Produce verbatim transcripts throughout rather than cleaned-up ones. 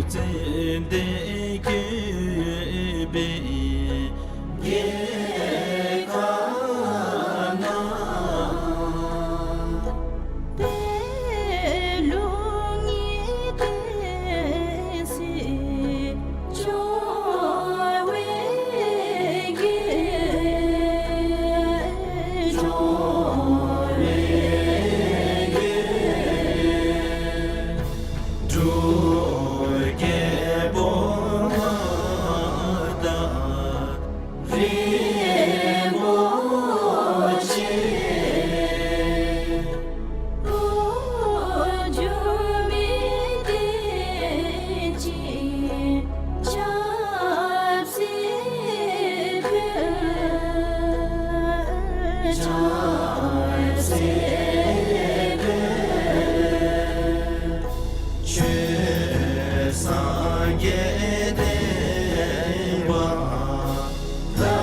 ཙན་དན་བཀོད་པའི་རྒྱལ་ཁབ་ན། པད་ལུང་གི་བསྟན་སྲིད་སྐྱོང་བའི་རྒྱལ། སྐྱོང་བའི་རྒྱལ། འབྲུག་རྒྱལ་པོ་མངའ་བདག་རིན་པོ་ཆེ། འགྲོ་མི་བདེ་སྐྱིད་ཆབ་སྲིད་འཕེལ། ཆབ་སྲིད་འཕེལ། ཆོས་སངས་རྒྱས་བསྟན་པ་དར་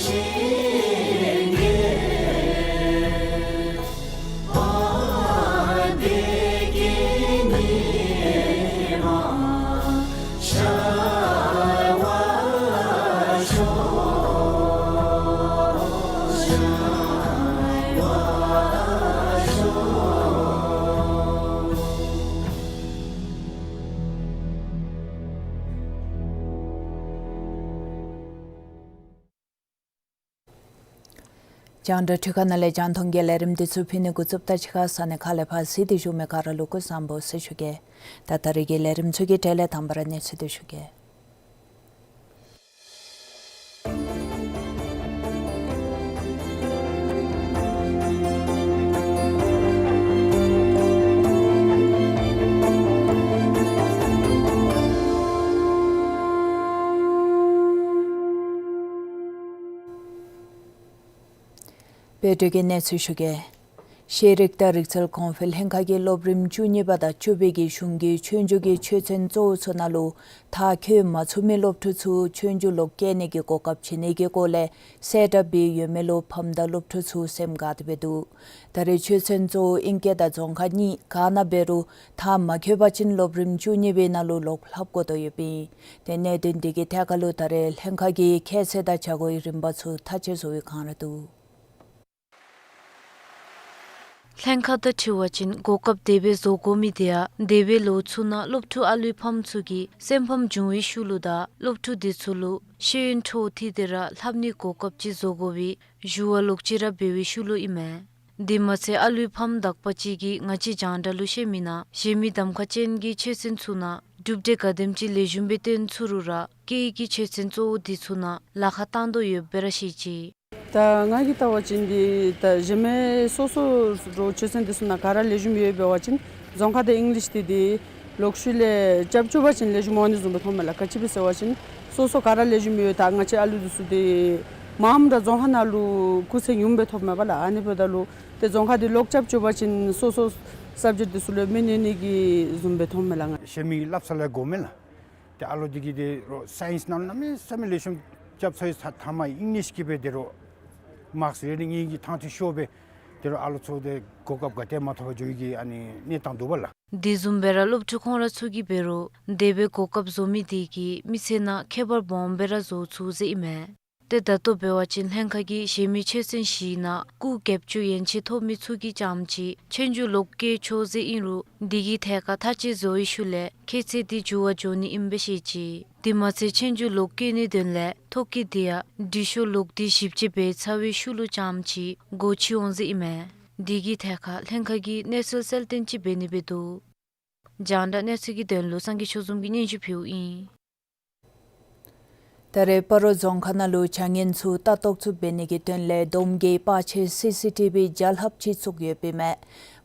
ཞིང་རྒྱས། བདེ་སྐྱིད་ཉི་མ་ཤར་བར་ཤོག། ཤར་བར་ཤོག། རྒྱང་བསྒྲགས་འཕྲུལ་ཁང་ནང་ལས་རྒྱང་མཐོང་གི་ལས་རིམ་འདི་ཚུ་ཕུལ་ནི་འགོ་བཙུགསཔ་ད་གཅིག་ཁར་ས་གནས་ཁག་ལས་ཕར་གཟིགས་ཏེ་བཞུགས་མི་ག་ར་ལུ་སྐུ་གཟུགས་བཟང་པོ་ཟེར་ཞུ་གེ། ད་ད་རེས་ཀྱི་ལས་རིམ་ཚུ་གི་གྲས་ལས་དང་པ་ར་གནས་ཚུལ་འདི་ཞུ་གེ། བོད་དུས་ཀྱི་གནས་ཚུལ་ཞུ་གེ། ཤེས་རིག་དང་རིག་རྩལ་གོང་འཕེལ་ལྷན་ཁག་གིས་སློབ་རིམ་བཅུ་གཉིས་པ་དང་བཅུ་པའི་གི་གཞུང་གི་ཆོས་རྒྱུགས་ཀྱི་ཆོས་ཚན་གཙོ་བོ་ཚུ་ནང་ལུ་མཐར་འཁྱོལ་མ་ཚུགས་མི་སློབ་ཕྲུག་ཚུ་ཆོས་རྒྱུགས་ལོག་བཀལ་ནི་གི་གོ་སྐབས་བྱིན་ནི་གི་སྐོར་ལས་གསལ་བསྒྲགས་འབད་ཡོད་མི་ལུ་ཕམ་དང་སློབ་ཕྲུག་ཚུ་སེམས་དགའ་སྟེ་འབད་འདུག། ད་རེས་ཆོས་ཚན་གཙོ་བོ་ཨིང་སྐད་དང་རྫོང་ཁ་གཉིས་ག་ནང་འབད་རུང་མཐར་མ་འཁྱོལ་བ་ཅིན་སློབ་རིམ་བཅུ་གཉིས་པའི་ནང་ལུ་ལོག་ལྷབ་དགོ་དོ་ཡོདཔ་ཨིན། ཏེ་གནད་དོན་འདི་གི་ཐད་ཁར་ལུ་ད་རེས་ལྷན་ཁག་གིས་ཁྱད་ཚད་དང་བྱ་སྒོའི་རིམ་པ་ཚུ་ཐག་བཅད་བཟོ་བའི་བསྒང་ར་འདུག། ལྷན་ཁག་དང་འཁྲིལ་བ་ཅིན་གོ་སྐབས་དེ་སྦེ་བཟོ་དགོ་མི་དེ་ཡང་འདས་པའི་ལོ་ཚུ་ནང་སློབ་ཕྲུག་ཨ་ལུའི་ཕམ་ཚུ་གིས་སེམས་ཕམ་བྱུང་བའི་ཤུལ་ལུ་དང་སློབ་ཕྲུག་དེ་ཚུ་ལུ་ཤེས་ཡོན་འཕྲོ་མཐུད་དེ་ར་ལྷབ་ནིའི་གོ་སྐབས་ཅིག་བཟོ་དགོ་པའི་ཞུ་བ་ལོག་ཅི་ར་འབད་བའི་ཤུལ་ལུ་ཨིན་མས། དེ་མ་ཚད་ཨ་ལུའི་ཕམ་དག་པ་ཅིག་གིས་ང་བཅས་རྒྱང་བསྒྲགས་ལུ་བཤད་མི་ནང་གཞན་མི་གདམ་ཁ་ཅན་གྱི་ཆོས་ཚན་ཚུ་ནང་གྲུབ་འབྲས་ག་དེམ་ཅིག་ལེགས་ཤོམ་སྦེ་སྟོན་ཚུགས་རུང་ར་སྐད་ཡིག་གི་ཆོས་ཚན་གཙོ་བོ་དེ་ཚུ་ནང་ལཱ་ཁག་བཏང་དོ་ཡོདཔ་སྦེ་ར་བཤད་ཅི། ད་ང་གིས་བལྟ་བ་ཅིན་འདི་ད་གཞན་མི་སོ་སོ་ར་ཆོས་ཚན་དེ་ཚུ་ནང་ག་ར་ལེགས་ཤོམ་ཡོད་འབད་བ་ཅིན་རྫོང་ཁ་དང་ཨིང་ལིཤ་དེ་འདི་ལོག་ཤུལ་ལས་རྐྱབ་བཅུག་པ་ཅིན་ལེགས་ཤོམ་འོང་ནི་བཟུམ་སྦེ་མཐོངམ་མས་ལགས། ག་ཅི་སྦེ་ཟེར་བ་ཅིན་སོ་སོ་ག་ར་ལེགས་ཤོམ་ཡོད། ད་ང་བཅས་ཨ་ལུ་དེ་ཚུ་འདི་མངམ་ར་རྫོང་ཁ་ནང་ལུ་སྐུགས་ཚད་ཉུངམ་སྦེ་ཐོབ་མས་པ་ལགས། ཨ་ནི་འབདཝ་ད་ལུ་ཏེ་རྫོང་ཁ་འདི་ལོག་རྐྱབ་བཅུག་པ་ཅིན་སོ་སོ་སབ་ཇེཀཊ་དེ་ཚུ་ལུ་མི་གནོད་ནི་གི་བཟུམ་སྦེ་མཐོངམ་མས་ལགས། ང་གཞན་མི་སླབ་ས་ལས་དགོ་མས་ལགས། ཏེ་ཨ་ལུ་འདི་གིས་ཏེ་རོགས་སའིནསི་ནང་ལུ་གནམ་མེད་ས་མེད་ལེགས་ཤོམ་རྐྱབ་ཚར་ཡི། ཐ་མ་ཨིང་ལིཤ་གི་སྦེ་ཏེ་རོགས་མཱཀསི་རེ་ཊིང་ཨིང་གི་ཐང་ཐུང་ཤོར་སྦེ་ཏེ་རོགས་ཨ་ལུ་ཚུ་ཏེ་གོ་སྐབས་ག་ཏེ་མ་ཐོབ་པར་འགྱོ་ནི་གི་ཨ་ནི་གནས་སྟངས་འདུག་པ་ལགས། དེ་བཟུམ་སྦེ་ར་སློབ་ཕྲུག་ཁོང་ར་ཚུ་གིས་འབད་རུང་དེ་སྦེ་གོ་སྐབས་བཟོ་མི་དེ་གིས་མི་ཚེ་ནང་ཁྱད་པར་སྦོམ་སྦེ་ར་བཟོ་ཚུགས་ཟེར་ཨིན་མས། ཏེ་ད་ལྟོ་འབད་བ་ཅིན་ལྷན་ཁག་གིས་གཞན་མི་ཆོས་ཚན་བཞི་ནང་སྐུགས་བརྒྱད་ཅུ་ཡན་ཆད་ཐོབ་མི་ཚུ་གིས་རྐྱངམ་ཅིག་ཆོས་རྒྱུགས་ལོག་བཀལ་ཆོག་ཟེར་ཨིན་རུང་དེ་གི་ཐད་ཁར་ཐག་བཅད་བཟོ་བའི་ཤུལ་ལས་ཁྱད་ཚད་འདི་འགྱུར་བ་འགྱོ་ནི་ཨིནམ་སྦེ་བཤད་ཅི། དེ་མ་ཚད་ཆོས་རྒྱུགས་ལོག་བཀལ་ནིའི་དོན་ལས་ཐོ་བཀོད་དེ་ཡང་འབྲི་ཤོག་ལོག་འདེགས་ཞིབ་དཔྱད་འབད་ཚར་བའི་ཤུལ་ལུ་རྐྱངམ་ཅིག་སྒོ་ཕྱེ་འོང་ཟེར་ཨིན་མས། དེ་གི་ཐད་ཁར་ལྷན་ཁག་གིས་གནས་ཚུལ་གསལ་སྟོན་ཅིག་འབད་ནི་སྦེ་འདུག། རྒྱང་བསྒྲགས་གནས་ཚུལ་གྱི་དོན་ལུ་སངས་རྒྱས་ཆོས་འཛོམས་ཀྱིས་སྙན་ཞུ་ཕུལཝ་ཨིན། ད་རེས་སྤ་རོ་རྫོང་ཁག་ནང་ལུ་བྱ་ངན་ཚུ་ལྟ་རྟོག་ཚུ་འབད་ནི་གི་དོན་ལས་བསྡོམས་ཀྱིས་པར་ཆས་སི་སི་ཊི་བི་བརྒྱ་ལྷགཔ་ཅིག་བཙུགས་ཡོདཔ་ཨིན་མས།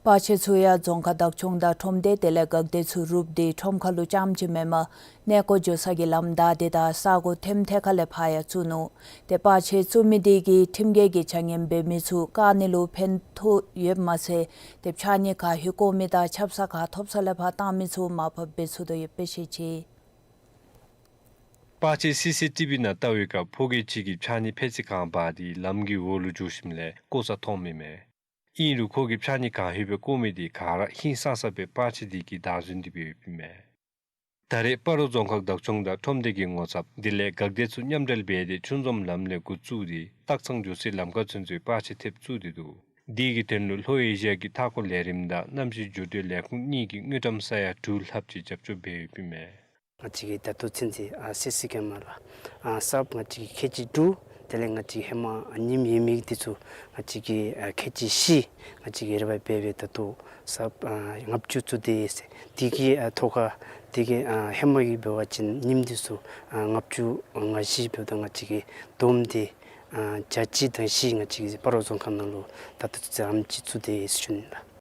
པར་ཆས་ཚུ་ཡང་རྫོང་ཁག་བདག་སྐྱོང་དང་ཁྲོམ་སྡེ་དེ་ལས་འགག་སྡེ་ཚུ་རུབ་སྟེ་ཁྲོམ་ཁ་ལུ་རྐྱངམ་ཅིག་མེན་པར་གནས་སྐོར་འགྱོ་ས་གི་ལམ་བདའ་སྟེ་དང་ས་གོ་ཐེམ་ཐེ་ཁ་ལས་ཕར་ཡང་བཙུགས་ནུག། ཏེ་པར་ཆས་བཙུགས་མི་དེ་གིས་ཁྲིམས་འགལ་གྱི་བྱ་ངན་འབད་མི་ཚུ་བཀག་ནི་ལུ་ཕན་ཐོགས་ཡོདཔ་མ་ཚད་ཏེ་ཕྱགས་སྙིགས་ག་ཧེ་བཀོ་མི་དང་ཆབ་གསང་ག་ཐོབ་ས་ལས་ཕར་བཏང་མི་ཚུ་མར་ཕབ་འབད་ཚུགས་དོ་ཡོདཔ་སྦེ་བཤད་ཅི། པར་ཆས་སི་སི་ཊི་བི་ནང་བལྟ་བའི་སྐབས་ཕོ་སྐྱེས་ཅིག་གིས་ཕྱགས་སྙིགས་ཕད་ཙི་གང་འབག་སྟེ་ལམ་གྱི་འོག་ལུ་འགྱོ་ཞིནམ་ལས་བཀོ་ས་མཐོངམ་ཨིན་མས། ཨིན་རུང་ཁོ་གིས་ཕྱགས་སྙིགས་ག་ཧེ་སྦེ་བཀོ་མི་དེ་ག་ར་ཧིང་སངས་ས་སྦེ་པར་ཆས་དེ་གིས་བདའ་ཟུན་ཏེ་འབདཝ་ཨིན་མས། ད་རེས་སྤ་རོ་རྫོང་ཁག་བདག་སྐྱོང་དང་ཁྲོམ་སྡེ་གི་ངོ་ཚབ་དེ་ལས་འགག་སྡེ་ཚུ་མཉམ་འབྲེལ་འབད་དེ་ཆུ་འཛོམས་ལམ་ལས་འགོ་བཙུགས་ཏེ་སྟག་ཚང་འགྱོ་སའི་ལམ་ཁ་ཚུན་ཚོད་པར་ཆས་ཐེབས་བཙུགས་ཏེ་འདུག། དེ་གི་དོན་ལུ་ལྷོ་ཨེ་ཤི་ཡ་གི་མཐའ་འཁོར་ལས་རིམ་དང་གནམ་གཤིས་འགྱུར་འགྲོས་ལས་ཁུངས་གཉིས་ཀྱིས་དངུལ་ཀྲམ་ས་ཡ་དྲུག་ལྷགཔ་ཅིག་རྒྱབ་སྐྱོར་འབད་ཡོདཔ་ཨིན་མས། ང་བཅས་ཀྱིས་ད་ལྟོ་ཚུན་ཚོད་ཨ་སི་སི་ཀེ་མ་ར་ཨ་གསརཔ་ང་བཅས་ཀྱིས་ཁལ་གཅིག་དྲུག། དེ་ལས་ང་བཅས་ཀྱི་ཧེ་མ་ཨ་ཉིམ་ཡོད་མི་འདི་ཚུ་ང་བཅས་ཀྱིས་ཨ་ཁལ་གཅིག་བཞི་ང་བཅས་ཀྱིས་རེ་བ་འབད་འབད་ད་ལྟོ་གསརཔ་ཨ་ལྔ་བཅུ་བཙུགས་ཏེ་ཡོད་ཟེར། དེ་གི་ཨ་ཐོག་ཁར་དེ་གི་ཨ་ཧེ་མ་གི་འབད་བ་ཅིན་ཉིམ་འདི་ཚུ་ཨ་ལྔ་བཅུ་ང་བཞི་འབདཝ་ད་ང་བཅས་ཀྱིས་བསྡོམས་ཏེ་ཨ་བརྒྱ་གཅིག་དང་བཞི་ང་བཅས་ཀྱིས་སྤ་རོ་རྫོང་ཁག་ནང་ལུ་ད་ལྟོ་ཚུན་ཚོད་ཨ་ནེམ་ཅིག་བཙུགས་ཏེ་ཡོད་ཟེར་ཞུ་ནི་ལགས།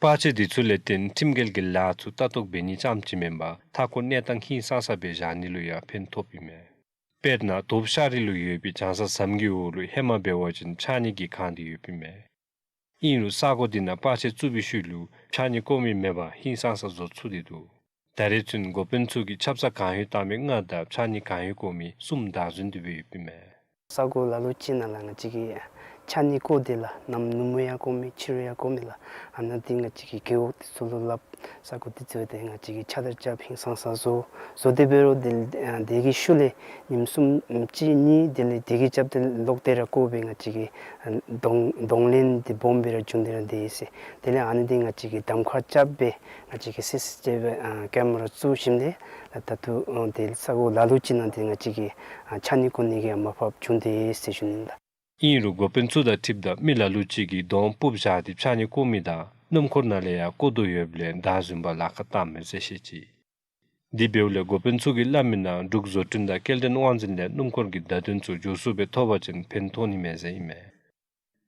པར་ཆས་དེ་ཚུ་ལས་བརྟེན་ཁྲིམས་འགལ་གྱི་ལཱ་ཚུ་ལྟ་རྟོག་འབད་ནི་རྐྱངམ་ཅིག་མེན་པར་མཐའ་འཁོར་གནས་སྟངས་ཧིང་སངས་ས་སྦེ་བཞག་ནི་ལུ་ཡང་ཕན་ཐོགསཔ་ཨིན་མས། དཔེར་ན་དོབ་ཤ་རི་ལུ་ཡོད་པའི་བྱང་ས་ཟམ་གྱི་འོག་ལུ་ཧེ་མ་འབད་བ་ཅིན་ཕྱགས་སྙིགས་ཀྱིས་གང་སྟེ་ཡོདཔ་ཨིན་མས། ཨིན་རུང་ས་གོ་དེ་ནང་པར་ཆས་བཙུགས་པའི་ཤུལ་ལུ་ཕྱགས་སྙིགས་བཀོ་མི་མེད་པར་ཧིང་སངས་ས་བཟོ་ཚུགས་ཏེ་འདུག། ད་རེས་ཚུན་འགོ་དཔོན་ཚུ་གིས་ཆབ་གསང་གང་ཡོད་བཏང་མི་ལྔ་དང་ཕྱགས་སྙིགས་གང་ཡོད་བཀོ་མི་གསུམ་བདའ་ཟུན་དེ་སྦེ་ཡོདཔ་ཨིན་མས། ས་གོ་ལ་ལུ་ཅིག་ནང་ལུ་ང་བཅས་ཀྱིས་ཕྱགས་སྙིགས་བཀོ་སྟེ་ལགས་གནམ་ནུབ་མོ་ཡང་བཀོ་མི་ཕྱི་རུ་ཡང་བཀོ་མི་ལགས། ཨ་ནཱ་འདི་ང་བཅས་ཀྱིས་རྒེད་འོག་དེ་ཚུ་ལུ་སླབ། ས་གོ་དེ་ཚུ་དེ་ང་བཅས་ཀྱིས་ཕྱགས་བདར་རྐྱབ་ཧིང་སངས་ས་བཟོ་བཟོ་སྟེ་འབད་རུང་དེ་ཨ་དེ་གི་ཤུལ་ལས་ཉིནམ་གསུམ་གཅིག་གཉིས་དེ་ལས་དེ་གི་རྐྱབ་སྟེ་ལོག་སྟེ་ར་བཀོ་སྦེ་ང་བཅས་ཀྱིས་ཨ་གདོང་གདོང་ལེན་དེ་སྦོམ་སྦེ་ར་བྱུང་སྟེ་ར་དེ་ཡོད་ཟེར། དེ་ལས་ཨ་ནི་འདི་ང་བཅས་ཀྱིས་གདམ་ཁ་རྐྱབ་སྦེ་ང་བཅས་ཀྱིས་སི་སི་ཊི་བི་ཨ་ཀེ་མ་ར་བཙུགས་ཞིནམ་ལས་ད་ལྟོ་ཨ་དེ་ས་གོ་ལ་ལུ་ཅིག་ནང་དེ་ང་བཅས་ཀྱིས་ཨ་ཕྱགས་སྙིགས་བཀོ་ནི་གི་མར་ཕབ་བྱུང་སྟེ་ཡོད་ཟེར་ཞུ་ནི་ལགས། ཨིན་རུང་འགོ་དཔོན་ཚུ་དང་འཁྲིལཝ་ད་མི་ལ་ལུ་ཅིག་གིས་གདོང་སྤུབས་བཞག་སྟེ་ཕྱགས་སྙིགས་བཀོ་མི་དང་སྣུམ་འཁོར་ནང་ལས་ཡང་བཀོ་དོ་ཡོདཔ་ལས་བདའ་ཟུན་པར་ལཱ་ཁག་བཏངམ་མས་ཟེར་བཤད་ཅི། དེ་འབདཝ་ལས་འགོ་དཔོན་ཚུ་གིས་སླབ་མིའི་ནང་འབྲུག་བཟོ་སྐྲུན་དང་སྐྱེལ་འདྲེན་དབང་འཛིན་ལས་སྣུམ་འཁོར་གྱི་བརྡ་དོན་ཚུ་མགྱོགས་སུ་སྦེ་ཐོབ་པ་ཅིན་ཕན་ཐོགས་ནི་མས་ཟེར་ཨིན་མས།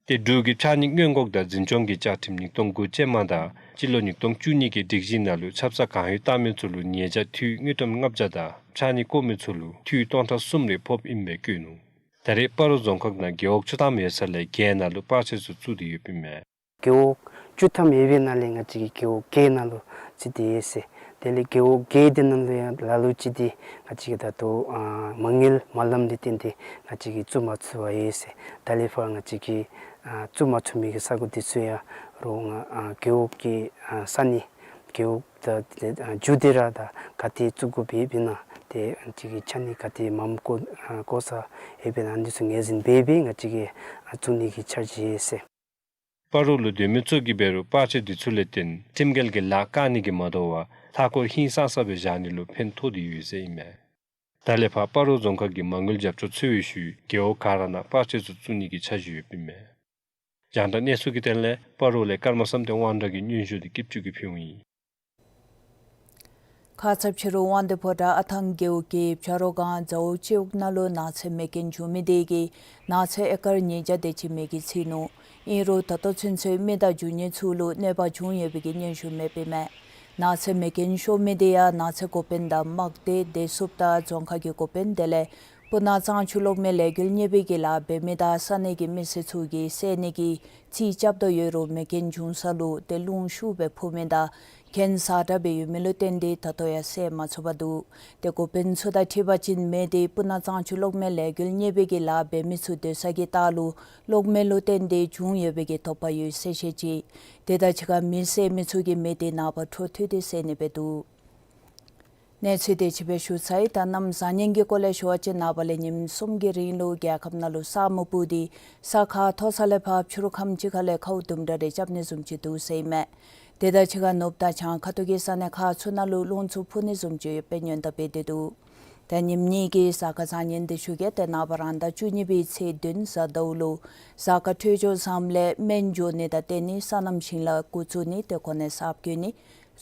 ཏེ་འབྲུག་གི་ཕྱགས་སྙིགས་སྔོན་འགོག་དང་འཛིན་སྐྱོང་གི་བཅའ་ཁྲིམས་ཉིས་སྟོང་དགུ་ཅན་མ་དང་སྤྱི་ལོ་ཉིས་སྟོང་བཅུ་གཉིས་ཀྱི་སྒྲིག་གཞི་ནང་ལུ་ཆབ་གསང་གང་ཡོད་བཏང་མི་ཚུ་ལུ་ཉེས་བྱ་འཐུས་དངུལ་ཀྲམ་ལྔ་བརྒྱ་དང་ཕྱགས་སྙིགས་བཀོ་མི་ཚུ་ལུ་འཐུས་སྟོང་ཕྲག་གསུམ་རེ་ཕོགཔ་ཨིན་པའི་བཀོད་ནུག། ད་རེས་སྤ་རོ་རྫོང་ཁག་ནང་རྒེད་འོག་བཅུ་ཐམ་ཡོད་ས་ལས་བརྒྱད་ནང་ལུ་པར་ཆས་ཚུ་བཙུགས་ཏེ་ཡོདཔ་ཨིན་མས། རྒེད་འོག་བཅུ་ཐམ་ཡོད་པའི་ནང་ལས་ང་བཅས་ཀྱིས་རྒེད་འོག་བརྒྱད་ནང་ལུ་བཙུགས་ཏེ་ཡོད་ཟེར། དེ་ལས་རྒེད་འོག་བརྒྱད་དེ་ནང་ལུ་ཡང་ལ་ལུ་ཅིག་འདི་ང་བཅས་ཀྱིས་ད་ལྟོ་ཨ་མ་དངུལ་མ་ལངམ་ལས་བརྟེན་ཏེ་ང་བཅས་ཀྱིས་བཙུགས་མ་ཚུགས་པར་ཡོད་ཟེར། ད་ལས་ཕར་ང་བཅས་ཀྱིས་ཨ་བཙུགས་མ་ཚུགས་མི་གི་ས་གོ་འདི་ཚུ་ཡང་རོགས་ང་ཨ་རྒེད་འོག་གི་ཨ་ས་གནས་རྒེད་འོག་དང་ཨ་མཇུག་དེ་ར་དང་ག་ཏེ་བཙུགས་དགོཔ་ཡོདཔ་ཨིན་ན་ཏེ་ང་བཅས་ཀྱིས་ཕྱགས་སྙིགས་ག་ཏེ་མངམ་བཀོ་ཨ་བཀོ་ས་ཡོདཔ་ཨིན་ན་འདི་ཚུ་ངོས་འཛིན་འབད་སྦེ་ང་བཅས་ཀྱིས་ཨ་བཙུགས་ནི་གི་འཆར་གཞི་ཡོད་ཟེར། སྤ་རོ་ལུ་སྡོད་མི་ཚུ་གིས་འབད་རུང་པར་ཆས་འདི་ཚུ་ལས་བརྟེན་ཁྲིམས་འགལ་གྱི་ལཱ་བཀག་ནི་གིས་མ་དོ་བར་མཐའ་འཁོར་ཧིང་སངས་ས་སྦེ་བཞག་ནི་ལུ་ཕན་ཐོགས་ཏེ་ཡོད་ཟེར་ཨིན་མས། ད་ལས་ཕར་སྤ་རོ་རྫོང་ཁག་གིས་མ་དངུལ་རྒྱབ་སྐྱོར་འཚོལ་བའི་ཤུལ་རྒེད་འོག་ག་ར་ནང་པར་ཆས་ཚུ་བཙུགས་ནི་གི་འཆར་གཞི་ཡོདཔ་ཨིན་མས། རྒྱང་བསྒྲགས་གནས་ཚུལ་གྱི་དོན་ལས་སྤ་རོ་ལས་ཀརྨ་བསམ་གཏན་དབང་གྲགས་ཀྱི་སྙན་ཞུ་འདི་སྐྱིད་ཆུ་གིས་ཕུལཝ་ཨིན། ཁ་ཙ་ཕྱི་རུ་དབང་འདུས་ཕོ་བྲང་ཨ་ཐང་རྒེད་འོག་གི་བྱ་རོག་སྒང་ཛའོ་སྤྱི་འོག་ནང་ལུ་ནགས་ཚལ་མེ་རྐྱེན་བྱུང་མི་དེ་གིས་ནགས་ཚལ་ཨེ་ཀར་ཉིས་བརྒྱ་དེ་ཅིག་མེ་གིས་ཚིག་ནུག། ཨིན་རུང་ད་ལྟོ་ཚུན་ཚོད་མི་དང་རྒྱུ་དངོས་ཚུ་ལུ་གནོད་པ་བྱུང་ཡོད་པའི་གི་སྙན་ཞུ་མེདཔ་ཨིན་མས། ནགས་ཚལ་མེ་རྐྱེན་ཤོར་མི་དེ་ཡང་ནགས་ཚལ་འགོ་དཔོན་དང་དམག་སྡེ་བདེ་སྲུངཔ་དང་རྫོང་ཁག་གི་འགོ་དཔོན་དེ་ལས་སྤུ་ན་གཙང་ཆུ་གློག་མེ་ལས་འགུལ་གཉེར་པའི་གི་ལཱ་འབད་མི་དང་ས་གནས་ཀྱི་མི་སེར་ཚུ་གིས་བསལ་ནི་གི་རྩིས་རྐྱབ་དོ་ཡོད་རུང་མེ་རྐྱེན་བྱུང་ས་ལུ་ཏེ་རླུང་ཤུགས་སྦེ་འཕུ་མི་དང་གྱེན་ཟག་དྲགས་སྦེ་ཡོད་མི་ལུ་བརྟེན་ཏེ་ད་ལྟོ་ཡང་བསལ་མ་ཚུགས་པར་འདུག། ཏེ་འགོ་དཔོན་ཚུ་དང་འཁྲིལ་བ་ཅིན་མེ་དེ་སྤུ་ན་གཙང་ཆུ་གློག་མེ་ལས་འགུལ་གཉེར་པའི་གི་ལཱ་འབད་མི་ཚུ་སྡོད་ས་གི་ལྟག་ལུ་གློག་མེ་ལུ་བརྟེན་ཏེ་བྱུང་ཡོད་པའི་གི་དོགས་པ་ཡོད་ཟེར་བཤད་ཅི། དེ་དང་གཅིག་ཁར་མེ་བསད་མི་ཚུ་གིས་མེ་དེ་ནངས་པ་འཕྲོ་མཐུད་དེ་བསལ་ནི་སྦེ་འདུག། གནས་ཚུལ་དེ་ཅིག་སྦེ་ཞུ་ཚར་ཡི། ད་གནམ་བཟང་ངན་གྱི་སྐོར་ལས་ཞུ་བ་ཅིན་ནངས་པ་ལས་ཉིནམ་གསུམ་གྱི་རིང་ལུ་རྒྱལ་ཁབ་ནང་ལུ་ས་སྨུག་སྤུབས་ཏེ་ས་ཁ་མཐོ་ས་ལས་ཕར་ཕྱི་རུ་ཁམས་ཅིག་ཁ་ལས་ཁཝ་དུམ་གྲ་རེ་རྐྱབ་ནི་བཟུམ་ཅིག་འདུག་ཟེར་ཨིན་མས། དེ་དང་གཅིག་ཁར་ནུབ་དང་བྱང་ཁ་ཐུག་གི་ས་གནས་ཁག་ཚུ་ནང་ལུ་རླུང་འཚུབ་འཕུ་ནི་བཟུམ་ཅིག་ཡོདཔ་སྦེ་ཉེན་བརྡ་འབད་དེ་འདུག། ད་ཉིནམ་གཉིས་ཀྱི་གཟའ་སྐར་བཟང་ངན་དེ་ཞུ་གེ། ཏེ་ནངས་པ་རང་ཟླ་བཅུ་གཉིས་པའི་ཚེས་བདུན་གཟའ་ཟླཝ་ལུ་གཟའ་སྐར་འཕྲོད་སྦྱོར་བཟངམ་ལས་སྨན་འགྱོ་ནི་དང་བརྟེན་ནི་སོ་ནམ་ཞིང་ལཱ་འགོ་བཙུགས་ནི་ཏེ་གོ་གནས་གསརཔ་བསྐོ་ནི་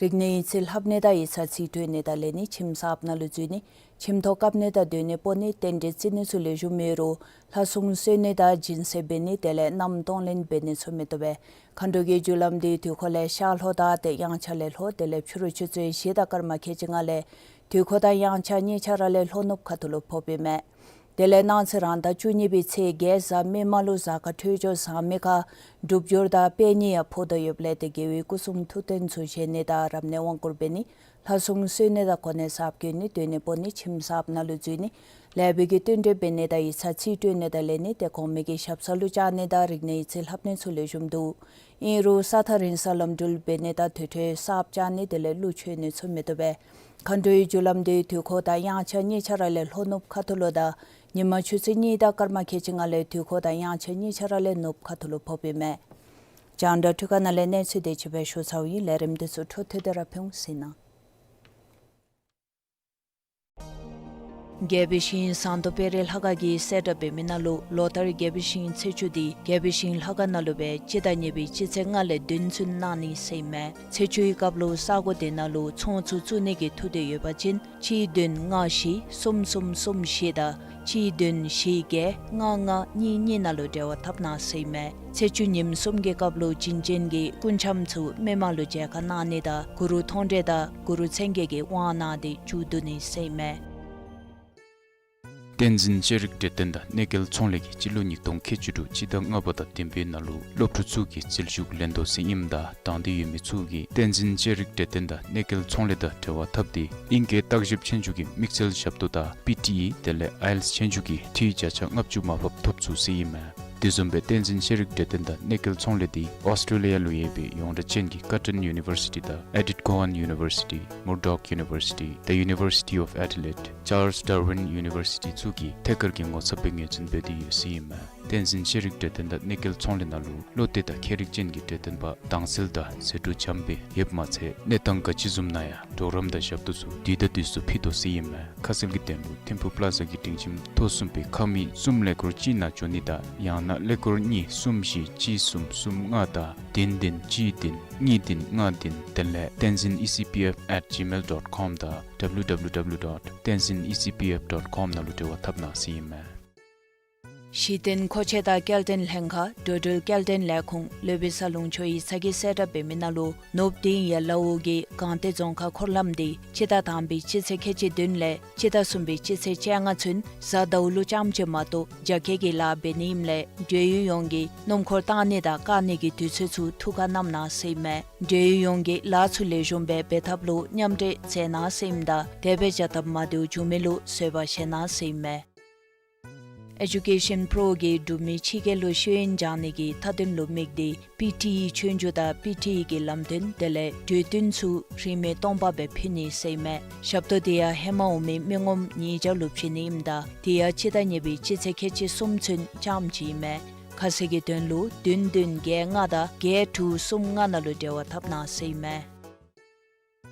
རིག་གནས་ཡིག་རྩིས་ལྷབ་ནི་དང་ཡིག་ཚང་རྩིས་སྤྲོད་ནི་དང་ལེན་ནི་ཁྱིམ་གསརཔ་ནང་ལུ་འཛུལ་ནི་ཁྱིམ་ཐོག་བཀབ་ནི་དང་སྡོད་གནས་སྤོ་ནི་རྟེན་འབྲེལ་བརྩི་ནི་ཚུ་ལེགས་ཤོམ་ཡོད་རུང་ལྷ་སྲུང་གསོལ་ནི་དང་སྦྱིན་སྲེག་འབད་ནི་དེ་ལས་མནའམ་གཏོང་ལེན་འབད་ནི་ཚུ་མི་བཏུབ་པས། མཁའ་འགྲོ་གི་རྒྱུ་ལམ་འདི་དུས་འཁོར་ལས་ཤར་ལྷོ་དང་ཏེ་དབྱངས་འཆར་ལས་ལྷོ་དེ་ལས་ཕྱི་རུ་ཆུ་ཚོད་བཞི་དང་སྐར་མ་ཁལ་གཅིག་ལྔ་ལས་དུས་འཁོར་དང་དབྱངས་འཆར་གཉིས་ཆ་ར་ལས་ལྷོ་ནུབ་ཁ་ཐུག་ལུ་ཕོགཔ་ཨིན་མས། དེ་ལས་གནངས་ཚེ་རང་ཟླ་བཅུ་གཉིས་པའི་ཚེས་བརྒྱད་གཟའ་མིག་དམར་ལུ་གཟའ་སྐར་འཕྲོད་སྦྱོར་བཟང་མི་ཁར་སྒྲུབ་སྦྱོར་དང་དཔལ་གཉིས་ཡང་ཕོག་དོ་ཡོདཔ་ལས་ཏེ་དགེ་བའི་སྐུ་གསུང་ཐུགས་རྟེན་ཚུ་བཞེངས་ནི་དང་རབ་གནས་དབང་བསྐུར་འབད་ནི་ལྷ་སྲུང་གསོལ་ནི་དང་གོ་གནས་གསརཔ་བསྐོ་ནི་སྡོད་གནས་སྤོ་ནི་ཁྱིམ་གསརཔ་ནང་ལུ་འཛུལ་ནི་ལེགས་པའི་གི་བསྟུན་གྲོས་འབད་ནི་དང་ཡིག་ཚང་རྩིས་སྤྲོད་ནི་དང་ལེན་ནི་ཏེ་གོང་མའི་གི་ཞབས་ས་ལུ་བཅར་ནི་དང་རིག་གནས་ཡིག་རྩིས་ལྷབ་ནི་ཚུ་ལེགས་ཤོམ་འདུག། ཨིན་རུང་ས་ཐག་རིང་ས་ལམ་འགྲུལ་འབད་ནི་དང་དུར་ཁྲོད་གསརཔ་བཅག་ནི་དེ་ལས་ཀླུ་མཆོད་ནི་ཚུ་མི་བཏུབ་པས། མཁའ་འགྲོའི་རྒྱུ་ལམ་དེ་དུས་འཁོར་དང་དབྱངས་འཆར་གཉིས་ཆ་ར་ལས་ལྷོ་ནུབ་ཁ་ཐུག་ལུ་དང་ཉིན་མ་ཆུ་ཚོད་གཉིས་དང་སྐར་མ་ཁལ་གཅིག་ལྔ་ལས་དུས་འཁོར་དང་དབྱངས་འཆར་གཉིས་ཆ་ར་ལས་ནུབ་ཁ་ཐུག་ལུ་ཕོགཔ་ཨིན་མས། རྒྱང་བསྒྲགས་འཕྲུལ་ཁང་ནང་ལས་གནས་ཚུལ་དེ་ཅིག་སྦེ་ཞུ་ཚརཝ་ཨིན། ལས་རིམ་འདི་ཚུ་འཕྲོ་མཐུད་དེ་ར་ཕུལ་ཚར་ནི། རྒྱལ་པོའི་ཞིང་ཟངས་མདོག་དཔལ་རི་ལྷ་ཁང་གིས་གསལ་བསྒྲགས་འབད་མི་ནང་ལུ་ལོ་ལྟར་རྒྱལ་པོའི་ཞིང་ཚེས་བཅུ་དེ་རྒྱལ་པོའི་ཞིང་ལྷ་ཁང་ནང་ལུ་སྦེ་སྤྱི་ཟླ་གཉིས་པའི་སྤྱི་ཚེས་ལྔ་ལས་བདུན་ཚུན་གནང་ནི་ཟེར་ཨིན་མས། ཚེས་བཅུའི་སྐབས་ལུ་ས་གོ་དེ་ནང་ལུ་ཚོང་ཚུ་བཙུགས་ནི་གི་ཐུགས་འདོད་ཡོད་པ་ཅིན་གཅིག་བདུན་ལྔ་བཞི་གསུམ་གསུམ་གསུམ་བཞི་དང་གཅིག་བདུན་བཞི་བརྒྱད་ལྔ་ལྔ་གཉིས་གཉིས་ནང་ལུ་འབྲེལ་བ་འཐབ་གནང་ཟེར་ཨིན་མས། ཚེས་བཅུ་ཉིནམ་གསུམ་གྱི་སྐབས་ལུ་བྱིན་ཅན་གྱི་སྐུ་འཆམ་ཚུ་མི་མང་ལུ་མཇལ་ཁ་གནང་ནི་དང་གུ་རུ་མཐོང་གྲོལ་དང་གུ་རུ་མཚན་བརྒྱད་ཀྱི་དབང་གནང་སྟེ་མཇུག་བསྡུ་ནི་ཟེར་ཨིན་མས། བསྟན་འཛིན་ཤེས་རིག་འབྲས་ལྡན་དང་གནས་སྐལ་ཚོང་ལས་ཀྱིས་སྤྱི་ལོ་ཉིས་སྟོང་ཁལ་གཅིག་དྲུག་སྤྱི་ཟླ་ལྔ་པ་དང་བདུན་པའི་ནང་ལུ་སློབ་ཕྲུག་ཚུ་གི་རྩིས་ཞུ་ལེན་དོ་ཟེར་ཨིནམ་ད་དང་འདོད་ཡོད་མི་ཚུ་གིས་བསྟན་འཛིན་ཤེས་རིག་འབྲས་ལྡན་དང་གནས་སྐལ་ཚོང་ལས་དང་འབྲེལ་བ་འཐབ་སྟེ་ཨིང་སྐད་བརྟག་ཞིབ་ཆོས་རྒྱུགས་ཀྱི་དམིགས་བསལ་ཞབས་ཏོག་དང་པི་ཊི་ཨི་དེ་ལས་ཨའི་ཨེལ་ཊི་ཨེས་ཆོས་རྒྱུགས་ཀྱི་འཐུས་བརྒྱ་ཆ་ལྔ་བཅུ་མར་ཕབ་ཐོབ་ཚུགས་ཟེར་ཨིན་མས། དེ་བཟུམ་སྦེ་བསྟན་འཛིན་ཤེས་རིག་འབྲས་ལྡན་དང་གནས་སྐལ་ཚོང་ལས་དེ་ཨོསི་ཊྲེ་ལི་ཡ་ལུ་ཡོད་པའི་ཡོངས་གྲགས་ཅན་གྱི་ཀར་ཊོན་ཡུ་ནི་ཝར་སི་ཊི་དང་ཨེ་ཌིཐ་ཀོ་ཝཱན་ཡུ་ནི་ཝར་སི་ཊི། མུར་ཌོག་ཡུ་ནི་ཝར་སི་ཊི། The University of Adelaide། ཅཱརལས་ཌར་ཝིན་ཡུ་ནི་ཝར་སི་ཊི་ཚུ་གིས་ཐད་ཀར་གྱི་ངོ་ཚབ་སྦེ་ངོས་འཛིན་འབད་དེ་ཡོད་ཟེར་ཨིན་མས། བསྟན་འཛིན་ཤེས་རིག་འབྲས་ལྡན་དང་གནས་སྐལ་ཚོང་ལས་ནང་ལུ་བློ་གཏད་དང་མཁས་རིག་ཅན་གྱི་འབྲས་ལྡན་པ་དྭངས་གསལ་དང་ཟད་འགྲོ་འཇམ་སྦེ་ཡོདཔ་མ་ཚད་གནས་སྟངས་ག་ཅི་བཟུམ་ནང་ཡང་གྲོགས་རམ་དང་ཞབས་ཏོག་ཚུ་དུས་དང་དུས་སུ་ཕུལ་དོ་ཟེར་ཨིན་མས། ཁ་གསལ་གྱི་དོན་ལུ་ཐིམ་ཕུ་པླ་ཛ་གི་སྒྲིང་ཁྱིམ་ཐོག་གསུམ་པའི་ཁང་མིག་གསུམ་ཀླད་ཀོར་གཅིག་ནང་འབྱོན་ནི་དང་ཡང་ན་ཀླད་ཀོར་གཉིས་གསུམ་བཞི་གཅིག་གསུམ་གསུམ་ལྔ་དང་བདུན་བདུན་གཅིག་བདུན་གཉིས་བདུན་ལྔ་བདུན་དེ་ལས་tenzin E C P F at gmail dot com དང་W W W dot tenzin E C P F dot com ནང་ལུ་འབྲེལ་བ་འཐབ་གནང་ཟེར་ཨིན་མས། གཞི་རྟེན་མཁོ་ཆས་དང་སྐྱེལ་འདྲེན་ལྷན་ཁག་འགྲོ་འགྲུལ་སྐྱེལ་འདྲེན་ལས་ཁུངས་སློབ་དཔོན་ས་ལུང་ཆོས་ཡིག་ཚང་གིས་གསལ་བསྒྲགས་འབད་མི་ནང་ལུ་ནུབ་དིང་ཡ་ལ་འོག་གི་སྒང་སྟེང་རྫོང་ཁག་འཁོར་ལམ་དེ་སྤྱི་ཟླ་དང་པའི་སྤྱི་ཚེས་ཁལ་གཅིག་བདུན་ལས་སྤྱི་ཟླ་གསུམ་པའི་སྤྱི་ཚེས་བཅོ་ལྔ་ཚུན་གཟའ་ཟླཝ་ལུ་རྐྱངམ་ཅིག་མ་གཏོགས་རྒྱ་སྐྱེད་ཀྱི་ལཱ་འབད་ནི་ཨིནམ་ལས་འབྲེལ་ཡོད་ཡོངས་ཀྱིས་སྣུམ་འཁོར་བཏང་ནི་དང་བཀག་ནི་གི་དུས་ཚོད་ཚུ་ཐུགས་ཁར་བསྣམ་གནང་ཟེར་ཨིན་མས། འབྲེལ་ཡོད་ཡོངས་ཀྱིས་ལཱ་ཚུ་ལེགས་ཤོམ་སྦེ་འབད་ཐབས་ལུ་མཉམ་འབྲེལ་མཛད་གནང་ཟེར་ཨིནམ་ད་དེ་སྦེ་བྱ་ཐབས་མ་བདེཝ་བྱུང་མི་ལུ་བཟོད་པ་བཞེས་གནང་ཟེར་ཨིན་མས། ཨེ་ཇུ་ཀེ་ཤཱན་པྲོ་གིས་འབྲུག་མི་ཕྱི་རྒྱལ་ལུ་ཤེས་ཡོན་སྦྱང་ནི་གི་མཐའ་དོན་ལུ་དམིགས་ཏེ་པི་ཊི་ཨི་ཆོས་རྒྱུགས་དང་པི་ཊི་ཨི་གི་ལམ་སྟོན་དེ་ལས་གྲོས་བསྟུན་ཚུ་རིན་མེད་སྟོང་པ་སྦེ་ཕུལ་ནི་ཟེར་ཨིན་མས། ཞབས་ཏོག་དེ་ཡང་ཧེ་མ་འོང་མི་མི་ངོམ་ཉིས་བརྒྱ་ལུ་བྱིན་ནི་ཨིནམ་ད་དེ་ཡང་སྤྱི་ཟླ་གཉིས་པའི་སྤྱི་ཚེས་ཁལ་གཅིག་གསུམ་ཚུན་རྐྱངམ་ཅིག་ཨིན་མས། ཁ་གསལ་གྱི་དོན་ལུ་བདུན་བདུན་བརྒྱད་ལྔ་དང་བརྒྱད་དྲུག་གསུམ་ལྔ་ནང་ལུ་འབྲེལ་བ་འཐབ་གནང་ཟེར་ཨིན་མས།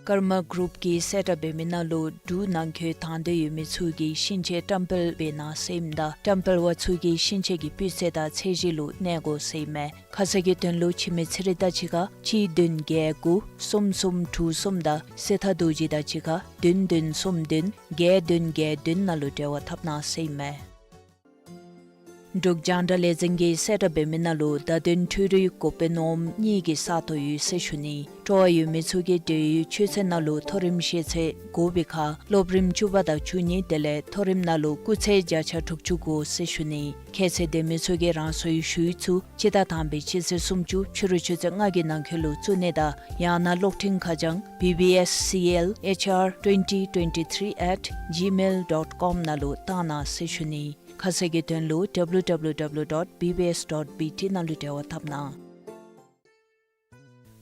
ཀརྨ་གུ་རུབ་ཀྱིས་གསལ་བསྒྲགས་འབད་མི་ནང་ལུ་འབྲུག་ནང་འཁོད་དང་འདོད་ཡོད་མི་ཚུ་གིས་ཤིང་ཆས་བཀྲམ་སྤེལ་འབད་གནང་ཟེར་ཨིནམ་ད་བཀྲམ་སྤེལ་བ་ཚུ་གིས་ཤིང་ཆས་ཀྱི་སྤུས་ཚད་དང་ཚད་གཞི་ལུ་གནས་དགོ་ཟེར་ཨིན་མས། ཁ་གསལ་གྱི་དོན་ལུ་འཆི་མེད་ཚེ་རིང་དང་གཅིག་ཁར་གཅིག་བདུན་བརྒྱད་དགུ་གསུམ་གསུམ་དྲུག་གསུམ་དང་སྲི་ཐར་རྡོ་རྗེ་དང་གཅིག་ཁར་བདུན་བདུན་གསུམ་བདུན་བརྒྱད་བདུན་བརྒྱད་བདུན་ནང་ལུ་འབྲེལ་བ་འཐབ་གནང་ཟེར་ཨིན་མས། འབྲུག་རྒྱང་བསྒྲགས་ལས་འཛིན་གྱིས་གསལ་བསྒྲགས་འབད་མི་ནང་ལུ་བརྡ་དོན་འཕྲུལ་རིག་འགོ་དཔོན་འོགམ་གཉིས་ཀྱི་ས་ཐོ་ཡོད་ཟེར་ཞུ་ནི། སྤྲོ་བ་ཡོད་མི་ཚུ་གིས་འབྲེལ་ཡོད་ཆོས་ཚན་ནང་ལུ་མཐོ་རིམ་ཤེས་ཚད་དགོ་པའི་ཁར་སློབ་རིམ་བཅུ་པ་དང་བཅུ་གཉིས་དེ་ལས་མཐོ་རིམ་ནང་ལུ་སྐུགས་ཚད་བརྒྱ་ཆ་དྲུག་ཅུ་དགོ་ཟེར་ཞུ་ནི། ཁྱད་ཚད་ལྡན་མི་ཚུ་གིས་རང་སོའི་ཞུ་ཡིག་ཚུ་སྤྱི་ཟླ་དང་པའི་སྤྱི་ཚེས་སུམ་ཅུ་ཕྱི་རུ་ཆུ་ཚོད་ལྔ་གི་ནང་འཁོད་ལུ་བཙུགས་ནི་དང་ཡང་ན་གློག་འཕྲིན་ཁ་བྱང་B B S C L H R twenty twenty-three at gmail dot com ནང་ལུ་བཏང་གནང་ཟེར་ཞུ་ནི། ཁ་གསལ་གྱི་དོན་ལུ་W W W dot B B S dot B T ནང་ལུ་འབྲེལ་བ་འཐབ་གནང་།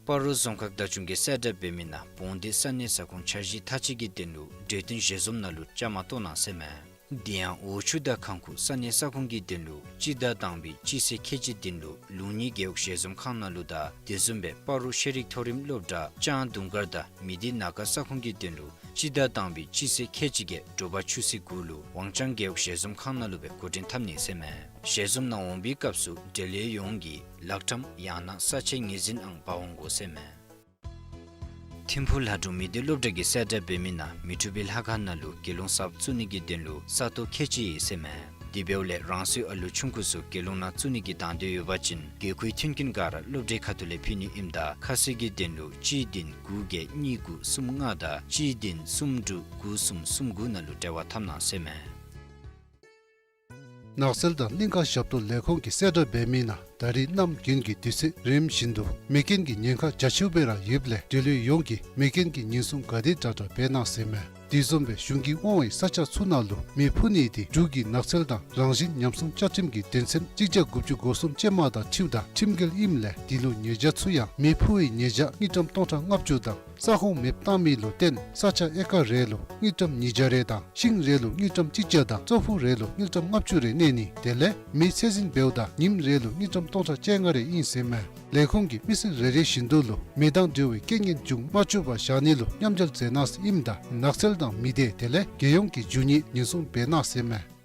སྤ་རོ་རྫོང་ཁག་བདག་སྐྱོང་གིས་གསལ་བསྒྲགས་འབད་མི་ནང་བོང་སྡེ་ས་གནས་ས་ཁོངས་འཆར་གཞི་མཐའ་དཔྱད་ཀྱི་དོན་ལུ་གྲོས་བསྟུན་ཞལ་འཛོམས་ནང་ལུ་བཅའ་མར་གཏོགས་གནང་ཟེར་མས། དེ་ཡང་འོ་ཆུ་དང་ཁང་ཁུག་ས་གནས་ས་ཁོངས་ཀྱི་དོན་ལུ་སྤྱི་ཟླ་དང་པའི་སྤྱི་ཚེས་ཁལ་གཅིག་བདུན་ལུ་ལུང་གཉིས་རྒེད་འོག་ཞལ་འཛོམས་ཁང་ནང་ལུ་དང་དེ་བཟུམ་སྦེ་སྤ་རོ་ཤེས་རིག་མཐོ་རིམ་སློབ་གྲྭ་ལྕང་དུང་དཀར་དང་མི་སྡེ་ན་ཁ་ས་ཁོངས་ཀྱི་དོན་ལུ་སྤྱི་ཟླ་དང་པའི་སྤྱི་ཚེས་ཁལ་གཅིག་བརྒྱད་དྲོ་པ་ཆུ་ཚོད་དགུ་ལུ་ཝང་ཅང་རྒེད་འོག་ཞལ་འཛོམས་ཁང་ནང་ལུ་སྦེ་འགོ་འདྲེན་འཐབ་ནི་ཟེར་མས། ཞལ་འཛོམས་ནང་འོང་པའི་སྐབས་སུ་འབྲེལ་ཡོད་ཡོངས་ཀྱིས་ལག་ཁྲམ་ཡང་ན་ས་ཆའི་ངོས་འཛིན་ཨང་འབག་འོང་དགོ་ཟེར་མས། ཐིམ་ཕུ་ལྷ་སྒྲུང་མི་སྡེ་སློབ་གྲྭ་གིས་གསལ་བསྒྲགས་འབད་མི་ནང་མི་འཁྲུགས་པའི་ལྷ་ཁང་ནང་ལུ་དགེ་སློང་གསརཔ་བཙུགས་ནི་གི་དོན་ལུ་ས་སྟོང་ཁལ་གཅིག་ཡོད་ཟེར་མས། དེ་འབདཝ་ལས་རང་སོའི་ཨ་ལུ་ཆུང་ཀུ་ཚུ་དགེ་སློང་ནང་བཙུགས་ནི་གི་དང་འདོད་ཡོད་པ་ཅིན་དགེ་བསྐོས་མཐུན་རྐྱེན་ག་ར་སློབ་གྲྭའི་ཁ་ཐུག་ལས་ཕུལ་ནི་ཨིནམ་ད་ཁ་གསལ་གྱི་དོན་ལུ་གཅིག་བདུན་དགུ་བརྒྱད་གཉིས་དགུ་གསུམ་ལྔ་དང་གཅིག་བདུན་གསུམ་དྲུག་དགུ་གསུམ་གསུམ་དགུ་ནང་ལུ་འབྲེལ་བ་འཐབ་གནང་ཟེར་མས། ནགས་ཚལ་དང་གླིང་ཁ་ཞབས་ཏོག་ལས་ཁུངས་ཀྱིས་གསལ་བསྒྲགས་འབད་མི་ནང་ད་རིས་གནམ་དགུན་གྱི་དུས་ཚོད་རིམ་བཞིན་དུ་མེ་རྐྱེན་གྱི་ཉེན་ཁ་རྒྱ་ཆེཝ་སྦེ་ར་ཡོདཔ་ལས་འབྲེལ་ཡོད་ཡོངས་ཀྱིས་མེ་རྐྱེན་གྱི་ཉེན་སྲུང་ག་དེ་དྲག་དྲག་འབད་གནང་ཟེར་མས། དེ་བཟུམ་སྦེ་གཞུང་གིས་དབང་བའི་ས་ཆ་ཚུ་ནང་ལུ་མེ་འཕུ་ནི་དེ་འབྲུག་གི་ནགས་ཚལ་དང་རང་བཞིན་ཉམས་སྲུང་བཅའ་ཁྲིམས་ཀྱི་དོན་ཚན་གཅིག་བརྒྱ་དགུ་བཅུ་གོ་གསུམ་ཅན་མ་དང་འཁྲིལཝ་ད་ཁྲིམས་འགལ་ཨིནམ་ལས་དེ་ལུ་ཉེས་བྱ་ཚུ་ཡང་མེ་འཕུ་བའི་ཉེས་བྱ་དངུལ་ཀྲམ་སྟོང་ཕྲག་ལྔ་བཅུ་དང་ས་ཁོངས་མེདཔ་བཏང་མི་ལུ་བརྟེན་ས་ཆ་ཨེ་ཀར་རེ་ལུ་དངུལ་ཀྲམ་ཉིས་བརྒྱ་རེ་དང་ཤིང་རེ་ལུ་དངུལ་ཀྲམ་གཅིག་བརྒྱ་དང་ཙོག་ཕུག་རེ་ལུ་དངུལ་ཀྲམ་ལྔ་བཅུ་རེ་གནས་ནི་དེ་ལས་མེ་ཚད་འཛིན་འབདཝ་ད་ཉིནམ་རེ་ལུ་དངུལ་ཀྲམ་སྟོང་ཕྲག་བཅོ་ལྔ་རེ་ཨིན་ཟེར་མས། ལས་ཁུངས་ཀྱིས་མི་སེར་རེ་རེ་བཞིན་དུ་ལུ་མེ་དང་འབྲེལ་བའི་རྐྱེན་ངན་འབྱུང་མ་བཅུག་པར་བཞག་ནི་ལུ་མཉམ་འབྲེལ་མཛད་གནང་ཟེར་ཨིནམ་ད་ནགས་ཚལ་དང་མི་སྡེ་དེ་ལས་རྒྱལ་ཡོངས་ཀྱི་རྒྱུ་དངོས་ཉེན་སྲུང་འབད་གནང་ཟེར་མས།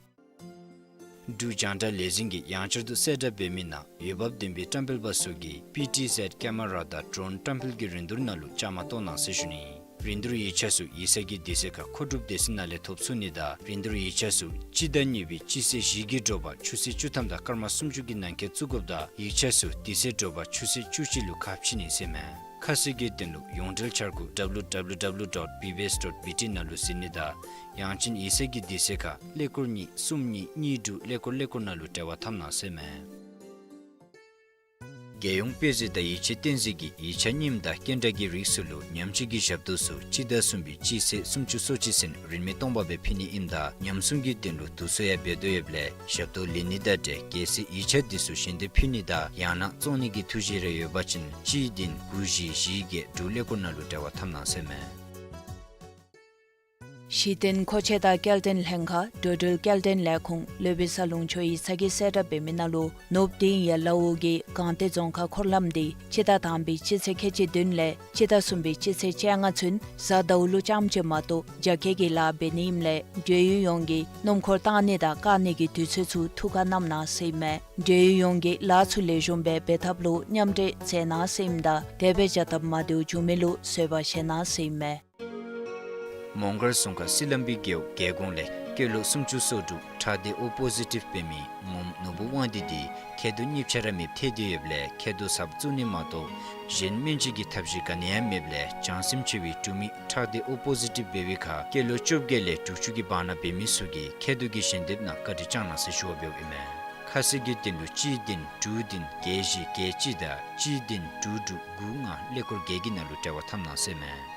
འབྲུག་རྒྱང་བསྒྲགས་ལས་འཛིན་གྱིས་ཡང་བསྐྱར་དུ་གསལ་བསྒྲགས་འབད་མི་ནང་འོས་འབབ་ལྡན་པའི་བཀྲམ་སྤེལ་པ་ཚུ་གིས་པི་ཊི་ཟེཌ་ཀེ་མ་ར་དང་ཌྲོན་བཀྲམ་སྤེལ་གྱི་རིན་བསྡུར་ནང་ལུ་བཅའ་མར་གཏོགས་གནང་ཟེར་ཞུ་ནི། རིན་བསྡུར་ཡིག་ཆ་ཚུ་ཡིག་ཚང་གི་དུས་ཚོད་ཁར་མཁོ་སྒྲུབ་སྡེ་ཚན་ནང་ལས་ཐོབ་ཚུགས་ནི་དང་རིན་བསྡུར་ཡིག་ཆ་ཚུ་སྤྱི་ཟླ་གཉིས་པའི་སྤྱི་ཚེས་བཞི་གི་དྲོ་པ་ཆུ་ཚོད་བཅུ་ཐམ་དང་སྐར་མ་སུམ་ཅུ་གི་ནང་འཁོད་བཙུགས་དགོཔ་དང་ཡིག་ཆ་ཚུ་དེ་ཚེ་དྲོ་པ་ཆུ་ཚོད་བཅུ་གཅིག་ལུ་ཁ་ཕྱེ་ནི་ཟེར་མས། ཁ་གསལ་གྱི་དོན་ལུ་ཡོངས་འབྲེལ་འཆར་སྒོ་ཌབ་ལུ་ཌབ་ལུ་ཌབ་ལུ་ཌོཊ་བི་བི་ཨེསི་ཌོཊ་བི་ཊི་ནང་ལུ་གཟིགས་ནི་དང་ཡང་ཅིན་ཡིག་ཚང་གི་དུས་ཚོད་ཁར་ཀླད་ཀོར་གཉིས་གསུམ་གཉིས་གཉིས་དྲུག་ཀླད་ཀོར་ཀླད་ཀོར་ནང་ལུ་འབྲེལ་བ་འཐབ་གནང་ཟེར་མས། རྒྱལ་ཡོངས་དཔེ་མཛོད་དང་ཡིག་ཆ་བསྟན་འཛིན་གྱིས་ཡིག་ཆ་རྙིངམ་དང་སྐྱེལ་འདྲེན་གྱི་རིགས་ཚུ་ལུ་ཉམས་བཅོས་ཀྱི་ཞབས་ཏོག་ཚུ་སྤྱི་ཟླ་གསུམ་པའི་སྤྱི་ཚེས་སུམ་ཅུ་སོ་གཅིག་ཚུན་རིན་མེད་སྟོང་པ་སྦེ་ཕུལ་ནི་ཨིནམ་ད་ཉམས་སྲུང་གི་དོན་ལུ་དུས་ཚོད་ཡང་འབད་དོ་ཡོདཔ་ལས་ཞབས་ཏོག་ལེན་ནི་དང་འབྲེལ་གལ་སྲིད་ཡིག་ཆ་དེ་ཚུ་ཞལ་འདེབས་ཕུལ་ནི་དང་ཡང་ན་བཙོང་ནི་གི་ཐུགས་བཞེད་རེ་ཡོད་པ་ཅིན་གཅིག་བདུན་དགུ་བཞི་བཞི་བརྒྱད་དྲུག་ཀླད་ཀོར་ནང་ལུ་འབྲེལ་བ་འཐབ་གནང་ཟེར་མས། གཞི་རྟེན་མཁོ་ཆས་དང་སྐྱེལ་འདྲེན་ལྷན་ཁག་འགྲོ་འགྲུལ་སྐྱེལ་འདྲེན་ལས་ཁུངས་སློབ་དཔོན་ས་ལུང་ཆོས་ཡིག་ཚང་གིས་གསལ་བསྒྲགས་འབད་མི་ནང་ལུ་ནུབ་དིང་ཡ་ལ་འོག་གི་སྒང་སྟེང་རྫོང་ཁག་འཁོར་ལམ་དེ་སྤྱི་ཟླ་དང་པའི་སྤྱི་ཚེས་ཁལ་གཅིག་བདུན་ལས་སྤྱི་ཟླ་གསུམ་པའི་སྤྱི་ཚེས་བཅོ་ལྔ་ཚུན་གཟའ་ཟླཝ་ལུ་རྐྱངམ་ཅིག་མ་གཏོགས་རྒྱ་སྐྱེད་ཀྱི་ལཱ་འབད་ནི་ཨིནམ་ལས་འབྲེལ་ཡོད་ཡོངས་ཀྱིས་སྣུམ་འཁོར་བཏང་ནི་དང་བཀག་ནི་གི་དུས་ཚོད་ཚུ་ཐུགས་ཁར་བསྣམ་གནང་ཟེར་ཨིན་མས། འབྲེལ་ཡོད་ཡོངས་ཀྱིས་ལཱ་ཚུ་ལེགས་ཤོམ་སྦེ་འབད་ཐབས་ལུ་མཉམ་འབྲེལ་མཛད་གནང་ཟེར་ཨིནམ་ད་དེ་སྦེ་བྱ་ཐབས་མ་བདེཝ་བྱུང་མི་ལུ་བཟོད་པ་བཞེས་གནང་ཟེར་ཨིན་མས། མོང་སྒར་རྫོང་ཁག་སི་ལམ་བི་རྒེད་འོག་རྒེད་འོག་ལས་སྐྱེས་ལོ་སུམ་ཅུ་སོ་དྲུག་ཁྲག་སྡེ་ཨོ་པོ་ཟི་ཊིབ་འབད་མི་ངོམ་ནོར་བུ་དབང་འདུས་དེ་མཁལ་རྡོག་གཉིས་ཆ་ར་མེདཔ་ཐལ་ཏེ་ཡོདཔ་ལས་མཁལ་རྡོག་གསརཔ་བཙུགས་ནི་མ་གཏོགས་གཞན་སྨན་བཅོས་ཀྱི་ཐབས་ཤེས་ག་ནི་ཡང་མེདཔ་ལས་བྱང་སེམས་ཆེ་བའི་འབྲུག་མི་ཁྲག་སྡེ་ཨོ་པོ་ཟི་ཊིབ་འབད་བའི་ཁར་སྐྱེས་ལོ་བཅོ་བརྒྱད་ལས་དྲུག་ཅུ་གི་བར་ན་འབད་མི་ཚུ་གིས་མཁལ་རྡོག་གི་ཞལ་འདེབས་ནང་བཀའ་དྲིན་བསྐྱང་གནང་ཟེར་ཞུ་བ་འབདཝ་ཨིན་མས། ཁ་གསལ་གྱི་དོན་ལུ་གཅིག་བདུན་དྲུག་བདུན་བརྒྱད་བཞི་བརྒྱད་གཅིག་དང་གཅིག་བདུན་དྲུག་དྲུག་དགུ་ལྔ་ཀླད་ཀོར་བརྒྱད་ཀྱི་ནང་ལུ་འབྲེལ་བ་འཐབ་གནང་ཟེར་མས།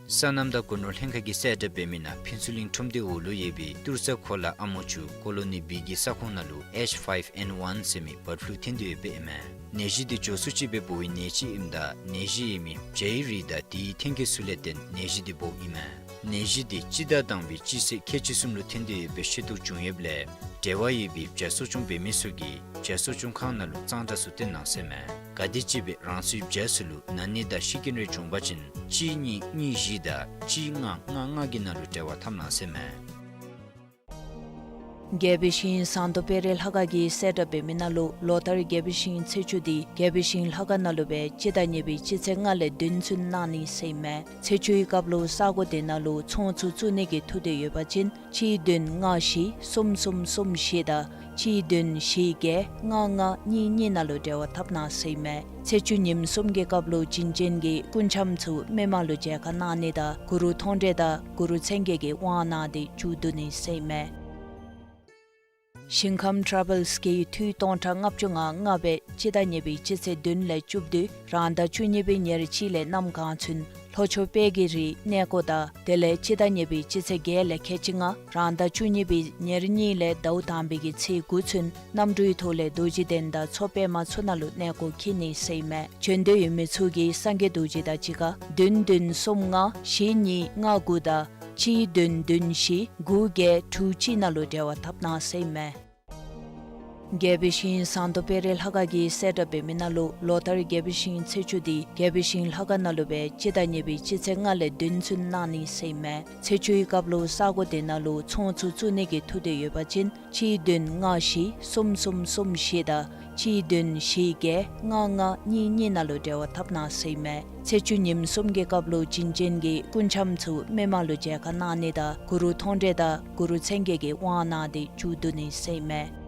སོ་ནམ་དང་སྒོ་ནོར་ལྷན་ཁག་གིས་གསལ་བསྒྲགས་འབད་མི་ནང་ཕུན་ཚོགས་གླིང་ཁྲོམ་སྡེ་འོག་ལུ་ཡོད་པའི་ཏུར་ས་གོ་ལ་ཨ་མོ་ཆུ་ཀོ་ལོ་ནི་བི་གི་ས་ཁོངས་ནང་ལུ་ཨེཆ་ཕའིབ་ཨེན་ཝན་ཟེར་མི་བཱཌ་ཕུ་ལུ་ཐོན་ཏེ་ཡོདཔ་ཨིན་མས། ནད་གཞི་དེ་འགྱོ་ས་ཅིག་སྦེ་འབོ་བའི་ནད་ཅིག་ཨིནམ་ད་ནད་གཞི་ཡོད་མི་བྱའི་རིགས་དང་དེའི་ཐོན་སྐྱེད་ཚུ་ལས་བརྟེན་ནད་གཞི་དེ་འབོཝ་ཨིན་མས། ནད་གཞི་དེ་སྤྱི་ཟླ་དང་པའི་སྤྱི་ཚེས་ཁལ་གཅིག་གསུམ་ལུ་ཐོན་ཏེ་ཡོདཔ་སྦེ་ཤེས་རྟོགས་བྱུང་ཡོདཔ་ལས་འབྲེལ་བ་ཡོད་པའི་བྱ་གསོ་སྐྱོང་འབད་མི་ཚུ་གིས་བྱ་གསོ་སྐྱོང་ཁང་ནང་ལུ་གཙང་སྦྲ་ཚུ་བསྟེན་གནང་ཟེར་མས། ག་དེམ་ཅིག་སྦེ་རང་སོའི་བྱ་ཚུ་ལུ་ན་ནི་དང་ཤི་རྐྱེན་རེ་བྱུང་པ་ཅིན་གཅིག་གཉིས་གཉིས་བཞི་དང་གཅིག་ལྔ་ལྔ་ལྔ་གི་ནང་ལུ་འབྲེལ་བ་འཐབ་གནང་ཟེར་མས། དགེ་བའི་བཤེས་གཉེན་ཟངས་མདོག་དཔལ་རི་ལྷ་ཁང་གིས་གསལ་བསྒྲགས་འབད་མི་ནང་ལུ་ལོ་ལྟར་དགེ་བའི་བཤེས་གཉེན་ཚེས་བཅུ་དེ་དགེ་བའི་བཤེས་གཉེན་ལྷ་ཁང་ནང་ལུ་སྦེ་སྤྱི་ཟླ་གཉིས་པའི་སྤྱི་ཚེས་ལྔ་ལས་བདུན་ཚུན་གནང་ནི་ཟེར་ཨིན་མས། ཚེས་བཅུའི་སྐབས་ལུ་ས་གོ་དེ་ནང་ལུ་ཚོང་ཚུ་བཙུགས་ནི་གི་ཐུགས་འདོད་ཡོད་པ་ཅིན་གཅིག་བདུན་ལྔ་བཞི་གསུམ་གསུམ་གསུམ་བཞི་དང་གཅིག་བདུན་བཞི་བརྒྱད་ལྔ་ལྔ་གཉིས་གཉིས་ནང་ལུ་འབྲེལ་བ་འཐབ་གནང་ཟེར་ཨིན་མས། ཚེས་བཅུ་ཉིནམ་གསུམ་གྱི་སྐབས་ལུ་བྱིན་ཅན་གྱི་སྐུ་འཆམ་ཚུ་མི་མང་ལུ་མཇལ་ཁ་གནང་ནི་དང་གུ་རུ་མཐོང་གྲོལ་དང་གུ་རུ་མཚན་བརྒྱད་ཀྱི་དབང་གནང་སྟེ་མཇུག་བསྡུ་ནི་ཟེར་ཨིན་མས། ཞིང་ཁམས་ཊ་ར་བཱལསི་གིས་འཐུས་སྟོང་ཕྲག་ལྔ་བཅུ་ང་ལྔ་སྦེ་སྤྱི་ཟླ་གཉིས་པའི་སྤྱི་ཚེས་བདུན་ལས་བཅུ་བདུན་རང་ཟླ་བཅུ་གཉིས་པའི་ཉེར་གཅིག་ལས་གནམ་གང་ཚུན་ལྷོ་ཕྱོགས་དཔལ་གྱི་རིའི་གནས་སྐོར་དང་དེ་ལས་སྤྱི་ཟླ་གཉིས་པའི་སྤྱི་ཚེས་བརྒྱད་ལས་ཁལ་གཅིག་ལྔ་རང་ཟླ་བཅུ་གཉིས་པའི་ཉེར་གཉིས་ལས་ཟླཝ་དང་པའི་གི་ཚེས་དགུ་ཚུན་གནམ་གྲུའི་ཐོག་ལས་རྡོ་རྗེ་གདན་དང་མཚོ་པདྨ་ཚུ་ནང་ལུ་གནས་སྐོར་འཁྱིད་ནི་ཟེར་ཨིན་མས། བྱོན་འདོད་ཡོད་མི་ཚུ་གིས་སངས་རྒྱས་རྡོ་རྗེ་དང་གཅིག་ཁར་བདུན་བདུན་གསུམ་ལྔ་བཞི་གཉིས་ལྔ་དགུ་དང་གཅིག་བདུན་བདུན་བཞི་དགུ་བརྒྱད་དྲུག་གཅིག་ནང་ལུ་འབྲེལ་བ་འཐབ་གནང་ཟེར་ཨིན་མས། དགེ་བའི་བཤེས་གཉེན་ཟངས་མདོག་དཔལ་རི་ལྷ་ཁང་གིས་གསལ་བསྒྲགས་འབད་མི་ནང་ལུ་ལོ་ལྟར་དགེ་བའི་བཤེས་གཉེན་ཚེས་བཅུ་དེ་དགེ་བའི་བཤེས་གཉེན་ལྷ་ཁང་ནང་ལུ་སྦེ་སྤྱི་ཟླ་གཉིས་པའི་སྤྱི་ཚེས་ལྔ་ལས་བདུན་ཚུན་གནང་ནི་ཟེར་ཨིན་མས། ཚེས་བཅུའི་སྐབས་ལུ་ས་གོ་དེ་ནང་ལུ་ཚོང་ཚུ་བཙུགས་ནི་གི་ཐུགས་འདོད་ཡོད་པ་ཅིན་གཅིག་བདུན་ལྔ་བཞི་གསུམ་གསུམ་གསུམ་བཞི་དང་གཅིག་བདུན་བཞི་བརྒྱད་ལྔ་ལྔ་གཉིས་གཉིས་ནང་ལུ་འབྲེལ་བ་འཐབ་གནང་ཟེར་ཨིན་མས། ཚེས་བཅུ་ཉིནམ་གསུམ་གྱི་སྐབས་ལུ་བྱིན་ཅན་གྱི་སྐུ་འཆམ་ཚུ་མི་མང་ལུ་མཇལ་ཁ་གནང་ནི་དང་གུ་རུ་མཐོང་གྲོལ་དང་གུ་རུ་མཚན་བརྒྱད་ཀྱི་དབང་གནང་སྟེ་མཇུག་བསྡུ་ནི་ཟེར་ཨིན་མས།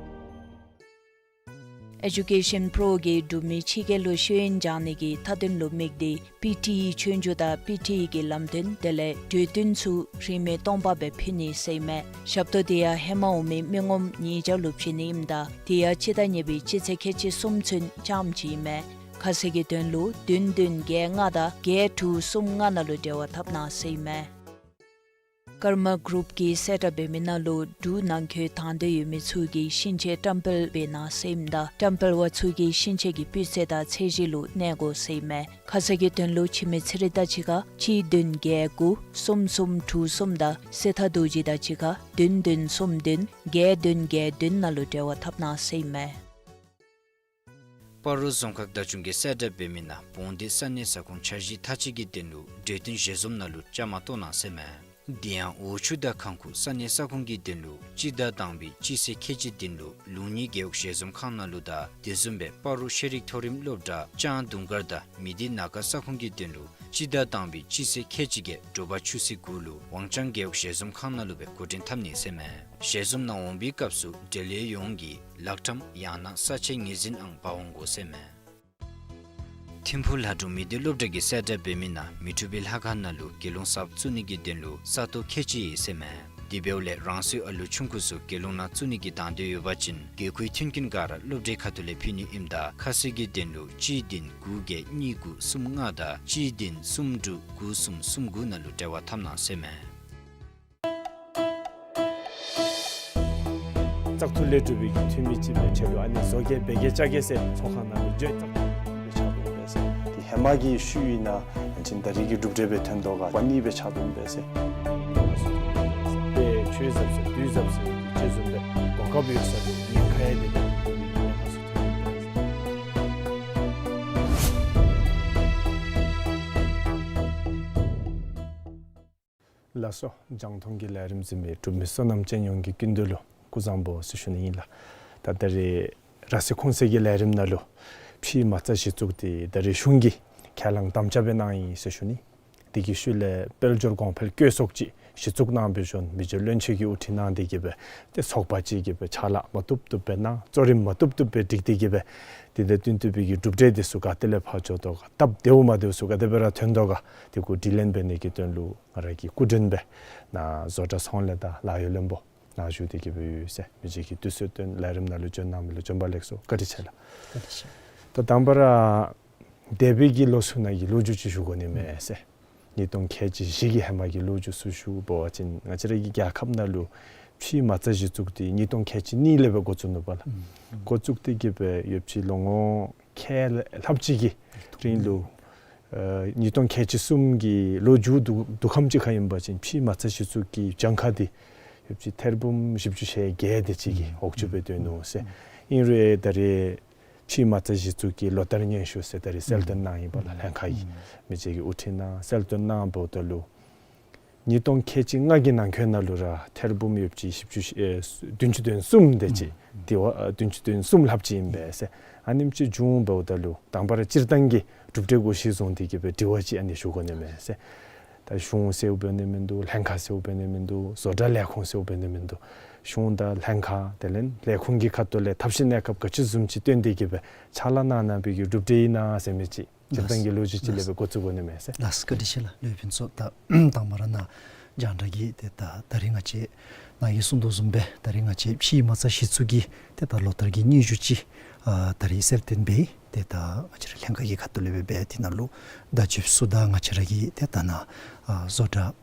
ཨེ་ཌུ་ཀེ་ཤཱན་པྲོ་གིས་འབྲུག་མི་ཕྱི་རྒྱལ་ལུ་ཤེས་ཡོན་སྦྱང་ནི་གི་མཐའ་དོན་ལུ་དམིགས་ཏེ་པི་ཊི་ཨི་ཆོས་རྒྱུགས་དང་པི་ཊི་ཨི་གི་ལམ་སྟོན་དེ་ལས་གྲོས་བསྟུན་ཚུ་རིན་མེད་སྟོང་པ་སྦེ་ཕུལ་ནི་ཟེར་ཨིན་མས། ཞབས་ཏོག་དེ་ཡང་ཧེ་མ་འོང་མི་མི་ངོམ་ཉིས་བརྒྱ་ལུ་བྱིན་ནི་ཨིནམ་ད་དེ་ཡང་སྤྱི་ཟླ་གཉིས་པའི་སྤྱི་ཚེས་ཁལ་གཅིག་གསུམ་ཚུན་རྐྱངམ་ཅིག་ཨིན་མས། ཁ་གསལ་གྱི་དོན་ལུ་བདུན་བདུན་བརྒྱད་ལྔ་དང་བརྒྱད་དྲུག་གསུམ་ལྔ་ནང་ལུ་འབྲེལ་བ་འཐབ་གནང་ཟེར་ཨིན་མས། ཀརྨ་གུ་རུབ་ཀྱིས་གསལ་བསྒྲགས་འབད་མི་ནང་ལུ་འབྲུག་ནང་འཁོད་དང་འདོད་ཡོད་མི་ཚུ་གིས་ཤིང་ཆས་བཀྲམ་སྤེལ་འབད་གནང་ཟེར་ཨིནམ་ད་བཀྲམ་སྤེལ་པ་ཚུ་གིས་ཤིང་ཆས་ཀྱི་སྤུས་ཚད་དང་ཚད་གཞི་ལུ་གནས་དགོ་ཟེར་ཨིན་མས། ཁ་གསལ་གྱི་དོན་ལུ་འཆི་མེད་ཚེ་རིང་དང་གཅིག་ཁར་གཅིག་བདུན་བརྒྱད་དགུ་གསུམ་གསུམ་དྲུག་གསུམ་དང་གསེར་རྟ་རྡོ་རྗེ་དང་གཅིག་ཁར་བདུན་བདུན་གསུམ་བདུན་བརྒྱད་བདུན་བརྒྱད་བདུན་ནང་ལུ་འབྲེལ་བ་འཐབ་གནང་ཟེར་ཨིན་མས། སྤ་རོ་རྫོང་ཁག་བདག་སྐྱོང་གིས་གསལ་བསྒྲགས་འབད་མི་ནང་བོང་སྡེ་ས་གནས་ས་ཁོངས་འཆར་གཞི་མཐའ་དཔྱད་ཀྱི་དོན་ལུ་གྲོས་བསྟུན་ཞལ་འཛོམས་ནང་ལུ་བཅའ་མར་གཏོགས་གནང་ཟེར་ཨིན་མས། དེ་ཡང་འོག་ཆུ་དང་གངས་ཁུག་ས་གནས་ས་ཁོངས་ཀྱི་དོན་ལུ་སྤྱི་ཟླ་དང་པའི་སྤྱི་ཚེས་ཁལ་གཅིག་དོན་ལུ་ལུང་གཉིས་རྒེད་འོག་ཞལ་འཛོམས་ཁང་ནང་ལུ་དང་དེ་བཟུམ་སྦེ་སྤ་རོ་ཤེས་རིག་མཐོ་རིམ་སློབ་གྲྭ་ལྕང་དུང་དཀར་དང་མི་སྡེ་ན་ཁ་ས་ཁོངས་ཀྱི་དོན་ལུ་སྤྱི་ཟླ་དང་པའི་སྤྱི་ཚེས་ཁལ་གཅིག་གི་དྲོ་པ་ཆུ་ཚོད་དགུ་ལུ་ཝང་ཅང་རྒེད་འོག་ཞལ་འཛོམས་ཁང་ནང་ལུ་སྦེ་འགོ་འདྲེན་འཐབ་ནི་ཟེར་ཨིན་མས། ཞལ་འཛོམས་ནང་འོང་པའི་སྐབས་སུ་འབྲེལ་ཡོད་ཡོངས་ཀྱིས་ལག་ཁྲམ་ཡང་ན་ས་ཆའི་ངོས་འཛིན་ཨང་འབག་འོང་དགོ་ཟེར་ཨིན་མས། ཐིམ་ཕུག་ལྷ་སྒྲུང་མི་སྡེ་སློབ་གྲྭ་གིས་གསལ་བསྒྲགས་འབད་མི་ནང་མི་འཁྲུགས་པའི་ལྷ་ཁང་ནང་ལུ་དགེ་སློང་གསརཔ་བཙུགས་ནི་གི་དོན་ལུ་ས་སྟོང་ཁལ་གཅིག་ཡོད་ཟེར་ཨིན་མས། དེ་འབདཝ་ལས་རང་སོའི་ཨ་ལུ་ཆུང་ཀུ་ཚུ་དགེ་སློང་ནང་བཙུགས་ནི་གི་དང་འདོད་ཡོད་པ་ཅིན་དགེ་བསྐོས་མཐུན་རྐྱེན་ག་ར་སློབ་གྲྭའི་ཁ་ཐུག་ལས་ཕུལ་ནི་ཨིནམ་ད་ཁ་གསལ་གྱི་དོན་ལུ་གཅིག་བདུན་དགུ་བརྒྱད་གཉིས་དགུ་གསུམ་ལྔ་དང་གཅིག་བདུན་གསུམ་དྲུག་དགུ་གསུམ་གསུམ་དགུ་ནང་ལུ་འབྲེལ་བ་འཐབ་གནང་ཟེར་ཨིན་མས། བཙག་འཐུ་ལས་གྲུབ་པའི་གི་འཐུས་མི་ཅིག་སྦེ་ཁྲལ་ལུ་ཨ་ནི་བཟོ་གེ་འབད་གེ་བཅའ་གེ་ཟེར་ཚོགས་ཁང་ནང་ལུ་བརྗོད་བཙག་འཐུ་ལས་གྲུབ་པའི་ཆ་དུམ་སྦེ་ཟེར། དེ་ཧེ་མ་གི་ཤུལ་ཨིན་ན་ཡང་ཅིན་ད་རེས་ཀྱི་གྲུབ་འབྲས་སྦེ་ཐོན་དོ་ག་པ་ནི་སྦེ་ཆ་དུམ་སྦེ་ཟེར། དཔེ་ཆོས་ཟབ་ཟེར་དུས་ཟབ་ཟེར་ཅིག་བཟུམ་སྦེ་གོ་སྐབས་ཡོད་ས་ལུ་ཉེན་ཁ་ཡང་དེ་དེ་ཉེན་ཁ་ཚུ་ཐོན་ཡི་ཟེར། ལགས་སོ། རྒྱང་མཐོང་གི་ལས་རིམ་གཟིགས་མི་འབྲུག་མི་བསོད་ནམས་ཅན་ཡོངས་ཀྱི་སྐུ་མདུན་ལུ་སྐུ་གཟུགས་བཟང་པོ་ཟེར་ཞུ་ནི་ཨིན་ལགས། ད་ད་རེས་ར་སེ་ཁུང་སེ་གི་ལས་རིམ་ནང་ལུ་ཕྱི་མ་རྩ་གཞི་བཙུགས་ཏེ་ད་རེས་གཞུང་གིས་ཁས་བླངས་དམ་བཅའ་འབད་གནང་ཡི་ཟེར་ཞུ་ནི། དེ་གི་ཤུལ་ལས་དཔལ་འབྱོར་གོང་འཕེལ་བཀོད་ཚོགས་ཅིག་གཞི་བཙུགས་གནང་སྦེ་ཞིནམ་མི་རྗེ་བློན་ཆེན་གྱིས་དབུ་ཁྲིད་གནང་སྟེ་གི་སྦེ་ཏེ་ཚོགས་པ་ཅིག་གིས་སྦེ་ཕྱག་ལཱ་མ་བཏུབ་བཏུབ་སྦེ་གནང་གཙོ་རིམ་མ་བཏུབ་བཏུབ་སྦེ་བསྒྲིགས་ཏེ་གི་སྦེ་དེ་དང་བསྟུན་ཏེ་སྦེ་གི་གྲུབ་འབྲས་དེ་ཚུ་ག་ཏེ་ལས་ཕར་འགྱོ་དོ་ག་སྟབས་བདེཝ་མ་བདེཝ་ཚུ་ག་དེ་སྦེ་ར་ཐོན་དོ་ག་དེ་གུ་དྲི་ལན་འབད་ནི་གི་དོན་ལུ་ང་ར་གི་སྐུ་མགྲོན་སྦེ་ནཱ་བཟོ་གྲྭ་ཚོང་ལས་དང་ལཱ་གཡོག་བློན་པོ་ནཱ་བཞུགས་ཏེ་གི་སྦེ་ཡོད་ཟེར། མི་རྗེ་གིས་དུས་ཚོད་བཏོན་ལས་རིམ་ནང་ལུ་བྱོན་གནང་མི་ལུ་བྱོན་པ་ལེགས་སོ། བཀའ་དྲིན་ཆེ་ལགས། བཀའ་དྲིན་ཆེ། ད་དང་པ་ར་འདས་པའི་གི་ལོ་ཚུ་ནང་གི་ལོ་རྒྱུས་ཅིག་ཞུ་དགོ་ནི་མས་ཟེར། ཉིས་སྟོང་ཁལ་གཅིག་བཞི་གི་ཧེ་མ་གི་ལོ་རྒྱུས་ཚུ་ཞུ་བ་ཅིན་ང་བཅས་ར་གི་རྒྱལ་ཁབ་ནང་ལུ་ཕྱི་མ་རྩ་གཞི་བཙུགས་ཏེ་ཉིས་སྟོང་ཁལ་གཅིག་གཉིས་ལས་སྦེ་འགོ་བཙུགས་ནུག་པ་ལགས། ཨུམ། འགོ་བཙུགས་ཏེ་གི་སྦེ་ཡོད་ཅི་ལོ་ངོ་ཁལ་ལྷགཔ་ཅིག་གི་རིང་ལུ་ཨ་ཉིས་སྟོང་ཁལ་གཅིག་གསུམ་གྱི་ལོ་མཇུག་བསྡུ་བསྡུ་ཁམས་ཅིག་ཁར་ཨིན་པ་ཅིན་ཕྱི་མ་རྩ་གཞི་བཙུགས་ཀྱི་གྱངས་ཁ་དེ་ཡོད་ཅི་ཐེར་འབུམ་བཞི་བཅུ་ཞེ་བརྒྱད་དེ་ཅིག་གི་ཨུམ་འོག་ཅུ་སྦེ་སྡོད་ནུག་ཟེར། ཨིན་རུང་ད་རེས་ཕྱི་མ་རྩ་གཞི་བཙུགས་ཀྱི་ལོ་བསྟར་སྙན་ཞུ་ཟེར་ད་རེས་གསལ་སྟོན་གནང་ཡི་པ་ལགས། ལྷན་ཁག་གིས་མི་རྗེ་གིས་དབུ་ཁྲིད་གནང་གསལ་སྟོན་གནང་འབདཝ་ད་ལུ་ཉིས་སྟོང་ཁལ་གཅིག་ལྔ་གི་ནང་འཁོད་ནང་ལུ་ར་ཐེར་འབུམ་ཡོད་ཅི་བཞི་བཅུ་ཨེ་བདུན་ཅུ་དོན་གསུམ་དེ་ཅིག་དེ་བ་བདུན་ཅུ་དོན་གསུམ་ལྷགཔ་ཅིག་ཨིན་པས་ཟེར། ཨ་ནེམ་ཅིག་བྱུང་འབདཝ་ད་ལུ་དང་པ་ར་སྤྱིར་བཏང་གི་གྲུབ་འབྲས་གུ་གཞི་བཟུང་སྟེ་གི་སྦེ་དྲི་བ་ཅིག་ཨ་ནི་ཞུ་དགོ་ནི་མས་ཟེར། ད་གཞུང་ཟེརཝ་འབད་ནི་མིན་འདུག། ལྷན་ཁག་ཟེརཝ་འབད་ནི་མིན་འདུག། བཟོ་གྲྭ་ལས་ཁུངས་ཟེརཝ་འབད་ནི་མིན་འདུག། གཞུང་དང་ལྷན་ཁག་དེ་ལས་ལས་ཁུངས་ཀྱི་ཁ་ཐུག་ལས་ཐབས་ཤེས་གནས་སྐབས་ག་ཅི་བཟུམ་ཅིག་བཏོན་ཏེ་གི་སྦེ་ཕྱག་ལཱ་གནང་གནང་བའི་གི་གྲུབ་འབྲས་ཨིན་ན་ཟེར་མི་ཅིག་སྤྱིར་བཏང་གི་ལོ་རྒྱུས་ཅིག་ལས་སྦེ་འགོ་བཙུགས་དགོ་ནི་མས་ཟེར། ལགས་སོ། བཀའ་དྲིན་ཆེ་ལགས། ལོ་ཕུན་ཚོགས། ད་དང་པ་ར་ནཱ་རྒྱང་བསྒྲགས་ཀྱི་ཏེ་ད་ད་རེས་ང་བཅས་ནཱ་གིས་གསུངས་དོ་བཟུམ་སྦེ་ད་རེས་ང་བཅས་ཕྱི་མ་རྩ་གཞི་བཙུགས་ཀྱི་ཏེ་ད་ལོ་བསྟར་གྱི་སྙན་ཞུ་ཅིག་ཨ་ད་རེས་གསལ་སྟོན་འབད་ཡི། ཏེ་ད་ང་བཅས་ར་ལྷན་ཁག་གི་ཁ་ཐུག་ལས་སྦེ་འབད་དེ་ནང་ལུ་བརྡ་བརྒྱུདཔ་ཚུ་དང་ང་བཅས་ར་གི་ཏེ་ད་ནཱ་ཨ་བཟོ་གྲྭ་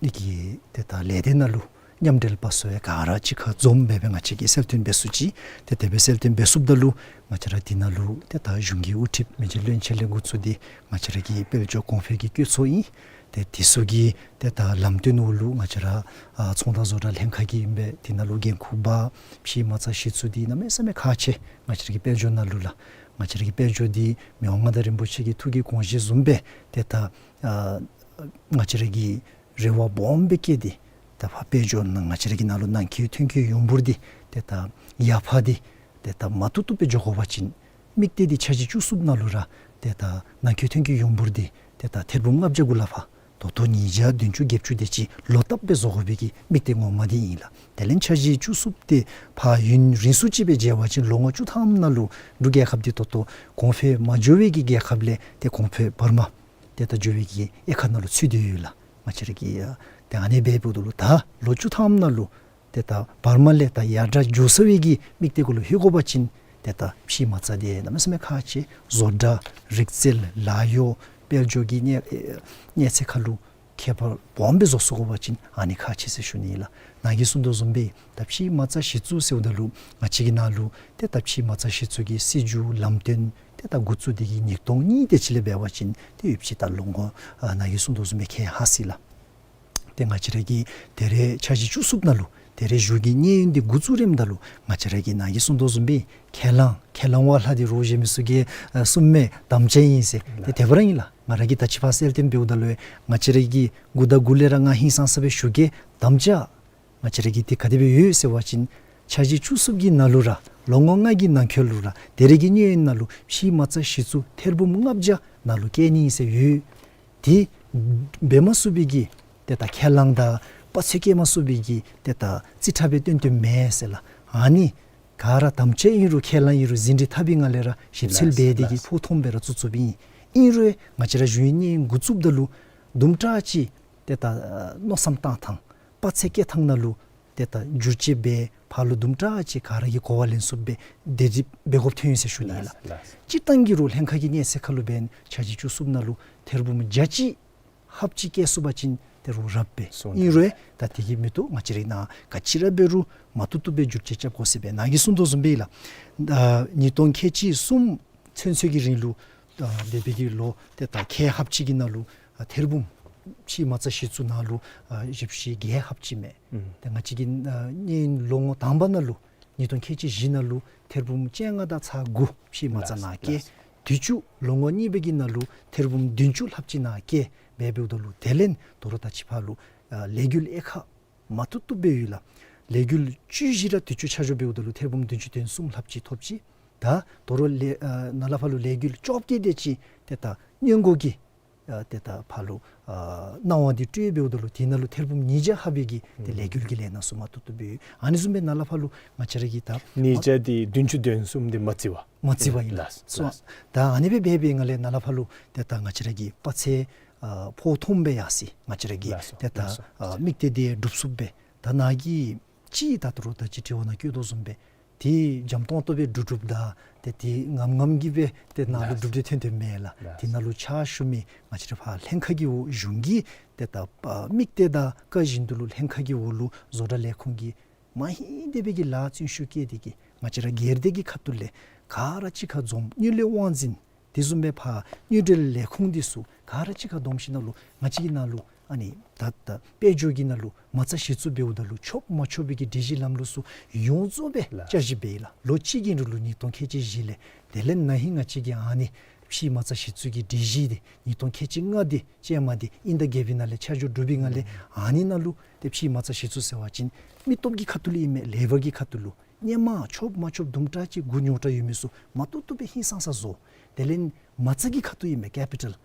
ནི་གི་ཏེ་ད་ལས་སྡེ་ནང་ལུ་མཉམ་འབྲེལ་པ་ཚུ་ཡང་ག་ར་གཅིག་ཁར་འཛོམས་སྦེ་སྦེ་ང་བཅས་ཀྱིས་གསལ་སྟོན་འབད་ཚུགས་ཅི། ཏེ་དེ་སྦེ་གསལ་སྟོན་འབད་ཚུགསཔ་ད་ལུ་ང་བཅས་ར་དེ་ནང་ལུ་ཏེ་ད་གཞུང་གི་དབུ་ཁྲིདཔ་མི་རྗེ་བློན་ཆེན་ལས་འགོ་བཙུགས་ཏེ་ང་བཅས་ར་གི་དཔལ་འབྱོར་གོང་འཕེལ་གྱི་བཀོད་ཚོགས་ཨིན། ཏེ་དེ་ཚུ་གི་ཏེ་ད་ལམ་སྟོན་འོག་ལུ་ང་བཅས་ར་ཨ་ཚོང་དང་བཟོ་གྲྭ་ལྷན་ཁག་གིས་ཨིན་པས། དེ་ནང་ལུ་འགན་ཁུར་འབག་ཕྱི་མ་རྩ་གཞི་བཙུགས་ཏེ་གནམ་མེད་ས་མེད་ཁག་ཆེ། ང་བཅས་ར་གི་དཔལ་འབྱོར་ནང་ལུ་ལགས། ང་བཅས་ར་གི་དཔལ་འབྱོར་འདི་མི་དབང་མངའ་བདག་རིན་པོ་ཆེ་གི་ཐུགས་ཀྱི་དགོངས་བཞེད་བཟུམ་སྦེ་ཏེ་ད་ཨ་ང་བཅས་ར་གིས་རེ་བ་སྦོམ་སྦེ་བསྐྱེད་དེ་ད་ཕར་དཔལ་འབྱོར་ནང་ང་བཅས་ར་གི་ནང་ལུ་ནང་འཁོད་ཐོན་སྐྱེད་ཡོངས་འབོར་འདི་ཏེ་ད་ཡར་འཕར་ཏེ་ཏེ་ད་མ་བཏུབ་བཏུབ་སྦེ་འགྱོ་དགོ་པ་ཅིན་དམིགས་གཏད་འདི་འཆར་གཞི་བཅུ་གསུམ་ནང་ལུ་ར་ཏེ་ད་ནང་འཁོད་ཐོན་སྐྱེད་ཡོངས་འབོར་འདི་ཏེ་ད་ཐེར་འབུམ་ལྔ་བརྒྱ་གུ་ལས་ཕར་ད་ལྟོ་ཉིས་བརྒྱ་བདུན་ཅུ་བརྒྱད་ཅུ་དེ་ཅིག་ལོག་བཏབ་སྦེ་བཟོ་དགོ་པའི་གི་དམིགས་གཏད་ངོ་མ་འདི་ཨིན་ལགས། དེ་ལས་འཆར་གཞི་བཅུ་གསུམ་དེ་ཕར་ཡུན་རིང་སུ་ཅིག་སྦེ་འཇལ་བ་ཅིན་ལོ་ངོ་བཅུ་ཐམ་ནང་ལུ་འབྲུག་རྒྱལ་ཁབ་འདི་ད་ལྟོ་གོང་འཕེལ་མ་འགྱོ་བའི་གི་རྒྱལ་ཁབ་ལས་ཏེ་གོང་འཕེལ་བར་མ་ཏེ་ད་འགྱོ་བའི་གི་དབྱེ་ཁག་ནང་ལུ་ཚུད་དེ་ཡོད་ལགས། ང་བཅས་ར་གི་ཨ་ཏེ་ཨ་ནི་འབདཝ་ད་ལུ་ད་ལོ་བཅུ་ཐམ་ནང་ལུ་ཏེ་ད་བར་མ་ལས་ད་ཡར་དྲག་འགྱོ་ཚར་བའི་གི་དམིགས་གཏད་གུ་ལུ་ལྷོད་དགོ་པ་ཅིན་ཏེ་ད་ཕྱི་མ་རྩ་འདི་གནམ་མེད་ས་མེད་ཁག་ཆེ། བཟོ་གྲྭ་རིག་རྩལ་ལཱ་གཡོག་དཔལ་འབྱོར་གྱི་གནས་ཨེ་གནས་ཚད་ཁར་ལུ་ ཁྱད་པར་སྦོམ་སྦེ་བཟོ་ཚུགས་དགོ་པ་ཅིན་ཨ་ནི་ཁག་ཆེ་ཟེར་ཞུ་ནི་ཨིན་ལགས། ནཱ་གིས་གསུང་དོ་བཟུམ་སྦེ་ད་ཕྱི་མ་རྩ་གཞི་བཙུགས་ཟེརཝ་ད་ལུ་ང་བཅས་ཀྱི་ནང་ལུ་ཏེ་ད་ཕྱི་མ་རྩ་གཞི་བཙུགས་ཀྱི་སྲིད་བྱུས་ལམ་སྟོན་ཏེ་ད་འགོ་བཙུགས་ཏེ་གི་ཉིས་སྟོང་གཉིས་དེ་ཅིག་ལས་འབད་བ་ཅིན་ཏེ་ཡོད་པ་ཅིན་ད་ལོ་ངོ་ཨ་ནཱ་གིས་གསུང་དོ་བཟུམ་སྦེ་ཁལ་ལྷག་ཅི་ལགས། ཏེ་ང་བཅས་ར་གི་ད་རེས་འཆར་གཞི་བཅུ་གསུམ་ནང་ལུ་ད་རེས་ཞུ་གི་གནས་ཡུན་འདི་འགོ་བཙུགས་རནམ་ད་ལུ་ང་བཅས་ར་གིས་ནཱ་གིས་གསུང་དོ་བཟུམ་སྦེ་ཁས་བླངས་ཁས་བླངས་པ་ལྷག་སྟེ་རོགས་གཞན་མི་ཚུ་གིས་ཨ་གསུངམ་མས། དམ་བཅའ་ཨིན་ཟེར། ཏེ་དེ་སྦེ་ར་ཨིན་ལགས། ང་ར་གིས་ད་ཅི་ཕར་གསལ་སྟོན་འབདཝ་ད་ལུ་ང་བཅས་ར་གིས་འགོ་དང་འགོ་ལས་ར་ང་ཧིང་སངས་ས་སྦེ་ཞུ་གེ། དམ་བཅའ་ང་བཅས་ར་གི་འདི་ག་དེ་སྦེ་ཡོད་ཟེར་བ་ཅིན་འཆར་གཞི་བཅུ་གསུམ་གྱི་ནང་ལུ་ར་ལོ་ངོ་ལྔ་གི་ནང་འཁོད་ལུ་ར་ད་རེས་ཀྱི་གནས་ཡུན་ནང་ལུ་ཕྱི་མ་རྩ་གཞི་བཙུགས་ཐེར་འབུམ་ལྔ་བརྒྱ་ནང་ལུ་བཀལ་ནི་ཨིན་ཟེར་ཡོད། དེ་འབད་མ་ཚུགས་པའི་གི་ཏེ་ད་ཁས་བླངས་དང་དཔའ་རྩལ་བཀལ་མ་ཚུགས་པའི་གི་ཏེ་ད་རྩིས་ཁྲ་སྦེ་སྟོན་སྟོནམ་མེན་ཟེར་ལགས། ཨ་ནི་ག་ར་དམ་བཅའ་ཨིན་རུང་ཁས་བླངས་ཨིན་རུང་ཟིན་བྲིས་འཐབ་པའི་ངང་ལས་ར་ཞིབ་འཚོལ་འབད་དེ་གི་ཕོ་ཐོམ་སྦེ་ར་བཙུགས་བཙུགསཔ་ཨིན། ཨིན་རུང་ང་བཅས་ར་གཞུང་གི་གནས་ཡུན་འགོ་བཙུགསཔ་ད་ལུ་དུམ་གྲ་ཅིག་ཏེ་ད་མནོ་བསམ་བཏང་ཐངས་དཔའ་རྩལ་བཀལ་ཐངས་ནང་ལུ་ཏེ་ད་འགྱུར་བཅོས་འབད་ཕར་ལུ་དུམ་གྲ་ཅིག་ག་ར་གིས་གོ་བ་ལེན་ཚུགསཔ་སྦེ་དེ་ཅིག་འབད་དགོཔ་ཐོན་ཡི་ཟེར་ཞུ་ནི་ཨིན་ལགས། སྤྱིར་བཏང་གི་རོགས་ལྷན་ཁག་གི་གནས་ཚད་ཁར་ལུ་འབདན་འཆར་གཞི་བཅུ་གསུམ་ནང་ལུ་ཐེར་འབུམ་བརྒྱ་ཅིག་ལྷགཔ་ཅིག་བཀལ་ཚུགས་པ་ཅིན་ཏེ་རོགས་རབ་པས། ཨིན་རུང་ད་དེ་གིས་མི་བཏུབ། ང་བཅས་རའི་ནང་ག་ཅི་ར་འབད་རུང་མ་བཏུབ་བཏུབ་སྦེ་འགྱུར་བཅོས་རྐྱབ་དགོ་ཟེར་སྦེ་ནཱ་གིས་གསུང་དོ་བཟུམ་སྦེ་ཨིན་ལགས། ཨ་ཉིས་སྟོང་ཁལ་གཅིག་གསུམ་ཚུན་ཚོད་ཀྱི་རིང་ལུ་ཨ་འདས་པའི་གི་ལོ་ཏེ་ད་ཁལ་ལྷགཔ་ཅིག་གི་ནང་ལུ་ཨ་ཐེར་འབུམ་ཕྱི་མ་རྩ་གཞི་བཙུགས་ནང་ལུ་ཨ་བཞི་བཅུ་ཞེ་བརྒྱད་ལྷགཔ་ཅིག་མས། ཨུམ། ཏེ་ང་བཅས་ཀྱི་ཨ་གནས་ཡུན་ལོ་ངོ་དང་པ་ནང་ལུ་ཉིས་སྟོང་ཁལ་གཅིག་བཞི་ནང་ལུ་ཐེར་འབུམ་བཅོ་ལྔ་དང་ཚག་དགུ་ཕྱི་མ་རྩ་ནང་བཀལ། དུས་ཅི་ལོ་ངོ་གཉིས་པའི་གི་ནང་ལུ་ཐེར་འབུམ་བདུན་ཅུ་ལྷགཔ་ཅིག་ནང་བཀལ་འབད་འབདཝ་ད་ལུ་དེ་ལས་ད་རུང་ད་ཅི་ཕར་ལུ་ཨ་ལས་འགུལ་ཨེ་ཁག་མ་བཏུབ་བཏུབ་སྦེ་ཡོད་ལགས། ལས་འགུལ་བཅུ་བཞི་ར་དུས་ཅི་ཆ་འཇོག་འབདཝ་ད་ལུ་ཐེར་འབུམ་བདུན་ཅུ་དོན་གསུམ་ལྷགཔ་ཅིག་ཐོབ་ཅི། ད་ད་རུང་ལས་ཨ་ནཱ་ལས་ཕར་ལུ་ལས་འགུལ་བཅོ་བརྒྱད་དེ་ཅིག་ཏེ་ད་སྔོན་འགོག་གི་ཨ་ཏེ་ད་ཕར་ལུ་ཨ་གནང་བ་འདི་སྤྲོད་འབདཝ་ད་ལུ་དེ་ནང་ལུ་ཐེར་འབུམ་ཉིས་བརྒྱ་ལྷག་པའི་གི་ཏེ་ལས་འགུལ་གྱི་ལས་སྣ་ཚུ་མ་བཏུབ་བཏུབ་སྦེ་ཡོད། ཨ་ནི་བཟུམ་སྦེ་ནཱ་ལས་ཕར་ལུ་ང་བཅས་ར་གི་ད་ཉིས་བརྒྱ་དེ་བདུན་ཅུ་དོན་གསུམ་དེ་མ་བརྩི་བར་མ་བརྩི་བར་ཨིན་ལགས། སོ་ད་ཨ་ནི་སྦེ་འབད་བའི་ངང་ལས་ནཱ་ལས་ཕར་ལུ་ཏེ་ད་ང་བཅས་ར་གི་དཔའ་རྩལ་ཨ་ཕོ་ཐོམ་སྦེ་ཡར་སོ་ཡི། ང་བཅས་ར་གི་ཏེ་ད་ཨ་དམིགས་གཏད་དེ་འགྲུབ་ཚུགསཔ་སྦེ། ད་ནཱ་གིས་ཅིག་ད་ད་རུང་ད་ཅི་དྲི་བ་ནང་བཀོད་དོ་བཟུམ་སྦེ་ཏེ་འཇམ་ཏོང་ཏོ་སྦེ་འགྲུབ་འགྲུབ་ད་ཏེ་དེ་ངམ་ངམ་གྱིས་སྦེ་ཏེ་ནཱ་ལུ་གྲུབ་འབྲས་ཐོན་ཐོནམ་མེན་ལགས། དེ་ནང་ལུ་ཕྱག་ཞུ་མི་ང་བཅས་ར་ཕར་ལྷན་ཁག་གི་འོག་གཞུང་གི་ཏེ་ད་ཨ་དམིགས་གཏད་དང་བཀའ་བཞིན་དུ་ལུ་ལྷན་ཁག་གི་འོག་ལུ་བཟོ་གྲྭ་ལས་ཁུངས་ཀྱིས་མ་ཧེ་དེ་སྦེ་གི་ལཱ་བརྩོན་ཤུགས་བསྐྱེད་དེ་གི་ང་བཅས་ར་སྒེར་སྡེ་གི་ཁ་ཐུག་ལས་ག་ར་གཅིག་ཁར་འཛོམས་དངུལ་ལས་དབང་འཛིན་དེ་བཟུམ་སྦེ་ཕར་དངུལ་འབྲེལ་ལས་ཁུངས་འདི་ཚུ་ག་ར་གཅིག་ཁར་བསྡོམས་ཞིནམ་ལས་ང་བཅས་ཀྱི་ནང་ལུ་ཨ་ནི་ད་ད་དཔལ་འབྱོར་གྱི་ནང་ལུ་མ་རྩ་གཞི་བཙུགས་འབདཝ་ད་ལུ་ཆོགཔ་མ་ཆོག་པའི་གི་སྒྲིག་གཞི་ལམ་ལུགས་ཚུ་ཡོངས་རྫོགས་སྦེ་བསྐྱར་ཞིབ་འབད་ཡི་ལགས། ལོ་གཅིག་གི་རིང་ལུ་ཉིས་སྟོང་ཁལ་གཅིག་བཞི་ལས། དེ་ལས་ན་ཧིང་ང་བཅས་ཀྱིས་ཨ་ནི་ཕྱི་མ་རྩ་གཞི་བཙུགས་ཀྱི་སྒྲིག་གཞི་འདི་ཉིས་སྟོང་ཁལ་གཅིག་ལྔ་འདི་ཅན་མ་འདི་ཨིན་ད་རྒྱལ་པོའི་ནང་ལས་ཆ་འཇོག་གྲུབ་པའི་ངང་ལས་ཨ་ནི་ནང་ལུ་ཏེ་ཕྱི་མ་རྩ་གཞི་བཙུགས་ཟེར་བ་ཅིན་མི་སྟོབས་ཀྱི་ཁ་ཐུག་ལུ་ཨིན་མས། ལེ་བར་གྱི་ཁ་ཐུག་ལུ། སྔོན་མ་ཆོགཔ་མ་ཆོགཔ་དུམ་གྲ་ཅིག་མགུ་ཉོག་དྲགས་ཡོད་མི་ཚུ་མ་བཏུབ་བཏུབ་སྦེ་ཧིང་སངས་ས་བཟོ། དེ་ལས་མ་རྩ་གི་ཁ་ཐུག་ཨིན་མས། ཀེ་པི་ཊལ།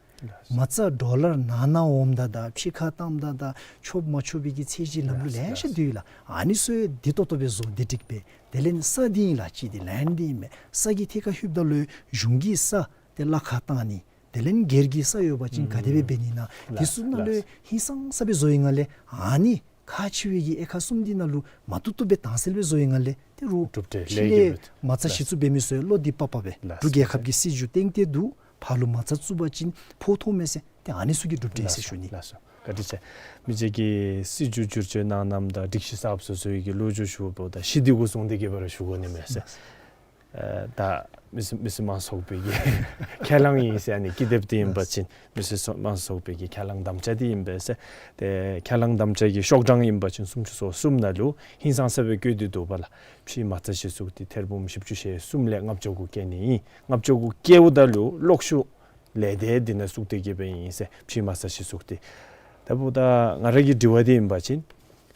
མ་རྩ་ཌོ་ལར་ནང་ན་འོངམ་ད་དང་ཕྱི་ཁར་བཏངམ་ད་དང་ཆོགཔ་མ་ཆོག་པའི་གི་ཚད་གཞི་ལམ་ལུགས་ལེ་ཤ་འདུག་ལགས། ཨ་ནི་ཚུ་བདེ་ཏོག་ཏོ་སྦེ་བཟོ་བདེ་སྒྲིག་འབད། དེ་ལས་ས་འདི་ཨིན་ལགས། གཅིག་འདི་ལེནཌ་འདི་ཨིན་མས། ས་གི་ཐད་ཁར་ལྷོདཔ་ད་ལུ་གཞུང་གི་ས་ཏེ་གླ་ཁར་བཏང་ནི། དེ་ལས་སྒེར་གྱི་ས་ཡོད་པ་ཅིན་ག་དེ་སྦེ་འབད་ནི་ན། དེ་ཚུ་ནང་ལུ་ཧིང་སངས་ས་སྦེ་བཟོ་བའི་ངང་ལས་ཨ་ནི་ཁག་ཆེ་བའི་གི་དབྱེ་ཁག་གསུམ་འདི་ནང་ལུ་མ་བཏུབ་བཏུབ་སྦེ་དྭངས་གསལ་སྦེ་བཟོ་བའི་ངང་ལས་ཏེ་རུང་གྲུབ་འབྲས་ཕྱི་ལས་ལེགས་ཡོད་པའི་མ་རྩ་གཞི་བཙུགས་འབད་མི་ཚུ་ཡང་བློ་བདེ་པ་པ་སྦེ་འབྲུག་རྒྱལ་ཁབ་ཀྱི་སྲིད་བྱུས་སྟེང་ཏེ་འདུག། ཕར་ལུ་མ་རྩ་བཙུགས་པ་ཅིན་ཕོ་ཐོམ་མས་ཟེར། ཏེ་ཨ་ནི་ཚུ་གི་གྲུབ་འབྲས་ཟེར་ཞུ་ནི། ལགས་སོ། བཀའ་དྲིན་ཆེ། མི་རྗེ་གིས་སྲིད་བྱུས་བསྒྱུར་བཅོས་གནང་གནངམ་དང་སྒྲིག་གཞི་གསརཔ་བཟོ་བཟོ་བའི་གི་ལོ་རྒྱུས་ཞུ་བ་ད་ཤི་དེ་གུ་སོང་སྟེ་གི་བར་ཞུ་དགོ་ནི་མས་ཟེར། ཨ་ད་མི་སེར་མི་སེར་དམངས་ཚོགས་པའི་གི་ཁས་བླངས་ཨིན་ཟེར། ཨ་ནི་ཀི་དེབ་འདི་ཨིན་པ་ཅིན་མི་སེར་དམངས་ཚོགས་པའི་གི་ཁས་བླངས་དམ་བཅའ་འདི་ཨིན་པས་ཟེར། ཏེ་ཁས་བླངས་དམ་བཅའ་གི་ཤོག་གྲངས་ཨིན་པ་ཅིན་སུམ་ཅུ་སོ་གསུམ་ནང་ལུ་ཧིང་སངས་ས་སྦེ་བཀོད་དེ་འདུག་པ་ལགས། ཕྱི་མ་རྩ་གཞི་བཙུགས་འདི་ཐེར་འབུམ་བཞི་བཅུ་ཞེ་གསུམ་ལས་ལྔ་བཅུ་གུ་བཀལ་ནི་ཨིན། ལྔ་བཅུ་གུ་བཀལཝ་ད་ལུ་གློག་ཤུགས་ལས་སྡེ་འདི་ནང་བཙུགས་ཏེ་གི་སྦེ་ཨིན་ཟེར། ཕྱི་མ་རྩ་གཞི་བཙུགས་འདི། ད་འབདཝ་ད་ང་ར་གི་དྲི་བ་འདི་ཨིན་པ་ཅིན་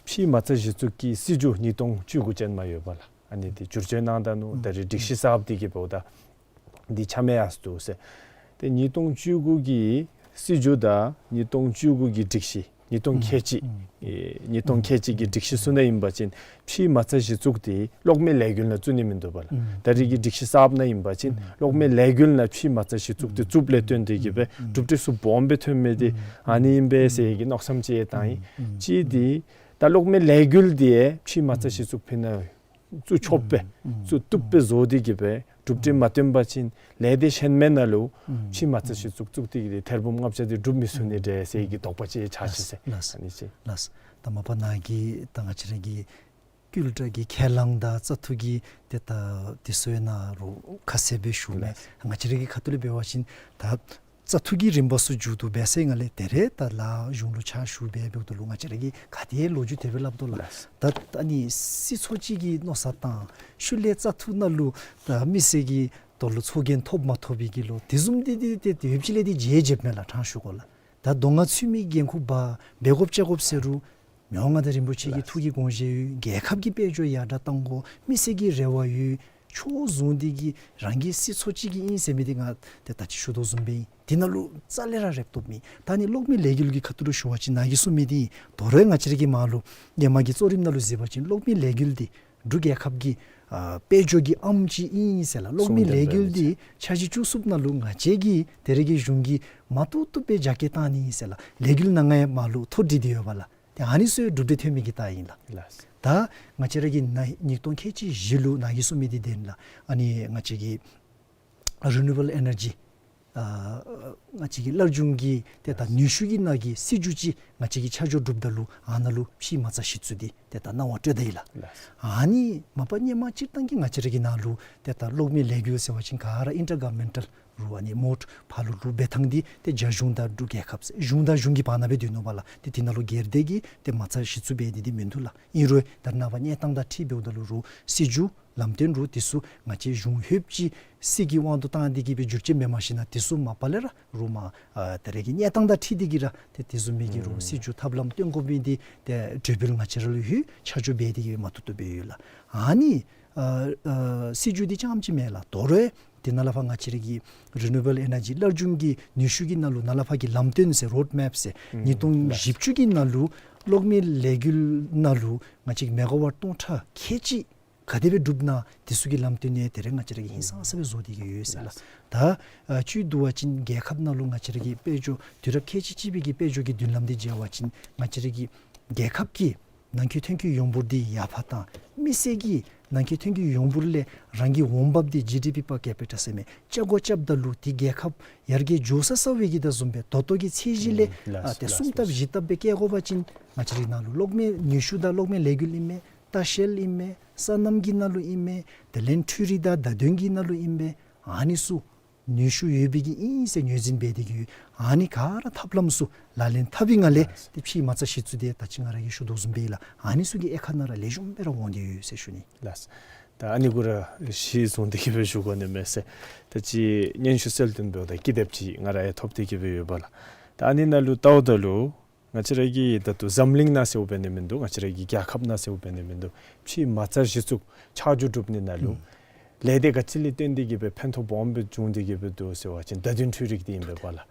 ཕྱི་མ་རྩ་གཞི་བཙུགས་ཀྱི་སྲིད་བྱུས་ཉིས་སྟོང་བཅུ་དགུ་ཅན་མ་ཡོད་པ་ལགས། ཨ་ནི་འདི་བསྒྱུར་བཅོས་གནང་ད་ནུག། ད་རེས་སྒྲིག་གཞི་གསརཔ་འདི་གི་འབདཝ་ད་འདི་ཆ་མེད་ཡར་སོ་འདུག་ཟེར། ཏེ་ཉིས་སྟོང་བཅུ་དགུ་གི་སྲིད་བྱུས་དང་ཉིས་སྟོང་བཅུ་དགུ་གི་སྒྲིག་གཞི་ཉིས་སྟོང་ཁལ་གཅིག་ཨེ་ཉིས་སྟོང་ཁལ་གཅིག་གི་སྒྲིག་གཞི་ཚུ་ནང་ཨིན་པ་ཅིན་ཕྱི་མ་རྩ་གཞི་བཙུགས་འདི་གློག་མེ་ལས་འགུལ་ནང་བཙུགས་ནི་མིན་འདུག་པ་ལགས། ད་རེས་ཀྱི་སྒྲིག་གཞི་གསརཔ་ནང་ཨིན་པ་ཅིན་གློག་མེ་ལས་འགུལ་ནང་ཕྱི་མ་རྩ་གཞི་བཙུགས་འདི་བཙུགསཔ་ལས་བརྟེན་ཏེ་གི་སྦེ་གྲུབ་འབྲས་ཚུ་སྦོམ་སྦེ་ཐོན་མི་འདི་ཨ་ནི་ཨིན་པས་ཟེར་གི་མནོ་བསམ་ཅིག་བཏང་ཡི། གཅིག་འདི་ད་གློག་མེ་ལས་འགུལ་འདི་ཕྱི་མ་རྩ་གཞི་བཙུགས་ཕི་ནང་ བཙུགས་ཆོགཔ་སྦེ་ཨུམ་ཨུམ་བཙུགས་བཏུབ་སྦེ་བཟོ་སྟེ་གི་སྦེ་གྲུབ་འབྲས་མ་སྟོན་པ་ཅིན་ལས་སྡེ་གཞན་མི་ནང་ལུ་ཨུམ་ཕྱེ་མ་ཚར་ཨུམ་གཞི་བཙུགས་བཙུགས་ཏེ་གི་ཐེར་འབུམ་ལྔ་བརྒྱ་དེ་སྒྲུབ་མི་ཚུགས་ནི་འདྲས་ཟེར་གྱི་དོགས་པ་ཅིག་ཆགས་ཅི་ཟེར། ལགས། ཨ་ནི་ཅིག། ལགས། ད་མ་པ་ནཱ་གི་ད་ང་བཅས་ར་གི་ཀུན་ཏུ་གི་ཁས་བླངས་དང་བཙག་འཐུ་གི་ཏེ་ད་དེ་ཚུ་ཡང་ནཱ་རུ་ཁ་གསལ་སྦེ་ཞུ་མས། ལགས། ང་བཅས་ར་གི་ཁ་ཐུག་ལས་འབད་བ་ཅིན་ད་བཙག་འཐུ་གི་རིམ་པ་ཚུ་མཇུག་བསྡུ་འབད་ཚར་ཞིནམ་ལས་ད་རེས་ད་ལཱ་གཞུང་ལུ་ཕྱག་ཞུ་འབད་འབདཝ་ད་ལུ་ང་བཅས་ར་གིས་ག་དེ་ལོ་རྒྱུས་དེ་སྦེ་སླབ་དོ་ལགས། ལགས། ད་ཨ་ནི་སྲིད་ཚོགས་ཅིག་གི་མནོ་བསམ་བཏང་ཤུལ་ལས་བཙག་འཐུ་ནང་ལུ་ད་མི་སེར་གྱི་དོན་ལུ་ཚོགས་རྒྱན་ཐོབ་མ་ཐོབ་པའི་གི་ལོ་དེ་བཟུམ་འདི་འདི་ཏེ་ཏེ་ཡོདཔ་ཅིག་ལས་འདི་བརྗེད་བརྗེདཔ་མས་ལགས། དྲང་ཞུ་དགོ་ལགས། ད་གདོང་ང་ཚུད་མི་འགན་ཁུར་འབག་འབད་དགོཔ་བཅའ་དགོཔ་ཟེར་རུང་མི་དབང་མངའ་བདག་རིན་པོ་ཆེ་གི་ཐུགས་ཀྱི་དགོངས་བཞེད་ཡོད། རྒྱལ་ཁབ་ཀྱི་དཔལ་འབྱོར་ཡར་དྲག་གཏང་དགོ། མི་སེར་གྱི་རེ་བ་ཡོད། ཕྱོགས་བཟུང་སྟེ་གི་རང་གི་སྲིད་ཚོགས་ཅིག་གི་ཨིན་ཟེར་མི་འདི་ང་ཏེ་ད་ཅི་ཞུ་དོ་བཟུམ་སྦེ་ཨིན། དེ་ནང་ལུ་རྩ་ལས་ར་རེག་བཏུབ་མེད། ད་ནི་གློག་མེ་ལས་འགུལ་གྱི་ཁ་ཐུག་ལུ་ཞུ་བ་ཅིན་ནཱ་གིས་གསུངས་མི་འདི་ཨིན། དོ་རུང་ང་བཅས་ར་གི་མར་ལུ་ཧེ་མ་གི་གཙོ་རིམ་ནང་ལུ་གཟིགས་པ་ཅིན་གློག་མེ་ལས་འགུལ་འདི་འབྲུག་རྒྱལ་ཁབ་ཀྱི་ཨ་དཔལ་འབྱོར་གྱི་ཨམ་ཅིག་ཨིན་ཟེར་ལགས། གློག་མེ་ལས་འགུལ་འདི་འཆར་གཞི་བཅུ་གསུམ་ནང་ལུ་ང་བཅས་ཀྱི་ད་རེས་ཀྱི་གཞུང་གིས་མ་བཏུབ་བཏུབ་སྦེ་རྒྱ་སྐྱེད་བཏང་ནི་ཨིན་ཟེར་ལགས། ལས་འགུལ་ནང་ང་ཡང་མར་ལུ་ཐོ་བྲིས་ཏེ་ཡོདཔ་ལགས། ཏེ་ཨ་ནི་ཚུ་གྲུབ་འབྲས་ཐོན་མི་གི་རྟགས་ཨིན་ལགས། ལགས། ད་ང་བཅས་ར་གི་ནཱ་ཉིས་སྟོང་ཁལ་གཅིག་བཞི་ལུ་ནཱ་གིས་གསུངས་མི་འདི་བདེན་ལགས། ཨ་ནི་ང་བཅས་ཀྱི་རི་ནིའུ་བཱལ་ཨེ་ནར་ཇི་ཨ་ང་བཅས་ཀྱི་སླར་འབྱུང་གི་ཏེ་ད་ནུས་ཤུགས་ཀྱི་ནང་གི་སྲིད་བྱུས་ཅིག་ང་བཅས་ཀྱིས་ཆ་འཇོག་གྲུབ་ད་ལུ་ཨ་ནཱ་ལུ་ཕྱེ་མ་ཚར་གཞི་བཙུགས་འདི་ཏེ་ད་གནང་བ་སྤྲོད་ད་ཡི་ལགས། ལགས། ཨ་ནི་མ་པ་སྔོན་མ་སྤྱིར་བཏང་གི་ང་བཅས་ར་གི་ནང་ལུ་ཏེ་ད་གློག་མེ་ལས་འགུལ་ཟེར་བ་ཅིན་ག་ར་ཨིན་ཊར་གཱ་བར་མེན་ཊལ་རུ་ཨ་ནི་མོཊ་ཕར་ལུ་འབད་ཐངས་འདི་ཏེ་རྒྱ་གཞུང་དང་འབྲུག་རྒྱལ་ཁབ་ཟེར་གཞུང་དང་གཞུང་གི་བར་ན་སྦེ་སྡོད་ནུག་པ་ལགས། ཏེ་དེ་ནང་ལུ་སྒེར་སྡེ་གིས་ཏེ་མ་ཚར་གཞི་བཙུགས་འབད་འདི་འདི་མིན་འདུག་ལགས། ཨིན་རུང་ད་རེས་ནངས་པ་གནས་སྟངས་དང་འཁྲིལ་འབདཝ་ད་ལུ་རུང་སྲིད་བྱུས་ལམ་སྟོན་རུང་དེ་ཚུ་ང་བཅས་གཞུང་ལྷོདཔ་ཅིག་སྲིད་ཀྱི་དབང་དུ་བཏང་སྟེ་གི་སྦེ་བསྒྱུར་བཅོས་འབད་མ་ཤེས་ན་དེ་ཚུ་མ་པ་ལས་ར་རུང་མར་ཨ་ད་རེས་ཀྱི་གནས་སྟངས་དང་འཁྲིལ་ཏེ་གི་ར་ཏེ་དེ་བཟུམ་མའི་གི་རུང་ཨུམ་སྲིད་བྱུས་ཐབས་ལམ་སྟོན་དགོ་མི་འདི་ཏེ་གྲོས་འབུལ་ང་བཅས་ར་ལུ་ཡོད། ཆ་འཇོག་འབད་དེ་གི་སྦེ་མ་བཏུབ་བཏུབ་སྦེ་ཡོད་ལགས། ཨ་ནི་ཨ་ཨ་སྲིད་བྱུས་འདི་རྐྱངམ་ཅིག་མེན་ལགས། དོ་རུང་དེ་ནང་ལས་ཕར་ང་བཅས་ར་གི་རི་ནིའུ་བཱལ་ཨེ་ནར་ཇི་སླར་འབྱུང་གི་ནུས་ཤུགས་ཀྱི་ནང་ལུ་ནཱ་ལས་ཕར་གྱི་ལམ་སྟོན་ཟེར་རོཌ་མེཔ་ཟེར་ཨུམ་ཉིས་སྟོང་ལགས། བཞི་བཅུ་གི་ནང་ལུ་གློག་མེ་ལས་འགུལ་ནང་ལུ་ང་བཅས་ཀྱི་མེ་ག་ཝཊ་སྟོང་ཕྲག་ཁལ་གཅིག་ག་དེ་སྦེ་སྒྲུབ་ན་དེ་ཚུ་གི་ལམ་སྟོན་ཡང་ད་རེས་ང་བཅས་ར་གིས་ཧིང་སངས་ས་སྦེ་བཟོ་སྟེ་གི་ཡོད་ཟེར་ལགས། ལགས། ད་ཨ་བཅུད་བསྡུ་བ་ཅིན་རྒྱལ་ཁབ་ནང་ལུ་ང་བཅས་ར་གི་དཔལ་འབྱོར་དུས་རབས་ཁལ་གཅིག་གཅིག་པའི་གི་དཔལ་འབྱོར་གྱི་མདུན་ལམ་འདི་མཇལ་བ་ཅིན་ང་བཅས་ར་གི་རྒྱལ་ཁབ་ཀྱི་ནང་འཁོད་ཐོན་སྐྱེད་ཡོངས་འབོར་འདི་ཡར་འཕར་བཏང་། མི་སེར་གྱིས་ནང་འཁོད་ཐོན་སྐྱེད་ཡོངས་འབོར་ལས་རང་གི་འོང་འབབ་འདི་ཇི་ཌི་པི་པར་ཀེ་པི་ཊ་ཟེར་མི་རྐྱབ་དགོ། རྐྱབ་ད་ལུ་དེ་རྒྱལ་ཁབ་ཡར་རྒྱས་འགྱོ་ས་ས་སྦེ་གི་ད་བཟུམ་སྦེ་ད་ལྟོ་གི་ཚད་གཞི་ལས་ཨུམ་ལགས། ཨ་ཏེ་ལགས། གསུམ་ལྟབ་བཞི་ལྟབ་སྦེ་བཀལ་དགོ་པ་ཅིན་ང་བཅས་རའི་ནང་ལུ་གློག་མེ་ནུས་ཤུགས་དང་གློག་མེ་ལས་འགུལ་ཨིན་མས། ལྟ་བཤལ་ཨིན་མས། སོ་ནམ་གྱི་ནང་ལུ་ཨིན་མས། དེ་ལས་འཕྲུལ་རིག་དང་བརྡ་དོན་གྱི་ནང་ལུ་ཨིན་མས། ཨ་ནི་ཚུ་ནུས་ཤུགས་ཡོད་པའི་གི་ཨིན་ཟེར་ངོས་འཛིན་འབད་དེ་གི་ཡོད། ཨ་ནི་ག་ར་ཐབས་ལམ་ཚུ་ལག་ལེན་འཐབ་པའི་ངང་ལས་ལགས། ཏེ་ཕྱེ་མ་ཚར་གཞི་བཙུགས་འདི་ད་ཅི་ང་ར་གིས་ཞུ་དོ་བཟུམ་སྦེ་ལགས། ཨ་ནི་ཚུ་གི་དབྱེ་ཁག་ནང་ར་ལེགས་ཤོམ་སྦེ་ར་འོང་སྟེ་ཡོད་ཟེར་ཞུ་ནི། ལགས། ད་ཨ་ནི་གུ་ར་གཞི་བཟུང་སྟེ་གི་སྦེ་ཞུ་དགོ་ནི་མས་ཟེར། ད་ཅི་སྙན་ཞུ་གསལ་སྟོན་འབདཝ་ད་ཀི་དེབ་ཅིག་ང་ར་ཡང་ཐོབ་སྟེ་གི་སྦེ་ཡོདཔ་ལགས། ད་ཨ་ནི་ནང་ལུ་བལྟཝ་ད་ལུ་ང་བཅས་ར་གི་ད་ལྟོ་འཛམ་གླིང་ནང་ཟེརཝ་འབད་ནི་མིན་འདུག། ང་བཅས་ར་གི་རྒྱལ་ཁབ་ནང་ཟེརཝ་འབད་ནི་མིན་འདུག། ཕྱེ་མ་ཚར་གཞི་བཙུགས་ཆ་འཇོག་གྲུབ་ནི་ནང་ལུ་ཨུམ་ལས་སྡེ་ག་ཅི་ལས་བརྟེན་ཏེ་གི་སྦེ་ཕན་ཐོགས་སྦོམ་སྦེ་བྱུང་སྟེ་གི་སྦེ་འདུག་ཟེར་བ་ཅིན་བརྡ་དོན་འཕྲུལ་རིག་འདི་ཨིན་པས་པ་ལགས།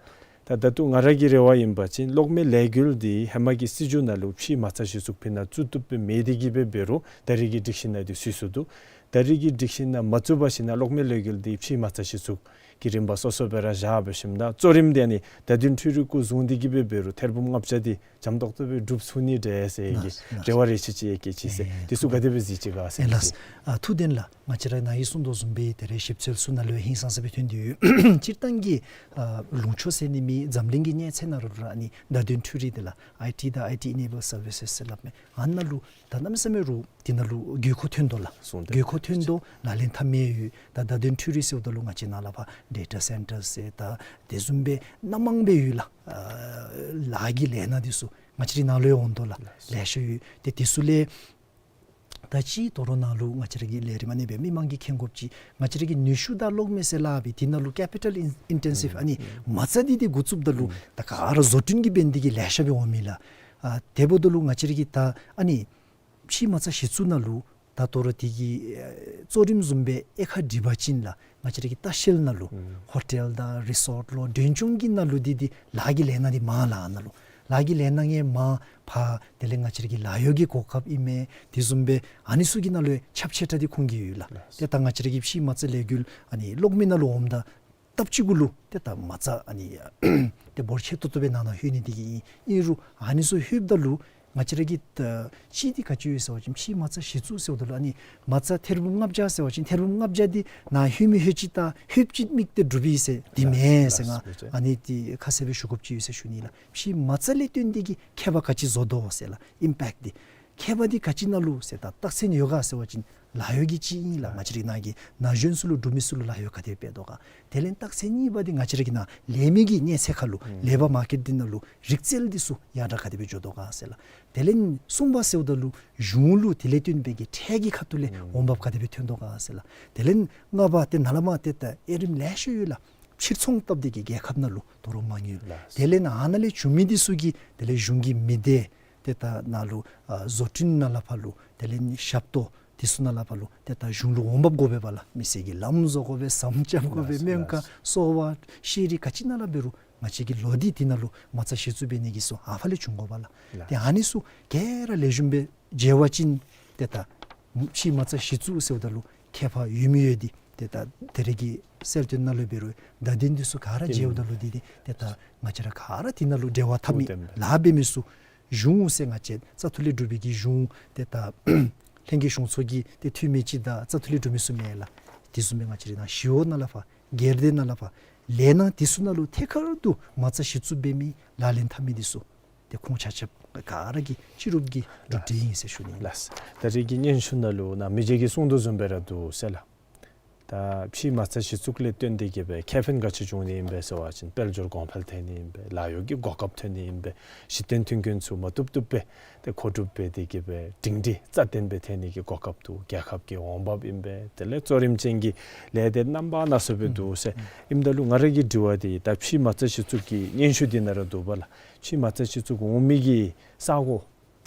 ད་ད་ལྟོ་ང་ར་གི་རེ་བ་ཨིན་པ་ཅིན་གློག་མེ་ལས་འགུལ་འདི་ཧེ་མ་གི་སྲིད་བྱུས་ནང་ལུ་ཕྱེ་མ་ཚར་གཞི་བཙུགས་ཕི་ནང་བཙུགས་བཏུབ་སྦེ་མེད་དེ་གི་སྦེ་འབད་རུང་ད་རེས་ཀྱི་སྒྲིག་གཞི་ནང་འདི་ཚུད་སོ་ནུག། ད་རེས་ཀྱི་སྒྲིག་གཞི་ནང་མ་བཙུགས་པ་ཅིན་གློག་མེ་ལས་འགུལ་འདི་ཕྱེ་མ་ཚར་གཞི་བཙུགས་ཀྱི་རིམ་པ་སོ་སོ་སྦེ་ར་བཞག་འབད་ཞིནམ་ད་གཙོ་རིམ་འདི་ཨ་ནི་བརྡ་དོན་འཕྲུལ་རིག་གུ་བཟུང་སྟེ་གི་སྦེ་འབད་རུང་ཐེར་འབུམ་ལྔ་བརྒྱ་འདི་འཇམ་ཏོག་ཏོ་སྦེ་འགྲུབ་ཚུགས་ནི་འདྲས་ཟེར་གྱི་ལགས། ལགས། རེ་བ་རེ་ཆེ་ཅིག་ཡོད་གེ་ཅིག་ཟེར། ཨེ་དེ་ཚུ་ག་དེ་སྦེ་གཟིགས་ཅི་ག་ཟེར། ཨེ་ལགས། ཨ་ཐུགས་བདེན་ལགས། ང་བཅས་ར་ནཱ་གིས་གསུངས་དོ་བཟུམ་སྦེ་ད་རེས་ཞིབ་འཚོལ་ཚུ་ནང་ལུ་ཧིང་སངས་ས་སྦེ་ཐོན་ཏེ་ཡོད། སྤྱིར་བཏང་གི་ཨ་ལུང་ཕྱོགས་ཟེར་ནི་མེད། འཛམ་གླིང་གི་གནས་ཚད་ནང་རུང་ར་ཨ་ནི་བརྡ་དོན་འཕྲུལ་རིག་འདི་ལགས། ཨའི་ཊི་དང་ཨའི་ཊི་ཨེ་ནེ་བཱལཌ་སར་བི་སེསི་ཟེར་སླབ་མི་ཨ་ནཱ་ལུ་ད་གནམ་མེད་ས་མེད་རུང་དེ་ནང་ལུ་དགོས་མཁོ་ཐོན་དོ་ལགས། གསུངས་ཏེ། དགོས་མཁོ་ཐོན་དོ། ལག་ལེན་འཐབ་མི་ཡོད། ད་བརྡ་དོན་འཕྲུལ་རིག་ཟེརཝ་ད་ལུ་ང་བཅས་ནཱ་ལས་ཕར་ཌེ་ཊ་སེན་ཊར་ཟེར་ད་དེ་བཟུམ་སྦེ་སྣ་མང་སྦེ་ཡོད་ལགས། ཨ་ལཱ་གི་ལས་སྣ་འདི་ཚུ་ང་བཅས་རའི་ནང་ལུ་ཡང་འོང་དོ་ལགས། ལེ་ཤ་ཡོད། ཏེ་དེ་ཚུ་ལས་ད་ཅི་དོ་རུང་ནཱ་ལུ་ང་བཅས་ར་གི་ལས་རིམ་ཨ་ནི་སྦེ་མི་མང་གིས་མཁྱེན་དགོཔ་ཅིག་ང་བཅས་ར་གི་ནུས་ཤུགས་དང་གློག་མེ་ཟེར་སླབ་པའི་དེ་ནང་ལུ་ཀེ་པི་ཊལ་ཨིན་ཨིན་ཊེན་སིབ་ཨ་ནི་མ་རྩ་འདི་འདི་འགོ་བཙུགསཔ་ད་ལུ་ད་ག་ར་བཟོ་སྐྲུན་གྱི་འབད་ནི་འདི་གིས་ལེ་ཤ་སྦེ་འོང་མི་ལགས། ཨ་དེ་འབདཝ་ད་ལུ་ང་བཅས་ར་གི་ད་ཨ་ནི་ཕྱེ་མ་ཚར་གཞི་བཙུགས་ནང་ལུ་ད་དོ་རུང་དེ་གི་ཨེ་གཙོ་རིམ་བཟུམ་སྦེ་དབྱེ་ཁག་སྒྲིག་པ་ཅིན་ལགས། ང་བཅས་ར་གི་ལྟ་བཤལ་ནང་ལུ་ཧོ་ཊེལ་དང་རི་སོཊ་ལུ་མགྲོན་སྐྱོང་གི་ནང་ལུ་འདི་འདི་ལཱ་གི་ལས་སྣ་འདི་མང་ལགས། ཨ་ནཱ་ལུ་ལཱ་གི་ལས་སྣ་ཡང་མང་ཕར་དེ་ལས་ང་བཅས་ར་གི་ལཱ་གཡོག་གི་གོ་སྐབས་ཨིན་མས། དེ་བཟུམ་སྦེ་ཨ་ནི་ཚུ་གི་ནང་ལུ་ཁྱབ་ཆེ་དྲགས་འདི་ཁུངས་ཀྱིས་ཡོད་ལགས། ཏེ་ད་ང་བཅས་ར་གི་ཕྱེ་མ་ཚར་ལས་འགུལ་ཨ་ནི་གློག་མེ་ནང་ལུ་འོངམ་ད་སྟབས་གཅིག་གུ་ལུ་ཏེ་ད་མ་རྩ་ཨ་ནི་ཏེ་འབོར་ཆེ་ཏོག་ཏོ་སྦེ་ནང་ན་ལྷོད་ནི་འདི་གིས་ཨིན། ཨིན་རུང་ཨ་ནི་ཚུ་ལྷོདཔ་ད་ལུ་ ང་བཅས་ར་གི་ད་གཅིག་འདི་ག་ཅི་ཡོད་ཟེར་བ་ཅིན་ཕྱི་མ་རྩ་གཞི་བཙུགས་ཟེརཝ་ད་ལུ་ཨ་ནི་མ་རྩ་ཐེར་འབུམ་ལྔ་བརྒྱ་ཟེར་བ་ཅིན་ཐེར་འབུམ་ལྔ་བརྒྱ་འདི་ནཱ་ལྷོད་མི་ལྷོད་ཅི་ད་ལྷོདཔ་ཅིག་དམིགས་ཏེ་སྒྲུབ་ཨིན་ཟེར་འདི་མེན་ཟེར། ལགས་སོ། ང་ཨ་ནི་འདི་ཁ་གསལ་སྦེ་ཞུ་དགོཔ་ཅིག་ཡོད་ཟེར་ཞུ་ནི་ལགས། ཕྱི་མ་རྩ་ལས་བརྟེན་ཏེ་གི་ཁྱད་པར་ག་ཅི་བཟོ་དོ་ཟེར་ལགས། ཨིམ་པེཀཊ་འདི་ཁྱད་པར་འདི་ག་ཅི་ནང་ལུ་ཟེར་ད་རྟགས་མཚན་ཡོད་ག་ཟེར་བ་ཅིན་ལཱ་གཡོག་གི་ཅིག་ཨིན་ལགས། ང་བཅས་ར་ནཱ་གི་ན་གཞོན་ཚུ་ལུ་སྒྲུབ་མི་ཚུ་ལུ་ལཱ་གཡོག་ག་དེ་སྦེ་འབད་དོ་ག། དེ་ལས་རྟགས་མཚན་གཉིས་པ་འདི་ང་བཅས་ར་གི་ནཱ་ལས་མི་གི་གནས་ཚད་ཁར་ལུ་ལེ་བར་མར་ཀེཊ་འདི་ནང་ལུ་རིག་རྩལ་འདི་ཚུ་ཡར་དྲག་ག་དེ་སྦེ་འགྱོ་དོ་ག་ཟེར་ལགས། དེ་ལས་གསུམ་པ་ཟེརཝ་ད་ལུ་གཞུང་ལུ་དེ་ལས་བརྟེན་པའི་གི་ཁྲལ་གྱི་ཁ་ཐུག་ལས་འོང་འབབ་ག་དེ་སྦེ་ཐོན་དོ་ག་ཟེར་ལགས། དེ་ལས་ལྔ་པ་ཏེ་ནཱ་ལས་མར་ཏེ་ད་དབྱེ་རིམ་ལེ་ཤ་ཡོད་ལགས། ཕྱིར་ཚོང་སྟབས་བདེ་གི་རྒྱལ་ཁབ་ནང་ལུ་དོ་རུང་མ་ཡོད། ལགས། དེ་ལས་ནཱ་ཨ་ནཱ་ལས་བྱུང་མི་འདི་ཚུ་གིས་དེ་ལས་གཞུང་གི་མི་སྡེ་ཏེ་ད་ནཱ་ལུ་ཨ་བཟོ་སྐྲུན་ནང་ལས་ཕར་ལུ་དེ་ལས་ནི་ཞབས་ཏོག་འདི་ཚུ་ནང་ལས་ཕར་ལུ་ཏེ་ད་གཞུང་ལུ་འོང་འབབ་དགོ་པས་པ་ལགས། མི་སེར་གྱི་ལམ་བཟོ་དགོ་པས། ཟམ་རྐྱབ་དགོ་པས། ལགས། སྨན་ཁང་། ལགས། གསོ་བ། ཤེས་རིག་ག་ཅི་ནང་ལས་འབད་རུང་ང་བཅས་ཀྱི་ལོ་འདི་འདི་ནང་ལུ་མ་རྩ་གཞི་བཙུགས་འབད་ནི་གི་ཚུ་ཨ་ཕར་ལས་འབྱུང་དགོ་པས་ལགས། ལགས། ཏེ་ཨ་ནི་ཚུ་ག་ར་ལེགས་ཤོམ་སྦེ་མཇལ་བ་ཅིན་ཏེ་ད་ཕྱི་མ་རྩ་གཞི་བཙུགས་ཟེརཝ་ད་ལུ་ཁྱད་པར་ཡོད་མི་ཡོད་འདི་ཏེ་ད་ད་རེས་ཀྱི་གསལ་སྟོན་ནང་ལུ་འབད་རུང་བརྡ་དོན་འདི་ཚུ་ག་ར་མཇལཝ་ད་ལུ་འདི་འདི་ཏེ་ད་ང་བཅས་ར་ག་ར་འདི་ནང་ལུ་འབྲེལ་བ་འཐབ་མི་ལཱ་འབད་མི་ཚུ་གཞུང་ཟེར་ང་བཅས་བཙག་འཐུ་ལས་གྲུབ་པའི་གི་གཞུང་ཏེ་ད་ལྷན་རྒྱས་གཞུང་ཚོགས་ཀྱི་ཏེ་འཐུས་མི་ཅིག་དང་བཙག་འཐུ་ལས་གྲུབ་མི་ཚུ་མེན་ལགས། དེ་བཟུམ་སྦེ་ང་བཅས་ར་ནཱ་ཞི་གཡོག་ནང་ལས་ཕར་སྒེར་སྡེ་ནང་ལས་ཕར་ལས་སྣ་འདི་ཚུ་ནང་ལུ་ཐད་ཀར་དུ་མ་རྩ་གཞི་བཙུགས་འབད་མི་ལག་ལེན་འཐབ་མི་འདི་ཚུ་ཏེ་ཁོང་ཆ་ཁྱབ་ག་ར་གི་སྤྱི་རུབ་ཀྱི་གྲུབ་འབྲས་ཨིན་ཟེར་ཞུ་ནི་ཨིན། ལགས། ད་རེས་ཀྱི་སྙན་ཞུ་ནང་ལུ་ནཱ་མི་རྗེ་གིས་གསུང་དོ་བཟུམ་སྦེ་ར་འདུག་ཟེར་ལགས། ད་ཕྱི་མ་རྩ་གཞི་བཙུགས་ལས་བརྟེན་ཏེ་གི་སྦེ་ཁེ་ཕན་ག་ཅི་བྱུང་ནི་ཨིན་པས་ཟེར་བ་ཅིན་དཔལ་འབྱོར་གོང་འཕེལ་ཐོན་ནི་ཨིན་པས། ལཱ་གཡོག་གི་གོ་སྐབས་ཐོན་ནི་ཨིན་པས། གཞི་རྟེན་མཐུན་རྐྱེན་ཚུ་མ་བཏུབ་བཏུབ་སྦེ་ཏེ་མཁོ་སྒྲུབ་འབད་དེ་གི་སྦེ་སྒྲིང་སྒྲི་རྩ་བརྟན་སྦེ་ཐོན་ནི་གི་གོ་སྐབས་འདུག། རྒྱལ་ཁབ་ཀྱི་འོང་འབབ་ཨིན་པས། དེ་ལས་གཙོ་རིམ་ཅན་གྱི་ལས་སྡེ་རྣམ་པ་སྣ་ཚོགས་སྦེ་འདུག་ཟེར། ཨིནམ་ད་ལུ་ང་ར་གི་དྲི་བ་འདི་ད་ཕྱི་མ་རྩ་གཞི་བཙུགས་ཀྱི་སྙན་ཞུ་འདི་ནང་ར་འདུག་པ་ལགས། ཕྱི་མ་རྩ་གཞི་བཙུགས་འོང་མི་གི་ས་གོ་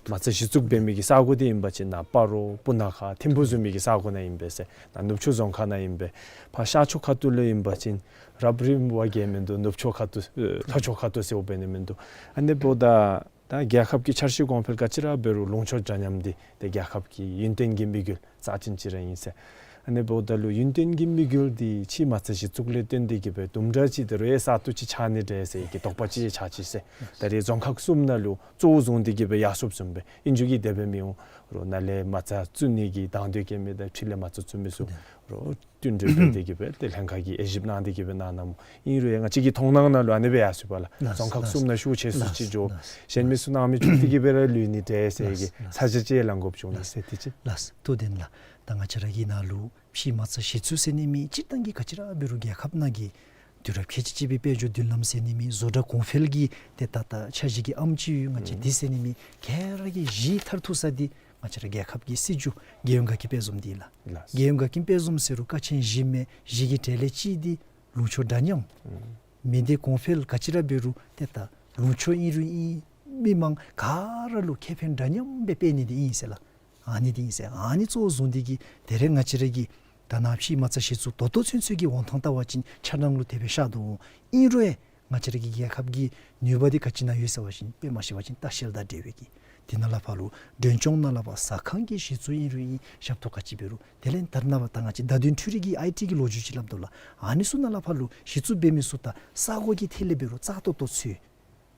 མ་རྩ་གཞི་བཙུགས་འབད་མི་གི་ས་གོ་འདི་ཨིན་པ་ཅིན་ནཱ་སྤ་རོ་སྤུ་ན་ཁ་ཐིམ་ཕུ་བཟུམ་མའི་གི་ས་གོ་ནང་ཨིན་པས་ཟེར། ནཱ་ནུབ་ཕྱོགས་རྫོང་ཁག་ནང་ཨིན་པས། ཕར་ཤར་ཕྱོགས་ཁ་ཐུག་ལུ་ཨིན་པ་ཅིན་རབ་རིབ་བ་གིས་མིན་འདུག། ནུབ་ཕྱོགས་ཁ་ཐུག་ལྷོ་ཕྱོགས་ཁ་ཐུག་ཟེརཝ་འབད་ནི་མིན་འདུག། ཨ་ནི་འབདཝ་ད་ད་རྒྱལ་ཁབ་ཀྱི་འཆར་གཞི་གོང་འཕེལ་ག་ཅི་ར་འབད་རུང་ལུང་ཕྱོགས་འདྲ་མཉམ་འདི་ཏེ་རྒྱལ་ཁབ་ཀྱི་ཡུན་བརྟན་གྱི་དམིགས་ཡུལ་རྩ་ཅན་ཅིག་ར་ཨིན་ཟེར། ཨ་ནི་འབདཝ་ད་ལུ་ཡུན་བརྟན་གྱི་དམིགས་ཡུལ་འདི་ཕྱི་མ་རྩ་གཞི་བཙུགས་ལས་བརྟེན་ཏེ་གི་སྦེ་དུམ་གྲ་ཅིག་ད་རུང་ཡང་ས་སྟོང་ཅིག་ཆགས་ནི་འདྲས་ཟེར་གྱི་དོགས་པ་ཅིག་ཆགས་ཅི་ཟེར། ད་རེས་རྫོང་ཁག་གསུམ་ནང་ལུ་གཙོ་བོ་བཟུང་སྟེ་གི་སྦེ་ཡར་སོངམ་བཟུམ་སྦེ་ཨིན་རུང་གི་དེ་སྦེ་མི་འོང་། རོགས་ནཱ་ལས་མ་རྩ་བཙུགས་ནི་གི་དང་འདོད་བསྐྱེད་མི་དང་ཕྱི་ལས་མ་རྩ་བཙུགས་མི་ཚུ་རོགས་བསྟུན་གྲོས་འབད་དེ་གི་སྦེ་ཏེ་ལྷན་ཁག་གིས་དབྱེ་ཞིབ་གནང་སྟེ་གི་སྦེ་གནང་གནངམ་ཨིན་རུང་ཡང་ང་བཅས་ཀྱི་མཐོང་སྣང་ནང་ལུ་ཨ་ནི་སྦེ་ཡར་སོང་པ་ལགས། ལགས། རྫོང་ཁག་གསུམ་ནང་ཤུགས་ཆེ་སུ་ཅིག་འགྱོ། ལགས། གཞན་མི་ཚུ་གནང་མི་བཅུག་སྟེ་གི་སྦེ་ར་ལུས་ནི་འདྲས་ཟེར་གྱི་ལགས། ས་ཆ་ཅིག་ལང་དགོཔ་བྱུང་ནི་ཟེར་དེ་ཅིག། ལགས། ཐུགས་བདེན་ལགས། ད་ང་བཅས་ར་གི་ནཱ་ལུ་ཕྱི་མ་རྩ་གཞི་བཙུགས་ཟེར་ནི་མི་སྤྱིར་བཏང་གི་ག་ཅི་ར་འབད་རུང་རྒྱལ་ཁབ་ནང་གི་དུས་རབས་ཁལ་གཅིག་གཅིག་པའི་དཔལ་འབྱོར་མདུན་ལམ་ཟེར་ནི་མི་བཟོ་གྲྭ་གོང་འཕེལ་གྱི་ཏེ་ད་ད་འཆར་གཞི་གི་ཨམ་ཅིག་ཡོད། ང་བཅས་འདི་ཟེར་ནི་མི་ག་ར་གི་གཞི་མཐར་ཐུག་ས་འདི་ང་བཅས་ར་རྒྱལ་ཁབ་ཀྱི་སྲིད་བྱུས་རྒྱལ་ཡོངས་དགའ་སྐྱིད་དཔལ་འཛོམས་འདི་ལགས། ལགས། རྒྱལ་ཡོངས་དགའ་སྐྱིད་དཔལ་འཛོམས་ཟེར་རུང་ཀ་ཆེན་བཞི་མས། བཞི་གི་གྲས་ལས་གཅིག་འདི་ལུང་ཕྱོགས་འདྲ་མཉམ། མི་སྡེ་གོང་འཕེལ་ག་ཅི་ར་འབད་རུང་ཏེ་ད་ལུང་ཕྱོགས་ཨིན་རུང་ཨིན། མི་མང་ག་ར་ལུ་ཁེ་ཕན་འདྲ་མཉམ་སྦེ་སྤེལ་ནི་འདི་ཨིན་ཟེར་ལགས། ཨ་ནི་འདི་ཨིན་ཟེར། ཨ་ནི་གཙོ་བོ་བཟུང་སྟེ་གི་ད་རེས་ང་བཅས་ར་གི་ད་ནཱ་ཕྱི་མ་རྩ་གཞི་བཙུགས་ད་ལྟོ་ཚུན་ཚོད་ཀྱི་འོང་ཐངས་བལྟ་བ་ཅིན་ཆ་ནང་ལུ་དེ་སྦེ་ཤར་དོ་འོང་། ཨིན་རུང་ང་བཅས་ར་གི་རྒྱལ་ཁབ་ཀྱི་ནུས་པ་འདི་ག་ཅི་ནང་ཡོད་ཟེར་བ་ཅིན་དཔེ་མ་ཤེས་པ་ཅིན་ལྟ་བཤལ་དང་འབྲེལ་བའི་གི་འདི་ནང་ལས་ཕར་ལུ་མགྲོན་སྐྱོང་ནང་ལས་ཕར་ཟ་ཁང་གི་གཞི་བཙུགས་ཨིན་རུང་ཨིན། ཞབས་ཏོག་ག་ཅི་འབད་རུང་དེ་ལས་ད་རེས་ནངས་པ་ད་ང་བཅས་བརྡ་དོན་འཕྲུལ་རིག་གི་ཨའི་ཊི་གི་ལོ་རྒྱུས་ཅིག་སླབ་དོ་ལགས། ཨ་ནི་ཚུ་ནང་ལས་ཕར་ལུ་གཞི་བཙུགས་འབད་མི་ཚུ་ད་ས་གོ་གི་ཐད་ལས་འབད་རུང་རྩ་ཏོག་ཏོ་ཚུད།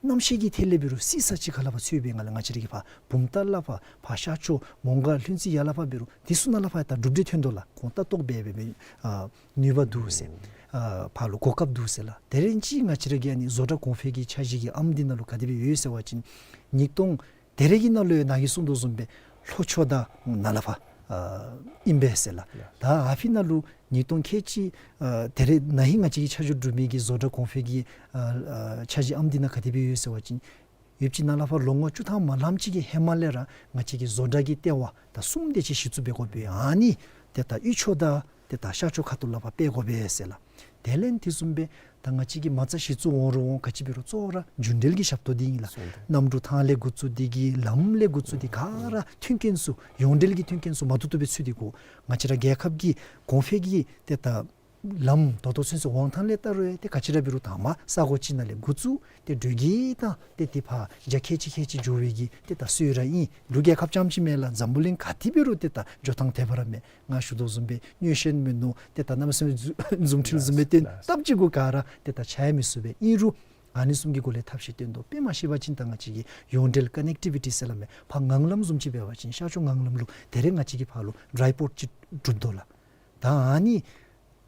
གནམ་གཤིས་ཀྱི་ཐད་ལས་འབད་རུང་སྲིད་ས་ཅིག་ཁར་ལས་ཕར་ཚུད་པའི་ངང་ལས་ང་བཅས་ར་གི་ཕར་བུམ་ཐང་ལས་ཕར་ཕར་ཤར་ཕྱོགས་མོང་སྒར་ལྷུན་རྩེ་ཡར་ལས་ཕར་འབད་རུང་འདི་ཚུ་ནང་ལས་ཕར་ད་གྲུབ་འབྲས་ཐོན་དོ་ལགས། ཁོང་ལྟ་རྟོག་འབད་འབད་འབད་ཨ་ནུས་པ་འདུག་ཟེར། ཨ་ཕར་ལུ་གོ་སྐབས་འདུག་ཟེར་ལགས། དེ་རིང་ཅིག་ང་བཅས་ར་གི་ཨ་ནི་བཟོ་གྲྭ་གོང་འཕེལ་གྱི་འཆར་གཞི་གི་ཨམ་འདི་ནང་ལུ་ག་དེ་སྦེ་ཡོད་ཟེར་བ་ཅིན་ཉིས་སྟོང་དེ་རེས་ཀྱི་ནང་ལུ་ཡང་ནཱ་གིས་གསུངས་དོ་བཟུམ་སྦེ་ལྷོ་ཕྱོགས་དང་ནཱ་ལས་ཕར་ཨ་ཨིན་པས་ཟེར་ལགས། ད་ཨ་ཕི་ནང་ལུ་ཉིས་སྟོང་ཁལ་གཅིག་ཨ་དེ་རེས་ན་ཧིང་ང་བཅས་ཀྱིས་ཆ་འཇོག་གྲུབ་མི་གི་བཟོ་གྲྭ་གོང་འཕེལ་གྱི་ཨ་ཨ་འཆར་གཞི་ཨམ་འདི་ནང་ག་དེ་སྦེ་ཡོད་ཟེར་བ་ཅིན་ཡུདཔ་ཅིག་ནཱ་ལས་ཕར་ལོ་ངོ་བཅུ་ཐམ་མ་ལངམ་ཅིག་གི་ཧེ་མ་ལས་ར་ང་བཅས་ཀྱིས་བཟོ་གྲྭ་གི་ལྟེ་བ་ད་གསུམ་དེ་ཅིག་གཞི་བཙུགས་འབད་དགོ་པས། ཨ་ནི་ཏེ་ད་དབུས་ཕྱོགས་དང་ཏེ་ད་ཤར་ཕྱོགས་ཁ་ཐུག་ལས་ཕར་སྤེལ་དགོ་པས་ཟེར་ལགས། དེ་ལས་དེ་བཟུམ་སྦེ་ད་ང་བཅས་ཀྱིས་མ་རྩ་གཞི་བཙུགས་འོང་རུང་འོང་ག་ཅི་འབད་རུང་གཙོ་བོ་ར་རྒྱུན་འབྲེལ་གྱི་ཞབས་ཏོག་འདི་ཨིན་ལགས། གནམ་གྲུ་ཐང་ལས་འགོ་བཙུགས་ཏེ་གི་ལམ་ལས་འགོ་བཙུགས་ཏེ་ག་ར་མཐུན་རྐྱེན་ཚུ་ཡོངས་འབྲེལ་གྱི་མཐུན་རྐྱེན་ཚུ་མ་ཐུབ་ཐུབ་སྦེ་ཚུད་དེ་གོ། ང་བཅས་ར་རྒྱལ་ཁབ་ཀྱི་གོང་འཕེལ་གྱི་ཏེ་ད་ལམ་ད་ལྟོ་ཚུན་ཚོད་འོང་ཐངས་ལས་བལྟ་རུང་ཏེ་ག་ཅི་ར་འབད་རུང་དང་པ་ས་གོ་ཅིག་ནང་ལས་འགོ་བཙུགས་ཏེ་འགྲོས་ཀྱིས་ད་ཏེ་ཏེ་ཕར་རྒྱ་ཁལ་གཅིག་ཁལ་གཅིག་འགྱོ་བའི་གི་ཏེ་ད་སྲོལ་ར་ཨིན། ལུ་རྒྱལ་ཁབ་རྐྱངམ་ཅིག་མེན་ལགས། འཛམ་བུ་གླིང་ག་ཏེ་འབད་རུང་ཏེ་ད་འགྱོ་ཐངས་དེ་སྦེ་ར་མས། ང་ཞུ་དོ་བཟུམ་སྦེ་མངོན་ཤེས་མིན་ནུག། ཏེ་ད་གནམ་མེད་ས་མེད་རྫུ་རྫུ་འཕྲུལ་བཟུམ་སྦེ་སྟོན་ལགས། སྟབས་གཅིག་གུ་ག་ར་ཏེ་ད་ཆ་ཡང་མི་ཚུད་པས། ཨིན་རུང་ ཨ་ནི་བཟུམ་གྱི་སྒོ་ལས་ཐབས་ཤེས་བཏོན་དོ། དཔེ་མ་ཤེས་པ་ཅིན་ད་ང་བཅས་ཀྱི་ཡོངས་འབྲེལ་ཀ་ནེག་ཊི་བི་ཊི་ཟེར་སླབ་མས། ཕར་ངང་ལམ་བཟུམ་ཅིག་འབད་བ་ཅིན་ཤར་ཕྱོགས་ངང་ལམ་ལུ་དེ་རེ་ང་བཅས་ཀྱི་ཕར་ལུ་ཌའི་པོལ་ཅིག་གྲུབ་དོ་ལགས། ད་ཨ་ནི་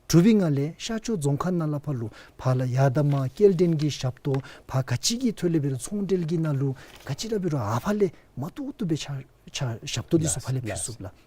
གྲུབ་པའི་ངང་ལས་ཤར་ཕྱོགས་རྫོང་ཁག་ནང་ལས་ཕར་ལུ་ཕར་ལས་ཡར་དང་མར་སྐྱེལ་འདྲེན་གྱི་ཞབས་ཏོག་ཕར་ག་ཅི་གི་ཐོག་ལས་འབད་རུང་ཚོང་འབྲེལ་གྱི་ནང་ལུ་ག་ཅི་ར་འབད་རུང་ཨ་ཕར་ལས་མ་ཐུག་ཐུག་སྦེ་ཕྱག་ཕྱག་ཞབས་ཏོག་འདི་ཚུ་ཕར་ལས་ཕུལ་ཚུགས་ལགས།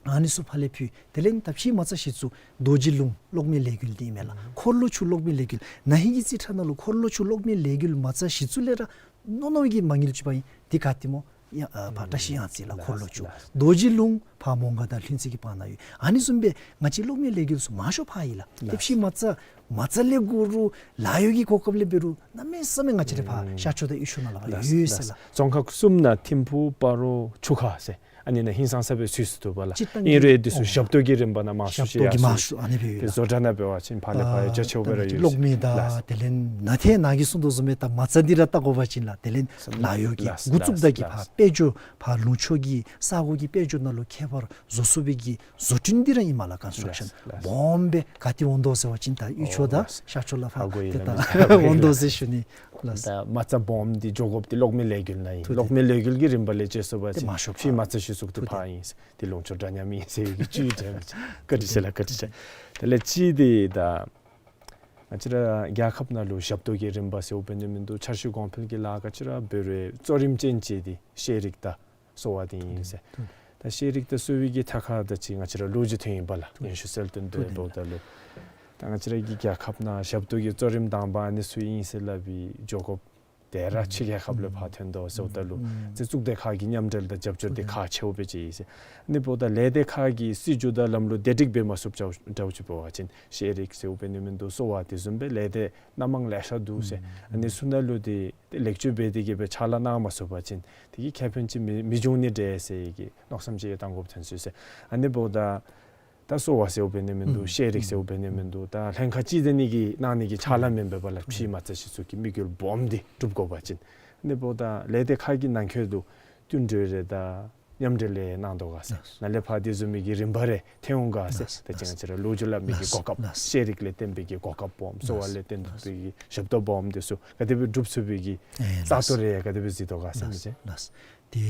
ཨ་ནི་ཚུ་ཕར་ལས་ཕུལ། དེ་ལས་ད་ཕྱི་མ་རྩ་གཞི་བཙུགས་རྡོ་རྗེ་ལུང་གློག་མེ་ལས་འགུལ་འདི་ཨིན་མས་ལགས། འཁོར་ལོ་ཆུ་གློག་མེ་ལས་འགུལ་ན་ཧིང་གི་རྩིས་ཁྲ་ནང་ལུ་འཁོར་ལོ་ཆུ་གློག་མེ་ལས་འགུལ་མ་རྩ་གཞི་བཙུགས་ལས་ར་མནོ་མནོ་གི་མ་དངུལ་ཅིག་འབག་ཨིན། འདི་ག་ཏེ་སྨོ། ཡ་ཨ་ཕར་བཀྲ་ཤིས་གཡང་རྩེ་ལགས། འཁོར་ལོ་ཆུ། རྡོ་རྗེ་ལུང་ཕར་མོང་སྒར་དང་ལྷུན་རྩེ་གི་བར་ན་ཡོད། ཨ་ནི་བཟུམ་སྦེ་ང་བཅས་གློག་མེ་ལས་འགུལ་ཚུ་མང་ཤོས་ཕར་ཨིན་ལགས། ཏེ་ཕྱི་མ་རྩ་མ་རྩ་ལས་འགོ་རུང་ལཱ་གཡོག་གི་གོ་སྐབས་ལས་འབད་རུང་གནམ་མེད་ས་མེད་ང་བཅས་ར་ཕར་ཤར་ཕྱོགས་དང་དབུས་ཕྱོགས་ནང་ལས་ཕར་ཡོད་ཟེར་ལགས། རྫོང་ཁག་གསུམ་ནང་ཐིམ་ཕུག་སྤ་རོ་ཆུ་ཁ་ཟེར་ཨ་ནི་ནང་ཧིང་སངས་ས་སྦེ་ཚུད་ཚུད་དོ་བ་ལགས། སྤྱིར་བཏང་ཨིན་རུང་འདི་ཚུ་ཨོ་ཞབས་ཏོག་གི་རིམ་པ་ནང་མང་ཤོས་ཞབས་ཅིག་ཏོག་གི་ཡར་མང་སོང་། ཤོས་ཨ་ནི་སྦེ་ཡོད་ཏེ་ལགས། བཟོ་གྲྭ་ནང་འབད་བ་ཅིན་ཕར་ལས་ཕར་ཡང་རྒྱ་ཆེཝ་སྦེ་ར་ཡོད་ཅི། གློག་མེ་དང་ལགས། དེ་ལས་ནང་ཐད་ནཱ་གིས་གསུངས་དོ་བཟུམ་སྦེ་ད་མ་རྩ་འདི་ར་བལྟ་དགོ་པ་ཅིན་ལགས། དེ་ལས་ལཱ་གཡོག་གི་ལགས་འགོ་བཙུགས་ད་གི་ལགས་ཕར་དཔལ་འབྱོར་ཕར་ལུང་ཕྱོགས་ཀྱི་ས་གོ་གི་དཔལ་འབྱོར་ནང་ལུ་ཁྱད་པར་བཟོ་ཚུགས་པའི་གི་བཟོ་སྐྲུན་འདི་ར་ཨིན་མས་ལགས། ཀོན་སི་ཊྲག་ཤཱན་ལགས་ལགས། སྦོམ་སྦེ་ག་ཏེ་འོང་དོ་ཟེར་བ་ཅིན་ད་དབུས་ཕྱོགས་དང་ཨོ་ལགས། ཤར་ཕྱོགས་ལས་ཕར་ཨ་གོ་ཡི་ཏེ་ལགས་ད་མི་འོང་དོ་ཟེར་ཞུ་ནི་ལགས། ད་མ་རྩ་སྦོམ་འདི་འགྱོ་དགོཔ་འདི་གློག་མེ་ལས་འགུལ་ནང་ཨིན། ཐུགས་གློག་མེ་ལས་འགུལ་གྱི་རིམ་པ་ལས་བརྩི་བ་ཅིན་ཏེ་མང་ཤོས་ཕྱི་མ་རྩ་གཞི་བཙུགས་ཏེ་ཐུགས་ཕར་ཨིན། ཏེ་ལུང་ཕྱོགས་འདྲ་མཉམ་ཨིན་ཟེར་བའི་གི་བཅུད་དྲན་བཀའ་དྲིན་ཆེ་ལགས། བཀའ་དྲིན་ཆེ། དེ་ལས་གཅིག་འདི་ད་ང་བཅས་ར་རྒྱལ་ཁབ་ནང་ལུ་ཞབས་ཏོག་གི་རིམ་པ་ཟེརཝ་འབད་ནི་མིན་འདུག། འཆར་གཞི་གོང་འཕེལ་གྱི་ལཱ་ག་ཅི་ར་འབད་རུང་གཙོ་རིམ་ཅན་ཅིག་འདི་ཤེས་རིག་དང་གསོ་བ་འདི་ཨིན་ཟེར། ད་ཤེས་རིག་དང་གསོ་བའི་གི་ཐད་ཁར་ད་ཅི་ང་བཅས་ར་ལོ་རྒྱུས་ཐོན་ཡི་པ་ལགས། ཡོན་ཤུལ་གསལ་སྟོན་འདི་འབདཝ་ད་ལུ་ད་ང་བཅས་ར་གི་རྒྱལ་ཁབ་ནང་ཞབས་ཏོག་གི་གཙོ་རིམ་དང་པ་ཨ་ནི་ཚུ་ཨིན་ཟེར་སླབ་པའི་འགྱོ་དགོཔ་དེ་ར་ཕྱི་རྒྱལ་ཁབ་ལས་ཕར་ཐོན་དོ་ཟེརཝ་ད་ལུ་ཨུམ་རྩིས་གཙུག་སྡེ་ཁག་གི་མཉམ་འབྲེལ་དང་རྒྱབ་སྐྱོར་འདི་ཁག་ཆེཝ་སྦེ་ཅིག་ཨིན་ཟེར། ཨ་ནི་འབདཝ་ད་ལས་སྡེ་ཁག་གི་སྲིད་བྱུས་དང་ལམ་ལུགས་སྡེ་སྒྲིག་འབད་མ་ཚུགསཔ་འདྲཝ་ཅིག་འབད་བ་ཅིན་ཤེས་རིག་ཟེརཝ་འབད་ནི་མིན་འདུག། གསོ་བ་དེ་བཟུམ་སྦེ་ལས་སྡེ་སྣ་མང་ལེ་ཤ་འདུག་ཟེར། ཨ་ནི་ཚུ་ནང་ལུ་འདི་ཏེ་ལེགས་བཅོས་འབད་དེ་གི་སྦེ་ཕྱག་ལཱ་གནང་མ་ཚུགས་པ་ཅིན་དེ་གིས་ཁེ་ཕན་ཅིག་མི་མི་འབྱུང་ནི་འདྲས་ཟེར་གྱི་མནོ་བསམ་ཅིག་ཡང་བཏང་དགོཔ་ཐོན་སོང་ཟེར། ཨ་ནི་འབདཝ་ད་ད་གསོ་བ་ཟེརཝ་འབད་ནི་མིན་འདུག། ཤེས་རིག་ཟེརཝ་འབད་ནི་མིན་འདུག། ད་ལྷན་ཁག་གཅིག་དེ་ནི་གི་གནང་ནི་གི་ཕྱག་ལཱ་མེན་པས་པ་ལགས། ཕྱི་མ་རྩ་གཞི་བཙུགས་ཀྱི་དམིགས་ཡུལ་སྦོམ་འདི་འགྲུབ་དགོ་པ་ཅིན། ཨ་ནི་འབདཝ་ད་ལས་སྡེ་ཁག་གི་ནང་འཁོད་དུ་བསྟུན་གྲོས་རེ་དང་མཉམ་འབྲེལ་རེ་གནང་དོ་ག་ཟེར། ལགས། ནཱ་ལས་ཕར་དེ་བཟུམ་མའི་གི་རིམ་པ་རེ་ཐོན་འོང་ག་ཟེར། ལགས། ད་ཅི་ང་བཅས་ར་ལོ་རྒྱུས་སླབ་མི་གི་གོ་སྐབས། ལགས། ཤེས་རིག་ལས་བརྟེན་པའི་གི་གོ་སྐབས་སྦོམ། གསོ་བ་ལས་བརྟེན་པའི་གི་ཞབས་ཏོག་སྦོམ་དེ་ཚུ་ག་དེ་སྦེ་འགྲུབ་ཚུགས་པའི་གི་ཨེ་ས་སྟོང་རེ་ག་དེ་སྦེ་གཟིགས་དོ་ག་ཟེར་མི་ཅིག། ལགས། ཏེ་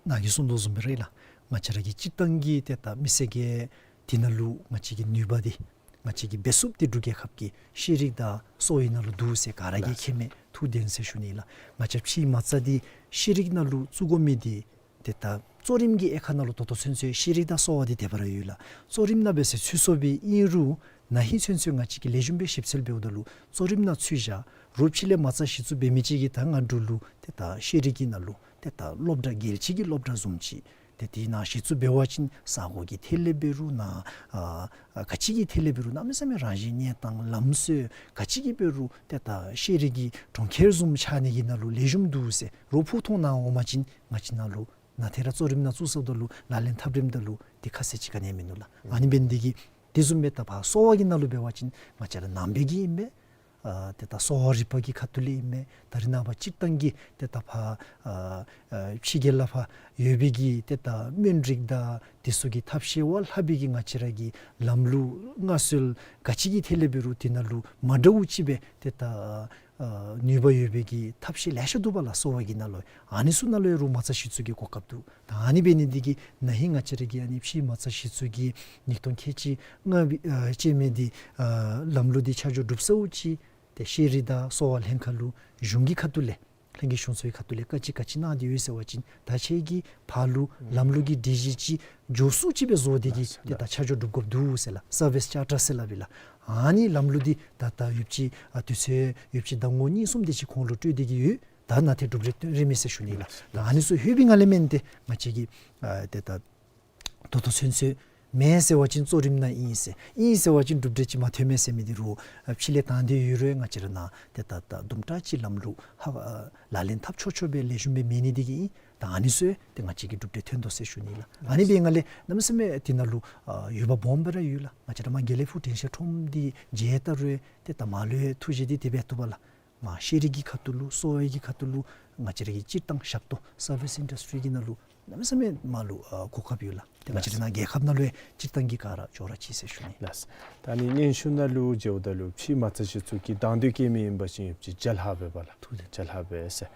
ནཱ་གིས་གསུངས་དོ་བཟུམ་སྦེ་ར་ལགས། ང་བཅས་ར་གི་སྤྱིར་བཏང་གི་ཏེ་ད་མི་སེར་གྱི་དེ་ནང་ལུ་ང་བཅས་ཀྱི་ནུས་པ་འདི་ང་བཅས་ཀྱི་འབད་ཚུགསཔ་འདི་འབྲུག་རྒྱལ་ཁབ་ཀྱི་ཤེས་རིག་དང་གསོ་བའི་ནང་ལུ་འདུག་ཟེར་ག་ར་གིས་མཁྱེན་མས། ཐུགས་བདེན་ཟེར་ཞུ་ནི་ལགས། ང་བཅས་ཕྱི་མ་རྩ་འདི་ཤེས་རིག་ནང་ལུ་བཙུགས་དགོ་མི་འདི་ཏེ་ད་གཙོ་རིམ་གྱི་དབྱེ་ཁག་ནང་ལུ་ད་ལྟོ་ཚུན་ཚོད་ཤེས་རིག་དང་གསོ་བ་འདི་དེ་སྦེ་ར་ཡོད་ལགས། གཙོ་རིམ་ནང་སྦེ་ཟེར་ཚུད་སོང་པའི་ཨིན་རུང་ན་ཧིང་ཚུན་ཚོད་ང་བཅས་ཀྱིས་ལེགས་ཤོམ་སྦེ་ཞིབ་འཚོལ་འབདཝ་ད་ལུ་གཙོ་རིམ་ནང་ཚུད་བཞག། རོགས་ཕྱི་ལས་མ་རྩ་གཞི་བཙུགས་འབད་མི་ཅིག་གིས་ད་ང་འབྲུག་ལུ་ཏེ་ད་ཤེས་རིག་གི་ནང་ལུ་ཏེ་ད་སློབ་གྲྭ་རྒྱལ་སྤྱི་གི་སློབ་གྲྭ་བཟུམ་ཅིག་ཏེ་དེ་ནང་གཞི་བཙུགས་འབད་བ་ཅིན་ས་གོ་གི་ཐད་ལས་འབད་རུང་ནཱ་ཨ་ཨ་ག་ཅི་གི་ཐད་ལས་འབད་རུང་གནམ་མེད་ས་མེད་རང་བཞིན་གནས་སྟངས་ལམ་སྲོལ་ག་ཅི་གི་འབད་རུང་ཏེ་ད་ཤེས་རིག་གི་གྲོང་ཁྱེར་བཟུམ་ཆགས་ནི་གི་ནང་ལུ་ལེགས་ཤོམ་འདུག་ཟེར་རོགས་ཕུག་མཐོང་ནང་འོང་པ་ཅིན་ང་བཅས་ནཱ་ལུ་ནཱ་ཏེ་ར་གཙོ་རིམ་ནང་བཙུགས་ཚརཝ་ད་ལུ་ལག་ལེན་འཐབ་རནམ་ད་ལུ་འདི་ཁ་གསལ་ཅིག་ག་ནི་ཡང་མིན་འདུག་ལགས། ཨ་ནི་འབད་ནི་འདི་གིས་དེ་བཟུམ་སྦེ་ད་ཕར་གསོ་བ་གི་ནང་ལུ་འབད་བ་ཅིན་ང་བཅས་ར་ནང་པའི་གི་ཨིན་པས། ཨ་ཏེ་ད་གསོ་བ་རིག་པ་གི་ཁ་ཐུག་ལས་ཨིན་པས། ད་རེས་ནངས་པ་སྤྱིར་བཏང་གི་ཏེ་ད་ཕར་ཨ་ཨ་ཕྱི་རྒྱལ་ལས་ཕར་ཡོད་པའི་གི་ཏེ་ད་སྨན་རིག་དང་དེ་ཚུ་གི་ཐབས་ཤེས་བ་ལྷག་པའི་གི་ང་བཅས་ར་གི་ལམ་ལུགས་མངའ་གསོལ་ག་ཅི་གི་ཐད་ལས་འབད་རུང་དེ་ནང་ལུ་མ་འདྲཝ་ཅིག་སྦེ་ཏེ་ད་ཨ་ནུས་པ་ཡོད་པའི་གི་ཐབས་ཤེས་ལེ་ཤ་འདུག་པ་ལགས། གསོ་བ་གི་ནང་ལུ་ཨ་ནི་ཚུ་ནང་ལུ་ཡང་རོགས་མ་རྩ་གཞི་བཙུགས་ཀྱི་གོ་སྐབས་འདུག། ད་ཨ་ནི་འབད་ནི་འདི་གིས་ན་ཧིང་ང་བཅས་ར་གི་ཨ་ནི་ཕྱི་མ་རྩ་གཞི་བཙུགས་ཀྱི་ཉིས་སྟོང་ཁལ་གཅིག་ལྔ་པའི་ཨ་ཅན་མའི་འདི་ཨ་ལམ་ལུགས་འདི་ཆ་འཇོག་གྲུབ་ཚརཝ་ཅིག་ཏེ་ཤེས་རིག་དང་གསོ་བ་ལྷན་ཁག་ལུ་གཞུང་གི་ཁ་ཐུག་ལས་ལྷན་རྒྱས་གཞུང་ཚོགས་ཀྱི་ཁ་ཐུག་ལས་བཀའ་དྲིན་ག་ཅི་གནང་སྟེ་ཡོད་ཟེར་བ་ཅིན་ད་ཁྱེད་ཀྱིས་ཕར་ལུ་ལམ་ལུགས་ཀྱི་སྒྲིག་གཞི་ཅིག་འགྱོ་ཚུགསཔ་ཅིག་སྦེ་བཟོ་སྟེ་གི་ཏེ་ད་ཆ་འཇོག་གྲུབ་དགོཔ་འདུག་ཟེར་ལགས། སར་བིསི་ཅར་ཊར་ཟེར་སླབ་ཨིན་ལགས། ཨ་ནི་ལམ་ལུགས་འདི་ད་ད་ཡོདཔ་ཅིག་ཨ་དུས་ཚོད་ཡོདཔ་ཅིག་ཟླ་ངོ་གཉིས་གསུམ་དེ་ཅིག་གོང་ལུ་སྤྲོད་དེ་གི་ཡོད། ད་ནཱ་ཏེ་གྲུབ་འབྲས་སྟོན་རན་མས་ཟེར་ཞུ་ནི་ལགས། ད་ཨ་ནི་ཚུ་ལྷོད་པའི་ངང་ལས་མེན་ཏེ་ང་བཅས་ཀྱིས་ཨ་ཏེ་ད་ད་ལྟོ་ཚུན་ཚོད་མེན་ཟེར་བ་ཅིན་གཙོ་རིམ་ནང་ཨིན་ཟེར་ཨིན་ཟེར་བ་ཅིན་གྲུབ་འབྲས་ཅིག་མ་ཐོན་མས་ཟེར་མི་འདི་རུང་ཨ་ཕྱི་ལས་བཏང་སྟེ་ཡོད་རུང་ང་བཅས་ར་ནཱ་ཏེ་ད་ད་དུམ་གྲ་ཅིག་ལམ་ལུགས་ཧ་ཨ་ལག་ལེན་འཐབ་ཆོག་ཆོག་སྦེ་ལེགས་ཤོམ་སྦེ་མེད་ནི་འདི་གིས་ཨིན། ད་ཨ་ནི་ཚུ་ཏེ་ང་བཅས་ཀྱི་གྲུབ་འབྲས་ཐོན་དོ་ཟེར་ཞུ་ནི་ལགས། ཨ་ནི་འབད་ངང་ལས་གནམ་མེད་ས་མེད་དེ་ནང་ལུ་ཨ་འོས་འབབ་སྦོམ་སྦེ་ར་ཡོད་ལགས། ང་བཅས་ར་མར་དགེ་ལེགས་ཕུག་དྲན་ཤེས་ཁྲོམ་འདི་མཇལ་བལྟ་རུང་ཏེ་ད་མར་ལུ་ཡང་ཐུགས་བཞེད་འདི་དེ་སྦེ་བཏུབ་པ་ལགས། མ་ཤེས་རིག་གི་ཁ་ཐུག་ལུ་གསོ་བའི་གི་ཁ་ཐུག་ལུ་ང་བཅས་ར་གི་སྤྱིར་བཏང་ཞབས་ཏོག་སར་བིསི་ཨིན་ཌསི་ཊི་རི་གི་ནང་ལུ་གནམ་མེད་ས་མེད་མ་ལུ་ཨ་གོ་སྐབས་ཡོད་ལགས། ཏེ་ང་བཅས་ར་ནཱ་རྒྱལ་ཁབ་ནང་ལུ་ཡང་སྤྱིར་བཏང་གི་ག་ར་ཅོག་ར་ཅིག་ཟེར་ཞུ་ནི་ལགས། ད་ནི་སྙན་ཞུ་ནང་ལུ་མཇལཝ་ད་ལུ་ཕྱི་མ་རྩ་གཞི་བཙུགས་ཀྱི་དང་འདོད་སྐྱེ་མི་ཨིན་པ་ཅིན་ཡོདཔ་ཅིག་བརྒྱ་ལྷག་འབདཝ་ལགས། ཐུགས་རྗེ་ཆེ། བརྒྱ་ལྷག་འབད་ཟེར།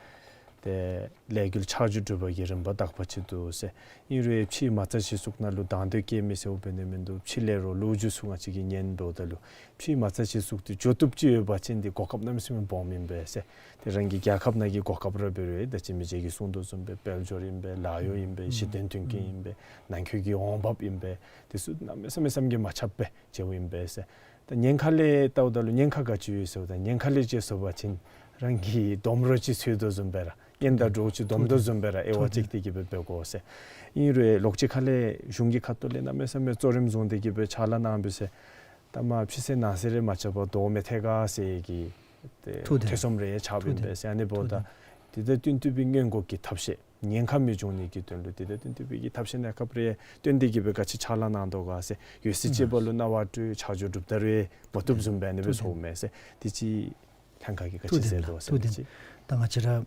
ཏེ་ལས་འགུལ་ཆ་འཇོག་གྲུབ་པ་གི་རིམ་པ་དག་པ་ཅིག་འདུག་ཟེར། ཨིན་རུང་ཕྱི་མ་རྩ་གཞི་བཙུགས་ནང་ལུ་དང་འདོད་སྐྱེ་མི་ཟེརཝ་འབད་ནི་མིན་འདུག། ཕྱི་ལས་རོགས་ལོ་རྒྱུས་ཚུ་ང་བཅས་ཀྱིས་ཉན་འབདཝ་ད་ལུ་ཕྱི་མ་རྩ་གཞི་བཙུགས་ཏེ་འགྱོ་བཏུབ་ཅིག་ཡོད་པ་ཅིན་འདི་གོ་སྐབས་གནམ་མེད་ས་མེད་སྦོམ་ཨིན་པས་ཟེར། ཏེ་རང་གི་རྒྱལ་ཁབ་ནང་གི་གོ་སྐབས་ར་འབད་རུང་ད་ཅི་མི་རྗེ་གིས་གསུངས་དོ་བཟུམ་སྦེ་དཔལ་འབྱོར་ཨིན་པས། ལཱ་གཡོག་ཨིན་པས། གཞི་རྟེན་མཐུན་རྐྱེན་ཨིན་པས། ནང་འཁོད་ཀྱི་འོང་འབབ་ཨིན་པས། དེ་ཚུ་གནམ་མེད་ས་མེད་བསམ་གྱིས་མ་ཁྱབ་པའི་བྱུངམ་ཨིན་པས་ཟེར། ད་ཉེན་ཁ་ལས་བལྟཝ་ད་ལུ་ཉེན་ཁ་ག་ཅི་ཡོད་ཟེརཝ་ད་ཉེན་ཁ་ལས་ཅིག་ཟེར་བ་ཅིན་རང་གི་དོམ་རོ་ཅིག་ཚུད་དོ་བཟུམ་སྦེ་ར་གཉེན་དང་གྲོགས་ཅིག་སྡོམ་དོ་བཟུམ་སྦེ་ར་དབྱེ་བ་ཅིག་དེ་གིས་སྦེ་འབད་དགོ་ཟེར། ཨིན་རུང་ལོགས་ཅིག་ཁ་ལས་གཞུང་གི་ཁ་ཐུག་ལས་གནམ་མེད་ས་མེད་གཙོ་རིམ་བཟུང་སྟེ་གིས་སྦེ་ཕྱག་ལཱ་གནང་འབད་ཟེར། ད་མ་ཕྱི་གསལ་ནང་གསལ་རེ་མ་རྐྱབ་པར་དོ་མི་ཐེག་ག་ཟེར་གྱི་ཏེ་ཐུགས་བདེན་ཐེ་ཚོམ་རེ་ཡང་ཆགསཔ་ཨིན་པས་ཟེར། ཨ་ནི་འབདཝ་ད་དེ་དང་བསྟུན་ཏེ་སྦེ་སྔོན་འགོག་གི་ཐབས་ཤེས་ཉེན་ཁ་མི་འབྱུང་ནི་གི་དོན་ལུ་དེ་དང་བསྟུན་ཏེ་སྦེ་གི་ཐབས་ཤེས་གནས་སྐབས་རེ་བཏོན་ཏེ་གིས་སྦེ་ག་ཅི་ཕྱག་ལཱ་གནང་དོ་ག་ཟེར། ཡོད་ཚད་ཅིག་འབདཝ་ལུ་གནང་བ་སྤྲོད་ཆ་འཇོག་གྲུབ་ད་རུང་མ་བཏུབ་བཟུམ་སྦེ་ཨ་ནི་སྦེ་ཚོརཝ་མས་ཟེར། དེ་ཅིག་ལྷན་ཁག་གིས་ག་ཅི་ཟེར་དོ་ཟེར་ཐུགས་བདེན་ལགས། ཐུགས་བདེན། ད་ང་བཅས་ར་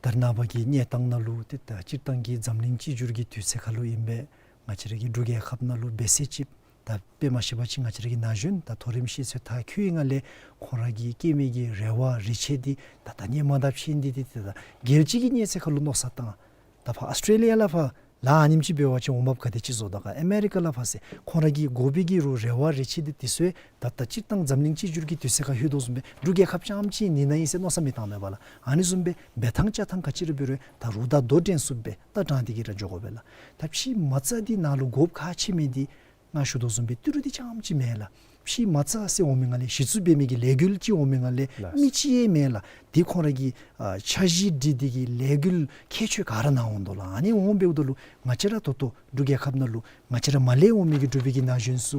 ད་རེས་ནངས་པ་གི་གནས་སྟངས་ནང་ལུ་ཏེ་ད་སྤྱིར་བཏང་གི་འཛམ་གླིང་གཅིག་གྱུར་གྱི་དུས་ཚོད་ཁར་ལུ་ཨིན་པས། ང་བཅས་ར་གི་འབྲུག་རྒྱལ་ཁབ་ནང་ལུ་འབད་ས་ཅིག་ད་དཔེ་མ་བཤད་པ་ཅིན་ང་བཅས་ར་གི་ན་གཞོན་ད་མཐོ་རིམ་ཤེས་ཚད་མཐར་འཁྱོལ་བའི་སྒང་ལས་ཁོང་ར་གི་སྐྱེ་མི་གི་རེ་བ་རེ་ཆེ་འདི་ད་ད་ནི་མ་ད་ཕྱིན་འདི་འདི་ད་ད་རྒྱལ་སྤྱི་གི་གནས་ཚད་ཁར་ལུ་མནོ་བསམ་བཏང་། ད་ཕར་ཨོསི་ཊྲེ་ལི་ཡ་ལས་ཕར་ལཱ་ཨ་ནེམ་ཅིག་འབད་བ་ཅིན་འོང་འབབ་ག་དེ་ཅིག་བཟོ་དོ་ག། ཨ་མེ་རི་ཀ་ལས་ཕར་ཟེར་ཁོང་ར་གི་དགོ་པའི་གི་རུ་རེ་བ་རེ་ཆེ་འདི་དེ་ཚུ་ད་ད་སྤྱིར་བཏང་འཛམ་གླིང་གཅིག་གྱུར་གྱི་དུས་ཚོད་ཁར་ལྷོད་དོ་བཟུམ་སྦེ་འབྲུག་རྒྱལ་ཁབ་རྐྱངམ་ཅིག་ནི་ནཱ་ཨིན་ཟེར་མནོ་བསམ་མི་བཏང་མས་པ་ལགས། ཨ་ནི་བཟུམ་སྦེ་འབད་ཐངས་བཅའ་ཐངས་ག་ཅི་ར་འབད་རུང་ད་རུང་ད་དོ་འགྲན་ཚུགསཔ་སྦེ་ད་དྲང་སྟེ་གིས་ར་འགྱོ་དགོ་པས་ལགས། ད་ཕྱི་མ་རྩ་འདི་ནཱ་ལུ་དགོཔ་ཁག་ཆེ་མི་འདི་ང་ཞུ་དོ་བཟུམ་སྦེ་ཏི་རུ་འདི་རྐྱངམ་ཅིག་མེན་ལགས། ཕྱི་མ་རྩ་ཟེར་འོང་མི་སྒང་ལས་གཞི་བཙུགས་འབད་མི་གི་ལས་འགུལ་ཅིག་འོང་མི་སྒང་ལས་ལགས། མི་ཅིག་ཡང་མེན་ལགས། དེ་ཁོང་ར་གི་ཨ་འཆར་གཞི་སྒྲིག་སྟེ་གིས་ལས་འགུལ་ཁྱད་ཆོས་ག་ར་གནང་འོང་དོ་ལགས། ཨ་ནི་འོང་འབདཝ་ད་ལུ་ང་བཅས་ར་ད་ལྟོ་འབྲུག་རྒྱལ་ཁབ་ནང་ལུ་ང་བཅས་ར་མར་ལས་འོང་མི་གི་འབྲུག་པའི་གི་ན་གཞོན་ཚུ་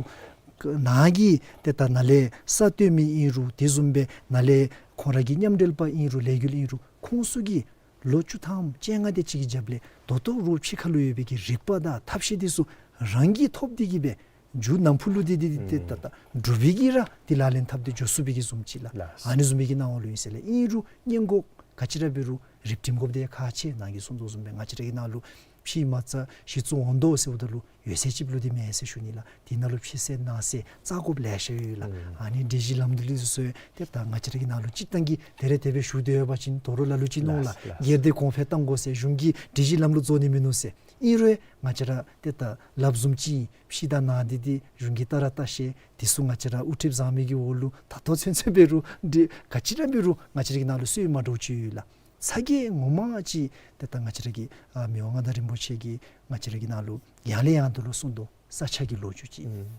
ནཱ་གི་ཏེ་ད་ནཱ་ལས་ས་སྟོན་མི་ཨིན་རུང་དེ་བཟུམ་སྦེ་ནཱ་ལས་ཁོང་ར་གི་མཉམ་འབྲེལ་པ་ཨིན་རུང་ལས་འགུལ་ཨིན་རུང་ཁོང་ཚུ་གིས་ལོ་བཅུ་ཐམ་བཅོ་ལྔ་དེ་ཅིག་གི་རྒྱབ་ལས་ད་ལྟོ་རུང་ཕྱི་ཁར་ལུ་ཡོད་པའི་གི་རིག་པ་དང་ཐབས་ཤེས་དེ་ཚུ་རང་གིས་ཐོབ་སྟེ་གིས་སྦེ་མཇུག་ནམ་ཕུགས་ལུ་དེ་དེ་དེ་ད་ད་འབྲུག་པའི་གིས་ར་དེ་ལག་ལེན་འཐབ་སྟེ་འགྱོ་ཚུགས་པའི་གི་བཟུམ་ཅིག་ལགས། ལགས། ཨ་ནི་བཟུམ་མའི་གི་གནང་བ་ལུ་ཨིན་ཟེར་ལགས། ཨིན་རུང་སྔོན་འགོག་ག་ཅི་ར་འབད་རུང་རིག་ཁྲིམས་དགོཔ་དེ་ཁག་ཆེ། ནཱ་གིས་གསུངས་དོ་བཟུམ་སྦེ་ང་བཅས་ར་གི་ནང་ལུ་ཕྱི་མ་རྩ་གཞི་བཙུགས་འོང་དོ་ཟེརཝ་ད་ལུ་ཡོད་ཚད་ཅིག་ལུ་དེ་མེན་ཟེར་ཞུ་ནི་ལགས། དེ་ནང་ལུ་ཕྱི་གསལ་ནང་གསལ་བཙག་དགོཔ་ལེ་ཤ་ཡོད་ལགས། ཨ་ནི་སྒྲིག་གཞི་ལམ་ལུགས་ལུ་སོ་སོ་ཏེ་ད་ང་བཅས་ར་གི་ནང་ལུ་སྤྱིར་བཏང་གི་དེ་རེ་དེ་སྦེ་ཞུ་སྟེ་ཡོད་པ་ཅིན་དོ་རུང་ལ་ལུ་ཅིག་མནོ་ལགས། ལགས། སྒེར་སྡེ་གོང་འཕེལ་གཏང་དགོ་ཟེར་གཞུང་གི་སྒྲིག་གཞི་ལམ་ལུགས་རྫོགས་ནི་མིན་ནུག་ཟེར། ཨིན་རུང་ང་བཅས་ར་ཏེ་ད་སླབ་བཟུམ་ཅིག་ཕྱི་དང་ནང་འདི་འདི་གཞུང་གི་ལྟ་ར་ལྟ་བཤལ་དེ་ཚུ་ང་བཅས་ར་དབུ་ཁྲིདཔ་བཟང་མི་གི་འོག་ལུ་ད་ལྟོ་ཚུན་ཚོད་འབད་རུང་འདི་ག་ཅི་ར་འབད་རུང་ང་བཅས་ར་གི་ནང་ལུ་སུ་ཡང་མ་འདྲཝ་ཅིག་ཡོད་ལགས། ཚ་གྱང་ངོ་མ་ཅིག་ཏེ་ད་ང་བཅས་ར་གི་ཨ་མི་དབང་མངའ་བདག་རིན་པོ་ཆེ་གིས་ང་བཅས་ར་གི་ནང་ལུ་ཡང་ལས་ཡང་དུ་ལུ་གསུངས་དོ། ས་ཆ་གི་ལོ་རྒྱུས་ཅིག། ཨུམ།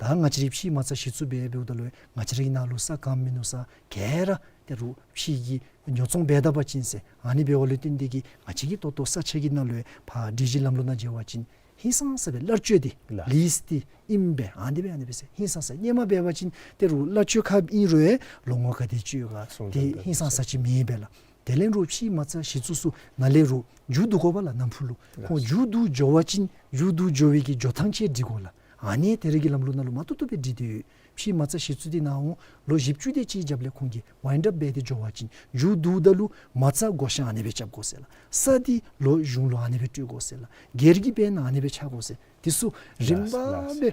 ད་ང་བཅས་ར་ཕྱི་མ་རྩ་གཞི་བཙུགས་འབད་འབདཝ་ད་ལུ་ང་བཅས་ར་གི་ནང་ལུ་ས་གང་མིན་ནུག་ས་ག་ར་ཏེ་རུང་ཕྱི་གི་ཉོ་ཚོང་འབད་ད་པ་ཅིན་ཟེར་ཨ་ནི་འབདཝ་ལས་བརྟེན་ཏེ་གིས་ང་བཅས་ཀྱིས་ད་ལྟོ་ས་ཆ་གི་ནང་ལུ་ཕར་སྒྲིག་གཞི་ལམ་ལུགས་ནང་འགྱོ་བ་ཅིན་ཧིང་སངས་ས་སྦེ་གླར་སྤྱོད་དེ་ལགས། ལིསི་དེ་ཨིནམ་སྦེ་ཨ་ནི་སྦེ་ཨ་ནི་སྦེ་ཟེར་ཧིང་སངས་ས། སྔོན་མ་འབད་བ་ཅིན་ཏེ་རུང་གླར་སྤྱོད་ཁར་ཨིན་རུང་ལོ་ངོ་ག་དེ་ཅིག་ཡོད་ག་གསུངས་དེ་ཧིང་སངས་ས་ཅིག་མེད་པས་ལགས། དེ་ལས་རུང་ཕྱི་མ་རྩ་གཞི་བཙུགས་ཚུ་ནཱ་ལས་རུང་མཇུག་བསྡུ་དགོ་པས་ལགས། ནམ་ཕུགས་ལུ་ཁོང་མཇུག་བསྡུ་འགྱོ་བ་ཅིན་མཇུག་བསྡུ་འགྱོ་བའི་གི་འགྱོ་ཐངས་ཅིག་སྒྲིག་དགོ་ལགས། ཨ་ནི་དེ་རེ་གི་ལམ་ལུགས་ནང་ལུ་མ་བཏུབ་བཏུབ་སྦེ་སྒྲིག་སྟེ་ཡོད། ཕྱི་མ་རྩ་གཞི་བཙུགས་དེ་ནཱ་འོང་ལོ་བཞི་བཅུ་དེ་ཅིག་རྒྱབ་ལས་ཁོང་གིས་ཝའིནཌ་ཨཔ་འབད་དེ་འགྱོ་བ་ཅིན་མཇུག་བསྡུཝ་ད་ལུ་མ་རྩ་བགོ་བཤའ་ཨ་ནི་སྦེ་རྐྱབ་དགོ་ཟེར་ལགས། ས་འདི་ལོག་གཞུང་ལུ་ཨ་ནི་སྦེ་སྤྲོད་དགོ་ཟེར་ལགས། སྒེར་གྱི་འབད་ན་ཨ་ནི་སྦེ་ཆགས་དགོ་ཟེར། དེ་ཚུ་རིམ་པ་སྦེ་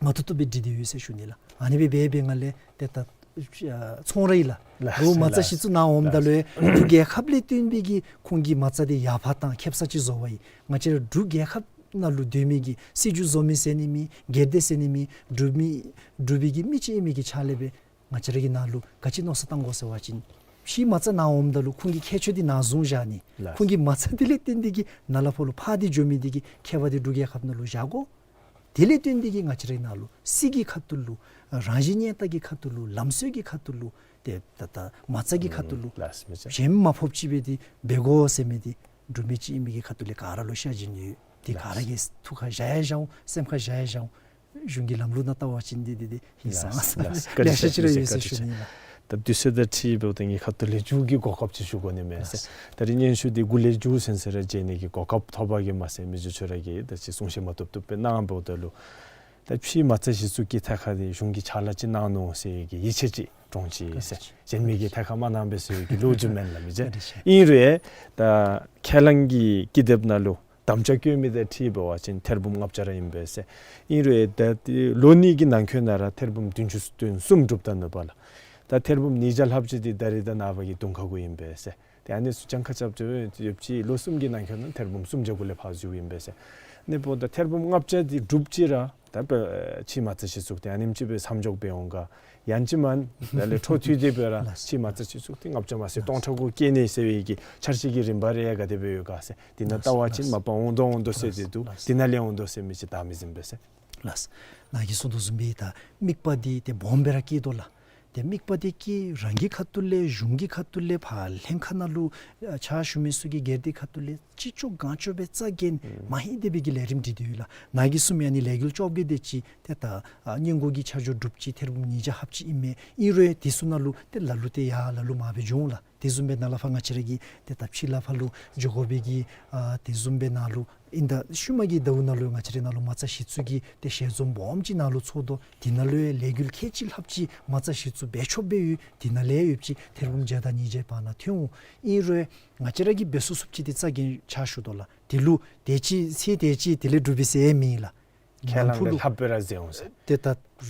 མ་བཏུབ་བཏུབ་སྦེ་སྒྲིག་སྟེ་ཡོད་ཟེར་ཞུ་ནི་ལགས། ཨ་ནི་སྦེ་འབད་བའི་སྒང་ལས་ཏེ་ད་ཨ་ཚོང་ར་ཨིན་ལགས། ལགས་ལོག་མ་རྩ་ལགས་གཞི་བཙུགས་ནཱ་འོངམ་ད་ལུ་འབྲུག་རྒྱལ་ཁབ་ལས་བརྟེན་པའི་གི་ཁོང་གི་མ་རྩ་དེ་ཡར་འཕར་བཏང་ཁེབ་ས་ཅིག་བཟོ་བ་ཨིན། ང་བཅས་ར་འབྲུག་རྒྱལ་ཁབ་ནང་ལུ་སྡོད་མི་གི་སྲིད་བྱུས་བཟོ་མི་ཟེར་ནི་མེད། སྒེར་སྡེ་ཟེར་ནི་མེད། འབྲུག་མི་འབྲུག་པའི་གི་མི་ཅིག་ཨིན་མི་གི་ཆ་ལས་སྦེ་ང་བཅས་ར་གི་ནང་ལུ་ག་ཅི་མནོ་བསམ་བཏང་དགོ་ཟེར་བ་ཅིན་ཕྱི་མ་རྩ་ནཱ་འོངམ་ད་ལུ་ཁོང་གི་ཁྱད་ཆོས་དེ་ནཱ་བཟུང་བཞག་ནི། ལགས། ཁོང་གི་མ་རྩ་དེ་ལས་བརྟེན་ཏེ་གིས་ནཱ་ལས་ཕར་ལུ་འཕར་ཏེ་འགྱོ་མི་དེ་གི་ཁྱད་པར་དེ་འབྲུག་རྒྱལ་ཁབ་ནང་ལུ་བཞག་དགོ། དེ་ལས་བརྟེན་ཏེ་གིས་ང་བཅས་རའི་ནང་ལུ་སྲིད་ཀྱི་ཁ་ཐུག་ལུ་རང་བཞིན་གནས་སྟངས་ཀྱི་ཁ་ཐུག་ལུ་ལམ་སྲོལ་གྱི་ཁ་ཐུག་ལུ་ཏེ་ད་ད་མ་རྩ་གི་ཁ་ཐུག་ལུ་ལགས་སོ། ཞེན་མ་ཕོགཔ་ཅིག་སྦེ་དེ་འབད་དགོ་ཟེར་མི་དེ་འབྲུག་མི་ཅིག་ཨིན་མི་གི་ཁ་ཐུག་ལས་ག་ར་ལུ་ཤ་ཞེན་ཡོད། དེ་ག་ར་གིས་ཐུགས་ཁར་བཞག་ཡང་བཞག་འོང་། སེམས་ཁར་བཞག་ཡང་བཞག་འོང་། གཞུང་གི་ལམ་ལུགས་ནང་བལྟ་བ་ཅིན་འདི་འདི་འདི་ཧིང་སངས་ལགས་ལགས། ལེ་ཤ་ཅིག་ར་ཡོད་ཟེར་ཞུ་ནི་ལགས། ད་དུས་ཚོད་དང་འཁྲིལ་འབདཝ་ད་ངེའི་ཁ་ཐུག་ལས་མཇུག་གི་གོ་སྐབས་ཅིག་ཞུ་དགོ་ནི་མས་ཟེར། ལགས། ད་རིས་སྙན་ཞུ་འདི་འགོ་ལས་མཇུག་ཚུན་ཚོད་ར་མཇལ་ནི་གི་གོ་སྐབས་ཐོབ་པ་གིས་མ་ཚད་མི་རྗེ་ཁྱོད་ར་གིས་ད་ཅི་གསུང་བཤད་མ་བཏུབ་བཏུབ་སྦེ་གནང་འབདཝ་ད་ལུ་ ད་ཕྱིའི་མ་རྩ་གཞི་བཙུགས་ཀྱི་ཐད་ཁར་འདི་གཞུང་གིས་ཕྱག་ལཱ་ཅིག་གནང་ནུག་ཟེར་གྱི་ཡིད་ཆེས་ཅིག་འདྲོངས་ཅི་ཟེར། གཞན་མི་གིས་ཐད་ཁར་མ་གནང་པས་ཟེར་གྱི་ལོ་རྒྱུས་མེན་ལགས་མི་ཅིག། ཨིན་རུང་ད་ཁས་བླངས་ཀྱི་ཀི་དེབ་ནང་ལུ་དམ་བཅའ་བཀོད་མི་དང་འཁྲིལ་འབད་བ་ཅིན་ཐེར་འབུམ་ལྔ་བརྒྱ་ར་ཨིན་པས་ཟེར། ཨིན་རུང་ད་ལོ་གཉིས་ཀྱི་ནང་འཁོད་ནང་ར་ཐེར་འབུམ་བདུན་ཅུ་དོན་གསུམ་གྲུབ་ད་ནུག་པ་ལགས། ད་ཐེར་འབུམ་ཉིས་བརྒྱ་ལྷགཔ་ཅིག་འདི་ད་རིས་ད་ནངས་པ་གི་དུང་ཁ་གུ་ཨིན་པས་ཟེར། ཏེ་ཨ་ནི་ཚུ་གྱངས་ཁ་རྐྱབ་སྟེ་ཡོདཔ་ཅིག་ལོ་གསུམ་གྱི་ནང་འཁོད་ནང་ཐེར་འབུམ་སུམ་བརྒྱ་གུ་ལས་ཕར་འགྱོཝ་ཨིན་པས་ཟེར། ཨ་ནི་འབདཝ་ད་ཐེར་འབུམ་ལྔ་བརྒྱ་འདི་གྲུབ་ཅི་ར་ད་ཕྱིའི་མ་རྩ་གཞི་བཙུགས་འདི་ཨ་ནེམ་ཅིག་སྦེ་མཚམས་འཇོག་འབད་འོང་ག། ཡང་ཅིན་མ་ད་ལས་འཕྲོ་མཐུད་དེ་འབད་ར་ཕྱིའི་མ་རྩ་གཞི་བཙུགས་འདི་ལྔ་བརྒྱ་མ་ཟད་སྟོང་ཕྲག་གུ་སྐྱེ་ནི་ཟེར་བའི་གི་འཆར་གཞི་གི་རིམ་པ་རེ་ཡང་ག་དེ་སྦེ་ཡོད་ག་ཟེར། འདི་ནང་ལྟ་བ་ཅིན་མ་པ་འོང་དོ་འོང་དོ་ཟེར་ཏེ་འདུག། འདི་ནང་ལས་འོང་དོ་ཟེར་མི་ཅིག་བདའ་མི་ཟིན་པས་ཟེར། ལགས། ནཱ་གིས་གསུངས་དོ་བཟུམ་སྦེ་ད་དམིགས་པ་འདི་ཏེ་སྦོམ་སྦེ་ར་བསྐྱེད་དོ་ལགས། ཏེ་དམིགས་པ་འདི་ཀྱི་རང་གི་ཁ་ཐུག་ལས་གཞུང་གི་ཁ་ཐུག་ལས་ཕར་ལྷན་ཁག་ནང་ལུ་ཕྱག་ཞུ་མི་ཚུ་གི་སྒེར་སྡེ་ཁ་ཐུག་ལས་ཅི་ལྕོགས་གང་ལྕོགས་སྦེ་རྩ་འགེངས་མ་ཧིང་དེ་སྦེ་གི་ལས་རིམ་སྒྲིག་སྟེ་ཡོད་ལགས། ནཱ་གིས་གསུངས་མི་ཨ་ནི་ལས་འགུལ་བཅོ་བརྒྱད་དེ་ཅིག་ཏེ་ད་སྔོན་འགོ་གི་ཆ་འཇོག་གྲུབ་ཅི། ཐེར་འབུམ་ཉིས་བརྒྱ་ལྷགཔ་ཅིག་ཨིན་མས། ཨིན་རུང་དེ་ཚུ་ནང་ལུ་ཏེ་ལ་ལུ་ཏེ་ཡར་ལ་ལུ་མར་སྦེ་འགྱོ་འོང་ལགས། དེ་བཟུམ་སྦེ་ནཱ་ལས་ཕར་ང་བཅས་ར་གི་ཏེ་ད་ཕྱི་ལས་ཕར་ལུ་འགྱོ་དགོ་པའི་གི་ཨ་དེ་བཟུམ་སྦེ་ནཱ་ལུ་ཨིན། ད་ཤུལ་མ་གི་ཟླཝ་ནང་ལུ་ང་བཅས་རའི་ནང་ལུ་མ་རྩ་གཞི་བཙུགས་ཀྱི་ཏེ་ཞལ་འཛོམས་སྦོམ་ཅིག་ནང་ལུ་ཚོགས་དོ། དེ་ནང་ལུ་ཡང་ལས་འགུལ་ཁལ་གཅིག་ལྷགཔ་ཅིག་མ་རྩ་གཞི་བཙུགས་འབད་ཆོགཔ་སྦེ་ཡོད། དེ་ནང་ལས་ཡོདཔ་ཅིག་ཐེར་འབུམ་བརྒྱ་དང་ཉིས་བརྒྱའི་བར་ན་ཐོན་འོང་། ཨིན་རུང་ང་བཅས་ར་གིས་འབད་ཚུགས་ཚུགསཔ་ཅིག་ཏེ་རྩ་འགེངས་ཕྱག་ཞུ་དོ་ལགས། དེ་ལུ་དེ་ཅིག་ཚེ་དེ་ཅིག་དེ་ལས་འགྲུབ་པས་ཟེར་མེད་ལགས། ཁས་བླངས་ནང་ཕུ་ལུ་ལྷག་སྦེ་ར་མཛད་འོང་ཟེར། ཏེ་ད་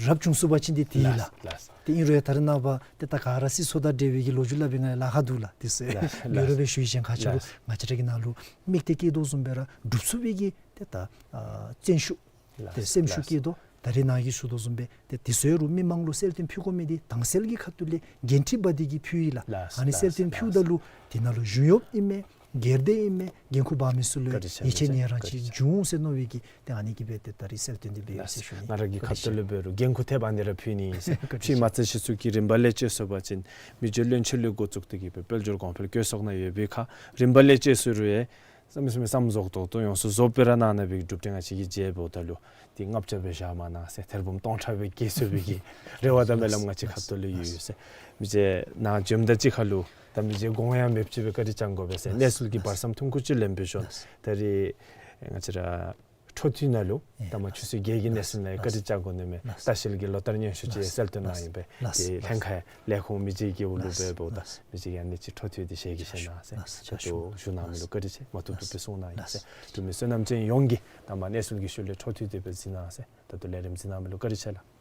རབ་བྱུང་ཚུགས་པ་ཅིན་ཏེ་དེ་ལགས། ལགས། ཏེ་ཨིན་རུང་ད་རེས་ནངས་པ་ཏེ་ད་ག་ར་སྲིད་ཚོགས་དང་འབྲེལ་བའི་གི་ལོ་རྒྱུས་སླབ་པའི་ནང་ལཱ་ཁག་འདུག་ལགས། དེ་ཚུ་ལགས། ལགས། ལགས། ལུས་རོགས་སྦེ་ཞུ་ཡི་ཅིན་ཁ་ཆེ་ལུ། ལགས། ང་བཅས་ར་གི་ནང་ལུ་དམིགས་གཏད་བསྐྱེད་དོ་བཟུམ་སྦེ་ར་འགྲུབ་ཚུགས་པའི་གི་ཏེ་ད་ཨ་བརྩོན་ཤུགས། ལགས། ཏེ་སེམས་ཤུགས། ལགས། བསྐྱེད་དོ། ད་རེས་ནཱ་གིས་ཞུ་དོ་བཟུམ་སྦེ་ཏེ་དེ་ཚུ་ཡང་རུང་མི་མང་ལུ་གསལ་སྟོན་ཕུལ་དགོ་མི་འདི་དྭངས་གསལ་གྱི་ཁ་ཐུག་ལས་འགན་འཁྲི་འབག་སྟེ་གིས་ཕུལ་ཡི་ལགས། ལགས། ཨ་ནི་གསལ་སྟོན། ལགས། ཕུལཝ་ད་ལུ་དེ་ནང་ལུ་གཞུང་གཡོགཔ་ཨིན་མས། སྒེར་སྡེ་ཨིན་མས། འགན་ཁུར་འབག་མི་ཚུ་ལུ་བཀའ་དྲིན་ཆེ། ཡིད་ཆེས་ནི་ར་ཅིག་བཀའ་དྲིན་ཆེ། འབྱུང་འོང་ཟེར་མནོ་བའི་གི་ཏེ་ཨ་ནི་གིས་སྦེ་ཏེ་ད་རིས་གསལ་སྟོན་འདི་འབད་ཡོད་ཟེར་ཞུ་ནི། ང་ར་གི་ཁ་ཐུག་ལས་འབད་རུང་འགན་ཁུར་ཐེབས་ཨ་ནི་ར་ཕུལ་ནི་ཨིན་ཟེར། བཀའ་དྲིན་ཆེ། ཕྱིའི་མ་རྩ་གཞི་བཙུགས་ཀྱི་རིམ་པ་ལས་བཅད་སོང་པ་ཅིན་མི་རྗེ་བློན་ཆེན་ལས་འགོ་བཙུགས་ཏེ་གིས་སྦེ་དཔལ་འབྱོར་གོང་འཕེལ་བཀོད་ཚོགས་ནང་ཡོད་པའི་ཁར་རིམ་པ་ལས་བཅད་སོང་རུང་ཡང་བསམ་མི་བསམ་མི་བསམ་རྫོགས་ཏོག་ཏོ་ཡོངས་སུ་རྫོགསཔ་སྦེ་ར་གནང་གནང་བའི་གི་གྲུབ་འབྲས་ང་བཅས་ཀྱིས་མཇལཝ་ད་ལུ་ཏེ་ལྔ་བརྒྱ་སྦེ་བཞག་མ་གནང་ཟེར། ཐེར་འབུམ་སྟོང་ཕྲག་སྦེ་བཀལ་ཚུགས་པའི་གི་རེ་བ་དང་སྨོན་ལམ་ང་བཅས་ཁ་ཐུག་ལུ་ཡོད་ཟེར། མི་རྗེ་ནཱ་བྱོནམ་ད་ཅིག་ཁར་ལུ་ད་མི་རྗེ་དགོངས་ཡངས་མེདཔ་ཅིག་སྦེ་བཀའ་དྲིན་བསྐྱང་དགོ་པས་ཟེར། གནས་ཚུལ་གྱི་བར་མཚམས་ཐུང་ཀུ་ཅིག་ལེན་སྦེ་ཞུ་ནི། ད་རིས་ང་བཅས་ར་འཕྲོ་མཐུད་ནང་ལུ་ད་མ་ཆུ་ཚོད་བརྒྱད་ཀྱི་གནས་ཚུལ་ནང་བཀའ་དྲིན་བསྐྱང་དགོ་ནི་མས། ལྟ་བཤལ་གྱི་ལོ་ལྟར་སྙན་ཞུ་ཅིག་གསལ་སྟོན་གནང་ཡི་པས། ཏེ་ལྷན་ཁག་ལས་ཁུངས་མི་རྗེ་གི་འོག་ལུ་འབདཝ་ད་མི་རྗེ་གིས་ཨ་ནི་ཅིག་འཕྲོ་མཐུད་དེ་ཞལ་གྱིས་བཞེས་གནང་ཟེར། ད་ལྟོ་ཞུ་གནང་མི་ལུ་བཀའ་དྲིན་ཆེ། མ་བཏུབ་བཏུབ་སྦེ་གསུངས་གནང་ཡི་ཟེར། འབྲུག་མི་བསོད་ནམས་ཅན་ཡོངས་ཀྱིས་ད་མ་གནས་ཚུལ་གྱི་ཤུལ་ལས་འཕྲོ་མཐུད་དེ་སྦེ་གཟིགས་གནང་ཟེར། ད་ལྟོ་ལས་རིམ་གཟིགས་གནང་མི་ལུ་བཀའ་དྲིན་ཆེ་ལགས།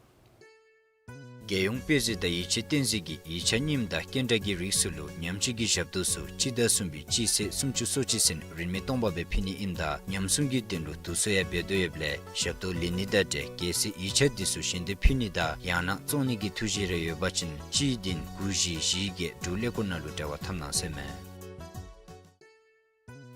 རྒྱལ་ཡོངས་དཔེ་མཛོད་དང་ཡིག་ཆ་བསྟན་འཛིན་གྱིས་ཡིག་ཆ་རྙིངམ་དང་སྐད་འདྲ་གི་རིགས་ཚུ་ལུ་ཉམས་བཅོས་ཀྱི་ཞབས་ཏོག་ཚུ་སྤྱི་ཟླ་གསུམ་པའི་སྤྱི་ཚེས་སུམ་ཅུ་སོ་གཅིག་ཚུན་རིན་མེད་སྟོང་པ་སྦེ་ཕུལ་ནི་ཨིནམ་ད་ཉམས་སྲུང་གི་དོན་ལུ་དུས་ཚོད་ཡང་འབད་དོ་ཡོདཔ་ལས་ཞབས་ཏོག་ལེན་ནི་དང་འབྲེལ་གལ་སྲིད་ཡིག་ཆ་འདི་ཚུ་ཞལ་འདེབས་ཕུལ་ནི་དང་ཡང་ན་བཙོང་ནི་གི་ཐུགས་བཞེད་རེ་ཡོད་པ་ཅིན་གཅིག་བདུན་དགུ་བཞི་བཞི་བརྒྱད་འབྲུག་ཀླད་ཀོར་ནང་ལུ་འབྲེལ་བ་འཐབ་གནང་ཟེར་མས།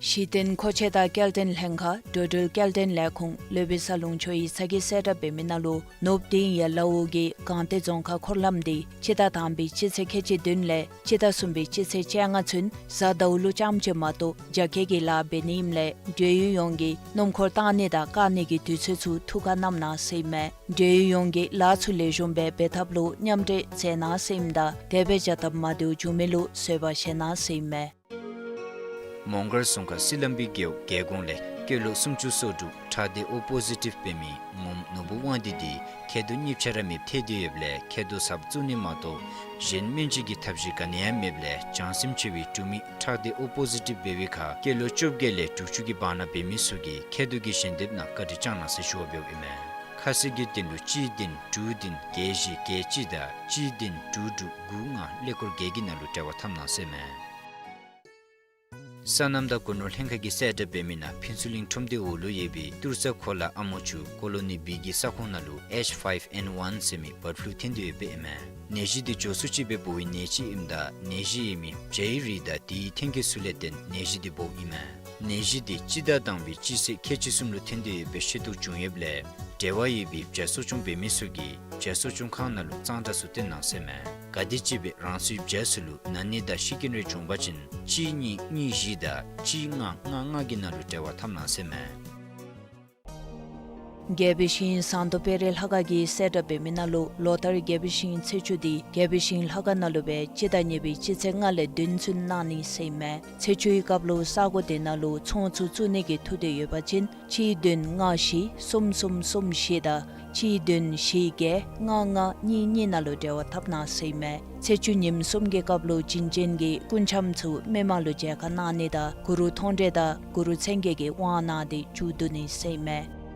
གཞི་རྟེན་མཁོ་ཆས་དང་སྐྱེལ་འདྲེན་ལྷན་ཁག་འགྲོ་འགྲུལ་སྐྱེལ་འདྲེན་ལས་ཁུངས་ལུས་པའི་ས་ལུང་ཆོས་ཡི་ཚ་གྱང་གསལ་བསྒྲགས་འབད་མི་ནང་ལུ་ནུབ་དིང་ཡ་ལ་འོག་གི་སྒང་སྟེང་རྫོང་ཁག་འཁོར་ལམ་འདི་སྤྱི་ཟླ་དང་པའི་སྤྱི་ཚེས་ཁལ་གཅིག་བདུན་ལས་སྤྱི་ཟླ་གསུམ་པའི་སྤྱི་ཚེས་བཅོ་ལྔ་ཚུན་གཟའ་ཟླཝ་ལུ་རྐྱངམ་ཅིག་མ་གཏོགས་རྒྱ་སྐྱེད་ཀྱི་ལཱ་འབད་ནི་ཨིནམ་ལས་འབྲེལ་ཡོད་ཡོངས་ཀྱིས་སྣུམ་འཁོར་བཏང་ནི་དང་བཀག་ནི་གི་དུས་ཚོད་ཚུ་ཐུགས་ཁར་བསྣམ་གནང་ཟེར་ཨིན་མས། འབྲེལ་ཡོད་ཡོངས་ཀྱིས་ལཱ་ཚུ་ལེགས་ཤོམ་སྦེ་འབད་ཐབས་ལུ་མཉམ་འབྲེལ་མཛད་གནང་ཟེར་ཨིནམ་ད་དེ་སྦེ་བྱ་ཐབས་མ་བདེཝ་བྱུང་མི་ལུ་བཟོད་པ་བཞེས་གནང་ཟེར་ཨིན་མས། མོང་སྒར་རྫོང་ཁག་སི་ལམ་བི་རྒེད་འོག་རྒྱལ་གོང་ལས་སྐྱེས་ལོ་སུམ་ཅུ་སོ་དྲུག་ཁྲག་སྡེ་ཨོ་པོ་ཟི་ཊིབ་འབད་མི་ངོམ་ནོར་བུ་དབང་འདུས་འདི་མཁལ་རྡོག་གཉིས་ཆ་ར་མེདཔ་ཐལ་ཏེ་ཡོདཔ་ལས་མཁལ་རྡོག་གསརཔ་བཙུགས་ནི་མ་གཏོགས་གཞན་སྨན་བཅོས་ཀྱི་ཐབས་ཤེས་ག་ནི་ཡང་མེདཔ་ལས་བྱང་སེམས་ཆེ་བའི་འབྲུག་མི་ཁྲག་སྡེ་ཨོ་པོ་ཟི་ཊིབ་འབད་བའི་ཁར་སྐྱེས་ལོ་བཅོ་བརྒྱད་ལས་དྲུག་ཅུ་གི་བར་ན་འབད་མི་ཚུ་གིས་མཁལ་རྡོག་གི་ཞལ་འདེབས་ནང་བཀའ་དྲིན་བསྐྱང་གནང་ཟེར་ཞུ་བ་འབདཝ་ཨིན་མས། ཁ་གསལ་གྱི་དོན་ལུ་གཅིག་བདུན་དྲུག་བདུན་བརྒྱད་བཞི་བརྒྱད་གཅིག་དང་གཅིག་བདུན་དྲུག་དྲུག་དགུ་ལྔ་ཀླད་ཀོར་བརྒྱད་ཀྱི་ནང་ལུ་འབྲེལ་བ་འཐབ་གནང་ཟེར་ཨིན་མས། སོ་ནམ་དང་སྒོ་ནོར་ལྷན་ཁག་གིས་གསལ་བསྒྲགས་འབད་མི་ནང་ཕུན་ཚོགས་གླིང་ཁྲོམ་སྡེ་འོག་ལུ་ཡོད་པའི་ཏུར་ས་གོ་ལ་ཨ་མོ་ཆུ་ཀོ་ལོ་ནི་བི་གི་ས་ཁོངས་ནང་ལུ་ཨེཆ་ཕའིབ་ཨེན་ཝན་ཟེར་མི་བཱརཌ་ཕུ་ལུ་ཐོན་ཏེ་ཡོདཔ་ཨིན་མས། ནད་གཞི་འདི་མགྱོགས་སུ་ཅིག་སྦེ་འབོ་བའི་ནད་ཅིག་ཨིནམ་ད་ནད་གཞི་ཡོད་མི་བྱ་ཡི་རིགས་དང་དེའི་ཐོན་སྐྱེད་ཚུ་ལས་བརྟེན་ནད་གཞི་འདི་འབོཝ་ཨིན་མས། ནད་གཞི་འདི་སྤྱི་ཟླ་དང་པའི་སྤྱི་ཚེས་ཁལ་གཅིག་གསུམ་ལུ་ཐོན་ཏེ་ཡོད་པའི་ཤེས་རྟོགས་བྱུང་ཡོདཔ་ལས་འབྲེལ་བ་ཡོད་པའི་བྱ་གསོ་སྐྱོང་འབད་མི་ཚུ་གིས་བྱ་གསོ་སྐྱོང་ཁང་ནང་ལུ་གཙང་སྦྲ་ཚུ་བསྟེན་གནང་ཟེར་ཨིན་མས། ག་དེམ་ཅིག་སྦེ་རང་སོའི་བྱ་ཚུ་ལུ་ན་ནི་དང་ཤི་རྐྱེན་རེ་བྱུང་པ་ཅིན་གཅིག་གཉིས་གཉིས་བཞི་དང་གཅིག་ལྔ་ལྔ་ལྔ་གི་ནང་ལུ་འབྲེལ་བ་འཐབ་གནང་ཟེར་ཨིན་མས། རྒྱལ་པོའི་ཞིང་ཟངས་མདོག་དཔལ་རི་ལྷ་ཁང་གིས་གསལ་བསྒྲགས་འབད་མི་ནང་ལུ་ལོ་ལྟར་རྒྱལ་པོའི་ཞིང་ཚེས་བཅུ་འདི་རྒྱལ་པོའི་ཞིང་ལྷ་ཁང་ནང་ལུ་སྦེ་སྤྱི་ཟླ་གཉིས་པའི་སྤྱི་ཚེས་ལྔ་ལས་བདུན་ཚུན་གནང་ནི་ཟེར་ཨིན་མས། ཚེས་བཅུའི་སྐབས་ལུ་ས་གོ་དེ་ནང་ལུ་ཚོང་ཚུ་བཙུགས་ནི་གི་ཐུགས་འདོད་ཡོད་པ་ཅིན་གཅིག་བདུན་ལྔ་བཞི་གསུམ་གསུམ་གསུམ་བཞི་དང་གཅིག་བདུན་བཞི་བརྒྱད་ལྔ་ལྔ་གཉིས་གཉིས་ནང་ལུ་འབྲེལ་བ་འཐབ་གནང་ཟེར་ཨིན་མས། ཚེས་བཅུ་ཉིནམ་གསུམ་གྱི་སྐབས་ལུ་བྱིན་ཅན་གྱི་སྐུ་འཆམ་ཚུ་མི་མང་ལུ་མཇལ་ཁ་གནང་ནི་དང་གུ་རུ་མཐོང་གྲོལ་དང་གུ་རུ་མཚན་བརྒྱད་ཀྱི་དབང་གནང་སྟེ་མཇུག་བསྡུ་ནི་ཟེར་ཨིན་མས།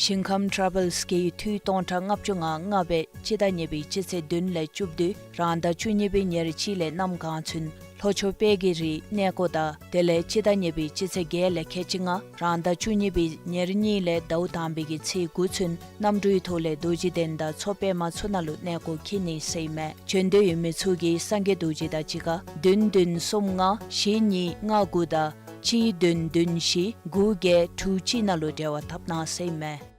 ཞིང་ཁམས་ཊ་ར་བཱལསི་གིས་འཐུས་སྟོང་ཕྲག་ལྔ་བཅུ་ང་ལྔ་སྦེ་སྤྱི་ཟླ་གཉིས་པའི་སྤྱི་ཚེས་བདུན་ལས་བཅུ་བདུན་རང་ཟླ་བཅུ་གཉིས་པའི་ཉེར་གཅིག་ལས་གནམ་གང་ཚུན་ལྷོ་ཕྱོགས་དཔལ་གྱི་རི་གནས་སྐོར་དང་དེ་ལས་སྤྱི་ཟླ་གཉིས་པའི་སྤྱི་ཚེས་བརྒྱད་ལས་ཁལ་གཅིག་ལྔ་རང་ཟླ་བཅུ་གཉིས་པའི་ཉེར་གཉིས་ལས་ཟླཝ་དང་པའི་གི་ཚེས་དགུ་ཚུན་གནམ་གྲུའི་ཐོག་ལས་རྡོ་རྗེ་གདན་དང་མཚོ་པདྨ་ཚུ་ནང་ལུ་གནས་སྐོར་འཁྱིད་ནི་ཟེར་ཨིན་མས། བྱོན་འདོད་ཡོད་མི་ཚུ་གིས་སངས་རྒྱས་རྡོ་རྗེ་དང་གཅིག་ཁར་བདུན་བདུན་གསུམ་ལྔ་བཞི་གཉིས་ལྔ་དགུ་དང་གཅིག་བདུན་བདུན་བཞི་དགུ་བརྒྱད་དྲུག་གཅིག་ནང་ལུ་འབྲེལ་བ་འཐབ་གནང་ཟེར་ཨིན་མས།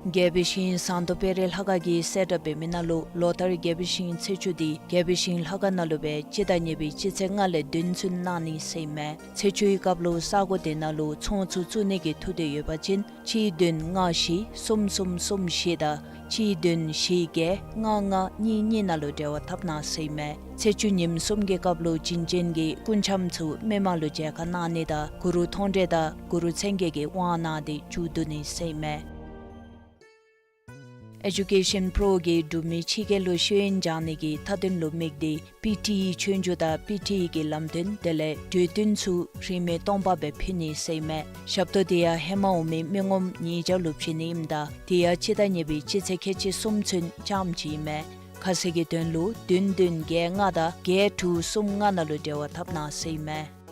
རྒྱལ་པོའི་ཞིང་ཟངས་མདོག་དཔལ་རི་ལྷ་ཁང་གིས་གསལ་བསྒྲགས་འབད་མི་ནང་ལུ་ལོ་ལྟར་རྒྱལ་པོའི་ཞིང་ཚེས་བཅུ་འདི་རྒྱལ་པོའི་ཞིང་ལྷ་ཁང་ནང་ལུ་སྦེ་སྤྱི་ཟླ་གཉིས་པའི་སྤྱི་ཚེས་ལྔ་ལས་བདུན་ཚུན་གནང་ནི་ཟེར་ཨིན་མས། ཚེས་བཅུའི་སྐབས་ལུ་ས་གོ་དེ་ནང་ལུ་ཚོང་ཚུ་བཙུགས་ནི་གི་ཐུགས་འདོད་ཡོད་པ་ཅིན་གཅིག་བདུན་ལྔ་བཞི་གསུམ་གསུམ་གསུམ་བཞི་དང་གཅིག་བདུན་བཞི་བརྒྱད་ལྔ་ལྔ་གཉིས་གཉིས་ནང་ལུ་འབྲེལ་བ་འཐབ་གནང་ཟེར་ཨིན་མས། ཚེས་བཅུ་ཉིནམ་གསུམ་གྱི་སྐབས་ལུ་བྱིན་ཅན་གྱི་སྐུ་འཆམ་ཚུ་མི་མང་ལུ་མཇལ་ཁ་གནང་ནི་དང་གུ་རུ་མཐོང་གྲོལ་དང་གུ་རུ་མཚན་བརྒྱད་ཀྱི་དབང་གནང་སྟེ་མཇུག་བསྡུ་ནི་ཟེར་ཨིན་མས། ཨེ་ཌུ་ཀེ་ཤཱན་པྲོ་གིས་འབྲུག་མི་ཕྱི་རྒྱལ་ལུ་ཤེས་ཡོན་སྦྱང་ནི་གི་མཐའ་དོན་ལུ་དམིགས་ཏེ་པི་ཊི་ཨི་ཆོས་རྒྱུགས་དང་པི་ཊི་ཨི་གི་ལམ་སྟོན་དེ་ལས་གྲོས་བསྟུན་ཚུ་རིན་མེད་སྟོང་པ་སྦེ་ཕུལ་ནི་ཟེར་ཨིན་མས། ཞབས་ཏོག་དེ་ཡང་ཧེ་མ་འོང་མི་མི་ངོམ་ཉིས་བརྒྱ་ལུ་བྱིན་ནི་ཨིནམ་ད་དེ་ཡང་སྤྱི་ཟླ་གཉིས་པའི་སྤྱི་ཚེས་ཁལ་གཅིག་གསུམ་ཚུན་རྐྱངམ་ཅིག་ཨིན་མས། ཁ་གསལ་གྱི་དོན་ལུ་བདུན་བདུན་བརྒྱད་ལྔ་དང་བརྒྱད་དྲུག་གསུམ་ལྔ་ནང་ལུ་འབྲེལ་བ་འཐབ་གནང་ཟེར་ཨིན་མས།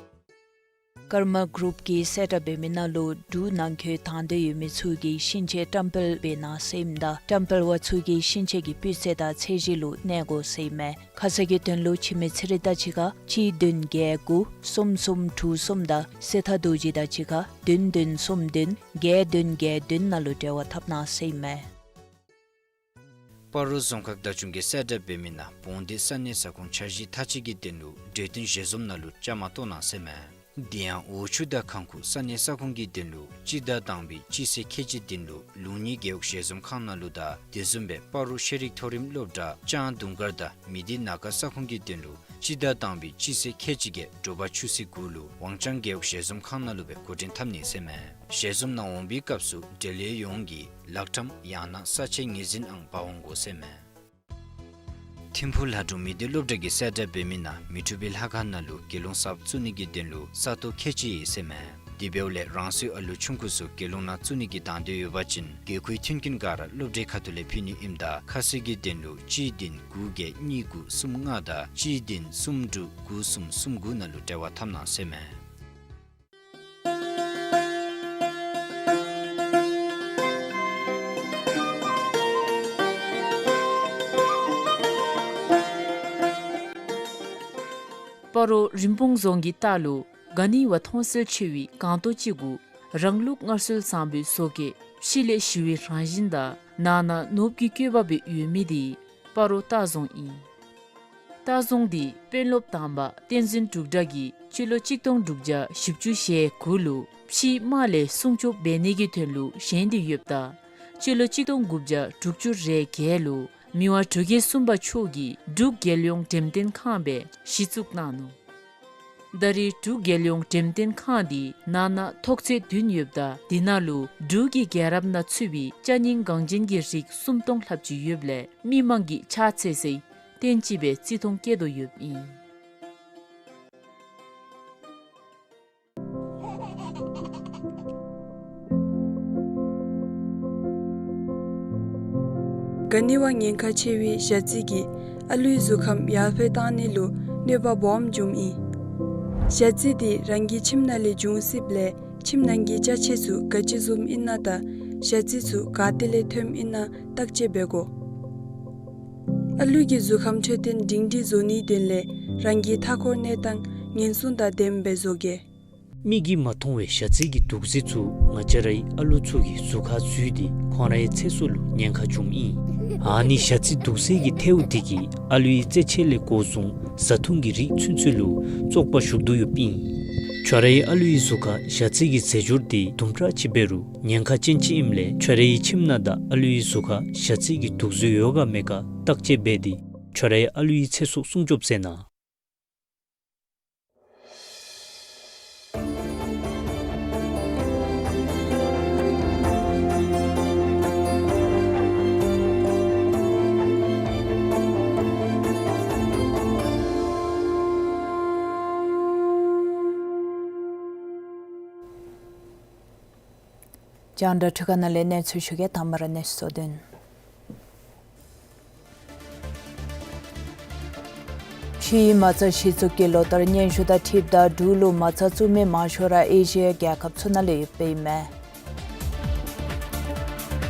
ཀརྨ་གུ་རུབ་ཀྱིས་གསལ་བསྒྲགས་འབད་མི་ནང་ལུ་འབྲུག་ནང་འཁོད་དང་འདོད་ཡོད་མི་ཚུ་གིས་ཤིང་ཆས་བཀྲམ་སྤེལ་འབད་གནང་ཟེར་ཨིནམ་ད་བཀྲམ་སྤེལ་བ་ཚུ་གིས་ཤིང་ཆས་ཀྱི་སྤུས་ཚད་དང་ཚད་གཞི་ལུ་གནས་དགོ་ཟེར་ཨིན་མས། ཁ་གསལ་གྱི་དོན་ལུ་འཆི་མེད་ཚེ་རིང་དང་གཅིག་ཁར་གཅིག་བདུན་བརྒྱད་དགུ་གསུམ་གསུམ་དྲུག་གསུམ་དང་སྲི་ཐར་རྡོ་རྗེ་དང་གཅིག་ཁར་བདུན་བདུན་གསུམ་བདུན་བརྒྱད་བདུན་བརྒྱད་བདུན་ནང་ལུ་འབྲེལ་བ་འཐབ་གནང་ཟེར་ཨིན་མས། སྤ་རོ་རྫོང་ཁག་བདག་སྐྱོང་གིས་གསལ་བསྒྲགས་འབད་མི་ནང་བོང་སྡེ་ས་གནས་ས་ཁོངས་འཆར་གཞི་མཐའ་དཔྱད་ཀྱི་དོན་ལུ་གྲོས་བསྟུན་ཞལ་འཛོམས་ནང་ལུ་བཅའ་མར་གཏོགས་གནང་ཟེར་ཨིན་མས། དེ་ཡང་འོག་ཆུ་དང་ཁང་ཁུག་ས་གནས་ས་ཁོངས་ཀྱི་དོན་ལུ་སྤྱི་ཟླ་དང་པའི་སྤྱི་ཚེས་ཁལ་གཅིག་བདུན་ལུ་ལུང་གཉིས་རྒེད་འོག་ཞལ་འཛོམས་ཁང་ནང་ལུ་དང་དེ་བཟུམ་སྦེ་སྤ་རོ་ཤེས་རིག་མཐོ་རིམ་སློབ་གྲྭ་ལྕང་དུང་དཀར་དང་མི་སྡེ་ན་ཁ་ས་ཁོངས་ཀྱི་དོན་ལུ་སྤྱི་ཟླ་དང་པའི་སྤྱི་ཚེས་ཁལ་གཅིག་བརྒྱད་དྲོ་པ་ཆུ་ཚོད་དགུ་ལུ་ཝང་ཅང་རྒེད་འོག་ཞལ་འཛོམས་ཁང་ནང་ལུ་སྦེ་འགོ་འདྲེན་འཐབ་ནི་ཟེར་ཨིན་མས། ཞལ་འཛོམས་ནང་འོང་བའི་སྐབས་སུ་འབྲེལ་ཡོད་ཡོངས་ཀྱིས་ལག་ཁྲམ་ཡང་ན་ས་ཆའི་ངོས་འཛིན་ཨང་འབག་འོང་དགོ་ཟེར་ཨིན་མས། ཐིམ་ཕུག་ལྷ་སྒྲུང་མི་སྡེ་སློབ་གྲྭ་གིས་གསལ་བསྒྲགས་འབད་མི་ནང་མི་འཁྲུགས་པའི་ལྷ་ཁང་ནང་ལུ་དགེ་སློང་གསརཔ་བཙུགས་ནི་གི་དོན་ལུ་ས་སྟོང་ཁལ་གཅིག་ཡོད་ཟེར་ཨིན་མས། དེ་འབདཝ་ལས་རང་སོའི་ཨ་ལུ་ཆུང་ཀུ་ཚུ་དགེ་སློང་ནང་བཙུགས་ནི་གི་དང་འདོད་ཡོད་པ་ཅིན་དགོས་མཁོའི་མཐུན་རྐྱེན་ག་ར་སློབ་གྲྭའི་ཁ་ཐུག་ལས་ཕུལ་ནི་ཨིནམ་ད་ཁ་གསལ་གྱི་དོན་ལུ་གཅིག་བདུན་དགུ་བརྒྱད་གཉིས་དགུ་གསུམ་ལྔ་དང་གཅིག་བདུན་གསུམ་དྲུག་དགུ་གསུམ་གསུམ་དགུ་ནང་ལུ་འབྲེལ་བ་འཐབ་གནང་ཟེར་ཨིན་མས། སྤ་རོ་རིན་སྤུངས་རྫོང་གི་ལྟག་ལུ་ག་ནི་བ་མཐོང་གསལ་ཆེ་བའི་སྒང་ཏོག་ཅིག་གུ་རང་ལུགས་སྔར་སྲོལ་བཟང་པོའི་བཟོ་བཀོད་ཕྱི་ལས་ཞི་བའི་རང་བཞིན་དང་ནང་ན་ནོར་བུ་གི་བཀོད་པ་སྦེ་ཡོད་མི་དེ་སྤ་རོ་ལྟ་རྫོང་ཨིན། ལྟ་རྫོང་འདི་དཔོན་སློབ་དང་པ་བསྟན་འཛིན་འབྲུག་གྲགས་ཀྱིས་སྤྱི་ལོ་གཅིག་སྟོང་དྲུག་བརྒྱ་བཞི་བཅུ་ཞེ་དགུ་ལུ་ཕྱིའི་དམག་ལས་སྲུང་སྐྱོབ་འབད་ནི་གི་དོན་ལུ་བཞེངས་ཏེ་ཡོདཔ་ད་སྤྱི་ལོ་གཅིག་སྟོང་དགུ་བརྒྱ་དྲུག་ཅུ་རེ་བརྒྱད་ལུ་མི་དབང་འབྲུག་རྒྱལ་གསུམ་པ་མཆོག་གིས་འབྲུག་རྒྱལ་ཡོངས་འགྲེམས་སྟོན་ཁང་སྦེ་གཞི་བཙུགས་གནང་ནུག། ད་རེས་འབྲུག་རྒྱལ་ཡོངས་འགྲེམས་སྟོན་ཁང་འདི་ནང་ན་ཐོག་ཚད་བདུན་ཡོདཔ་ད་དེ་ནང་ལུ་འབྲུག་གི་རྒྱལ་རབས་ནང་ཚུད་པའི་ཅ་རྙིང་འགངས་ཅན་གྱི་རིགས་སུམ་སྟོང་ལྷགཔ་ཅིག་ཡོདཔ་ལས་མི་མང་གིས་ཕྱག་འཚལ་སའི་རྟེན་ཅིག་སྦེ་བརྩི་མཐོང་བསྐྱེད་དོ་ཡོདཔ་ཨིན། ག་ནི་བ་ཉེན་ཁ་ཆེ་བའི་ཞ་རྩི་གིས་ཨ་ལུའི་གཟུགས་ཁམས་ཡར་འཕེལ་བཏང་ནི་ལུ་གནོད་པ་སྦོམ་འབྱུངམ་ཨིན། ཞ་རྩི་དེ་རང་གི་ཁྱིམ་ནང་ལས་འབྱུང་སྲིདཔ་ལས་ཁྱིམ་ནང་གི་ཅ་ཆས་ཚུ་ག་ཅི་བཟུམ་ཨིན་ན་དང་ཞ་རྩི་ཚུ་ག་ཏེ་ལས་ཐོནམ་ཨིན་ན་བརྟག་དཔྱད་འབད་དགོ། ཨ་ལུ་གི་གཟུགས་ཁམས་འཕྲོད་བསྟེན་སྒྲིང་སྒྲིང་བཟོ་ནིའི་དོན་ལས་རང་གི་མཐའ་འཁོར་གནས་སྟངས་ཉེན་སྲུང་དང་ལྡནམ་སྦེ་བཟོ་གེ། མིག་གིས་མ་མཐོང་བའི་ཞ་རྩི་གི་དུག་རྫས་ཚུ་ང་བཅས་རའི་ཨ་ལུ་ཚུ་གི་གཟུགས་ཁར་འཛུལ་ཏེ་ཁོང་རའི་ཚེ་སྲོག་ལུ་ཉེན་ཁ་འབྱུངམ་ཨིན། ཨ་ནི་ཞ་རྩི་དུག་རྫས་ཀྱི་ཐལཝ་དེ་གིས་ཨ་ལུའི་རྩེད་ཆས་ལས་འགོ་བཟུང་བཟའ་འཐུང་གི་རིགས་ཚུན་ཚོད་ལུ་བཙོག་པ་ཞུགས་དོ་ཡོདཔ་ཨིན། ཁྱོད་རའི་ཨ་ལུའི་གཟུགས་ཁར་ཞ་རྩི་གི་རྫས་འགྱུར་དེ་དུམ་གྲ་ཅིག་འབད་རུང་ཉེན་ཁ་ཅན་ཅིག་ཨིནམ་ལས་ཁྱོད་རའི་ཁྱིམ་ནང་དང་ཨ་ལུའི་གཟུགས་ཁར་ཞ་རྩི་གི་དུག་རྫས་ཡོད་ག་མེད་ག་བརྟག་དཔྱད་འབད་དེ་ཁྱོད་རའི་ཨ་ལུའི་ཚེ་སྲོག་སྲུང་སྐྱོབ་མཛད་གནང་། རྒྱང་བསྒྲགས་འཕྲུལ་ཁང་ནང་ལས་གནས་ཚུལ་ཞུ་གེ། དང་པ་ར་གནས་ཚུལ་གཙོ་དོན། ཕྱིའི་མ་རྩ་གཞི་བཙུགས་ཀྱི་ལོ་ལྟར་སྙན་ཞུ་དང་འཁྲིལཝ་ད་འབྲུག་ལུ་མ་རྩ་བཙུགས་མི་མང་ཤོས་ར་ཨེ་ཤི་ཡ་རྒྱལ་ཁབ་ཚུ་ནང་ལས་ཡོདཔ་ཨིན་མས།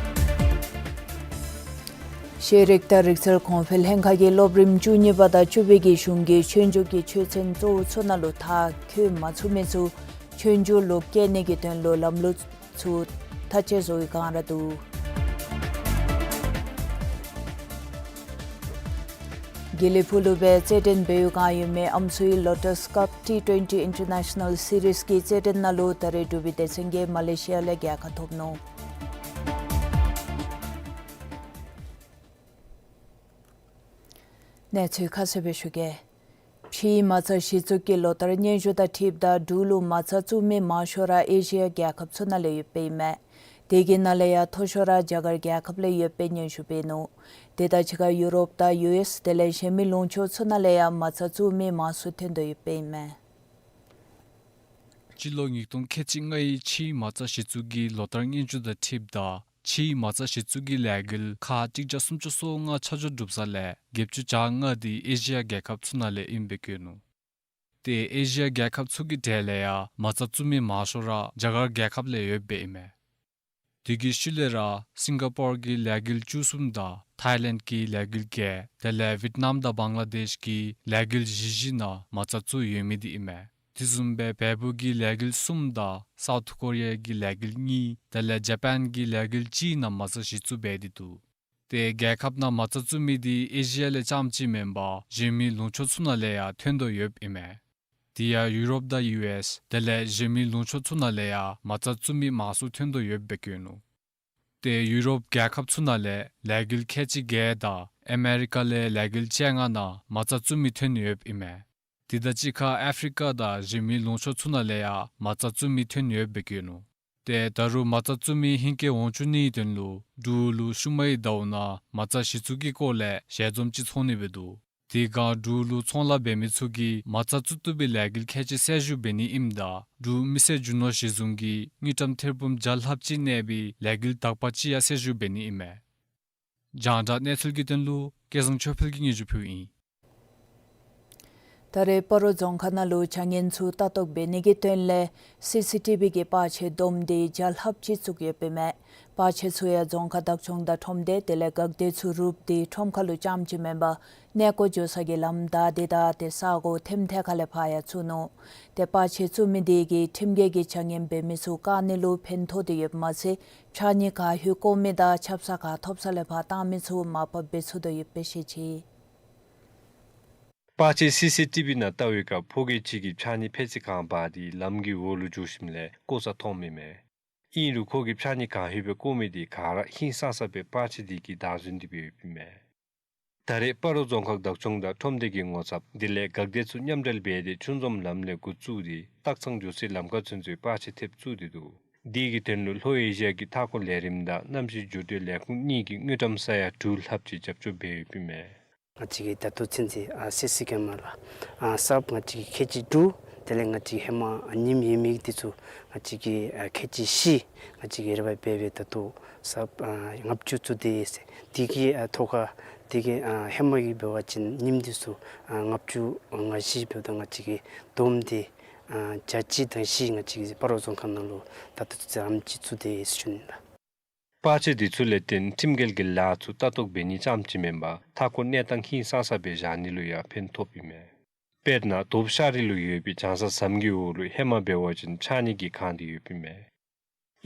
ཤེས་རིག་དང་རིག་རྩལ་གོང་འཕེལ་ལྷན་ཁག་གིས་སློབ་རིམ་བཅུ་གཉིས་པ་དང་བཅུ་པའི་གི་གཞུང་གི་ཆོས་རྒྱུགས་ཀྱི་ཆོས་ཚན་གཙོ་བོ་ཚུ་ནང་ལུ་མཐར་འཁྱོལ་མ་ཚུགས་མི་ཚུ་ཆོས་རྒྱུགས་ལུ་བསྐྱལ་ནི་གི་དོན་ལུ་ལམ་ལུགས་ཚུ་ཐག་བཅད་བཟོ་བའི་བསྒང་ར་འདུག། དགེ་ལེགས་ཕུག་ལུ་སྦེ་རྩེད་འགྲན་འབད་བའི་བསྒང་ཡོད་མི་ཨམ་སྲུའི་Lotus Cup T twenty International Series གི་རྩེད་འགྲན་ནང་ལུ་ད་རེས་འབྲུག་པའི་སྡེ་ཚན་གྱིས་མ་ལེ་ཤི་ཡ་ལས་རྒྱལ་ཁ་ཐོབ་ནུག། གནས་ཚུལ་ཁ་གསལ་སྦེ་ཞུ་གེ། ཕྱིའི་མ་རྩ་གཞི་བཙུགས་ཀྱི་ལོ་ལྟར་སྙན་ཞུ་དང་འཁྲིལཝ་ད་འབྲུག་ལུ་མ་རྩ་བཙུགས་མི་མང་ཤོས་ར་ཨེ་ཤི་ཡ་རྒྱལ་ཁབ་ཚུ་ནང་ལས་ཡོདཔ་ཨིན་མས། དེ་གི་ནང་ལས་ཡང་མཐོ་ཤོས་ར་རྒྱ་གར་རྒྱལ་ཁབ་ལས་ཡོདཔ་སྦེ་སྙན་ཞུ་འབད་ནུག། དེ་དང་གཅིག་ཁར་ཡུ་རོབ་དང་ཡུ་ཨེསི་དེ་ལས་གཞན་མི་ལུང་ཕྱོགས་ཚུ་ནང་ལས་ཡང་མ་རྩ་བཙུགས་མི་མང་སུ་ཐོན་དོ་ཡོདཔ་ཨིན་མས། སྤྱི་ལོ་ཉིས་སྟོང་ཁལ་གཅིག་ལྔའི་ཕྱིའི་མ་རྩ་གཞི་བཙུགས་ཀྱི་ལོ་ལྟར་སྙན་ཞུ་དང་འཁྲིལཝ་ད་ཕྱིའི་མ་རྩ་གཞི་བཙུགས་ཀྱི་ལས་འགུལ་ཁག་གཅིག་བརྒྱ་སུམ་ཅུ་སོ་ལྔ་ཆ་འཇོག་གྲུབ་ས་ལས་བརྒྱད་ཅུ་གྱ་ལྔ་དེ་ཨེ་ཤི་ཡ་རྒྱལ་ཁབ་ཚུ་ནང་ལས་ཨིནམ་སྦེ་བཀོད་ནུག། ཏེ་ཨེ་ཤི་ཡ་རྒྱལ་ཁབ་ཚུ་གི་གྲས་ལས་ཡང་མ་རྩ་བཙུགས་མི་མང་ཤོས་ར་རྒྱ་གར་རྒྱལ་ཁབ་ལས་ཡོདཔ་ཨིན་མས། དེ་གི་ཤུལ་ལས་ར་སིང་ག་པོར་གྱིས་ལས་འགུལ་བཅུ་གསུམ་དང་ཐའི་ལེནཌ་ཀྱིས་ལས་འགུལ་བརྒྱད་དེ་ལས་ཝིཊ་ནམ་དང་བང་ལ་དེཤ་གིས་ལས་འགུལ་བཞི་བཞི་ནང་མ་རྩ་བཙུགས་ཡོད་མི་དེ་ཨིན་མས། དེ་བཟུམ་སྦེ་བལ་པོ་གིས་ལས་འགུལ་གསུམ་དང་སའུཐ་ཀོ་རི་ཡ་གིས་ལས་འགུལ་གཉིས་དེ་ལས་ཇ་པཱན་གྱིས་ལས་འགུལ་གཅིག་ནང་མ་རྩ་གཞི་བཙུགས་འབད་དེ་འདུག། ཏེ་རྒྱལ་ཁབ་ནང་མ་རྩ་བཙུགས་མི་དེ་ཨེ་ཤི་ཡ་ལས་རྐྱངམ་ཅིག་མེན་པར་གཞན་མི་ལུང་ཕྱོགས་ཚུ་ནང་ལས་ཡང་ཐོན་དོ་ཡོདཔ་ཨིན་མས། དེ་ཡང་ཡུ་རོབ་དང་ཡུ་ཨེསི་དེ་ལས་གཞན་མི་ལུང་ཕྱོགས་ཚུ་ནང་ལས་ཡང་མ་རྩ་བཙུགས་མི་མང་སུ་ཐོན་དོ་ཡོདཔ་སྦེ་བཀོད་ནུག། ཏེ་ཡུ་རོབ་རྒྱལ་ཁབ་ཚུ་ནང་ལས་ལས་འགུལ་ཁལ་གཅིག་བརྒྱད་དང་ཨ་མེ་རི་ཀ་ལས་ལས་འགུལ་བཅོ་ལྔ་ནང་མ་རྩ་བཙུགས་མི་ཐོན་ཡོདཔ་ཨིན་མས། དེ་དང་གཅིག་ཁར་ཨ་ཕི་རི་ཀ་དང་གཞན་མི་ལུང་ཕྱོགས་ཚུ་ནང་ལས་ཡང་མ་རྩ་བཙུགས་མི་ཐོན་ཡོདཔ་སྦེ་བཀོད་ནུག། ཏེ་ད་རུང་མ་རྩ་བཙུགས་མི་ཧིང་སྐལ་འོག་འཇུག་ནིའི་དོན་ལུ་འབྲུག་ལུ་ཤུལ་མའི་ཟླཝ་ནང་མ་རྩ་གཞི་བཙུགས་ཀྱི་སྐོར་ལས་ཞལ་འཛོམས་ཅིག་ཚོགས་ནི་སྦེ་འདུག། དེ་སྒང་འབྲུག་ལུ་ཚོང་ལཱ་འབད་མི་ཚུ་གིས་མ་རྩ་བཙུགས་བཏུབ་པའི་ལས་འགུལ་ཁལ་གཅིག་གསལ་ཞུ་འབད་ནི་ཨིནམ་ད་འབྲུག་མི་སེར་རྒྱུ་ནོར་གཞི་བཟུང་གིས་དངུལ་ཀྲམ་ཐེར་འབུམ་བརྒྱ་ལྷགཔ་ཅིག་གནས་པའི་ལས་འགུལ་དག་པ་ཅིག་ཡང་གསལ་ཞུ་འབད་ནི་ཨིན་མས། རྒྱང་བསྒྲགས་གནས་ཚུལ་གྱི་དོན་ལུ་སྐལ་བཟང་ཆོས་འཕེལ་གྱིས་སྙན་ཞུ་ཕུལཝ་ཨིན། ད་རེས་སྤ་རོ་རྫོང་ཁག་ནང་ལུ་བྱ་ངན་ཚུ་ལྟ་རྟོག་འབད་ནི་གི་དོན་ལས་སི་སི་ཊི་བི་གི་པར་ཆས་བསྡོམས་ཏེ་བརྒྱ་ལྷགཔ་ཅིག་བཙུགས་ཡོདཔ་ཨིན་མས། པར་ཆས་ཚུ་ཡང་རྫོང་ཁག་བདག་སྐྱོང་དང་ཁྲོམ་སྡེ་དེ་ལས་འགག་སྡེ་ཚུ་རུབ་སྟེ་ཁྲོམ་ཁ་ལུ་རྐྱངམ་ཅིག་མེན་པར་གནས་སྐོར་འགྱོ་ས་གི་ལམ་བདའ་སྟེ་དང་ཏེ་ས་གོ་ཐེམ་ཐད་ཁ་ལས་ཕར་ཡང་བཙུགས་ནུག། ཏེ་པར་ཆས་བཙུགས་མི་དེ་གིས་ཁྲིམས་འགལ་གྱི་བྱ་ངན་འབད་མི་ཚུ་བཀག་ནི་ལུ་ཕན་ཐོགས་ཏེ་ཡོདཔ་མ་ཚད་ཕྱགས་སྙིགས་གར་ལྷོད་བཀོ་མི་དང་ཆབ་གསང་གར་ཐོབ་ས་ལས་ཕར་བཏང་མི་ཚུ་མར་ཕབ་འབད་ཚུགས་དོ་ཡོདཔ་སྦེ་བཤད་ཅི། པར་ཆས་སི་སི་ཊི་བི་ནང་བལྟ་བའི་སྐབས་ཕོ་སྐྱེས་ཅིག་གིས་ཕྱགས་སྙིགས་ཕད་ཙི་གང་འབག་སྟེ་ལམ་གྱི་འོག་ལུ་འགྱོ་ཞིནམ་ལས་བཀོ་ས་མཐོངམ་ཨིན་མས། ཨིན་རུང་ཁོ་གིས་ཕྱགས་སྙིགས་གང་ལྷོད་སྦེ་བཀོ་མི་དེ་ག་ར་ཧིང་སངས་ས་སྦེ་པར་ཆས་དེ་གིས་བདའ་ཟུན་ཏེ་སྦེ་ཡོདཔ་ཨིན་མས། ད་རེས་སྤ་རོ་རྫོང་ཁག་བདག་སྐྱོང་དང་ཁྲོམ་སྡེ་གི་ངོ་ཚབ་དེ་ལས་འགག་སྡེ་ཚུ་མཉམ་འབྲེལ་འབད་དེ་ཆུ་འཛོམས་ལམ་ལས་འགོ་བཙུགས་ཏེ་སྟག་ཚང་འགྱོ་སའི་ལམ་ཁ་ཚུན་ཚོད་པར་ཆས་ཐེབས་བཙུགས་ཏེ་འདུག། དེ་གི་དོན་ལུ་ལྷོ་ཨེ་ཤི་ཡ་གི་མཐའ་འཁོར་ལས་རིམ་དང་གནམ་གཤིས་འགྱུར་ལྡོག་ལས་ཁུངས་གཉིས་ཀྱིས་དངུལ་ཀྲམ་ས་ཡ་དྲུག་ལྷགཔ་ཅིག་རྒྱབ་སྐྱོར་འབད་ཡོདཔ་ཨིན་མས། ང་བཅས་ཀྱིས་ད་ལྟོ་ཚུན་ཚོད་ཨ་སི་སི་ཀེ་མ་ལ་ཨ་གསརཔ་ང་བཅས་ཀྱིས་ཁལ་གཅིག་དྲུག། དེ་ལས་ང་བཅས་ཧེ་མ་ཨ་ཉིམ་ཡོད་མི་འདི་ཚུ་ང་བཅས་ཀྱིས་ཨ་ཁལ་གཅིག་བཞི་ང་བཅས་ཀྱིས་རེ་བ་འབད་སྦེ་ད་ལྟོ་གསརཔ་ཨ་ལྔ་བཅུ་བཙུགས་ཏེ་ཡོད་ཟེར། དེ་གི་ཨ་ཐོག་ཁར་དེ་གི་ཨ་ཧེ་མ་གི་འབད་བ་ཅིན་ཉིམ་འདི་ཚུ་ཨ་ལྔ་བཅུ་ང་བཞི་འབདཝ་ད་ང་བཅས་ཀྱིས་བསྡོམས་ཏེ་ཨ་བརྒྱ་གཅིག་དང་བཞི་ང་བཅས་ཀྱིས་སྤ་རོ་རྫོང་ཁག་ནང་ལུ་ད་ལྟོ་ཚུན་ཚོད་ཨ་ནེམ་ཅིག་བཙུགས་ཏེ་ཡོད་ཟེར་ཞུ་ནི་ལགས། པར་ཆས་དེ་ཚུ་ལས་བརྟེན་ཁྲིམས་འགལ་གྱི་ལཱ་ཚུ་ལྟ་རྟོག་འབད་ནི་རྐྱངམ་ཅིག་མེན་པར་མཐའ་འཁོར་གནས་སྟངས་ཧིང་སངས་ས་སྦེ་བཞག་ནི་ལུ་ཡང་ཕན་ཐོགསཔ་ཨིན་མས། དཔེར་ན་དོབ་ཤ་རི་ལུ་ཡོད་པའི་བྱང་ས་ཟམ་གྱི་འོག་ལུ་ཧེ་མ་འབད་བ་ཅིན་ཕྱགས་སྙིགས་ཀྱིས་གང་སྟེ་ཡོདཔ་ཨིན་མས།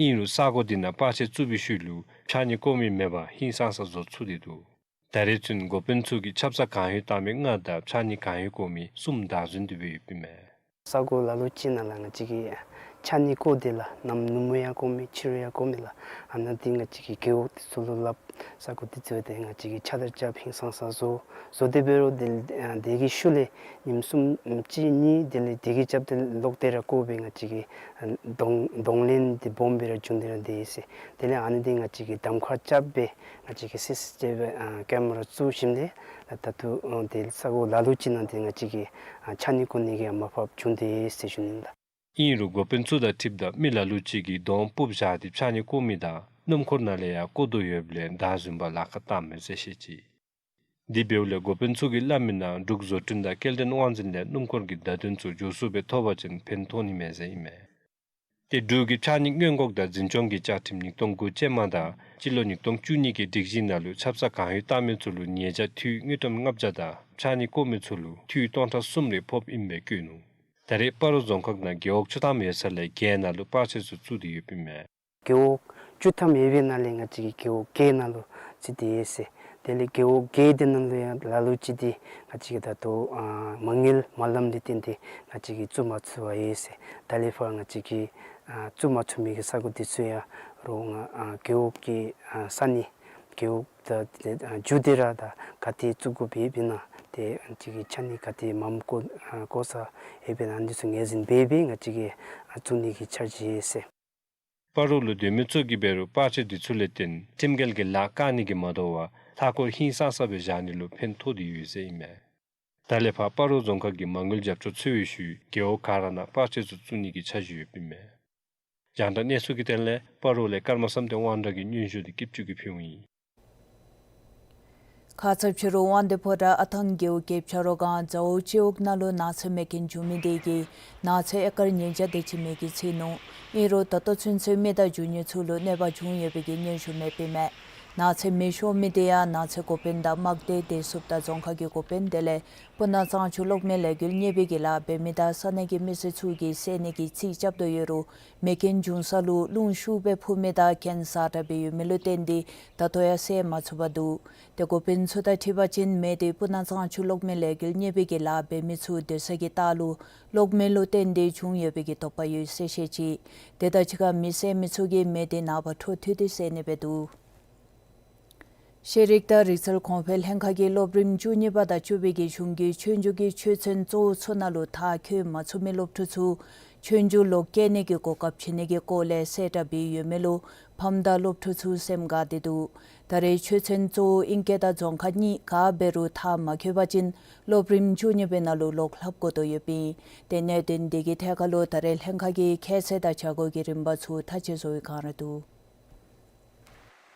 ཨིན་རུང་ས་གོ་དེ་ནང་པར་ཆས་བཙུགས་པའི་ཤུལ་ལུ་ཕྱགས་སྙིགས་བཀོ་མི་མེད་པར་ཧིང་སངས་ས་བཟོ་ཚུགས་ཏེ་འདུག། ད་རེས་ཚུན་འགོ་དཔོན་ཚུ་གིས་ཆབ་གསང་གང་ལྷོད་བཏང་མི་ལྔ་དང་ཕྱགས་སྙིགས་གང་ལྷོད་བཀོ་མི་གསུམ་བདའ་ཟུན་ཏེ་སྦེ་ཡོདཔ་ཨིན་མས། ས་གོ་ལ་ལུ་ཅིག་ནང་ལུ་ང་བཅས་ཀྱིས་ཕྱགས་སྙིགས་བཀོ་དེ་ལུ་གནམ་ནུབ་མོ་ཡང་བཀོ་མི་ཕྱི་རུ་ཡང་བཀོ་མི་ལགས། ཨ་ནཱ་འདི་ང་བཅས་ཀྱིས་རྒེད་འོག་དེ་ཚུ་ལུ་སླབ། ས་གོ་དེ་ཚུ་ཏེ་ང་བཅས་ཀྱིས་ཕྱགས་བདར་རྐྱབ་ཧིང་སངས་ས་བཟོ་བཟོ་དེ་འབད་རུང་དེ་ལས་དེ་གི་ཤུལ་ལས་ཉིནམ་གསུམ་གཅིག་གཉིས་དེ་ལས་དེ་གི་རྐྱབ་སྟེ་ལོག་སྟེ་ར་བཀོ་སྦེ་ང་བཅས་ཀྱིས་གདོང་གདོང་ལེན་དེ་སྦོམ་སྦེ་ར་བྱུང་སྟེ་ར་འདི་ཨིན་ཟེར། དེ་ལས་ཨ་ནི་འདི་ང་བཅས་ཀྱིས་གདམ་ཁ་རྐྱབ་སྦེ་ང་བཅས་ཀྱིས་སི་སི་ཊི་བི་ཨ་ཀེམ་ར་བཙུགས་ཞིནམ་ལས་ད་ད་ལྟོ་ཨ་དེ་ས་གོ་ལ་ལུ་ཅིག་ནང་འདི་ང་བཅས་ཀྱིས་ཨ་ཕྱགས་སྙིགས་བཀོ་ནི་གི་མར་ཕབ་བྱུང་སྟེ་ཟེར་ཞུ་ནི་ལགས། ཨིན་རུང་འགོ་དཔོན་ཚུ་དང་འཁྲིལཝ་ད་མི་ལ་ལུ་ཅིག་གིས་གདོང་སྤུབས་བཞག་སྟེ་ཕྱགས་སྙིགས་བཀོ་མི་དང་སྣུམ་འཁོར་ནང་ལས་ཡང་བཀོ་དོ་ཡོདཔ་ལས་བདའ་བཟུང་པར་ལཱ་ཁག་བཏངམ་མས་ཟེར་བཤད་ཅི། དེ་འབདཝ་ལས་འགོ་དཔོན་ཚུ་གིས་སླབ་མིའི་ནང་འབྲུག་བཟོ་སྐྲུན་དང་སྐྱེལ་འདྲེན་དབང་འཛིན་ལས་སྣུམ་འཁོར་གྱི་བརྡ་དོན་ཚུ་མགྱོགས་སུ་སྦེ་ཐོབ་པ་ཅིན་ཕན་ཐོགས་ནི་མས་ཟེར་ཨིན་མས། ཏེ་འབྲུག་གི་ཕྱགས་སྙིགས་སྔོན་འགོག་དང་འཛིན་སྐྱོང་གི་བཅའ་ཁྲིམས་ཉིས་སྟོང་དགུ་ཅན་མ་དང་སྤྱི་ལོ་ཉིས་སྟོང་བཅུ་གཉིས་ཀྱི་སྒྲིག་གཞི་ནང་ལུ་ཆབ་གསང་གང་ཡོད་བཏང་མི་ཚུ་ལུ་ཉེས་བྱ་འཐུས་དངུལ་ཀྲམ་ལྔ་བརྒྱ་དང་ཕྱགས་སྙིགས་བཀོ་མི་ཚུ་ལུ་འཐུས་སྟོང་ཕྲག་གསུམ་རེ་ཕོགཔ་ཨིན་པའི་བཀོད་ནུག། ད་རེས་སྤ་རོ་རྫོང་ཁག་ནང་རྒེད་འོག་བཅུ་ཐམ་ཡོད་ས་ལས་བརྒྱད་ནང་ལུ་པར་ཆས་ཚུ་བཙུགས་ཏེ་ཡོདཔ་ཨིན་མས། རྒེད་འོག་བཅུ་ཐམ་ཡོད་པའི་ནང་ལས་ང་བཅས་ཀྱིས་རྒེད་འོག་བརྒྱད་ནང་ལུ་བཙུགས་ཏེ་ཡོད་ཟེར། དེ་ལས་རྒེད་འོག་བརྒྱད་དེ་ནང་ལུ་ཡང་ལ་ལུ་ཅིག་འདི་ང་བཅས་ཀྱིས་ད་ལྟོ་ཨ་མ་དངུལ་མ་ལངམ་ལས་བརྟེན་ཏེ་ང་བཅས་ཀྱིས་བཙུགས་མ་ཚུགས་པར་ཡོད་ཟེར། ད་ལས་ཕར་ང་བཅས་ཀྱིས་ཨ་བཙུགས་མ་ཚུགས་མི་གི་ས་གོ་དེ་ཚུ་ཡང་རོགས་ང་ཨ་རྒེད་འོག་གི་ཨ་ས་གནས་རྒེད་འོག་ད་ཨ་མཇུག་དེ་ར་ད་ག་ཏེ་བཙུགས་དགོཔ་ཡོདཔ་ཨིན་ན་ཏེ་ང་བཅས་ཀྱིས་ཕྱགས་སྙིགས་ག་ཏེ་མངམ་བཀོ་ཨ་བཀོ་ས་ཡོདཔ་ཨིན་ན་འདི་ཚུ་ངོས་འཛིན་འབད་སྦེ་ང་བཅས་ཀྱིས་ཨ་བཙུགས་ནི་གི་འཆར་གཞི་ཡོད་ཟེར། སྤ་རོ་ལུ་སྡོད་མི་ཚུ་གིས་འབད་རུང་པར་ཆས་འདི་ཚུ་ལས་བརྟེན་ཁྲིམས་འགལ་གྱི་ལཱ་བཀག་ནི་གིས་མ་དོ་བར་མཐའ་འཁོར་ཧིང་སངས་ས་སྦེ་བཞག་ནི་ལུ་ཕན་ཐོགས་ཏེ་ཡོད་ཟེར་ཨིན་མས། ད་ལས་ཕར་སྤ་རོ་རྫོང་ཁག་གིས་མ་དངུལ་རྒྱབ་སྐྱོར་འཚོལ་བའི་ཤུལ་རྒེད་འོག་ག་ར་ནང་པར་ཆས་ཚུ་བཙུགས་ནི་གི་འཆར་གཞི་ཡོདཔ་ཨིན་མས། རྒྱང་བསྒྲགས་གནས་ཚུལ་གྱི་དོན་ལས་སྤ་རོ་ལས་ཀརྨ་བསམ་གཏན་དབང་གྲགས་ཀྱི་སྙན་ཞུ་འདི་སྐྱིད་ཆུ་གིས་ཕུལཝ་ཨིན། ཁ་ཙ་ཕྱི་རུ་དབང་འདུས་ཕོ་བྲང་ཨ་ཐང་རྒེད་འོག་བརྒྱད་ཅུ་རོ་སྒང་ཛའོ་སྤྱི་འོག་ནང་ལུ་ནགས་ཚལ་མེ་རྐྱེན་བྱུང་མི་དེ་གིས་ནགས་ཚལ་ཨེ་ཀར་ཉིས་བརྒྱ་དེ་ཅིག་མེ་གིས་འཚིག་ནུག། ཨིན་རུང་ད་ལྟོ་ཚུན་ཚོད་མི་དང་རྒྱུ་དངོས་ཚུ་ལུ་གནོད་པ་བྱུང་ཡོད་པའི་གི་སྙན་ཞུ་མེདཔ་ཨིན་མས། ནགས་ཚལ་མེ་ཤོར་མི་དེ་ཡང་ནགས་ཚལ་འགོ་དཔོན་དང་དམག་སྡེ་བདེ་སྲུངཔ་དང་རྫོང་ཁག་གི་འགོ་དཔོན་དེ་ལས་སྤུ་ན་གཙང་ཆུ་གློག་མེ་ལས་འགུལ་གཉེར་བའི་གི་ལཱ་འབད་མི་དང་ས་གནས་ཀྱི་མི་སེར་ཚུ་གིས་བསལ་ནི་གི་རྩིས་རྐྱབ་དོ་ཡོད་རུང་མེ་རྐྱེན་བྱུང་ས་ལུ་རླུང་ཤུགས་སྦེ་འཕུ་མི་དང་གྱེན་ས་དྲག་སྦེ་ཡོད་མི་ལུ་བརྟེན་ཏེ་ད་ལྟོ་ཡང་བསལ་མ་ཚུགས་པར་འདུག། ཏེ་འགོ་དཔོན་ཚུ་དང་འཁྲིལ་བ་ཅིན་མེ་དེ་སྤུ་ན་གཙང་ཆུ་གློག་མེ་ལས་འགུལ་གཉེར་བའི་གི་ལཱ་འབད་མི་ཚུ་སྡོད་ས་གི་ལྟག་ལུ་གློག་མེ་ལུ་བརྟེན་ཏེ་བྱུང་ཡོད་པའི་གི་དོགས་པ་ཡོད་ཟེར་བཤད་ཅི། དེ་དང་གཅིག་ཁར་མེ་བསལ་མི་ཚུ་གིས་མེ་དེ་ནངས་པ་འཕྲོ་མཐུད་དེ་བསལ་ནི་སྦེ་འདུག། ཤེས་རིག་དང་རིག་རྩལ་གོང་འཕེལ་ལྷན་ཁག་གིས་སློབ་རིམ་བཅུ་གཉིས་པ་དང་བཅུ་པའི་གི་གཞུང་གི་ཆོས་རྒྱུགས་ཀྱི་ཆོས་ཚན་གཙོ་བོ་ཚུ་ནང་ལུ་མཐར་འཁྱོལ་མ་ཚུགས་མི་སློབ་ཕྲུག་ཚུ་ཆོས་རྒྱུགས་ལོག་བཀལ་ནི་གི་གོ་སྐབས་བྱིན་ནི་གི་སྐོར་ལས་གསལ་བསྒྲགས་འབད་ཡོད་མི་ལུ་ཕམ་དང་སློབ་ཕྲུག་ཚུ་སེམས་དགའ་སྟེ་འདུག། ད་རེས་ཆོས་ཚན་གཙོ་བོ་ཨིང་སྐད་དང་རྫོང་ཁ་གཉིས་ག་འབད་རུང་མཐར་མ་འཁྱོལ་བ་ཅིན་སློབ་རིམ་བཅུ་གཉིས་པའི་ནང་ལུ་ལོག་ལྷབ་དགོ་དོ་ཡོདཔ་ཨིན། ཏེ་གནད་དོན་དེ་གི་ཐད་ཁར་ལུ་ད་རེས་ལྷན་ཁག་གིས་ཁྱད་ཚད་དང་བྱ་སྒོ་གི་རིམ་པ་ཚུ་མཐའ་དཔྱད་བཟོ་བའི་བསྒང་ར་འདུག།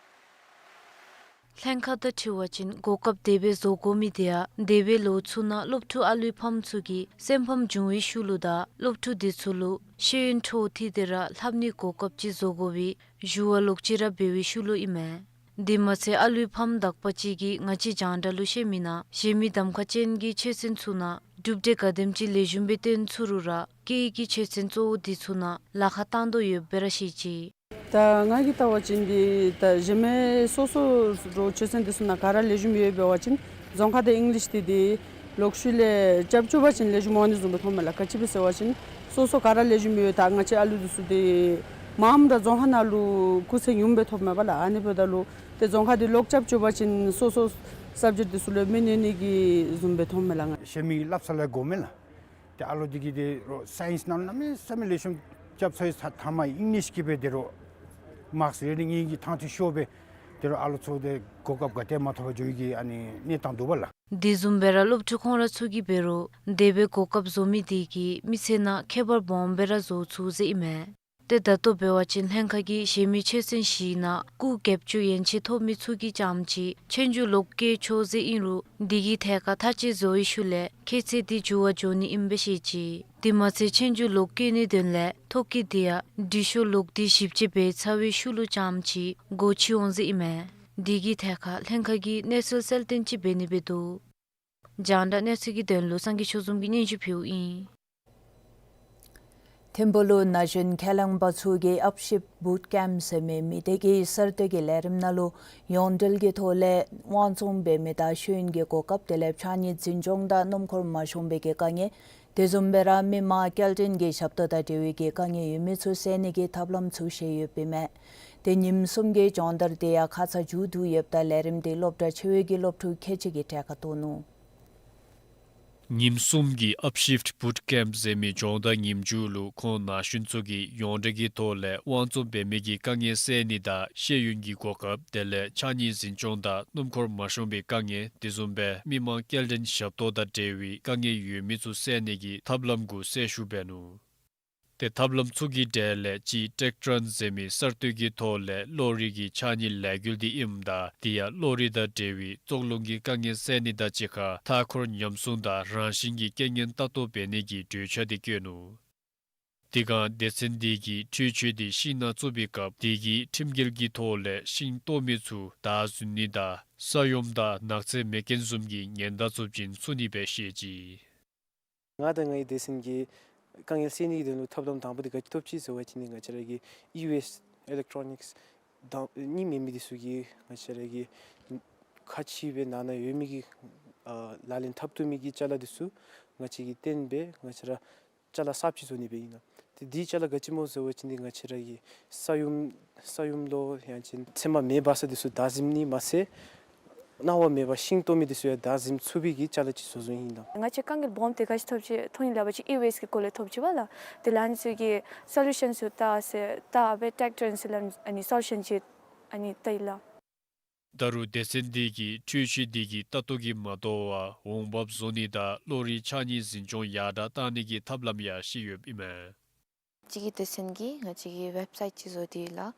ལྷན་ཁག་དང་འཁྲིལ་བ་ཅིན་གོ་སྐབས་དེ་སྦེ་བཟོ་དགོ་མི་དེ་ཡང་འདས་པའི་ལོ་ཚུ་ནང་སློབ་ཕྲུག་ཨ་ལུའི་ཕམ་ཚུ་གིས་སེམས་ཕམ་བྱུང་བའི་ཤུལ་ལུ་དང་སློབ་ཕྲུག་དེ་ཚུ་ལུ་ཤེས་ཡོན་འཕྲོ་མཐུད་དེ་ར་ལྷབ་ནིའི་གོ་སྐབས་ཅིག་བཟོ་དགོ་པའི་ཞུ་བ་ལོག་ཅི་ར་འབད་བའི་ཤུལ་ལུ་ཨིན་མས། དེ་མ་ཚད་ཨ་ལུའི་ཕམ་དག་པ་ཅིག་གིས་ང་བཅས་རྒྱང་བསྒྲགས་ལུ་བཤད་མིའི་ནང་གཞན་མི་གདམ་ཁ་ཅན་གྱི་ཆོས་ཚན་ཚུ་ནང་གྲུབ་འབྲས་ག་དེམ་ཅིག་ལེགས་ཤོམ་སྦེ་སྟོན་ཚུགས་རུང་ར་སྐད་ཡིག་གི་ཆོས་ཚན་གཙོ་བོ་དེ་ཚུ་ནང་ལཱ་ཁག་བཏང་དོ་ཡོདཔ་སྦེ་ར་བཤད་ཅི། ད་ང་གིས་བལྟ་བ་ཅིན་འདི་ད་གཞན་མི་སོ་སོ་རོགས་ཆོས་ཚན་དེ་ཚུ་ནང་ག་ར་ལེགས་ཤོམ་ཡོད་འབད་བ་ཅིན་རྫོང་ཁ་དང་ཨིང་ལིཤ་དེ་འདི་ལོག་ཤུལ་ལས་རྐྱབ་བཅུག་པ་ཅིན་ལེགས་ཤོམ་འོང་ནི་བཟུམ་སྦེ་མཐོངམ་མས་ལགས། ག་ཅི་སྦེ་ཟེར་བ་ཅིན་སོ་སོ་ག་ར་ལེགས་ཤོམ་ཡོད། ད་ང་བཅས་ཨ་ལུ་དེ་ཚུ་འདི་མངམ་ར་རྫོང་ཁ་ནང་ལུ་སྐུགས་ཚད་ཉུངམ་སྦེ་ཐོབ་མས་པ་ལགས། ཨ་ནི་འབདཝ་ད་ལུ་ཏེ་རྫོང་ཁ་འདི་ལོག་རྐྱབ་བཅུག་པ་ཅིན་སོ་སོ་སབ་ཇེཀཊ་དེ་ཚུ་ལུ་མི་གནོད་ནི་གི་བཟུམ་སྦེ་མཐོངམ་མས་ལགས། ང་གཞན་མི་གིས་སླབ་ས་ལས་གོ་མས་ལགས། ཏེ་ཨ་ལོ་འདི་གིས་ཏེ་རོགས་སའིནསི་ནང་གནམ་མེད་ས་མེད་ལེགས་ཤོམ་རྐྱབ་ཚར་ཡི། ད་མཐའ་མ་ཨིང་ལིཤ་གི་སྦེ་ཏེ་རོགས་མཱརཀསི་རེ་ཊིང་ཨིན་གྱི་ཐང་ཐུང་ཤོར་སྦེ་ཏེ་རོགས་ཨ་ལོ་ཚུ་ཏེ་གོ་སྐབས་ག་ཏེ་མ་ཐོབ་པར་འགྱོ་ཡི་གི་ཨ་ནི་གནས་སྟངས་འདུག་པ་ལགས། དེ་བཟུམ་སྦེ་ར་སློབ་ཕྲུག་ཁོང་ར་ཚུ་གིས་འབད་རུང་འདས་པའི་གོ་སྐབས་བཟོ་མི་དེ་གིས་མི་ཚེ་ནང་ཁྱད་པར་སྦོམ་སྦེ་ར་བཟོ་ཚུགས་ཟེར་ཨིན་མས། ཏེ་ད་ལྟོ་འབད་བ་ཅིན་ལྷན་ཁག་གིས་གཞན་མི་ཆོས་ཚན་བཞིའི་ནང་སྐུགས་བརྒྱད་ཅུ་ཡན་ཆད་ཐོབ་མི་ཚུ་གིས་རྐྱངམ་ཅིག་ཆོས་རྒྱུགས་ལོག་བཀལ་ཆོག་ཟེར་ཨིན་རུང་དེ་གི་ཐད་ཁར་མཐའ་དཔྱད་བཟོ་བའི་ཤུལ་ལས་ཁྱད་ཚད་དེ་འགྱུར་བ་འགྱོ་ནི་ཨིནམ་སྦེ་བཤད་ཅི། དེ་མ་ཚད་ཆོས་རྒྱུགས་ལོག་བཀལ་ནིའི་དོན་ལས་ཐོ་བཀོད་དེ་ཡང་འབྲི་ཤོག་ལོག་སྟེ་ཞིབ་དཔྱད་འབད་ཚར་བའི་ཤུལ་ལུ་རྐྱངམ་ཅིག་སྒོ་ཕྱེ་འོང་ཟེར་ཨིན་མས། དེ་གི་ཐད་ཁར་ལྷན་ཁག་གིས་གནས་ཚུལ་གསལ་སྟོན་ཅིག་འབད་ནི་སྦེ་འདུག། རྒྱང་བསྒྲགས་གནས་ཚུལ་གྱི་དོན་ལུ་སངས་རྒྱས་ཆོས་འཛོམས་ཀྱིས་སྙན་ཞུ་ཕུལཝ་ཨིན། ཐིམ་ཕུག་ལུ་ན་གཞོན་ཁས་བླངས་པ་ཚུ་གིས་ཨཔ་ཤིཕཊ་བུཊ་ཀེམཔ་ཟེར་མི་མི་སྡེ་གི་གསར་གཏོད་ཀྱི་ལས་རིམ་ནང་ལུ་ཡོངས་འབྲེལ་གྱི་ཐོག་ལས་དབང་བཙོང་འབད་མི་དང་ཤེས་ཡོན་གྱི་གོ་སྐབས་དེ་ལས་ཕྱགས་སྙིགས་འཛིན་སྐྱོང་དང་སྣུམ་འཁོར་མ་ཤོང་པའི་གི་དཀའ་ངལ། དེ་བཟུམ་སྦེ་ར་མི་མང་སྐྱེལ་འདྲེན་གྱི་ཞབས་ཏོག་དང་འབྲེལ་བའི་གི་དཀའ་ངལ་ཡོད་མི་ཚུ་སེལ་ནི་གི་ཐབས་ལམ་ཚུ་བཤད་ཡོདཔ་ཨིན་མས། ཏེ་ཉིནམ་གསུམ་གྱི་སྦྱོང་བརྡར་དེ་ཡང་ཁ་ཙ་མཇུག་བསྡུ་ཡོདཔ་ད་ལས་རིམ་དེ་སློབ་གྲྭ་ཆེ་བའི་གི་སློབ་ཕྲུག་ཁལ་གཅིག་གིས་གྲལ་ཁར་གཏོགས་ནུག། ཉིནམ་གསུམ་གྱི་ཨཔ་ཤིཕཊ་བུཊ་ཀེམཔ་ཟེར་མི་སྦྱོང་བརྡར་ཉིནམ་མཇུག་ལུ་ཁོང་ན་གཞོན་ཚུ་གིས་ཡོངས་འབྲེལ་གྱི་ཐོག་ལས་དབང་བཙོང་འབད་མི་གི་དཀའ་ངལ་སེལ་ནི་དང་ཤེས་ཡོན་གྱི་གོ་སྐབས་དེ་ལས་ཕྱགས་སྙིགས་འཛིན་སྐྱོང་དང་སྣུམ་འཁོར་མ་ཤོང་པའི་དཀའ་ངལ་དེ་བཟུམ་སྦེ་མི་མང་སྐྱེལ་འདྲེན་ཞབས་ཏོག་དང་འབྲེལ་བའི་དཀའ་ངལ་ཡོད་མི་ཚུ་སེལ་ནི་གི་ཐབས་ལམ་གུ་གསལ་ཞུ་འབད་ནུག། ཏེ་ཐབས་ལམ་ཚུ་གི་གྲས་ལས་གཅིག་ཊེཀ་ཊོན་ཟེར་མི་གསར་གཏོད་ཀྱི་ཐོག་ལས་གློག་རིག་གི་ཕྱགས་སྙིགས་ལས་འགུལ་དེ་ཨིནམ་ད་དེ་ཡང་གློག་རིག་དང་འབྲེལ་བའི་བཙོག་རླུང་གི་དཀའ་ངལ་སེལ་ནི་དང་གཅིག་ཁར་མཐའ་འཁོར་ཉམས་སྲུང་དང་རང་བཞིན་གྱི་རྐྱེན་ངན་ལྟ་རྟོག་འབད་ནི་གི་གྲོས་འཆར་དེ་བཀོད་ནུག། དེ་སྒང་སྡེ་ཚན་དེ་གིས་འཕྲུལ་ཆས་དེ་ཤིང་ནང་བཙུགས་པའི་སྐབས་དེ་གི་ཁྲིམས་འགལ་གྱི་ཐོག་ལས་ཤིང་བཏོག་མི་ཚུ་བདའ་ཟུན་ནི་དང་ས་ཡོམ་དང་ནགས་ཚལ་མེ་རྐྱེན་བཟུམ་གྱི་ཉེན་བརྡ་ཚབས་ཆེན་ཚུ་ནི་སྦེ་བཤད་ཅི། ང་དང་ངེའི་སྡེ་ཚན་གྱིས་དཀའ་ངལ་སེལ་ནི་གི་དོན་ལུ་ཐབས་ལམ་དང་པ་དེ་ག་ཅི་ཐོབ་ཅི་ཟེར་བ་ཅིན་ནི་ང་བཅས་ར་གི་ཨི་ཝེསཊ་ཨི་ལེཀ་ཊོ་ནིཀསི་དང་གཉིས་མེན་མི་དེ་ཚུ་གིས་ང་བཅས་ར་གི་ཁག་ཆེ་བའི་ནང་ན་ཡོད་མི་གི་ཨ་ལག་ལེན་འཐབ་བཏུབ་མི་གི་ཅ་ལ་དེ་ཚུ་ང་བཅས་ཀྱིས་བཏོན་སྦེ་ང་བཅས་ར་ཅ་ལ་གསརཔ་ཅིག་བཟོ་ནི་སྦེ་ཨིན་ལགས། ཏེ་དེའི་ཅ་ལ་ག་ཅི་སྨོ་ཟེར་བ་ཅིན་ནི་ང་བཅས་ར་གི་ས་ཡོམ་ས་ཡོམ་ལོ་ཡང་ཅིན་ཚེར་མ་མེ་འབར་ས་དེ་ཚུ་བདའ་ཟུན་ནི་མ་ཚད་གནང་བ་མེད་པར་ཤིང་བཏོག་མི་དེ་ཚུ་ཡང་བདའ་ཟུན་ཚུགས་པའི་གི་ཅ་ལ་ཅིག་བཟོ་བཟོཝ་ཨིན་ལགས། ང་བཅས་དཀའ་ངལ་སྦོམ་དེ་ག་ཅི་ཐོབ་ཅི་ཐོབ་ཨིན་ལབ་པ་ཅིན་ཨི་ཝེསཊ་གི་སྐོར་ལས་ཐོབ་ཅི་བ་ལགས། དེ་ལས་ཨ་ནི་ཚུ་གི་སོ་ལུ་ཤཱན་ཚུ་བལྟ་ཟེར་བལྟ་སྦེ་ཊེཀ་ཊོན་ཟེར་ལགས། ཨ་ནི་སོ་ལུ་ཤཱན་ཅིག་ཨ་ནི་བལྟ་ཡི་ལགས། ད་རུང་སྡེ་ཚན་དེ་གིས་འཕྲུལ་ཆས་དེ་གི་ལྟ་རྟོག་གིས་མ་དོ་བར་འོང་འབབ་བཟོ་ནི་དང་གློག་རིག་ཕྱགས་སྙིགས་འཛིན་སྐྱོང་ཡར་དྲག་གཏང་ནི་གི་ཐབས་ལམ་ཡང་བཤད་ཡོདཔ་ཨིན་མས། ང་བཅས་ཀྱི་སྡེ་ཚན་གྱིས་ང་བཅས་ཀྱི་ཝེབ་སའིཊ་ཅིག་བཟོ་སྟེ་ཡོད་ལགས།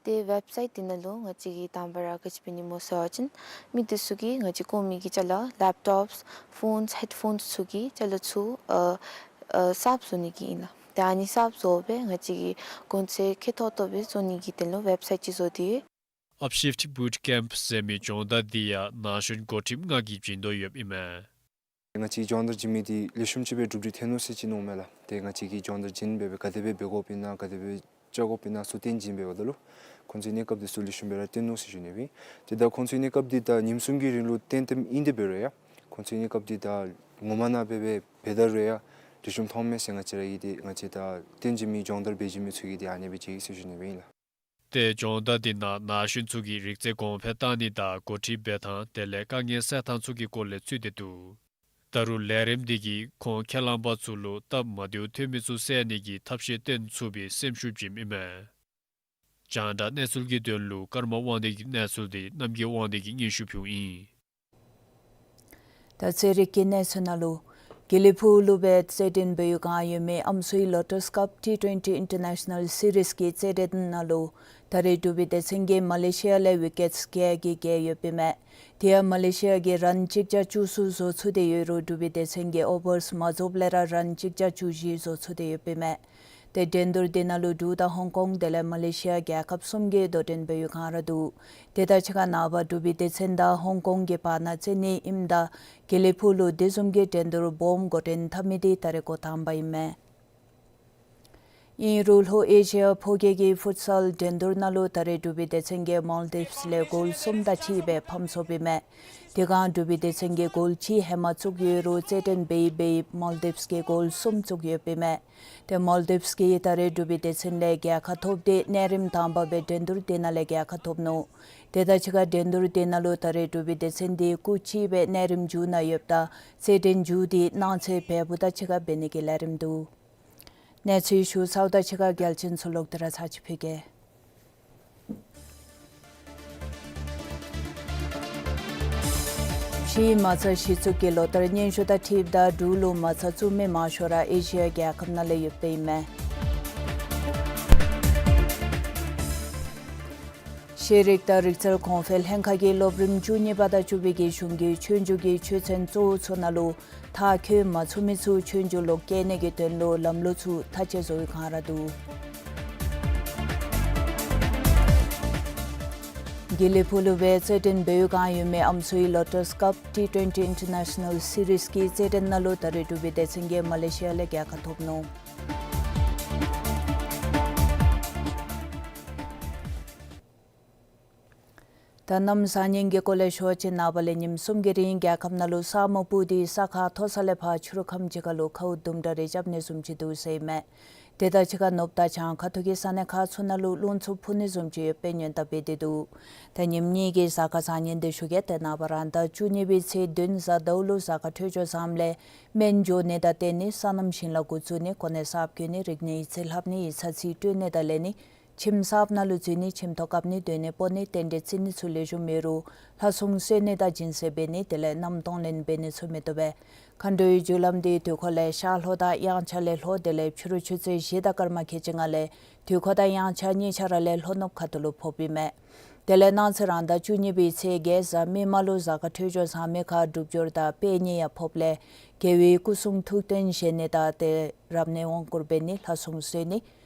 ཏེ་ཝེབ་སའིཊ་དེ་ནང་ལུ་ང་བཅས་ཀྱིས་དང་པ་ར་ག་ཅི་འབད་ནི་སྨོ་ཟེར་བ་ཅིན་མི་དེ་ཚུ་གིས་ང་བཅས་ཀྱིས་བཀོ་མི་གི་ཅ་ལ་ལེཔ་ཊོབས་ཕོནསི་ཧེཌ་ཕོནསི་ཚུ་གི་ཅ་ལ་ཚུ་ཨ་ཨ་གསརཔ་བཟོ་ནི་གི་ཨིན་ལགས། ཏེ་ཨ་ནི་གསརཔ་བཟོ་སྦེ་ང་བཅས་ཀྱིས་གོང་ཚད་ཁེ་ཏོག་ཏོ་སྦེ་བཟོ་ནི་གི་དོན་ལུ་ཝེབ་སའིཊ་ཅིག་བཟོ་སྟེ་ཡོད། ཨཔ་ཤིཕཊ་བུཊ་ཀེམཔ་ཟེར་མི་སྦྱོང་བརྡར་འདི་ཡང་ན་གཞོན་འགོ་ཁྲིདཔ་ལྔ་གིས་བྱིན་དོ་ཡོདཔ་ཨིན་མས། ང་བཅས་སྦྱོང་བརྡར་བྱིན་མི་འདི་ལེགས་ཤོམ་ཅིག་སྦེ་གྲུབ་འབྲས་ཐོན་ནུག་ཟེར་ཅིག་མནོཝ་མས་ལགས། ཏེ་ང་བཅས་ཀྱིས་སྦྱོང་བརྡར་བྱིན་འབད་བའི་ག་དེ་སྦེ་འབད་དགོཔ་ཨིན་ན་ག་དེ་སྦེ་བཅའ་དགོཔ་ཨིན་ན་ཚུ་སྟོན་བྱིན་འབདཝ་ད་ལུ་ཁོང་ཚུ་གི་གནས་སྐབས་འདི་ཚུ་ལེགས་ཤོམ་སྦེ་ར་སྟོན་ནུག་ཟེར་ཞུ་ནི་སྦེ་ཨིན། ཏེ་ད་ཁོང་ཚུ་གི་གནས་སྐབས་འདི་ད་ཉིནམ་གསུམ་གྱི་རིང་ལུ་སྟོན་སྟོནམ་ཨིན་ཏེ་འབད་རུང་ཡང་ཁོང་ཚུ་གི་གནས་སྐབས་འདི་ད་ངོ་མ་ནང་འབད་བའི་འབད་ད་རུང་ཡང་ལེགས་ཤོམ་མཐོངམ་མས་ཟེར་ང་བཅས་ར་གིས་ཏེ་ང་བཅས་ད་སྟོན་བྱིན་མི་སྦྱོང་བརྡར་འབད་བྱིན་མི་ཚུ་གིས་ཏེ་ཨ་ནེ་སྦེ་མཁྱེན་ཟེར་ཞུ་ནི་སྦེ་ཨིན་ལགས། ཏེ་སྦྱོང་བརྡར་འདི་ནང་ན་གཞོན་ཚུ་གིས་རིག་རྩལ་གོང་འཕེལ་གཏང་ནི་དང་འགོ་ཁྲིད་འབད་ཐངས་དེ་ལས་དཀའ་ངལ་སེལ་ཐངས་ཚུ་གི་སྐོར་ལས་ཚུད་དེ་འདུག། ད་རུང་ལས་རིམ་འདི་གིས་ཁོང་ཁས་བླངས་པ་ཚུ་ལུ་སྟབས་མ་བདེཝ་ཐོན་མི་ཚུ་སེལ་ནི་གི་ཐབས་ཤེས་སྟོན་ཚུགས་པའི་སེམས་ཤུགས་བྱིནམ་ཨིན་མས། རྒྱང་བསྒྲགས་གནས་ཚུལ་གྱི་དོན་ལུ་ཀརྨ་དབང་འདུས་ཀྱི་གནས་ཚུལ་འདི་རྣམ་རྒྱལ་དབང་འདུས་ཀྱིས་སྙན་ཞུ་ཕུལཝ་ཨིན། ད་རྩེད་རིགས་ཀྱི་གནས་ཚུལ་ནང་ལུ་དགེ་ལེགས་ཕུག་ལུ་སྦེ་རྩེད་འགྲན་འབད་བའི་སྒང་ཡོད་མི་ཨམ་སྲུའི་ལོ་ཊས་ཀཔ་ཊི་ཊུན་ཊི་ཨིན་ཊར་ནེ་ཤ་ནཱལ་སི་རིསི་གི་རྩེད་འགྲན་ནང་ལུ་ད་རེས་འབྲུག་པའི་སྡེ་ཚན་གྱིས་མ་ལེ་ཤི་ཡ་ལས་ཝི་ཀེཊསི་བརྒྱད་ཀྱིས་རྒྱལ་ཡོདཔ་ཨིན་མས། དེ་ཡང་མ་ལེ་ཤི་ཡ་གིས་རཱན་གཅིག་བརྒྱ་བཅུ་གསུམ་བཟོ་ཚུགས་ཏེ་ཡོད་རུང་འབྲུག་པའི་སྡེ་ཚན་གྱིས་ཨོ་བརསི་མ་རྫོགསཔ་ལས་ར་རཱན་གཅིག་བརྒྱ་བཅུ་བཞི་བཟོ་ཚུགས་ཏེ་ཡོདཔ་ཨིན་མས། ཏེ་འགྲན་བསྡུར་དེ་ནང་ལུ་འབྲུག་དང་ཧོང་ཀོང་དེ་ལས་མ་ལེ་ཤི་ཡ་རྒྱལ་ཁབ་གསུམ་གྱིས་དོ་འགྲན་འབད་བའི་སྒང་ར་འདུག། དེ་དང་གཅིག་ཁར་ནངས་པ་འབྲུག་པའི་སྡེ་ཚན་དང་ཧོང་ཀོང་གི་བར་ན་རྩེད་ནི་ཨིནམ་ད་དགེ་ལེགས་ཕུག་ལུ་དེ་བཟུམ་གྱི་འགྲན་བསྡུར་སྦོམ་འགོ་འདྲེན་འཐབ་མི་དེ་ད་རེས་འགོ་དང་པ་ཨིན་མས། ཨིན་རུང་ལྷོ་ཨེ་ཤི་ཡ་ཕོ་སྐྱེས་ཀྱི་ཕུཊ་སཱལ་འགྲན་བསྡུར་ནང་ལུ་ད་རེས་འབྲུག་པའི་སྡེ་ཚན་གྱིས་མཱལ་ཌིབས་ལས་གོལ་གསུམ་དང་གཅིག་སྦེ་ཕམ་སོཔ་ཨིན་མས། དེ་སྒང་འབྲུག་པའི་སྡེ་ཚན་གྱིས་གོལ་གཅིག་ཧེ་མ་བཙུགས་ཡོད་རུང་རྩེད་འགྲན་འབད་འབད་མཱལ་ཌིབས་ཀྱིས་གོལ་གསུམ་བཙུགས་ཡོདཔ་ཨིན་མས། ཏེ་མཱལ་ཌིབས་ཀྱིས་ད་རེས་འབྲུག་པའི་སྡེ་ཚན་ལས་རྒྱལ་ཁ་ཐོབ་སྟེ་གནས་རིམ་དང་པ་སྦེ་འགྲན་བསྡུར་དེ་ནང་ལས་རྒྱལ་ཁ་ཐོབ་ནུག། དེ་དང་གཅིག་ཁར་འགྲན་བསྡུར་དེ་ནང་ལུ་ད་རེས་འབྲུག་པའི་སྡེ་ཚན་དེ་སྐུགས་གཅིག་སྦེ་གནས་རིམ་མཇུག་ནང་ཡོདཔ་ད་རྩེད་འགྲན་མཇུག་དེ་གནངས་ཚེ་འབད་འབུ་དང་གཅིག་ཁར་འབད་ནི་གི་ལས་རིམ་འདུག། གནས་ཚུལ་ཞུ་ཚརཝ་དང་གཅིག་ཁར་གལ་ཆེན་ཚུ་ལོག་སྟེ་ར་ཚར་ཅིག་ཕུལ་གེ། ཕྱིའི་མ་རྩ་གཞི་བཙུགས་ཀྱི་ལོ་ལྟར་སྙན་ཞུ་དང་འཁྲིལཝ་ད་འབྲུག་ལུ་མ་རྩ་བཙུགས་མི་མང་ཤོས་ར་ཨེ་ཤི་ཡ་རྒྱལ་ཁབ་ནང་ལས་ཡོདཔ་ཨིན་མས། ཤེས་རིག་དང་རིག་རྩལ་གོང་འཕེལ་ལྷན་ཁག་གིས་སློབ་རིམ་བཅུ་གཉིས་པ་དང་བཅུ་པའི་གི་གཞུང་གི་ཆོས་རྒྱུགས་ཀྱི་ཆོས་ཚན་གཙོ་བོ་ཚུ་ནང་ལུ་མཐར་འཁྱོལ་མ་ཚུགས་མི་ཚུ་ཆོས་རྒྱུགས་ལོག་སྐྱེལ་ནི་གི་དོན་ལུ་ལམ་ལུགས་ཚུ་མཐའ་དཔྱད་བཟོ་བའི་སྒང་ར་འདུག། དགེ་ལེགས་ཕུག་ལུ་སྦེ་རྩེད་འགྲན་འབད་བའི་སྒང་ཡོད་མི་ཨམ་སྲུའི་ལོ་ཊས་ཀཔ་ཊི་ཊུན་ཊི་ཨིན་ཊར་ནེ་ཤ་ནཱལ་སི་རིསི་གི་རྩེད་འགྲན་ནང་ལུ་ད་རེས་འབྲུག་པའི་སྡེ་ཚན་གྱིས་མ་ལེ་ཤི་ཡ་ལས་རྒྱལ་ཁ་ཐོབ་ནུག། ད་གནམ་བཟང་ངན་གྱི་སྐོར་ལས་ཞུ་བ་ཅིན་ནངས་པ་ལས་ཉིནམ་གསུམ་གྱི་རིང་རྒྱལ་ཁབ་ནང་ལུ་ས་སྨུག་སྤུབས་ཏེ་ས་ཁ་མཐོ་ས་ལས་ཕར་ཆུ་རུ་ཁམས་ཅིག་ཁར་ལུ་ཁཝ་དུམ་གྲ་རེ་རྐྱབ་ནི་བཟུམ་ཅིག་འདུག་ཟེར་ཨིན་མས། དེ་དང་གཅིག་ཁར་ནུབ་དང་བྱང་ཁ་ཐུག་གི་ས་གནས་ཁག་ཚུ་ནང་ལུ་རླུང་འཚུབ་འཕུ་ནི་བཟུམ་ཅིག་ཡོདཔ་སྦེ་སྔོན་བརྡ་འབད་དེ་འདུག། ད་ཉིནམ་གཉིས་ཀྱི་གཟའ་སྐར་བཟང་ངན་འདི་ཞུ་གེ། ཏེ་ནངས་པ་རང་ཟླ་བཅུ་གཉིས་པའི་ཚེས་བདུན་གཟའ་ཟླཝ་ལུ་གཟའ་སྐར་འཕྲོད་སྦྱོར་བཟངམ་ལས་སྨན་འགྱོ་ནི་དང་བརྟེན་ནི་སོ་ནམ་ཞིང་ལཱ་འགོ་བཙུགས་ནི་གོ་གནས་གསརཔ་བསྐོ་ནི་རིག་གནས་ཡིག་རྩིས་ལྷབ་ནི་ཡིག་ཚང་རྩིས་སྤྲོད་ནི་དང་ལེན་ནི་ཁྱིམ་གསརཔ་ནང་ལུ་འཛུལ་ནི་ཁྱིམ་ཐོག་བཀབ་ནི་སྡོད་གནས་སྤོ་ནི་རྟེན་འབྲེལ་བརྩི་ནི་ཚུ་ལེགས་ཤོམ་མེད་རུང་ལྷ་སྲུང་གསོལ་ནི་དང་སྦྱིན་སྲེག་འབད་ནི་དེ་ལས་གནམ་གཏོང་ལེན་འབད་ནི་ཚུ་མི་བཏུབ་པས། མཁའ་འགྲོའི་རྒྱུ་ལམ་འདི་དུས་འཁོར་ལས་ཤར་ལྷོ་དང་དབྱངས་འཆར་ལས་ལྷོ་དེ་ལས་ཕྱི་རུ་ཆུ་ཚོད་བཞི་དང་སྐར་མ་ཁལ་གཅིག་ལྔ་ལས་དུས་འཁོར་དང་དབྱངས་འཆར་གཉིས་ཆ་ར་ལས་ལྷོ་ནུབ་ཁ་ཐུག་ལུ་ཕོགཔ་ཨིན་མས། དེ་ལས་གནངས་ཚེ་རང་ཟླ་བཅུ་གཉིས་པའི་ཚེས་བརྒྱད་གཟའ་མིག་དམར་ལུ་གཟའ་སྐར་འཕྲོད་སྦྱོར་བཟང་མི་ཁར་འབྲུག་སྦྱོར་དང་དཔལ་གཉིས་ཡང་ཕོགཔ་ལས་རྒྱལ་བའི་སྐུ་གསུང་ཐུགས་རྟེན་བཞེངས་ནི་དང་ཏེ་རབ་གནས་དབང་བསྐུར་འབད་ནི་ལྷ་སྲུང་གསོལ་ནི་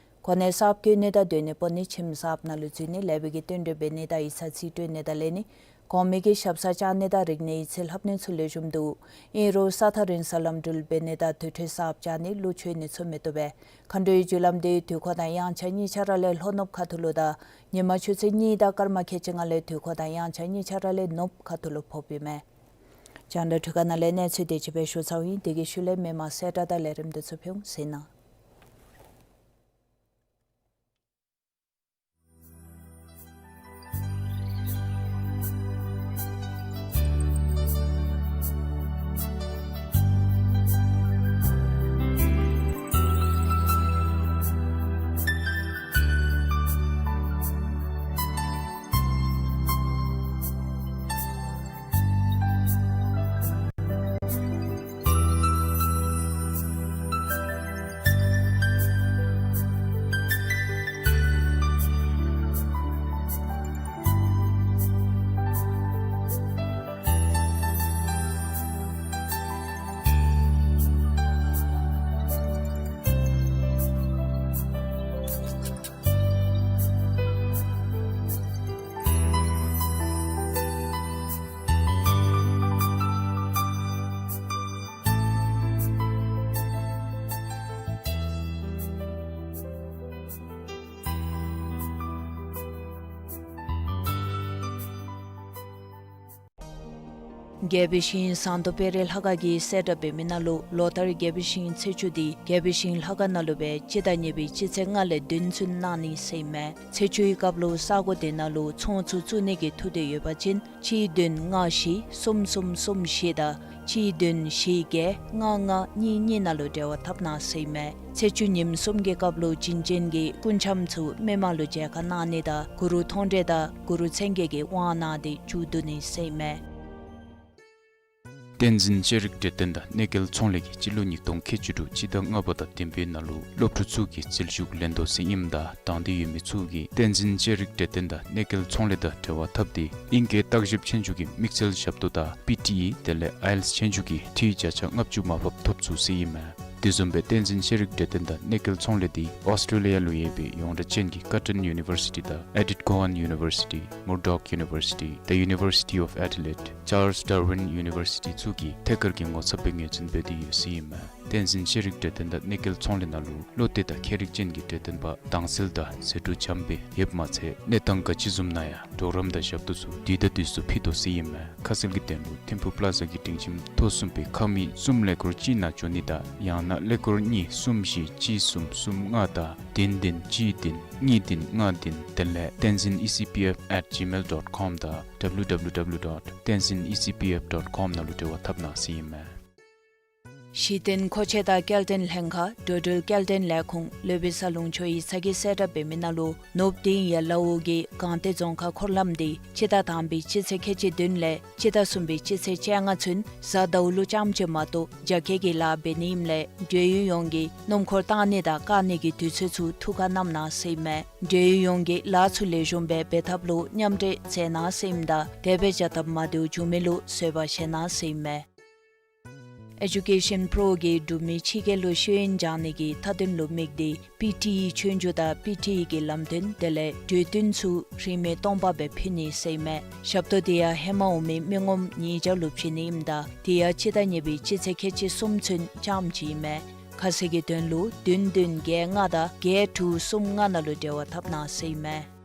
གོ་གནས་གསརཔ་བསྐོ་ནི་དང་སྡོད་གནས་སྤོ་ནི་ཁྱིམ་གསརཔ་ནང་ལུ་འཛུལ་ནི་ལེགས་པའི་གི་རྟེན་འབྲེལ་འབད་ནི་དང་ཡིག་ཚང་རྩིས་སྤྲོད་ནི་དང་ལེན་ནི་གོང་མའི་གི་ཞབས་སར་བཅར་ནི་དང་རིག་གནས་ཡིག་རྩིས་ལྷབ་ནི་ཚུ་ལེགས་ཤོམ་འདུག། ཨིན་རུང་ས་ཐག་རིང་ས་ལམ་འགྲུལ་འབད་ནི་དང་དུར་ཁྲོད་གསརཔ་བཅག་ནི་ཀླུ་མཆོད་ནི་ཚུ་མི་བཏུབ་པས། མཁའ་འགྲོའི་རྒྱུ་ལམ་འདི་དུས་འཁོར་དང་དབྱངས་འཆར་གཉིས་ཆ་ར་ལས་ལྷོ་ནུབ་ཁ་ཐུག་ལུ་དང་ཉིན་མ་ཆུ་ཚོད་གཉིས་དང་སྐར་མ་ཁལ་གཅིག་ལྔ་ལས་དུས་འཁོར་དང་དབྱངས་འཆར་གཉིས་ཆ་ར་ལས་ནུབ་ཁ་ཐུག་ལུ་ཕོགཔ་ཨིན་མས། རྒྱང་བསྒྲགས་འཕྲུལ་ཁང་ནང་ལས་གནས་ཚུལ་དེ་ཅིག་སྦེ་ཞུ་ཚརཝ་ཨིན། དེ་གི་ཤུལ་ལས་མི་མང་གསལ་བསྒྲགས་དང་ལས་རིམ་འདི་ཚུ་ཕུལ་འོང་ཟེར་ན། རྒྱལ་པོའི་ཞིང་ཟངས་མདོག་དཔལ་རི་ལྷ་ཁང་གིས་གསལ་བསྒྲགས་འབད་མི་ནང་ལུ་ལོ་ལྟར་རྒྱལ་པོའི་ཞིང་ཚེས་བཅུ་འདི་རྒྱལ་པོའི་ཞིང་ལྷ་ཁང་ནང་ལུ་སྦེ་སྤྱི་ཟླ་གཉིས་པའི་སྤྱི་ཚེས་ལྔ་ལས་བདུན་ཚུན་གནང་ནི་ཟེར་ཨིན་མས། ཚེས་བཅུའི་སྐབས་ལུ་ས་གོ་དེ་ནང་ལུ་ཚོང་ཚུ་བཙུགས་ནི་གི་ཐུགས་འདོད་ཡོད་པ་ཅིན་གཅིག་བདུན་ལྔ་བཞི་གསུམ་གསུམ་གསུམ་བཞི་དང་གཅིག་བདུན་བཞི་བརྒྱད་ལྔ་ལྔ་གཉིས་གཉིས་ནང་ལུ་འབྲེལ་བ་འཐབ་གནང་ཟེར་ཨིན་མས། ཚེས་བཅུ་ཉིནམ་གསུམ་གྱི་སྐབས་ལུ་བྱིན་ཅན་གྱི་སྐུ་འཆམ་ཚུ་མི་མང་ལུ་མཇལ་ཁ་གནང་ནི་དང་གུ་རུ་མཐོང་གྲོལ་དང་གུ་རུ་མཚན་བརྒྱད་ཀྱི་དབང་གནང་སྟེ་མཇུག་བསྡུ་ནི་ཟེར་ཨིན་མས། བསྟན་འཛིན་ཤེས་རིག་གྲོས་སྟོན་དང་གནས་མཇལ་ཚོང་ལས་ཀྱིས་སྤྱི་ལོ་ཉིས་སྟོང་ཁལ་གཅིག་དྲུག་སྤྱི་ཟླ་ལྔ་པ་དང་བདུན་པའི་ནང་ལུ་སློབ་ཕྲུག་ཚུ་གི་རྩིས་ཞུགས་ལེན་དོ་ཟེར་ཨིནམ་ད་དང་འདོད་ཡོད་མི་ཚུ་གིས་བསྟན་འཛིན་ཤེས་རིག་གྲོས་སྟོན་དང་གནས་མཇལ་ཚོང་ལས་དང་འབྲེལ་བ་འཐབ་སྟེ་ཨིང་སྐད་བརྟག་ཞིབ་ཆོས་རྒྱུགས་ཀྱི་དམིགས་བསལ་ཞབས་ཏོག་དང་པི་ཊི་ཨི་དེ་ལས་ཨའི་ཨེལ་ཊི་ཆོས་རྒྱུགས་ཀྱི་འཕྲུལ་བརྒྱ་ཆ་ལྔ་བཅུ་མར་ཕབ་ཐོབ་ཚུགས་ཟེར་ཨིན་མས། དེ་བཟུམ་སྦེ་བསྟན་འཛིན་ཤེས་རིག་གྲོས་སྟོན་དང་གནས་མཇལ་ཚོང་ལས་འདི་ཨོསི་ཊྲེ་ལི་ཡ་ལུ་ཡོད་པའི་ཡོངས་གྲགས་ཅན་གྱི་ཀར་ཊོན་ཡུ་ནི་ཝར་སི་ཊི་དང་ཨེ་ཌིཊ་གོ་ཝན་ཡུ་ནི་ཝར་སི་ཊི་མུར་ཌོག་ཡུ་ནི་ཝར་སི་ཊི་དང་ཡུ་ནི་ཝར་སི་ཊི་ཨོཕ་ཨེ་ཌི་ལེཌ་ཅཱརལསི་ཌར་ཝིན་ཡུ་ནི་ཝར་སི་ཊི་ཚུ་གིས་ཐད་ཀར་གྱི་ངོ་ཚབ་སྦེ་ངོས་འཛིན་འབད་དེ་ཡོད་ཟེར་ཨིན་མས། བསྟན་འཛིན་ཤེས་རིག་གྲོས་སྟོན་དང་གནས་མཇལ་ཚོང་ལས་ནང་ལུ་བློ་གཏད་དང་མཁས་རིག་ཅན་གྱི་གྲོས་སྟོན་པ་དྭངས་གསལ་དང་ཟད་འགྲོ་འཇམ་དཔལ་ཡོདཔ་མ་ཚད་གནས་སྟངས་ག་ཅི་བཟུམ་ན་ཡང་གྲོགས་རམ་དང་ཞབས་ཏོག་ཚུ་དུས་དང་དུས་སུ་ཕུལ་དོ་ཟེར་ཨིན་མས། ཁ་གསལ་གྱི་དོན་ལུ་ཐིམ་ཕུག་པ་ལ་ཛ་གི་སྒྲིང་ཁྱིམ་ཐོག་གསུམ་པའི་ཁང་མིག་གསུམ་ཀླད་ཀོར་གཅིག་ནང་འབྱོན་ནི་དང་ཡང་ན་ཀླད་ཀོར་གཉིས་གསུམ་བཞི་གཅིག་གསུམ་གསུམ་ལྔ་དང་བདུན་བདུན་གཅིག་བདུན་གཉིས་བདུན་ལྔ་བདུན་དེ་ལས་tenzin E C P F at gmail dot com དང་W W W dot tenzin E C P F dot com ནང་ལུ་འབྲེལ་བ་འཐབ་གནང་ཟེར་ཨིན་མས། གཞི་རྟེན་མཁོ་ཆས་དང་སྐྱེལ་འདྲེན་ལྷན་ཁག་འགྲོ་འགྲུལ་སྐྱེལ་འདྲེན་ལས་ཁུངས་ལུ་སྦིས་ས་ལུང་ཕྱོགས་ཡིག་ཚང་གིས་གསལ་བསྒྲགས་འབད་མི་ནང་ལུ་ནུབ་དིང་ཡ་ལ་འོག་གི་སྒང་སྟེང་རྫོང་ཁག་འཁོར་ལམ་འདི་སྤྱི་ཟླ་དང་པའི་སྤྱི་ཚེས་ཁལ་གཅིག་བདུན་ལས་སྤྱི་ཟླ་གསུམ་པའི་སྤྱི་ཚེས་བཅོ་ལྔ་ཚུན་གཟའ་ཟླཝ་ལུ་རྐྱངམ་ཅིག་མ་གཏོགས་རྒྱ་སྐྱེད་ཀྱི་ལཱ་འབད་ནི་ཨིནམ་ལས་འབྲེལ་ཡོད་ཡོངས་ཀྱིས་སྣུམ་འཁོར་བཏང་ནི་དང་བཀག་ནི་གི་དུས་ཚོད་ཚུ་ཐུགས་ཁར་བསྣམ་གནང་ཟེར་ཨིན་མས། འབྲེལ་ཡོད་ཡོངས་ཀྱིས་ལཱ་ཚུ་ལེགས་ཤོམ་སྦེ་འབད་ཐབས་ལུ་མཉམ་འབྲེལ་མཛད་གནང་ཟེར་ཨིནམ་ད་དེ་སྦེ་བྱ་ཐབས་མ་བདེཝ་བྱུང་མི་ལུ་བཟོད་པ་བཞེས་གནང་ཟེར་ཨིན་མས། ཨེ་ཌུ་ཀེ་ཤཱན་པྲོ་གིས་འབྲུག་མི་ཕྱི་རྒྱལ་ལུ་ཤེས་ཡོན་སྦྱང་ནི་གི་མཐའ་དོན་ལུ་དམིགས་ཏེ་པི་ཊི་ཨི་ཆོས་རྒྱུགས་དང་པི་ཊི་ཨི་གི་ལམ་སྟོན་དེ་ལས་གྲོས་བསྟུན་ཚུ་རིན་མེད་སྟོང་པ་སྦེ་ཕུལ་ནི་ཟེར་ཨིན་མས། ཞབས་ཏོག་དེ་ཡང་ཧེ་མ་འོང་མི་མི་ངོམ་ཉིས་བརྒྱ་ལུ་བྱིན་ནི་ཨིནམ་ད་དེ་ཡང་སྤྱི་ཟླ་གཉིས་པའི་སྤྱི་ཚེས་ཁལ་གཅིག་གསུམ་ཚུན་རྐྱངམ་ཅིག་ཨིན་མས། ཁ་གསལ་གྱི་དོན་ལུ་བདུན་བདུན་བརྒྱད་ལྔ་དང་བརྒྱད་དྲུག་གསུམ་ལྔ་ནང་ལུ་འབྲེལ་བ་འཐབ་གནང་ཟེར་ཨིན་མས།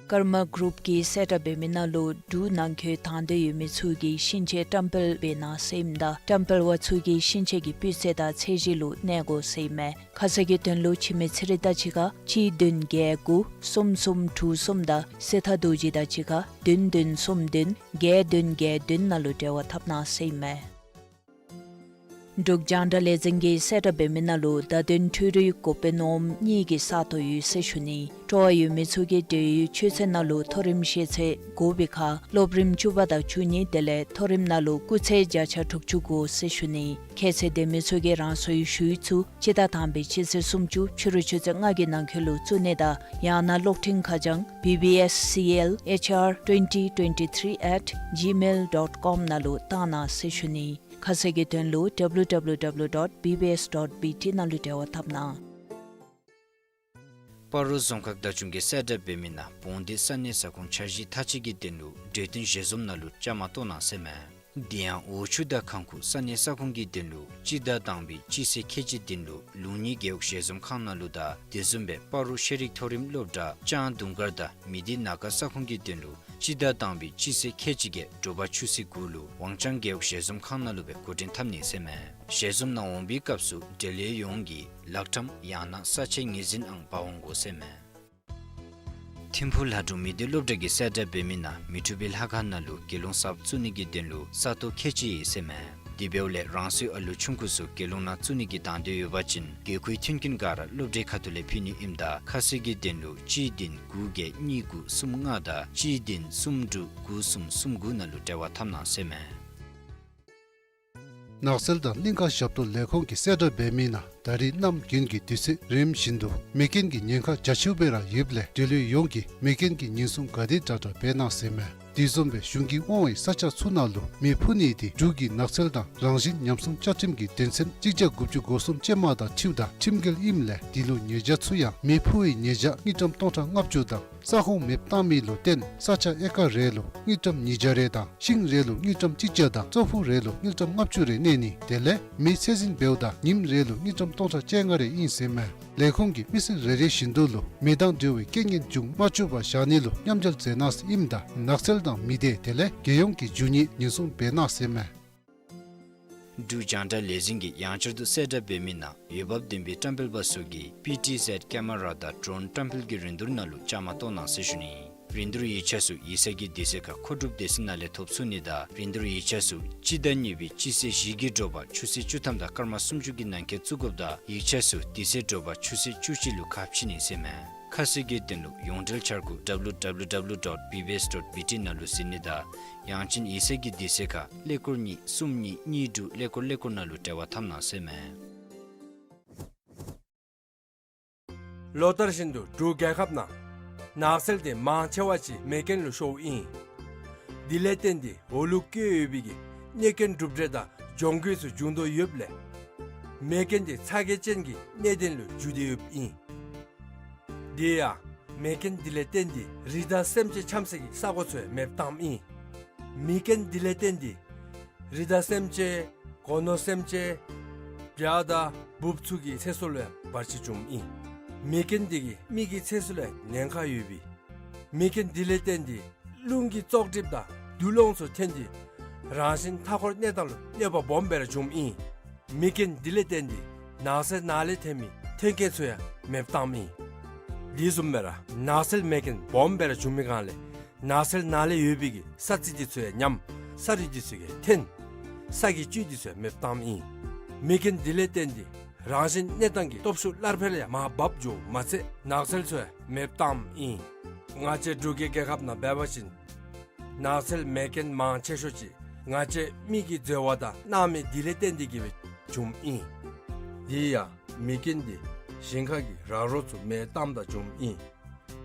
ཀརྨ་གུ་རུབ་ཀྱིས་གསལ་བསྒྲགས་འབད་མི་ནང་ལུ་འབྲུག་ནང་འཁོད་དང་འདོད་ཡོད་མི་ཚུ་གིས་ཤིང་ཆས་བཀྲམ་སྤེལ་འབད་གནང་ཟེར་ཨིནམ་ད་བཀྲམ་སྤེལ་པ་ཚུ་གིས་ཤིང་ཆས་ཀྱི་སྤུས་ཚད་དང་ཚད་གཞི་ལུ་གནས་དགོ་ཟེར་ཨིན་མས། ཁ་གསལ་གྱི་དོན་ལུ་ཁྱིམ་མི་ཚེ་རིང་དང་གཅིག་ཁར་གཅིག་བདུན་བརྒྱད་དགུ་གསུམ་གསུམ་དྲུག་གསུམ་དང་སྲི་ཐར་རྡོ་རྗེ་དང་གཅིག་ཁར་བདུན་བདུན་གསུམ་བདུན་བརྒྱད་བདུན་བརྒྱད་བདུན་ནང་ལུ་འབྲེལ་བ་འཐབ་གནང་ཟེར་ཨིན་མས། འབྲུག་རྒྱང་བསྒྲགས་ལས་འཛིན་གྱིས་གསལ་བསྒྲགས་འབད་མི་ནང་ལུ་བརྡ་དོན་འཕྲུལ་རིག་གོ་པའི་ནོར་བུ་གཉིས་ཀྱི་ས་སྟོང་ཡོད་ཟེར་ཞུ་ནི། སྤྲོ་བ་ཡོད་མི་ཚུ་གིས་འབྲེལ་ཡོད་ཆོས་ཚན་ནང་ལུ་མཐོ་རིམ་ཤེས་ཚད་དགོ་པའི་ཁར་སློབ་རིམ་བཅུ་པ་དང་བཅུ་གཉིས་དེ་ལས་མཐོ་རིམ་ནང་ལུ་སྐུགས་ཚད་བརྒྱ་ཆ་དྲུག་ཅུ་དགོ་ཟེར་ཞུ་ནི། ཁྱད་ཚད་ལྡན་མི་ཚུ་གིས་རང་སོའི་ཞུ་ཡིག་ཚུ་སྤྱི་ཟླ་དང་པའི་སྤྱི་ཚེས་སུམ་ཅུ་ཕྱི་རུ་ཆུ་ཚོད་ལྔ་གི་ནང་འཁོད་ལུ་བཙུགས་ནི་དང་ཡང་ན་གློག་འཕྲིན་ཁ་བྱང་B B S C L H R twenty twenty-three at gmail dot com ནང་ལུ་བཏང་གནང་ཟེར་ཞུ་ནི། ཁ་གསལ་གྱི་དོན་ལུ W W W dot B B S dot B T ནང་ལུ་འབྲེལ་བ་འཐབ་གནང་། སྤ་རོ་རྫོང་ཁག་བརྡ་བརྒྱུད་ཀྱིས་གསལ་བསྒྲགས་འབད་མི་ནང་བོང་སྡེ་ས་གནས་ས་ཁོངས་འཆར་གཞི་མཐའ་དཔྱད་ཀྱི་དོན་ལུ་གྲོས་བསྟུན་ཞལ་འཛོམས་ནང་ལུ་བཅའ་མར་གཏོགས་གནང་ཟེར་ཨིན་མས། དེ་ཡང་འོ་ཆུ་དང་ཁང་ཁུག་ས་གནས་ས་ཁོངས་ཀྱི་དོན་ལུ་སྤྱི་ཟླ་དང་པའི་སྤྱི་ཚེས་ཁལ་གཅིག་དོན་ལུ་ལུང་གཉིས་རྒེད་འོག་ཞལ་འཛོམས་ཁང་ནང་ལུ་དང་དེ་བཟུམ་སྦེ་སྤ་རོ་ཤེས་རིག་མཐོ་རིམ་སློབ་གྲྭ་ལྕང་དུང་དཀར་དང་མི་སྡེ་ན་ཁ་ས་ཁོངས་ཀྱི་དོན་ལུ་སྤྱི་ཟླ་དང་པའི་སྤྱི་ཚེས་ཁལ་གཅིག་བརྒྱད་དྲོ་པ་ཆུ་ཚོད་དགུ་ལུ་ཝང་ཅང་རྒེད་འོག་ཞལ་འཛོམས་ཁང་ནང་ལུ་སྦེ་འགོ་འདྲེན་འཐབ་ནི་ཟེར་ཨིན་མས། ཞལ་འཛོམས་ནང་འོང་བའི་སྐབས་སུ་འབྲེལ་ཡོད་ཡོངས་ཀྱིས་ལག་ཁྲམ་ཡང་ན་ས་ཆའི་ངོས་འཛིན་ཨང་འབག་འོང་དགོ་ཟེར་ཨིན་མས། ཐིམ་ཕུག་ལྷ་སྒྲུང་མི་སྡེ་སློབ་གྲྭ་གིས་གསལ་བསྒྲགས་འབད་མི་ནང་མི་འཁྲུགས་པའི་ལྷ་ཁང་ནང་ལུ་དགེ་སློང་གསརཔ་བཙུགས་ནི་གི་དོན་ལུ་ས་སྟོང་ཁལ་གཅིག་ཡོད་ཟེར་ཨིན་མས། དེ་འབདཝ་ལས་རང་སོའི་ཨ་ལུ་ཆུང་ཀུ་ཚུ་དགེ་སློང་ནང་བཙུགས་ནི་གི་དང་འདོད་ཡོད་པ་ཅིན་དགེ་བསྐོས་མཐུན་རྐྱེན་ག་ར་སློབ་གྲྭའི་ཁ་ཐུག་ལས་ཕུལ་ནི་ཨིནམ་ད་ཁ་གསལ་གྱི་དོན་ལུ་གཅིག་བདུན་དགུ་བརྒྱད་གཉིས་དགུ་གསུམ་ལྔ་དང་གཅིག་བདུན་གསུམ་དྲུག་དགུ་གསུམ་གསུམ་དགུ་ནང་ལུ་འབྲེལ་བ་འཐབ་གནང་ཟེར་ཨིན་མས། ནགས་ཚལ་དང་གླིང་ཁ་ཞབས་ཏོག་ལས་ཁུངས་ཀྱིས་གསལ་བསྒྲགས་འབད་མི་ནང་ད་རིས་གནམ་དགུན་གྱི་དུས་ཚོད་རིམ་བཞིན་དུ་མེ་རྐྱེན་གྱི་ཉེན་ཁ་རྒྱ་ཆེཝ་སྦེ་ར་ཡོདཔ་ལས་འབྲེལ་ཡོད་ཡོངས་ཀྱིས་མེ་རྐྱེན་གྱི་ཉེན་སྲུང་ག་དེ་དྲག་དྲག་འབད་གནང་ཟེར་ཨིན་མས། དེ་བཟུམ་སྦེ་གཞུང་གིས་དབང་བའི་ས་ཆ་ཚུ་ནང་ལུ་མེ་ཕུ་ནི་དེ་འབྲུག་གི་ནགས་ཚལ་དང་རང་བཞིན་ཉམས་སྲུང་བཅའ་ཁྲིམས་ཀྱི་དོན་ཚན་གཅིག་བརྒྱ་དགུ་བཅུ་གོ་གསུམ་ཅན་མ་དང་འཁྲིལཝ་ད་ཁྲིམས་འགལ་ཨིནམ་ལས་དེ་ལུ་ཉེས་བྱ་ཚུ་ཡང་མེ་ཕུ་བའི་ཉེས་བྱ་དངུལ་ཀྲམ་སྟོང་ཕྲག་ལྔ་བཅུ་དང་ས་ཁོངས་མེདཔ་བཏང་མི་ལུ་བརྟེན་ས་ཆ་ཨེ་ཀར་རེ་ལུ་དངུལ་ཀྲམ་ཉིས་བརྒྱ་རེ་དང་ཤིང་རེ་ལུ་དངུལ་ཀྲམ་གཅིག་བརྒྱ་དང་ཙོག་ཕུ་རེ་ལུ་དངུལ་ཀྲམ་ལྔ་བཅུ་རེ་གནས་ནི་དེ་ལས་མེ་ཚད་འཛིན་འབདཝ་ད་ཉིནམ་རེ་ལུ་དངུལ་ཀྲམ་སྟོང་ཕྲག་བཅོ་ལྔ་རེ་ཨིན་ཟེར་ཨིན་མས། ལས་ཁུངས་ཀྱིས་མི་སེར་རེ་རེ་བཞིན་དུ་ལུ་མེ་དང་འབྲེལ་བའི་རྐྱེན་ངན་འབྱུང་མ་བཅུག་པར་བཞག་ནི་ལུ་མཉམ་འབྲེལ་མཛད་གནང་ཟེར་ཨིནམ་ད་ནགས་ཚལ་དང་མི་སྡེ་དེ་ལས་རྒྱལ་ཡོངས་ཀྱི་རྒྱུ་དངོས་ཉེན་སྲུང་འབད་གནང་ཟེར་ཨིན་མས། འབྲུག་རྒྱང་བསྒྲགས་ལས་འཛིན་གྱིས་ཡང་བསྐྱར་དུ་གསལ་བསྒྲགས་འབད་མི་ནང་འོས་འབབ་ལྡན་པའི་བཀྲམ་སྤེལ་པ་ཚུ་གིས་པི་ཊི་ཟེཌ་ཀེ་མ་ར་དང་ཌོརོན་བཀྲམ་སྤེལ་གྱི་རིན་བསྡུར་ནང་ལུ་བཅའ་མར་གཏོགས་གནང་ཟེར་ཞུ་ནི། རིན་བསྡུར་ཡིག་ཆ་ཚུ་ཡིག་ཚང་གི་དུས་ཚོད་ཁར་མཁོ་སྒྲུབ་སྡེ་ཚན་ནང་ལས་ཐོབ་ཚུགས་ནི་དང་རིན་བསྡུར་ཡིག་ཆ་ཚུ་སྤྱི་ཟླ་གཉིས་པའི་སྤྱི་ཚེས་བཞི་གི་དྲོ་པ་ཆུ་ཚོད་བཅུ་ཐམ་དང་སྐར་མ་སུམ་ཅུ་གི་ནང་འཁོད་བཙུགས་དགོཔ་དང་ཡིག་ཆ་ཚུ་དེ་ཚེ་དྲོ་པ་ཆུ་ཚོད་བཅུ་གཅིག་ལུ་ཁ་ཕྱེ་ནི་ཟེར་ཨིན་མས། ཁ་གསལ་གྱི་དོན་ལུ་ཡོངས་འབྲེལ་འཆར་སྒོ་W W W dot B B S dot B T ནང་ལུ་གཟིགས་ནི་དང་ཡང་ཅིན་ཡིག་ཚང་གི་དུས་ཚོད་ཁར་ཀླད་ཀོར་གཉིས་གསུམ་གཉིས་གཉིས་དྲུག་ཀླད་ཀོར་ཀླད་ཀོར་ནང་ལུ་འབྲེལ་བ་འཐབ་གནང་ཟེར་ཨིན་མས། ལོ་ལྟར་བཞིན་དུ་འབྲུག་རྒྱལ་ཁབ་ནང་ནགས་ཚལ་དེ་མང་ཆེ་བ་ཅིག་མེ་རྐྱེན་ལུ་ཤོརཝ་ཨིན། དེ་ལས་བརྟེན་ཏེ་འོག་ལུ་བཀོད་ཡོད་པའི་གི་གནོད་སྐྱོན་གྲུབ་འབྲས་དང་གྱོང་གུན་ཚུ་འབྱུང་དོ་ཡོདཔ་ལས་མེ་རྐྱེན་དེ་ཚ་གྱང་ཅན་གྱི་གནད་དོན་ལུ་འགྱུར་ཏེ་ཡོདཔ་ཨིན། དེ་ཡང་མེ་རྐྱེན་དེ་ལས་བརྟེན་ཏེ་རི་དྭགས་སེམས་ཅན་འཁྱམ་སའི་གི་ས་གོ་ཚུ་ཡང་མེདཔ་བཏངམ་ཨིན། མེ་རྐྱེན་དེ་ལས་བརྟེན་ཏེ་རི་དྭགས་སེམས་ཅན་སྒོ་ནོར་སེམས་ཅན་བྱ་དང་འབུཔ་ཚུ་གི་ཚེ་སྲོག་ལུ་ཡང་བར་ཆད་བྱུངམ་ཨིན། མེ་རྐྱེན་དེ་གིས་མི་གི་ཚེ་སྲོག་ལུ་ཡང་ཉེན་ཁ་ཡོད་པས། མེ་རྐྱེན་དེ་ལས་བརྟེན་ཏེ་རླུང་གི་བཙོག་གྲིབ་དང་རྡུལ་སློང་ཚུ་ཐོན་ཏེ་རང་བཞིན་མཐའ་འཁོར་གནས་སྟངས་ལུ་གནོད་པ་སྦོམ་སྦེ་ར་བྱུངམ་ཨིན། མེ་རྐྱེན་དེ་ལས་བརྟེན་ཏེ་ནགས་ཚལ་ནང་ལས་ཐོན་མི་མཐུན་རྐྱེན་ཚུ་ཡང་མེདཔ་བཏངམ་ཨིན། དེ་བཟུམ་སྦེ་ར་ནགས་ཚལ་མེ་རྐྱེན་སྦོམ་སྦེ་ར་བྱུང་མི་སྒང་ལས་ནགས་ཚལ་ནང་ལས་ཡོད་པའི་གི་ས་རྩི་དེ་ཚུ་ཡང་ཉམས། ས་རུད་དེ་ཚུ་ཡང་འཐོན། ས་གི་བཅུད་དེ་ཚུ་ཡང་མེདཔ་བཏངམ་ཨིན། མེ་རྐྱེན་དེ་ལས་བརྟེན་ཏེ་རང་བཞིན་གནས་སྟངས་ཀྱི་སྟོབས་ཤུགས་སླར་འཕེལ་ཡང་མར་འབབ་འགྱོཝ་མ་ཚད་ནགས་ཚལ་ཚུ་ཡང་མེདཔ་བཏངམ་ཨིན། ང་བཅས་འབྲུག་གི་རྒྱལ་ཁབ་ནང་འབད་བ་ཅིན་ནགས་ཚལ་མེ་རྐྱེན་མང་ཆེ་ཤོས་ཅིག་ང་བཅས་མི་གི་འཛོལ་བ་དང་སྣང་མེད་དེ་ལས་བརྟེན་ཏེ་གིས་སྦེ་བྱུངམ་ཨིན། དེ་ཡང་མེ་རྐྱེན་དེ་ཞིང་ཁ་གི་ར་རོ་ཚུ་མེ་བཏངམ་ད་བྱུངམ་ཨིན།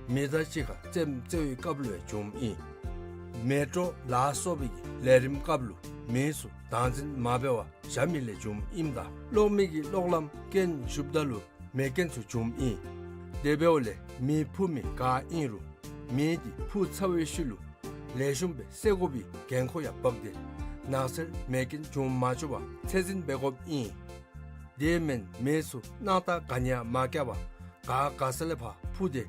མི་དང་གཅིག་ཁར་རྩེདམོ་རྩེ་བའི་སྐབས་ལུ་ཡང་བྱུངམ་ཨིན། མེ་སྤྲོ་ལ་སོགས་པའི་གི་ལས་རིམ་སྐབས་ལུ་མེ་ཚུ་བདག་འཛིན་མ་འབད་བར་བཞག་མི་ལས་བྱུངམ་ཨིནམ་ད་གློག་མེ་གི་གློག་ལམ་རྐྱེན་ཞུགསཔ་ད་ལུ་མེ་རྐྱེན་ཚུ་བྱུངམ་ཨིན། དེ་འབདཝ་ལས་མེ་ཕུ་མི་ག་ཨིན་རུང་མེ་དེ་ཕུ་ཚར་བའི་ཤུལ་ལུ་ལེགས་ཤོམ་སྦེ་བསལ་དགོ་པའི་འགན་ཁུར་ཡང་འབག་སྟེ་ནགས་ཚལ་མེ་རྐྱེན་འབྱུང་མ་བཅུག་པར་ཚད་འཛིན་འབད་དགོཔ་ཨིན། དེ་མེན་མེ་ཚུ་སྣང་ཐག་ག་ནི་ཡང་མ་བཀལ་བར་ག་ག་ས་ལས་ཕར་ཕུ་སྟེ་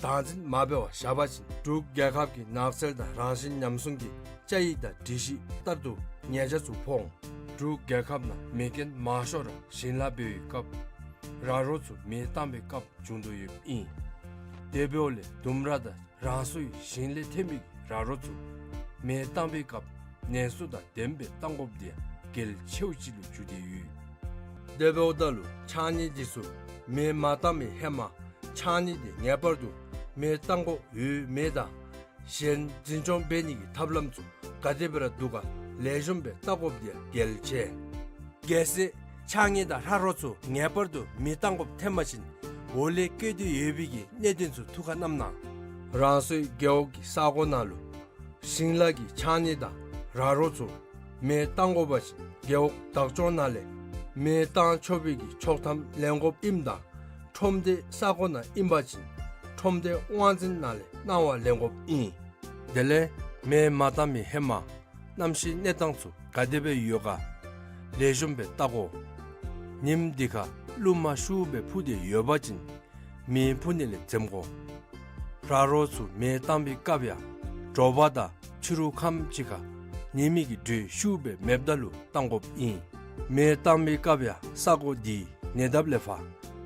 བདག་འཛིན་མ་འབད་བར་བཞག་པ་ཅིན་འབྲུག་རྒྱལ་ཁབ་ཀྱི་ནགས་ཚལ་དང་རང་བཞིན་ཉམས་སྲུང་གི་བཅའ་ཡིག་དང་སྒྲིག་གཞི་ལྟར་དུ་ཉེས་ཆད་ཚུ་ཕོག་འོང་། འབྲུག་རྒྱལ་ཁབ་ནང་མེ་རྐྱེན་མང་ཤོས་ར་ཞིང་ལཱ་འབད་བའི་སྐབས་ར་རོ་ཚུ་མེ་བཏང་པའི་སྐབས་བྱུང་དོ་ཡོདཔ་ཨིན། དེ་འབདཝ་ལས་ལྡུམ་ར་དང་རང་སོའི་ཞིང་ལས་ཐོན་མི་གི་ར་རོ་ཚུ་མེ་བཏང་པའི་སྐབས་ནན་སོ་དང་ལྡནམ་སྦེ་བཏང་དགོཔ་དེ་ཡང་གལ་ཆེཝ་ཅིག་ལུ་གྱུར་ཏེ་ཡོད། དེ་འབདཝ་ད་ལུ་ཕྱགས་སྙིགས་འདི་ཚུ་མེ་མ་བཏང་བའི་ཧེ་མ་ཕྱགས་སྙིགས་དེ་ངེས་པར་དུ་མེ་བཏང་དགོཔ་ཡོད་མེད་དང་གཞན་འཛིན་སྐྱོང་འབད་ནི་གི་ཐབས་ལམ་ཚུ་ག་དེ་སྦེ་ར་འདུག་ག་ལེགས་ཤོམ་སྦེ་བལྟ་དགོཔ་དེ་ཡང་གལ་ཆེ། གལ་སྲིད་ཕྱགས་སྙིགས་དང་ར་རོ་ཚུ་ངེས་པར་དུ་མེ་བཏང་དགོཔ་ཐོན་པ་ཅིན་འོག་ལས་བཀོད་དེ་ཡོད་པའི་གི་གནད་དོན་ཚུ་ཐུགས་ཁར་བསྣམས་གནང་། རང་སོའི་རྒེད་འོག་གི་ས་གོ་ནང་ལུ་ཞིང་ལཱ་གི་ཕྱགས་སྙིགས་དང་ར་རོ་ཚུ་མེ་བཏང་དགོ་པ་ཅིན་རྒེད་འོག་བདག་སྐྱོང་ནང་ལས་མེ་བཏང་ཆོག་པའི་གི་ཆོག་ཐམ་ལེན་དགོཔ་ཨིནམ་ད་ཁྲོམ་སྡེ་ས་གོ་ནང་ཨིན་པ་ཅིན་ཁྲོམ་སྡེ་དབང་འཛིན་ནང་ལས་གནང་བ་ལེན་དགོཔ་ཨིན། དེ་ལས་མེ་མ་བཏང་མི་ཧེ་མ་གནམ་གཤིས་གནས་སྟངས་ཚུ་ག་དེ་སྦེ་ཡོད་ག་ལེགས་ཤོམ་སྦེ་བལྟ་དགོ། ཉིམ་འདི་ཁར་རླུང་མ་ཤུགས་སྦེ་འཕུ་སྟེ་ཡོད་པ་ཅིན་མེ་འཕུ་ནི་ལས་འཛེམ་དགོ། ར་རོ་ཚུ་མེ་བཏང་པའི་སྐབས་ཡང་དྲོ་པ་དང་ཕྱི་རུ་ཁམས་ཅིག་ཁར་ཉི་མའི་གི་དྲོད་ཤུགས་སྦེ་མེདཔ་ད་ལུ་བཏང་དགོཔ་ཨིན། མེ་བཏང་པའི་སྐབས་ཡང་ས་གོ་འདི་ཉེ་འདབས་ལས་ཕར་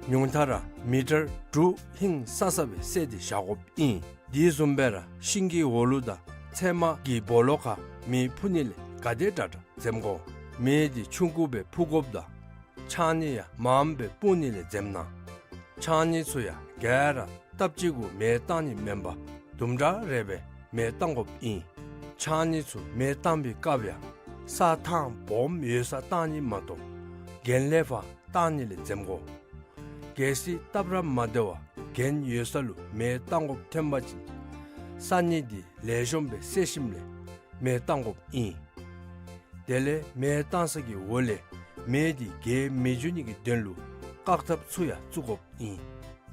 ཉུང་མཐའ་ར་མི་ཊར་དྲུག་ཧིང་སང་ས་སྦེ་བསལ་ཏེ་བཞག་དགོཔ་ཨིན། དེ་བཟུམ་སྦེ་ར་ཤིང་གི་འོག་ལུ་དང་ཚལ་མ་གི་སྦོ་ལོགས་ཁར་མེ་འཕུ་ནི་ལས་ག་དེ་དྲག་དྲག་འཛེམ་དགོ། མེ་འདི་ཆུང་ཀུ་སྦེ་འཕུ་དགོཔ་དང་ཕྱགས་སྙིགས་ཡང་མངམ་སྦེ་སྤུངས་ནི་ལས་འཛེམ་གནང་། ཕྱགས་སྙིགས་ཚུ་ཡང་ག་ར་སྟབས་གཅིག་གུ་མེ་བཏང་ནི་མེན་པར་དུམ་གྲ་རེ་སྦེ་མེ་བཏང་དགོཔ་ཨིན། ཕྱགས་སྙིགས་ཚུ་མེ་བཏང་པའི་སྐབས་ཡང་ས་ཐང་སྦོམ་ཡོད་སར་བཏང་ནི་མ་གཏོགས་གྱེན་ལས་ཕར་བཏང་ནི་ལས་འཛེམ་དགོ། གལ་སྲིད་སྟབས་ར་མ་བདེ་བར་གྱེན་ཡོད་ས་ལུ་མེ་བཏང་དགོཔ་ཐོན་པ་ཅིན་ས་སྙིགས་འདི་ལེགས་ཤོམ་སྦེ་བསལ་ཞིནམ་ལས་མེ་བཏང་དགོཔ་ཨིན། དེ་ལས་མེ་བཏང་ས་གི་འོག་ལས་མེ་འདི་རྒྱས་མི་འགྱོ་ནི་གི་དོན་ལུ་བཀག་ཐབས་ཚུ་ཡང་བཙུགས་དགོཔ་ཨིན།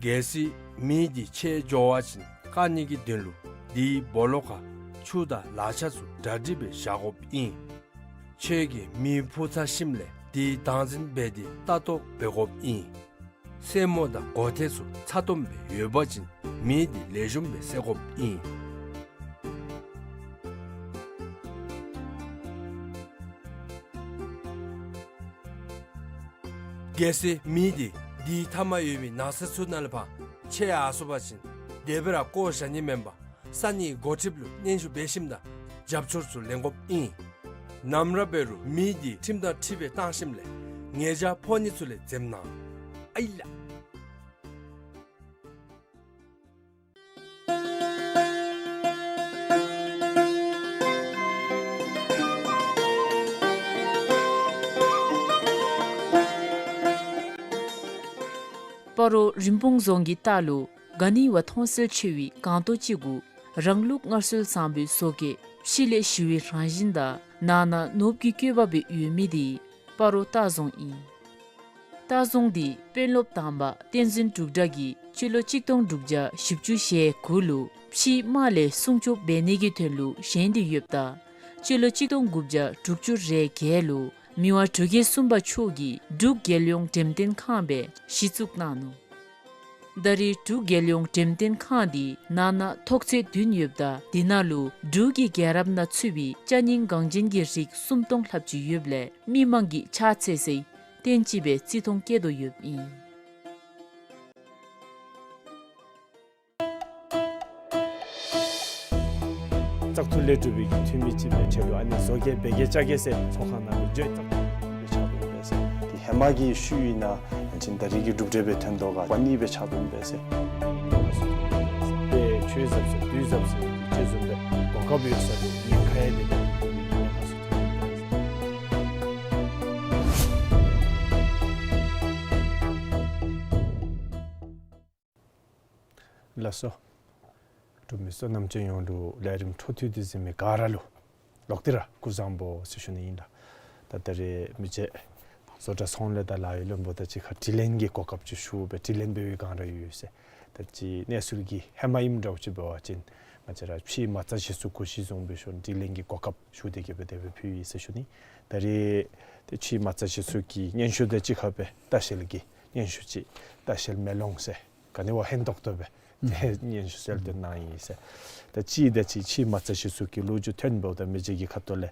གལ་སྲིད་མེ་འདི་ཆད་འགྱོ་བ་ཅིན་བཀག་ནི་གི་དོན་ལུ་དེའི་སྦོ་ལོགས་ཁར་ཆུ་དང་ལག་ཆ་ཚུ་གྲ་སྒྲིག་སྦེ་བཞག་དགོཔ་ཨིན། ཁྱོད་ཀྱིས་མེ་འཕུ་ཚར་ཞིནམ་ལས་དེ་བདག་འཛིན་འབད་དེ་ལྟ་རྟོག་འབད་དགོཔ་ཨིན། སེན་མོ་དང་མགོ་ཐད་ཚུ་ཚ་ཏོམ་སྦེ་ཡོད་པ་ཅིན་མེ་འདི་ལེགས་ཤོམ་སྦེ་བསལ་དགོཔ་ཨིན། གལ་སྲིད་མེ་འདི་དེའི་མཐའ་མར་ཡོད་མི་ནགས་ཚལ་ཚུ་ནང་ལས་ཕར་ཆད་ཡར་སོང་པ་ཅིན་དེ་སྦེ་ར་བཀོ་བཞག་ནི་མེན་པར་ས་གནས་འགོ་ཁྲིདཔ་ལུ་སྙན་ཞུ་འབད་ཞིནམ་ད་རྒྱབ་སྐྱོར་ཚུ་ལེན་དགོཔ་ཨིན། ནམ་ར་འབད་རུང་མེ་འདི་ཁྲིམས་དང་འཁྲིལ་སྦེ་བཏང་ཞིནམ་ལས་ཉེས་ཆད་ཕོག་ནི་ཚུ་ལས་འཛེམ་གནང་། ཨའི་ལགས། སྤ་རོ་རིན་སྤུངས་རྫོང་གི་ལྟག་ལུ་ག་ནི་བ་མཐོང་གསལ་ཆེ་བའི་སྒང་ཏོག་ཅིག་གུ་རང་ལུགས་སྔར་སྲོལ་བཟང་པོའི་བཟོ་བཀོད་ཕྱི་ལས་ཞི་བའི་རང་བཞིན་དང་ནང་ན་ནོར་བུ་གི་བཀོད་པ་སྦེ་ཡོད་མི་འདི་སྤ་རོ་ལྟ་རྫོང་ཨིན། ལྟ་རྫོང་འདི་དཔོན་སློབ་དང་པ་བསྟན་འཛིན་འབྲུག་གྲགས་ཀྱིས་སྤྱི་ལོ་གཅིག་སྟོང་དྲུག་བརྒྱ་བཞི་བཅུ་ཞེ་དགུ་ལུ་ཕྱིའི་དམག་ལས་སྲུང་སྐྱོབ་འབད་ནི་གི་དོན་ལུ་བཞེངས་ཏེ་ཡོདཔ་ད་སྤྱི་ལོ་གཅིག་སྟོང་དགུ་བརྒྱ་དྲུག་ཅུ་རེ་བརྒྱད་ལུ་མི་དབང་འབྲུག་རྒྱལ་གསུམ་པ་མཆོག་གིས་འབྲུག་རྒྱལ་ཡོངས་འགྲེམས་སྟོན་ཁང་སྦེ་གཞི་བཙུགས་གནང་ནུག། ད་རེས་འབྲུག་རྒྱལ་ཡོངས་འགྲེམས་སྟོན་ཁང་འདི་ནང་ན་ཐོག་ཚད་བདུན་ཡོདཔ་ད་དེ་ནང་ལུ་འབྲུག་གི་རྒྱལ་རབས་ནང་ཚུད་པའི་ཅ་རྙིང་འགངས་ཅན་གྱི་རིགས་སུམ་སྟོང་ལྷགཔ་ཅིག་ཡོདཔ་ལས་མི་མང་གིས་ཕྱག་འཚལ་སའི་རྟེན་ཅིག་སྦེ་བརྩི་མཐོང་བསྐྱེད་དོ་ཡོདཔ་ཨིན། བཙག་འཐུ་ལས་གྲུབ་པའི་འཐུས་མི་ཅིག་སྦེ་ཁྲལ་ལུ་ཨ་ནི་བཟོ་གེ་འབད་གེ་བཅའ་གེ་ཟེར་ཚོགས་ཁང་ནང་ལུ་འགྱོ་བཙག་འཐུ་སྦེ་ཆགས་འོང་པས་ཟེར། དེ་ཧེ་མ་གི་ཤུལ་ཨིན་ན་ཡང་ཅིན་ད་རེས་ཀྱི་གྲུབ་འབྲས་སྦེ་ཐོན་དོ་ག་པ་ནི་སྦེ་ཆགས་འོང་པས་ཟེར། དཔེ་ཆོས་ཟབ་ཟེར་དུས་ཟབ་ཟེར་དེ་ཅིག་བཟུམ་སྦེ་གོ་སྐབས་ཡོད་ས་ལུ་ཉེན་ཁ་ཡང་དེ་ཉེན་ཁ་ཚུ་ཐོན་འོང་པས་ཟེར། ལགས་སོ། འབྲུག་མི་སོ་ནམ་ཅན་ཡོངས་ལུ་ལས་རིམ་འཕྲོ་མཐུད་དེ་གཟིགས་མི་ག་ར་ལུ་ལོག་སྟེ་ར་སྐུ་གཟུགས་བཟང་པོ་ཟེར་ཞུ་ནི་ཨིན་ལགས། ད་ད་རེས་མི་རྗེ་བཟོ་གྲྭ་ཚོང་ལས་དང་ལཱ་གཡོག་བློན་པོ་དང་གཅིག་ཁར་དྲི་ལན་གྱི་གོ་སྐབས་ཅིག་ཞུ་སྦེ་དྲི་ལན་འབད་བའི་སྒང་ར་ཡོད་ཟེར། ད་ཅི་གནས་ཚུལ་གྱི་ཧེ་མ་ཨིནམ་འདྲཝ་ཅིག་འབད་བ་ཅིན་ང་བཅས་ར་ཕྱིའི་མ་རྩ་གཞི་བཙུགས་གུ་གཞི་བཟུང་འབད་ཞིནམ་དྲི་ལན་གྱི་གོ་སྐབས་ཞུ་སྟེ་གི་སྦེ་དེ་སྦེ་ཕུལ་ཡི་ཟེར་ཞུ་ནི། ད་རེས་ཏེ་ཕྱིའི་མ་རྩ་གཞི་བཙུགས་ཀྱི་སྙན་ཞུ་དང་གཅིག་ཁར་སྦེ་ལྟ་བཤལ་གྱི་སྙན་ཞུ་ཅིག་ལྟ་བཤལ་མེ་ལོང་ཟེར་ག་ནི་བ་ཧན་ཏོག་ཏོ་སྦེ་ ཏེ་སྙན་ཞུ་གསལ་སྟོན་གནང་ཡི་ཟེར། ད་གཅིག་དང་གཅིག་ཕྱི་མ་རྩ་ཅིག་ཟུར་གྱི་ལོ་རྒྱུས་ཐོན་འབདཝ་ད་མི་རྗེ་གི་ཁ་ཐུག་ལས་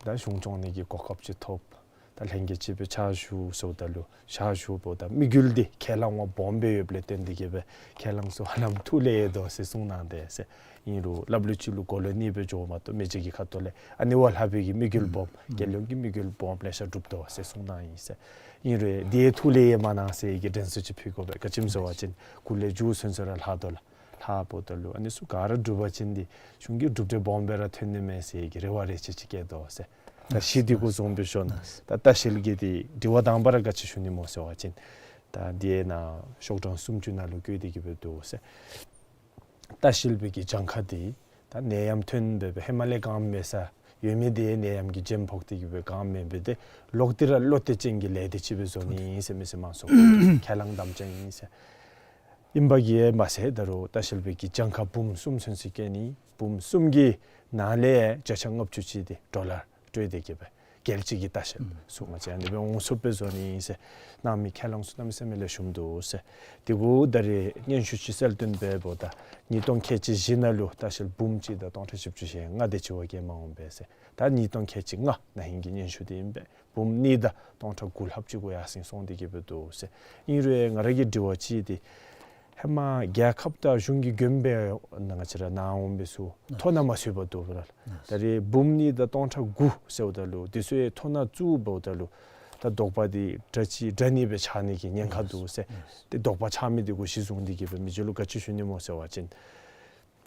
ད་གཞུང་སྐྱོང་ནི་གི་གོ་སྐབས་ཅིག་ཐོབ། ད་ལྷན་རྒྱས་ཅིག་སྦེ་ཕྱག་ཞུ་ཟེརཝ་ད་ལུ་ཕྱག་ཞུཝ་ད་དམིགས་ཡུལ་འདི་ཁས་བླངས་བ་སྦོམ་སྦེ་ཡོདཔ་ལས་བརྟེན་ཏེ་གིས་སྦེ་ཁས་བླངས་ཚུ་ཧ་ལམ་ཐུགས་ལས་ཡལ་དོ་ཟེར་གསུངས་གནང་དེས་ཟེར། ཨིན་རུང་སླབ་ལུགས་ཅིག་ལུ་གོ་ལོན་ནི་སྦེ་འགྱོཝ་མ་གཏོགས་མི་རྗེ་གི་ཁ་ཐུག་ལས་ཨ་ནི་བ་ལྷག་པའི་གི་དམིགས་ཡུལ་སྦོམ་རྒྱལ་ཡོངས་ཀྱི་དམིགས་ཡུལ་སྦོམ་ལེ་ཤ་གྲུབ་དོ་ཟེར་གསུངས་གནང་ཡི་ཟེར། ཨིན་རུང་དེ་ཐུགས་ལས་ཡལ་མ་གནང་ཟེར་གྱི་དྲན་གསོ་ཅིག་ཕུལ་དགོ་པས། ག་ཅི་སྨོ་ཟེར་བ་ཅིན་སྐུ་ལས་མཇུག་ཚུན་ཚོད་ར་ལྷག་དོ་ལགས། ལྷགཔ་ད་ལུ་ཨ་ནི་ཚུ་ག་ར་འགྲུབ་པ་ཅིན་འདི་གཞུང་གི་གྲུབ་འབྲས་སྦོམ་སྦེ་ར་ཐོན་ནི་མས་ཟེར་གྱི་རེ་བ་རེ་ཆེ་ཅིག་བསྐྱེད་དོ་ཟེར། ད་གཞི་འདི་གུ་བཟུང་སྦེ་ཞུ་ན་ད་ལྟ་བཤལ་གྱི་འདི་དྲི་བ་དང་པ་ར་ག་ཅི་ཞུ་ནི་སྨོ་ཟེར་བ་ཅིན་ད་འདི་ནང་ཤོག་གྲངས་སུམ་ཅུ་ནང་ལུ་བཀོད་དེ་གིས་སྦེ་འདུག་ཟེར། ལྟ་བཤལ་པའི་གི་གྱངས་ཁ་འདི་ད་ནད་ཡམས་ཐོན་སྦེ་སྦེ་ཧེ་མ་ལས་གང་མེད་ས་ཡོད་མི་འདི་ནད་ཡམས་ཀྱིས་འཇིམ་ཕོག་སྟེ་གིས་སྦེ་གང་མེད་པའི་འདི་ལོག་སྟེ་ར་ལོག་སྟེ་ཅན་གྱི་ལས་འདི་ཅིག་སྦེ་བཟོ་ནི་ཨིན་ཟེར་མི་སེར་དམངས་ཚོགས་ཁས་བླངས་དམ་བཅའ་ཨིན་ཟེར། ཨིན་པ་གིས་མ་ཚད་ད་རུང་ལྟ་བཤལ་པའི་གི་གྱངས་ཁ་འབུམ་གསུམ་ཚུན་ཚོད་བཀལ་ནི། འབུམ་གསུམ་གྱི་ནང་ལས་བརྒྱ་ཆ་ལྔ་བཅུ་ཅིག་འདི་ཌོ་ལར་སྤྲོད་དེ་གིས་སྦེ་རྒྱལ་སྤྱི་གི་ལྟ་བཤལ་ཚུ་ང་བཅས་ཨ་ནི་སྦེ་འོང་ཚུགསཔ་སྦེ་བཟོ་ནི་ཨིན་ཟེར་གནང་མི་ཁས་བླངས་ཚུ་གནམ་མེད་ས་མེད་ལེགས་ཤོམ་འདུག་ཟེར། དེ་གུ་ད་རེས་སྙན་ཞུ་ཅིག་གསལ་སྟོན་འབདཝ་ད་ཉིས་སྟོང་ཁལ་གཅིག་བཞི་ནང་ལུ་ལྟ་བཤལ་འབུམ་གཅིག་དང་སྟོང་ཕྲག་བཞི་བཅུ་ཞེ་ལྔ་དེ་ཅིག་བ་བཀལ་མ་འོང་པས་ཟེར། ད་ཉིས་སྟོང་ཁལ་གཅིག་ལྔ་ན་ཧིང་གི་སྙན་ཞུ་འདི་ཨིན་པས། འབུམ་གཉིས་དང་སྟོང་ཕྲག་དགུ་ལྷགཔ་ཅིག་གུ་ཡར་སེང་སོང་སྟེ་གིས་སྦེ་འདུག་ཟེར། ཨིན་རུང་ང་ར་གི་དྲི་བ་ཅིག་འདི་ཧེ་མ་རྒྱལ་ཁབ་དང་གཞུང་གི་མགྱོནམ་སྦེ་ང་བཅས་ར་ནཱ་འོང་མི་ཚུ་ཐོ་ནང་མ་ཚུདཔ་འདུག་པ་ལགས། ད་རེས་འབུམ་གཉིས་དང་སྟོང་ཕྲག་དགུ་ཟེརཝ་ད་ལུ་དེ་ཚུ་ཡང་ཐོ་ནང་བཙུགས་འབདཝ་ད་ལུ་ད་དོགས་པ་འདི་དྲག་ཅིག་དྲག་ནི་སྦེ་ཆགས་ནི་གི་ཉེན་ཁ་འདུག་ཟེར། ཏེ་དོགས་པ་ཆགས་མི་འདི་གུ་གཞི་བཟུང་སྟེ་གིས་སྦེ་མི་རྗེ་ལུ་ག་ཅི་ཞུ་ནི་སྨོ་ཟེར་བ་ཅིན་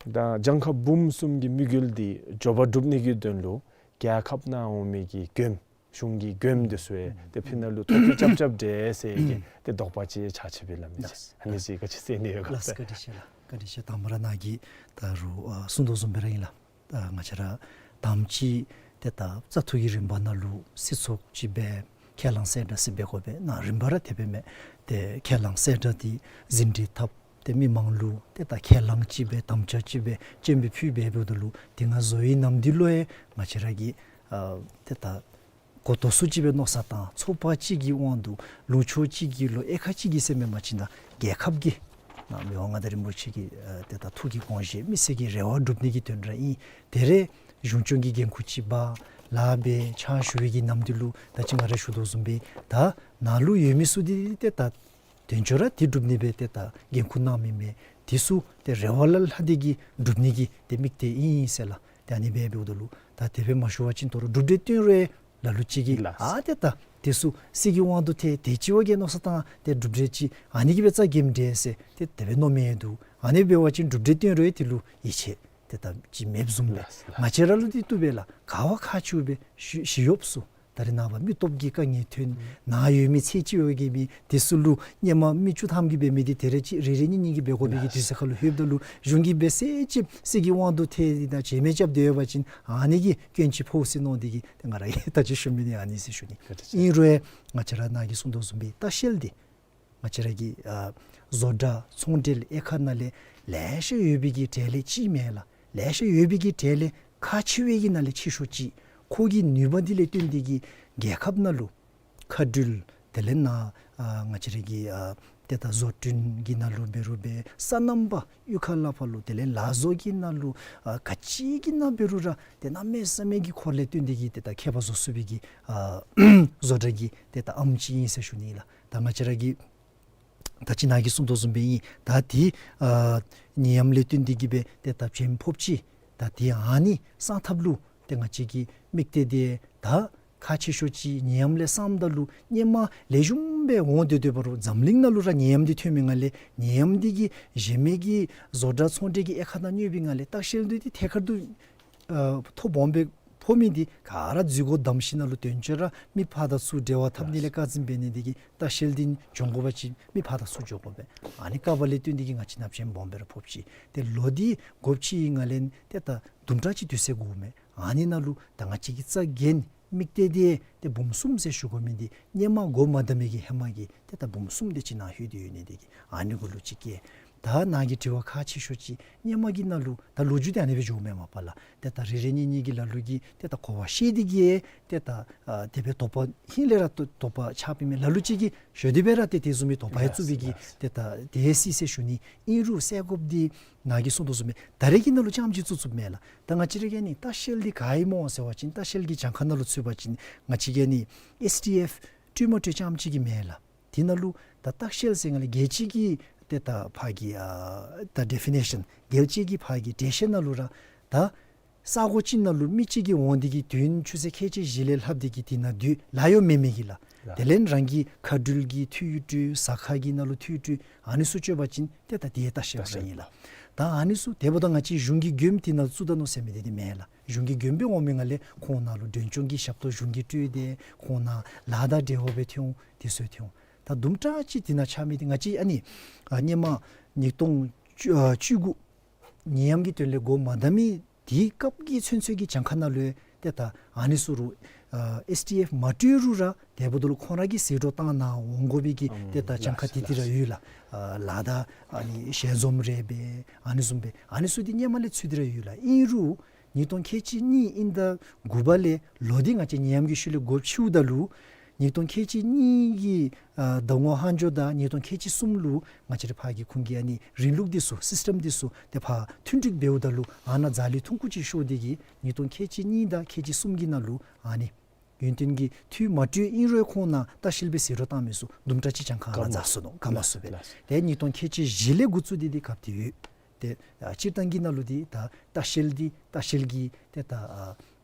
ད་གྱངས་ཁ་འབུམ་གསུམ་གྱི་དམིགས་ཡུལ་འདི་མགྱོགས་པ་སྒྲུབ་ནི་གི་དོན་ལུ་རྒྱལ་ཁབ་ནང་འོང་མི་གི་མགྱོནམ་གཞུང་གི་མགྱོནམ་འདི་ཚུ་ཡང་ཏེ་ཕི་ནང་ལུ་ཐོ་བཀོད་རྐྱབ་རྐྱབ་དེས་ཟེར་གྱི་ཏེ་དོགས་པ་ཅིག་ཆགས་ཆི་བས་ལགས་མི་རྗེ། ཨ་ནི་ཅིག་ག་ཅི་ཟེར་ནི་ཡོད་ག་ལགས། བཀའ་དྲིན་ཆེ་ལགས། བཀའ་དྲིན་ཆེ། དང་པ་ར་ནཱ་གིས་ད་རུང་ཨ་གསུང་དོ་བཟུམ་སྦེ་ར་ཨིན་ལགས། ད་ང་བཅས་ར་དང་པ་ཅིག་ཏེ་ད་བཙག་འཐུ་གི་རིམ་པ་ནང་ལུ་སྲིད་ཚོགས་ཅིག་སྦེ་ཁས་བླངས་གསལ་བསྒྲགས་ཟེར་འབད་དགོ་པས། ནཱ་རིམ་པ་ར་དེ་སྦེ་མས། ཏེ་ཁས་བླངས་གསལ་བསྒྲགས་འདི་ཟིན་བྲིས་བཏབ་སྟེ་མི་མང་ལུ་ཏེ་ད་ཁས་བླངས་ཅིག་སྦེ་དམ་བཅའ་ཅིག་སྦེ་སྤྱན་འབུལ་ཕུལ་འབདཝ་ད་ལུ་དེ་ང་བཟོ་བའི་ནམ་དུས་ལུ་ཡང་ང་བཅས་ར་གིས་ཨ་ཏེ་ད་གོ་ཏོ་སུ་ཅིག་སྦེ་མནོ་བསམ་བཏང་ཚོགས་པ་ཅིག་གི་དབང་དུ་ལུང་ཕྱོགས་ཅིག་གི་ལུ་དབྱེ་ཁག་ཅིག་གི་ཟེར་མི་མ་ཅིག་ད་རྒྱལ་ཁབ་ཀྱི་ནཱ་མི་དབང་མངའ་བདག་རིན་པོ་ཆེ་གི་ཨ་ཏེ་ད་ཐུགས་ཀྱི་དགོངས་བཞེད་མི་སེར་གྱི་རེ་བ་སྒྲུབ་ནི་གི་དོན་ར་ཨིན། ད་རེས་གཞུང་སྐྱོང་གི་འགན་ཁུར་ཅིག་འབག་ལཱ་འབད་ཕྱག་ཞུ་བའི་གི་ནམ་དུས་ལུ་ད་ཅི་ང་ར་ཞུ་དོ་བཟུམ་སྦེ་ད་ནཱ་ལུ་ཡོད་མི་ཚུ་འདི་ཏེ་ད་དོན་ཆོས་ར་འདི་སྒྲུབ་ནི་སྦེ་ཏེ་ད་འགན་ཁུར་གནང་མི་མས། དེ་ཚུ་ཏེ་རེ་བ་ལས་ལྷག་སྟེ་གིས་སྒྲུབ་ནི་གི་ཏེ་དམིགས་གཏད་ཨིན་ཟེར་ལགས། ཏེ་ཨ་ནི་སྦེ་འབདཝ་ད་ལུ་ད་དེ་སྦེ་མ་ཞུ་བ་ཅིན་དོ་རུང་གྲུབ་འབྲས་བཏོན་རུང་ལ་ལུ་ཅིག་གིས་ལགས། ཨ་ཏེ་ད་དེ་ཚུ་སྲིད་ཀྱི་དབང་དུ་ཐལ་ཏེ་ཅིག་བ་གིས་མནོ་བསམ་བཏང་ཏེ་གྲུབ་འབྲས་ཅིག་ཨ་ནི་གིས་སྦེ་རྩ་འགེངས་དེས་ཟེར་ཏེ་དེ་སྦེ་མནོ་མི་ཡང་འདུག། ཨ་ནི་འབད་བ་ཅིན་གྲུབ་འབྲས་བཏོན་རུང་དེ་ལུ་ཡིད་ཆེས་ཏེ་ད་ཅིག་མེདཔ་བཟུམ་སྦེ། ལགས་ལགས། ང་བཅས་ར་ལུ་འདི་བཏུབ་པས་ལགས། ག་བ་ཁག་ཆེཝ་སྦེ་ཞི་ཞི་གཡོགཔ་ཚུ་ད་རེས་ནངས་པ་མི་སྟོབས་ཀྱི་དཀའ་ངལ་ཐོན། ནཱ་ཡོད་མི་ཚེ་གཅིག་འོང་གི་མི་དེ་ཚུ་ལུ་སྔོན་མ་མི་བཅུ་ཐམ་གྱིས་འབད་མི་འདི་ད་རེས་ཅིག་རེ་རེ་གཉིས་གཉིས་ཀྱིས་འབད་དགོ་པའི་གི་དུས་ཚོད་ཁར་ལུ་ལྷོདཔ་ད་ལུ་གཞུང་གིས་འབད་ཟེར་ཅིག་སྲིད་ཀྱི་དབང་དུ་ཐལ་ཏེ་ད་བྱེད་མི་རྐྱབ་སྡོད་པ་ཅིན་ཨ་ནི་གིས་སྐྱོན་ཅིག་ཕོག་ཟེར་མནོ་སྟེ་གིས་ཏེ་ང་ར་གིས་ད་ཅི་ཞུ་མི་འདི་ཨ་ནི་ཟེར་ཞུ་ནི། ཨིན་རུང་ང་བཅས་ར་ནཱ་གིས་གསུང་དོ་བཟུམ་སྦེ་ལྟ་བཤལ་འདི་ང་བཅས་ར་གི་ཨ་བཟོ་གྲྭ་ཚོང་འབྲེལ་དབྱེ་ཁག་ནང་ལས་ལེ་ཤ་ཡོད་པའི་གི་གྲས་ལས་གཅིག་མས་ལགས། ལེ་ཤ་ཡོད་པའི་གི་གྲས་ལས་ཁག་ཆེ་བའི་གི་ནང་ལས་ཆེ་ཤོས་ཅིག། ཁོ་གི་ནུས་པ་འདི་ལས་བརྟེན་ཏེ་གིས་རྒྱལ་ཁབ་ནང་ལུ་མཁའ་འགྲུལ་དེ་ལས་ནཱ་ཨ་ང་བཅས་ར་གི་ཨ་ཏེ་ད་བཟོ་སྐྲུན་གྱི་ནང་ལུ་འབད་རུང་འབད་སོ་ནམ་པ་གཡུས་ཁ་ལ་ཕར་ལུ་དེ་ལས་ལག་བཟོ་གི་ནང་ལུ་ཨ་ག་ཅི་གི་ནང་འབད་རུང་ར་ཏེ་གནམ་མེད་ས་མེད་ཀྱི་ཁོ་ལས་བརྟེན་ཏེ་གིས་ཏེ་ད་ཁྱད་པར་བཟོ་ཚུགས་པའི་གི་ཨ་བཟོ་གྲྭ་གི་ཏེ་ད་ཨམ་ཅིག་ཨིན་ཟེར་ཞུ་ནི་ལགས། ད་ང་བཅས་ར་གི་ད་ཅི་ནཱ་གིས་གསུང་དོ་བཟུམ་སྦེ་ཨིན། ད་འདི་ཨ་ནད་ཡམས་ལས་བརྟེན་ཏེ་གིས་སྦེ་ཏེ་ད་བྱེམ་ཕོགཔ་ཅིག། ད་འདི་ཨ་ནི་སངས་ཐབས་ལུ་ཏེ་ང་བཅས་ཀྱི་དམིགས་གཏད་འདི་ད་ཁག་ཆེ་ཤོས་ཅིག་ནད་ཡམས་ལས་སངསམ་ད་ལུ་སྔོན་མ་ལེགས་ཤོམ་སྦེ་འོང་སྡོད་སྡོད་པ་རུང་འཛམ་གླིང་ནང་ལུ་ར་ནད་ཡམས་འདི་ཐོན་མི་ནང་ལས་ནད་ཡམས་འདི་གིས་གཞན་མི་གི་བཟོ་གྲྭ་ཚོང་འབྲེལ་གྱི་དབྱེ་ཁག་ནང་གནོད་པའི་ནང་ལས་ལྟ་བཤལ་འདི་ཐད་ཀར་དུ་ཨ་ཐོ་སྦོམ་སྦེ་ཕོག་མི་འདི་ག་ར་འཛུལ་སྒོ་བསྡམས་ཞིནམ་ལས་དོན་གཅོད་ར་མི་ཕར་དང་ཚུར་འབྲེལ་བ་འཐབ་ནི་ལས་བཀག་འཛིན་འབད་ནི་འདི་གིས་ལྟ་བཤལ་འདི་འབྱུང་དགོ་པ་ཅིན་མི་ཕར་དང་ཚུར་འགྱོ་དགོ་པས། ཨ་ནི་དཀའ་བ་ལས་བརྟེན་ཏེ་གིས་ང་བཅས་ནཱ་བྱེམ་སྦོམ་སྦེ་ར་ཕོགཔ་ཅིག། ཏེ་ལོ་འདི་དགུ་བཅུ་ཡི་ནང་ལས་ཏེ་ད་དུམ་གྲ་ཅིག་དུས་ཚོད་འགོརཝ་མས། ཨ་ནི་ནང་ལུ་ད་ང་བཅས་ཀྱིས་རྩ་འགེངས་དམིགས་གཏད་འདི་ཏེ་འབུམ་གསུམ་ཟེར་ཞུ་དགོ་མི་འདི་སྔོན་མ་འགོ་མ་དམ་མི་གི་ཧེ་མ་གི་ཏེ་ད་འབུམ་གསུམ་འདི་ཅིག་ནཱ་ལྷོད་དེ་ཡོད་ནི་འདི་གིས་ཨ་ནི་གུ་ལུ་ཅིག་བཀལ། ད་ནཱ་གི་དྲི་བ་ཁག་ཆེ་ཤོས་ཅིག་སྔོན་མ་གི་ནང་ལུ་ད་ལོ་རྒྱུས་འདི་ཨ་ནི་སྦེ་འགྱོཝ་མས་མ་པ་ལགས། ཏེ་ད་རེ་རེ་གཉིས་གཉིས་ཀྱིས་ལ་ལུ་གིས་ཏེ་ད་གོ་བ་ཤེས་ཏེ་གིས་ཏེ་ད་ཨ་དེ་སྦེ་དོགས་པ་ཧིང་ལས་ར་དོ་དོགས་པ་ཆགས་པའི་མས། ལ་ལུ་ཅིག་གིས་ཞུ་དེ་སྦེ་ར་ཏེ་དེ་བཟུམ་མའི་དོགས་པ་ཡང་བཙུགས་པའི་གི་ཏེ་ད་དེ་སྲིད་ཟེར་ཞུ་ནི། ཨིན་རུང་སེལ་དགོཔ་འདི་ནཱ་གིས་གསུངས་དོ་བཟུམ་སྦེ་ད་རེས་ཀྱི་ནང་ལུ་རྐྱངམ་ཅིག་བཙུགས་བཙུགསཔ་མས་ལགས། ད་ང་བཅས་ར་གི་ཨ་ནི་ལྟ་བཤལ་འདི་ག་ཨིན་མོ་ཟེར་བ་ཅིན་ལྟ་བཤལ་གྱི་གྱངས་ཁ་ནང་ལུ་ཚུད་པ་ཅིན་ང་བཅས་ཀྱི་ཨ་ནི་ཨེསི་ཌི་ཨེཕ་སྤྲོད་མ་སྤྲོད་རྐྱངམ་ཅིག་གི་མེན་ལགས། དེ་ནང་ལུ་ད་ལྟ་བཤལ་ཟེར་ང་ལས་རྒྱལ་སྤྱི་གི་ཏེ་ད་ཕར་གྱི་ཨ་ད་ཌེ་ཕི་ནེ་ཤཱན་རྒྱལ་སྤྱི་གི་ཕར་གྱི་འགྲེལ་བཤད་ནང་ལུ་ར་ད་ས་གོ་ཅིག་ནང་ལུ་མི་ཅིག་གིས་འོང་སྟེ་གིས་དུས་ཡུན་ཆུ་ཚོད་ཁལ་གཅིག་བཞི་ལས་ལྷག་སྟེ་གིས་དེ་ནང་སྡོད་ལཱ་ཡོད་མེད་མེད་གི་ལགས། ལགས། དེ་ལས་རང་གི་མཁའ་འགྲུལ་གྱི་འཐུས་སྤྲོད་ཟ་ཁང་གི་ནང་ལུ་འཐུས་སྤྲོད་ཨ་ནི་ཚུ་སྤྲོད་པ་ཅིན་ཏེ་ད་དེ་ལྟ་བཤལ་ར་ཨིན་ལགས། ད་ཨ་ནི་ཚུ་དེ་འབདཝ་ད་ང་བཅས་གཞུང་གི་མགྱོནམ་དེ་ནང་བཙུགས་ད་ནུག་ཟེར་མི་འདི་འདི་མེན་ལགས། གཞུང་གི་མགྱོནམ་སྦེ་འོང་མི་ནང་ལས་ཁོང་ནང་ལུ་མགྲོན་སྐྱོང་གི་ཞབས་ཏོག་གཞུང་གིས་སྤྲོད་དེ་ཁོང་ནང་ལཱ་དང་འབྲེལ་བ་སྦེ་ཐོན་འོང་དེ་ཚུ་ཐོན་འོང་། ད་དུམ་གྲ་ཅིག་དེ་ནང་ཆགས་མི་འདི་ང་བཅས་ཨ་ནི་ཨ་སྔོན་མ་ཉིས་སྟོང་བཅུ་ཨ་བཅུ་དགུ་ནད་ཡམས་ཀྱི་དོན་ལས་འགོ་མ་དར་མི་དེའི་སྐབས་ཀྱི་ཚུན་ཚོད་ཀྱི་གྱངས་ཁ་ནང་ལུ་ཡང་ཏེ་ད་ཨ་ནི་ཚུ་རུང་ཨ་ཨེསི་ཌི་ཨེཕ་མ་སྤྲོད་རུང་ར་དེ་འབདཝ་ད་ལུ་ཁོང་ར་གིས་ཟད་འགྲོ་བཏང་གནང་འོང་དགོ་པའི་གི་ཨམ་ཏེ་ད་གྱངས་ཁ་ལགས་དེ་དེ་ར་ལགས། ཡོད་ལགས། ཨ་ལཱ་དང་ཨ་ནི་ཞལ་འཛོམས་རེ་འབད་ཨ་ནི་བཟུམ་སྦེ་ཨ་ནི་ཚུ་འདི་སྔོན་མ་ལས་ཚུད་དེ་ར་ཡོད་ལགས། ཨིན་རུང་ཉིས་སྟོང་ཁལ་གཅིག་གཉིས་དབྱིན་ཟླ་དགུ་པ་ལས་ལོ་འདི་ང་བཅས་ནད་ཡམས་ཀྱི་ཤུལ་ལས་འགོ་བཙུགསཔ་ད་ལུ་ཉིས་སྟོང་ཁལ་གཅིག་གཉིས་ཀྱི་ཨ་ཟླ་ངོ་ལྷག་འགྱོཝ་ད་ཉིས་སྟོང་ཁལ་གཅིག་གསུམ་ལུ་ང་བཅས་ར་ཕར་གྱི་ཁོང་གི་ཨ་ནི་རིང་ལུགས་འདི་ཚུ་སིསི་ཊམ་འདི་ཚུ་ཏེ་ཕར་མཐུན་འགྲིག་འབདཝ་ད་ལུ་ཨ་ནཱ་ཛ་ལི་ཐུང་ཀུ་ཅིག་ཤོར་ཏེ་གིས་ཉིས་སྟོང་ཁལ་གཅིག་གཉིས་དང་ཁལ་གཅིག་གསུམ་གྱི་ནང་ལུ་ཨ་ནི་ཡུན་བརྟན་གྱི་འཐུས་མ་སྤྲོད་ཨིན་རུང་ཁོང་ནང་ལྟ་བཤལ་སྦེ་ཟད་འགྲོ་བཏང་མི་ཚུ་དུམ་གྲ་ཅིག་གྱངས་ཁ་ཨ་ནཱ་འཛག་སོ་ནུག། ག་མ་སོང་པས། ལགས། དེ་ཉིས་སྟོང་ཁལ་གཅིག་བཞི་ལས་འགོ་བཙུགས་ཏེ་འདི་སྐབས་དེ་ཡོད། ཏེ་ཨ་སྤྱིར་བཏང་གི་ནང་ལུ་འདི་ད་ལྟ་བཤལ་འདི་ལྟ་བཤལ་གྱི་ཏེ་ད་ཨ་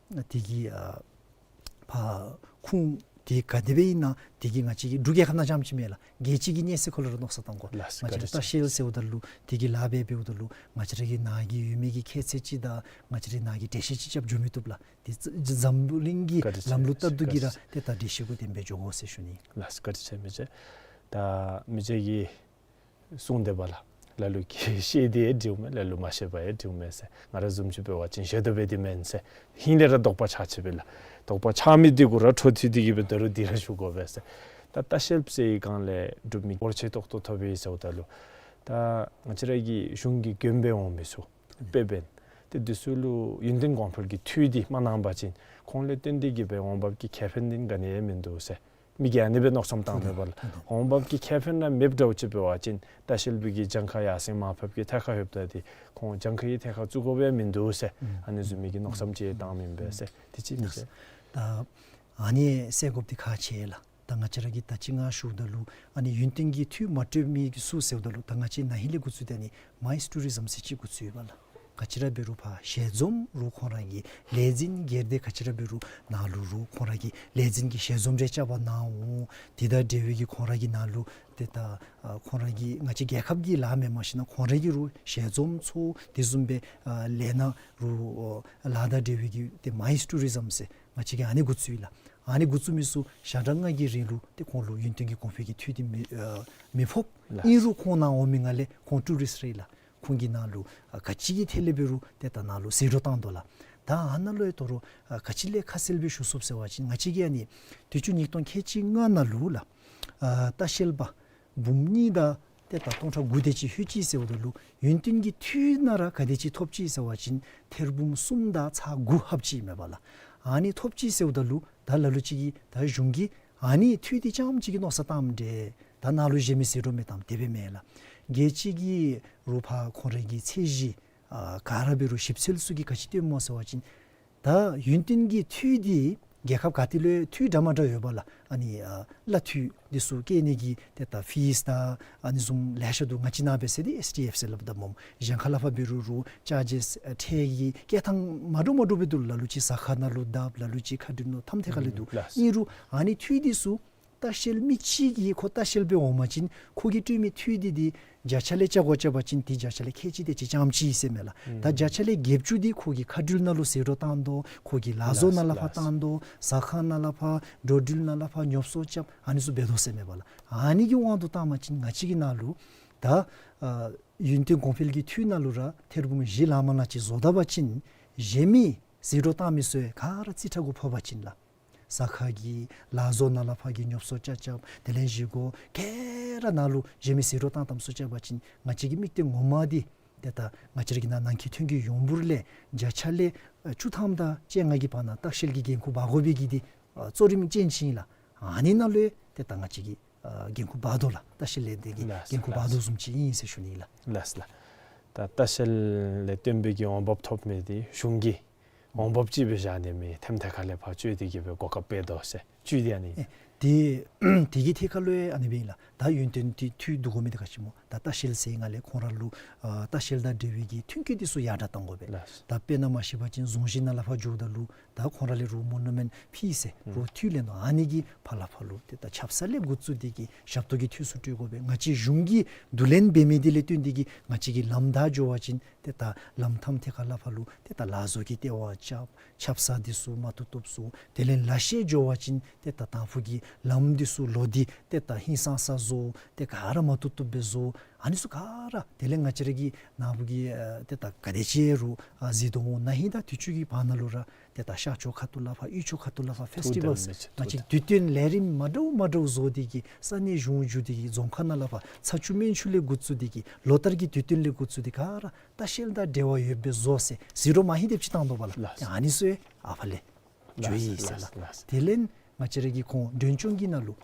དེ་གི་ཨ་ཕར་ཁུངས་དེ་ག་དེ་སྦེ་ཨིན་ན་དེ་གིས་ང་བཅས་ཀྱི་འབྲུག་རྒྱལ་ཁབ་ནང་རྐྱངམ་ཅིག་མེན་ལགས། རྒྱལ་སྤྱི་གི་གནས་ཚད་ཁོ་ལུ་ར་མནོ་བསམ་བཏང་དགོ། ལགས། ང་བཅས་ལྟ་བཤལ་ཟེརཝ་ད་ལུ་དེ་གི་ལཱ་འབད་འབདཝ་ད་ལུ་ང་བཅས་ར་གི་ནཱ་གི་ཡོད་མི་གི་ཁྱད་ཚད་ཅིག་དང་ང་བཅས་ར་ནཱ་གི་འགྲེལ་བཤད་ཅིག་རྐྱབ་འགྱོ་མི་བཏུབ་ལགས། དེ་འཛམ་གླིང་གི་ལམ་ལུགས་ལྟར་དུ་གིས་ར་ཏེ་ད་འགྲེལ་བཤད་གུ་བརྟེན་སྦེ་འགྱོ་དགོ་ཟེར་ཞུ་ནི། ལགས། བཀའ་དྲིན་ཆེ་མི་རྗེ། ད་མི་རྗེ་གིས་གསུངས་ཏེ་འབདཝ་ལགས། ལ་ལུ་གིས་ཤེས་ཏེ་ཡང་འདྲིཝ་མས། ལ་ལུ་མ་ཤེས་པར་ཡང་འདྲིཝ་མས་ཟེར། ང་ར་བཟུམ་ཅིག་འབད་བ་ཅིན་ཤེས་དོ་སྦེ་འདི་མེན་ཟེར་ཧིང་ལས་ར་དོགས་པ་ཆགས་ཅི་སྦེ་ལགས། དོགས་པ་ཆགས་མི་འདི་གུ་ར་འཕྲོ་མཐུད་དེ་གིས་སྦེ་ད་རུང་འདི་ར་ཞུ་དགོ་པས་ཟེར། ད་ལྟ་བཤལཔ་ཟེར་བའི་སྒང་ལས་འབྲུག་མི་འབོར་ཆེ་ཏོག་ཏོ་ཐོབ་ཡི་ཟེརཝ་ད་ལུ་ད་ང་བཅས་ར་གི་གཞུང་གི་མགྱོནམ་སྦེ་འོང་མི་ཚུ་དཔེ་འབད་ན་ཏེ་འདི་ཚུ་ལུ་ཡུན་བརྟན་གོང་འཕེལ་གྱི་འཐུས་འདི་མ་གནང་པ་ཅིན་ཁོང་ལས་བརྟེན་ཏེ་གིས་སྦེ་འོང་འབབ་ཀྱི་ཁེ་ཕན་འདི་ག་ནི་ཡང་མིན་འདུག་ཟེར། མི་གིས་ཨ་ནི་སྦེ་མནོ་བསམ་བཏང་མས་པ་ལགས། འོང་འབབ་ཀྱི་ཁེ་ཕན་ར་མེདཔ་འདྲཝ་ཅིག་འབད་བ་ཅིན་ལྟ་བཤལ་པའི་གི་གྱངས་ཁ་ཡར་སེང་མར་ཕབ་ཀྱི་ཐད་ཁར་ལྷོདཔ་ད་འདི་ཁོང་གྱངས་ཁའི་ཐད་ཁར་བཙུགས་དགོཔ་ཡང་མིན་འདུག་ཟེར་ཨ་ནི་བཟུམ་མའི་གི་མནོ་བསམ་ཅིག་བཏངམ་ཨིན་པས་ཟེར། དེ་ཅིག་མི་ཟེར། ད་ཨ་ནི་སེལ་དགོཔ་འདི་ཁག་ཆེ་ལགས། ད་ང་བཅས་ར་གིས་ད་ཅི་ང་ཞུཝ་ད་ལུ་ཨ་ནི་ཡུན་བརྟན་གྱི་འཐུས་མ་སྤྲོད་མི་གི་ཚུ་ཟེརཝ་ད་ལུ་ད་ང་བཅས་ནཱ་ཧིང་ལས་འགོ་བཙུགས་ཏེ་ཨ་ནི་མཱིསི་ཊུ་རི་ཛམ་ཟེར་ཅིག་འགོ་བཙུགས་ཡོད་པ་ལགས། ག་ཅི་ར་འབད་རུང་ཕར་ཞལ་འཛོམས་རུང་ཁོང་ར་གི་ལས་འཛིན་སྒེར་སྡེ་ག་ཅི་ར་འབད་རུང་ནཱ་ལུ་རུང་ཁོང་ར་གི་ལས་འཛིན་གྱི་ཞལ་འཛོམས་རེ་རྐྱབ་པར་གནང་འོང་། དེ་དང་འབྲེལ་བའི་གི་ཁོང་ར་གི་ནཱ་ལུ་ཏེ་ད་ཨ་ཁོང་ར་གི་ང་བཅས་རྒྱལ་ཁབ་ཀྱི་ལཱ་མེན་མ་གཞི་ནཱ་ཁོང་ར་གི་རུང་ཞལ་འཛོམས་ཚོགས་དེ་བཟུམ་སྦེ་ཨ་ལས་སྣ་རུང་ཨ་ལཱ་དང་འབྲེལ་བའི་གི་ཏེ་མཱིསི་ཊུ་རི་ཛམ་ཟེར་ང་བཅས་ཀྱིས་ཨ་ནི་འགོ་བཙུགས་ཡི་ལགས། ཨ་ནི་འགོ་བཙུགས་མི་ཚུ་ཞག་གྲངས་ལྔ་གི་རིང་ལུ་ཏེ་ཁོང་ལུ་ཡུན་བརྟན་གྱི་གོང་འཕེལ་གྱི་འཐུས་འདི་མི་ཨ་མི་ཕོག། ལགས། ཨིན་རུང་ཁོང་ནཱ་འོང་མི་ནང་ལས་ཁོང་ཊུ་རིསཊ་རེ་ལགས། ཁོང་གིས་ནཱ་ལུ་ཨ་ག་ཅི་གི་ཐད་ལས་འབད་རུང་ཏེ་ད་ནཱ་ལུ་ཟད་འགྲོ་བཏང་དོ་ལགས། ད་ཨ་ནཱ་ལུ་ཡང་དོ་རུང་ཨ་ག་ཅི་ལས་ཁ་གསལ་སྦེ་ཞུ་ཚུགས་ཟེར་བ་ཅིན་ང་བཅས་ཀྱིས་ཨ་ནི་དུས་ཅི་ཉིས་སྟོང་ཁལ་གཅིག་ལྔ་ནང་ལུ་ལགས། ཨ་ལྟ་བཤལ་པ་འབུམ་གཉིས་དང་ཏེ་ད་སྟོང་ཕྲག་དགུ་དེ་ཅིག་ལྷོད་ཅི་ཟེརཝ་ད་ལུ་ཡུན་བརྟན་གྱི་འཐུས་ནང་ར་ག་དེ་ཅིག་ཐོབ་ཅི་ཟེར་བ་ཅིན་ཐེར་འབུམ་གསུམ་དང་ཚག་དགུ་ལྷོད་ཅི་མས་པ་ལགས། ཨ་ནི་ཐོབ་ཅི་ཟེརཝ་ད་ལུ་ད་ལ་ལུ་ཅིག་གིས་ད་གཞུང་གིས་ཨ་ནི་འཐུས་འདི་རྐྱངམ་ཅིག་གི་མནོ་བསམ་བཏངམ་འདྲས། ད་ནཱ་ལུ་གཞན་མི་ཟད་འགྲོ་མི་བཏངམ་དེ་སྦེ་མེན་ལགས། རྒྱལ་སྤྱི་གི་རུང་ཕར་ཁོང་རའི་གི་ཚད་གཞི་ཨ་ག་ར་འབད་རུང་ཞིབ་འཚོལ་ཚུ་གིས་ག་ཅི་སྟོནམ་སྨོ་ཟེར་བ་ཅིན་ད་ཡུན་བརྟན་གྱི་འཐུས་འདི་རྒྱལ་ཁབ་ག་ཏེ་ལུ་འཐུས་འདྲ་མ་འདྲཝ་ཡོད་པ་ལགས། ཨ་ནི་ཨ་གླ་འཐུས་འདི་ཚུ་བཀལ་ནི་གི་ཏེ་ད་ཕིསི་དང་ཨ་ནི་བཟུམ་ལེ་ཤ་འདུག། ང་བཅས་ནཱ་འབད་ཟེར་འདི་ཨེསི་ཌི་ཨེཕ་ཟེར་སླབ་ད་སྨོ། གཞན་ཁ་ལས་ཕར་འབད་རུང་རུང་ཅཱར་ཇེསི་ཨ་ཁྲལ་གྱི་བཀལ་ཐངས་མ་འདྲཝ་མ་འདྲཝ་སྦེ་འདུག། ལ་ལུ་ཅིག་ཟ་ཁང་ནང་ལུ་བརྡབ། ལ་ལུ་ཅིག་མཁའ་འགྲུལ་ནང་ཐམ་ཐད་ཁ་ལས་འདུག། ཨུམ་ལགས། ཨིན་རུང་ཨ་ནི་འཐུས་འདི་ཚུ་ལྟ་བཤལ་མི་གཅིག་གིས་ཁོ་ལྟ་བཤལ་སྦེ་འོང་པ་ཅིན་ཁོ་གིས་སྤྲོད་མི་འཐུས་འདི་འདི་བརྒྱ་ཆ་ལས་བཅད་དགོ་བཅད་པ་ཅིན་འདི་བརྒྱ་ཆ་ལས་ཁལ་གཅིག་དེ་ཅིག་རྐྱངམ་ཅིག་ཟེར་མས་ལགས། ཨུམ། ད་བརྒྱ་ཆ་ལས་བརྒྱད་ཅུ་འདི་ཁོ་གི་མཁའ་འགྲུལ་ནང་ལུ་ཟད་འགྲོ་བཏང་དོ། ཁོ་གི་ལཱ་བཟོ་ནང་ལས་ཕར་ལགས་ལགས། བཏང་དོ། ཟ་ཁང་ནང་ལས་ཕར་འགྲོ་འགྲུལ་ནང་ལས་ཕར་ཉོ་སོ་རྐྱབ་ཨ་ནི་ཚུ་འབད་དོ་ཟེར་མས་པ་ལགས། ཨ་ནི་གི་དབང་དུ་བཏང་པ་ཅིན་ང་བཅས་ཀྱི་ནང་ལུ་ད་ཨ་ཡུན་བརྟན་གོང་འཕེལ་གྱི་འཐུས་ནང་ལུ་ར་ཐེར་འབུམ་བཞི་ལང་མ་ལང་ཅིག་བཟོ་ད་པ་ཅིན་གཞན་མི་ཟད་འགྲོ་བཏང་མི་ཚུ་ག་ར་རྩིས་ཁྲ་གུ་ཕོག་པ་ཅིན་ལགས། ཟ་ཁང་གི་ལ་བཟོ་ནང་ལས་ཕར་གྱི་ཉོབ་སོ་རྐྱབ་རྐྱབ། དེ་ལས་བཞེས་སྒོ་ག་ར་ནང་ལུ་གཞན་མི་ཟད་འགྲོ་བཏང་བཏངམ་སོང་རྐྱབ་པ་ཅིན་ང་བཅས་ཀྱི་དམིགས་གཏད་ངོ་མ་འདི་ཏེ་ད་ང་བཅས་ར་གི་ནང་ནང་འཁོད་ཐོན་གྱི་ཡོངས་འབོར་ལས་བརྒྱ་ཆ་ལས་ཨ་བཅུ་ཐམ་དང་བཅོ་ལྔ་གི་བར་ན་ལྟ་བཤལ་གྱི་འགན་ཁུར་འབག་དགོ་པའི་གི་འདི་ཨ་གཙོ་རིམ་ཅན་ཅིག་ཨིན་ལགས། ཨ་ནི་ནང་ལུ་ཏེ་ད་ང་བཅས་ཀྱིས་ཨ་འགན་ཁུར་འབག་དོ་ལགས། ལྟ་བཤལ་ལས་འདི་གི་ལགས་སོ། འགན་ཁུར་འབག་དོ་བཟུམ་ཅིག་ཨིན་ཟེར་ཞུ་ནི་ལགས། ལགས་སོ་ལགས། ད་ལྟ་བཤལ་ལས་བརྟེན་པའི་གི་འོང་འབབ་ཐོབ་མི་འདི་གཞུང་གིས་འོང་འབབ་ཅིག་སྦེ་བཞག་ནི་མེད། ཐེམ་ཐེ་ཁ་ལས་ཕར་བཅོལ་ཏེ་གི་སྦེ་གོ་སྐབས་སྤྲོད་དོ་ཟེར་བཅོལ་ཏེ་ཨ་ནི། ཨེ་དེ་དེ་གི་ཐད་ཁར་ལུ་ཨ་ནི་སྦེ་ཨིན་ལགས། ད་ཡོན་ཏན་འདི་འཐུས་བསྡུ་དགོ་མི་འདི་ག་ཅི་སྨོ། ད་ལྟ་བཤལ་ཟེར་ནང་ལས་ཁོང་ར་ལུ་ཨ་ལྟ་བཤལ་དང་འབྲེལ་བའི་གི་ཐོན་སྐྱེད་འདི་ཚུ་ཡར་དྲག་གཏང་དགོ་པས། ལགས། ད་དཔེར་ན་མ་ཤེས་པ་ཅིན་རྫོང་གཞི་ནང་ལས་ཕར་འགྱོཝ་ད་ལུ་ད་ཁོང་ར་ལས་རོགས་མོ་ནུ་མེདཔ་ཕུལ་ཟེར་ཨུམ་རོགས་འཐུས་ལེན་དོ། ཨ་ནི་གི་ཕར་ལས་ཕར་ལུ་ཏེ་ད་ཆབ་གསང་ལས་འགོ་བཙུགས་ཏེ་གི་ཞབས་ཏོག་གི་འཐུས་ཚུ་སྤྲོད་དགོ་པས། ང་བཅས་གཞུང་གིས་བསྡུ་ལེན་འབད་མི་འདི་ལས་བརྟེན་ཏེ་གི་ང་བཅས་ཀྱི་ལམ་བདའ་འགྱོ་བ་ཅིན་ཏེ་ད་ལམ་ཐམ་ཐེ་ཁ་ལས་ཕར་ལུ་ཏེ་ད་ལ་བཟོ་གི་ལྟེ་བ་རྐྱབ། ཆབ་གསང་འདི་ཚུ་མ་བཏུབ་བཏུབ་བཟོ། དེ་ལས་ལ་བཤལ་འགྱོ་བ་ཅིན་ཏེ་ད་དང་ཕུ་གི་ལམ་འདི་ཚུ་ལོག་སྟེ་ཏེ་ད་ཧིང་སངས་ས་བཟོ། ཏེ་ག་ར་མ་བཏུབ་བཏུབ་སྦེ་བཟོ། ཨ་ནི་ཚུ་ག་ར་དེ་ལས་ང་བཅས་ར་གི་ནཱ་བུ་གི་ཨ་ཏེ་ད་ག་དེ་ཅིག་རུང་ཨ་གཟིགས་དོ་འོང་། ན་ཧིང་དང་དུས་ཅི་གི་བར་ན་ལུ་ར་ཏེ་ད་ཤར་ཕྱོགས་ཁ་ཐུག་ལས་ཕར་དབུས་ཕྱོགས་ཁ་ཐུག་ལས་ཕར་ཕེསི་ཊི་ཝཱལ་ཐུགས་དམ་མེད་ཅིག་ང་བཅས་ཐུགས་དམ་དུས་སྟོན་ལས་རིམ་མ་འདྲཝ་མ་འདྲཝ་བཟོ་སྟེ་གི་ས་གནས་གཞུང་བརྒྱུད་དེ་གི་རྫོང་ཁག་ནང་ལས་ཕར་ཚ་ཆུ་སྨན་ཆུ་ལས་འགོ་བཙུགས་ཏེ་གི་ལོ་ལྟར་གྱི་དུས་སྟོན་ལས་འགོ་བཙུགས་ཏེ་ག་ར་ལྟ་བཤལ་དང་འབྲེལ་བ་ཡོདཔ་སྦེ་བཟོ་ཟེར་ཟེར་རོགས་མ་ཧིང་དེ་ཅིག་བཏང་དོ་བ་ལགས། ལགས། ཨ་ནི་ཚུ་ཡང་ཨ་ཕར་ལས་འགྱོ་ཡི་ཟེར་ལགས། ལགས། དེ་ལས་ང་བཅས་ར་གི་ཁོང་མགྲོན་སྐྱོང་གི་ནང་ལུ་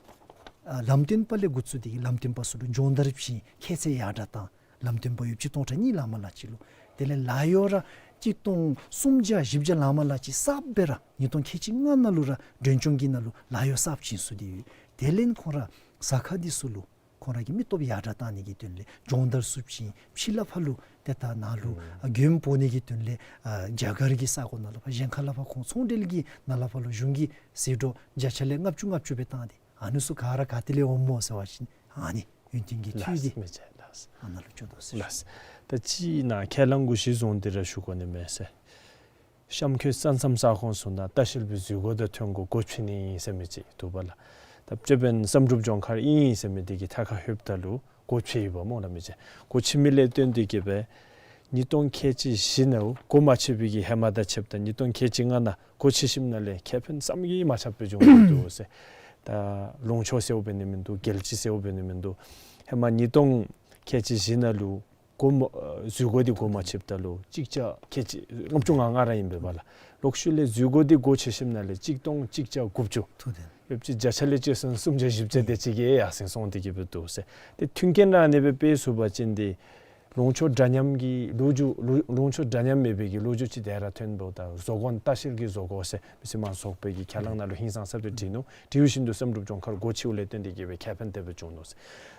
ཨ་ལམ་སྟོན་པ་ལས་འགོ་བཙུགས་ཏེ་གི་ལམ་སྟོན་པ་ཚུ་ལུ་སྦྱོང་བརྡར་བྱིན། ཁྱད་ཚད་ཡར་དྲག་བཏང་། ལམ་སྟོན་པ་ཡོདཔ་ཅིག་སྟོང་ཕྲག་གཉིས་ལངམ་ལ་ཅིག་ལུ། དེ་ལས་ལཱ་གཡོག་ར་གཅིག་སྟོང་སུམ་བརྒྱ་བཞི་བརྒྱ་ལངམ་ལ་ཅིག་གསརཔ་སྦེ་ར་ཉིས་སྟོང་ཁལ་གཅིག་ལྔ་ནང་ལུ་ར་མགྲོན་སྐྱོང་གི་ནང་ལུ་ལཱ་གཡོག་གསརཔ་བྱིན་ཚུགས་ཏེ་ཡོད། དེ་ལས་ཁོང་ར་ཟ་ཁང་འདི་ཚུ་ལུ་ཁོང་ར་གི་མི་སྟོབས་ཡར་དྲག་བཏང་ནི་གི་དོན་ལས་སྦྱོང་བརྡར་ཚུ་བྱིན། ཕྱི་ལས་ཕར་ལུ་ཏེ་ད་ནཱ་ལུ་ཨ་མགྱོནམ་འབོ་ནི་གི་དོན་ལས་ཨ་རྒྱ་གར་གྱི་ས་གོ་ནང་ལས་ཕར་གཞན་ཁ་ལས་ཕར་ཁོང་ཚོང་འབྲེལ་གྱི་ནང་ལས་ཕར་ལུ་གཞུང་གིས་ཟད་འགྲོ་བརྒྱ་ཆ་ལས་ལྔ་བཅུ་ལྔ་བཅུ་སྦེ་བཏང་སྟེ་ཨ་ནི་ཚུ་ག་ར་ག་ཏེ་ལས་འོངམ་སྨོ་ཟེར་བ་ཅིན་ཨ་ནི་ཡོན་ཏན་གྱི་འཐུས་ལགས། འདི་མི་ཚེ་ལགས། ཨ་ནཱ་ལུ་འགྱོ་དོ་ཟེར། ལགས། ད་ཅི་ནཱ་ཁས་བླངས་གུ་གཞི་བཟུང་སྟེ་ར་ཞུ་དགོ་ནི་མས་ཟེར། གཤམ་འཁོད་ས་མཚམས་ས་ཁོངས་ཚུ་ནང་ལྟ་བཤལ་པའི་འཛུལ་སྒོ་དང་ཐོན་སྒོ་སྒོ་ཕྱེ་ནི་ཨིན་ཟེར་མི་ཅིག་འདུག་པ་ལགས། ད་ཅི་འབདན་བསམ་གྲུབ་ལྗོངས་མཁར་ཨིན་ཟེར་མི་འདི་གི་ཐད་ཁར་ལྷོདཔ་ད་ལུ་སྒོ་ཕྱེ་ཡི་པ་སྨོ་ལགས་མི་ཅིག། སྒོ་ཕྱེ་མི་ལས་བརྟེན་ཏེ་གི་སྦེ་ཉིས་སྟོང་ཁལ་གཅིག་བཞི་ནང་སྒོ་མ་ཕྱེ་བའི་གི་ཧེ་མ་དང་ཕྱདཔ་ད་ཉིས་སྟོང་ཁལ་གཅིག་ལྔ་ནང་སྒོ་ཕྱེ་ཞིནམ་ལས་ཁེ་ཕན་བསམ་གྱིས་མ་ཁྱབ་པའི་བྱུང་འདུག་ཟེར། ད་ལུང་ཕྱོགས་ཟེརཝ་འབད་ནི་མིན་འདུག། རྒྱལ་སྤྱི་ཟེརཝ་འབད་ནི་མིན་འདུག། ཧེ་མ་ཉིས་སྟོང་ཁལ་གཅིག་བཞི་ནང་ལུ་སྒོ་མ་ཨ་འཛུལ་སྒོ་འདི་སྒོ་མ་ཕྱེདཔ་ད་ལུ་གཅིག་བརྒྱ་ཁལ་གཅིག་ལྔ་བཅུ་ང་ལྔ་ར་ཨིན་པས་པ་ལགས། ལོག་ཤུལ་ལས་འཛུལ་སྒོ་འདི་སྒོ་ཕྱེ་ཞིནམ་ལས་གཅིག་སྟོང་གཅིག་བརྒྱ་དགུ་བཅུ། ཐུགས་དམ། ཡོདཔ་ཅིག་བརྒྱ་ཆ་ལས་ཅིག་སོང་སུམ་བརྒྱ་བཞི་བརྒྱ་དེ་ཅིག་གི་ཡར་སེང་སོང་སྟེ་གི་སྦེ་འདུག་ཟེར། ཏེ་མཐུན་རྐྱེན་ར་ཨ་ནི་སྦེ་སྤེལ་ཚུགས་པ་ཅིན་ཏེ་ལུང་ཕྱོགས་འདྲ་མཉམ་གྱི་ལོ་རྒྱུས་ལུ་ལུང་ཕྱོགས་འདྲ་མཉམ་མེད་པའི་གི་ལོ་རྒྱུས་ཅིག་དེ་ར་ཐོན་འདུག། ད་བཟོ་བཀོད་ལྟ་བཤལ་གྱི་བཟོ་བཀོད་ཟེར་མི་སེར་མང་ཚོགས་པའི་གི་ཁས་བླངས་ནང་ལུ་ཧིང་སངས་ས་སྦེ་བྲིས་ནུག། དེ་བཞིན་དུ་བསམ་གྲུབ་ལྗོངས་མཁར་སྒོ་ཕྱེཝ་ལས་བརྟེན་ཏེ་གི་སྦེ་ཁེ་ཕན་དེ་སྦེ་བྱུང་ནུག་ཟེར།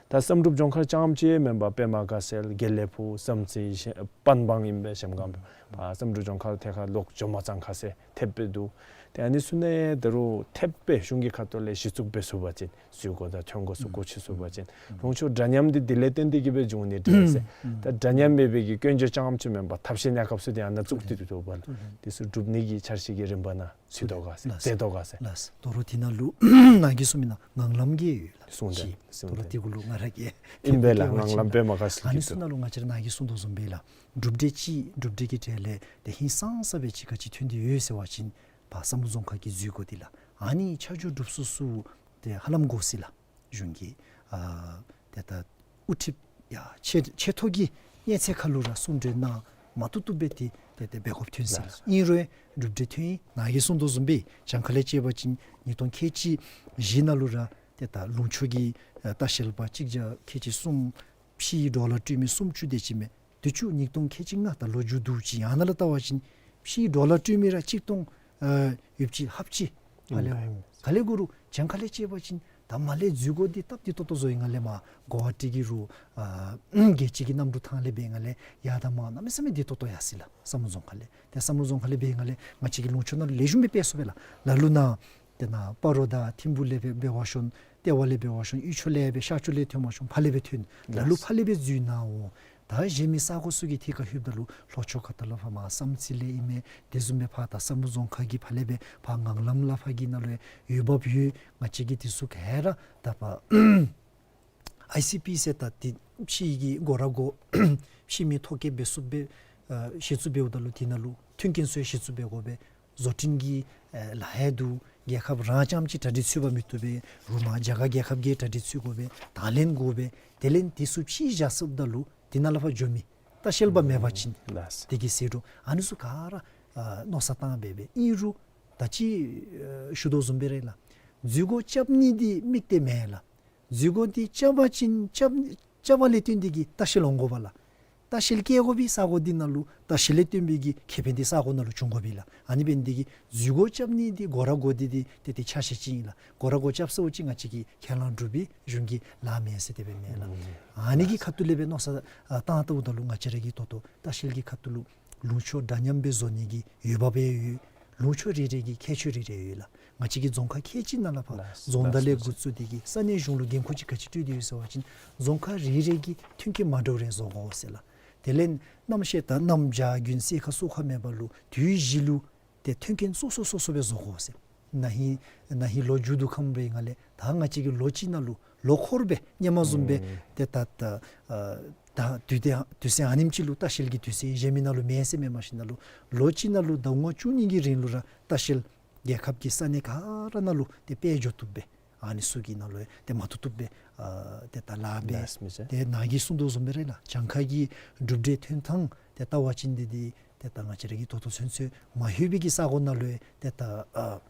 ད་བསམ་གྲུབ་ལྗོངས་མཁར་རྐྱངམ་ཅིག་མེན་པར་པདྨ་དགའ་ཚལ་དགེ་ལེགས་ཕུག་བསམ་རྩེ་ཞིང་པན་སྦང་ཨིན་པས་གཞལམ་སྒང་སྦེ་ཨ་བསམ་གྲུབ་ལྗོངས་མཁར་ཐད་ཁར་ལོག་ཇོ་མོ་གཙང་ཁ་ཟེར་ཐེབས་སྦེ་འདུག། ཏེ་ཨ་ནི་ཚུ་ནང་ད་རུང་ཐེབས་སྦེ་གཞུང་གི་ཁ་ཐུག་ལས་གཞི་བཙུགས་འབད་ཚུགས་པ་ཅིན་འཛུལ་སྒོ་དང་ཐོན་སྒོ་ཚུ་སྒོ་ཕྱེ་ཚུགས་པ་ཅིན་ལུང་ཕྱོགས་འདྲ་མཉམ་འདི་དེ་ལས་བརྟེན་ཏེ་གི་སྦེ་འབྱུང་ནི་འདྲས་ཟེར། ད་འདྲ་མཉམ་མེད་པའི་གི་སྐྱོན་བརྗོད་རྐྱངམ་ཅིག་མེན་པར་ཐབས་ཤེས་གནས་སྐབས་སུ་དེ་ཨ་ནཱ་བཙུགས་ཏེ་འདུག་པ་ལགས། དེ་ཚུ་སྒྲུབ་ནི་གི་འཆར་གཞི་གི་རིམ་པ་ནང་ཚུད་དོ་ག་ཟེར་མཛད་དོ་ག་ཟེར། ལགས། ད་རུང་དེ་ནང་ལུ་ནཱ་གིས་གསུངས་མི་ནང་ངང་ལམ་གྱི་ཡོད་ལགས། གསུངས་ཏེ་ཅིག་གསུངས་ད་རུང་ཏེ་དེ་གུ་ལུ་ང་ར་གིས་ཨིན་པས་ལགས། ངང་ལམ་དཔེ་མ་དགའ་ཟེར་ཨ་ནི་ཚུ་ནང་ལུ་ང་བཅས་ར་ནཱ་གིས་གསུངས་དོ་བཟུམ་སྦེ་ལགས། གྲུབ་འབྲས་ཅིག་གྲུབ་འབྲས་ཀྱི་གྲས་ལས་ཏེ་ཧིང་སངས་ས་སྦེ་ཅིག་ག་ཅི་ཐོན་ཏེ་ཡོད་ཟེར་བ་ཅིན་ཕར་བསམ་གྲུབ་རྫོང་ཁག་གི་འཛུལ་སྒོ་འདི་ལགས། ཨ་ནི་ཆ་འཇོག་སྒྲུབ་ས་ཚུ་ཏེ་ཧ་ལམ་དགོ་ཟེར་ལགས། གཞུང་གིས་ཨ་ཏེ་ད་དབུ་ཁྲིདཔ་ཡ་ཆེ་ཆེ་མཐོ་གི་གནས་ཚད་ཁར་ལུ་ར་གསུང་གྲོས་གནང་མ་བཏུབ་བཏུབ་སྦེ་ཏེ་ཏེ་ཏེ་འབད་དགོཔ་ཐོན་ཟེར་ལགས། ཨིན་རུང་གྲུབ་འབྲས་ཐོན་ཡི། ནཱ་གིས་གསུངས་དོ་བཟུམ་སྦེ་གཞན་ཁ་ལས་ཅིག་འབད་བ་ཅིན་ཉིས་སྟོང་ཁལ་གཅིག་བཞི་ནང་ལུ་ར་ཏེ་ད་ལུང་ཕྱོགས་ཀྱི་ཨ་ལྟ་བཤལ་པ་གཅིག་བརྒྱ་ཁལ་གཅིག་གསུམ་ཕྱིའི་ཌོ་ལར་སྤྲོད་མི་སུམ་ཅུ་དེ་ཅིག་མས། དུས་ཅི་ཉིས་སྟོང་ཁལ་གཅིག་ལྔ་ད་ལོ་རྒྱུས་འདུག་ཅིག་ཨ་ནཱ་ལུ་བལྟ་བ་ཅིན་ཕྱིའི་ཌོ་ལར་སྤྲོད་མི་ར་གཅིག་སྟོང་ཨ་ཡོདཔ་ཅིག་ལྷགཔ་ཅིག་ཕར་ལས་ཨིན་པས། ག་ལས་འགོ་རུང་གཞན་ཁ་ལས་ཅིག་འབད་བ་ཅིན་ད་མར་ལས་འཛུལ་སྒོ་འདི་སྟབས་བདེ་ཏོག་ཏོ་བཟོ་ཡི། ང་ལས་མར་གོ་ཝ་ཊི་གི་རུང་ཨ་རྒྱལ་སྤྱི་གི་གནམ་གྲུ་ཐང་ལས་འབད་ང་ལས་ཡར་དང་མར་གནམ་མེད་ས་མེད་བདེ་ཏོག་ཏོ་ཡར་སོ་ཡི་ལགས། བསམ་གྲུབ་རྫོང་ཁག་ལས་ཏེ་བསམ་གྲུབ་རྫོང་ཁག་ལས་འབད་ང་ལས་ང་བཅས་ཀྱི་ལུང་ཕྱོགས་ནང་ལུ་ལེགས་ཤོམ་སྦེ་སྤེལ་ཚུགས་པས་ལགས། ལ་ལུ་ནཱ་ཏེ་ནཱ་སྤ་རོ་དང་ཐིམ་ཕུ་ལས་འབད་འབད་བ་ཤོང་ལྟེ་བ་ལས་འབད་བ་ཤོང་དབུས་ཕྱོགས་ལས་འབད་ཤར་ཕྱོགས་ལས་ཐོན་བ་ཤོང་ཕར་ལས་སྦེ་ཐོན། ལ་ལུ་ཕར་ལས་སྦེ་འཛུལ་ནཱ་འོང་། ད་གཞན་མི་ས་གོ་ཚུ་གི་ཐད་ཁར་ལྷོདཔ་ད་ལུ་ལྷོ་ཕྱོགས་ཁ་ཐུག་ལས་ཕར་མར་བསམ་རྩེ་ལས་ཨིན་མས། དེ་བཟུམ་སྦེ་ཕར་ད་བསམ་གྲུབ་རྫོང་ཁག་གི་ཕར་ལས་སྦེ་ཕར་ངང་ལམ་ལས་ཕར་གྱི་ནང་ལུ་འོས་འབབ་ཡོད། ང་བཅས་ཀྱིས་དེ་ཚུ་ག་ར་ད་ཕར་ཨའི་སི་པི་ཟེར་ད་ཏེ་ཕྱི་གི་སྒོ་ར་སྒོ་ཕྱི་མི་ཐོ་བཀོད་འབད་ཚུགསཔ་སྦེ་ཨ་གཞི་བཙུགས་འབདཝ་ད་ལུ་དེ་ནང་ལུ་མཐུན་རྐྱེན་ཚུ་ཡང་གཞི་བཙུགས་འབད་དགོ་པས། བཟོ་སྐྲུན་གྱི་ཨེ་ལཱ་ཡང་འདུག། རྒྱལ་ཁབ་རང་རྐྱངམ་གཅིག་གྲ་སྒྲིག་ཚུད་པ་མི་བཏུབ་པས། རུང་མ་རྒྱ་གར་རྒྱལ་ཁབ་ཀྱིས་གྲ་སྒྲིག་ཚུད་དགོ་པས། དང་ལེན་དགོ་པས། དེ་ལས་དེ་ཚུ་ཕྱིར་བཞག་སོངམ་ད་ལུ་དེ་ནང་ལས་ཕར་འགྱོ་མི་ལྟ་བཤལ་པ་མེད་པ་ཅིན་ལགས། དེ་གིས་ཟེར་རུང་ཨ་ནི་ཚུ་ག་ར་ཨ་མནོ་བསམ་བཏང་སྦེ་སྦེ་ཨིན་རུང་ད་ཅི་ཨ་ཞུ་དོ་བཟུམ་སྦེ་ར་ལགས། འཛུལ་སྒོ་རྐྱབ་ནི་འདི་དམིགས་གཏད་མེན་ལགས། འཛུལ་སྒོ་འདི་རྐྱབ་པ་ཅིན་རྐྱབ་རྐྱབ་པ་ལས་བརྟེན་ཏེ་གིས་ལྟ་བཤལ་འོང་དགོ་པས་ལགས། ལྟ་བཤལ་བསྐྱལ་དགོ་པའི་ས་གོ་འདི་ནང་ལུ་ལྟ་བཤལ་ལས་བརྟེན་པའི་གི་ཁེ་ཕན་འདི་ས་གོ་ནང་ལུ་འབྱུང་དགོ་པས་ལགས། ཨ་ནི་འབད་ནི་འདི་གིས་འཛུལ་སྒོ་རྐྱབ་ནི་འདི་སྒོ་ར་སྒོ་འདི་འདི་ཏེ་ཏེ་ཆ་ཤས་ཅིག་ཨིན་ལགས། སྒོ་ར་སྒོ་རྐྱབ་སོང་ཅིག་ང་བཅས་ཀྱི་ཁས་བླངས་སྒྲུབ་པའི་གཞུང་གི་ལཱ་མེན་ཟེར་དེ་སྦེ་མེན་ལགས། ཨ་ནི་གི་ཁ་ཐུག་ལས་སྦེ་མནོ་བསམ་ཨ་བཏང་བལྟཝ་ད་ལུ་ང་བཅས་ར་གི་ད་ལྟོ་ལྟ་བཤལ་གྱི་ཁ་ཐུག་ལུ་ལུང་ཕྱོགས་འདྲ་མཉམ་སྦེ་བཟོ་ནི་གི་འོས་འབབ་ཡང་ཡོད། ལུང་ཕྱོགས་རེ་རེ་གི་ཁྱད་ཆོས་རེ་རེ་ཡོད་ལགས། ང་བཅས་ཀྱི་རྫོང་ཁག་ཁལ་གཅིག་ནང་ལས་ཕར་ལགས། རྫོང་བདག་ལས་ལགས། འགོ་བཙུགས་ཏེ་གིས་ས་གནས་གཞུང་ལུ་འགན་ཁུར་ཅིག་ག་ཅི་སྤྲོད་དེ་ཡོད་ཟེར་བ་ཅིན་རྫོང་ཁག་རེ་རེ་གི་མཐུན་རྐྱེན་མ་འདྲཝ་རེ་བཟོ་དགོ་ཟེར་ལགས། དེ་ལས་གནམ་གཤིས་དང་གནམ་བྱཱར་དགུན་སེར་ཁ་སོ་ཁ་མེད་པར་ལུ་དུས་བཞི་ལུ་ཏེ་མཐུན་རྐྱེན་སོ་སོ་སོ་སོ་སྦེ་བཟོ་དགོ་ཟེར། ན་ཧིང་ན་ཧིང་ལོ་མཇུག་བསྡུ་ཁམས་རེ་ནང་ལས་ད་ང་བཅས་ཀྱི་ལོ་གཅིག་ནང་ལུ་ལོ་འཁོར་སྦེ་སྔོན་མ་བཟུམ་སྦེ་ཨུམ་ཏེ་ད་ད་ཨ་ད་དུས་དེ་དུས་ཚོད་ཨ་ནེམ་ཅིག་ལུ་ལྟ་བཤལ་གྱི་དུས་ཚོད་གཞན་མི་ནང་ལུ་མེད་ཟེར་མེན། མ་གཞི་ནང་ལུ་ལོ་གཅིག་ནང་ལུ་ཟླཝ་ལྔ་བཅུ་གཉིས་ཀྱི་རིང་ལུ་ར་ལྟ་བཤལ་རྒྱལ་ཁབ་ཀྱི་ས་གནས་ག་ར་ནང་ལུ་ཏེ་དཔལ་འབྱོར་བཏུབ་སྦེ་ཨ་ནི་ཚུ་གི་ནང་ལུ་ཏེ་མ་བཏུབ་བཏུབ་སྦེ་ཨ་ཏེ་ད་ལཱ་འབད། ལགས་མི་ཚེ། ཏེ་ནཱ་གིས་གསུངས་དོ་བཟུམ་སྦེ་ར་ལགས། གྱངས་ཁ་གི་གྲུབ་འབྲས་ཐོན་ཐངས་ཏེ་བལྟ་བ་ཅིན་འདི་འདི་ཏེ་ད་ང་བཅས་ར་གི་ད་ལྟོ་ཚུན་ཚོད་མ་ལྷོད་པའི་གི་ས་གོ་ནང་ལུ་ཏེ་ད་ཨ་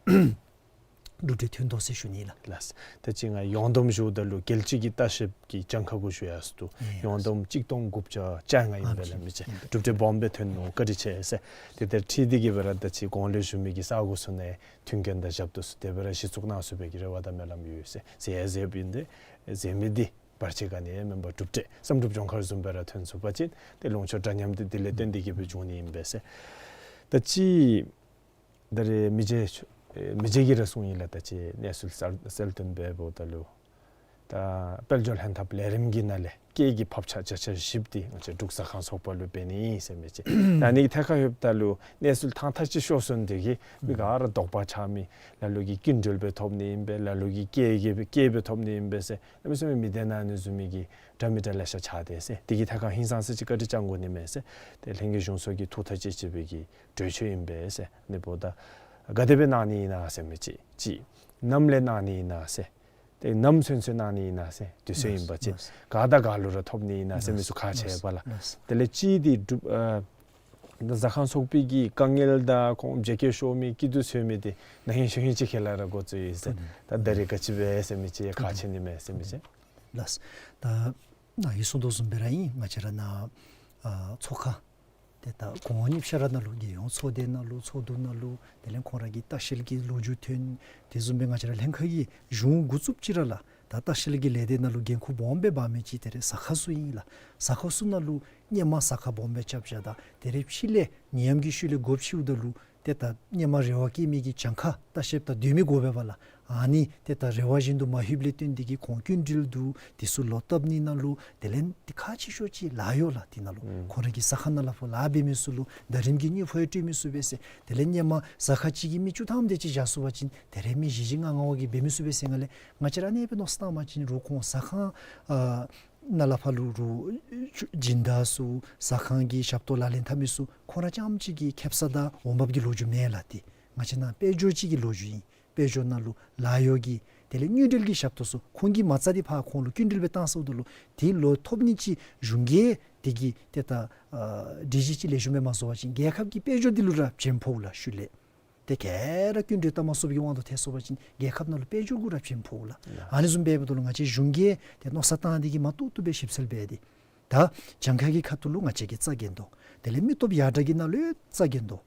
གྲུབ་འབྲས་ཐོན་དོ་ཟེར་ཞུ་ནི་ལགས། ལགས། ད་ཅི་ང་ཡོངས་བསྡོམས་ཞུཝ་ད་ལུ་རྒྱལ་སྤྱི་གི་ལྟ་བཤལ་གྱི་གྱངས་ཁ་གུ་ཞུ་ཡར་སོང་དུས་ཨེ་ཡོངས་བསྡོམས་གཅིག་སྟོང་དགུ་བརྒྱ་བཅོ་ལྔ་ཨིན་པས་ལགས་མི་ཚེ། ཨེ་གྲུབ་འབྲས་སྦོམ་སྦེ་ཐོན་ནུག། བཀའ་དྲིན་ཆེ་ཟེར། ཏེ་དེ་འཁྲིལ་ཏེ་གིས་སྦེ་ར་ད་ཅི་གོང་ལུ་ཞུ་མི་གི་ས་གོ་ཚུ་ནང་མཐུན་རྐྱེན་དང་ཞབས་ཏོག་ཚུ་དེ་སྦེ་ར་གཞི་བཙུགས་གནང་ཚུགས་པའི་གི་རེ་བ་དང་སྨོན་ལམ་ཡོད་ཟེར། ཟེར་ཡང་ཟེར་བ་ཅིན་ཏེ་ཟེར་མི་འདི་བར་ཆད་ག་ནི་ཡང་མེན་པར་གྲུབ་འབྲས་བསམ་གྲུབ་ལྗོངས་མཁར་བཟུམ་སྦེ་ར་ཐོན་ཚུགས་པ་ཅིན་ཏེ་ལུང་ཕྱོགས་འདྲ་མཉམ་འདི་དེ་ལས་བརྟེན་ཏེ་གིས་སྦེ་འབྱུང་ནི་ཨིན་པས་ཟེར། ད་ཅི་ད་རེས་མི་རྗེ་ཨེ་མི་རྗེ་གིས་ར་གསུངས་ཡི་ལགས། ད་ཅི་གནས་ཚུལ་གསལ་གསལ་སྟོན་འབདཝ་ད་ལུ་ད་དཔལ་འབྱོར་ལྷན་ཐབས་ལས་རིམ་གྱི་ནང་ལས་སྐྱེད་ཀྱི་ཕབ་ཆག་བརྒྱ་ཆ་བཞི་འདི་ང་བཅས་འབྲུག་ཟ་ཁང་ཚོགས་པ་ལུ་འབད་ནི་ཨིན་ཟེར་མི་ཅིག། ད་ཨ་ནི་གི་ཐད་ཁར་ལྷོདཔ་ད་ལུ་གནས་ཚུལ་ཐང་ཐག་ཅིག་ཤོར་སོང་སྟེ་གིས་མི་ག་ར་དོགས་པ་ཆགས་མི། ལ་ལུ་གིས་སྐྱིན་འགྲུལ་སྦེ་ཐོབ་ནི་ཨིན་པས། ལ་ལུ་གིས་སྐྱེད་ཀྱི་སྐྱེད་སྦེ་ཐོབ་ནི་ཨིན་པས་ཟེར་གནམ་མེད་ས་མེད་མི་བདེ་ནི་ཨ་ནི་བཟུམ་མའི་གི་འདྲ་མི་འདྲ་ལེ་ཤ་ཆགས་ཏེ་ཟེར། དེ་གི་ཐད་ཁར་ཧིང་སངས་ས་ཅིག་བཀའ་དྲིན་བསྐྱང་དགོ་ནི་མས་ཟེར། ཏེ་ལྷན་རྒྱས་གཞུང་ཚོགས་ཀྱིས་ཐུགས་ཐག་བཅད་བཅད་པའི་གི་གྲོས་ཆོད་ཨིན་པས་ཟེར། ཨ་ནི་འབདཝ་ད་ག་དེ་སྦེ་གནང་ནི་ཨིན་ན་ཟེར་མི་ཅིག། ཅིག་ནམ་ལས་གནང་ནི་ཨིན་ན་ཟེར། ཏེ་ནམ་ཚུན་ཚོད་གནང་ནི་ཨིན་ན་ཟེར། དུས་ཚོད་ཨིན་པ་ཅིན་ལགས། ག་དང་ག་ལུ་ར་ཐོབ་ནི་ཨིན་ན་ཟེར་མི་ཚུ་ཁག་ཆེ་བས་ལགས། ལགས། དེ་ལས་ཅིག་འདི་འབྲུག་ཨ་ད་ཟ་ཁང་ཚོགས་པའི་གི་དཀའ་ངལ་དང་ཁོང་བརྗེ་བཀོད་ཤོར་མི་སྐྱིད་སྡུག་ཚུ་མི་འདི་ན་ཧིང་གཞེས་ཧིང་ཅིག་ཁར་ལས་ར་འགོ་བཙུགས་ཡི་ཟེར། ད་ད་རེས་ག་ཅི་སྦེ་ཟེར་མི་ཅིག་ཁག་ཆེ་ནི་མས་ཟེར་མི་ཅིག། ལགས། ད་ནཱ་གིས་གསུངས་དོ་བཟུམ་སྦེ་ར་ཨིན། ང་བཅས་ར་ནཱ་ཨ་ཚོགས་ཁང་ཏེ་ད་གོང་འོག་གཉིས་ཆ་ར་ནང་ལུ་རྒྱལ་ཡོངས་ཚོགས་སྡེ་ནང་ལུ་ཚོགས་འདུ་ནང་ལུ་དེ་ལས་ཁོང་ར་གི་ལྟ་བཤལ་གྱི་ལོ་རྒྱུས་ཐོན། དེ་བཟུམ་སྦེ་ང་བཅས་ར་ལྷན་ཁག་གི་གཞུང་འགོ་བཙུགསཔ་ཅིག་ར་ལགས། ད་ལྟ་བཤལ་གྱི་ལས་སྡེ་ནང་ལུ་འགན་ཁུར་སྦོམ་སྦེ་འབག་མི་ཅིག་དེ་རེ་ཟ་ཁང་ཚུ་ཨིན་ལགས། ཟ་ཁང་ཚུ་ནང་ལུ་སྔོན་མ་ཟ་ཁང་སྦོམ་སྦེ་རྐྱབ་བཞག་ད་དེ་རེ་ཕྱི་ལས་ནད་ཡམས་ཀྱི་ཤུལ་ལས་སྒོ་ཕྱེཝ་ད་ལུ་ཏེ་ད་སྔོན་མ་རེ་བ་བསྐྱེད་མི་གི་གྱངས་ཁ་ལྟ་བཤལཔ་དང་སྡོད་མི་དགོ་པས་པ་ལགས། ཨ་ནི་ཏེ་ད་རེ་བ་བཞིན་དུ་མ་ལྷོདཔ་ལས་བརྟེན་ཏེ་གིས་ཁོང་སྐྱིན་འགྲུལ་འདུག། དེ་ཚུ་ལོག་བཏབ་ནི་ནང་ལུ་དེ་ལས་ཏེ་ཁག་ཆེ་ཤོས་ཅིག་ལཱ་གཡོག་ལགས། དེ་ནང་ལུ་ཨུམ་ཁོང་ར་གི་ཟ་ཁང་ནང་ལས་ཕར་ལཱ་འབད་མི་ཚུ་ལུ་ཟླ་རིམ་གྱི་དངུལ་ཕོགས་ཡང་སྤྲོད་མི་ཚུགས་པས་ཟེར། དེ་ལས་སྔོན་མ་ཟ་ཁང་གཅིག་གིས་མི་བཅུ་ཐམ་དེ་ཅིག་བཞག་ཚུགས་པ་ཅིན་དེ་རེ་མི་བཞི་བཞི་ལྔ་ལྔ་བ་གིས་འབད་མི་ཚུགས་པས་ཟེར་ང་ལས་ང་བཅས་ར་ཨ་ནེ་སྦེ་མནོ་བསམ་བཏང་བ་ཅིན་རུང་ཁོང་ཟ་ཁང་ཨ་ནང་ལས་ཕར་ལུ་རུང་སྦྱིན་བདག་ཚུ་ཟ་ཁང་གི་ཞབས་ཏོག་ལག་ལེན་འཐབ་མི་ཚུ་ཁོང་ར་རྐྱངམ་གཅིག་གི་ཁེབ་ས་དང་འོང་འབབ་ཀྱི་ལོ་རྒྱུས་མེན་ལགས། ཏེ་ང་བཅས་ནཱ་དཔལ་འབྱོར་གཅིག་གི་ལོ་རྒྱུས་ཨིན། དཔལ་འབྱོར་ནང་ལུ་ལཱ་གཡོག་གི་དེ་ལས་དངུལ་འབྲེལ་གྱི་ཞབས་ཏོག་ཚུ་ཁོང་གིས་མ་རྩ་འདི་ཕར་ཁོང་ལུ་སྐྱིན་འགྲུལ་སྦེ་བཏང་སོངམ་ད་ལུ་དེ་ལོག་ཐོབ་ནི་ཅིག་གཞུང་གིས་དེ་གི་ཏེ་ད་ཨ་སྒྲིག་གཞི་ཅིག་ལེགས་ཤོམ་སྦེ་མ་བཟོ་བ་ཅིན་རྒྱལ་ཁབ་ཀྱི་དཔལ་འབྱོར་འདི་ལུ་ར་བྱེམ་ཕོག་ལགས་ཤུལ་ལས། ཏེ་ག་ར་སྐྱིན་འགྲུལ་བཏང་མ་ཚུགས་པའི་དབང་དུ་ཐལ་སོང་པ་ཅིན་རྒྱལ་ཁབ་ནང་ལུ་དཔལ་འབྱོར་གུ་ར་བྱེམ་ཕོག་ལགས། ཨ་ནི་བཟུམ་འབདཝ་ད་ལུ་ང་བཅས་གཞུང་གིས་ཏེ་མནོ་བསམ་བཏང་སྟེ་གིས་མ་ཏོག་ཏོ་སྦེ་ཞིབ་འཚོལ་འབད་དེ་ད་གྱངས་ཁ་གི་ཁ་ཐུག་ལུ་ང་བཅས་ཀྱིས་རྩ་འགེངས་དོ། དེ་ལས་མི་སྟོབས་ཡར་དྲག་གི་ནང་ལུ་ཡང་རྩ་འགེངས་དོ།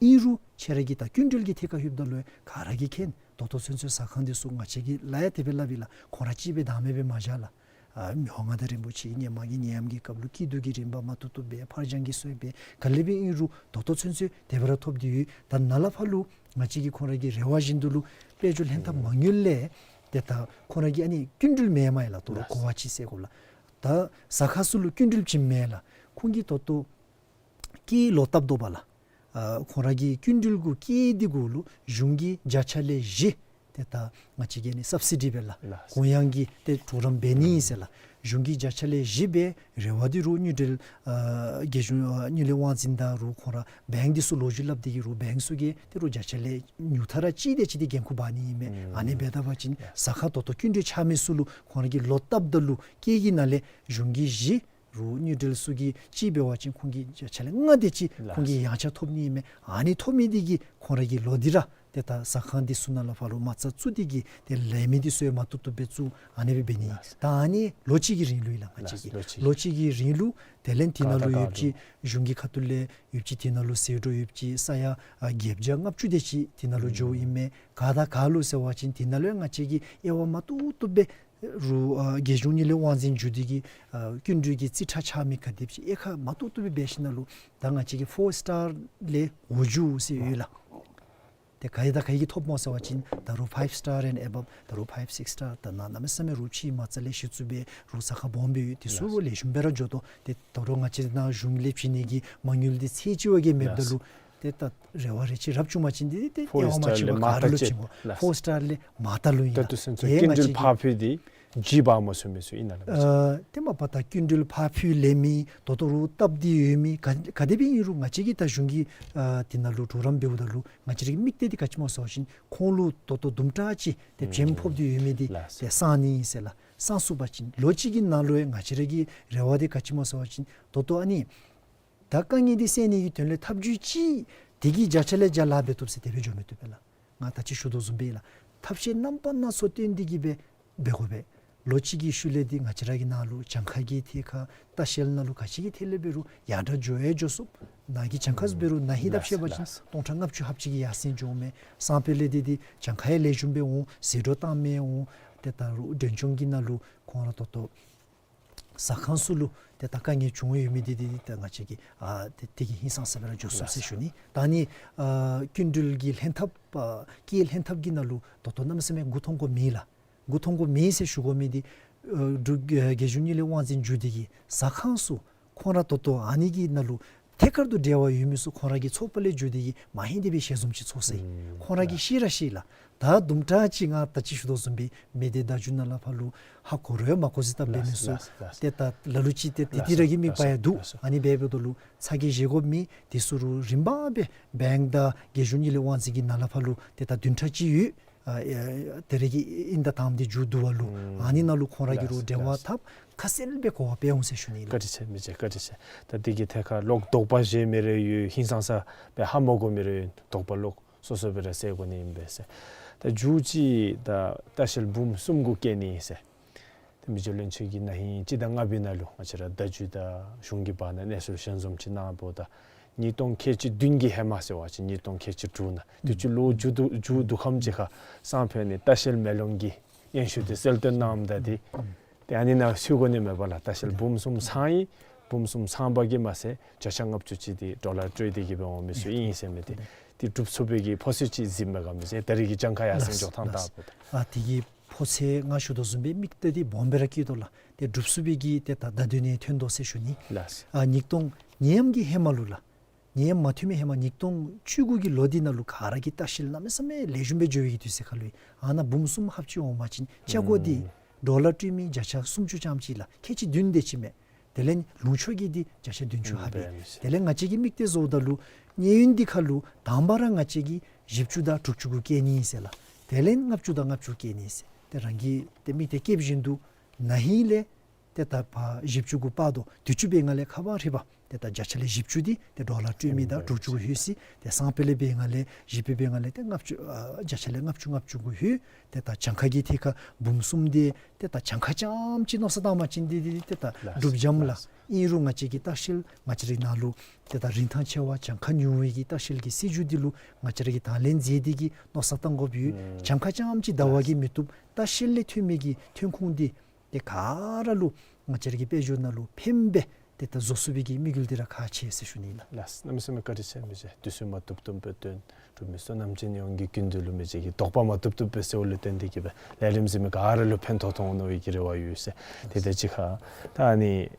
ཨིན་རུང་ཁྱེད་ར་གིས་ད་སྐྱིན་འགྲུལ་གྱི་ཐད་ཁར་ལྷོདཔ་ད་ལུ་ག་ར་གིས་མཁྱེན། ད་ལྟོ་ཚུན་ཚོད་ཟ་ཁང་འདི་ཚུ་ང་བཅས་ཀྱིས་ལཱ་ཡང་དེ་སྦེ་སླབ་ཨིན་ལགས། ཁོང་ར་གཅིག་སྦེ་བདག་མེད་སྦེ་མ་བཞག་ལགས། ཨ་མི་དབང་མངའ་བདག་རིན་པོ་ཆེ་གིས་སྔོན་མ་གི་ནད་ཡམས་ཀྱི་སྐབས་ལུ་སྐྱིད་སྡུག་གི་རིམ་པ་མ་ཏོག་ཏོ་སྦེ་ཕར་འགྱངས་ཀྱིས་སོང་སྦེ་ག་ལས་སྦེ་ཨིན་རུང་ད་ལྟོ་ཚུན་ཚོད་དེ་སྦེ་ར་ཐོབ་སྟེ་ཡོད། ད་ནཱ་ལས་ཕར་ལུ་ང་བཅས་ཀྱིས་ཁོང་ར་གི་རེ་བ་བཞིན་དུ་ལུ་དཔལ་འབྱོར་ལྷན་ཐབས་མ་དངུལ་ལས་ཏེ་ད་ཁོང་ར་གི་ཨ་ནི་སྐྱིན་འགྲུལ་མེན་མས་ལགས། ད་རུང་གོ་བ་ཅིག་ཟེར་དགོ་ལགས། ད་ཟ་ཁང་ཚུ་ལུ་སྐྱིན་འགྲུལ་བྱིནམ་མེན་ལགས། ཁོང་གིས་ད་ལྟོ་སྐྱིད་ལོག་བཏབ་དོ་པ་ལགས། ཨ་ཁོང་ར་གི་སྐྱིན་འགྲུལ་གུ་སྐྱིད་འདི་གུ་ལུ་གཞུང་གིས་བརྒྱ་ཆ་ལས་བཞི་ཏེ་ད་ང་བཅས་ཀྱིས་ནི་སབ་སི་ཌི་འབད་ལགས། ལགས། གུ་ཡངས་ཀྱི་ཏེ་གྲོགས་རམ་འབད་ནི་ཨིན་ཟེར་ལགས། གཞུང་གི་བརྒྱ་ཆ་ལས་བཞི་སྦེ་རེ་བ་འདི་རུང་དངུལ་འབྲེལ་ཨ་རྒྱལ་གཞུང་ཨ་དངུལ་ལས་དབང་འཛིན་དང་རུང་ཁོང་ར་བེངཀ་འདི་ཚུ་ལོ་རྒྱུས་སླབ་སྟེ་གིས་རུང་བེངཀ་ཚུ་གིས་ཏེ་རུང་བརྒྱ་ཆ་ལས་ཉུང་མཐའ་ར་གཅིག་དེ་ཅིག་འདི་འགན་ཁུར་འབག་ནི་ཨིན་མས། ཨ་ནི་འབད་ད་པ་ཅིན་ཟ་ཁང་ད་ལྟོ་སྐྱིན་འགྲུལ་འཆར་མི་ཚུ་ལུ་ཁོང་ར་གིས་ལོ་བཏབ་ད་ལུ་སྐྱེད་ཀྱི་ནང་ལས་གཞུང་གིས་བཞི་རུང་དངུལ་འབྲེལ་ཚུ་གིས་གཅིག་འབད་བ་ཅིན་ཁོང་གིས་བརྒྱ་ཆ་ལས་ལྔ་དེ་ཅིག་ཁོང་གིས་ཡང་ཆ་ཐོབ་ནི་ཨིན་མས། ཨ་ནི་ཐོབ་མི་འདི་གིས་ཁོང་ར་གིས་ལོ་འདི་ར་ཏེ་ད་ཟ་ཁང་འདི་ཚུ་ནང་ལས་ཕར་ལུ་མ་རྩ་བཙུགས་ཏེ་གིས་ཏེ་ལས་མི་འདི་ཚུ་ཡང་མ་བཏུབ་བཏུབ་སྦེ་བཙུགས། ཨ་ནི་སྦེ་འབད་ནི། ད་ཨ་ནི་ལོ་གཅིག་གི་རིང་ལུ་ཨིན་ལགས། ང་བཅས་ཀྱི་ལོ་གཅིག་ལོ་གཅིག་གི་རིང་ལུ་དེ་ལས་འདི་ནང་ལུ་ཡོདཔ་ཅིག་གཞུང་གི་ཁ་ཐུག་ལས་ཡོདཔ་ཅིག་དེ་ནང་ལུ་ཟད་འགྲོ་ཡོདཔ་ཅིག་ས་ཡ་ཨ་བརྒྱད་བརྒྱ་ལྔ་བཅུ་དེ་ཅིག་དེ་ནང་ལུ་འགྱོཝ་ཨིན་མས། ག་དང་ག་ལུ་ཟེར་བ་ཅིན་དེ་ནང་ལུ་ཡང་ང་བཅས་ཀྱིས་དབྱེ་བ་མ་བཏུབ་བཏུབ་སྦེ་རུང་ཨ་རྒྱལ་གཞུང་དངུལ་ལས་དབང་འཛིན་བརྒྱུད་དེ་གིས་ཨ་སྐྱིན་འགྲུལ་གྱི་རྩིས་ཁྲ་འཆར་མི་ག་དེམ་ཅིག་དབྱེ་ཁག་མ་བཏུབ་བཏུབ་སྦེ་འབད་ཞིནམ་ལས་ད་ང་བཅས་ཀྱི་ཕོར་སི་ཊར་ལས་འོག་འགྱོ་ཟེར་ཡོད་ལགས། ཏེ་ག་ཡི་དང་ག་ཡི་གིས་ཐོབ་སྨོ་ཟེར་བ་ཅིན་ད་རུང་ཕའིབ་སི་ཊར་ཨེནཌ་ཨེ་བབ་ད་རུང་ཕའིབ་སིགསི་སི་ཊར་ད་ནཱ་གནམ་མེད་ས་མེད་རུང་ཕྱེ་མ་རྩ་ལས་གཞི་བཙུགས་སྦེ་རུང་ཟ་ཁང་སྦོམ་སྦེ་ཡོད། དེ་ཚུ་རུང་ལེགས་ཤོམ་སྦེ་ར་འགྱོ་དོ། ཏེ་ད་རུང་ང་བཅས་ནཱ་གཞུང་ལས་བྱིན་ནི་གི་མ་དངུལ་འདི་ཚད་ཅིག་བ་གིས་མེདཔ་ད་ལུ་ཏེ་ད་རེ་བ་རེ་ཅིག་རབ་བྱུང་པ་ཅིན་འདི་ཏེ་ཏེ་ཕོར་སི་ཊར་ལས་མ་ཏ་ཅིག་ཕོར་སི་ཊར་ལས་མ་ཏ་ལུ་ཨིན་ལགས། ད་ལྟོ་ཚུན་ཚོད་སྐྱིན་འགྲུལ་ཕར་འཕུལ་ཏེ་ཇི་འབག་མ་ཚུགས་མི་ཚུ་ཨིན་ན་ལགས། ཨ་ཏེ་མ་པ་ད་སྐྱིན་འགྲུལ་ཕར་འཕུལ་ལེན་མི་ད་ལྟོ་རུང་བཏབ་སྟེ་ཡོད་མི་ག་ག་དེ་སྦེ་ཨིན་རུང་ང་བཅས་ཀྱིས་ད་གཞུང་གི་ཨ་དེ་ནང་ལུ་གྲོགས་རམ་འབདཝ་ད་ལུ་ང་བཅས་རའི་དམིགས་གཏད་འདི་ག་ཅི་སྨོ་ཟེར་བ་ཅིན་ཁོང་ལུ་ད་ལྟོ་དུམ་གྲ་ཅིག་ཏེ་བྱེམ་ཕོག་སྟེ་ཡོད་མི་འདི་ཏེ་སངས་ནི་ཨིན་ཟེར་ལགས། སངས་ཚུགས་པ་ཅིན་ལོ་གཅིག་གི་ནང་ལུ་ཡང་ང་བཅས་ར་གི་རེ་བ་འདི་ག་ཅི་སྨོ་ཟེར་བ་ཅིན་ད་ལྟོ་ཨ་ནི་ད་དཀའ་ངལ་འདི་སེལ་ནི་གི་དོན་ལས་ཐབས་བྱུས་ཅིག་དེ་གིས་བརྒྱ་ཆ་ལས་བརྒྱ་ལཱ་འབད་བཏུབ་ཟེར་དེ་སྦེ་འགྱོ་མི་བཏུབ་པས་ལགས། ང་ད་ཅི་ཞུ་དོ་བཟུམ་སྦེ་ལགས། ཐབས་ཤེས་རྣམ་པ་སྣ་ཚོགས་བཏོན་ཏེ་གིས་སྦེ་འབད་དགོ་པས། ལོ་གཅིག་གི་ཤུལ་ལས་འདི་ང་བཅས་ར་གི་ནང་ལུ་གྱངས་ཁ་གི་ཐད་ཁར་ལྟ་བཤལ་ནང་ལུ་ག་ཅི་གི་ཐད་ལས་འབད་རུང་ཡར་དྲག་འགྱོ་ཡང་འགྱོ་ཚུགས། ནཱ་གི་གྱངས་ཁ་ཚུ་འབད་རུང་ན་ཧིང་ལྟ་བཤལ་བ་ཅིན་སྟོང་ཕྲག་ལྔ་བཅུ་ལྷགཔ་ཅིག་གི་ཡར་སེང་འགྱོཝ་མས། སང་ཕོད་ལས་འདི་འདི་གྱངས་ཁ་ཡང་ལེགས་ཤོམ་སྦེ་འོང་། ཟད་འགྲོ་བཏང་མི་འོང་། ཏེ་ད་རུང་མགྲོན་སྐྱོང་གི་ནང་ལུ་ཁོང་ར་ད་ལྟོ་ཟ་ཁང་ཚུ་ལུ་ཏེ་ད་དཀའ་ངལ་བྱུང་ཡོད་མི་འདི་འདི་ད་ང་བཅས་ཀྱིས་ཨ་ཏེ་དེ་གིས་ཧིང་སངས་ས་སྦེ་ར་འགྱོ་ཚུགས་ཟེར་ཞུ་ནི། ད་ནི་ཨ་སྐྱིན་འགྲུལ་གྱི་ལྷན་ཐབས་ཨ་སྐྱེད་ལྷན་ཐབས་ཀྱི་ནང་ལུ་ད་ལྟོ་གནམ་མེད་ས་མེད་མགུ་འཐོམ་དགོཔ་མེད་ལགས། མགུ་འཐོམ་དགོཔ་མེད་ཟེར་ཞུ་དགོ་མི་འདི་ཨ་འབྲུག་རྒྱལ་གཞུང་དངུལ་ལས་དབང་འཛིན་བརྒྱུད་དེ་གིས་ཟ་ཁང་ཚུ་ཁོང་ར་ད་ལྟོ་ཨ་ནི་གི་ནང་ལུ་ཐད་ཀར་དུ་འབྲེལ་བ་ཡོད་མི་ཚུ་ཁོང་ར་གི་ཚོགས་པ་ལས་བརྒྱུད་དེ་གིས་མ་ཧེང་དེ་སྦེ་ཞལ་འཛོམས་ཅིག་ཚོགས་ཟེར། ཁོང་ར་གིས་ཤེས་ར་ཤེས་ལགས། ད་དུམ་གྲ་ཅིག་ང་ད་ཅི་ཞུ་དོ་བཟུམ་སྦེ་མི་སྡེ་བརྡ་བརྒྱུད་ནང་ལས་ཕར་ལུ་ཧ་གོ་རུང་མ་གོ་ཟེར་བཏབ་འབད་མི་ཚུ་ཏེ་ད་ལ་ལུ་ཅིག་ཏེ་དེ་དེ་ར་གི་མིག་དཔེ་ཡང་འདུག། ཨ་ནི་འབད་འབདཝ་ད་ལུ་ཚ་གྱང་བཞེས་དགོཔ་མེད། དེ་ཚུ་རུང་རིམ་པ་སྦེ་བེངཀ་དང་རྒྱལ་གཞུང་དངུལ་ལས་དབང་འཛིན་གྱི་ནང་ལས་ཕར་ལུ་ཏེ་ད་བདུན་ཕྲག་གཅིག་ཡོད། ཨ་ཨེ་དེ་ར་གི་ཨིན་ད་དང་འདི་མཇུག་བསྡུ་བ་ལུ་ཨ་ནི་ནང་ལུ་ཁོང་ར་གིས་རུང་འབྲེལ་བ་འཐབ་ཁ་གསལ་སྦེ་གོ་བ་སྤེལ་འོང་ཟེར་ཞུ་ནི་ལགས། བཀའ་དྲིན་ཆེ་མི་རྗེ་བཀའ་དྲིན་ཆེ། ད་དེ་གི་ཐད་ཁར་ལོག་དོགས་པ་བཞེས་མི་རེ་ཡོད། ཧིང་སངས་ས་སྦེ་ཧ་མ་གོ་མི་རེ་ཡོད། དོགས་པ་ལོག་སོ་སོ་སྦེ་ར་སེལ་དགོ་ནི་ཨིན་པས་ཟེར། ད་མཇུག་ཅིག་ད་ལྟ་བཤལ་འབུམ་གསུམ་གུ་བསྐྱལ་ནི་ཨིན་ཟེར། ཏེ་མི་རྗེ་བློན་ཆེན་གྱིས་ན་ཧིང་སྤྱི་ཟླ་ལྔ་པའི་ནང་ལུ་ང་བཅས་ར་བརྡ་བརྒྱུད་དང་གཞུང་གི་བར་ན་གནས་ཚུལ་ཞལ་འཛོམས་ཅིག་གནངམ་ད་ཉིས་སྟོང་ཁལ་གཅིག་བདུན་གྱི་ཧེ་མ་ཟེར་བ་ཅིན་ཉིས་སྟོང་ཁལ་གཅིག་དྲུག་ནང་དུས་ཅི་ལོ་མཇུག་བསྡུ་མཇུག་བསྡུ་ཁམས་ཅིག་ཁར་སང་ཕོད་ནི་ལྟ་བཤལ་མེ་ལོང་གི་སྙན་ཞུ་དེ་གསལ་སྟོན་གནངམ་ད་དེ་ཏེ་ཨ་ནི་ནང་ཚུད་དགོ་ནི་མས་པ་ལགས། ལྟ་བཤལ་འབུམ་གསུམ་ཚང་ཡི། འབུམ་གསུམ་ཚང་པ་གིས་མ་ཚད་བརྒྱ་ཆ་ལྔ་བཅུ་ཅིག་དེ་ཌོ་ལར་སྤྲོད་དེ་གིས་འབད་འོང་མི་ཚུ་ཨིན་ཟེར་མི་དེ་ཏེ་སྒྲུབ་ཚུགས་པའི་གི་ཕོ་ཚོད་ཅིག་གཟིགས་མས་ག་མི་ཟེར། ད་རེས་ཀྱི་གྱངས་ཁ་ཡར་སེང་འགྱོ་ཐངས་ལྟ་བུ་དེ། ཨ་དེ་གི་ཕོ་ཚོད་ང་ཞུ་དོ་བཟུམ་སྦེ་དམིགས་གཏད་འདི་སྦོམ་སྦེ་ར་བསྐྱེད་དོ་ལགས། ཏེ་སྒྲུབ་ཚུགས་པའི་གི་ཏེ་ད་ད་དུས་ནི་ཐོན་དོ་ཟེར་ཞུ་ནི། ལགས། ཨ་ཉིས་སྟོང་ཉེས་ཡམས་ཀྱི་ཧེ་མ་ལུ་ལགས། ཉེས་ཡམས་མ་ཐོན་མི་ཧེ་མ་ཉིས་སྟོང་བཅུ་དགུ་གི་ལོ་འདི་ནང་ལུ་ག་ར་གིས་ལྟ་བཤལ་གནམ་མེད་ས་མེད་ལེགས་ཤོམ་སྦེ་འགྱོ་བའི་གི་དུས་ཚོད་ཁར་ལུ་ཨ་ནཱ་འབུམ་གསུམ་ལྷགཔ་ཅིག་འོང་པ་ཅིན་ཆ་སྒོ་འདི་ཌོ་ལར་སྤྲོད་མི་བརྒྱ་ཆ་སུམ་ཅུ་ཙམ་ཅིག་ལགས། ཁལ་གཅིག་བདུན་དེ་ཅིག་མས། དེ་ལས་ལུང་ཕྱོགས་ཀྱི་འདི་བརྒྱ་ཆ་བདུན་ཅུ་ལྷགཔ་ཨིན། དེ་ལས་ང་བཅས་ཀྱི་དམིགས་གཏད་བཟོཝ་ད་ལུ་གནས་ཡུན་འདི་ཁར་ལུ་དང་པ་ར་ང་བཅས་ཀྱིས་བཞི་བཅུ་དང་དྲུག་ཅུ་གུ་བསྐྱལ་ནི་ཨིན་ཟེར་ལགས། དེ་ལས་ལྔ་བཅུ་དང་ལྔ་བཅུ་བསྐྱལ་ནི་ཨིན་ཟེར། ཏེ་རང་གི་ཏེ་དམིགས་གཏད་བསྐྱེདཔ་བཞིན་དུ་ན་ཧིང་ལས་ཏེ་ད་ཕར་བཞི་བཅུ་གུ་སྤར་དོ། དུས་ཅི་འབད་ང་ལས་ཁ་བ་རི་བ་ཏེ་ད་བརྒྱ་ཆ་ལས་བཞི་བཅུ་འདི་ཏེ་ཌོ་ལར་སྤྲོད་མི་དང་དྲུག་ཅུ་གུ་ལྷོད་ཅི། ཏེ་སང་ཕོད་ལས་འབད་ང་ལས་བཞི་པའི་འབད་ང་ལས་ཏེ་ལྔ་བཅུ་ཨ་བརྒྱ་ཆ་ལས་ལྔ་བཅུ་ལྔ་བཅུ་གུ་ལྷོད། ཏེ་ད་གྱངས་ཁ་གི་ཐད་ཁར་འབུམ་གསུམ་འདི་ཏེ་ད་གྱངས་ཁ་ཙམ་ཅིག་མནོ་བསམ་བཏང་པ་ཅིན་འདི་འདི་ཏེ་ད་ལགས་འགྲུབ་འགྱོཝ་མས་ལགས། ལགས། ཨིན་རུང་ང་བཅས་ཀྱི་ལྟ་བཤལ་ང་བཅས་རའི་ནང་ལུ་ཏེ་ད་རིན་ཐང་ཆེ་བ་གྱངས་ཁ་ཉུང་བའི་གི་ལྟ་བཤལ་གྱི་སྲིད་བྱུས་འདི་ལུ་ང་བཅས་ར་གིས་དང་ལེན་མཛད་དེ་གིས་མནོ་བསམ་བཏང་དགོཔ་ཡོད། ཨུམ་གྱངས་ཁ་ཙམ་ཅིག་ཟླ་བ་གིས་མི་བཏུབ། ལྟ་བཤལ་ལས་ཐོན་མི་གི་ཐོན་ཁུངས་འདི་ཏེ་ག་ར་ལུ་ང་བཅས་ར་གི་དཔལ་འབྱོར་ནང་ལུ་ཕནམ་སྦེ་ཏེ་ད་བཟོ་ཚུགས་པའི་གི་དམིགས་ཡུལ་འདི་ར་ཁག་ཆེ་ཟེར་ཞུ་ནི་ལགས། ལགས། གནམ་མེད་ས་མེད་བཀའ་དྲིན་ཆེ་མི་རྗེ། དུས་ཚོད་མ་ཐུབ་ཐུབ་སྦེ་བཏོན། འབྲུག་མི་བསོད་ནམས་ཅན་ཡོངས་ཀྱི་སྐུ་མདུན་ལུ་མི་རྗེ་གིས་དོགས་པ་མ་ཐུབ་ཐུབ་སྦེ་སེལཝ་ལུ་བརྟེན་ཏེ་གིས་སྦེ་ལས་རིམ་གཟིགས་མི་ག་ར་ལུ་ཕན་ཐོགས་ཐོགས་འོང་མནོ་བའི་གི་རེ་བ་ཡོད་ཟེར། ཏེ་ད་ཅི་ཁར་ད་ཨ་ནི་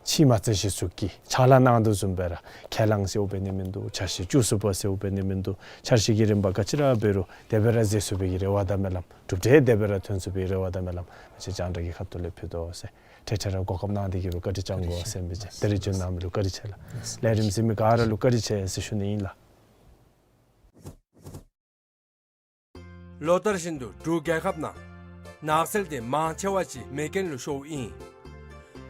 ཕྱི་མ་ཚད་གཞི་ཚུ་གིས་ཕྱག་ལཱ་གནང་དོ་བཟུམ་སྦེ་ར་ཁས་བླངས་ཟེརཝ་འབད་ནི་མིན་འདུག། འཆར་གཞི་བཅུ་གསུམ་པ་ཟེརཝ་འབད་ནི་མིན་འདུག། འཆར་གཞི་གི་རིམ་པ་ག་ཅི་ར་འབད་རུང་དེ་སྦེ་ར་མཛད་ཚུགས་པའི་གི་རེ་བ་དང་སྨོན་ལམ། གྲུབ་འབྲས་དེ་སྦེ་ར་ཐོན་ཚུགས་པའི་རེ་བ་དང་སྨོན་ལམ་ང་བཅས་རྒྱང་བསྒྲགས་ཀྱི་ཁ་ཐུག་ལས་ཕུལ་དོ་ཟེར། འཕྲལ་འཕྲལ་ར་གོ་སྐབས་གནང་སྟེ་གིས་སྦེ་བཀའ་དྲིན་བསྐྱང་དགོ་ཟེར་ཨིན་པས། ཏེ་རེ་ཞུ་ནི་ནང་ལུ་བཀའ་དྲིན་ཆེ་ལགས། ལས་རིམ་གཟིགས་མི་ག་ར་ལུ་བཀའ་དྲིན་ཆེ་ཟེར་ཞུ་ནི་ཨིན་ལགས། ལོ་ལྟར་བཞིན་དུ་འབྲུག་རྒྱལ་ཁབ་ནང་ནགས་ཚལ་དེ་མང་ཆེ་བ་ཅིག་མེ་རྐྱེན་ལུ་ཤོརཝ་ཨིན།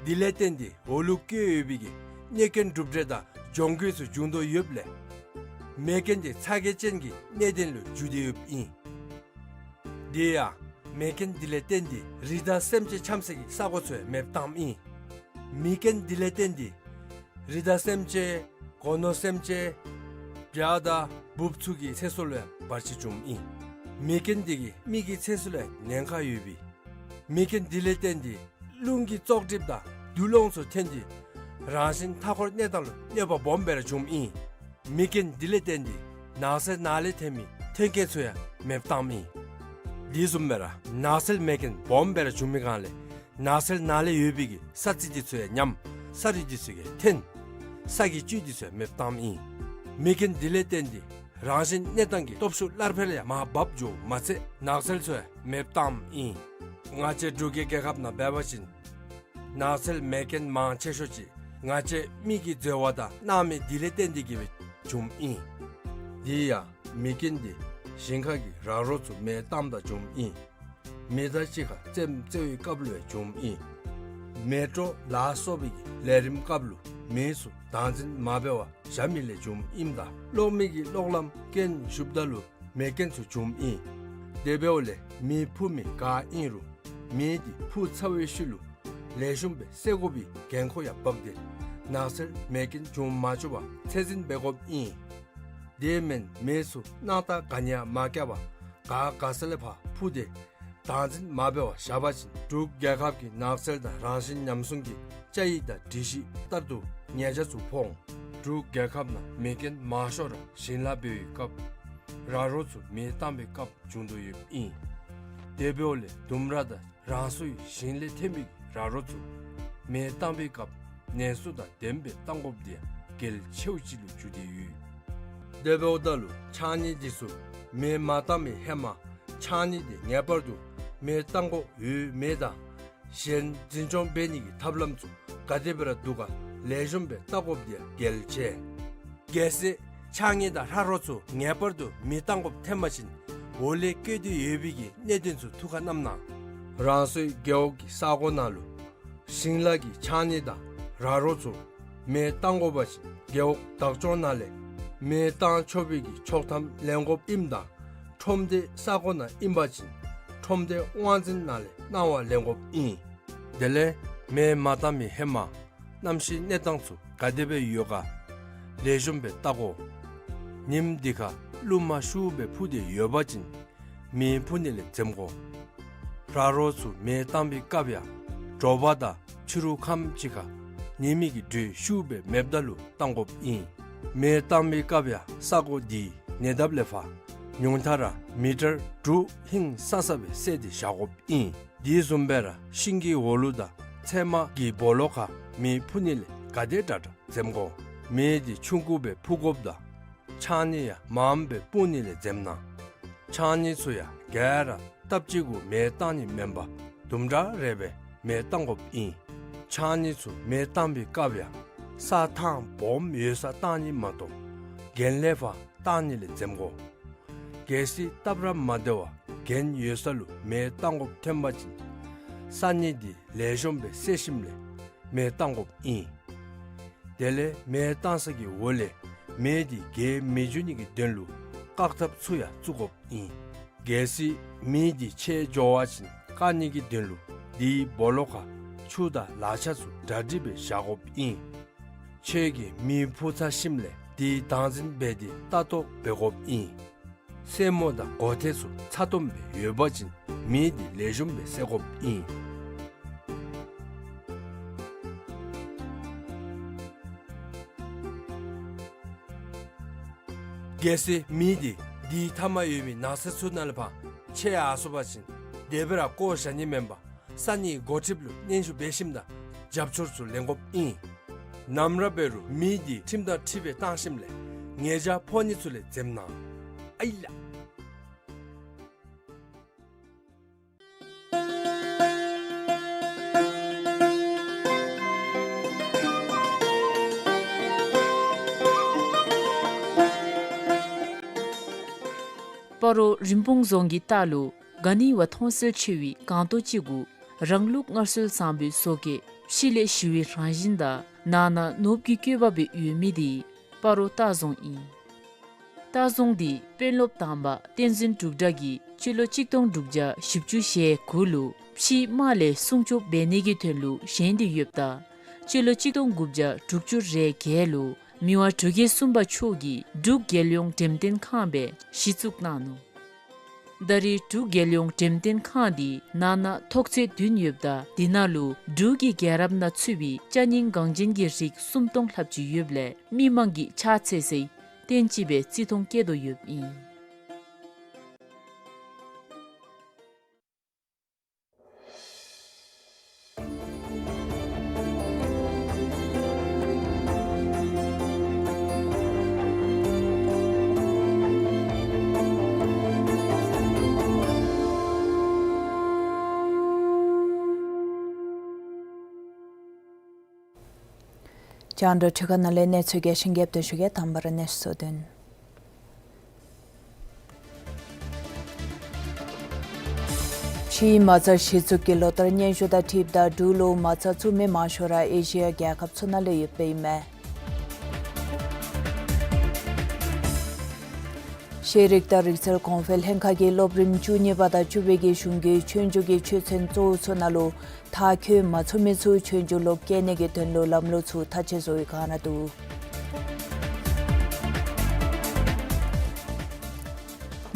དེ་ལས་བརྟེན་ཏེ་འོག་ལུ་བཀོད་ཡོད་པའི་གི་གནོད་སྐྱོན་གྲུབ་འབྲས་དང་གྱོང་གུད་ཚུ་འབྱུང་དོ་ཡོདཔ་ལས་མེ་རྐྱེན་དེ་ཚ་གྱང་ཅན་གྱི་གནད་དོན་ལུ་འགྱུར་ཏེ་ཡོདཔ་ཨིན། དེ་ཡང་མེ་རྐྱེན་དེ་ལས་བརྟེན་ཏེ་རི་དྭགས་སེམས་ཅན་འཁྱམས་སའི་གི་ས་གོ་ཚུ་ཡང་མེདཔ་བཏངམ་ཨིན། མེ་རྐྱེན་དེ་ལས་བརྟེན་ཏེ་རི་དྭགས་སེམས་ཅན་སྒོ་ནོར་སེམས་ཅན་བྱ་དང་འབུཔ་ཚུ་གི་ཚེ་སྲོག་ལུ་ཡང་བར་ཆད་བྱུངམ་ཨིན། མེ་རྐྱེན་དེ་གིས་མི་གི་ཚེ་སྲོག་ལུ་ཡང་ཉེན་ཁ་ཡོདཔ་ཨིན། མེ་རྐྱེན་དེ་ལས་བརྟེན་ཏེ་རླུང་གི་བཙོག་གྲིབ་དང་དུག་རླངས་ཚུ་ཐོན་ཏེ་རང་བཞིན་མཐའ་འཁོར་གནས་སྟངས་ལུ་གནོད་པ་སྦོམ་སྦེ་ར་བྱུངམ་ཨིན། མེ་རྐྱེན་དེ་ལས་བརྟེན་ཏེ་ནགས་ཚལ་ནང་ལས་ཐོན་མི་ཐོན་སྐྱེད་ཚུ་ཡང་མེདཔ་བཏངམ་ཨིན། དེ་བཟུམ་སྦེ་ར་ནགས་ཚལ་མེ་རྐྱེན་སྦོམ་སྦེ་ར་བྱུང་མི་སྒང་ལས་ནགས་ཚལ་ནང་ལས་ཡོད་པའི་གི་ས་རྩི་དེ་ཚུ་ཡང་ཉམས། ས་རུད་དེ་ཚུ་ཡང་ཐོན། ས་གི་བཅུད་དེ་ཚུ་ཡང་མེདཔ་བཏངམ་ཨིན། མེ་རྐྱེན་དེ་ལས་བརྟེན་ཏེ་རང་བཞིན་གནས་སྟངས་ཀྱི་སྟོབས་ཤུགས་སླར་འཕེལ་ཡང་མར་བབས་འགྱོཝ་མ་ཚད་ནགས་ཚལ་ཚུ་ཡང་མེདཔ་བཏངམ་ཨིན། ང་བཅས་འབྲུག་གི་རྒྱལ་ཁབ་ནང་འབད་བ་ཅིན་ནགས་ཚལ་མེ་རྐྱེན་མང་ཆེ་ཤོས་ཅིག་ང་བཅས་མི་གིས་འཛོལ་བ་དང་སྣང་མེད་དེ་ལས་བརྟེན་ཏེ་གིས་སྦེ་བྱུངམ་ཨིན། དེ་ཡང་མེ་རྐྱེན་དེ་ཞིང་ཁ་གི་ར་རོ་ཚུ་མེ་བཏངམ་ད་བྱུངམ་ཨིན། མེ་མདའ་གཅིག་ཁར་རྩེདམོ་རྩེ་བའི་སྐབས་ལུ་ཡང་བྱུངམ་ཨིན། མེ་དྲོད་ལ་སོགས་པའི་གི་ལས་རིམ་སྐབས་ལུ་མེ་ཚུ་བདག་འཛིན་མ་འབད་བར་བཞག་མི་ལས་བྱུངམ་ཨིནམ་ད་གློག་མེ་གི་གློག་ལམ་རྐྱེན་ཞུགསཔ་ད་ལུ་མེ་རྐྱེན་ཚུ་བྱུངམ་ཨིན། དེ་འབདཝ་ལས་མེ་འཕུ་མི་ག་ཨིན་རུང་མེ་དེ་འཕུ་ཚར་བའི་ཤུལ་ལུ་ལེགས་ཤོམ་སྦེ་བསད་དགོ་པའི་འགན་ཁུར་ཡང་འབག་སྟེ་ནགས་ཚལ་མེ་རྐྱེན་བྱུང་མ་བཅུག་པར་ཚད་འཛིན་འབད་དགོཔ་ཨིན། དེ་མེན་མེ་ཚུ་སྣང་ཐག་ག་ནི་ཡང་མ་བཀལ་བར་ག་ག་ས་ལས་ཕར་འཕུ་སྟེ་བདག་འཛིན་མ་འབད་བར་བཞག་པ་ཅིན་འབྲུག་རྒྱལ་ཁབ་ཀྱི་ནགས་ཚལ་དང་རང་བཞིན་ཉམས་སྲུང་གི་བཅའ་ཡིག་དང་སྒྲིག་གཞི་ལྟར་དུ་ཉེས་ཆད་ཚུ་ཕོག་འོང་། འབྲུག་རྒྱལ་ཁབ་ནང་མེ་རྐྱེན་མང་ཤོས་ར་ཞིང་ལཱ་འབད་བའི་སྐབས་ར་རོ་ཚུ་མེ་བཏང་བའི་སྐབས་བྱུང་དོ་ཡོདཔ་ཨིན། དེ་འབདཝ་ལས་ལྡུམ་ར་དང་རང་སོའི་ཞིང་ལས་ཐོན་པའི་ར་རོ་ཚུ་མེ་བཏང་བའི་སྐབས་ནན་སོ་དང་ལྡནམ་སྦེ་བཏང་དགོཔ་དེ་ཡང་གལ་ཆེཝ་ཅིག་ལུ་གྱུར་ཏེ་ཡོད། དེ་འབདཝ་ད་ལུ་ཕྱགས་སྙིགས་དེ་ཚུ་མེ་མ་བཏང་བའི་ཧེ་མ་ཕྱགས་སྙིགས་དེ་ངེས་པར་དུ་མེ་བཏང་དགོཔ་ཡོད་མེད་དང་གཞན་འཛིན་སྐྱོང་འབད་ནི་གི་ཐབས་ལམ་ཚུ་ག་དེ་སྦེ་ར་འདུག་ག་ལེགས་ཤོམ་སྦེ་བལྟ་དགོཔ་དེ་ཡང་གལ་ཆེ། གལ་སྲིད་ཕྱགས་སྙིགས་དང་ར་རོ་ཚུ་ངེས་པར་དུ་མེ་བཏང་དགོཔ་ཐོན་པ་ཅིན་འོག་ལས་བཀོད་དེ་ཡོད་པའི་གི་གནད་དོན་ཚུ་ཐུགས་ཁར་བསྣམས་གནང་། རང་སོའི་རྒེད་འོག་གི་ས་གོ་ནང་ལུ་ཞིང་ལཱ་གི་ཕྱགས་སྙིགས་དང་ར་རོ་ཚུ་མེ་བཏང་དགོ་པ་ཅིན་རྒེད་འོག་བདག་སྐྱོང་ནང་ལས་མེ་བཏང་ཆོག་པའི་གི་ཆོག་ཐམ་ལེན་དགོཔ་ཨིནམ་ད་ཁྲོམ་སྡེའི་ས་གོ་ནང་ཨིན་པ་ཅིན་ཁྲོམ་སྡེའི་དབང་འཛིན་ནང་ལས་གནང་བ་ལེན་དགོཔ་ཨིན། དེ་ལས་མེ་མ་བཏང་མི་ཧེ་མ་གནམ་གཤིས་གནས་སྟངས་ཚུ་ག་དེ་སྦེ་ཡོད་ག་ལེགས་ཤོམ་སྦེ་བལྟ་དགོ། ཉིམ་དེ་ཁར་རླུང་མ་ཤུགས་སྦེ་འཕུ་སྟེ་ཡོད་པ་ཅིན་མེ་འཕུ་ནི་ལས་འཛེམ་དགོ། ར་རོ་ཚུ་མེ་བཏང་བའི་སྐབས་ཡང་དྲོ་པ་དང་ཕྱི་རུ་ཁམས་ཅིག་ཁར་ཉི་མའི་གི་དྲོད་ཤུགས་སྦེ་མེདཔ་ད་ལུ་བཏང་དགོཔ་ཨིན། མེ་བཏང་བའི་སྐབས་ཡང་ས་གོ་དེའི་ཉེ་འདབས་ལས་ཕར་ཉུང་མཐའ་ར་མི་ཊར་དྲུག་ཧིང་སང་ས་སྦེ་བསལ་ཏེ་བཞག་དགོཔ་ཨིན། དེ་བཟུམ་སྦེ་ར་ཤིང་གི་འོག་ལུ་དང་ཚལ་མ་གི་སྦོ་ལོགས་ཁར་མེ་འཕུ་ནི་ལས་ག་དེ་དྲག་དྲག་འཛེམ་དགོ། མེ་དེ་ཆུང་ཀུ་སྦེ་འཕུ་དགོཔ་དང་ཕྱགས་སྙིགས་ཡང་མངམ་སྦེ་སྤུངས་ནི་ལས་འཛེམ་གནང་། ཕྱགས་སྙིགས་ཚུ་ཡང་ག་ར་སྟབས་གཅིག་གུ་མེ་བཏང་ནི་མེན་པར་དུམ་གྲ་རེ་སྦེ་མེ་བཏང་དགོཔ་ཨིན། ཕྱགས་སྙིགས་ཚུ་མེ་བཏང་བའི་སྐབས་ཡང་ས་ཐང་སྦོམ་ཡོད་སར་བཏང་ནི་མ་གཏོགས་གྱེན་ལས་ཕར་བཏང་ནི་ལས་འཛེམ་དགོ། གལ་སྲིད་སྟབས་ར་མ་བདེ་བར་གྱེན་ཡོད་ས་ལུ་མེ་བཏང་དགོཔ་ཐོན་པ་ཅིན་ས་སྙིགས་དེ་ལེགས་ཤོམ་སྦེ་བསལ་ཞིནམ་ལས་མེ་བཏང་དགོཔ་ཨིན། དེ་ལས་མེ་བཏང་ས་གི་འོག་ལས་མེ་དེ་རྒྱས་མི་འགྱོ་ནི་གི་དོན་ལུ་བཀག་ཐབས་ཚུ་ཡང་བཙུགས་དགོཔ་ཨིན། གལ་སྲིད་མེ་དེ་ཆད་འགྱོ་བ་ཅིན་བཀག་ནི་གི་དོན་ལུ་དེའི་སྦོ་ལོགས་ཁར་ཆུ་དང་ལག་ཆ་ཚུ་གྲ་སྒྲིག་སྦེ་བཞག་དགོཔ་ཨིན། ཁྱོད་ཀྱིས་མེ་འཕུ་ཚར་ཞིནམ་ལས་དེ་བདག་འཛིན་འབད་དེ་ལྟ་རྟོག་འབད་དགོཔ་ཨིན། སེན་མོ་དང་སྒོ་ཐེལ་ཚུ་ཚ་ཏོམ་སྦེ་ཡོད་པ་ཅིན་མེ་དེ་ལེགས་ཤོམ་སྦེ་བསད་དགོཔ་ཨིན། གལ་སྲིད་མེ་དེ་དེའི་མཐའ་མར་ཡོད་པའི་ནགས་ཚལ་ཚུ་ནང་ལས་ཕར་ཆད་ཡར་སོང་པ་ཅིན་དེ་སྦེ་ར་བཀོ་བཞག་ནི་མེན་པར་ས་གནས་འགོ་ཁྲིདཔ་ལུ་སྙན་ཞུ་འབད་ཞིནམ་དང་ རྒྱབ་སྐྱོར་ཚུ་ལེན་དགོཔ་ཨིན། ནམ་ར་འབད་རུང་མེ་འདི་ཁྲིམས་དང་འཁྲིལ་བའི་བཏང་ཞིནམ་ལས་ཉེས་བྱ་ཕོག་ནི་ཚུ་ལས་འཛེམ་གནང་། ཨའི་ལགས། སྤ་རོ་རིན་སྤུངས་རྫོང་གི་ལྟག་ལུ་ག་ནི་བ་མཐོང་གསལ་ཆེ་བའི་སྒང་ཏོ་ཅིག་གུ་རང་ལུགས་སྔར་སྲོལ་བཟང་པོའི་བཟོ་བཀོད་ཕྱི་ལས་ཞི་བའི་རང་བཞིན་དང་ནང་ན་ནོར་བུ་གི་བཀོད་པ་སྦེ་ཡོད་མི་འདི་སྤ་རོ་ལྟ་རྫོང་ཨིན། ལྟ་རྫོང་འདི་དཔོན་སློབ་དང་པ་བསྟན་འཛིན་འབྲུག་གྲགས་ཀྱིས་སྤྱི་ལོ་གཅིག་སྟོང་དྲུག་བརྒྱ་བཞི་བཅུ་ཞེ་དགུ་ལུ་ཕྱིའི་དམག་ལས་སྲུང་སྐྱོབ་འབད་ནི་གི་དོན་ལུ་བཞེངས་ཏེ་ཡོདཔ་ད་སྤྱི་ལོ་གཅིག་སྟོང་དགུ་བརྒྱ་དྲུག་ཅུ་རེ་བརྒྱད་ལུ་མི་དབང་འབྲུག་རྒྱལ་གསུམ་པ་མཆོག་གིས་འབྲུག་རྒྱལ་ཡོངས་འགྲེམས་སྟོན་ཁང་སྦེ་གཞི་བཙུགས་གནང་ནུག། ད་རེས་འབྲུག་རྒྱལ་ཡོངས་འགྲེམས་སྟོན་ཁང་འདི་ནང་ན་ཐོག་ཚད་བདུན་ཡོདཔ་ད་འདི་ནང་ལུ་འབྲུག་གི་རྒྱལ་རབས་ནང་ཚུད་པའི་ཅ་རྙིང་འགངས་ཅན་གྱི་རིགས་སུམ་སྟོང་ལྷགཔ་ཅིག་ཡོདཔ་ལས་མི་མང་གིས་ཕྱག་འཚལ་སའི་རྟེན་ཅིག་སྦེ་བརྩི་མཐོང་བསྐྱེད་དོ་ཡོདཔ་ཨིན། རྒྱང་བསྒྲགས་འཕྲུལ་ཁང་ནང་ལས་གནས་ཚུལ་རྒྱས་ཤིང་རྒྱསཔ་སྦེ་ཞུ་གེ། དང་པ་ར་གནས་ཚུལ་དོན། ཕྱིའི་མ་རྩ་གཞི་བཙུགས་ཀྱི་ལོ་ལྟར་སྙན་ཞུ་དང་འཁྲིལཝ་ད་འབྲུག་ལུ་མ་རྩ་བཙུགས་མི་མང་ཤོས་ར་ཨེ་ཤི་ཡ་རྒྱལ་ཁབ་ཚུ་ནང་ལས་ཡོདཔ་ཨིན་མས། ཤེས་རིག་དང་རིག་རྩལ་གོང་འཕེལ་ལྷན་ཁག་གིས་སློབ་རིམ་བཅུ་གཉིས་པ་དང་བཅུ་པའི་གི་གཞུང་གི་ཆོས་རྒྱུགས་ཀྱི་ཆོས་ཚན་གཙོ་བོ་ཚུ་ནང་ལུ་མཐར་འཁྱོལ་མ་ཚུགས་མི་ཚུ་ཆོས་རྒྱུགས་ལུ་བསྐྱལ་ནི་གི་དོན་ལུ་ལམ་ལུགས་ཚུ་ཐག་བཅད་བཟོ་བའི་བསྒང་ར་འདུག།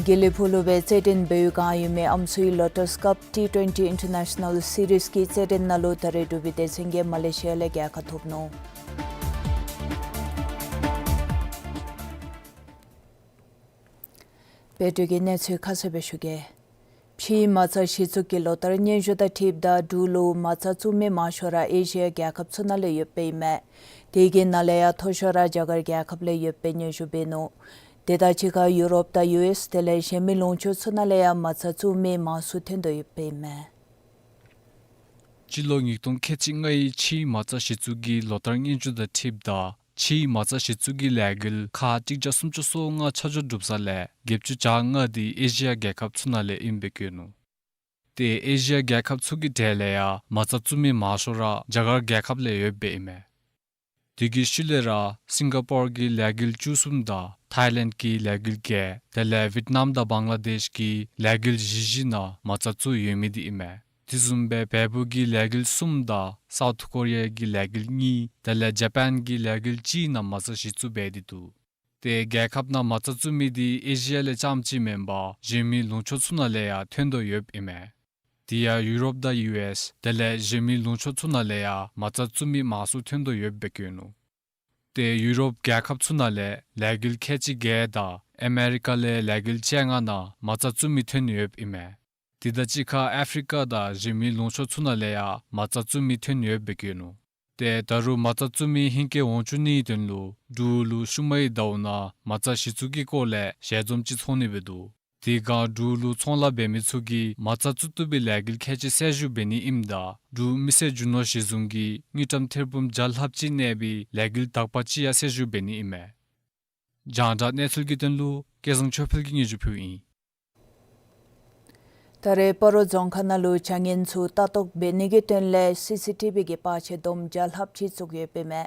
དགེ་ལེགས་ཕུག་ལུ་སྦེ་རྩེད་འགྲན་འབད་བའི་བསྒང་ཡོད་མི་ཨམ་སྲུའི་ལོ་ཊས་ཀབ་ཊི་ཊུ་ཝེན་ཊི་ཨིན་ཊར་ནེ་ཤ་ནཱལ་སི་རིསི་གི་རྩེད་འགྲན་ནང་ལུ་ད་རེས་འབྲུག་པའི་སྡེ་ཚན་གྱིས་མ་ལེ་ཤི་ཡ་ལས་རྒྱལ་ཁ་ཐོབ་ནུག། བོད་དུས་ཀྱི་གནས་ཚུལ་ཁ་གསལ་སྦེ་ཞུ་གེ། ཕྱིའི་མ་རྩ་གཞི་བཙུགས་ཀྱི་ལོ་ལྟར་སྙན་ཞུ་དང་འཁྲིལཝ་ད་འབྲུག་ལུ་མ་རྩ་བཙུགས་མི་མང་ཤོས་ར་ཨེ་ཤི་ཡ་རྒྱལ་ཁབ་ཚུ་ནང་ལས་ཡོདཔ་ཨིན་མས། དེ་གི་ནང་ལས་ཡང་མཐོ་ཤོས་ར་རྒྱ་གར་རྒྱལ་ཁབ་ལས་ཡོདཔ་སྦེ་སྙན་ཞུ་འབད་ནུག། དེ་དང་གཅིག་ཁར་ཡུ་རོབ་དང་ཡུ་ཨེསི་དེ་ལས་གཞན་མི་ལུང་ཕྱོགས་ཚུ་ནང་ལས་ཡང་མ་རྩ་བཙུགས་མི་མང་སུ་ཐོན་དོ་ཡོདཔ་ཨིན་མས། སྤྱི་ལོ་ཉིས་སྟོང་ཁལ་གཅིག་ལྔའི་ཕྱིའི་མ་རྩ་གཞི་བཙུགས་ཀྱི་ལོ་ལྟར་སྙན་ཞུ་དང་འཁྲིལཝ་ད་ཕྱིའི་མ་རྩ་གཞི་བཙུགས་ཀྱི་ལས་འགུལ་ཁག་གཅིག་བརྒྱ་སུམ་ཅུ་སོ་ལྔ་ཆ་འཇོག་གྲུབ་ས་ལས་བརྒྱད་ཅུ་གྱ་ལྔ་འདི་ཨེ་ཤི་ཡ་རྒྱལ་ཁབ་ཚུ་ནང་ལས་ཨིནམ་སྦེ་བཀོད་ནུག། ཏེ་ཨེ་ཤི་ཡ་རྒྱལ་ཁབ་ཚུ་གི་གྲས་ལས་ཡང་མ་རྩ་བཙུགས་མི་མང་ཤོས་ར་རྒྱ་གར་རྒྱལ་ཁབ་ལས་ཡོདཔ་སྦེ་ཨིན་མས། དེ་གི་ཤུལ་ལས་ར་སིང་ག་པོར་གྱི་ལས་འགུལ་བཅུ་གསུམ་དང་ཐའི་ལེནཌ་གྱི་ལས་འགུལ་བརྒྱད་དེ་ལས་ཝིཊ་ནམ་དང་བང་ལ་དེཤ་གི་ལས་འགུལ་བཞི་བཞི་ནང་མ་རྩ་བཙུགས་ཡོད་མི་འདི་ཨིན་མས། དེ་བཟུམ་སྦེ་བལ་པོ་གི་ལས་འགུལ་གསུམ་དང་སའུཐ་ཀོ་རི་ཡ་གི་ལས་འགུལ་གཉིས་དེ་ལས་ཇ་པཱན་གྱི་ལས་འགུལ་གཅིག་ནང་མ་རྩ་གཞི་བཙུགས་འབད་དེ་འདུག། ཏེ་རྒྱལ་ཁབ་ནང་མ་རྩ་བཙུགས་མི་འདི་ཨེ་ཤི་ཡ་ལས་རྐྱངམ་ཅིག་མེན་པར་གཞན་མི་ལུང་ཕྱོགས་ཚུ་ནང་ལས་ཡང་ཐོན་དོ་ཡོདཔ་ཨིན་མས། དེ་ཡང་ཡུ་རོབ་དང་ཡུ་ཨེསི་དེ་ལས་གཞན་མི་ལུང་ཕྱོགས་ཚུ་ནང་ལས་ཡང་མ་རྩ་བཙུགས་མི་མང་སུ་ཐོན་དོ་ཡོདཔ་སྦེ་བཀོད་ནུག། ཏེ་ཡུ་རོབ་རྒྱལ་ཁབ་ཚུ་ནང་ལས་ལས་འགུལ་ཁལ་གཅིག་བརྒྱད་དང་ཨ་མེ་རི་ཀ་ལས་ལས་འགུལ་བཅོ་ལྔ་ནང་མ་རྩ་བཙུགས་མི་ཐོན་ཡོདཔ་ཨིན་མས། དེ་དང་གཅིག་ཁར་ཨ་ཕི་རི་ཀ་དང་གཞན་མི་ལུང་ཕྱོགས་ཚུ་ནང་ལས་ཡང་མ་རྩ་བཙུགས་མི་ཐོན་ཡོདཔ་སྦེ་བཀོད་ནུག། ཏེ་ད་རུང་མ་རྩ་བཙུགས་མི་ཧིང་སྐལ་འོང་བཅུག་ནིའི་དོན་ལུ་འབྲུག་ལུ་ཤུལ་མའི་ཟླཝ་ནང་མ་རྩ་གཞི་བཙུགས་ཀྱི་སྐོར་ལས་ཞལ་འཛོམས་ཅིག་ཚོགས་ནི་སྦེ་འདུག། དེ་སྒང་འབྲུག་ལུ་ཚོང་ལཱ་འབད་མི་ཚུ་གིས་མ་རྩ་བཙུགས་བཏུབ་པའི་ལས་འགུལ་ཁལ་གཅིག་གསལ་ཞུ་འབད་ནི་ཨིནམ་ད་འབྲུག་མི་སེར་རྒྱུ་ནོར་གཞི་བཟུང་གིས་དངུལ་ཀྲམ་ཐེར་འབུམ་བརྒྱ་ལྷགཔ་ཅིག་གནས་པའི་ལས་འགུལ་དག་པ་ཅིག་ཡང་གསལ་ཞུ་འབད་ནི་ཨིན་མས། རྒྱང་བསྒྲགས་གནས་ཚུལ་གྱི་དོན་ལུ་སྐལ་བཟང་ཆོས་འཕེལ་གྱིས་སྙན་ཞུ་ཕུལཝ་ཨིན། ད་རེས་སྤ་རོ་རྫོང་ཁག་ནང་ལུ་བྱ་ངན་ཚུ་ལྟ་རྟོག་འབད་ནི་གི་དོན་ལས་སི་སི་ཊི་བི་གི་པར་ཆས་བསྡོམས་བརྒྱ་ལྷགཔ་ཅིག་བཙུགས་ཡོདཔ་ཨིན་མས།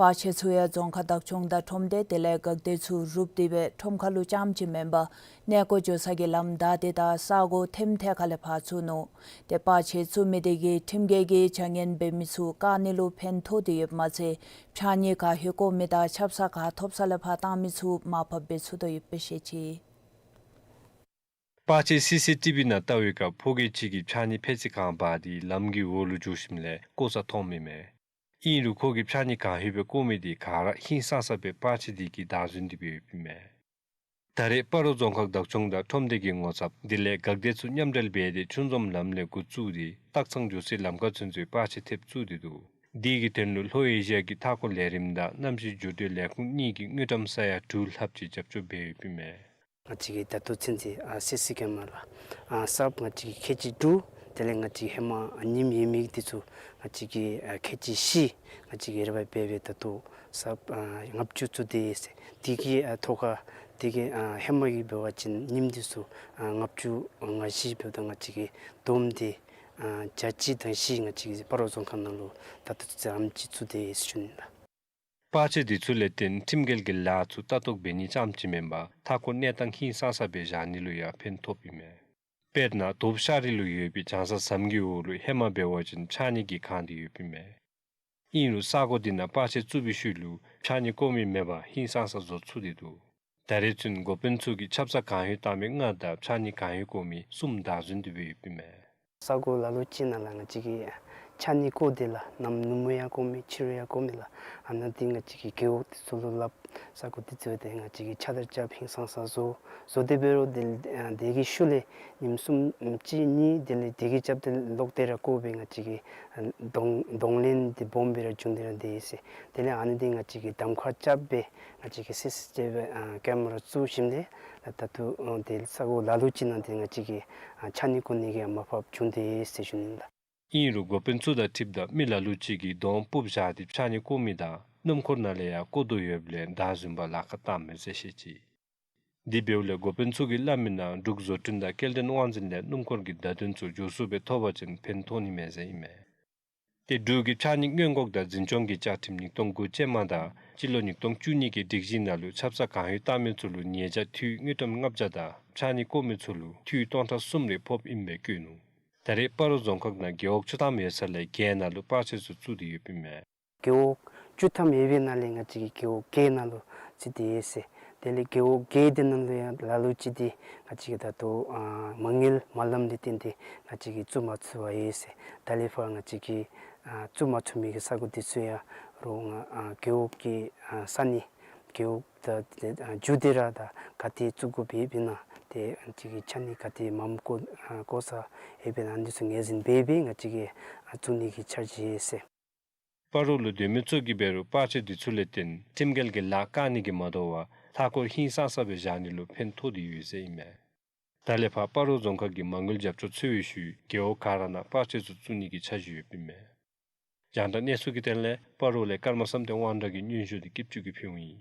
པར་ཆས་ཚུ་ཡང་རྫོང་ཁག་བདག་སྐྱོང་དང་ཁྲོམ་སྡེ་དེ་ལས་འགག་སྡེ་ཚུ་རུབ་སྟེ་སྦེ་ཁྲོམ་ཁ་ལུ་རྐྱངམ་ཅིག་མེན་པར་གནས་སྐོར་འགྱོ་ས་གི་ལམ་བདའ་སྟེ་དང་ས་གོ་ཐེམ་ཐད་ཁ་ལས་ཕར་བཙུགས་ནུག། ཏེ་པར་ཆས་བཙུགས་མི་དེ་གིས་ཁྲིམས་འགལ་གྱི་བྱ་ངན་འབད་མི་ཚུ་བཀག་ནི་ལུ་ཕན་ཐོགས་ཏེ་ཡོདཔ་མ་ཚད་ཕྱགས་སྙིགས་ག་ཧེ་བཀོ་མི་དང་ཆབ་གསང་ག་ཐོབ་ས་ལས་ཕར་བཏང་མི་ཚུ་མར་ཕབ་འབད་ཚུགས་དོ་ཡོདཔ་སྦེ་བཤད་ཅི། པར་ཆས་སི་སི་ཊི་བི་ནང་བལྟ་བའི་སྐབས་ཕོ་སྐྱེས་ཅིག་གིས་ཕྱགས་སྙིགས་ཕད་ཙི་གང་འབག་སྟེ་ལམ་གྱི་འོག་ལུ་འགྱོ་ཞིནམ་ལས་བཀོ་ས་མཐོངམ་ཨིན་མས། ཨིན་རུང་ཁོ་གིས་ཕྱགས་སྙིགས་ག་ཧེ་སྦེ་བཀོ་མི་དེ་ག་ར་ཧིང་སངས་ས་སྦེ་པར་ཆས་དེ་གིས་བདའ་ཟུན་ཏེ་སྦེ་ཡོདཔ་ཨིན་མས། ད་རེས་སྤ་རོ་རྫོང་ཁག་བདག་སྐྱོང་དང་ཁྲོམ་སྡེ་གི་ངོ་ཚབ་དེ་ལས་འགག་སྡེ་ཚུ་མཉམ་འབྲེལ་འབད་དེ་ཆུ་འཛོམས་ལམ་ལས་འགོ་བཙུགས་ཏེ་སྟག་ཚང་འགྱོ་སའི་ལམ་ཁ་ཚུན་ཚོད་པར་ཆས་ཐེབས་བཙུགས་ཏེ་འདུག། དེ་གི་དོན་ལུ་ལྷོ་ཨེ་ཤི་ཡ་གི་མཐའ་འཁོར་ལས་རིམ་དང་གནམ་གཤིས་འགྱུར་ལྡོག་ལས་ཁུངས་གཉིས་ཀྱིས་དངུལ་ཀྲམ་ས་ཡ་དྲུག་ལྷགཔ་ཅིག་རྒྱབ་སྐྱོར་འབད་ཡོདཔ་ཨིན་མས། ང་བཅས་ཀྱིས་ད་ལྟོ་ཚུན་ཚོད་ཨ་སི་སི་ཀེམ་ལ་ཨ་གསརཔ་ང་བཅས་ཀྱིས་ཁལ་གཅིག་དྲུག། དེ་ལས་ང་བཅས་ཧེ་མ་ཨ་ཉིམ་ཡོད་མི་འདི་ཚུ་ང་བཅས་ཀྱིས་ཨ་ཁལ་གཅིག་བཞི་ང་བཅས་ཀྱིས་རེ་བ་འབད་སྦེ་ད་ལྟོ་གསརཔ་ཨ་ལྔ་བཅུ་བཙུགས་ཏེ་ཡོད་ཟེར། དེ་གི་ཨ་ཐོག་ཁར་དེ་གི་ཨ་ཧེ་མ་གི་འབད་བ་ཅིན་ཉིམ་འདི་ཚུ་ཨ་ལྔ་བཅུ་ང་བཞི་འབདཝ་ད་ང་བཅས་ཀྱིས་བསྡོམས་ཏེ་ཨ་བརྒྱ་གཅིག་དང་བཞི་ང་བཅས་ཀྱིས་སྤ་རོ་རྫོང་ཁག་ནང་ལུ་ད་ལྟོ་ཚུན་ཚོད་ཨ་ནེམ་ཅིག་བཙུགས་ཏེ་ཡོད་ཟེར་ཞུ་ནི་ལགས། པར་ཆས་འདི་ཚུ་ལས་བརྟེན་ཁྲིམས་འགལ་གྱི་ལཱ་ཚུ་ལྟ་རྟོག་འབད་ནི་རྐྱངམ་ཅིག་མེན་པར་མཐའ་འཁོར་གནས་སྟངས་ཧིང་སངས་ས་སྦེ་བཞག་ནི་ལུ་ཡང་ཕན་ཐོགསཔ་ཨིན་མས། དཔེར་ན་དོབ་ཤ་རི་ལུ་ཡོད་པའི་བྱང་ས་ཟམ་གྱི་འོག་ལུ་ཧེ་མ་འབད་བ་ཅིན་ཕྱགས་སྙིགས་ཀྱིས་གང་སྟེ་ཡོདཔ་ཨིན་མས། ཨིན་རུང་ས་གོ་འདི་ནང་པར་ཆས་བཙུགས་པའི་ཤུལ་ལུ་ཕྱགས་སྙིགས་བཀོ་མི་མེད་པར་ཧིང་སངས་ས་བཟོ་ཚུགས་ཏེ་འདུག། ད་རེས་ཚུན་འགོ་དཔོན་ཚུ་གིས་ཆབ་གསང་གང་ཡོད་བཏང་མི་ལྔ་དང་ཕྱགས་སྙིགས་གང་ཡོད་བཀོ་མི་གསུམ་བདའ་ཟུན་ཏེ་སྦེ་ཡོདཔ་ཨིན་མས། ས་གོ་ལ་ལུ་ཅིག་ནང་ལུ་ང་བཅས་ཀྱིས་ཕྱགས་སྙིགས་བཀོ་སྟེ་ལགས་གནམ་ནུབ་མོ་ཡང་བཀོ་མི་ཕྱི་རུ་ཡང་བཀོ་མི་ལགས། ཨ་ནཱ་འདི་ང་བཅས་ཀྱིས་རྒེད་འོག་འདི་ཚུ་ལུ་སླབ། ས་གོ་འདི་ཚུ་ཏེ་ང་བཅས་ཀྱིས་ཕྱགས་བདར་རྐྱབ་ཧིང་སངས་ས་བཟོ། བཟོ་སྟེ་འབད་རུང་དེ་དེ་གི་ཤུལ་ལས་ཉིནམ་གསུམ་གཅིག་གཉིས་དེ་ལས་དེ་གི་རྐྱབ་སྟེ་ལོག་སྟེ་ར་བཀོ་སྦེ་ང་བཅས་ཀྱིས་གདོང་གདོང་ལེན་འདི་སྦོམ་སྦེ་ར་བྱུང་སྟེ་ར་སྡོད་ཡི་ཟེར། དེ་ལས་ཨ་ནི་འདི་ང་བཅས་ཀྱིས་གདམ་ཁ་རྐྱབ་སྦེ་ང་བཅས་ཀྱིས་སི་སི་ཊི་བི་ཨ་ཀེམ་ར་བཙུགས་ཞིནམ་ལས་ད་ལྟོ་ཨ་དེ་ས་གོ་ལ་ལུ་ཅིག་ནང་འདི་ང་བཅས་ཀྱིས་ཨ་ཕྱགས་སྙིགས་བཀོ་ནི་གི་མར་ཕབ་བྱུང་སྟེ་ཡོད་ཟེར་ཞུ་ནི་ལགས། ཨིན་རུང་འགོ་དཔོན་ཚུ་དང་འཁྲིལཝ་ད་མི་ལ་ལུ་ཅིག་གིས་གདོང་སྤུབས་བཞག་སྟེ་ཕྱགས་སྙིགས་བཀོ་མི་དང་སྣུམ་འཁོར་ནང་ལས་ཡང་བཀོ་དོ་ཡོདཔ་ལས་བདའ་ཟུན་པར་ལཱ་ཁག་བཏངམ་མས་ཟེར་བཤད་ཅི། དེ་འབདཝ་ལས་འགོ་དཔོན་ཚུ་གིས་སླབ་མིའི་ནང་འབྲུག་བཟོ་སྐྲུན་དང་སྐྱེལ་འདྲེན་དབང་འཛིན་ལས་སྣུམ་འཁོར་གྱི་བརྡ་དོན་ཚུ་མགྱོགས་སུ་སྦེ་ཐོབ་པ་ཅིན་ཕན་ཐོགས་ནི་མས་ཟེར་ཨིན་མས། ཏེ་འབྲུག་གི་ཕྱགས་སྙིགས་སྔོན་འགོག་དང་འཛིན་སྐྱོང་གི་བཅའ་ཁྲིམས་ཉིས་སྟོང་དགུ་ཅན་མ་དང་སྤྱི་ལོ་ཉིས་སྟོང་བཅུ་གཉིས་ཀྱི་སྒྲིག་གཞིའི་ནང་ལུ་ཆབ་གསང་གང་ཡོད་བཏང་མི་ཚུ་ལུ་ཉེས་བྱ་འཐུས་དངུལ་ཀྲམ་ལྔ་བརྒྱ་དང་ཕྱགས་སྙིགས་བཀོ་མི་ཚུ་ལུ་འཐུས་སྟོང་ཕྲག་གསུམ་རེ་ཕོགཔ་ཨིན་པའི་བཀོད་ནུག། ད་རེས་སྤ་རོ་རྫོང་ཁག་ནང་རྒེད་འོག་བཅུ་ཐམ་ཡོད་ས་ལས་བརྒྱད་ནང་ལུ་པར་ཆས་ཚུ་བཙུགས་ཏེ་ཡོདཔ་ཨིན་མས། རྒེད་འོག་བཅུ་ཐམ་ཡོད་པའི་ནང་ལས་ང་བཅས་ཀྱིས་རྒེད་འོག་བརྒྱད་ནང་ལུ་བཙུགས་ཏེ་ཡོད་ཟེར། དེ་ལས་རྒེད་འོག་བརྒྱད་དེ་ནང་ལུ་ཡང་ལ་ལུ་ཅིག་འདི་ང་བཅས་ཀྱིས་ད་ལྟོ་ཨ་མ་དངུལ་མ་ལངམ་ལས་བརྟེན་ཏེ་ང་བཅས་ཀྱིས་བཙུགས་མ་ཚུགས་པར་ཡོད་ཟེར། ད་ལས་ཕར་ང་བཅས་ཀྱིས་ཨ་བཙུགས་མ་ཚུགས་མི་གི་ས་གོ་འདི་ཚུ་ཡང་རོགས་ང་ཨ་རྒེད་འོག་གི་ཨ་ས་གནས་རྒེད་འོག་དང་ཨ་འགྱོ་སྟེ་ར་ད་ག་ཏེ་བཙུགས་དགོཔ་ཡོདཔ་ཨིན་ན་ཏེ་ང་བཅས་ཀྱིས་ཕྱགས་སྙིགས་ག་ཏེ་མངམ་བཀོ་ཨ་བཀོ་ས་ཡོདཔ་ཨིན་ན་འདི་ཚུ་ངོས་འཛིན་འབད་སྦེ་ང་བཅས་ཀྱིས་ཨ་བཙུགས་ནི་གི་འཆར་གཞི་ཡོད་ཟེར། སྤ་རོ་ལུ་སྡོད་མི་ཚུ་གིས་འབད་རུང་པར་ཆས་འདི་ཚུ་ལས་བརྟེན་ཁྲིམས་འགལ་གྱི་ལཱ་བཀག་ནི་གིས་མ་དོ་བར་མཐའ་འཁོར་ཧིང་སངས་ས་སྦེ་བཞག་ནི་ལུ་ཕན་ཐོགས་ཏེ་ཡོད་ཟེར་ཨིན་མས། ད་ལས་ཕར་སྤ་རོ་རྫོང་ཁག་གི་མ་དངུལ་རྒྱབ་སྐྱོར་འཚོལ་བའི་ཤུལ་རྒེད་འོག་ག་ར་ནང་པར་ཆས་ཚུ་བཙུགས་ནི་གི་འཆར་གཞི་ཡོདཔ་ཨིན་མས། རྒྱང་བསྒྲགས་གནས་ཚུལ་གྱི་དོན་ལས་སྤ་རོ་ལས་ཀརྨ་བསམ་གཏན་དབང་གྲགས་ཀྱི་སྙན་ཞུ་འདི་སྐྱིད་ཆུ་གིས་ཕུལཝ་ཨིན།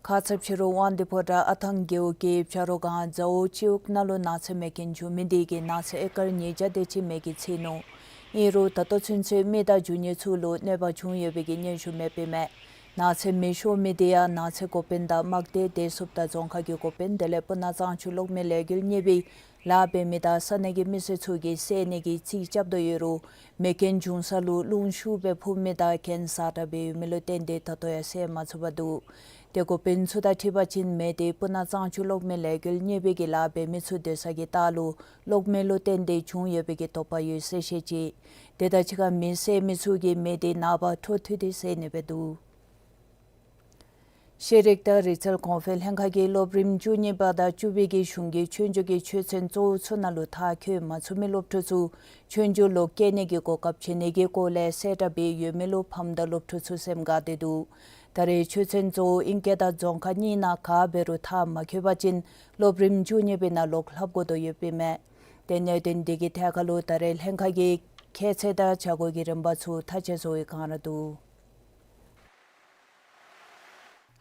ཁ་ཙ་ཕྱི་རུ་དབང་འདུས་ཕོ་བྲང་ཨ་ཐང་རྒེད་འོག་གི་བྱ་རོག་སྒང་ཛའོ་སྤྱི་འོག་ནང་ལུ་ནགས་ཚལ་མེ་རྐྱེན་བྱུང་མི་དེ་གིས་ནགས་ཚལ་ཨེ་ཀར་ཉིས་བརྒྱ་དེ་ཅིག་མེ་གིས་འཚིག་ནུག། ཨིན་རུང་ད་ལྟོ་ཚུན་ཚོད་མི་དང་རྒྱུ་དངོས་ཚུ་ལུ་གནོད་པ་བྱུང་ཡོད་པའི་གི་སྙན་ཞུ་མེདཔ་ཨིན་མས། ནགས་ཚལ་མེ་ཤོར་མི་དེ་ཡང་ནགས་ཚལ་འགོ་དཔོན་དང་དམག་སྡེ་བདེ་སྲུངཔ་དང་རྫོང་ཁག་གི་འགོ་དཔོན་དེ་ལས་སྤུ་ན་གཙང་ཆུ་གློག་མེ་ལས་འགུལ་གཉེར་བའི་ལཱ་འབད་མི་དང་ས་གནས་ཀྱི་མི་སེར་ཚུ་གིས་བསལ་ནི་གི་རྩིས་རྐྱབ་དོ་ཡོད་རུང་མེ་རྐྱེན་བྱུང་ས་ལུ་རླུང་ཤུགས་སྦེ་འཕུ་མི་དང་གྱེན་ས་དྲག་སྦེ་ཡོད་མི་ལུ་བརྟེན་ཏེ་ད་ལྟོ་ཡང་བསལ་མ་ཚུགས་པར་འདུག། ཏེ་འགོ་དཔོན་ཚུ་དང་འཁྲིལ་བ་ཅིན་མེ་དེ་སྤུ་ན་གཙང་ཆུ་གློག་མེ་ལས་འགུལ་གཉེར་བའི་གི་ལཱ་འབད་མི་ཚུ་སྡོད་ས་གི་ལྟག་ལུ་གློག་མེ་ལུ་བརྟེན་ཏེ་བྱུང་ཡོད་པའི་གི་དོགས་པ་ཡོད་ཟེར་བཤད་ཅི། དེ་དང་གཅིག་ཁར་མེ་བསལ་མི་ཚུ་གིས་མེ་དེ་ནངས་པ་འཕྲོ་མཐུད་དེ་བསལ་ནི་སྦེ་འདུག། ཤེས་རིག་དང་རིག་རྩལ་གོང་འཕེལ་ལྷན་ཁག་གིས་སློབ་རིམ་བཅུ་གཉིས་པ་དང་བཅུ་པའི་གི་གཞུང་གི་ཆོས་རྒྱུགས་ཀྱི་ཆོས་ཚན་གཙོ་བོ་ཚུ་ནང་ལུ་མཐར་འཁྱོལ་མ་ཚུགས་མི་སློབ་ཕྲུག་ཚུ་ཆོས་རྒྱུགས་ལུ་བསྐྱལ་ནི་གི་གོ་སྐབས་བྱིན་ནི་གི་སྐོར་ལས་གསལ་བསྒྲགས་འབད་ཡོད་མི་ལུ་ཕམ་དང་སློབ་ཕྲུག་ཚུ་སེམས་དགའ་སྟེ་འདུག། ད་རེས་ཆོས་ཚན་གཙོ་བོ་ཨིང་སྐད་དང་རྫོང་ཁ་གཉིས་ནང་ག་འབད་རུང་མཐར་མ་འཁྱོལ་བ་ཅིན་སློབ་རིམ་བཅུ་གཉིས་པའི་ནང་ལོག་ལྷབ་དགོ་དོ་ཡོདཔ་ཨིན་མས། ཏེ་གནད་དོན་འདི་གི་ཐད་ཁར་ལུ་ད་རེས་ལྷན་ཁག་གི་ཁྱད་ཚད་དང་བྱ་སྒོ་གི་རིམ་པ་ཚུ་མཐའ་དཔྱད་བཟོ་བའི་བསྒང་ར་འདུག།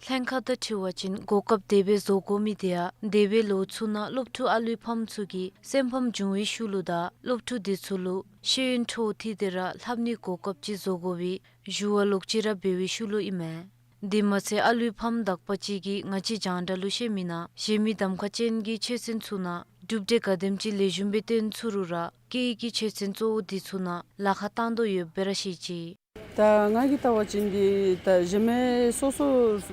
ལྷན་ཁག་དང་འཁྲིལ་བ་ཅིན་གོ་སྐབས་དེ་སྦེ་བཟོ་དགོ་མི་དེ་ཡང་འདས་པའི་ལོ་ཚུ་ནང་སློབ་ཕྲུག་ཨ་ལུའི་ཕམ་ཚུ་གིས་སེམས་ཕམ་བྱུང་བའི་ཤུལ་ལུ་དང་སློབ་ཕྲུག་དེ་ཚུ་ལུ་ཤེས་ཡོན་འཕྲོ་མཐུད་དེ་ར་ལྷབ་ནིའི་གོ་སྐབས་ཅིག་བཟོ་དགོ་པའི་ཞུ་བ་ལོག་ཅི་ར་འབད་བའི་ཤུལ་ལུ་ཨིན་མས། དེ་མ་ཚད་ཨ་ལུའི་ཕམ་དག་པ་ཅིག་གིས་ང་བཅས་རྒྱང་བསྒྲགས་ལུ་བཤད་མིའི་ནང་གཞན་མི་གདམ་ཁ་ཅན་གྱི་ཆོས་ཚན་ཚུ་ནང་གྲུབ་འབྲས་ག་དེམ་ཅིག་ལེགས་ཤོམ་སྦེ་སྟོན་ཚུགས་རུང་ར་སྐད་ཡིག་གི་ཆོས་ཚན་གཙོ་བོ་དེ་ཚུ་ནང་ལཱ་ཁག་བཏང་དོ་ཡོདཔ་སྦེ་ར་བཤད་ཅི། ད་ང་གིས་བལྟ་བ་ཅིན་འདི་ད་གཞན་མི་སོ་སོ་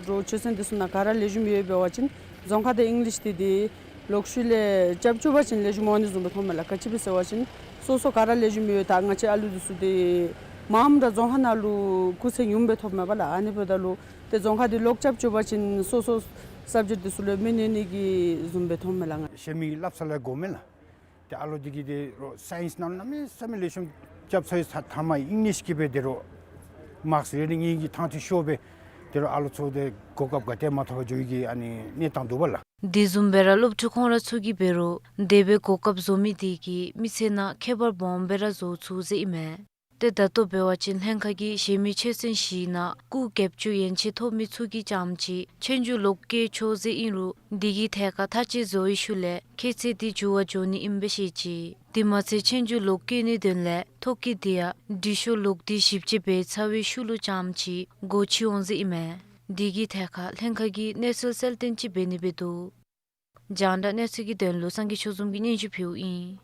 རོགས་ཆོས་ཚན་དེ་ཚུ་ནང་ག་ར་ལེགས་ཤོམ་ཡོད་པ་འབད་བ་ཅིན་རྫོང་ཁ་དང་ཨིང་ལིཤ་འདི་འདི་ལོག་ཤུལ་ལས་རྐྱབ་བཅུག་པ་ཅིན་ལེགས་ཤོམ་འོང་ནི་བཟུམ་སྦེ་མཐོངམ་མས་ལགས། ག་ཅི་སྦེ་ཟེར་བ་ཅིན་སོ་སོ་ག་ར་ལེགས་ཤོམ་ཡོད། ད་ང་བཅས་ཨ་ལུ་འདི་ཚུ་འདི་མངམ་ར་རྫོང་ཁ་ནང་ལུ་སྐུགས་ཚད་ཉུངམ་སྦེ་ཐོབ་མས་པ་ལགས། ཨ་ནི་འབདཝ་ད་ལུ་ཏེ་རྫོང་ཁ་འདི་ལོག་རྐྱབ་བཅུག་པ་ཅིན་སོ་སོ་སབ་ཇེཀཊ་འདི་ཚུ་ལུ་མི་གནས་ནི་གི་བཟུམ་སྦེ་མཐོངམ་མས་ལགས། ང་གཞན་མི་གིས་སླབ་ས་ལས་གོཝ་མས་ལགས། ཏེ་ཨ་ལུ་འདི་གིས་ཏེ་རོགས་སའིནསི་ནང་ལུ་གནམ་མེད་ས་མེད་ལེགས་ཤོམ་ སྐྱབས་ཚར་ཚར་མཐའ་མ་ཨིང་ལིཤ་གི་སྦེ་དེ་རུ་མཱརཀསི་རི་ཌིང་ཨིང་གི་ཐང་ཐིག་ཤོར་སྦེ་དེ་རུ་ཨ་ལོ་ཚུ་དེ་གོ་སྐབས་ག་ཏེ་མ་ཐོབ་པར་འགྱོ་ཡི་གི་ཨ་ནི་གནས་སྟངས་འདུག་པ་ལགས། དེ་བཟུམ་སྦེ་ར་སློབ་ཕྲུག་ཁོང་ར་ཚུ་གིས་འབད་རུང་དེ་སྦེ་གོ་སྐབས་བཟོ་མི་དེ་གིས་མི་ཚེ་ནང་ཁྱད་པར་སྦོམ་སྦེ་ར་བཟོ་ཚུགས་ཟེར་ཨིན་མས། ཏེ་ད་ལྟོ་འབད་བ་ཅིན་ལྷན་ཁག་གིས་གཞན་མི་ཆོད་སེམས་ཞི་ནང་སྐུགས་བརྒྱད་ཅུ་ཡན་ཆད་ཐོབ་མི་ཚུ་གིས་རྐྱངམ་ཅིག་ཆོས་རྒྱུགས་ལོག་སྐྱེལ་ཆོག་ཟེར་ཨིན་རུང་དེ་གི་ཐད་ཁར་ཐག་གཅོད་བཟོ་བའི་ཤུལ་ལས་ཁྱད་ཚད་དེ་འགྱུར་བ་འགྱོ་ནི་ཨིནམ་སྦེ་བཤད་ཅི། དེ་མ་ཚད་ཆོས་རྒྱུགས་ལོག་སྐྱེལ་ནིའི་དོན་ལས་ཐོ་བཀོད་དེ་ཡང་འབྲི་ཤོག་ལོག་སྟེ་ཞིབ་དཔྱད་འབད་ཚར་བའི་ཤུལ་ལུ་རྐྱངམ་ཅིག་སྒོ་ཕྱེ་འོང་ཟེར་ཨིན་མས། དེ་གི་ཐད་ཁར་ལྷན་ཁག་གིས་གནས་ཚུལ་གསལ་སྟོན་ཅིག་འབད་ནི་སྦེ་འདུག། རྒྱང་བསྒྲགས་གནས་ཚུལ་གྱི་དོན་ལུ་སངས་རྒྱས་ཆོས་འཛོམས་ཀྱིས་སྙན་ཞུ་ཕུལཝ་ཨིན།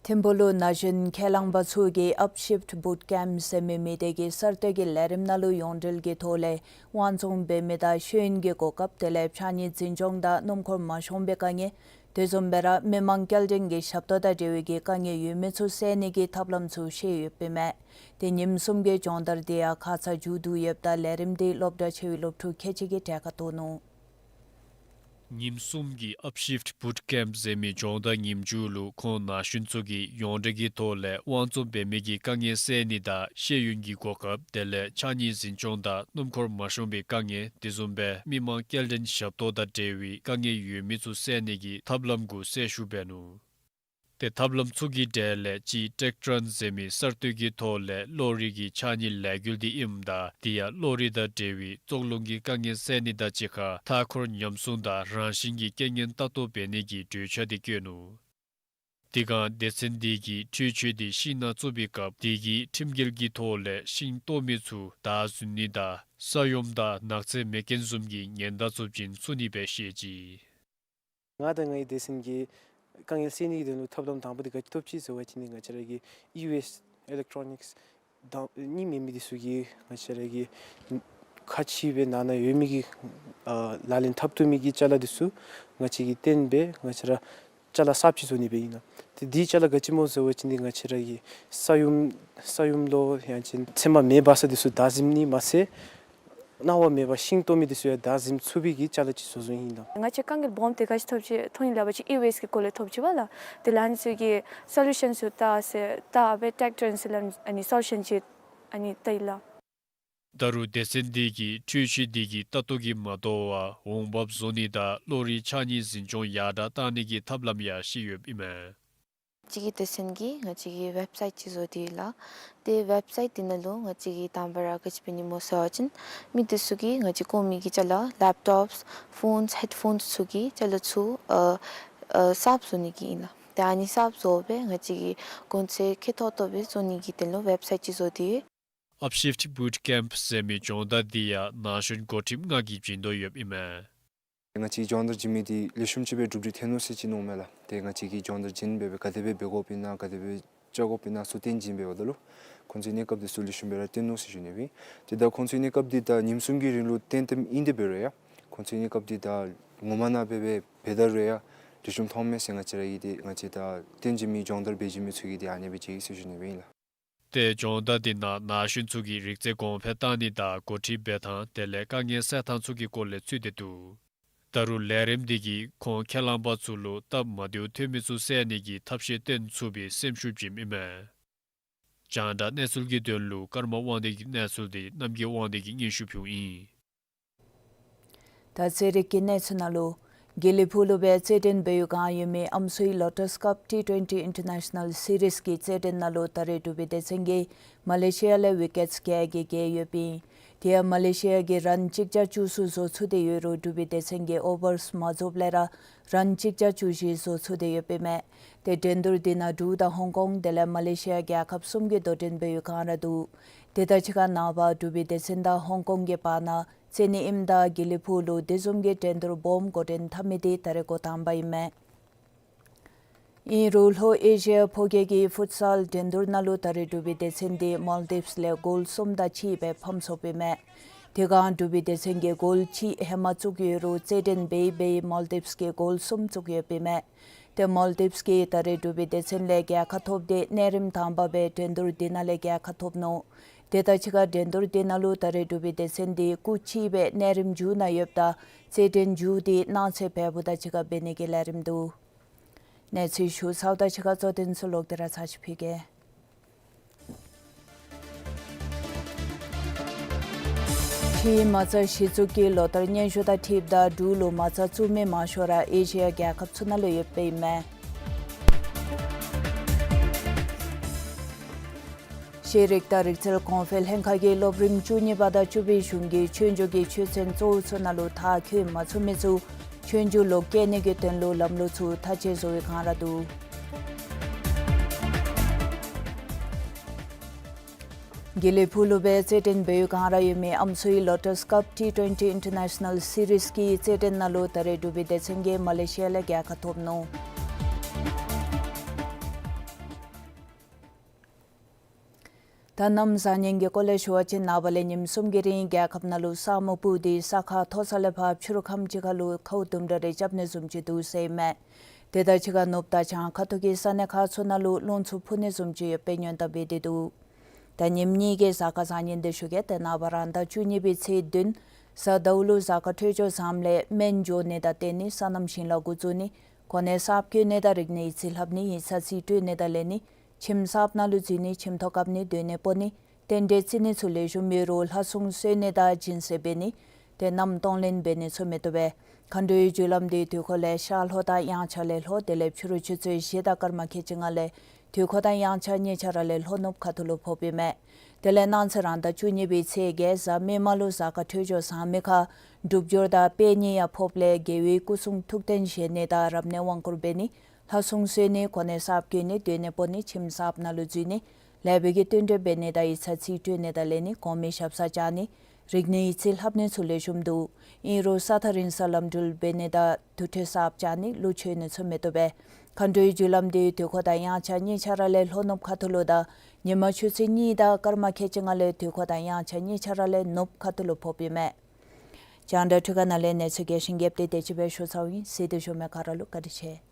ཐིམ་ཕུག་ལུ་ན་གཞོན་ཁས་བླངས་པ་ཚུ་གིས་ཨཔ་ཤིཕཊ་བུཊ་ཀེམཔ་ཟེར་མི་མི་སྡེ་གི་གསར་གཏོད་ཀྱི་ལས་རིམ་ནང་ལུ་ཡོངས་འབྲེལ་གྱི་ཐོག་ལས་དབང་བཙོང་འབད་མི་དང་ཤེས་ཡོན་གྱི་གོ་སྐབས་དེ་ལས་ཕྱགས་སྙིགས་འཛིན་སྐྱོང་དང་སྣུམ་འཁོར་མ་ཤོང་པའི་དཀའ་ངལ་དེ་བཟུམ་སྦེ་ར་མི་མང་སྐྱེལ་འདྲེན་གྱི་ཞབས་ཏོག་དང་འབྲེལ་བའི་གི་དཀའ་ངལ་ཡོད་མི་ཚུ་བསལ་ནི་གི་ཐབས་ལམ་ཚུ་བཤད་ཡོདཔ་ཨིན་མས། ཏེ་ཉིནམ་གསུམ་གྱི་སྦྱོང་བརྡར་དེ་ཡང་ཁ་ཙ་མཇུག་བསྡུ་ཡོདཔ་ད་ལས་རིམ་དེ་སློབ་གྲྭ་ཆེ་བའི་སློབ་ཕྲུག་ཁལ་གཅིག་གིས་གྲལ་ཁར་གཏོགས་ནུག། ཉིནམ་གསུམ་གྱི་ཨཔ་ཤིཕཊ་བུཊ་ཀེམཔ་ཟེར་མི་སྦྱོང་བརྡར་ཉིནམ་མཇུག་ལུ་ཁོང་ན་གཞོན་ཚུ་གིས་ཡོངས་འབྲེལ་གྱི་ཐོག་ལས་དབང་བཙོང་འབད་མི་གི་དཀའ་ངལ་བསལ་ནི་དང་ཤེས་ཡོན་གྱི་གོ་སྐབས་དེ་ལས་ཕྱགས་སྙིགས་འཛིན་སྐྱོང་དང་སྣུམ་འཁོར་མ་ཤོང་པའི་དཀའ་ངལ་དེ་བཟུམ་སྦེ་མི་མང་སྐྱེལ་འདྲེན་ཞབས་ཏོག་དང་འབྲེལ་བའི་དཀའ་ངལ་ཡོད་མི་ཚུ་བསལ་ནི་གི་ཐབས་ལམ་གུ་གསལ་ཞུ་འབད་ནུག། ཏེ་ཐབས་ལམ་ཚུ་གི་གྲས་ལས་གཅིག་ཊེཀ་ཊོན་ཟེར་མི་གསར་གཏོད་ཀྱི་ཐོག་ལས་གློག་རིག་གི་ཕྱགས་སྙིགས་ལས་འགུལ་དེ་ཨིནམ་ད་དེ་ཡང་གློག་རིག་དང་འབྲེལ་བའི་བཙོག་རླུང་གི་དཀའ་ངལ་བསལ་ནི་དང་གཅིག་ཁར་མཐའ་འཁོར་ཉམས་སྲུང་དང་རང་བཞིན་གྱི་རྐྱེན་ངན་ལྟ་རྟོག་འབད་ནི་གི་གྲོས་འཆར་དེ་བཀོད་ནུག། དེ་སྒང་སྡེ་ཚན་དེ་གིས་འཕྲུལ་ཆས་དེ་ཤིང་ནང་བཙུགས་པའི་སྐབས་དེ་གི་ཁྲིམས་འགལ་གྱི་ཐོག་ལས་ཤིང་གཏོར་མི་ཚུ་བདའ་ཟུན་ནི་དང་ས་ཡོམ་དང་ནགས་ཚལ་མེ་རྐྱེན་བཟུམ་གྱི་ཉེན་བརྡ་ཚབས་ཆེན་ཚུད་ནི་སྦེ་བཤད་ཅི། ང་དང་ངེའི་སྡེ་ཚན་གྱིས་དཀའ་ངལ་སེལ་ནི་གི་དོན་ལུ་ཐབས་ལམ་དང་པ་དེ་ག་ཅི་ཐོབ་ཅི་ཟེར་བ་ཅིན་ང་བཅས་ར་གི་ཨི་ཝེསཊ་ཨི་ལེཀ་ཊོ་ནིཀསི་དང་གཉིས་མེད་མི་དེ་ཚུ་གི་ང་བཅས་ར་གི་ཁ་ཕྱེ་སྦེ་ནང་ན་ཡོད་མི་གི་ཨ་ལག་ལེན་འཐབ་བཏུབ་མི་གི་ཅ་ལ་དེ་ཚུ་ང་བཅས་ཀྱིས་བཏོན་སྦེ་ང་བཅས་ར་ཅ་ལ་གསརཔ་ཅིག་བཟོ་ནི་སྦེ་ཨིན་ལགས། ཏེ་དེའི་ཅ་ལ་ག་ཅི་སྨོ་ཟེར་བ་ཅིན་ང་བཅས་ར་གི་ས་ཡོམ་ས་ཡོམ་ལོ་ཡང་ཅིན་ཚེར་མ་མེ་འབར་ས་དེ་ཚུ་བདའ་ཟུན་ནི་མ་ཚད་གནང་བ་མེད་པར་ཤིང་གཏོར་མི་དེ་ཚུ་ཡང་བདའ་ཟུན་ཚུགས་པའི་གི་ཅ་ལ་ཅིག་བཟོ་བཟོཝ་ཨིན་ལགས། ང་བཅས་དཀའ་ངལ་སྦོམ་དེ་ག་ཅི་ཐོབ་ཅི་ཐོབ་ཨིན་ལབ་པ་ཅིན་ཨི་ཝེསཊ་གི་སྐོར་ལས་ཐོབ་ཅི་བ་ལགས། དེ་ལས་ཨ་ནི་ཚུ་གི་སོ་ལུ་ཤཱན་ཚུ་བལྟ་ཟེར་བལྟ་སྦེ་ཊེཀ་ཊོན་ཟེར་ལགས། ཨ་ནི་སོ་ལུ་ཤཱན་ཅིག་ཨ་ནི་བལྟ་ཡི་ལགས། ད་རུང་སྡེ་ཚན་དེ་གིས་འཕྲུལ་ཆས་དེ་གི་ལྟ་རྟོག་གིས་མ་དོ་བར་འོང་འབབ་བཟོ་ནི་དང་གློག་རིག་ཕྱགས་སྙིགས་འཛིན་སྐྱོང་ཡར་དྲག་གཏང་ནི་གི་ཐབས་ལམ་ཡང་བཤད་ཡོདཔ་ཨིན་མས། ང་བཅས་ཀྱི་སྡེ་ཚན་གྱིས་ང་བཅས་ཀྱི་ཝེབ་སའིཊ་ཅིག་བཟོ་སྟེ་ཡོད་ལགས། ཏེ་ཝེབ་སའིཊ་དེ་ནང་ལུ་ང་བཅས་ཀྱིས་དང་པ་ར་ག་ཅི་འབད་ནི་སྨོ་ཟེར་བ་ཅིན་མི་དེ་ཚུ་གིས་ང་བཅས་གོང་མའི་གི་ཅ་ལ་ལེབ་ཊོབས་ཕོནས་ཧེཌ་ཕོནས་ཚུ་གི་ཅ་ལ་ཚུ་ཨ་ཨ་གསརཔ་བཟོ་ནི་གི་ཨིན་ལགས། ཏེ་ཨ་ནི་གསརཔ་བཟོ་སྦེ་ང་བཅས་ཀྱི་གོང་ཚད་ཁེ་ཐོག་ཏོག་ཏོ་སྦེ་བཟོ་ནི་གི་དོན་ལུ་ཝེབ་སའིཊ་ཅིག་བཟོ་སྟེ་ཡོད། ཨཔ་ཤིཕཊ་བུཊ་ཀེམཔ་ཟེར་མི་སྦྱོང་བརྡར་དེ་ཡང་ན་གཞོན་འགོ་ཁྲིདཔ་ལྔ་གིས་བྱིན་དོ་ཡོདཔ་ཨིན་མས། ང་བཅས་སྦྱོང་བརྡར་བྱིན་མི་དེ་ལེགས་ཤོམ་ཅིག་སྦེ་གྲུབ་འབྲས་ཐོན་ནུག་ཟེར་ཅིག་མནོཝ་མས་ལགས། ཏེ་ང་བཅས་ཀྱིས་སྦྱོང་བརྡར་བྱིན་སྦེ་སྦེ་ག་དེ་སྦེ་འབད་དགོཔ་ཨིན་ན་ག་དེ་སྦེ་བཅའ་དགོཔ་ཨིན་ན་ཚུ་སྟོན་བྱིན་སྦེ་འབདཝ་ད་ལུ་ཁོང་ཚུ་གནས་སྐབས་དེ་ཚུ་ལེགས་ཤོམ་སྦེ་ར་སྟོན་ནུག་ཟེར་ཞུ་ནི་སྦེ་ཨིན། ཏེ་ད་ཁོང་ཚུ་གནས་སྐབས་དེ་ད་ཉིནམ་གསུམ་གྱི་རིང་ལུ་སྟོན་སྟོནམ་ཨིན། དེ་འབད་རུང་ཡང་ཁོང་ཚུ་གནས་སྐབས་དེ་ད་ངོ་མ་ནང་སྦེ་སྦེ་འབད་ད་རུང་ཡང་ལེགས་ཤོམ་མཐོངམ་མས་ཟེར་ང་བཅས་ར་གིས་ཏེ་ང་བཅས་ད་སྟོན་བྱིན་མི་སྦྱོང་བརྡར་འབད་བྱིན་མི་ཚུ་གིས་ཏེ་ཨ་ནེ་སྦེ་མཇལ་ཡི་ཟེར་ཞུ་ནི་སྦེ་ཨིན་ལགས། ཏེ་སྦྱོང་བརྡར་དེ་ནང་ན་གཞོན་ཚུ་གིས་རིག་རྩལ་གོང་འཕེལ་གཏང་ནི་དང་འགོ་ཁྲིད་འབད་ཐངས་དེ་ལས་དཀའ་ངལ་སེལ་ཐངས་ཚུ་གི་སྐོར་ལས་ཚུད་དེ་འདུག། ད་རུང་ལས་རིམ་དེ་གིས་ཁོང་ཁས་བླངས་པ་ཚུ་ལུ་སྟབས་མ་བདེཝ་ཐོན་མི་ཚུ་སེལ་ནི་གི་ཐབས་ཤེས་སྟོན་ཚུགས་པའི་སེམས་ཤུགས་བྱིནམ་ཨིན་མས། རྒྱང་བསྒྲགས་གནས་ཚུལ་གྱི་དོན་ལུ་ཀརྨ་དབང་འདུས་ཀྱི་གནས་ཚུལ་དེ་རྣམ་རྒྱལ་དབང་འདུས་ཀྱིས་སྙན་ཞུ་ཕུལཝ་ཨིན། ད་ཚན་རིག་གི་གནས་ཚུལ་ནང་ལུ་དགེ་ལེགས་ཕུག་ལུ་སྦེ་རྩེད་འགྲན་འབད་བའི་བསྒང་ཡོད་མི་ཨམ་སྲུའི་ལོ་ཊས་ཀཔ་ཊི་ཊུ་ཝེན་ཊི་ཨིན་ཊར་ནེ་ཤ་ནཱལ་སི་རིསི་གི་རྩེད་འགྲན་ནང་ལུ་ད་རེས་འབྲུག་པའི་སྡེ་ཚན་གྱིས་མ་ལེ་ཤི་ཡ་ལས་ཝི་ཀེཊསི་བརྒྱད་ཀྱིས་རྒྱལ་ཡོདཔ་ཨིན། དེ་ཡང་མ་ལེ་ཤི་ཡ་གིས་རཱན་གཅིག་བརྒྱ་བཅུ་གསུམ་བཟོ་ཚུགས་ཏེ་ཡོད་རུང་འབྲུག་པའི་སྡེ་ཚན་གྱིས་ཨོ་བརསི་མ་རྫོགསཔ་ལས་ར་རཱན་གཅིག་བརྒྱ་བཅུ་བཞི་བཟོ་ཚུགས་ཏེ་ཡོདཔ་ཨིན་མས། ཏེ་འགྲན་བསྡུར་དེ་ནང་འབྲུག་དང་ཧོང་ཀོང་དེ་ལས་མ་ལེ་ཤི་ཡ་རྒྱལ་ཁབ་གསུམ་གྱིས་དོ་འགྲན་འབད་བའི་བསྒང་ར་འདུག། དེ་དང་གཅིག་ཁར་ནངས་པ་འབྲུག་པའི་སྡེ་ཚན་དང་ཧོང་ཀོང་གི་བར་ན་རྩེད་ནི་ཨིནམ་ད་དགེ་ལེགས་ཕུག་ལུ་དེ་བཟུམ་གྱི་འགྲན་བསྡུར་སྦོམ་འགོ་འདྲེན་འཐབ་མི་དེ་ད་རེས་འགོ་དང་པ་ཨིན་མས། ཨིན་རུང་ལྷོ་ཨེ་ཤི་ཡ་ཕོ་རྒྱས་ཀྱི་ཕུཊ་སཱལ་འགྲན་བསྡུར་ནང་ལུ་ད་རེས་འབྲུག་པའི་སྡེ་ཚན་དེ་མཱལ་ཌིབས་ལས་གོལ་གསུམ་དང་གཅིག་སྦེ་ཕམ་སོཔ་ཨིན་མས། དེ་སྒང་འབྲུག་པའི་སྡེ་ཚན་གྱིས་གོལ་གཅིག་ཧེ་མ་བཙུགས་ཡོད་རུང་རྩེད་འགྲན་འབད་འབད་མཱལ་ཌིབས་ཀྱིས་གོལ་གསུམ་བཙུགས་ཡོདཔ་ཨིན་མས། ཏེ་མཱལ་ཌིབས་ཀྱིས་ད་རེས་འབྲུག་པའི་སྡེ་ཚན་ལས་རྒྱལ་ཁ་ཐོབ་སྟེ་གནས་རིམ་དང་པ་སྦེ་འགྲན་བསྡུར་དེ་ནང་ལས་རྒྱལ་ཁ་ཐོབ་ནུག། དེ་དང་གཅིག་ཁར་འགྲན་བསྡུར་དེ་ནང་ལུ་ད་རེས་འབྲུག་པའི་སྡེ་ཚན་དེ་སྐུགས་གཅིག་སྦེ་གནས་རིམ་མཇུག་ནང་ཡོདཔ་ད་རྩེད་འགྲན་མཇུག་དེ་གནངས་ཚེ་འབདཝ་དང་གཅིག་ཁར་འབད་ནི་གི་ལས་རིམ་འདུག། གནས་ཚུལ་ཞུ་ཚརཝ་ད་ཕྱི་ཁ་གཙོ་དོན་ཚུ་ལོག་སྟེ་ར་ཚར་ཅིག་ཕུལ་གེ། ཕྱིའི་མ་རྩ་གཞི་བཙུགས་ཀྱི་ལོ་ལྟར་སྙན་ཞུ་དང་འཁྲིལཝ་ད་འབྲུག་ལུ་མ་རྩ་བཙུགས་མི་མང་ཤོས་ར་ཨེ་ཤི་ཡ་རྒྱལ་ཁབ་ཚུ་ནང་ལུ་ཡོདཔ་ཨིན་མས། ཤེས་རིག་དང་རིག་རྩལ་གོང་འཕེལ་ལྷན་ཁག་གིས་སློབ་རིམ་བཅུ་གཉིས་པ་དང་བཅུ་པའི་གཞུང་གི་ཆོས་རྒྱུགས་ཀྱི་ཆོས་ཚན་གཙོ་བོ་ཚུ་ནང་ལུ་མཐར་འཁྱོལ་མ་ཚུགས་མི་ཚུ་ཆོས་རྒྱུགས་ལོག་བསྐྱལ་ནི་གི་དོན་ལུ་ལམ་ལུགས་ཚུ་མཐའ་དཔྱད་བཟོ་བའི་བསྒང་ར་འདུག། དགེ་ལེགས་ཕུག་ལུ་སྦེ་རྩེད་འགྲན་འབད་བའི་བསྒང་ར་ཡོད་མི་ཨམ་སྲུའི་ལོ་ཊས་ཀཔ་ཊི་ཊུ་ཝེན་ཊི་ཨིན་ཊར་ནེ་ཤ་ནཱལ་སི་རིསི་གི་རྩེད་འགྲན་ནང་ལུ་ད་རེས་འབྲུག་པའི་སྡེ་ཚན་གྱིས་མ་ལེ་ཤི་ཡ་ལས་རྒྱལ་ཁ་ཐོབ་ནུག། ད་གནམ་བཟང་ངན་གྱི་སྐོར་ལས་ཞུ་བ་ཅིན་ནངས་པ་ལས་ཉིནམ་གསུམ་གྱི་རིང་རྒྱལ་ཁབ་ནང་ལུ་ས་སྨུག་སྤུབས་ཏེ་ས་ཁ་མཐོ་ས་ལས་ཕར་ཕྱི་རུ་ཁམས་ཅིག་ཁར་ལུ་ཁཝ་དུམ་གྲ་རེ་རྐྱབ་ནི་བཟུམ་ཅིག་འདུག་ཟེར་ཨིན་མས། དེ་དང་གཅིག་ཁར་ནུབ་དང་བྱང་ཁ་ཐུག་གི་ས་གནས་ཁག་ཚུ་ནང་ལུ་རླུང་འཚུབ་འཕུ་ནི་བཟུམ་ཅིག་ཡོད་པའི་སྔོན་བརྡ་འབད་དེ་འདུག། ད་ཉིནམ་གཉིས་ཀྱི་གཟའ་སྐར་བཟང་ངན་འདི་ཞུ་གེ། ཏེ་ནངས་པ་རང་ཟླ་བཅུ་གཉིས་པའི་ཚེས་བདུན་གཟའ་ཟླཝ་ལུ་གཟའ་སྐར་འཕྲོད་སྦྱོར་བཟངམ་ལས་སྨན་འགྱོ་ནི་དང་བསྟུན་ནི་སོ་ནམ་ཞིང་ལཱ་འགོ་བཙུགས་ནི་གོ་གནས་གསརཔ་བསྐོ་ནི་དང་རིག་གནས་ཡིག་རྩིས་ལྷབ་ནི་ཡིག་ཚང་རྩིས་སྤྲོད་ནི་དང་ལེན་ནི་ཁྱིམ་གསརཔ་ནང་ལུ་འཛུལ་ནི་ཁྱིམ་ཐོག་བཀབ་ནི་སྡོད་གནས་སྤོ་ནི་རྟེན་འབྲེལ་བརྩི་ནི་ཚུ་ལེགས་ཤོམ་ཡོད་རུང་ལྷ་སྲུང་གསོལ་ནི་དང་སྦྱིན་སྲེག་འབད་ནི་དེ་རྣམས་གཏོང་ལེན་འབད་ནི་ཚུ་མི་བཏུབ་པས། མཁའ་འགྲོའི་རྒྱུ་ལམ་འདི་དུས་འཁོར་ལས་ཤར་ལྷོ་དང་དབྱངས་འཆར་ལས་ལྷོ་དེ་ལས་ཕྱི་རུ་ཆུ་ཚོད་བཞི་དང་སྐར་མ་ཁལ་གཅིག་ལྔ་ལས་དུས་འཁོར་དང་དབྱངས་འཆར་གཉིས་ཆ་ར་ལས་ལྷོ་ནུབ་ཁ་ཐུག་ལུ་ཕོགཔ་ཨིན་མས། དེ་ལས་གནངས་ཚེ་རང་ཟླ་བཅུ་གཉིས་པའི་ཚེས་བརྒྱད་གཟའ་མིག་དམར་ལུ་གཟའ་སྐར་འཕྲོད་སྦྱོར་བཟང་མི་ཁར་སྒྲུབ་སྦྱོར་དང་དཔལ་གཉིས་ཡང་ཕོགཔ་ལས་རྒྱལ་བའི་སྐུ་གསུང་ཐུགས་རྟེན་བཞེངས་ནི་དང་རབ་གནས་དབང་བསྐུར་འབད་ནི་ལྷ་སྲུང་གསོལ་ནི་གོ་གནས་གསརཔ་བསྐོ་ནི་སྡོད་གནས་སྤོ་ནི་ཁྱིམ་གསརཔ་ནང་ལུ་འཛུལ་ནི་ལེགས་པའི་གི་བསྟུན་གྲོས་འབད་ནི་དང་ཡིག་ཚང་རྩིས་སྤྲོད་ནི་དང་ལེན་ནི་གོང་མའི་ཞབས་སར་བཅར་ནི་རིག་གནས་ཡིག་རྩིས་ལྷབ་ནི་ཚུ་ལེགས་ཤོམ་འདུག། ཨིན་རུང་ས་ཐག་རིང་སར་ལམ་འགྲུལ་འབད་ནི་དང་དུར་ཁྲོད་གསརཔ་བཅག་ནི་ལུ་འཆོལ་ནི་ཚུ་མི་བཏུབ་པས། མཁའ་འགྲོའི་རྒྱུ་ལམ་འདི་དུས་འཁོར་དང་དབྱངས་འཆར་གཉིས་ཆ་ར་ལས་ལྷོ་ནུབ་ཁ་ཐུག་ལུ་དང་ཉིན་མ་ཆུ་ཚོད་གཉིས་དང་སྐར་མ་ཁལ་གཅིག་ལྔ་ལས་དུས་འཁོར་དང་དབྱངས་འཆར་གཉིས་ཆ་ར་ལས་ནུབ་ཁ་ཐུག་ལུ་ཕོགཔ་ཨིན་མས། རྒྱང་བསྒྲགས་འཕྲུལ་ཁང་ནང་ལས་གནས་ཚུལ་རྒྱས་ཤིང་རྒྱསཔ་འདི་དེ་ཅིག་སྦེ་ཞུ་ཚརཝ་ཨིན། གཟིགས་ཏེ་བཞུགས་མི་ག་ར་ལུ་བཀའ་དྲིན་ཆེ།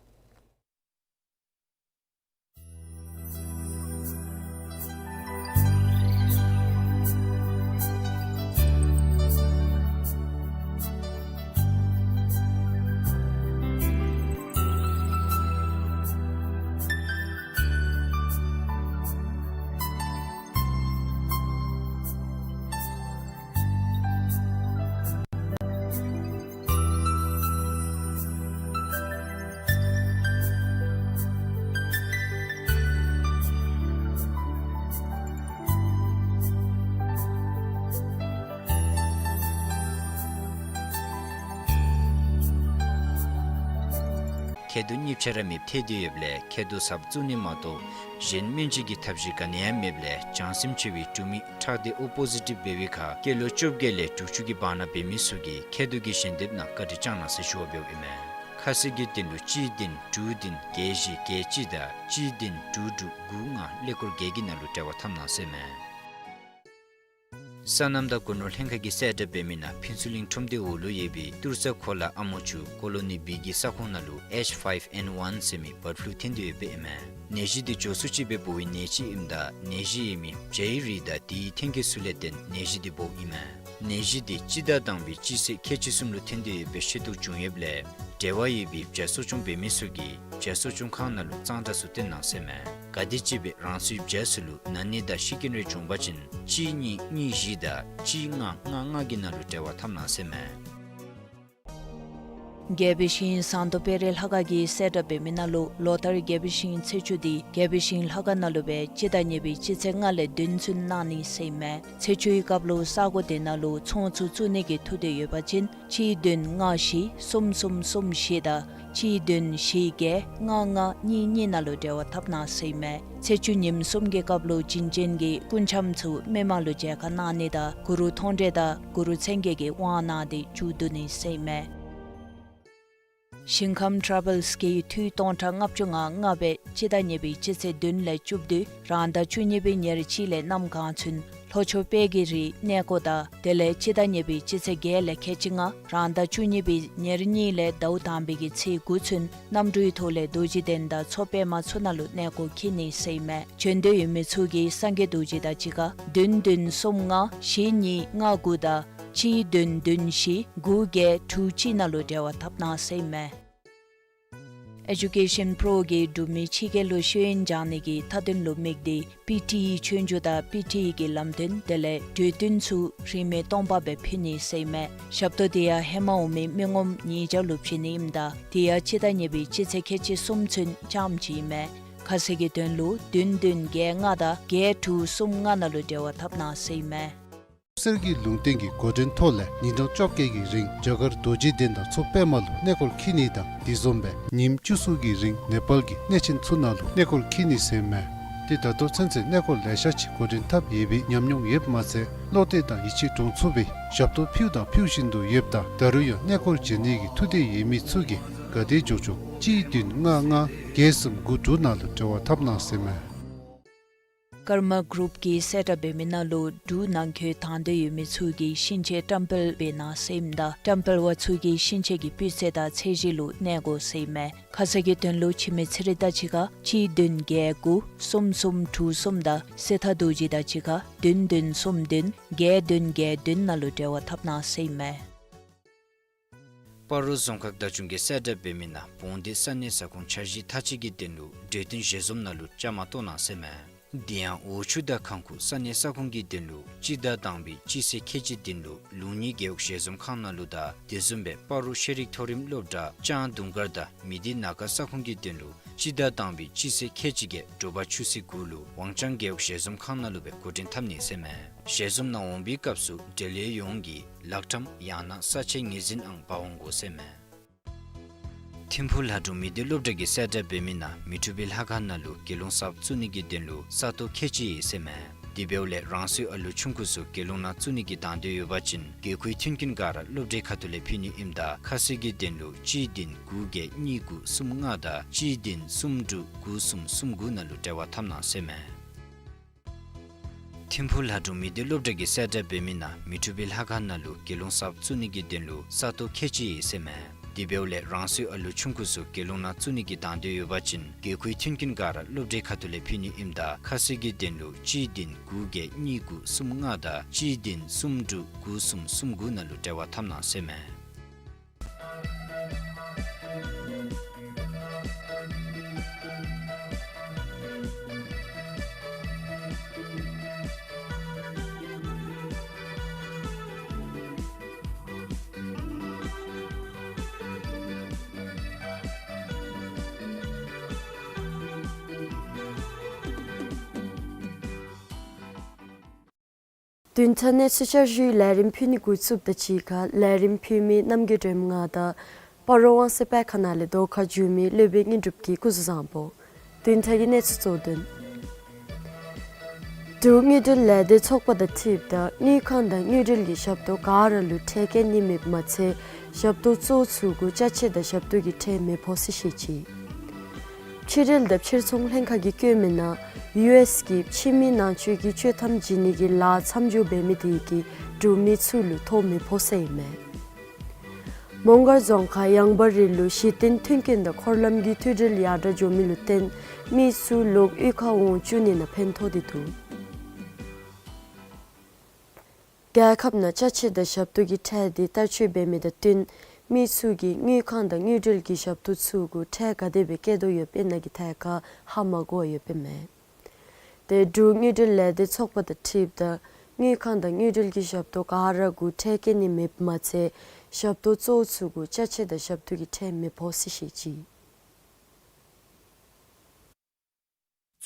ཁེ་དུ་གཉིས་ཆ་ར་མེདཔ་ཐལ་ཏེ་ཡོདཔ་ལས་ཁེ་དུ་ཟབ་བཙུགས་ནི་མ་གཏོགས་གཞན་སྨན་བཅོས་ཀྱི་ཐབས་ཤེས་ག་ནི་ཡང་མེདཔ་ལས་བྱང་སེམས་ཆེ་བའི་འབྲུག་མི་ཁྲག་སྡེ་ཨོ་པོ་ཟི་ཊིབ་འབད་བའི་ཁར་སྐྱེས་ལོ་བཅོ་བརྒྱད་ལས་དྲུག་ཅུ་གི་བར་ན་འབད་མི་ཚུ་གིས་ཁེ་དུ་གི་ཞལ་འདེབས་ནང་བཀའ་དྲིན་བསྐྱང་གནང་ཟེར་ཞུ་བ་འབདཝ་ཨིན་མས། ཁ་གསལ་གྱི་དོན་ལུ་གཅིག་བདུན་དྲུག་བདུན་བརྒྱད་བཞི་བརྒྱད་གཅིག་དང་གཅིག་བདུན་དྲུག་དྲུག་དགུ་ལྔ་ཀླད་ཀོར་བརྒྱད་ཀྱི་ནང་ལུ་འབྲེལ་བ་འཐབ་གནང་ཟེར་མས། སོ་ནམ་དང་སྒོ་ནོར་ལྷན་ཁག་གིས་གསལ་བསྒྲགས་འབད་མི་ནང་ཕུན་ཚོགས་གླིང་ཁྲོམ་སྡེ་འོག་ལུ་ཡོད་པའི་ཏུར་ས་གོ་ལ་ཨ་མོ་ཆུ་ཀོ་ལོ་ནི་བི་གི་ས་ཁོངས་ནང་ལུ་ཨེཆ་ཕའིབ་ཨེན་ཝན་ཟེར་མི་བཱཌ་ཕུ་ལུ་ཐོན་ཏེ་ཡོདཔ་ཨིན་མས། ནད་གཞི་འདི་བྱོ་སུ་ཅིག་སྦེ་འབོ་བའི་ནད་ཅིག་ཨིནམ་ད་ནད་གཞི་ཡོད་མི་བྱ་ཡི་རིགས་དང་དེའི་ཐོན་སྐྱེད་ཚུ་ལས་བརྟེན་ནད་གཞི་འདི་འབོཝ་ཨིན་མས། ནད་གཞི་འདི་སྤྱི་ཟླ་དང་པའི་སྤྱི་ཚེས་ཁལ་གཅིག་གསུམ་ལུ་ཐོན་ཏེ་ཡོད་པའི་ཤེས་རྟོགས་བྱུང་ཡོདཔ་ལས་འབྲེལ་བ་ཡོད་པའི་བྱ་གསོ་སྐྱོང་འབད་མི་ཚུ་གིས་བྱ་གསོ་སྐྱོང་ཁང་ནང་ལུ་གཙང་སྦྲ་ཚུ་བཏོན་གནང་ཟེར་མས། ག་དེམ་ཅིག་སྦེ་རང་སོའི་བྱ་ཚུ་ལུ་ན་ནི་དང་ཤི་རྐྱེན་རེ་བྱུང་པ་ཅིན་གཅིག་གཉིས་གཉིས་བཞི་དང་གཅིག་ལྔ་ལྔ་ལྔ་གི་ནང་ལུ་འབྲེལ་བ་འཐབ་གནང་ཟེར་མས། རྒྱལ་པོའི་ཞིང་ཟངས་མདོག་དཔལ་རི་ལྷ་ཁང་གིས་གསལ་བསྒྲགས་འབད་མི་ནང་ལུ་ལོ་ལྟར་རྒྱལ་པོའི་ཞིང་ཚེས་བཅུ་འདི་རྒྱལ་པོའི་ཞིང་ལྷ་ཁང་ནང་ལུ་སྦེ་སྤྱི་ཟླ་གཉིས་པའི་སྤྱི་ཚེས་ལྔ་ལས་བདུན་ཚུན་གནང་ནི་ཟེར་ཨིན་མས། ཚེས་བཅུའི་སྐབས་ལུ་ས་གོ་དེ་ནང་ལུ་ཚོང་ཚུ་བཙུགས་ནི་གི་ཐུགས་འདོད་ཡོད་པ་ཅིན་གཅིག་བདུན་ལྔ་བཞི་གསུམ་གསུམ་གསུམ་བཞི་དང་གཅིག་བདུན་བཞི་བརྒྱད་ལྔ་ལྔ་གཉིས་གཉིས་ནང་ལུ་འབྲེལ་བ་འཐབ་གནང་ཟེར་ཨིན་མས། ཚེས་བཅུ་ཉིནམ་གསུམ་གྱི་སྐབས་ལུ་བྱིན་ཅན་གྱི་སྐུ་འཆམ་ཚུ་མི་མང་ལུ་མཇལ་ཁ་གནང་ནི་དང་གུ་རུ་མཐོང་གྲོལ་དང་གུ་རུ་མཚན་བརྒྱད་ཀྱི་དབང་གནང་སྟེ་མཇུག་བསྡུ་ནི་ཟེར་ཨིན་མས། ཞིང་ཁམས་ཊ་རེ་བཱལསི་གིས་འཐུས་སྟོང་ཕྲག་ལྔ་བཅུ་ང་ལྔ་སྦེ་སྤྱི་ཟླ་གཉིས་པའི་སྤྱི་ཚེས་བདུན་ལས་བཅུ་བདུན་རང་ཟླ་བཅུ་གཉིས་པའི་ཉེར་གཅིག་ལས་གནམ་གང་ཚུན་ལྷོ་ཕྱོགས་དཔལ་གྱི་རི་གནས་སྐོར་དང་དེ་ལས་སྤྱི་ཟླ་གཉིས་པའི་སྤྱི་ཚེས་བརྒྱད་ལས་ཁལ་གཅིག་ལྔ་རང་ཟླ་བཅུ་གཉིས་པའི་ཉེར་གཉིས་ལས་ཟླཝ་དང་པའི་གི་ཚེས་དགུ་ཚུན་གནམ་གྲུའི་ཐོག་ལས་རྡོ་རྗེ་གདན་དང་མཚོ་པདྨ་ཚུ་ནང་ལུ་གནས་སྐོར་འཁྱིད་ནི་ཟེར་ཨིན་མས། བྱོན་འདོད་ཡོད་མི་ཚུ་གིས་སངས་རྒྱས་རྡོ་རྗེ་དང་གཅིག་ཁར་བདུན་བདུན་གསུམ་ལྔ་བཞི་གཉིས་ལྔ་དགུ་དང་གཅིག་བདུན་བདུན་བཞི་དགུ་བརྒྱད་དྲུག་གཅིག་ནང་ལུ་འབྲེལ་བ་འཐབ་གནང་ཟེར་ཨིན་མས། ཨེ་ཌུ་ཀེ་ཤཱན་པྲོ་གིས་འབྲུག་མི་ཕྱི་རྒྱལ་ལུ་ཤེས་ཡོན་སྦྱང་ནི་གི་མཐའ་དོན་ལུ་དམིགས་ཏེ་པི་ཊི་ཨི་ཆོས་རྒྱུགས་དང་པི་ཊི་ཨི་གི་ལམ་སྟོན་དེ་ལས་གྲོས་བསྟུན་ཚུ་རིན་མེད་སྟོང་པ་སྦེ་ཕུལ་ནི་ཟེར་ཨིན་མས། ཞབས་ཏོག་དེ་ཡང་ཧེ་མ་འོང་མི་མི་ངོམ་ཉིས་བརྒྱ་ལུ་བྱིན་ནི་ཨིནམ་ད་དེ་ཡང་སྤྱི་ཟླ་གཉིས་པའི་སྤྱི་ཚེས་ཁལ་གཅིག་གསུམ་ཚུན་རྐྱངམ་ཅིག་ཨིན་མས། ཁ་གསལ་གྱི་དོན་ལུ་བདུན་བདུན་བརྒྱད་ལྔ་དང་བརྒྱད་དྲུག་གསུམ་ལྔ་ནང་ལུ་འབྲེལ་བ་འཐབ་གནང་ཟེར་ཨིན་མས། གསེར་གྱི་ལུང་བསྟན་གྱི་འགོ་འདྲེན་ཐོག་ལས་ཉིན་གྲངས་བཅོ་བརྒྱད་ཀྱི་རིང་རྒྱ་གར་རྡོ་རྗེ་གདན་དང་མཚོ་པདྨ་ལུ་གནས་སྐོར་འཁྱིད་ནི་དང་དེ་བཟུམ་སྦེ་ཉིནམ་བཅུ་གསུམ་གྱི་རིང་ནེ་པཱལ་གྱི་གནས་ཆེན་ཚུ་ནང་ལུ་གནས་སྐོར་འཁྱིད་ནི་ཟེར་ཨིན་མས། ཏེ་ད་ལྟོ་ཚུན་ཚོད་གནས་སྐོར་ལེ་ཤ་ཅིག་འགོ་འདྲེན་འཐབ་ཡོད་པའི་ཉམས་མྱོང་ཡོདཔ་མ་ཚད་བློ་གཏད་དང་ཡིད་ཆེས་འདྲོངས་ཚུགས་པའི་ཞབས་ཏོག་ཕུལཝ་དང་ཕུལ་བཞིན་དུ་ཡོདཔ་ད་ད་རུང་ཡང་གནས་སྐོར་བྱོན་ནི་གི་ཐུགས་འདོད་ཡོད་མི་ཚུ་གིས་ག་དེ་མགྱོགས་མགྱོགས་གཅིག་བདུན་ལྔ་ལྔ་བརྒྱད་གསུམ་དགུ་དྲུག་ནང་ལུ་འབྲེལ་བ་འཐབ་གནང་ཟེར་ཨིན་མས། ཀརྨ་གུ་རུབ་ཀྱིས་གསལ་བསྒྲགས་འབད་མི་ནང་ལུ་འབྲུག་ནང་འཁོད་དང་འདོད་ཡོད་མི་ཚུ་གིས་ཤིང་ཆས་བཀྲམ་སྤེལ་འབད་གནང་ཟེར་ཨིནམ་ད་བཀྲམ་སྤེལ་བ་ཚུ་གིས་ཤིང་ཆས་ཀྱི་སྤུས་ཚད་དང་ཚད་གཞི་ལུ་གནས་དགོ་ཟེར་ཨིན་མས། ཁ་གསལ་གྱི་དོན་ལུ་འཆི་མེད་ཚེ་རིང་དང་གཅིག་ཁར་གཅིག་བདུན་བརྒྱད་དགུ་གསུམ་གསུམ་དྲུག་གསུམ་དང་གསེར་ཐང་རྡོ་རྗེ་དང་གཅིག་ཁར་བདུན་བདུན་གསུམ་བདུན་བརྒྱད་བདུན་བརྒྱད་བདུན་ནང་ལུ་འབྲེལ་བ་འཐབ་གནང་ཟེར་ཨིན་མས། སྤ་རོ་རྫོང་ཁག་བདག་སྐྱོང་གིས་གསལ་བསྒྲགས་འབད་མི་ནང་བོང་སྡེ་ས་གནས་ས་ཁོངས་འཆར་གཞི་མཐའ་དཔྱད་ཀྱི་དོན་ལུ་གྲོས་བསྟུན་ཞལ་འཛོམས་ནང་ལུ་བཅའ་མར་གཏོགས་གནང་ཟེར་ཨིན་མས། དེ་ཡང་འོག་ཆུ་དང་ཁང་ཁུག་ས་གནས་ས་ཁོངས་ཀྱི་དོན་ལུ་སྤྱི་ཟླ་དང་པའི་སྤྱི་ཚེས་ཁལ་གཅིག་དོན་ལུ་ལུང་གཉིས་རྒེད་འོག་ཞལ་འཛོམས་ཁང་ནང་ལུ་དང་དེ་བཟུམ་སྦེ་སྤ་རོ་ཤེས་རིག་མཐོ་རིམ་སློབ་གྲྭ་ལྕང་དུང་དཀར་དང་མི་སྡེ་ན་ཁ་ས་ཁོངས་ཀྱི་དོན་ལུ་སྤྱི་ཟླ་དང་པའི་སྤྱི་ཚེས་ཁལ་གཅིག་བརྒྱད་དྲོ་པ་ཆུ་ཚོད་དགུ་ལུ་ཝང་ཅང་རྒེད་འོག་ཞལ་འཛོམས་ཁང་ནང་ལུ་སྦེ་འགོ་འདྲེན་འཐབ་ནི་ཟེར་ཨིན་མས། ཞལ་འཛོམས་ནང་འོང་བའི་སྐབས་སུ་འབྲེལ་ཡོད་ཡོངས་ཀྱིས་ལག་ཁྲམ་ཡང་ན་ས་ཆའི་ངོས་འཛིན་ཨང་འབག་འོང་དགོ་ཟེར་ཨིན་མས། ཐིམ་ཕུག་ལྷ་སྒྲུང་མི་སྡེ་སློབ་གྲྭ་གིས་གསལ་བསྒྲགས་འབད་མི་ནང་མི་འཁྲུགས་པའི་ལྷ་ཁང་ནང་ལུ་དགེ་སློང་གསརཔ་བཙུགས་ནི་གི་དོན་ལུ་ས་སྟོང་ཁལ་གཅིག་ཡོད་ཟེར་ཨིན་མས། དེ་འབདཝ་ལས་རང་སོའི་ཨ་ལུ་ཆུང་ཀུ་ཚུ་དགེ་སློང་ནང་བཙུགས་ནི་གི་དང་འདོད་ཡོད་པ་ཅིན་དགོས་མཁོའི་མཐུན་རྐྱེན་ག་ར་སློབ་གྲྭའི་ཁ་ཐུག་ལས་ཕུལ་ནི་ཨིནམ་ད་ཁ་གསལ་གྱི་དོན་ལུ་གཅིག་བདུན་དགུ་བརྒྱད་གཉིས་དགུ་གསུམ་ལྔ་དང་གཅིག་བདུན་གསུམ་དྲུག་དགུ་གསུམ་གསུམ་དགུ་ནང་ལུ་འབྲེལ་བ་འཐབ་གནང་ཟེར་ཨིན་མས། ཐིམ་ཕུག་ལྷ་སྒྲུང་མི་སྡེ་སློབ་གྲྭ་གིས་གསལ་བསྒྲགས་འབད་མི་ནང་མི་འཁྲུགས་པའི་ལྷ་ཁང་ནང་ལུ་དགེ་སློང་གསརཔ་བཙུགས་ནི་གི་དོན་ལུ་ས་སྟོང་ཁལ་གཅིག་ཡོད་ཟེར་ཨིན་མས། དེ་འབདཝ་ལས་རང་སོའི་ཨ་ལུ་ཆུང་ཀུ་ཚུ་དགེ་སློང་ནང་བཙུགས་ནི་གི་དང་འདོད་ཡོད་པ་ཅིན་དགོས་མཁོའི་མཐུན་རྐྱེན་ག་ར་སློབ་གྲྭའི་ཁ་ཐུག་ལས་ཕུལ་ནི་ཨིནམ་ད་ཁ་གསལ་གྱི་དོན་ལུ་གཅིག་བདུན་དགུ་བརྒྱད་གཉིས་དགུ་གསུམ་ལྔ་དང་གཅིག་བདུན་གསུམ་དྲུག་དགུ་གསུམ་གསུམ་དགུ་ནང་ལུ་འབྲེལ་བ་འཐབ་གནང་ཟེར་ཨིན་མས། བདུན་ཕྲག་གནས་ཚུལ་བསྐྱར་ཞུའི་ལས་རིམ་ཕུལ་ནི་འགོ་བཙུགསཔ་དང་གཅིག་ཁར་ལས་རིམ་ཕུལ་མི་རྣམ་རྒྱལ་སྒྲོལ་མ་དང་སྤ་རོ་དབང་གསལ་དཔེ་ཁང་ནང་ལས་རྡོ་ཁ་བསྒྱུར་མི་སློབ་དཔོན་དངོས་གྲུབ་ཀྱིས་སྐུ་གཟུགས་བཟང་པོ། བདུན་ཕྲག་གི་གནས་ཚུལ་གཙོ་དོན། འབྲུག་དངུལ་འབྲེལ་ལས་སྡེ་ཚོགས་པ་དང་འཁྲིལཝ་ད་དངུལ་ཁང་དང་དངུལ་འབྲེལ་གྱི་ཞབས་ཏོག་ག་ར་ལུ་ཁྲལ་བཀལ་ནི་མེདཔ་མ་ཚད་ཞབས་ཏོག་གཙོ་བོ་ཚུ་གུ་ཅ་ཆས་དང་ཞབས་ཏོག་གི་ཁྲལ་མི་ཕོག་ཟེར་བཤད་ཅི། ཕྱི་འབྲེལ་དང་ཕྱིར་ཚོང་ལྷན་ཁག་གིས་བཀོད་མི་ནང་ཡུ་ཨེསི་གིས་ཕྱི་མི་ནང་འཛུལ་གྱི་བཅད་ཐམ་བྱིན་ནི་གི་ལཱ་མཚམས་འཇོག་འབད་མི་དེ་གིས་འབྲུག་མི་ཚུ་ལུ་ཐོ་མི་ཕོག་ཟེར་ཨིན་མས། མོང་སྒར་རྫོང་ཁག་ཡངས་པ་རི་ལུ་གཞི་རྟེན་མཐུན་རྐྱེན་དང་འཁོར་ལམ་གྱི་མཐུད་འབྲེལ་ཡར་དྲག་འགྱོ་མི་ལུ་བརྟེན་མི་ཚུ་ལོག་གཡུས་ཁར་འོང་བཅུག་ནི་ནང་ཕན་ཐོགས་ཏེ་འདུག། རྒྱལ་ཁབ་ནང་ཅ་ཆས་དང་ཞབས་ཏོག་གི་ཁྲལ་དེ་བསྟར་སྤྱོད་འབད་མི་དང་བསྟུན་མི་ཚུ་གིས་དངུལ་ཁང་དང་དངུལ་འབྲེལ་གྱི་ཞབས་ཏོག་ཚུ་གུ་ཁྲལ་ག་དེ་སྦེ་བཀལ་དོ་ཡོདཔ་ཨིན་ན་གི་ཐད་ཁར་ཧ་མ་གོ་བར་ཡོདཔ་ཨིན་མས། དེ་འབྲུག་དངུལ་འབྲེལ་ལས་སྡེ་ཚོགས་པ་དང་འཁྲིལཝ་ད་དངུལ་ཁང་དང་དངུལ་འབྲེལ་གྱི་ཞབས་ཏོག་ག་ར་གུ་ཁྲལ་བཀལ་ནི་མེདཔ་མ་ཚད་ཞབས་ཏོག་གཙོ་བོ་ཚུ་གུ་ཅ་ཆས་དང་ཞབས་ཏོག་གི་ཁྲལ་མི་ཕོག་ཟེར་བཤད་ཅི།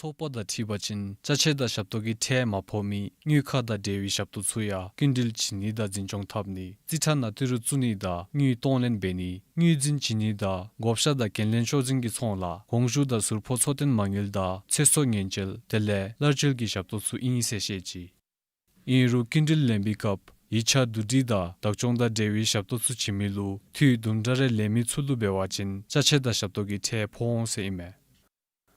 ཚོགས་པ་དང་འཁྲིལ་བ་ཅིན་ཅ་ཆས་དང་ཞབས་ཏོག་གི་ཁྲལ་མ་ཕོག་མི་དངུལ་ཁང་དང་འབྲེལ་བའི་ཞབས་ཏོག་ཚུ་ཡང་སྐྱིན་འགྲུལ་བྱིན་ནི་དང་འཛིན་སྐྱོང་འཐབ་ནི། རྩིས་ཁྲ་ནང་ཏི་རུ་བཙུགས་ནི་དང་དངུལ་གཏོང་ལེན་འབད་ནི། དངུལ་རྫུན་བྱིན་ནི་དང་བགོ་བཤའ་དང་འགན་ལེན་ཤོག་འཛིན་གྱི་ཚོང་ལཱ། གོང་ཞུ་དང་ཟུར་ཕོགས་འཚོ་རྟེན་མ་དངུལ་དང་ཚེ་སྲོག་ཉེན་བཅོལ་དེ་ལས་གླར་བཅོལ་གྱི་ཞབས་ཏོག་ཚུ་ཨིན་ཟེར་བཤད་ཅི། ཨིན་རུང་སྐྱིན་འགྲུལ་ལེན་པའི་སྐབས་ཡིག་ཆ་བསྡུ་སྒྲིག་དང་བདག་སྐྱོང་དང་འབྲེལ་བའི་ཞབས་ཏོག་ཚུ་བྱིན་མི་ལུ་འཐུས་དུམ་གྲ་རེ་ལེན་མི་ཚུ་ལུ་འབད་བ་ཅིན་ཅ་ཆས་དང་ཞབས་ཏོག་གི་ཁྲལ་ཕོག་འོང་ཟེར་ཨིན་མས།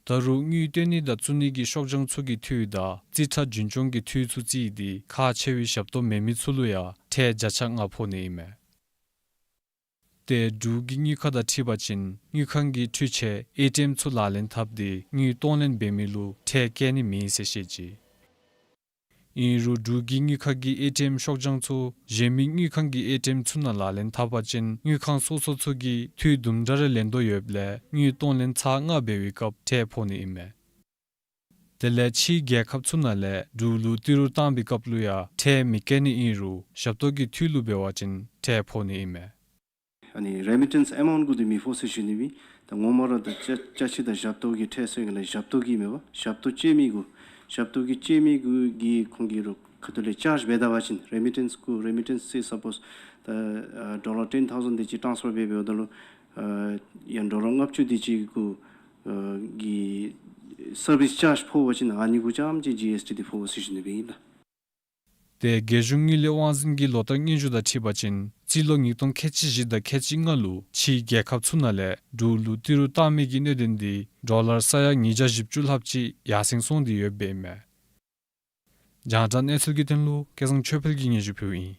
ད་རུང་དངུལ་བཏོན་ནི་དང་བཙུགས་ནི་གི་ཤོག་བྱང་ཚུ་གི་འཐུས་དང་རྩིས་ཁྲ་རྒྱུན་སྐྱོང་གི་འཐུས་ཚུ་བརྩིས་ཏེ་ཁག་ཆེ་བའི་ཞབས་ཏོག་མེད་མི་ཚུ་ལུ་ཡང་ཁྲལ་བརྒྱ་ཆ་ལྔ་ཕོག་ནི་ཨིན་མས། ཏེ་འབྲུག་གི་དངུལ་ཁང་དང་འཁྲིལ་བ་ཅིན་དངུལ་ཁང་གི་འཕྲུལ་ཆས་ཨེ་ཊི་ཨེམ་ཚུ་ལག་ལེན་འཐབ་སྟེ་དངུལ་གཏོང་ལེན་འབད་མི་ལུ་ཁྲལ་བཀལ་ནི་མེད་ཟེར་བཤད་ཅི། ཨིན་རུང་འབྲུག་གི་དངུལ་ཁང་གི་ཨེ་ཊི་ཨེམ་ཤོག་བྱང་ཚུ་གཞན་མི་དངུལ་ཁང་གི་ཨེ་ཊི་ཨེམ་ཚུ་ནང་ལག་ལེན་འཐབ་པ་ཅིན་དངུལ་ཁང་སོ་སོ་ཚུ་གིས་འཐུས་དུམ་གྲ་རེ་ལེན་དོ་ཡོདཔ་ལས་དངུལ་གཏོང་ལེན་ཚར་ལྔ་འབད་བའི་སྐབས་ཁྲལ་ཕོག་ནི་ཨིན་མས། དེ་ལས་ཕྱིའི་རྒྱལ་ཁབ་ཚུ་ནང་ལས་འབྲུག་ལུ་ཏི་རུ་བཏང་བའི་སྐབས་ལུ་ཡང་ཁྲལ་མི་བཀལ་ནི་ཨིན་རུང་ཞབས་ཏོག་གི་འཐུས་ལུ་འབད་བ་ཅིན་ཁྲལ་ཕོག་ནི་ཨིན་མས། ཨ་ནི་རེ་མི་ཊེནསི་ཨེ་མའུནཊ་གུ་འདི་མི་ཕོག་ཟེར་ཞུ་ནི་ཨིན། ད་ངོ་མ་ར་ད་ཅ་ཅ་ཆས་དང་ཞབས་ཏོག་གི་ཁྲལ་ཟེར་ག་ལས་ཞབས་ཏོག་གི་མེན་པ། ཞབས་ཏོག་སྤྱོད་མི་གུ་ཞབས་ཏོག་གི་སྤྱོད་མི་གུ་གི་ཁོང་གིས་རུང་ཁ་ཐུག་ལས་ཅཱརཇ་འབད་ད་པ་ཅིན་རེ་མི་ཊེནསི་གུ་རེ་མི་ཊེནསི་སེ་སཔོསི་ད་ཨ་ཌོ་ལར་ཊེན་ཐའུ་ཟེནཊ་དེ་ཅིག་ཊཱནསི་ཕར་འབད་འབདཝ་ད་ལུ་ཨ་ཡང་ཌོ་ལར་ལྔ་བཅུ་དེ་ཅིག་གུ་ཨ་གི་སར་བིསི་ཅཱརཇ་ཕོག་པ་ཅིན་ཨ་ནི་གུ་རྐྱངམ་ཅིག་ཇི་ཨེསི་ཊི་འདི་ཕོག་ཟེར་ཞུ་ནི་སྦེ་ཨིན་ལགས། ཏེ་རྒྱལ་གཞུང་དངུལ་ལས་དབང་འཛིན་གྱི་ལོ་བསྟར་སྙན་ཞུ་དང་འཁྲིལ་བ་ཅིན་རྩིས་ལོ་ཉིས་སྟོང་ཁལ་གཅིག་བཞི་དང་ཁལ་གཅིག་ལྔ་ལུ་ཕྱིའི་རྒྱལ་ཁབ་ཚུ་ནང་ལས་འབྲུག་ལུ་ཏི་རུ་བཏང་མི་གི་གནད་དོན་འདི་ཌོ་ལར་ས་ཡ་ཉིས་བརྒྱ་བཞི་བཅུ་ལྷགཔ་ཅིག་ཡར་སེང་སོང་སྟེ་ཡོདཔ་ཨིན་མས། རྒྱང་བསྒྲགས་གནས་ཚུལ་གྱི་དོན་ལུ་སྐལ་བཟང་ཆོས་འཕེལ་གྱིས་སྙན་ཞུ་ཕུལཝ་ཨིན།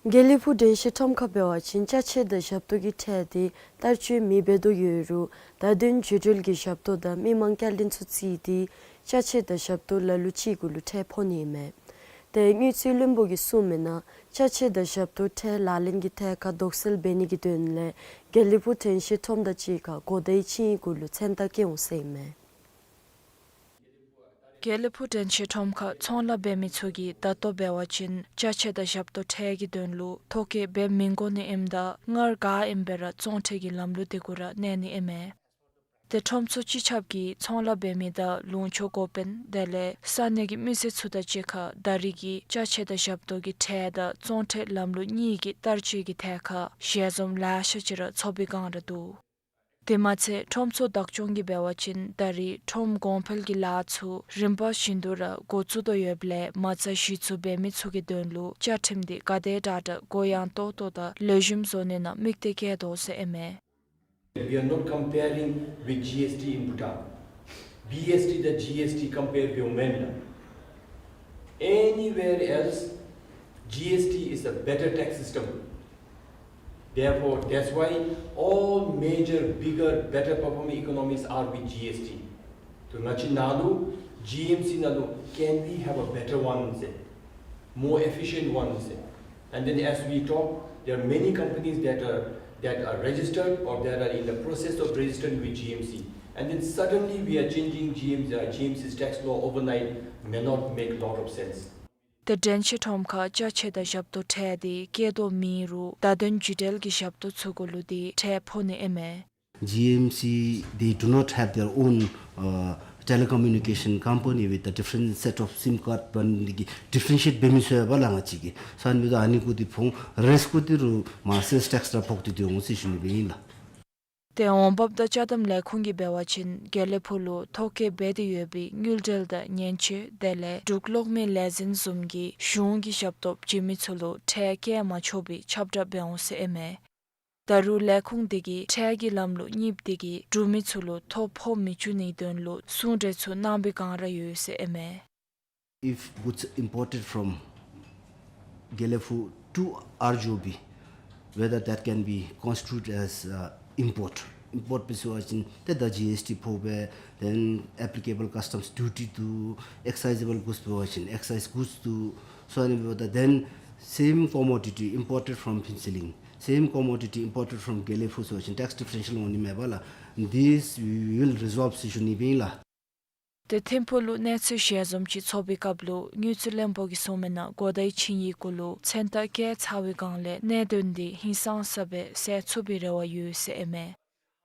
དགེ་ལེགས་ཕུག་དྲན་ཤེས་ཁྲོམ་ཁར་འབད་བ་ཅིན་ཅ་ཆས་དང་ཞབས་ཏོག་གི་ཁྲལ་འདི་བསྟར་སྤྱོད་མི་འབད་དོ་ཡོད་རུང་བརྡ་དོན་བརྒྱུད་འབྲེལ་གྱི་ཞབས་ཏོག་དང་མི་མང་སྐྱེལ་འདྲེན་ཚུ་བརྩིས་ཏེ་ཅ་ཆས་དང་ཞབས་ཏོག་ལ་ལུ་ཅིག་གུ་ལུ་ཁྲལ་ཕོག་ནི་ཨིན་མས། ཏེ་དངུལ་རྩིས་བློན་པོ་གིས་གསུངས་མི་ནང་ཅ་ཆས་དང་ཞབས་ཏོག་ཁྲལ་ལག་ལེན་གྱི་ཐད་ཁར་དོགས་སེལ་འབད་ནི་གི་དོན་ལས་དགེ་ལེགས་ཕུག་དྲན་ཤེས་ཁྲོམ་དང་གཅིག་ཁར་གོ་བརྡའི་ཆིངས་ཡིག་གུ་ལུ་མཚན་རྟགས་བཀལ་འོང་ཟེར་ཨིན་མས། དགེ་ལེགས་ཕུག་དྲན་ཤེས་ཁྲོམ་ཁར་ཚོང་ལཱ་འབད་མི་ཚུ་གིས་ད་ལྟོ་འབད་བ་ཅིན་ཅ་ཆས་དང་ཞབས་ཏོག་ཁྲལ་གྱི་དོན་ལུ་ཐོ་བཀོད་འབད་མི་དགོ་ནི་ཨིནམ་ད་སྔར་ག་ཨིནམ་སྦེ་ར་བཙོང་ཁྲལ་གྱི་ལམ་ལུགས་དེ་གུ་ར་གནས་ནི་ཨིན་མས། ཏེ་ཁྲོམ་ཚུ་སྤྱི་ཁྱབ་ཀྱིས་ཚོང་ལཱ་འབད་མི་དང་ལུང་ཕྱོགས་འགོ་དཔོན་དེ་ལས་ས་གནས་ཀྱི་མི་སེར་ཚུ་དང་གཅིག་ཁར་ད་རིས་ཀྱི་ཅ་ཆས་དང་ཞབས་ཏོག་གི་ཁྲལ་དང་བཙོང་ཁྲལ་ལམ་ལུགས་གཉིས་ཀྱི་བསྟར་སྤྱོད་ཀྱི་ཐད་ཁར་ཞལ་འཛོམས་ལེ་ཤ་ཅིག་ར་ཚོགས་པའི་སྒང་ར་འདུག། དེ་མ་ཚད་ཁྲོམ་ཚུ་བདག་སྐྱོང་གིས་འབད་བ་ཅིན་ད་རིས་ཁྲོམ་གོང་འཕེལ་གྱི་ལཱ་ཚུ་རིམ་པ་བཞིན་དུ་ར་འགོ་བཙུགས་དོ་ཡོདཔ་ལས་མ་རྩ་གཞི་བཙུགས་འབད་མི་ཚུ་གི་དོན་ལུ་བཅའ་ཁྲིམས་འདི་ག་དེ་དྲག་དྲག་གུ་ཡངས་ཏོག་ཏོ་དང་ལེགས་ཤོམ་བཟོ་ནི་ནང་དམིགས་གཏད་བསྐྱེད་དོ་ཟེར་ཨིན་མས། We are not comparing with G S T in Bhutan. B S T དང་G S T compare འབདཝ་མེན་ལགས། Anywhere else, G S T is a better tax system. Therefore, that's why all major, bigger, better performing economies are with G S T. ཏེ་ང་བཅས་ནང་ལུ་G M C ནང་ལུ་can we have a better one ཟེར། More efficient one ཟེར། And then as we talk, there are many companies that are, that are registered or that are in the process of registering with G M C. And then suddenly we are changing G M C, uh, G M C's tax law overnight may not make lot of sense. ཏེ་དྲན་ཤེས་ཁྲོམ་ཁར་ཅ་ཆས་དང་ཞབས་ཏོག་ཁྲལ་འདི་བཀལ་དོ་མེད་རུང་བརྡ་དོན་བརྒྱུད་འབྲེལ་གྱི་ཞབས་ཏོག་ཚུ་གུ་ལུ་འདི་ཁྲལ་ཕོག་ནི་ཨིན་མས། G M C, they do not have their own, uh, telecommunication company with a different set of sim card འབད་ནི་གི་differentiate འབད་མི་ཚུ་ཡོད་པ་ལགས། ང་བཅས་ཀྱིས་ས་གནས་ད་ཨ་ནི་གུ་འདི་ཕོག་རེས་གུ་འདི་རུང་མར་སེལསི་ཊེགསི་ར་ཕོག་སྟེ་འདི་འོང་ཟེར་ཞུ་ནི་སྦེ་ཨིན་ལགས། ཏེ་འོང་འབབ་དང་ཅ་དམ་ལས་ཁུངས་ཀྱིས་འབད་བ་ཅིན་དགེ་ལེགས་ཕུག་ལུ་ཐོ་བཀོད་འབད་དེ་ཡོད་པའི་དངུལ་འབྲེལ་དང་མཉེན་ཆས་དེ་ལས་འབྲུག་གློག་མེ་ལས་འཛིན་བཟུམ་གྱི་གཞུང་གི་ཞབས་ཏོག་བྱིན་མི་ཚུ་ལུ་ཁྲལ་བཀལ་མ་ཆོག་པའི་ཁྱབ་བསྒྲགས་འབད་འོང་ཟེར་ཨིན་མས། ད་རུང་ལས་ཁུངས་དེ་གིས་ཁྲལ་གྱི་ལམ་ལུགས་གཉིསཔོ་དེ་གིས་འབྲུག་མི་ཚུ་ལུ་ཐོ་ཕོག་མི་བཅུག་ནིའི་དོན་ལུ་གསུང་གྲོས་ཚུ་གནང་བའི་སྒང་ར་ཡོད་ཟེར་ཨིན་མས། If goods imported from དགེ་ལེགས་ཕུག to R G O B, whether that can be constitute as, uh, import. Import འབད་ཟེར་བ་ཅིན་ཏེ་ད་G S T ཕོག་པས། Then applicable customs duty འདུག། excise goods འབད་བ་ཅིན་excise goods འདུག། So ཨ་ནི་འབདཝ་ད་then same commodity imported from Phuentsholing, same commodity imported from དགེ་ལེགས་ཕུག་ཟེར་བ་ཅིན་tax differential འོང་ནི་མས་པ་ལགས། This we will resolve ཟེར་ཞུ་ནི་སྦེ་ཨིན་ལགས། ཏེ་ཐིམ་ཕུག་ལུ་གནས་ཚུལ་ཞལ་འཛོམས་ཅིག་ཚོགས་པའི་སྐབས་ལུ་དངུལ་རྩིས་བློན་པོ་གིས་གསུངས་མི་ནང་གོ་བརྡའི་ཆིངས་ཡིག་གུ་ལུ་མཚན་རྟགས་བཀལ་ཚར་བའི་སྒང་ལས་གནད་དོན་འདི་ཧིང་སངས་ས་སྦེ་སེལ་ཚུགས་པའི་རེ་བ་ཡོད་ཟེར་ཨིན་མས།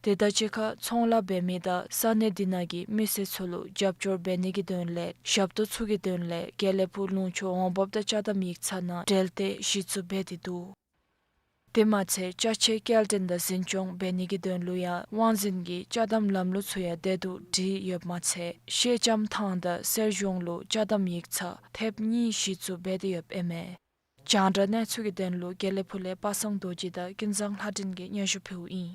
དེ་དང་གཅིག་ཁར་ཚོང་ལཱ་འབད་མི་དང་ས་གནས་འདི་ནང་གི་མི་སེར་ཚུ་ལུ་རྒྱབ་སྐྱོར་འབད་ནི་གི་དོན་ལས་ཞབས་ཏོག་ཚུ་གི་དོན་ལས་དགེ་ལེགས་ཕུག་ལུང་ཕྱོགས་འོང་འབབ་དང་ཅ་དམ་ཡིག་ཚང་ནང་འབྲེལ་ཏེ་གཞི་བཙུགས་འབད་དེ་འདུག། དེ་མ་ཚད་ཅ་ཆས་སྐྱེལ་འདྲེན་དང་འཛིན་སྐྱོང་འབད་ནི་གི་དོན་ལུ་ཡང་དབང་འཛིན་གྱི་ཅ་དམ་ལམ་ལུགས་ཚུ་ཡང་བདེ་སྡུག་སྒྲིག་ཡོདཔ་མ་ཚད་ཤེལ་ལྕམ་ཐང་དང་གསེར་གཞོང་ལུ་ཅ་དམ་ཡིག་ཚང་ཐེབས་གཉིས་གཞི་བཙུགས་འབད་དེ་ཡོདཔ་ཨིན་མས། རྒྱང་བསྒྲགས་གནས་ཚུལ་གྱི་དོན་ལུ་དགེ་ལེགས་ཕུག་ལས་པ་སངས་རྡོ་རྗེ་དང་ཀུན་བཟང་ལྷ་སྒྲོན་གྱིས་སྙན་ཞུ་ཕུལཝ་ཨིན།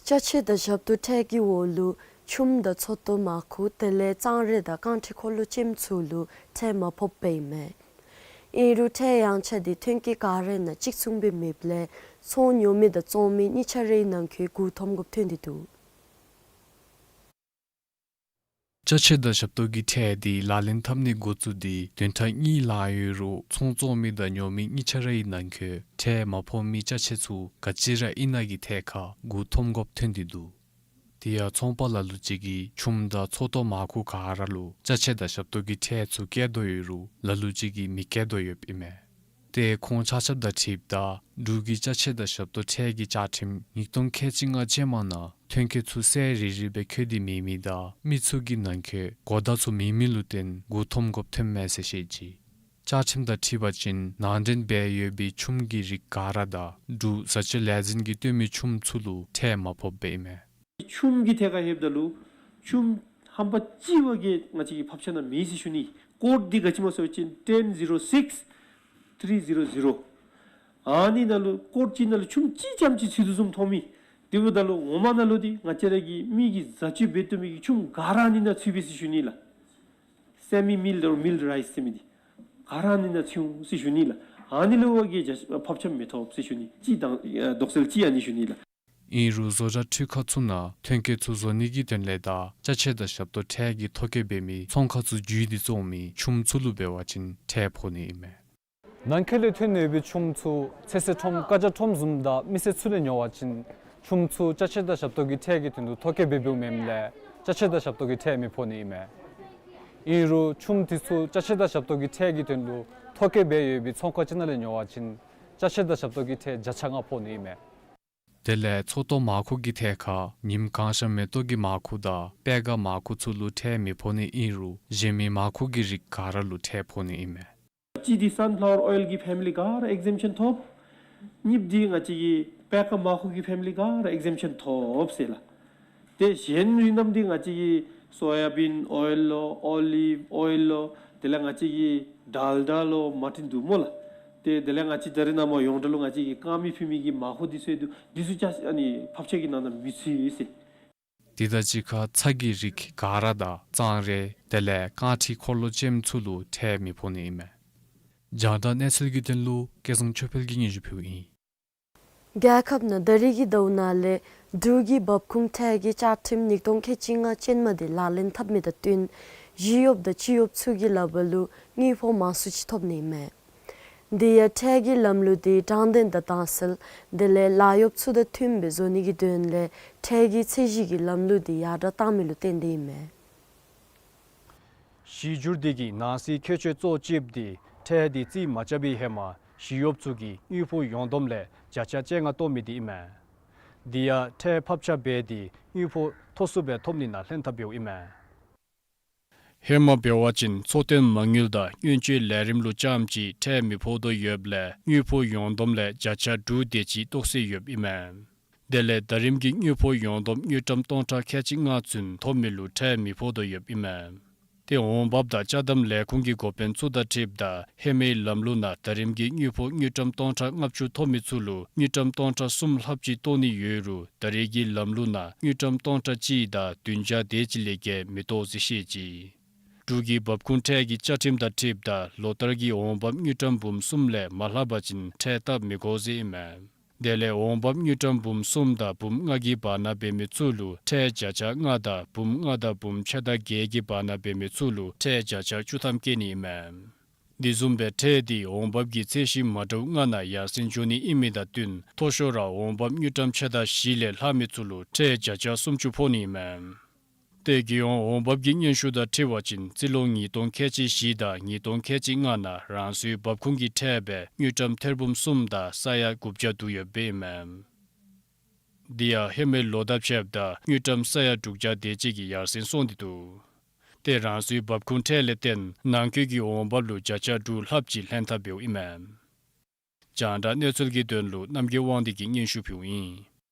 ཅ་ཆས་དང་ཞབས་ཏོག་ཁྲལ་གྱི་འོག་ལུ་ཆུམ་དང་མཚོ་ཏོ་མར་ཁུ་དེ་ལས་གཙང་རས་དང་རྐང་ཁྲི་འཁོར་ལོ་ཅན་ཚུ་ལུ་ཁྲལ་མ་ཕོགཔ་ཨིན་མས། ཨིན་རུང་ཁྲལ་ཡངས་ཆག་འདི་ཐོན་སྐྱེད་ག་ར་ནང་གཅིག་མཚུངས་སྦེ་མེདཔ་ལས་ཚོང་ཉོ་མི་དང་བཙོང་མི་གཉིས་ཆ་རའི་ནང་འཁོད་མགུ་འཐོམ་དགོཔ་ཐོན་ཏེ་འདུག། ཅ་ཆས་དང་ཞབས་ཏོག་གི་ཁྲལ་འདི་ལག་ལེན་འཐབ་ནི་འགོ་བཙུགས་ཏེ་བདུན་ཕྲག་གཉིས་ལང་ཡོད་རུང་ཚོང་བཙོང་མི་དང་ཉོ་མི་གཉིས་ཆ་ར་གི་ནང་འཁོད་ཁྲལ་མ་ཕོག་མི་ཅ་ཆས་ཚུ་ག་ཅི་ར་ཨིན་ན་གི་ཐད་ཁར་མགུ་འཐོམ་དགོཔ་ཐོན་ཏེ་འདུག། དེ་ཡང་ཚོང་པ་ལ་ལུ་ཅིག་གིས་ཆུམ་དང་ཚོགས་གཏོགས་མར་ཁུ་ག་ར་ལུ་ཅ་ཆས་དང་ཞབས་ཏོག་གི་ཁྲལ་ཚུ་བཀལ་དོ་ཡོད་རུང་ལ་ལུ་ཅིག་གིས་མི་བཀལ་དོ་ཡོདཔ་ཨིན་མས། ཏེ་ཁོང་ཆ་ཁྱབ་དང་འཁྲིལཝ་ད་འབྲུག་གི་ཅ་ཆས་དང་ཞབས་ཏོག་ཁྲལ་གྱི་བཅའ་ཁྲིམས་ཉིས་སྟོང་ཁལ་གཅིག་ལྔ་ཅན་མ་ནང་ཐོན་སྐྱེད་ཚུ་གསལ་རི་རི་སྦེ་བཀོད་དེ་མེད་མི་དང་མི་ཚུ་གི་ནང་འཁོད་གོ་བརྡ་ཚུ་མེད་མི་ལུ་བརྟེན་མགུ་འཐོམ་དགོཔ་ཐོནམ་མས་ཟེར་བཤད་ཅི། བཅའ་ཁྲིམས་དང་འཁྲིལ་བ་ཅིན་ནང་འདྲེན་འབད་ཡོད་པའི་ཆུམ་གྱི་རིགས་ག་ར་དང་འབྲུག་བཟའ་སྤྱོད་ལས་འཛིན་གྱིས་བཏོན་མི་ཆུམ་ཚུ་ལུ་ཁྲལ་མ་ཕོགཔ་ཨིན་མས། ཆུམ་གྱི་ཐད་ཁར་ལྷོདཔ་ད་ལུ་ཆུམ་ཧམ་པ་ཅིག་བ་གིས་ང་བཅས་ཀྱི་ཕབ་ཆ་ནང་མེད་ཟེར་ཞུ་ནི། ཀོཌ་འདི་ག་ཅི་སྨོ་ཟེར་བ་ཅིན་ཊེན་ཟི་རོ་སིགསི་ཐིརི་ཟི་རོ་ཟི་རོ། ཨ་ནི་ནང་ལུ་ཀོཌ་ཅིག་ནང་ལུ་ཆུམ་ཅིག་རྐྱངམ་ཅིག་ཚུད་དོ་བཟུམ་མཐོང་མི། དེ་འབདཝ་ད་ལུ་ངོ་མ་ནང་ལུ་འདི་ང་བཅས་ར་གི་མི་གིས་བཟའ་སྤྱོད་འབད་བཏུབ་མི་གི་ཆུམ་ག་ར་ཨ་ནི་ནང་ཚུད་པས་ཟེར་ཞུ་ནི་ལགས། སེ་མི་མིལཌ་ཨོར་མིལཌ་རའིསི་ཟེར་མི་འདི་ག་ར་ཨ་ནི་ནང་ཚུདཔ་འོང་ཟེར་ཞུ་ནི་ལགས། ཨ་ནི་ལུ་བ་གིས་ཕབ་ཆ་མི་ཐོབ་ཟེར་ཞུ་ནི། ཅིག་དང་དོགས་སེལ་ཅིག་ཨ་ནི་ཞུ་ནི་ལགས། ཨིན་རུང་བཟོ་གྲྭ་འཕྲུལ་ཁང་ཚུ་ནང་ཐོན་སྐྱེད་ཚུ་བཟོ་ནི་གི་དོན་ལས་དང་ཅ་ཆས་དང་ཞབས་ཏོག་ཁྲལ་གྱི་ཐོ་བཀོད་འབད་མི་ཚོང་ཁང་ཚུ་བརྒྱུད་དེ་བཙོང་མི་ཆུམ་ཚུ་ལུ་འབད་བ་ཅིན་ཁྲལ་ཕོག་ནི་ཨིན་མས། ནང་འཁོད་ལས་ཐོན་ཡོད་པའི་ཆུམ་ཚུ་ཚོད་བསྲེ་ཁྲོམ་ཀ་ཇ་ཁྲོམ་བཟུམ་དང་མི་སེར་ཚུ་ལས་ཉོ་བ་ཅིན་ཆུམ་ཚུ་ཅ་ཆས་དང་ཞབས་ཏོག་གི་ཁྲལ་གྱི་དོན་ལུ་ཐོ་བཀོད་འབད་འབདཝ་མེནམ་ལས་ཅ་ཆས་དང་ཞབས་ཏོག་གི་ཁྲལ་མི་ཕོག་ནི་ཨིན་མས། ཨིན་རུང་ཆུམ་དེ་ཚུ་ཅ་ཆས་དང་ཞབས་ཏོག་གི་ཁྲལ་གྱི་དོན་ལུ་ཐོ་བཀོད་འབད་ཡོད་པའི་ཚོང་ཁང་ཅིག་ནང་ལས་ཉོ་བ་ཅིན་ཅ་ཆས་དང་ཞབས་ཏོག་གི་ཁྲལ་བརྒྱ་ཆ་ལྔ་ཕོག་ནི་ཨིན་མས། དེ་ལས་ཚོགས་གཏོགས་མར་ཁུ་གི་ཐད་ཁར་ཉིམ་གང་ཤར་མེ་ཏོག་གི་མར་ཁུ་དང་པད་དཀར་མར་ཁུ་ཚུ་ལུ་ཁྲལ་མི་ཕོག་ནི་ཨིན་རུང་གཞན་མི་མར་ཁུ་གི་རིགས་ག་ར་ལུ་ཁྲལ་ཕོག་ནི་ཨིན་མས། གཅིག་འདི་སཱན་ཕ་ལ་ཝར་ཨོའིལ་གྱི་ཕེ་མི་ལི་ག་ར་ཨེག་ཟེམ་ཤཱན་ཐོབ། གཉིས་པ་འདི་ང་བཅས་ཀྱི་པད་དཀར་མར་ཁུ་གི་ཕེ་མི་ལི་ག་ར་ཨེག་ཟེམ་ཤཱན་ཐོབ་ཟེར་ལགས། ཏེ་གཞན་རིགས་རྣམས་འདི་ང་བཅས་ཀྱི་སོ་ཡ་བིན་ཨོའིལ་ལོ་ཨོ་ལིབ་ཨོའིལ་ལོ་དེ་ལས་ང་བཅས་ཀྱི་ཌལ་ཌ་ལོ་མ་འདྲཝ་འདུག་སྨོ་ལགས། ཏེ་དེ་ལས་ང་བཅས་ད་རེས་ནངས་པ་ཡོངས་གྲགས་ལུ་ང་བཅས་ཀྱི་དཀར་མེ་ཕུལ་མི་གི་མར་ཁུ་འདི་ཚུ་འདུག། འདི་ཚུ་ཅ་ཨ་ནི་ཕབ་ཆ་གི་ནང་ན་མི་ཚུད་ཟེར། དེ་དང་གཅིག་ཁར་ཚྭ་གི་རིགས་ག་ར་དང་གཙང་རས་དེ་ལས་རྐང་ཁྲི་འཁོར་ལོ་ཅན་ཚུ་ལུ་ཁྲལ་མི་ཕོག་ནི་ཨིན་མས། རྒྱང་བསྒྲགས་གནས་ཚུལ་གྱི་དོན་ལུ་སྐལ་བཟང་ཆོས་འཕེལ་གྱིས་སྙན་ཞུ་ཕུལཝ་ཨིན། རྒྱལ་ཁབ་ནང་ད་རེས་ཀྱི་ཟླཝ་ནང་ལས་འབྲུག་གི་འབབ་ཁུངས་ཁྲལ་གྱི་བཅའ་ཁྲིམས་ཉིས་སྟོང་ཁལ་གཅིག་ལྔ་ཅན་མ་འདི་ལག་ལེན་འཐབ་མི་དང་བསྟུན་ཞི་གཡོགཔ་དང་སྤྱི་གཡོགཔ་ཚུ་གི་ལག་པར་ལུ་དངུལ་ཕོགས་མང་སུ་ཅིག་ཐོབ་ནི་ཨིན་མས། དེ་ཡང་ཁྲལ་གྱི་ལམ་ལུགས་འདི་དྲང་བདེན་དང་དྭངས་གསལ་དེ་ལས་ལཱ་གཡོགཔ་ཚུ་དང་མཐུནམ་སྦེ་བཟོ་ནི་གི་དོན་ལས་ཁྲལ་གྱི་ཚད་གཞི་གི་ལམ་ལུགས་འདི་ཡར་དྲགས་བཏང་མི་ལུ་བརྟེན་ཏེ་ཨིན་མས། གཞི་འགྱུར་འདི་གི་ནང་གསེས་ཁྱད་ཆོས་གཙོ་ཆེཝ་འདི་ཁྲལ་འདི་རྩིས་མ་རྐྱབ་པའི་ཧེ་མ་ཞི་གཡོགཔ་ཚུ་གིས་དངུལ་ཕོགས་ཡོངས་བསྡོམས་ལས་བརྒྱ་ཆ་བཅོ་ལྔ་བཏོག་མི་འདི་ཨིན་མས། དེ་ཡང་ཁྲལ་ཕབ་ཆ་འབད་དེ་དངུལ་ཕོགས་མཐོ་སུ་སྦེ་ཐོབ་ནི་ནང་ལྷན་ཐབས་འབདཝ་ཨིན་མས། ཧེ་མ་འབད་བ་ཅིན་འཚོ་རྟེན་མ་དངུལ་དང་སྔོན་སྤྱོད་ལས་རིམ་ལུ་རྐྱངམ་ཅིག་ཁྲལ་མི་ཕོག་དོ་ཡོདཔ་ལས་དངུལ་ཕོགས་ཡོངས་བསྡོམས་ལས་བརྒྱ་ཆ་དྲུག་དེ་ཅིག་གཏོགས་སྲོལ་ཡོདཔ་ཨིན་མས། དེ་ལས་ད་རིས་ཀྱི་དངུལ་ཕོགས་ཡོངས་བསྡོམས་དངུལ་ཀྲམ་སྟོང་ཕྲག་ཁལ་གཅིག་ལྔ་ཚུན་ཐོབ་མི་ལུ་ཁྲལ་མི་ཕོག་དོ་ཡོདཔ་ཨིན་མས། ཏེ་འོང་འབབ་དང་ཅ་དམ་ལས་ཁུངས་ཀྱི་འགོ་དཔོན་ཚུ་དང་འཁྲིལཝ་ད་ཧེ་མའི་ལམ་ལུགས་ནང་ད་རིས་ཀྱི་དངུལ་ཕོགས་དངུལ་ཀྲམ་སྟོང་ཕྲག་ལྔ་བཅུ་ཐོབ་མི་ཚུ་ལུ་དངུལ་ཀྲམ་སྟོང་ཕྲག་གསུམ་ལྷགཔ་ཅིག་གཏོགས་ནི་ཡོད་རུང་ད་རིས་ཀྱི་ལམ་ལུགས་ནང་དངུལ་ཀྲམ་སྟོང་ཕྲག་གཅིག་དང་བདུན་བརྒྱ་དེ་ཅིག་ལས་བརྒལ་མི་གཏོགས་ཟེར་བཤད་ཅི། འབྲུག་གི་འབབ་ཁུངས་ཁྲལ་གྱི་བཅའ་ཁྲིམས་དང་འཁྲིལཝ་ད་ལོ་ལྟར་གྱི་འོང་འབབ་དངུལ་ཀྲམ་འབུམ་གསུམ་ལས་མ་ལྷག་པ་ཅིན་ཁྲལ་བཏབ་མི་དགོ་ཟེར་ཨིན་མས། དེ་ལས་འོང་འབབ་དངུལ་ཀྲམ་འབུམ་གསུམ་དང་འབུམ་ལྔ་གི་བར་ན་འབད་མི་ཚུ་ལུ་ཁྲལ་བརྒྱ་ཆ་ལྔ་དང་འབུམ་ལྔ་དང་འབུམ་ཕྱེད་དང་བརྒྱད་ཀྱི་བར་ན་འབད་མི་ཚུ་ལུ་ཁྲལ་བརྒྱ་ཆ་བཅུ་ཐམ་བཀལ་ནི་ཨིན་མས། དེ་བཟུམ་སྦེ་ཁྲལ་འདི་འོང་འབབ་ཀྱི་ཚད་གཞི་མ་འདྲཝ་ལྔ་ནང་ཡར་སེང་འགྱོ་ནི་ཨིན་མི་དང་བསྟུན་མཐོ་ཤོས་ར་འོང་འབབ་དངུལ་ཀྲམ་ཕྱེད་དང་བཞི་ལས་ལྷག་མི་ཚུ་ལུ་ཁྲལ་བརྒྱ་ཆ་སུམ་ཅུ་ཕོག་ནི་ཨིན་མས། ཏེ་རྒྱལ་ཡོངས་འོང་འབབ་ཀྱི་སྙན་ཞུ་དང་འཁྲིལ་བ་ཅིན་རྩིས་ལོ་ཉིས་སྟོང་ཁལ་གཅིག་བཞི་དང་ཉིས་སྟོང་ཁལ་གཅིག་ལྔ་ནང་རང་སོའི་འབབ་ཁུངས་ཀྱི་ཁྲལ་སྦེ་དངུལ་ཀྲམ་ཐེར་འབུམ་གསུམ་དང་ས་ཡ་དགུ་བརྒྱ་བསྡུ་ཡོདཔ་ཨིན་མས། དེ་ཡང་ཧེ་མའི་ལོ་དང་ཕྱདཔ་ད་དངུལ་ཀྲམ་ས་ཡ་དྲུག་བརྒྱ་དེ་ཅིག་གི་ཡར་སེང་སོང་སྟེ་འདུག། ཏེ་རང་སོའི་འབབ་ཁུངས་ཁྲལ་ལས་བརྟེན་ནང་འཁོད་ཀྱི་འོང་འབབ་ལུ་བརྒྱ་ཆ་དྲུག་ལྷགཔ་ཅིག་ལྷན་ཐབས་འབདཝ་ཨིན་མས། རྒྱང་བསྒྲགས་གནས་ཚུལ་གྱི་དོན་ལུ་རྣམ་རྒྱལ་དབང་འདུས་ཀྱིས་སྙན་ཞུ་ཕུལཝ་ཨིན།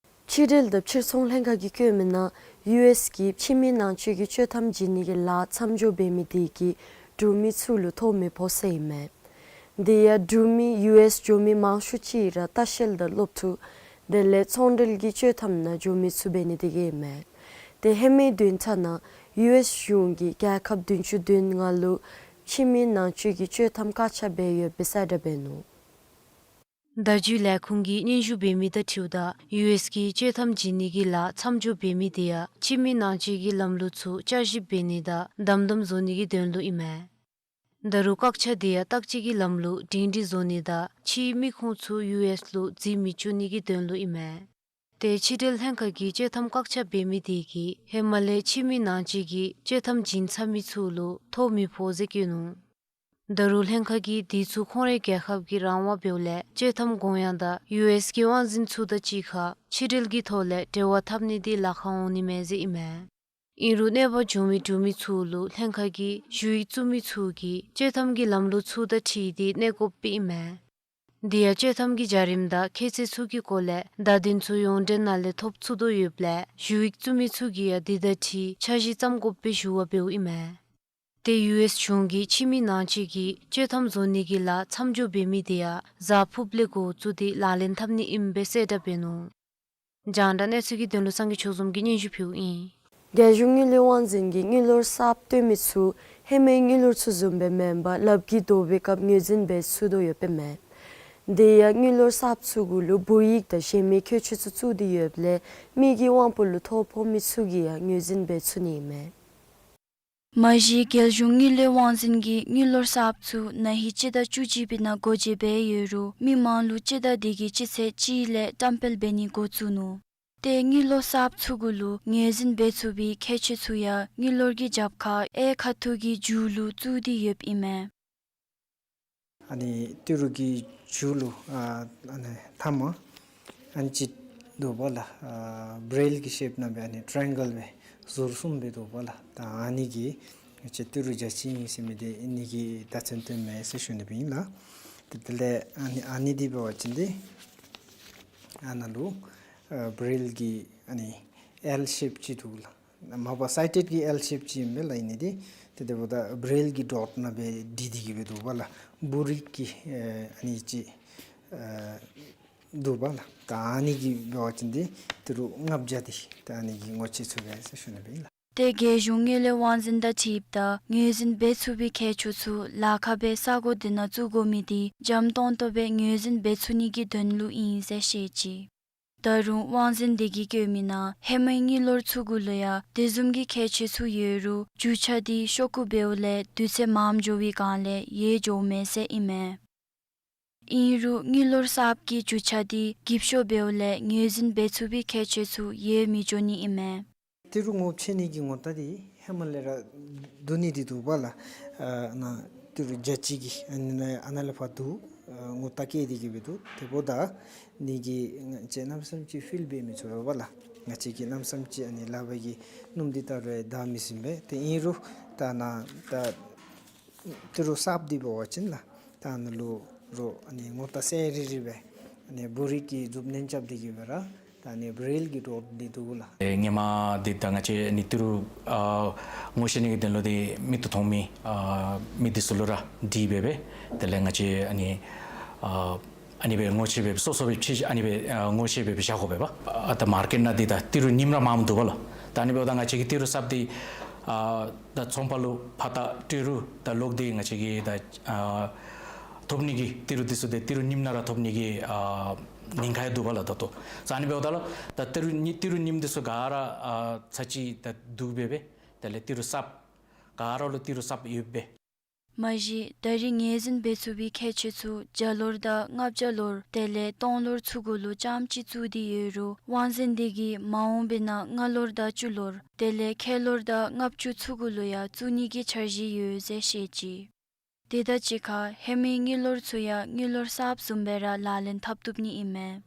ཕྱི་འབྲེལ་དང་ཕྱིར་ཚོང་ལྷན་ཁག་གིས་བཀོད་མི་ནང་ཡུ་ཨེསི་གིས་ཕྱི་མི་ནང་སྤྱོད་ཀྱི་སྤྱོད་ཐམ་བྱིན་ནི་གི་ལཱ་མཚམས་འཇོག་འབད་མི་དེ་གིས་འབྲུག་མི་ཚུ་ལུ་ཐོ་མི་ཕོག་ཟེར་ཨིན་མས། དེ་ཡང་འབྲུག་མི་ཡུ་ཨེསི་འགྱོ་མི་མང་ཤོས་ཅིག་ར་ལྟ་བཤལ་དང་སློབ་ཕྲུག་དེ་ལས་ཚོང་འབྲེལ་གྱི་སྤྱོད་ཐམ་ནང་འགྱོ་མི་ཚུ་འབད་ནི་དེ་གིས་ཨིན་མས། ཏེ་ཧེ་མའི་བདུན་ཕྲག་ནང་ཡུ་ཨེསི་གཞུང་གིས་རྒྱལ་ཁབ་བདུན་ཅུ་དོན་ལྔ་ལུ་ཕྱི་མི་ནང་སྤྱོད་ཀྱི་སྤྱོད་ཐམ་བཀག་ཆ་འབད་ཡོདཔ་སྦེ་གསལ་བསྒྲགས་འབད་ནུག། བརྡ་བརྒྱུད་ལས་ཁུངས་ཀྱིས་སྙན་ཞུ་འབད་མི་དང་འཁྲིལཝ་ད་ཡུ་ཨེསི་གིས་བཅད་ཐམ་བྱིན་ནི་གི་ལཱ་མཚམས་འཇོག་འབད་མི་དེ་ཡང་ཕྱི་མི་ནང་འཁྱིད་ཀྱི་ལམ་ལུགས་ཚུ་བསྐྱར་ཞིབ་འབད་ནི་དང་དམ་དམ་བཟོ་ནི་གི་དོན་ལུ་ཨིན་མས། ད་རུང་བཀག་ཆ་དེ་ཡང་བརྟག་དཔྱད་ཀྱི་ལམ་ལུགས་སྒྲིང་སྒྲིང་བཟོ་ནི་དང་ཕྱིའི་མི་ཁོང་ཚུ་ཡུ་ཨེསི་ལུ་འཛུལ་མི་བཅུག་ནི་གི་དོན་ལུ་ཨིན་མས། ཏེ་ཕྱི་འབྲེལ་ལྷན་ཁག་གིས་བཅད་ཐམ་བཀག་ཆ་འབད་མི་དེ་གིས་ཧེ་མ་ལས་ཕྱི་མི་ནང་འཁྱིད་ཀྱིས་བཅད་ཐམ་བྱིན་ཚར་མི་ཚུ་ལུ་ཐོ་མི་ཕོག་ཟེར་བཀོད་ནུག། ད་རུང་ལྷན་ཁག་གིས་དེ་ཚུ་ཁོང་རའི་རྒྱལ་ཁབ་ཀྱི་རང་དབང་འབདཝ་ལས་བཅད་ཐམ་དགོངས་ཡངས་དང་ཡུ་ཨེསི་གི་དབང་འཛིན་ཚུ་དང་གཅིག་ཁར་ཕྱི་འབྲེལ་གྱི་ཐོག་ལས་འབྲེལ་བ་འཐབ་ནི་དེ་ལཱ་ཁག་འོང་ནི་མས་ཟེར་ཨིན་མས། ཨིན་རུང་གནོད་པ་བྱུང་མི་འབྲུག་མི་ཚུ་ལུ་ལྷན་ཁག་གིས་ཞུ་ཡིག་བཙུགས་མི་ཚུ་གིས་བཅད་ཐམ་གྱི་ལམ་ལུགས་ཚུ་དང་འཁྲིལ་ཏེ་གནས་དགོཔ་སྦེ་ཨིན་མས། དེ་ཡང་བཅད་ཐམ་གྱི་བྱ་རིམ་དང་ཁྱད་ཚད་ཚུ་གི་སྐོར་ལས་བརྡ་དོན་ཚུ་ཡོངས་འབྲེལ་ནང་ལས་ཐོབ་ཚུགས་དོ་ཡོདཔ་ལས་ཞུ་ཡིག་བཙུགས་མི་ཚུ་གིས་ཡང་དེ་དང་འཁྲིལ་འཆར་གཞི་བརྩམ་དགོཔ་སྦེ་ཞུ་བ་འབདཝ་ཨིན་མས། ཏེ་ཡུ་ཨེསི་གཞུང་གིས་ཕྱི་མི་ནང་འཁྱིད་ཀྱིས་བཅད་ཐམ་བཟོ་ནི་གི་ལཱ་མཚམས་འཇོག་འབད་མི་དེ་ཡང་གཟའ་ཕུརཔ་ལས་འགོ་བཙུགས་ཏེ་ལག་ལེན་འཐབ་ནི་ཨིནམ་སྦེ་གསལ་བསྒྲགས་འབད་ནུག། རྒྱང་བསྒྲགས་གནས་ཚུལ་གྱི་དོན་ལུ་སངས་རྒྱས་ཆོས་འཛོམས་ཀྱིས་སྙན་ཞུ་ཕུལཝ་ཨིན། རྒྱལ་གཞུང་དངུལ་ལས་དབང་འཛིན་གྱིས་དངུལ་ལོར་གསརཔ་བཏོན་མི་ཚུ་ཧེ་མའི་དངུལ་ལོར་ཚུ་བཟུམ་སྦེ་མེན་པར་ལགཔ་གིས་བརྡོལ་བའི་སྐབས་ངོས་འཛིན་འབད་ཚུགས་དོ་ཡོདཔ་ཨིན་མས། དེ་ཡང་དངུལ་ལོར་གསརཔ་ཚུ་གུ་ལུ་འབུ་ཡིག་དང་གཞན་མི་ཁྱད་ཆོས་ཚུ་བཙུགས་ཏེ་ཡོདཔ་ལས་མི་གི་དབང་པོ་ལུ་ཐོ་ཕོག་མི་ཚུ་གིས་ཡང་ངོས་འཛིན་འབད་ཚུགས་ནི་ཨིན་མས། མ་གཞི་རྒྱལ་གཞུང་དངུལ་ལས་དབང་འཛིན་གྱིས་དངུལ་ལོར་གསརཔ་ཚུ་ན་ཧིང་སྤྱི་ཟླ་བཅུ་གཅིག་པའི་ནང་སྒོ་འབྱེད་འབད་ཡོད་རུང་མི་མང་ལུ་སྤྱི་ཟླ་འདི་གི་སྤྱི་ཚེས་གཅིག་ལས་བཀྲམ་སྤེལ་འབད་ནི་འགོ་བཙུགས་ནུག། ཏེ་དངུལ་ལོར་གསརཔ་ཚུ་གུ་ལུ་ངོས་འཛིན་འབད་ཚུགས་པའི་ཁྱད་ཆོས་ཚུ་ཡང་དངུལ་ལོར་གྱི་རྒྱབ་ཁར་གཡས་ཁ་ཐུག་གི་མཇུག་ལུ་བཙུགས་ཏེ་ཡོདཔ་ཨིན་མས། ཨ་ནི་ཏི་རུ་གི་མཇུག་ལུ་ཨ་ཨ་ནི་མཐའ་མར་ཨ་ནི་ཅིག་འདུག་པ་ལགས། ཨ་བེ་རིལ་གྱི་ཤེབ་ནང་སྦེ་ཨ་ནི་ཊ་རེ་ཡེང་གལ་སྦེ་ཟུར་གསུམ་སྦེ་འདུག་པ་ལགས། ད་ཨ་ནི་གིས་ང་བཅས་ཏི་རུ་རྒྱ་ཆེ་ཨིན་ཟེར་མི་འདི་ཨ་ནི་གིས་བརྡ་མཚོན་སྟོནམ་མས་ཟེར་ཞུ་ནི་སྦེ་ཨིན་ལགས། ཏེ་དེ་ལས་ཨ་ནི་ཨ་ནི་འདི་འབད་བ་ཅིན་འདི་ཨ་ནཱ་ལུ་ཨ་བེ་རིལ་གྱི་ཨ་ནི་ཨེལ་ཤེབ་ཅིག་འདུག་ལགས། མ་པ་སའི་ཊེཌ་གི་ཨེལ་ཤེབ་ཅིག་ཨིན་པས་ལགས། ཨ་ནི་འདི་ཏེ་དེ་འབདཝ་ད་བེ་རིལ་གྱི་ཌོཊ་ནང་སྦེ་བྲིས་ཏེ་གི་སྦེ་འདུག་པ་ལགས། འབུ་རིལ་གྱི་ཨ་ནི་ཅིག་ཨ་འདུག་པ་ལགས། ད་ཨ་ནི་གིས་འབད་བ་ཅིན་འདི་ཏི་རུ་ལྔ་བརྒྱ་འདི་ད་ཨ་ནི་གི་ངོ་ཤེས་ཚུགས་པས་ཟེར་ཞུ་ནི་སྦེ་ཨིན་ལགས། ཏེ་རྒྱལ་གཞུང་དངུལ་ལས་དབང་འཛིན་དང་འཁྲིལཝ་ད་ངོས་འཛིན་འབད་ཚུགས་པའི་ཁྱད་ཆོས་ཚུ་ལཱ་ཁག་སྦེ་ས་གོ་འདི་ནང་བཙུགས་དགོ་མི་འདི་འཇམ་ཏོང་ཏོ་སྦེ་ངོས་འཛིན་འབད་ཚུགས་ནི་གི་དོན་ལུ་ཨིན་ཟེར་བཤད་ཅི། ད་རུང་དབང་འཛིན་འདི་གིས་བཀོད་མི་ནང་ཧེ་མའི་དངུལ་ལོར་ཚུ་གུ་ལུ་ཡང་དེ་བཟུམ་གྱི་ཁྱད་ཆོས་ཚུ་ཡོད་རུང་རྒྱུ་ཆ་འདི་ཤོག་གུ་འབདཝ་ལས་དུས་ཚོད་མངམ་འགྱོ་བའི་སྒང་ལས་ཡལ་འགྱོཝ་མས་ཟེར་ཨིན་མས། ཨིན་རུང་དངུལ་ལོར་གསརཔ་གི་རྒྱུ་ཆ་འདི་འགྱིབ་ཤོག་འབདཝ་ལས་ངོས་འཛིན་འབད་ཚུགས་པའི་ཁྱད་ཆོས་ཚུ་ཡལ་མི་འགྱོ་ནི་ཨིན་མས། ཏི་རུ་ངོ་ཕྱེ་ནི་གི་ངོ་རྟགས་འདི་ཧེ་མ་ལས་ར་བསྡུ་ནི་འདི་འདུག་པ་ལགས། ཨ་ནཱ་ཏི་རུ་རྒྱ་ཆེ་གི་ཨ་ནི་ནང་ཨ་ནཱ་ལས་ཕར་བསྡུ་ཨ་ངོ་རྟགས་བཀལ་ཏེ་གི་སྦེ་འདུག། དེ་འབདཝ་ད་ཨ་ནི་གིས་ང་བཅས་གནམ་མེད་ས་མེད་ཅིག་ཕིལ་འབད་མི་ཚུགས་པས་ལགས། ང་བཅས་ཀྱིས་གནམ་མེད་ས་མེད་ཅིག་ཨ་ནི་ལག་པ་གིས་སྣུམ་འདི་བཏང་རུང་འདར་མི་ཟུན་པས། ཏེ་ཨིན་རུང་ད་ནཱ་ད་ཏི་རུ་གསརཔ་འདི་འབད་བ་ཅིན་ལགས། ད་ཨ་ནཱ་ལུ་རོགས་ཨ་ནི་ངོ་རྟགས་གསལ་རི་རི་སྦེ་ཨ་ནི་འབུ་རིལ་གྱི་མཛུབ་གནོན་རྐྱབ་སྟེ་གི་སྦེ་ར་ད་ཨ་ནི་བེ་རིལ་གྱི་ཌོཊ་འདི་འདུག་ལགས། ཨེ་ཧེ་མ་འདི་ད་ང་བཅས་ཨ་ནི་ཏི་རུ་ཨ་ངོ་ཤེས་ནི་གི་དོན་ལུ་འདི་མིག་ཏོ་མཐོང་མི་ཨ་མི་འདི་ཚུ་ལུ་ར་འདི་སྦེ་སྦེ་དེ་ལས་ང་བཅས་ཨ་ནི་ཨ་ཨ་ནི་སྦེ་ངོ་ཤེས་སྦེ་སོ་སོ་སྦེ་ཕྱེ་ཨ་ནི་སྦེ་ཨ་ངོ་ཤེས་སྦེ་སྦེ་བཞག་དགོ་པས་པ། ཨ་ད་མར་ཀེཊ་ནང་འདི་ད་ཏི་རུ་རྙིངམ་ར་མངམ་འདུག་པ་ལགས། ད་ཨ་ནི་འབདཝ་ད་ང་བཅས་ཀྱིས་ཏི་རུ་གསརཔ་འདི་ཨ་ད་ཚོང་པ་ལུ་ཕར་ད་སྤྲོད་རུང་ད་ལོག་སྟེ་ང་བཅས་ཀྱིས་ད་ཨ་ཐོབ་ནི་གི་ཏི་རུ་འདི་ཚུ་འདི་ཏི་རུ་རྙིངམ་ནང་ར་ཐོབ་ནི་གི་ཨ་ཉེན་ཁ་ཡང་འདུག་པ་ལགས་ད་ལྟོ། ཨ་ནི་འབདཝ་ད་ལགས་ད་ཏི་རུ་རྙིང་ཏི་རུ་རྙིངམ་འདི་ཚུ་ག་ར་ཨ་ཚར་གཅིག་ད་བསྡུ་སྦེ་སྦེ་དེ་ལས་ཏི་རུ་གསརཔ་ག་ར་ལུ་ཏི་རུ་གསརཔ་ཡོད་པས། མ་གཞི་ད་རིས་ངོས་འཛིན་འབད་ཚུགས་པའི་ཁྱད་ཆོས་ཚུ་བརྒྱ་ལོར་དང་ལྔ་བརྒྱ་ལོར་དེ་ལས་སྟོང་ལོར་ཚུ་གུ་ལུ་རྐྱངམ་གཅིག་བཙུགས་ཏེ་ཡོད་རུང་དབང་འཛིན་འདི་གིས་མ་འོངས་པའི་ནང་ལྔ་ལོར་དང་བཅུ་ལོར་དེ་ལས་ཁལ་ལོར་དང་ལྔ་བཅུ་ཚུ་གུ་ལུ་ཡང་བཙུགས་ནི་གི་འཆར་གཞི་ཡོད་ཟེར་བཤད་ཅི། དེ་དང་གཅིག་ཁར་ཧེ་མའི་དངུལ་ལོར་ཚུ་ཡང་དངུལ་ལོར་གསརཔ་བཟུམ་སྦེ་ར་ལག་ལེན་འཐབ་བཏུབ་ནི་ཨིན་མས།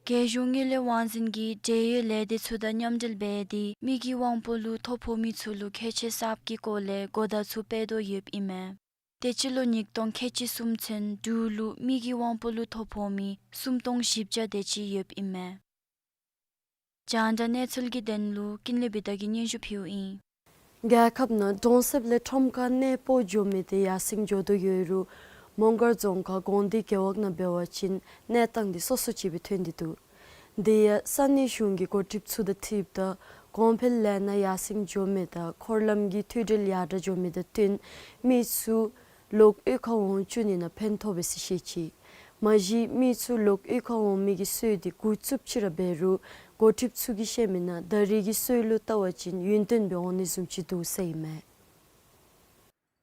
རྒྱལ་གཞུང་དངུལ་ལས་དབང་འཛིན་གྱིས་འབྲེལ་ཡོད་ལས་སྡེ་ཚུ་དང་མཉམ་འབྲེལ་འབད་དེ་མི་གི་དབང་པོ་ལུ་ཐོ་ཕོག་མི་ཚུ་ལུ་ཁྱད་ཆོས་གསརཔ་གི་སྐོར་ལས་གོ་བརྡ་ཚུ་སྤེལ་དོ་ཡོདཔ་ཨིན་མས། ཏེ་སྤྱི་ལོ་ཉིས་སྟོང་ཁལ་གཅིག་གསུམ་ཚུན་འབྲུག་ལུ་མི་གི་དབང་པོ་ལུ་ཐོ་ཕོག་མི་སུམ་སྟོང་བཞི་བརྒྱ་དེ་ཅིག་ཡོདཔ་ཨིན་མས། རྒྱང་བསྒྲགས་གནས་ཚུལ་གྱི་དོན་ལུ་ཀུན་ལེགས་བི་དྷ་གིས་སྙན་ཞུ་ཕུལཝ་ཨིན། རྒྱལ་ཁབ་ནང་གྲོང་གསེབ་ལས་ཁྲོམ་ཁར་གནས་སྤོ་འགྱོ་མི་དེ་ཡར་སེང་འགྱོ་དོ་ཡོད་རུང་མོང་སྒར་རྫོང་ཁག་དགོན་སྡེ་རྒེད་འོག་ནང་འབད་བ་ཅིན་གནས་སྟངས་འདི་སོ་སོ་ཅིག་སྦེ་ཐོན་ཏེ་འདུག། དེ་ཡང་ས་གནས་གཞུང་གི་འགོ་ཁྲིདཔ་ཚུ་དང་འཁྲིལཝ་ད་གོང་འཕེལ་ལས་སྣ་ཡར་སེང་འགྱོ་མི་དང་འཁོར་ལམ་གྱི་མཐུད་སྦྲེལ་ཡར་དྲག་འགྱོ་མི་དང་བསྟུན་མི་ཚུ་ལོག་གཡུས་ཁར་འོང་བཅུག་ནི་ནང་ཕན་ཐོགས་པས་ཟེར་བཤད་ཅི། མ་གཞི་མི་ཚུ་ལོག་གཡུས་ཁར་འོང་མི་གི་སྲོལ་འདི་འགོ་བཙུགསཔ་ཅིག་ར་འབད་རུང་འགོ་ཁྲིདཔ་ཚུ་གིས་བཤད་མི་ནང་ད་རེས་ཀྱི་སྲོལ་ལུ་བལྟ་བ་ཅིན་ཡུན་བརྟན་སྦེ་འོང་ནི་བཟུམ་ཅིག་འདུག་ཟེར་ཨིན་མས།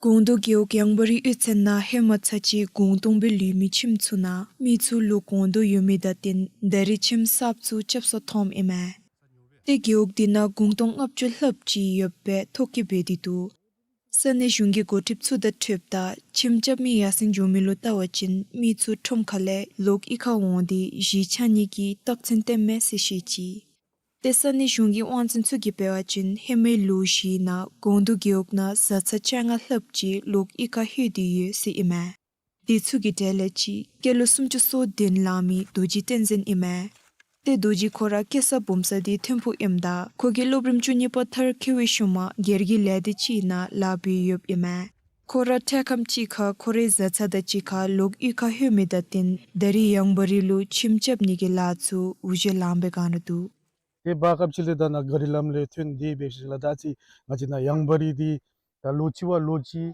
ཀོང་ཏོ་རྒེད་འོག་ཡང་བ་རི་གཡུས་ཚན་ནང་ཧེ་མ་ཚར་གཅིག་གུང་སྟོང་སྦེ་ལུས་མི་ཁྱིམ་ཚུ་ནང་མི་ཚུ་ལོག་འོང་དོ་ཡོད་མི་དང་བསྟུན་ད་རེས་ཁྱིམ་གསརཔ་ཚུ་རྐྱབ་ས་ཐོནམ་ཨིན་མས། ཏེ་རྒེད་འོག་འདི་ནང་གུང་སྟོང་ལྔ་བཅུ་ལྷགཔ་ཅིག་ཡོདཔ་སྦེ་ཐོ་བཀོད་འབད་དེ་འདུག། ས་གནས་གཞུང་གི་འགོ་ཁྲིདཔ་ཚུ་དང་འཕྲདཔ་ད་ཁྱིམ་རྐྱབ་མི་ཡར་སེང་འགྱོ་མི་ལུ་བལྟ་བ་ཅིན་མི་ཚུ་ཁྲོམ་ཁ་ལས་ལོག་གཡུས་ཁར་འོང་སྟེ་གཞིས་ཆགས་ནི་གི་རྟགས་མཚན་སྟོནམ་མས་ཟེར་བཤད་ཅི། ཏེ་ས་གནས་གཞུང་གི་དབང་འཛིན་ཚུ་གིས་འབད་བ་ཅིན་ཧེ་མའི་ལོ་བཞི་ནང་ཀོང་ཏོ་རྒེད་འོག་ནང་བཟའ་ཚང་བཅོ་ལྔ་ལྷགཔ་ཅིག་ལོག་གཡུས་ཁར་ལྷོད་དེ་ཡོད་ཟེར་ཨིན་མས། དེ་ཚུ་གི་གྲས་ལས་གཅིག་སྐྱེས་ལོ་སུམ་ཅུ་སོ་བདུན་ལང་མི་རྡོ་རྗེ་བསྟན་འཛིན་ཨིན་མས། ཏེ་རྡོ་རྗེ་ཁོ་ར་སྐྱེས་ས་བུམ་ས་འདི་ཐིམ་ཕུག་ཨིནམ་ད་ཁོ་གིས་སློབ་རིམ་བཅུ་གཉིས་པ་མཐར་འཁྱོལ་བའི་ཤུལ་མ་སྒེར་གྱི་ལས་སྡེ་ཅིག་ནང་ལཱ་འབད་ཡོདཔ་ཨིན་མས། ཁོ་ར་འཕྲལ་ཁམས་ཅིག་ཁར་ཁོ་རའི་བཟའ་ཚང་དང་གཅིག་ཁར་ལོག་གཡུས་ཁར་ལྷོད་མི་དང་བསྟུན་ད་རེས་ཡང་བ་རི་ལུ་ཁྱིམ་རྐྱབ་ནི་གི་ལཱ་ཚུ་འུ་བཞེས་ལངམ་སྦེ་གང་ར་འདུག། ཏེ་བར་སྐབས་ཅིག་ལས་ད་ནཱ་ག་རི་ལམ་ལས་ཐོན་ཏེ་འབད་ཞིནམ་ལས་ད་ཅི་ང་བཅས་ནཱ་ཡང་བ་རི་འདི་ད་ལོ་གཅིག་བ་ལོ་གཅིག་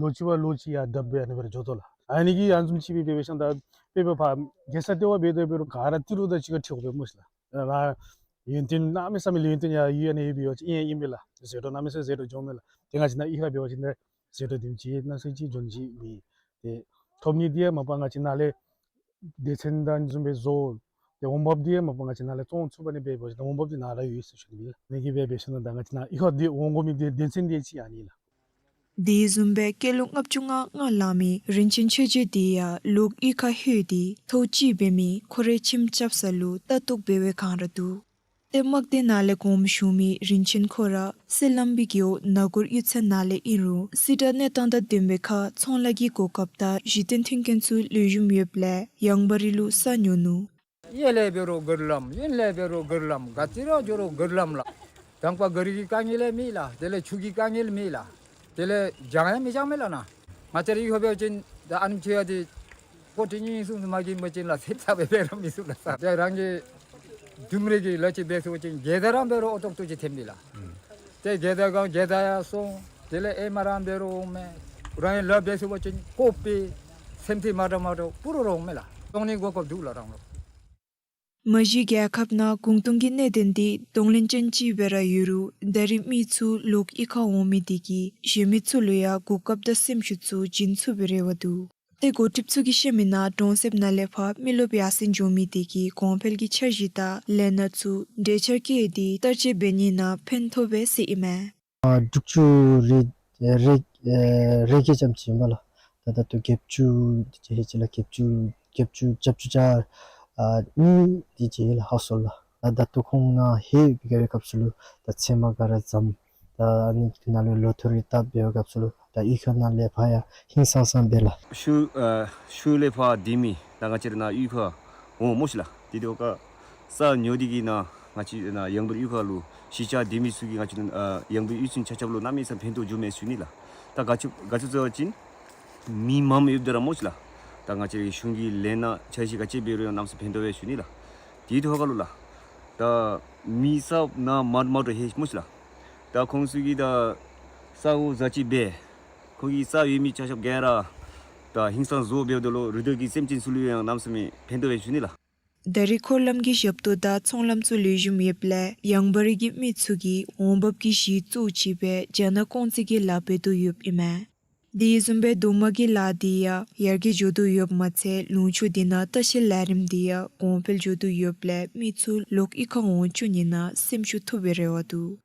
ལོ་གཅིག་བ་ལོ་གཅིག་ཡར་དྲགཔ་སྦེ་ཨ་ནི་སྦེ་ར་འགྱོ་དོ་ལགས། ཨ་ནི་གི་ཨ་ནི་བཟུམ་ཅིག་སྦེ་འབད་ཞིནམ་ད་དཔེ་འབད་བ་ཅིན་རྒྱལ་ས་ལྟེ་བ་འབད་དེ་འབད་རུང་ག་ར་ཏི་རུ་དང་གཅིག་ཁར་འཁྲིལཝ་སྦེ་སྨོ་ཤིག་ལགས། ད་ཡུན་བརྟན་གནམ་མེད་ས་མེད་ལུ་ཡུན་བརྟན་ཡར་ཡོད་ཨ་ནི་སྦེ་འབད་བ་ཅིན་ཨིན་ཨིན་པས་ལགས། ཟད་འགྲོ་གནམ་མེད་ས་མེད་ཟད་འགྲོ་འགྱོཝ་མས་ལགས། ཏེ་ང་བཅས་ནཱ་གཡུས་ཁར་འབད་བ་ཅིན་ཏེ་ཟད་འགྲོ་དེམ་ཅིག་ནང་སེམས་ཅིག་འཇོན་ཅིག་མེད། ཏེ་ཐོབ་ནི་འདི་ཡང་མ་པ་ང་བཅས་ནཱ་ལས་སྡེ་ཚན་དང་བཟུམ་སྦེ་བཟོ། ཏེ་འོང་འབབ་འདི་ཡང་མ་པ་ང་བཅས་ནཱ་ལས་བཙོང་ཚུགས་པ་ནི་འབད་བ་ཅིན་འོང་འབབ་འདི་ནཱ་ར་ཡོད་ཟེར་ཞུ་ནི་ཨིན་ལགས། ཨ་ནི་གིས་འབད་འབད་ཞིནམ་ད་ང་བཅས་ནཱ་གཡུས་ཁར་འདི་འོང་དགོ་མི་འདི་སྡེ་ཚན་འདི་ཅིག་ཨ་ནི་ལགས། དེ་བཟུམ་སྦེ་སྐྱེས་ལོ་ལྔ་བཅུ་ང་ལྔ་ལང་མི་རིན་ཆེན་ཆོས་རྗེ་འདི་ཡང་ལོག་གཡུས་ཁར་ལྷོད་དེ་ཐོག་གཅིག་འབད་མི་ཁོ་རའི་ཁྱིམ་རྐྱབ་ས་ལུ་ལྟ་རྟོག་འབད་བའི་བསྒང་ར་འདུག། ཏེ་དམག་སྡེ་ནང་ལས་གོངམ་བཞུགས་མི་རིན་ཆེན་ཁོ་ར་སི་ལམ་བི་རྒེད་འོག་ན་གུར་གཡུས་ཚན་ནང་ལས་ཨིན་རུང་སྲིད་བྱུས་གནས་སྟངས་དང་ལྡནམ་སྦེ་ཁར་ཚོང་ལཱ་གི་གོ་སྐབས་དང་གཞི་རྟེན་མཐུན་རྐྱེན་ཚུ་ལེགས་ཤོམ་ཡོདཔ་ལས་ཡང་བ་རི་ལུ་ས་ཉོ་ནུག། གཡས་ལས་འབད་རུང་ག་རི་ལམ་གཡོན་ལས་འབད་རུང་ག་རི་ལམ་ག་ཏེ་ར་འགྱོ་རུང་ག་རི་ལམ་ལགས། དང་པ་ག་རི་གི་དཀའ་ངལ་ཡང་མེད་ལགས། དེ་ལས་ཆུ་གི་དཀའ་ངལ་མེད་ལགས། དེ་ལས་གྱང་ཡང་མི་གྱང་མས་ལགས་ནཱ། ང་བཅས་རའི་ཡུལ་འབད་བ་ཅིན་ད་ཨ་ནེམ་ཅིག་ཡང་ཏེ་ཀོ་ཏི་ཉིས་གསུམ་མ་གི་འབད་བ་ཅིན་ལགས་སེམས་ཚ་སྦེ་འབད་ར་མི་ཚུགས་ལགས་ས། ཏེ་རང་གི་ལྡུམ་རའི་གི་ལཱ་ཅིག་འབད་ཚུགས་པ་ཅིན་དགོ་ད་ར་འབད་རུང་ཨོ་ཏོག་ཏོ་ཅིག་ཐོནམ་མས་ལགས། ཏེ་དགོ་ད་གང་དགོ་ད་ཡང་སོང་། དེ་ལས་ཨེ་མ་རང་འབད་རུང་འོང་མས། རང་གི་ལཱ་འབད་ཚུགས་པ་ཅིན་ཀོ་པེ་སེམས་ཏེ་མ་འདྲཝ་མ་འདྲཝ་པུ་རུ་རུང་མས་ལགས། སོང་ནི་གོ་སྐབས་འདུག་ལགས་རང་ལུ། མ་གཞི་རྒྱལ་ཁབ་ནང་གུང་སྟོང་གི་གནད་དོན་འདི་གདོང་ལེན་ཅན་ཅིག་སྦེ་ར་ཡོད་རུང་ད་རེས་མི་ཚུ་ལོག་གཡུས་ཁར་འོང་མི་འདི་གིས་གཞན་མི་ཚུ་ལུ་ཡང་གོ་སྐབས་དང་སེམས་ཤུགས་ཚུ་བྱིན་ཚུགས་པའི་རེ་བ་འདུག། ཏེ་འགོ་ཁྲིདཔ་ཚུ་གིས་བཤད་མི་ནང་གྲོང་གསེབ་ནང་ལས་ཕར་མི་རློབས་ཡར་སེང་འགྱོ་མི་འདི་གིས་གོང་འཕེལ་གྱི་འཆར་གཞི་དང་ལས་སྣ་ཚུ་འབྲེལ་ཆར་བཀལ་ཏེ་བསྟར་སྤྱོད་འབད་ནི་ནང་ཕན་ཐོགས་པས་ཟེར་ཨིན་མས། ཨ་དྲུག་ཅུ་རེ་རེ་ཨེ་རེ་བརྒྱད་ཙམ་ཅིག་ཨིན་པས་ལགས། ད་ད་ལྟོ་བརྒྱད་ཅུ་དེ་ཅིག་ཧེ་ཅི་ལགས། བརྒྱད་ཅུ་བརྒྱད་ཅུ་བརྒྱད་ཅུ་གྱ་ཨ་གཉིས་དེ་ཅིག་ལགས་ཧ་སོ་ལགས། ད་ད་ལྟོ་ཁོང་ནཱ་ལྷོད་པའི་སྐབས་སུ་ལུ་ད་ཚོད་མ་ག་ར་བཟུམ་ད་ཨ་ནི་ནང་ལུ་ལོ་ཐོག་རེ་བཏབ་པའི་སྐབས་སུ་ལུ་ད་གཡུས་ཁ་ནང་ལས་ཕར་ཡང་ཧིང་སངས་སངས་སྦེ་ལགས། ཤུལ་ཨ་ཤུལ་ལས་ཕར་སྡོད་མི་ད་ང་བཅས་ར་ནཱ་གཡུས་ཁར་འོང་སྨོ་ཤིག་ལགས། དེ་དེ་བ་ཀ་ས་ཉོ་སྟེ་གིས་ནཱ་ང་བཅས་ནཱ་ཡང་བ་རི་གཡུས་ཁ་ལུ་གཞིས་ཆགས་སྡོད་མི་ཚུ་གིས་ང་བཅས་ཨ་ཡང་བ་རི་གཡུས་ཚན་ཆ་ཁྱབ་ལུ་གནམ་མེད་ས་མེད་ཕན་ཐོགས་འགྱོཝ་མས་ཞུ་ནི་ལགས། ད་ག་ཅི་ག་ཅི་ཟེར་བ་ཅིན་མི་མངམ་ཡོདཔ་ད་ར་སྨོ་ཤིག་ལགས། ད་ང་བཅས་རའི་གཞུང་གི་ལས་སྣ་འཆར་གཞི་ག་ཅི་འབད་རུང་ཡང་གནམ་མེད་ས་མེད་ཕན་ཐོགས་པས་ཞུ་ནི་ལགས། དེ་དེ་བ་ཀ་ལུ་ལགས། ད་མི་ས་ནཱ་མ་མ་འདྲཝ་ཧེ་སྨོ་ཤིག་ལགས། ད་ཁོང་ཚུ་གིས་ད་ས་འོག་ཟ་ཅི་འབད། ཁོང་གི་ས་ཡོད་མི་ཆ་ཁྱབ་ག་ར་ད་ཧིང་སངས་བཟོ་འབདཝ་ད་ལུ་རི་དྭགས་ཀྱི་སེམས་ཅན་ཚུ་ལུ་ཡང་གནམ་མེད་ས་མེད་ཕན་ཐོགས་པས་ཞུ་ནི་ལགས། ད་རེས་འཁོར་ལམ་གྱི་ཞབས་ཏོག་དང་ཚོང་ལམ་ཚུ་ལེགས་ཤོམ་ཡོདཔ་ལས་ཡང་བ་རི་གི་མི་ཚུ་གིས་འོང་འབབ་ཀྱི་གཞི་གཙོ་བོ་ཅིག་སྦེ་རྒྱ་ནག་རྐང་རྩེད་ཀྱི་ལཱ་འབད་དོ་ཡོདཔ་ཨིན་མས། དེ་བཟུམ་སྦེ་རྡོག་མ་གི་ལཱ་འདི་ཡང་ཡར་རྒྱས་འགྱོ་དོ་ཡོདཔ་མ་ཚད་ལུང་ཕྱོགས་འདི་ནང་ལྟ་བཤལ་ལས་རིམ་འདི་ཡང་གོང་འཕེལ་འགྱོ་དོ་ཡོདཔ་ལས་མི་ཚུ་ལོག་གཡུས་ཁར་འོང་བཅུག་ནི་ནང་སེམས་ཤུགས་ཐོབ་པའི་རེ་བ་འདུག།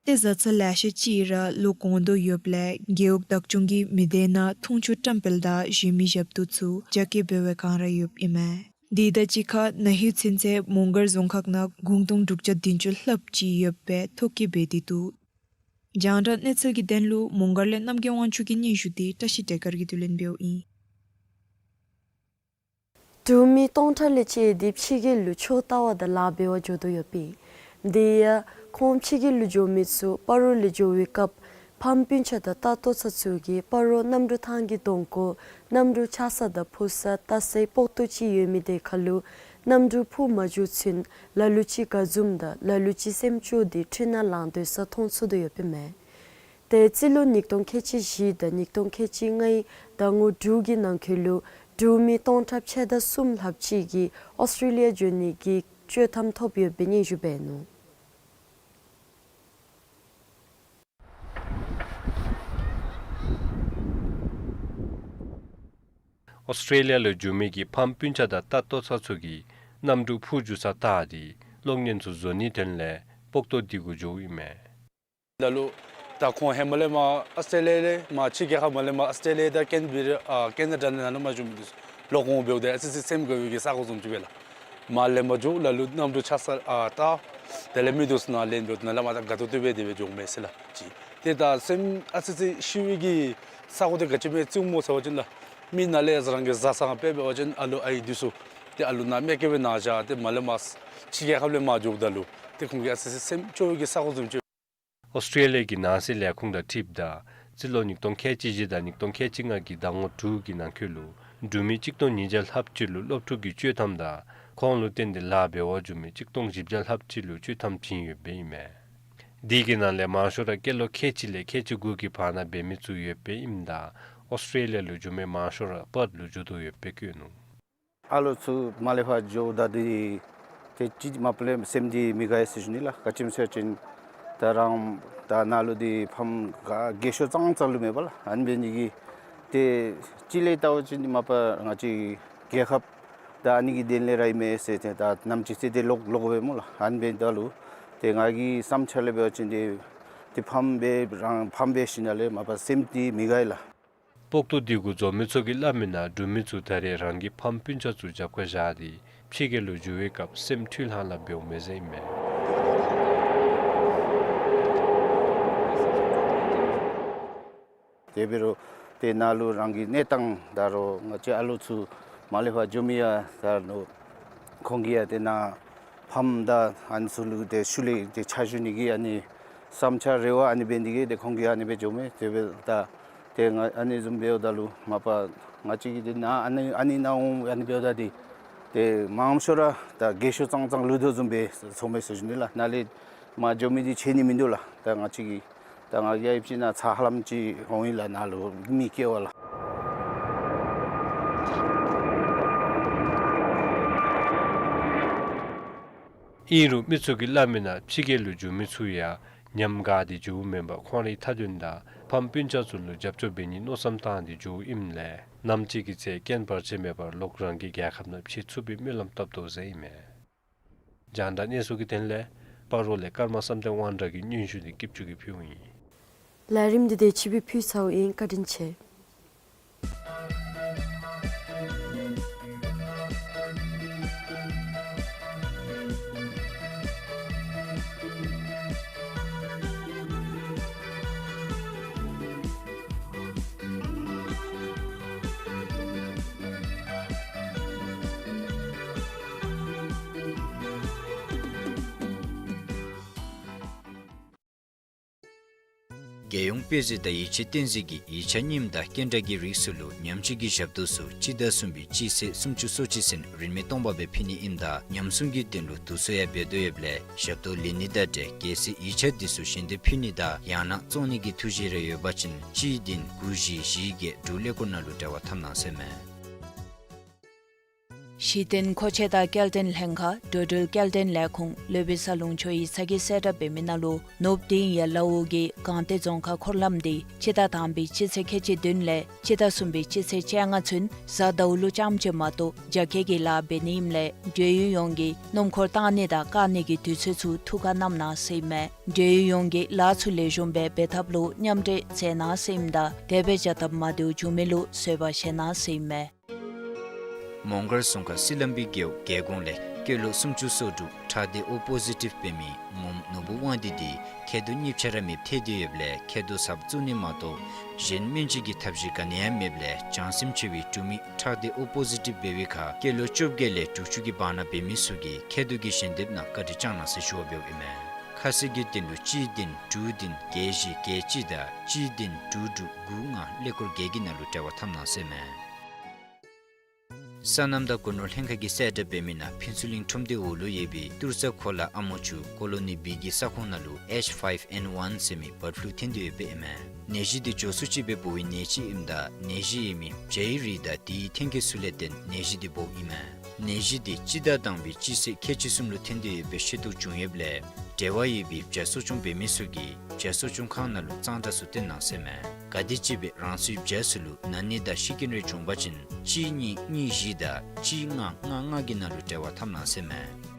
ཏེ་བཟའ་ཚང་ལེ་ཤ་ཅིག་ར་ལོག་འོང་དོ་ཡོདཔ་ལས་རྒེད་འོག་བདག་སྐྱོང་གི་མི་སྡེ་ནང་འཐུང་ཆུ་བཀྲམ་སྤེལ་དང་གཞན་མི་ཞབས་ཏོག་ཚུ་རྒྱ་སྐྱེད་འབད་བའི་བསྒང་ར་ཡོདཔ་ཨིན་མས། དེ་དང་གཅིག་ཁར་ན་ཧིང་ཚུན་ཚོད་མོང་སྒར་རྫོང་ཁག་ནང་གུང་སྟོང་དྲུག་བརྒྱ་བདུན་ཅུ་ལྷགཔ་ཅིག་ཡོདཔ་སྦེ་ཐོ་བཀོད་འབད་དེ་འདུག། རྒྱང་བསྒྲགས་གནས་ཚུལ་གྱི་དོན་ལུ་མོང་སྒར་ལས་རྣམ་རྒྱལ་དབང་ཕྱུག་གི་སྙན་ཞུ་འདི་བཀྲ་ཤིས་བདེ་དཀར་གྱིས་བསྡུ་ལེན་འབདཝ་ཨིན། འབྲུག་མི་སྟོང་ཕྲག་ལས་བཅད་དེ་ཕྱི་རྒྱལ་ལུ་ཆོས་ལྟ་བ་དང་ལཱ་འབད་བར་འགྱོ་དོ་ཡོདཔ་ཨིན། དེ་ཡང་ཁོང་ཕྱི་རྒྱལ་ལུ་འགྱོ་མི་ཚུ་སྤ་རོ་ལས་འགྱོ་བའི་སྐབས་ཕམ་སྤུན་ཆ་དང་ལྟ་རྟོག་ཚ་ཚུ་གིས་སྤ་རོ་གནམ་གྲུ་ཐང་གི་གདོང་ཁར་གནམ་གྲུ་ཆགས་ས་དང་འཕུར་ས་ལྟ་སའི་སྤོག་ཏོ་ཅིག་ཡོད་མི་དེ་ཁར་ལུ་གནམ་གྲུ་འཕུར་མ་འགྱོ་ཚུན་ལ་ལུ་ཅིག་ག་བཟུམ་དང་ལ་ལུ་ཅིག་སེམས་སྐྱོ་སྟེ་འཕྲུལ་སྣང་ལང་སྡོད་ས་མཐོང་ཚུགས་དོ་ཡོདཔ་ཨིན་མས། ཏེ་རྩིས་ལོ་ཉིས་སྟོང་ཁལ་གཅིག་བཞི་དང་ཉིས་སྟོང་ཁལ་གཅིག་ལྔའི་ཟླ་ངོ་དྲུག་གི་ནང་འཁོད་ལུ་ འབྲུག་མི་སྟོང་ཕྲག་ཕྱེད་དང་གསུམ་ལྷགཔ་ཅིག་གིས་ཨོསི་ཊྲེ་ལི་ཡ་འགྱོ་ནི་གི་བཅའ་མར་གཏོགས་ཡོདཔ་སྦེ་སྙན་ཞུ་འབད་ནུག། ཨོསི་ཊྲེ་ལི་ཡ་ལུ་འགྱོ་མི་གི་ཕམ་སྤུན་ཆ་དང་ལྟ་ལྟོ་ཚང་ཚུ་གིས་གནམ་གྲུ་འཕུར་འགྱོ་ས་བལྟ་སྟེ་གློག་བརྙན་ཚུ་བཟོ་ནིའི་དོན་ལས་སྤོག་ཏོ་འདི་གུ་འགྱོཝ་ཨིན་མས། ལ་ལུ་ད་ཁོང་ཧེ་མ་ལས་མར་ཨོསི་ཊྲེ་ལི་ཡ་ལས་མར་ཕྱི་རྒྱལ་ཁབ་མར་ལས་མར་ཨོསི་ཊྲེ་ལི་ཡ་དང་ཀེན་བི་ར་ཨ་ཀེ་ན་ཌ་ནང་ལས་མར་འགྱོ་མི་འདི་ཚུ་ལོག་འོང་འབདཝ་ད་ཨ་ཙི་ཙི་སེམས་དགའ་བའི་གི་ས་གོ་བཟུམ་ཅིག་སྦེ་ལགས། མར་ལས་མར་འགྱོ་ལ་ལུ་གནམ་གྲུ་ཆགས་ས་ཨ་ལྟ་དེ་ལས་མི་འདི་ཚུ་ནཱ་ལེན་འབདཝ་ད་ནཱ་ལས་མར་ད་དགའ་ཏོག་ཏོ་སྦེ་དེ་སྦེ་འགྱོཝ་མས་ཟེར་ལགས་ཅིག། ཏེ་ད་སེམས་ཨ་ཙི་ཙི་ཤི་བའི་གི་ས་གོ་འདི་ག་ཅི་སྦེ་བརྩིཝ་སྨོ་ཟེར་བ་ཅིན་ལགས། མི་ནཱ་ལས་རང་གི་བཟའ་ཚང་དཔེ་འབད་བ་ཅིན་ཨ་ལུ་ཨའི་འདི་ཚུ་ཏེ་ཨ་ལུ་ནཱ་མེ་སྐྱེ་སྦེ་ནཱ་བཞག་སྟེ་མར་ལས་མར་ཕྱི་རྒྱལ་ཁབ་ལས་མར་འགྱོཝ་ད་ལུ་ཏེ་ཁོང་གི་ཨ་ཙི་ཙི་སེམས་སྐྱོ་བའི་གི་ས་གོ་བཟུམ་ཅིག། ཨོསི་ཊྲེ་ལི་ཡ་གི་ནང་སྲིད་ལས་ཁུངས་དང་འཁྲིལཝ་ད་རྩིས་ལོ་ཉིས་སྟོང་ཁལ་གཅིག་བཞི་དང་ཉིས་སྟོང་ཁལ་གཅིག་ལྔ་གི་ཟླ་ངོ་དྲུག་གི་ནང་འཁོད་ལུ་འབྲུག་མི་གཅིག་སྟོང་ཉིས་བརྒྱ་ལྷགཔ་ཅིག་ལུ་སློབ་ཕྲུག་གི་བཅའ་མར་དང་ཁོང་ལུ་བརྟེན་ཏེ་ལཱ་འབད་བར་འགྱོ་མི་གཅིག་སྟོང་བཞི་བརྒྱ་ལྷགཔ་ཅིག་ལུ་བཅའ་མར་བྱིན་ཡོདཔ་ཨིན་མས། དེ་གི་ནང་ལས་མང་ཤོས་ར་སྐྱེས་ལོ་ཁལ་གཅིག་ལས་ཁལ་གཅིག་དགུ་གི་བར་ན་འབད་མི་ཚུ་ཡོདཔ་ཨིནམ་ད་ཨོསི་ཊྲེ་ལི་ཡ་ལུ་འགྱོ་མི་མང་ཤོས་ར་པརཐ་ལུ་འགྱོ་དོ་ཡོདཔ་བཀོད་ནུག། ཨ་ལོ་ཚུ་མར་ལས་ཕར་འགྱོཝ་ད་འདི་ཏེ་ཅིག་མ་པ་ལས་སེམས་འདི་མི་དགའ་ཡི་ཟེར་ཞུ་ནི་ལགས། ག་ཅི་སྨོ་ཟེར་བ་ཅིན་ད་རང་ད་ནཱ་ལུ་འདི་ཕམ་ག་རྒས་ཤོས་ཙང་ཙང་ལུ་མེད་པ་ལགས། ཨ་ནི་འབད་ནི་གིས་ཏེ་ཅིག་ལས་བལྟ་བ་ཅིན་མ་པ་ང་བཅས་རྒྱལ་ཁབ་ད་ཨ་ནི་གི་དོན་ལས་ར་ཨིན་མས་ཟེར་ཏེ་ད་ནམ་ཅིག་ཟེར་ཏེ་ལོག་ལོག་འབདཝ་སྨོ་ལགས། ཨ་ནི་འབདཝ་ད་ལུ་ཏེ་ང་གི་བསམ་འཆར་ལས་འབད་བ་ཅིན་ཏེ་ཏེ་ཕམ་སྦེ་རང་ཕམ་སྦེ་ཤི་ནི་ལས་མ་པ་སེམས་འདི་མི་དགའ་ཡི་ལགས། སྤོག་ཏོ་འདི་གུ་འཛོམས་མི་ཚུ་གིས་སླབ་མིའི་ནང་འབྲུག་མི་ཚུ་ད་རེས་རང་གི་ཕམ་སྤུན་ཆ་ཚུ་རྒྱབ་ཁར་བཞག་སྟེ་ཕྱི་རྒྱལ་ལུ་འགྱོ་བའི་སྐབས་སེམས་འཁྲུལ་ལྷང་ལྷང་འབདཝ་མས་ཟེར་ཨིན་མས། དེ་འབད་རུང་ཏེ་ནཱ་ལུ་རང་གི་གནས་སྟངས་ད་རུང་ང་བཅས་ཨ་ལོ་ཚུ་མར་ལས་ཕར་འགྱོ་མི་ཡང་ད་རུང་ཁོང་གིས་ཡང་ཏེ་ནཱ་ཕམ་དང་ཨ་ནི་ཚུ་ལུ་ཏེ་ཤུལ་ལས་ཏེ་ཕྱག་ཞུ་ནི་གི་ཨ་ནི་བསམ་འཆར་རེ་བ་ཨ་ནི་འབད་ནི་གིས་ཏེ་ཁོང་གིས་ཨ་ནི་སྦེ་འགྱོཝ་མས། དེ་འབདཝ་ད་ཏེ་ང་ཨ་ནི་བཟུམ་འབདཝ་ད་ལུ་མ་པ་ང་བཅས་ཀྱིས་ཏེ་ནཱ་ཨ་ནི་ཨ་ནི་ནཱ་འོང་ཨ་ནི་འབདཝ་ད་ཏེ་ཏེ་མངམ་ཤོས་ར་ད་རྒས་ཤོས་ཙང་ཙང་ལུས་དོ་བཟུམ་སྦེ་ཚོརཝ་མས་ཟེར་ཞུ་ནི་ལགས། ནཱ་ལས་མར་འགྱོ་མི་འདི་ཆད་ནི་མིན་འདུག་ལགས། ད་ང་བཅས་ཀྱིས་ད་ང་གིས་ཡང་ཨིན་པ་ཅིན་ནཱ་ཚར་ཧ་ལམ་ཅིག་འོང་ཡི་ལགས། ནཱ་ལུ་མི་སྐྱེལ་བ་ལགས། ཨིན་རུང་མི་ཚུ་གིས་སླབ་མིའི་ནང་ཕྱི་རྒྱལ་ལུ་འགྱོ་མི་ཚུ་ཡང་ཉམས་དགའ་སྟེ་འགྱོཝ་མེན་པར་ཁོང་རའི་མཐའ་དོན་དང་ཕམ་སྤུན་ཆ་ཚུ་ལུ་རྒྱབ་སྐྱོར་འབད་ནིའི་མནོ་བསམ་བཏང་སྟེ་འགྱོཝ་ཨིནམ་ལས་ནམ་ཅིག་གི་ཚེ་རྐྱེན་བར་ཆད་མེད་པར་ལོག་རང་གི་རྒྱལ་ཁབ་ནང་ཕྱད་ཚུགས་པའི་སྨོན་ལམ་བཏབ་དོ་ཟེར་ཨིན་མས། རྒྱང་བསྒྲགས་གནས་ཚུལ་གྱི་དོན་ལས་སྤ་རོ་ལས་ཀརྨ་བསམ་གཏན་དབང་གྲགས་ཀྱི་སྙན་ཞུ་འདི་སྐྱིད་ཆུ་གིས་ཕུལཝ་ཨིན། ལས་རིམ་འདི་དེ་ཅིག་སྦེ་ཕུལ་ཚརཝ་ཨིན། བཀའ་དྲིན་ཆེ། རྒྱལ་ཡོངས་དཔེ་མཛོད་དང་ཡིག་ཆ་གཏན་མཛོད་ཀྱིས་ཡིག་ཆ་རྙིངམ་དང་སྐད་འདྲ་གི་རིགས་ཚུ་ལུ་ཉམས་བཅོས་ཀྱི་ཞབས་ཏོག་ཚུ་སྤྱི་ཟླ་གསུམ་པའི་སྤྱི་ཚེས་སུམ་ཅུ་སོ་གཅིག་ཚུན་རིན་མེད་སྟོང་པ་སྦེ་ཕུལ་ནི་ཨིནམ་ད་ཉམས་སྲུང་གི་དོན་ལུ་དུས་ཚོད་ཡང་འབད་དོ་ཡོདཔ་ལས་ཞབས་ཏོག་ལེན་ནི་དང་འབྲེལ་གལ་སྲིད་ཡིག་ཆ་འདི་ཚུ་ཞལ་འདེབས་ཕུལ་ནི་དང་ཡང་ན་བཙོང་ནི་གི་ཐུགས་བཞེད་རེ་ཡོད་པ་ཅིན་གཅིག་བདུན་དགུ་བཞི་བཞི་བརྒྱད་དྲུག་ཀླད་ཀོར་ནང་ལུ་འབྲེལ་བ་འཐབ་གནང་ཟེར་མས། གཞི་རྟེན་མཁོ་ཆས་དང་སྐྱེལ་འདྲེན་ལྷན་ཁག་འགྲོ་འགྲུལ་སྐྱེལ་འདྲེན་ལས་ཁུངས་སློབ་དཔོན་ས་ལུང་མཆོག་ཡིག་ཚང་གིས་གསལ་བསྒྲགས་འབད་མི་ནང་ལུ་ནུབ་དིང་ཡ་ལ་འོག་གི་སྒང་སྟེང་རྫོང་ཁག་འཁོར་ལམ་འདི་སྤྱི་ཟླ་དང་པའི་སྤྱི་ཚེས་ཁལ་གཅིག་བདུན་ལས་སྤྱི་ཟླ་གསུམ་པའི་སྤྱི་ཚེས་བཅོ་ལྔ་ཚུན་གཟའ་ཟླཝ་ལུ་རྐྱངམ་ཅིག་མ་གཏོགས་རྒྱ་སྐྱེད་ཀྱི་ལཱ་འབད་ནི་ཨིནམ་ལས་འབྲེལ་ཡོད་ཡོངས་ཀྱིས་སྣུམ་འཁོར་བཏང་ནི་དང་བཀག་ནི་གི་དུས་ཚོད་ཚུ་ཐུགས་ཁར་བསྣམ་གནང་ཟེར་ཨིན་མས། འབྲེལ་ཡོད་ཡོངས་ཀྱིས་ལཱ་ཚུ་ལེགས་ཤོམ་སྦེ་འབད་ཐབས་ལུ་མཉམ་འབྲེལ་མཛད་གནང་ཟེར་ཨིནམ་ད་དེ་སྦེ་བྱ་ཐབས་མ་བདེཝ་བྱུང་མི་ལུ་བཟོད་པ་བཞེས་གནང་ཟེར་ཨིན་མས། མོང་སྒར་རྫོང་ཁག་སི་ལམ་བི་རྒེད་འོག་རྒྱལ་གོང་ལས་སྐྱེས་ལོ་སུམ་ཅུ་སོ་དྲུག་ཁྲག་སྡེ་ཨོ་པོ་ཟི་ཊིབ་འབད་མི་ངོམ་ནོར་བུ་དབང་འདུས་འདི་མཁལ་རྡོག་གཉིས་ཆ་ར་མེདཔ་ཐལ་ཏེ་ཡོདཔ་ལས་མཁལ་རྡོག་གསརཔ་བཙུགས་ནི་མ་གཏོགས་གཞན་སྨན་བཅོས་ཀྱི་ཐབས་ཤེས་ག་ནི་ཡང་མེདཔ་ལས་བྱང་སེམས་ཆེ་བའི་འབྲུག་མི་ཁྲག་སྡེ་ཨོ་པོ་ཟི་ཊིབ་འབད་བའི་ཁར་སྐྱེས་ལོ་བཅོ་བརྒྱད་ལས་དྲུག་ཅུ་གི་བར་ན་འབད་མི་ཚུ་གིས་མཁལ་རྡོག་གི་ཞལ་འདེབས་ནང་བཀའ་དྲིན་བསྐྱང་གནང་ཟེར་ཞུ་བ་འབདཝ་ཨིན་མས། ཁ་གསལ་གྱི་དོན་ལུ་གཅིག་བདུན་དྲུག་བདུན་བརྒྱད་བཞི་བརྒྱད་གཅིག་དང་གཅིག་བདུན་དྲུག་དྲུག་དགུ་ལྔ་ཀླད་ཀོར་བརྒྱད་ཀྱི་ནང་ལུ་འབྲེལ་བ་འཐབ་གནང་ཟེར་ཨིན་མས། སོ་ནམ་དང་སྒོ་ནོར་ལྷན་ཁག་གིས་གསལ་བསྒྲགས་འབད་མི་ནང་ཕུན་ཚོགས་གླིང་ཁྲོམ་སྡེ་འོག་ལུ་ཡོད་པའི་ཏུར་ས་གོ་ལ་ཨ་མོ་ཆུ་ཀོ་ལོ་ནི་བི་གི་ས་ཁོངས་ནང་ལུ་ཨེཆ་ཕའིབ་ཨེན་ཝན་ཟེར་མི་བཱརཌ་ཕུ་ལུ་ཐོན་ཏེ་ཡོདཔ་ཨིན་མས། ནད་གཞི་འདི་འགྱོ་སུ་ཅིག་སྦེ་འབོ་བའི་ནད་ཅིག་ཨིནམ་ད་ནད་གཞི་ཡོད་མི་བྱའི་རིགས་དང་དེའི་ཐོན་སྐྱེད་ཚུ་ལས་བརྟེན་ནད་གཞི་འདི་འབོཝ་ཨིན་མས། ནད་གཞི་འདི་སྤྱི་ཟླ་དང་པའི་སྤྱི་ཚེས་ཁལ་གཅིག་གསུམ་ལུ་ཐོན་ཏེ་ཡོད་པའི་ཤེས་རྟོགས་བྱུང་ཡོདཔ་ལས་འབྲེལ་བ་ཡོད་པའི་བྱ་གསོ་སྐྱོང་འབད་མི་ཚུ་གིས་བྱ་གསོ་སྐྱོང་ཁང་ནང་ལུ་གཙང་སྦྲ་ཚུ་བསྟེན་གནང་ཟེར་ཨིན་མས། ག་དེམ་ཅིག་སྦེ་རང་སོའི་བྱ་ཚུ་ལུ་ན་ནི་དང་ཤི་རྐྱེན་རེ་བྱུང་པ་ཅིན་གཅིག་གཉིས་གཉིས་བཞི་དང་གཅིག་ལྔ་ལྔ་ལྔ་གི་ནང་ལུ་འབྲེལ་བ་འཐབ་གནང་ཟེར་ཨིན་མས།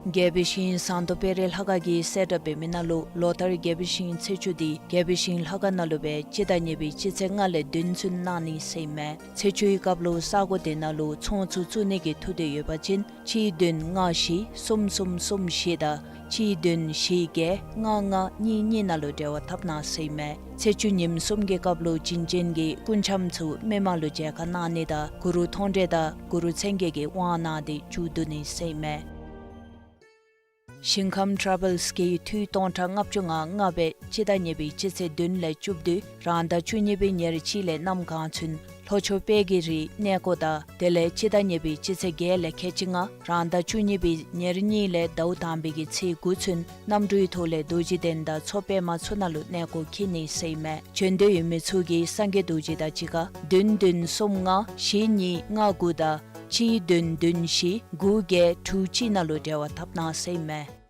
རྒྱལ་པོའི་ཞིང་ཟངས་མདོག་དཔལ་རི་ལྷ་ཁང་གིས་གསལ་བསྒྲགས་འབད་མི་ནང་ལུ་ལོ་ལྟར་རྒྱལ་པོའི་ཞིང་ཚེས་བཅུ་འདི་རྒྱལ་པོའི་ཞིང་ལྷ་ཁང་ནང་ལུ་སྦེ་སྤྱི་ཟླ་གཉིས་པའི་སྤྱི་ཚེས་ལྔ་ལས་བདུན་ཚུན་གནང་ནི་ཟེར་ཨིན་མས། ཚེས་བཅུའི་སྐབས་ལུ་ས་གོ་དེ་ནང་ལུ་ཚོང་ཚུ་བཙུགས་ནི་གི་ཐུགས་འདོད་ཡོད་པ་ཅིན་གཅིག་བདུན་ལྔ་བཞི་གསུམ་གསུམ་གསུམ་བཞི་དང་གཅིག་བདུན་བཞི་བརྒྱད་ལྔ་ལྔ་གཉིས་གཉིས་ནང་ལུ་འབྲེལ་བ་འཐབ་གནང་ཟེར་ཨིན་མས། ཚེས་བཅུ་ཉིནམ་གསུམ་གྱི་སྐབས་ལུ་བྱིན་ཅན་གྱི་སྐུ་འཆམ་ཚུ་མི་མང་ལུ་མཇལ་ཁ་གནང་ནི་དང་གུ་རུ་མཐོང་གྲོལ་དང་གུ་རུ་མཚན་བརྒྱད་ཀྱི་དབང་གནང་སྟེ་མཇུག་བསྡུ་ནི་ཟེར་ཨིན་མས། ཞིང་ཁམས་ཊ་རེ་བཱལསི་གིས་འཐུས་སྟོང་ཕྲག་ལྔ་བཅུ་ང་ལྔ་སྦེ་སྤྱི་ཟླ་གཉིས་པའི་སྤྱི་ཚེས་བདུན་ལས་བཅུ་བདུན་རང་ཟླ་བཅུ་གཉིས་པའི་ཉེར་གཅིག་ལས་གནམ་གང་ཚུན་ལྷོ་ཕྱོགས་དཔལ་གྱི་རིའི་གནས་སྐོར་དང་དེ་ལས་སྤྱི་ཟླ་གཉིས་པའི་སྤྱི་ཚེས་བརྒྱད་ལས་ཁལ་གཅིག་ལྔ་རང་ཟླ་བཅུ་གཉིས་པའི་ཉེར་གཉིས་ལས་ཟླཝ་དང་པའི་གི་ཚེས་དགུ་ཚུན་གནམ་གྲུའི་ཐོག་ལས་རྡོ་རྗེ་གདན་དང་མཚོ་པདྨ་ཚུ་ནང་ལུ་གནས་སྐོར་འཁྱིད་ནི་ཟེར་ཨིན་མས། བྱོན་འདོད་ཡོད་མི་ཚུ་གིས་སངས་རྒྱས་རྡོ་རྗེ་དང་གཅིག་ཁར་བདུན་བདུན་གསུམ་ལྔ་བཞི་གཉིས་ལྔ་དགུ་དང་གཅིག་བདུན་བདུན་བཞི་དགུ་བརྒྱད་དྲུག་གཅིག་ནང་ལུ་འབྲེལ་བ་འཐབ་གནང་ཟེར་ཨིན་མས།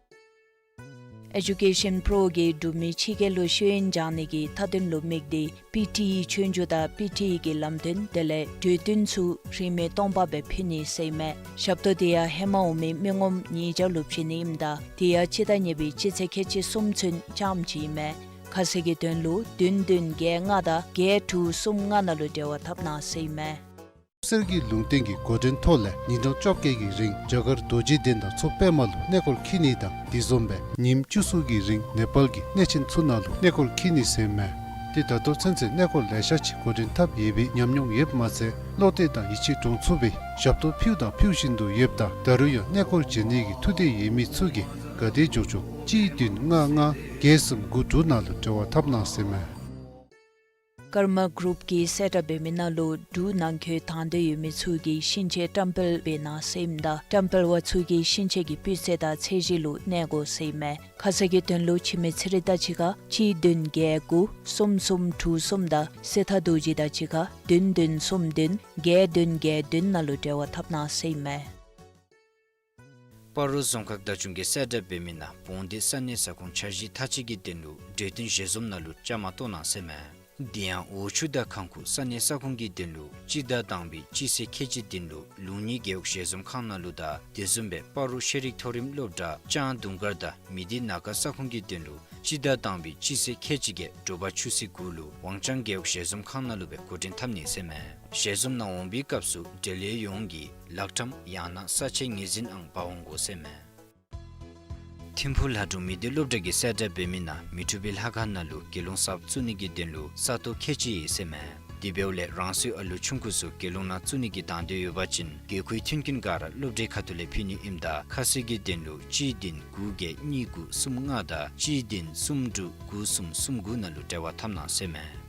ཨེ་ཌུ་ཀེ་ཤཱན་པྲོ་གིས་འབྲུག་མི་ཕྱི་རྒྱལ་ལུ་ཤེས་ཡོན་སྦྱང་ནི་གི་མཐའ་དོན་ལུ་དམིགས་ཏེ་པི་ཊི་ཨི་ཆོས་རྒྱུགས་དང་པི་ཊི་ཨི་གི་ལམ་སྟོན་དེ་ལས་གྲོས་བསྟུན་ཚུ་རིན་མེད་སྟོང་པ་སྦེ་ཕུལ་ནི་ཟེར་ཨིན་མས། ཞབས་ཏོག་དེ་ཡང་ཧེ་མ་འོང་མི་མི་ངོམ་ཉིས་བརྒྱ་ལུ་བྱིན་ནི་ཨིནམ་ད་དེ་ཡང་སྤྱི་ཟླ་གཉིས་པའི་སྤྱི་ཚེས་ཁལ་གཅིག་གསུམ་ཚུན་རྐྱངམ་ཅིག་ཨིན་མས། ཁ་གསལ་གྱི་དོན་ལུ་བདུན་བདུན་བརྒྱད་ལྔ་དང་བརྒྱད་དྲུག་གསུམ་ལྔ་ནང་ལུ་འབྲེལ་བ་འཐབ་གནང་ཟེར་ཨིན་མས། གསེར་གྱི་ལུང་བསྟན་གྱི་འགོ་འདྲེན་ཐོག་ལས་ཉིན་གྲངས་བཅོ་བརྒྱད་ཀྱི་རིང་རྒྱ་གར་རྡོ་རྗེ་གདན་དང་མཚོ་པདྨ་ལུ་གནས་སྐོར་འཁྱིད་ནི་དང་དེ་བཟུམ་སྦེ་ཉིནམ་བཅུ་གསུམ་གྱི་རིང་ནེ་པཱལ་གྱི་གནས་ཆེན་ཚུ་ནང་ལུ་གནས་སྐོར་འཁྱིད་ནི་ཟེར་ཨིན་མས། ཏེ་ད་ལྟོ་ཚུན་ཚོད་གནས་སྐོར་ལེ་ཤ་ཅིག་འགོ་འདྲེན་འཐབ་ཡོད་པའི་ཉམས་མྱོང་ཡོདཔ་མ་ཚད་བློ་གཏད་དང་ཡིད་ཆེས་འདྲོངས་ཚུགས་པའི་ཞབས་ཏོག་ཕུལ་དང་ཕུལ་བཞིན་དུ་ཡོདཔ་ད་ད་རུང་ཡང་གནས་སྐོར་མཇལ་ནི་གི་ཐུགས་འདོད་ཡོད་མི་ཚུ་གིས་ག་དེ་མགྱོགས་མགྱོགས་གཅིག་བདུན་ལྔ་ལྔ་བརྒྱད་གསུམ་དགུ་དྲུག་ནང་ལུ་འབྲེལ་བ་འཐབ་གནང་ཟེར་ཨིན་མས། ཀརྨ་གུ་རུབ་ཀྱིས་གསལ་བསྒྲགས་འབད་མི་ནང་ལུ་འབྲུག་ནང་འཁོད་དང་འདོད་ཡོད་མི་ཚུ་གིས་ཤིང་ཆས་བཀྲམ་སྤེལ་འབད་གནང་ཟེར་ཨིནམ་ད་བཀྲམ་སྤེལ་བ་ཚུ་གིས་ཤིང་ཆས་ཀྱི་སྤུས་ཚད་དང་ཚད་གཞི་ལུ་གནས་དགོ་ཟེར་ཨིན་མས། ཁ་གསལ་གྱི་དོན་ལུ་འཆི་མེད་ཚེ་རིང་དང་གཅིག་ཁར་གཅིག་བདུན་བརྒྱད་དགུ་གསུམ་གསུམ་དྲུག་གསུམ་དང་སྲི་ཐར་རྡོ་རྗེ་དང་གཅིག་ཁར་བདུན་བདུན་གསུམ་བདུན་བརྒྱད་བདུན་བརྒྱད་བདུན་ནང་ལུ་འབྲེལ་བ་འཐབ་གནང་ཟེར་ཨིན་མས། སྤ་རོ་རྫོང་ཁག་བདག་སྐྱོང་གིས་གསལ་བསྒྲགས་འབད་མི་ནང་བོང་སྡེ་ས་གནས་ས་ཁོངས་འཆར་གཞི་མཐའ་དཔྱད་ཀྱི་དོན་ལུ་གྲོས་བསྟུན་ཞལ་འཛོམས་ནང་ལུ་བཅའ་མར་གཏོགས་གནང་ཟེར་ཨིན་མས། དེ་ཡང་འོག་ཆུ་དང་ཁང་ཁུག་ས་གནས་ས་ཁོངས་ཀྱི་དོན་ལུ་སྤྱི་ཟླ་དང་པའི་སྤྱི་ཚེས་ཁལ་གཅིག་བདུན་ལུ་ལུང་གཉིས་རྒེད་འོག་ཞལ་འཛོམས་ཁང་ནང་ལུ་དང་དེ་བཟུམ་སྦེ་སྤ་རོ་ཤེས་རིག་མཐོ་རིམ་སློབ་གྲྭ་ལྕང་དུང་དཀར་དང་མི་སྡེ་ན་ཁ་ས་ཁོངས་ཀྱི་དོན་ལུ་སྤྱི་ཟླ་དང་པའི་སྤྱི་ཚེས་ཁལ་གཅིག་བརྒྱད་དྲོ་པ་ཆུ་ཚོད་དགུ་ལུ་ཝང་ཅང་རྒེད་འོག་ཞལ་འཛོམས་ཁང་ནང་ལུ་སྦེ་འགོ་འདྲེན་འཐབ་ནི་ཟེར་ཨིན་མས། ཞལ་འཛོམས་ནང་འོང་བའི་སྐབས་སུ་འབྲེལ་ཡོད་ཡོངས་ཀྱིས་ལག་ཁྲམ་ཡང་ན་ས་ཆའི་ངོས་འཛིན་ཨང་འབག་འོང་དགོ་ཟེར་ཨིན་མས། ཐིམ་ཕུག་ལྷ་སྒྲུང་མི་སྡེ་སློབ་གྲྭ་གིས་གསལ་བསྒྲགས་འབད་མི་ནང་མི་འཁྲུགས་པའི་ལྷ་ཁང་ནང་ལུ་དགེ་སློང་གསརཔ་བཙུགས་ནི་གི་དོན་ལུ་ས་སྟོང་ཁལ་གཅིག་ཡོད་ཟེར་ཨིན་མས། དེ་འབདཝ་ལས་རང་སོའི་ཨ་ལུ་ཆུང་ཀུ་ཚུ་དགེ་སློང་ནང་བཙུགས་ནི་གི་དང་འདོད་ཡོད་པ་ཅིན་དགོས་མཁོའི་མཐུན་རྐྱེན་ག་ར་སློབ་གྲྭའི་ཁ་ཐུག་ལས་ཕུལ་ནི་ཨིནམ་ད་ཁ་གསལ་གྱི་དོན་ལུ་གཅིག་བདུན་དགུ་བརྒྱད་གཉིས་དགུ་གསུམ་ལྔ་དང་གཅིག་བདུན་གསུམ་དྲུག་དགུ་གསུམ་གསུམ་དགུ་ནང་ལུ་འབྲེལ་བ་འཐབ་གནང་ཟེར་ཨིན་མས།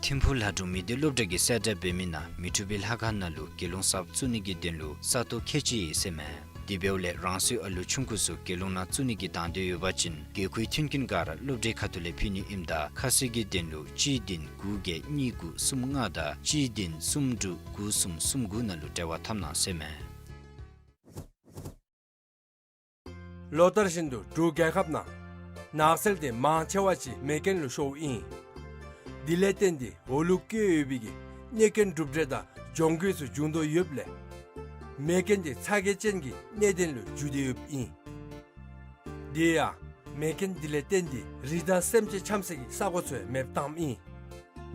ཐིམ་ཕུག་ལྷ་སྒྲུང་མི་སྡེ་སློབ་གྲྭ་གིས་གསལ་བསྒྲགས་འབད་མི་ནང་མི་འཁྲུགས་པའི་ལྷ་ཁང་ནང་ལུ་དགེ་སློང་གསརཔ་བཙུགས་ནི་གི་དོན་ལུ་ས་སྟོང་ཁལ་གཅིག་ཡོད་ཟེར་ཨིན་མས། དེ་འབདཝ་ལས་རང་སོའི་ཨ་ལུ་ཆུང་ཀུ་ཚུ་དགེ་སློང་ནང་བཙུགས་ནི་གི་དང་འདོད་ཡོད་པ་ཅིན་དགོས་མཁོའི་མཐུན་རྐྱེན་ག་ར་སློབ་གྲྭའི་ཁ་ཐུག་ལས་ཕུལ་ནི་ཨིནམ་ད་ཁ་གསལ་གྱི་དོན་ལུ་གཅིག་བདུན་དགུ་བརྒྱད་གཉིས་དགུ་གསུམ་ལྔ་དང་གཅིག་བདུན་གསུམ་དྲུག་དགུ་གསུམ་གསུམ་དགུ་ནང་ལུ་འབྲེལ་བ་འཐབ་གནང་ཟེར་ཨིན་མས། ལོ་ལྟར་བཞིན་དུ་འབྲུག་རྒྱལ་ཁབ་ནང་ནགས་ཚལ་དེ་མང་ཆེ་བ་ཅིག་མེ་རྐྱེན་ལུ་ཤོརཝ་ཨིན། དེ་ལས་བརྟེན་ཏེ་འོག་ལུ་བཀོད་ཡོད་པའི་གི་གནོད་སྐྱོན་གྲུབ་འབྲས་དང་གྱོང་གུད་ཚུ་འབྱུང་དོ་ཡོདཔ་ལས་མེ་རྐྱེན་དེ་ཚ་གྱང་ཅན་གྱི་གནད་དོན་ལུ་འགྱུར་ཏེ་ཡོདཔ་ཨིན། དེ་ཡང་མེ་རྐྱེན་དེ་ལས་བརྟེན་ཏེ་རི་དྭགས་སེམས་ཅན་འཁྱམ་སའི་གི་ས་གོ་ཚུ་ཡང་མེདཔ་བཏངམ་ཨིན།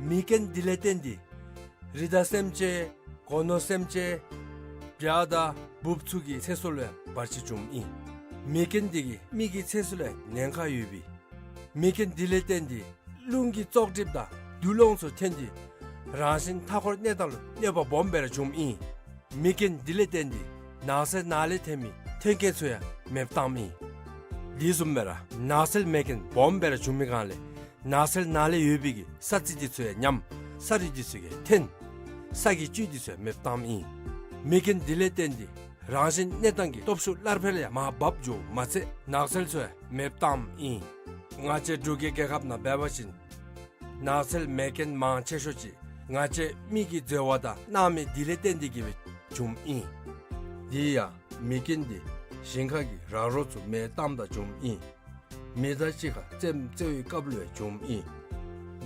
མེ་རྐྱེན་དེ་ལས་བརྟེན་ཏེ་རི་དྭགས་སེམས་ཅན་སྒོ་ནོར་སེམས་ཅན་བྱ་དང་འབུཔ་ཚུ་གི་ཚེ་སྲོག་ལུ་ཡང་བར་ཆད་བྱུངམ་ཨིན། མེ་རྐྱེན་དེ་གིས་མི་གི་ཚེ་སྲོག་ལུ་ཡང་ཉེན་ཁ་ཡོད་པས། མེ་རྐྱེན་དེ་ལས་བརྟེན་ཏེ་རླུང་གི་བཙོག་གྲིབ་དང་རྡུལ་སློང་ཚུ་ཐོན་ཏེ་རང་བཞིན་མཐའ་འཁོར་གནས་སྟངས་ལུ་གནོད་པ་སྦོམ་སྦེ་ར་བྱུངམ་ཨིན། མེ་རྐྱེན་དེ་ལས་བརྟེན་ཏེ་ནགས་ཚལ་ནང་ལས་ཐོན་མི་ཐོན་སྐྱེད་ཚུ་ཡང་མེདཔ་བཏངམ་ཨིན། དེ་བཟུམ་སྦེ་ར་ནགས་ཚལ་མེ་རྐྱེན་སྦོམ་སྦེ་ར་བྱུང་མི་སྒང་ལས་ནགས་ཚལ་ནང་ལས་ཡོད་པའི་གི་ས་རྩི་དེ་ཚུ་ཡང་ཉམས། ས་རུད་དེ་ཚུ་ཡང་འཐོན། ས་གི་བཅུད་འདི་ཚུ་ཡང་མེདཔ་བཏངམ་ཨིན། མེ་རྐྱེན་འདི་ལས་བརྟེན་ཏེ་རང་བཞིན་གནས་སྟངས་ཀྱི་སྟོབས་ཤུགས་སླར་འཕེལ་ཡང་མར་བབས་འགྱོཝ་མ་ཚད་ནགས་ཚལ་ཚུ་ཡང་མེདཔ་བཏངམ་ཨིན། ང་བཅས་འབྲུག་གི་རྒྱལ་ཁབ་ནང་འབད་བ་ཅིན་ནགས་ཚལ་མེ་རྐྱེན་མང་ཆེ་ཤོས་ཅིག་ང་བཅས་མི་གིས་འཛོལ་བ་དང་སྣང་མེད་འདི་ལས་བརྟེན་ཏེ་གིས་སྦེ་བྱུངམ་ཨིན། དེ་ཡང་མེ་རྐྱེན་འདི་ཞིང་ཁ་གི་ར་རོ་ཚུ་མེ་བཏངམ་ད་བྱུངམ་ཨིན། མེ་མདའ་ཅིག་ཁར་རྩེདམོ་རྩེ་བའི་སྐབས་ལུ་ཡང་བྱུངམ་ཨིན།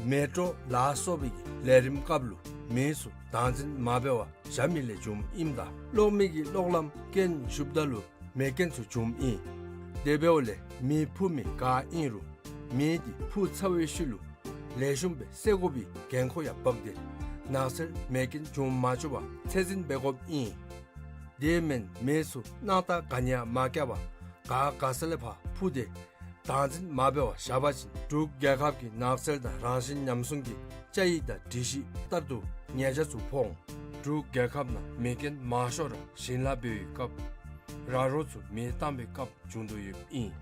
མེ་སྤྲོ་ལ་སོགས་པའི་གི་ལས་རིམ་སྐབས་ལུ་མེ་ཚུ་བདག་འཛིན་མ་འབད་བར་བཞག་མི་ལས་བྱུངམ་ཨིནམ་ད་གློག་མེ་གི་གློག་ལམ་རྐྱེན་ཞུགསཔ་ད་ལུ་མེ་རྐྱེན་ཚུ་བྱུངམ་ཨིན། དེ་འབདཝ་ལས་མེ་འཕུ་མི་ག་ཨིན་རུང་མེ་འདི་འཕུ་ཚར་བའི་ཤུལ་ལུ་ལེགས་ཤོམ་སྦེ་བསད་དགོ་པའི་འགན་ཁུར་ཡང་བབས་ཏེ་ནགས་ཚལ་མེ་རྐྱེན་འབྱུང་མ་བཅུག་པར་ཚད་འཛིན་འབད་དགོཔ་ཨིན། དེ་མེན་མེ་ཚུ་སྣང་རྟགས་ག་ནི་ཡང་མ་བཀལ་བར་ག་ག་ས་ལས་ཕར་འཕུ་སྟེ་བདག་འཛིན་མ་འབད་བར་བཞག་པ་ཅིན་འབྲུག་རྒྱལ་ཁབ་ཀྱི་ནགས་ཚལ་དང་རང་བཞིན་ཉམས་སྲུང་གི་བཅའ་ཡིག་དང་སྒྲིག་གཞི་ལྟར་དུ་ཉེས་ཆད་ཚུ་ཕོག་འོང་། འབྲུག་རྒྱལ་ཁབ་ནང་མེ་རྐྱེན་མང་ཤོས་ར་ཞིང་ལཱ་འབད་བའི་སྐབས་ར་རོ་ཚུ་མེ་བཏང་བའི་སྐབས་བྱུང་དོ་ཡོདཔ་ཨིན།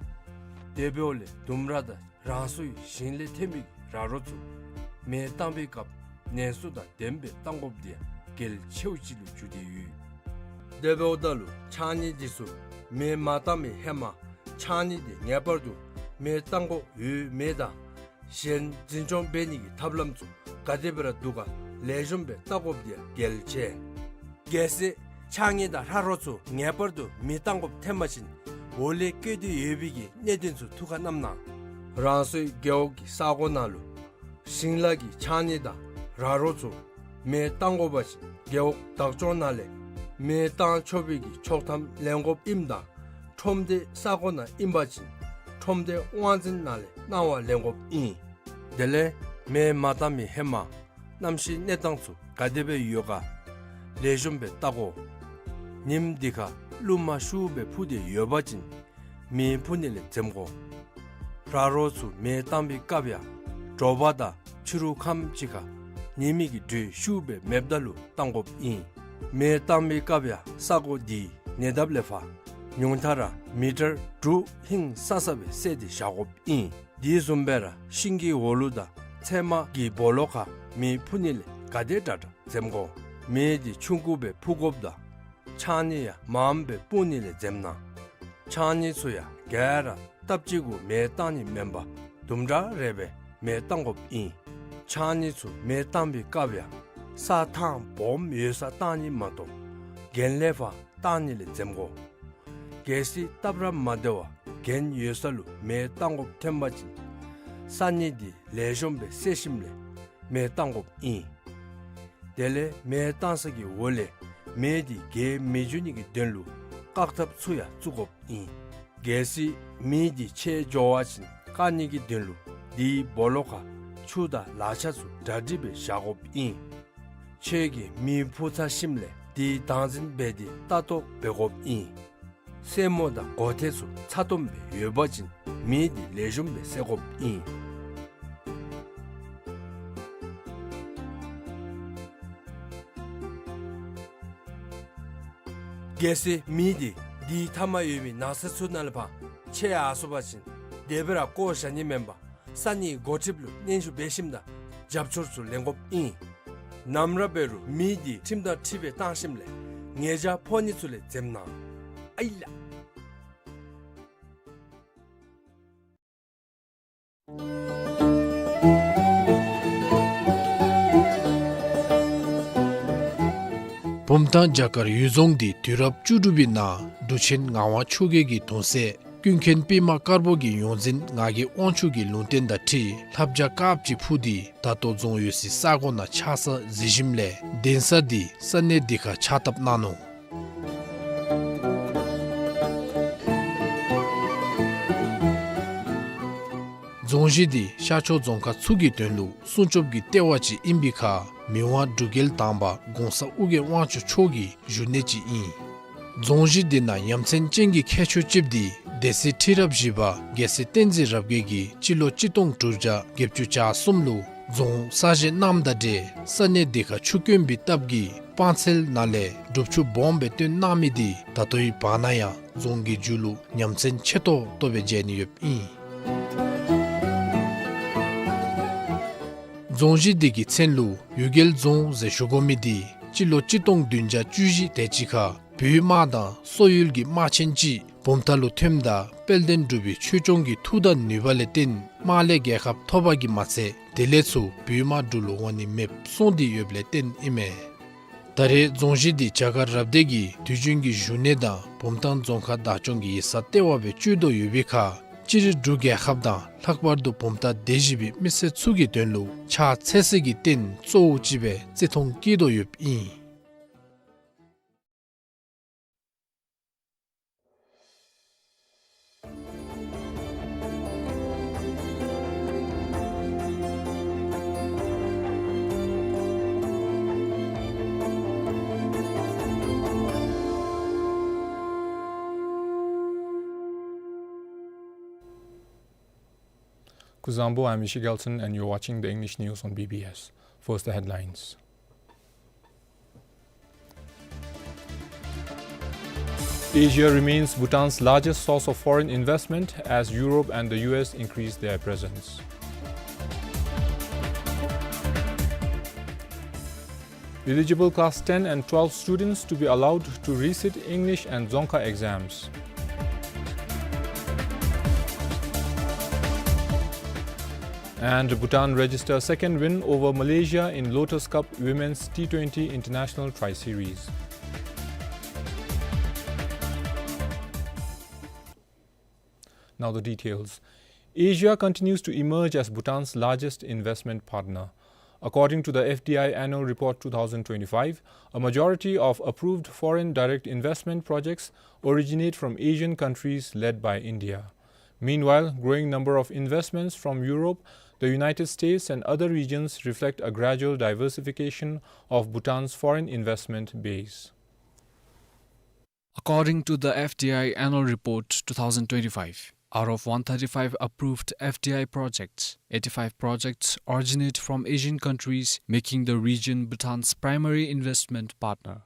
དེ་འབདཝ་ལས་ལྡུམ་ར་དང་རང་སོའི་ཞིང་ལས་ཐོན་པའི་ར་རོ་ཚུ་མེ་བཏང་བའི་སྐབས་ནན་སུ་དང་ལྡནམ་སྦེ་བཏང་དགོཔ་འདི་ཡང་གལ་ཆེཝ་ཅིག་ལུ་གྱུར་ཏེ་ཡོད། དེ་འབདཝ་ད་ལུ་ཕྱགས་སྙིགས་འདི་ཚུ་མེ་མ་བཏང་བའི་ཧེ་མ་ཕྱགས་སྙིགས་འདི་ངེས་པར་དུ་མེ་བཏང་དགོཔ་ཡོད་མེད་དང་གཞན་འཛིན་སྐྱོང་འབད་ནི་གི་ཐབས་ལམ་ཚུ་ག་དེ་སྦེ་ར་འདུག་ག་ལེགས་ཤོམ་སྦེ་བལྟ་དགོཔ་འདི་ཡང་གལ་ཆེ། གལ་སྲིད་ཕྱགས་སྙིགས་དང་ར་རོ་ཚུ་ངེས་པར་དུ་མེ་བཏང་དགོཔ་ཐོན་པ་ཅིན་འོག་ལས་བཀོད་དེ་ཡོད་པའི་གི་གནད་དོན་ཚུ་ཐུགས་ཁར་བསྣམས་གནང་། རང་སོའི་རྒེད་འོག་གི་ས་གོ་ནང་ལུ་ཞིང་ལཱ་གི་ཕྱགས་སྙིགས་དང་ར་རོ་ཚུ་མེ་བཏང་དགོ་པ་ཅིན་རྒེད་འོག་བདག་སྐྱོང་ནང་ལས་མེ་བཏང་ཆོག་པའི་གི་ཆོག་ཐམ་ལེན་དགོཔ་ཨིནམ་ད་ཁྲོམ་སྡེ་ས་གོ་ནང་ཨིན་པ་ཅིན་ཁྲོམ་སྡེ་དབང་འཛིན་ནང་ལས་གནང་བ་ལེན་དགོཔ་ཨིན། དེ་ལས་མེ་མ་བཏང་མི་ཧེ་མ་གནམ་གཤིས་གནས་སྟངས་ཚུ་ག་དེ་སྦེ་ཡོད་ག་ལེགས་ཤོམ་སྦེ་བལྟ་དགོ། ཉིནམ་འདི་ཁར་རླུང་མ་ཤུགས་སྦེ་འཕུ་སྟེ་ཡོད་པ་ཅིན་མེ་འཕུ་ནི་ལས་འཛེམ་དགོ། ར་རོ་ཚུ་མེ་བཏང་བའི་སྐབས་ཡང་དྲོ་པ་དང་ཕྱི་རུ་ཁམས་ཅིག་ཁར་ཉི་མའི་གི་དྲོད་ཤུགས་སྦེ་མེདཔ་ད་ལུ་བཏང་དགོཔ་ཨིན། མེ་བཏང་བའི་སྐབས་ཡང་ས་གོ་འདི་ཉེ་འདབས་ལས་ཕར་ཉུང་མཐའ་ར་མི་ཊར་དྲུག་ཧིང་སང་ས་སྦེ་བསལ་ཏེ་བཞག་དགོཔ་ཨིན། དེ་བཟུམ་སྦེ་ར་ཤིང་གི་འོག་ལུ་དང་ཚལ་མ་གི་སྦོ་ལོགས་ཁར་མེ་འཕུ་ནི་ལས་ག་དེ་དྲག་དྲག་འཛེམ་དགོ། མེ་འདི་ཆུང་ཀུ་སྦེ་འཕུ་དགོཔ་དང་ཕྱགས་སྙིགས་ཡང་མངམ་སྦེ་སྤུངས་ནི་ལས་འཛེམ་གནང་། ཕྱགས་སྙིགས་ཚུ་ཡང་ག་ར་སྟབས་གཅིག་གུ་མེ་བཏང་ནི་མེན་པར་དུམ་གྲ་རེ་སྦེ་མེ་བཏང་དགོཔ་ཨིན། ཕྱགས་སྙིགས་ཚུ་མེ་བཏང་བའི་སྐབས་ཡང་ས་ཐང་སྦོམ་ཡོད་སར་བཏང་ནི་མ་གཏོགས་གྱེན་ལས་ཕར་བཏང་ནི་ལས་འཛེམ་དགོ། གལ་སྲིད་སྟབས་ར་མ་བདེ་བར་གྱེན་ཡོད་ས་ལུ་མེ་བཏང་དགོཔ་ཐོན་པ་ཅིན་ས་སྙིགས་འདི་ལེགས་ཤོམ་སྦེ་བསལ་ཞིནམ་ལས་མེ་བཏང་དགོཔ་ཨིན། དེ་ལས་མེ་བཏང་ས་གི་འོག་ལས་མེ་འདི་རྒྱས་མི་འགྱོ་ནི་གི་དོན་ལུ་བཀག་ཐབས་ཚུ་ཡང་བཙུགས་དགོཔ་ཨིན། གལ་སྲིད་མེ་འདི་ཆེ་འགྱོ་བ་ཅིན་བཀག་ནི་གི་དོན་ལུ་དེའི་སྦོ་ལོགས་ཁར་ཆུ་དང་ལག་ཆས་ཚུ་གྲ་སྒྲིག་སྦེ་བཞག་དགོཔ་ཨིན། ཁྱོད་ཀྱིས་མེ་འཕུ་ཚར་ཞིནམ་ལས་དེ་བདག་འཛིན་འབད་དེ་ལྟ་རྟོག་འབད་དགོཔ་ཨིན། སེན་མོ་དང་གོ་ཐེ་ཚུ་ཚ་ཏོམ་སྦེ་ཡོད་པ་ཅིན་མེ་འདི་ལེགས་ཤོམ་སྦེ་བསད་དགོཔ་ཨིན། གལ་སྲིད་མེ་འདི་དེའི་མཐའ་མར་ཡོད་མི་ནགས་ཚལ་ཚུ་ནང་ལས་ཕར་མཆེད་ཡར་སོང་པ་ཅིན་དེ་སྦེ་ར་བཀོ་བཞག་ནི་མེན་པར་ས་གནས་འགོ་ཁྲིདཔ་ལུ་སྙན་ཞུ་འབད་ཞིནམ་ད་རྒྱབ་སྐྱོར་ཚུ་ལེན་དགོཔ་ཨིན། ནམ་ར་འབད་རུང་མེ་འདི་ཁྲིམས་དང་འཁྲིལ་སྦེ་བཏང་ཞིནམ་ལས་ཉེས་བྱ་ཕོག་ནི་ཚུ་ལས་འཛེམ་གནང་། ཨའི་ལགས། བུམ་ཐང་བྱ་དཀར་གཡུལ་རྫོང་འདི་དུས་རབས་བཅུ་དྲུག་པའི་ནང་འབྲུག་ཆེན་ངག་དབང་ཆོས་རྒྱལ་གྱི་གདུང་སྲས་ཀུན་མཁྱེན་པདྨ་དཀར་པོ་གི་ཡོངས་འཛིན་ངག་གི་དབང་ཕྱུག་གི་ལུང་བསྟན་དང་འཁྲིལ་ལྷ་བྱ་དཀརཔོ་ཅིག་འཕུར་ཏེ་ད་ལྟོ་རྫོང་ཡོད་སའི་ས་གོ་ནང་ཆགས་ས་གཟིགས་ཞིནམ་ལས་གདན་ས་འདི་ས་གནས་འདི་ཁར་ཕྱག་བཏབ་གནང་ནུག། རྫོང་གཞི་འདི་ཤར་ཕྱོགས་རྫོང་ཁག་ཚུ་གི་དོན་ལུ་སྲུང་སྐྱོབ་ཀྱི་ལྟེ་བ་ཅིག་ཨིན་པའི་ཁར་མི་དབང་འབྲུག་རྒྱལ་དང་པ་གོང་ས་ཨོ་རྒྱན་དབང་ཕྱུག་མཆོག་གི་བཞུགས་གནས་ཅིག་ཨིན། རྫོང་གཞི་འདི་ནང་ཡ་མཚན་ཅན་གྱི་ཁྱད་ཆོས་ཅིག་འདི་སྡེ་སྲིད་ཁྲི་རབས་བཞི་པ་རྒྱལ་སྲས་བསྟན་འཛིན་རབ་རྒྱས་ཀྱིས་སྤྱི་ལོ་གཅིག་སྟོང་དྲུག་བརྒྱ་བརྒྱད་ཅུ་གྱ་གསུམ་ལུ་རྫོང་གསར་བཞེངས་གནངམ་དང་འབྲེལ་ས་གནས་འདི་ཁར་ཆུ་དཀོན་པའི་སྟབས་ཀྱིས་སྤང་ཚལ་ནང་ལས་སྒྲུབ་ཆུ་སྦོམ་སྦེ་བཏོན་གནང་མི་འདི་ད་ལྟོའི་བར་ན་ཡང་རྫོང་གི་མཇུག་ལུ་ཡ་མཚན་ཆེ་ཏོག་ཏོ་སྦེ་མཇལ་ནི་ཡོདཔ་ཨིན། རྫོང་གཞི་འདི་གི་མཚན་ལུ་གཡུལ་རྒྱལ་རྫོང་ཟེར་ཞུ་དགོ་མི་འདི་ སྤྱི་ལོ་གཅིག་སྟོང་བདུན་བརྒྱ་བཅུ་བཞི་དེ་ཅིག་ཁར་བོད་དམག་དང་སོག་ཡུལ་གྱི་དམག་ཆེན་ཅིག་བུམ་ཐང་ལུ་ཐོནམ་ད་དཔལ་ལྡན་འབྲུག་པའི་ཆོས་སྐྱོང་གི་མཐུ་དང་ནུས་པ་ལས་བརྟེན་དམག་ལས་རྒྱལ་ཁ་ཐོབ་པ་གིས་མ་ཚད་དེ་ལས་ཚུར་བོད་དམག་འབྲུག་ལུ་འོང་ནི་མེདཔ་སོང་སྟེ་ཡོདཔ་ལས་བརྟེན་ཨིན་མས། ད་རེས་རྫོང་གཞི་འདི་བྱ་དཀར་རབ་སྡེ་གི་དུས་རྒྱུན་གྱི་བཞུགས་གནས་དང་བུམ་ཐང་རྫོང་ཁག་བདག་སྐྱོང་གི་ཡིག་ཚང་ལྟེ་བ་སྦེ་སྤྱོད་དོ་ཡོད་པའི་ཁར་སྤྱིར་འབྲུག་རྒྱལ་ཁབ་དང་ལྷག་པར་དུ་བུམ་ཐང་སྡེ་བཞི་པའི་མི་སེར་ཚུ་གི་དོན་ལུ་ཕྱག་འཚལ་སྲིད་ཀྱི་རྟེན་གཙོ་བོ་ཅིག་སྦེ་བརྩི་མཐོང་བསྐྱེད་དོ་ཡོདཔ་ཨིན། Kuzuzangpo, I'm Ishi Gelson, and you're watching the English news on B B S. First, the headlines. Asia remains Bhutan's largest source of foreign investment as Europe and the U S increase their presence. Eligible class ten and twelve students to be allowed to resit English and Dzongkha exams. And Bhutan register second win over Malaysia in Lotus Cup Women's T twenty International Tri-Series. Now the details. Asia continues to emerge as Bhutan's largest investment partner. According to the F D I Annual Report two thousand twenty-five, a majority of approved foreign direct investment projects originate from Asian countries led by India. Meanwhile, growing number of investments from Europe, the United States and other regions reflect a gradual diversification of Bhutan's foreign investment base. According to the F D I Annual Report two thousand twenty-five, out of one thirty-five approved F D I projects, eighty-five projects originate from Asian countries, making the region Bhutan's primary investment partner.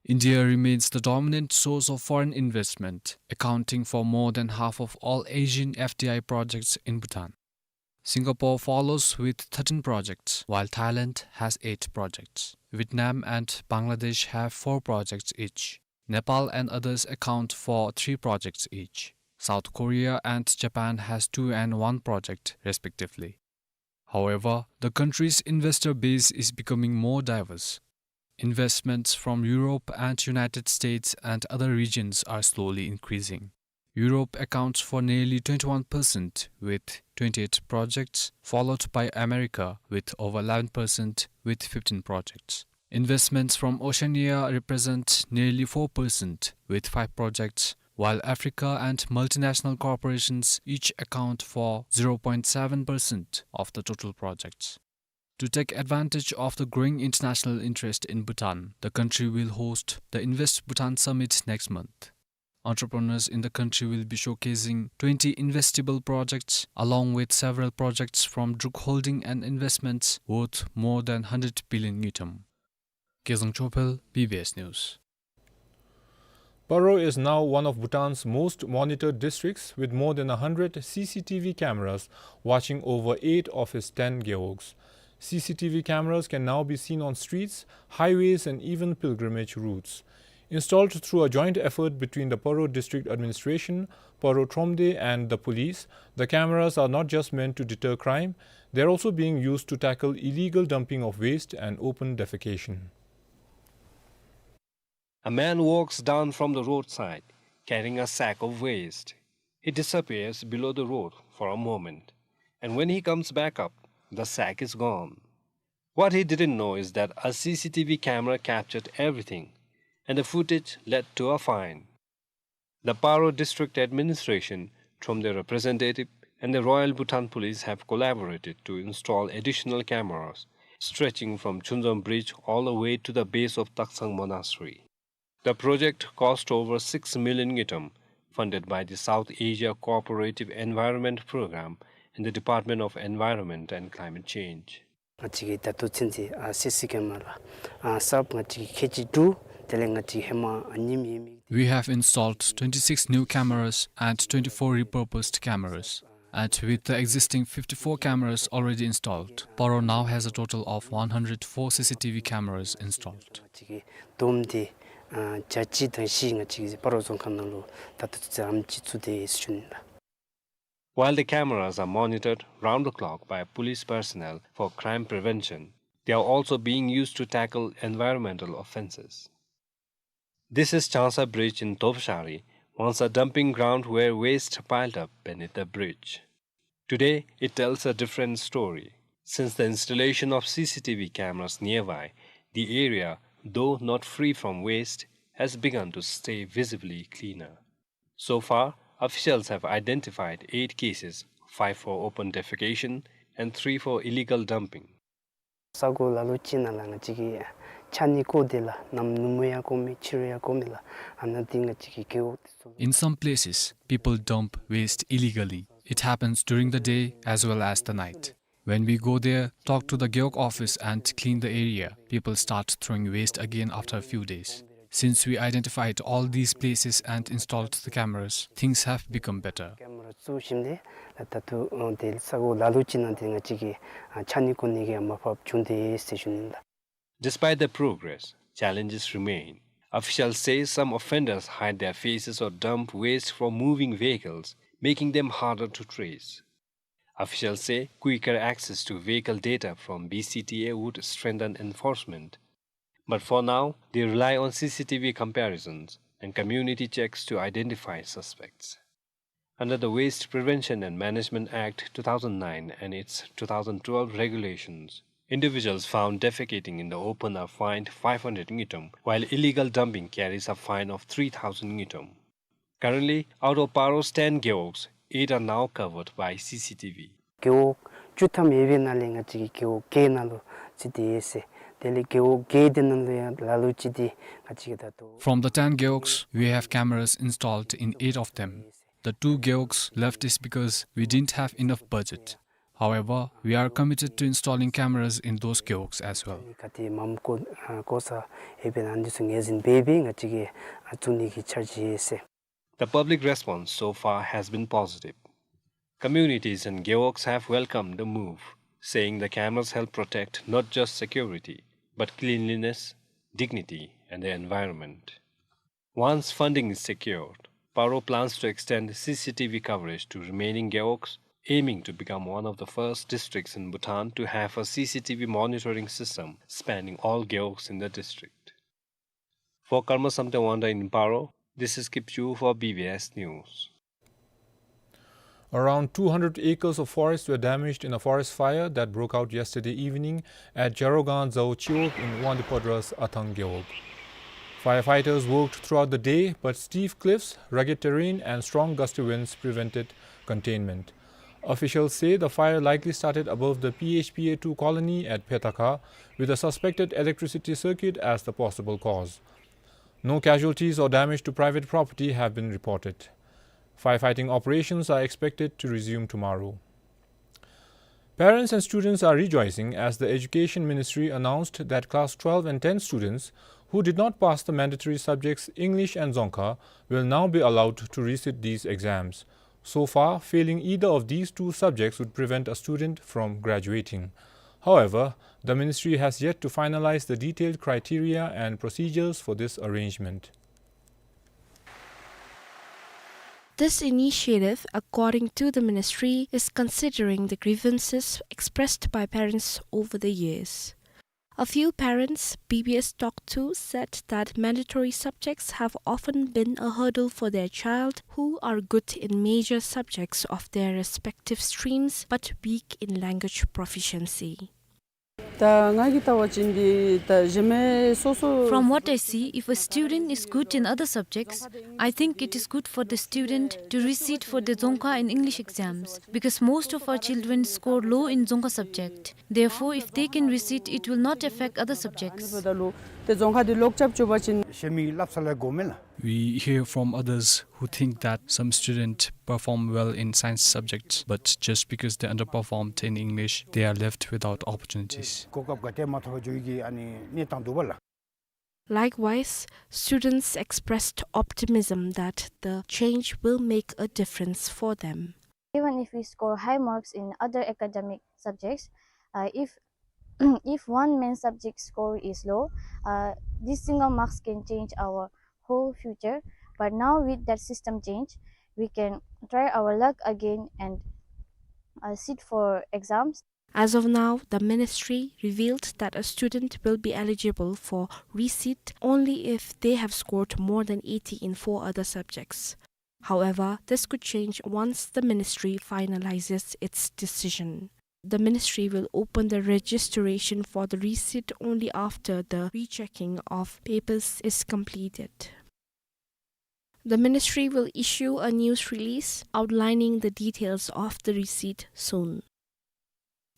India remains the dominant source of foreign investment, accounting for more than half of all Asian F D I projects in Bhutan. Singapore follows with thirteen projects, while Thailand has eight projects. Vietnam and Bangladesh have four projects each. Nepal and others account for three projects each. South Korea and Japan has two and one project, respectively. However, the country's investor base is becoming more diverse. Investments from Europe and United States and other regions are slowly increasing. Europe accounts for nearly twenty-one percent with twenty-eight projects, followed by America with over eleven percent with fifteen projects. Investments from Oceania represent nearly four percent with five projects, while Africa and multinational corporations each account for zero point seven percent of the total projects. To take advantage of the growing international interest in Bhutan, the country will host the Invest Bhutan Summit next month. Entrepreneurs in the country will be showcasing twenty investable projects, along with several projects from Druk Holding and investments worth more than hundred billion ngultrum. Kezang Chophel, B B S News. Paro is now one of Bhutan's most monitored districts, with more than a hundred C C T V cameras watching over eight of its ten gewogs. C C T V cameras can now be seen on streets, highways, and even pilgrimage routes. Installed through a joint effort between the Paro District Administration, Paro Thromde, and the police, the cameras are not just meant to deter crime, they are also being used to tackle illegal dumping of waste and open defecation. A man walks down from the roadside carrying a sack of waste. He disappears below the road for a moment, and when he comes back up, the sack is gone. What he didn't know is that a C C T V camera captured everything, and the footage led to a fine. The Paro District Administration, from their representative, and the Royal Bhutan Police have collaborated to install additional cameras, stretching from Chunzom Bridge all the way to the base of Taksang Monastery. The project cost over six million ngultrum, funded by the South Asia Cooperative Environment Program and the Department of Environment and Climate Change. ང་བཅས་ཀྱིས་ད་ལྟོ་ཚུན་ཚོད་ཨ་སི་སི་ཀེ་མ་ར་ཨ་གསརཔ་ང་བཅས་ཀྱིས་ཁལ་གཅིག་དྲུག། དེ་ལས་ང་བཅས་ཧེ་མ་ཨ་ཉིམ་ཡོད་མི། We have installed twenty-six new cameras and twenty-four repurposed cameras. And with the existing fifty-four cameras already installed, Paro now has a total of one hundred four C C T V cameras installed. ཅིག་གི་བསྡོམས་ཏེ་ཨ་བརྒྱ་གཅིག་དང་བཞི་ང་བཅས་ཀྱི་སྤ་རོ་རྫོང་ཁག་ནང་ལུ་ད་ལྟོ་ཙམ་ཅིག་བཙུགས་ཏེ་ཡོད་ཟེར་ཞུ་ནི་ལགས། While the cameras are monitored round the clock by police personnel for crime prevention, they are also being used to tackle environmental offences. This is Changsa Bridge in Topshari, once a dumping ground where waste piled up beneath the bridge. Today, it tells a different story. Since the installation of C C T V cameras nearby, the area, though not free from waste, has begun to stay visibly cleaner. So far, officials have identified eight cases, five for open defecation and three for illegal dumping. ས་གོ་ལ་ལུ་ཅིག་ནང་ལུ་ང་བཅས་ཀྱིས་ཆ་གཉིས་བཀོ་སྟེ་ལགས། གནམ་ནུབ་མོ་ཡང་བཀོ་མི་ཕྱི་རུ་ཡང་བཀོ་མི་ལགས། ཨ་ནཱ་འདི་ང་བཅས་ཀྱི་རྒེད་འོག་འདི་ཚུ་ལུ། In some places, people dump waste illegally. It happens during the day as well as the night. When we go there, talk to the Gewog office and clean the area, people start throwing waste again after a few days. Since we identified all these places and installed the cameras, things have become better. ཀེ་མ་ར་བཙུགས་ཞིནམ་ལས་ད་ལྟོ་ཨ་དེ་ས་གོ་ལ་ལུ་ཅིག་ནང་འདི་ང་བཅས་ཀྱིས་ཨ་ཆ་གཉིས་བཀོ་ནི་གི་མར་ཕབ་བྱུང་སྟེ་ཡོད་ཟེར་ཞུ་ནི་ལགས། Despite the progress, challenges remain. Officials say some offenders hide their faces or dump waste from moving vehicles, making them harder to trace. Officials say quicker access to vehicle data from B C T A would strengthen enforcement. But for now, they rely on C C T V comparisons and community checks to identify suspects. Under the Waste Prevention and Management Act two thousand nine and its two thousand twelve regulations, individuals found defecating in the open are fined five hundred ngultrum, while illegal dumping carries a fine of three thousand ngultrum. Currently, out of Paro's ten gewogs, eight are now covered by C C T V. རྒེད་འོག་བཅུ་ཐམ་ཡོད་པའི་ནང་ལས་ང་བཅས་ཀྱི་རྒེད་འོག་བརྒྱད་ནང་ལུ་བརྩིས་ཏེ་ཡོད་ཟེར། དེ་ལས་རྒེད་འོག་བརྒྱད་དེ་ནང་ལུ་ཡང་ལ་ལུ་ཅིག་འདི་ང་བཅས་ཀྱིས་ད་ལྟོ། From the ten gewogs, we have cameras installed in eight of them. The two gewogs left is because we didn't have enough budget. However, we are committed to installing cameras in those gewogs as well. ག་ཏེ་མངམ་བཀོ་ཨ་བཀོ་ས་ཡོད་པའི་ནང་འདི་ཚུ་ངོས་འཛིན་འབད་འབད་ང་བཅས་ཀྱིས་ཨ་བཙུགས་ནི་གི་འཆར་གཞི་ཡོད་ཟེར། The public response so far has been positive. Communities and gewogs have welcomed the move, saying the cameras help protect not just security, but cleanliness, dignity, and the environment. Once funding is secured, Paro plans to extend C C T V coverage to remaining gewogs, aiming to become one of the first districts in Bhutan to have a C C T V monitoring system spanning all gewogs in the district. For Karma Samten Wangda in Paro, this is Kipchu for B B S News. Around two hundred acres of forest were damaged in a forest fire that broke out yesterday evening at Jarogan Zao Chiwog in Wangdue Padra's Athang Gewog. Firefighters worked throughout the day, but steep cliffs, rugged terrain, and strong gusty winds prevented containment. Officials say the fire likely started above the P H P A two colony at Phetakha, with a suspected electricity circuit as the possible cause. No casualties or damage to private property have been reported. Firefighting operations are expected to resume tomorrow. Parents and students are rejoicing as the Education Ministry announced that class twelve and ten students who did not pass the mandatory subjects English and Dzongkha will now be allowed to resit these exams. So far, failing either of these two subjects would prevent a student from graduating. However, the ministry has yet to finalize the detailed criteria and procedures for this arrangement. This initiative, according to the ministry, is considering the grievances expressed by parents over the years. A few parents B B S talked to said that mandatory subjects have often been a hurdle for their child who are good in major subjects of their respective streams but weak in language proficiency. ད་ང་གིས་བལྟ་བ་ཅིན་འདི་ད་གཞན་མི་སོ་སོ། From what I see, if a student is good in other subjects, I think it is good for the student to resit for the Dzongkha and English exams, because most of our children score low in Dzongkha subject. Therefore, if they can resit, it will not affect other subjects. ད་ལུ་ཏེ་རྫོང་ཁ་འདི་ལོག་རྐྱབ་བཅུག་པ་ཅིན། གཞན་མི་སླབ་ས་ལས་དགོ་མེན་ལགས། We hear from others who think that some students perform well in science subjects, but just because they underperformed in English, they are left without opportunities. གོ་སྐབས་ག་ཏེ་མ་ཐོབ་པར་འགྱོ་ཡི་གི་ཨ་ནི་གནས་སྟངས་འདུག་པ་ལགས། Likewise, students expressed optimism that the change will make a difference for them. Even if we score high marks in other academic subjects, uh, if if one main subject score is low, uh, this single marks can change our whole future. But now with that system change, we can try our luck again and, uh, sit for exams. As of now, the ministry revealed that a student will be eligible for reseat only if they have scored more than eighty in four other subjects. However, this could change once the ministry finalizes its decision. The ministry will open the registration for the reseat only after the rechecking of papers is completed. The ministry will issue a news release outlining the details of the reseat soon.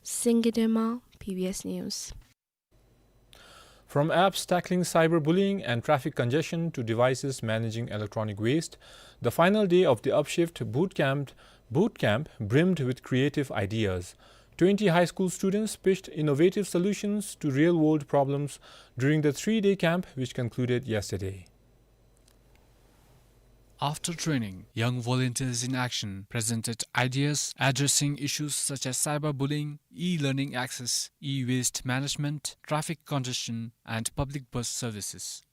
Singye Dema, B B S News. From apps tackling cyberbullying and traffic congestion to devices managing electronic waste, the final day of the Upshift Bootcamp, Bootcamp brimmed with creative ideas. Twenty high school students pitched innovative solutions to real-world problems during the three-day camp, which concluded yesterday. After training, young volunteers in action presented ideas addressing issues such as cyberbullying, e-learning access, e-waste management, traffic congestion, and public bus services.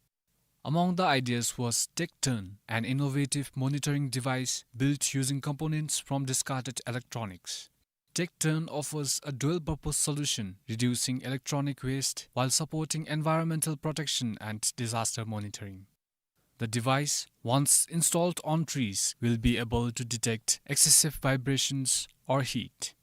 Among the ideas was TechTurn, an innovative monitoring device built using components from discarded electronics. TechTurn offers a dual-purpose solution, reducing electronic waste while supporting environmental protection and disaster monitoring. The device, once installed on trees, will be able to detect excessive vibrations or heat.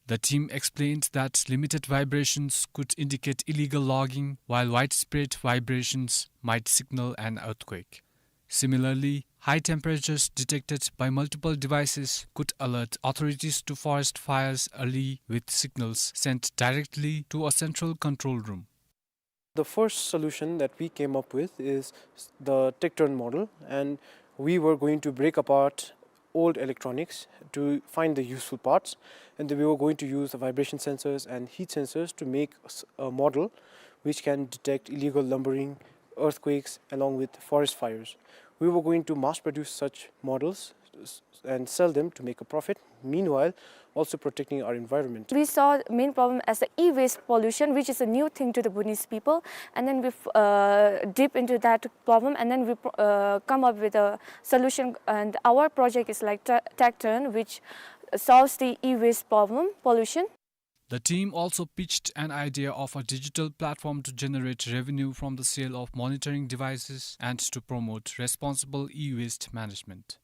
The team explained that limited vibrations could indicate illegal logging, while widespread vibrations might signal an earthquake. Similarly, high temperatures detected by multiple devices could alert authorities to forest fires early, with signals sent directly to a central control room. The first solution that we came up with is the TechTurn model, and we were going to break apart old electronics to find the useful parts, and then we were going to use the vibration sensors and heat sensors to make s-, a model which can detect illegal lumbering, earthquakes, along with forest fires. We were going to mass produce such models s-, and sell them to make a profit, meanwhile also protecting our environment. We saw main problem as the e-waste pollution, which is a new thing to the Bhutanese people, and then we, uh, dip into that problem, and then we pro-, uh, come up with a solution. And our project is like Ta-, TechTurn, which solves the e-waste problem, pollution. The team also pitched an idea of a digital platform to generate revenue from the sale of monitoring devices and to promote responsible e-waste management.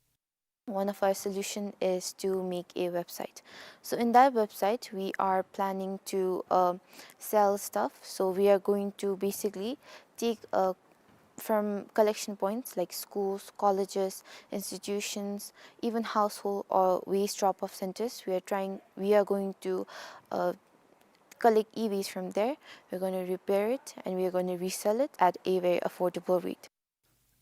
One of our solution is to make a website. So in that website, we are planning to, uh, sell stuff. So we are going to basically take, uh, from collection points like schools, colleges, institutions, even household or waste drop-off centers. We are trying, we are going to, uh, collect e-waste from there. We're gonna repair it and we're gonna resell it at a very affordable rate.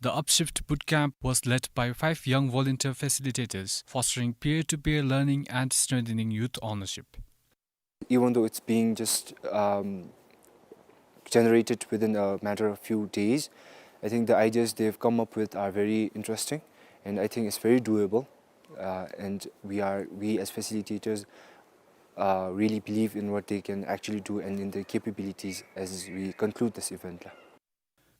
The Upshift Bootcamp was led by five young volunteer facilitators, fostering peer-to-peer learning and strengthening youth ownership. Even though it's being just, um, generated within a matter of few days, I think the ideas they've come up with are very interesting, and I think it's very doable. Uh, and we are, we as facilitators, uh, really believe in what they can actually do and in their capabilities as we conclude this event la.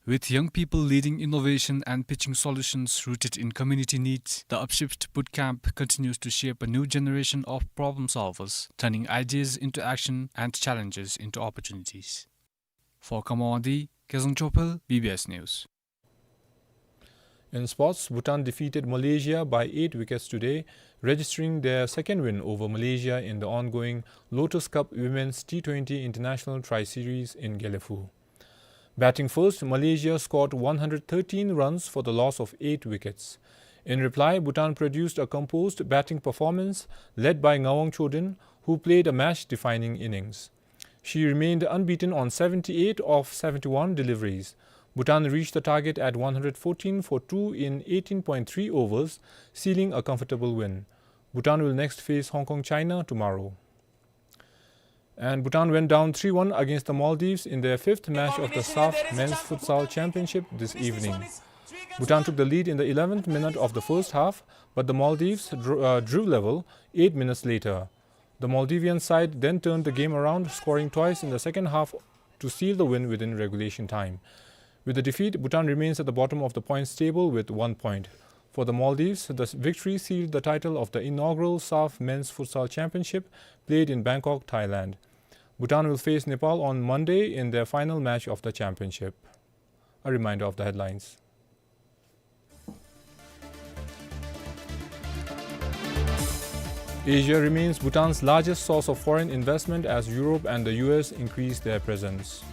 With young people leading innovation and pitching solutions rooted in community needs, the Upshift Bootcamp continues to shape a new generation of problem solvers, turning ideas into action and challenges into opportunities. For Kangpokpi, Kezang Chophel, B B S News. In sports, Bhutan defeated Malaysia by eight wickets today, registering their second win over Malaysia in the ongoing Lotus Cup Women's T twenty International Tri-Series in Gelephu. Batting first, Malaysia scored one hundred thirteen runs for the loss of eight wickets. In reply, Bhutan produced a composed batting performance led by Ngawang Choden, who played a match-defining innings. She remained unbeaten on seventy-eight of seventy-one deliveries. Bhutan reached the target at one hundred fourteen for two in eighteen point three overs, sealing a comfortable win. Bhutan will next face Hong Kong China tomorrow. And Bhutan went down three one against the Maldives in their fifth match of the SAFF Men's Futsal Championship this evening. Bhutan took the lead in the eleventh minute of the first half, but the Maldives dr-, uh, drew level eight minutes later. The Maldivian side then turned the game around, scoring twice in the second half to seal the win within regulation time. With the defeat, Bhutan remains at the bottom of the points table with one point. For the Maldives, the victory sealed the title of the inaugural SAFF Men's Futsal Championship played in Bangkok, Thailand. Bhutan will face Nepal on Monday in their final match of the championship. A reminder of the headlines. Asia remains Bhutan's largest source of foreign investment as Europe and the U S increase their presence.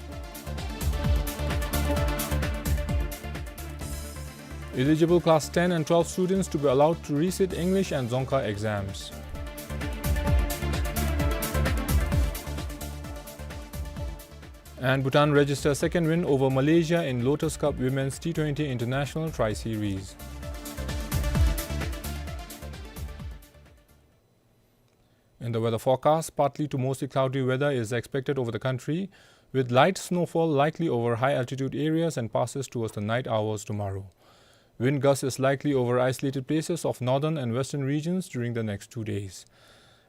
Eligible class ten and twelve students to be allowed to resit English and Dzongkha exams. And Bhutan registers second win over Malaysia in Lotus Cup Women's T twenty International Tri-Series. In the weather forecast, partly to mostly cloudy weather is expected over the country, with light snowfall likely over high-altitude areas and passes towards the night hours tomorrow. Wind gusts is likely over isolated places of northern and western regions during the next two days.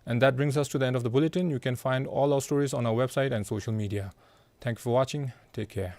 And that brings us to the end of the bulletin. You can find all our stories on our website and social media. Thank you for watching. Take care.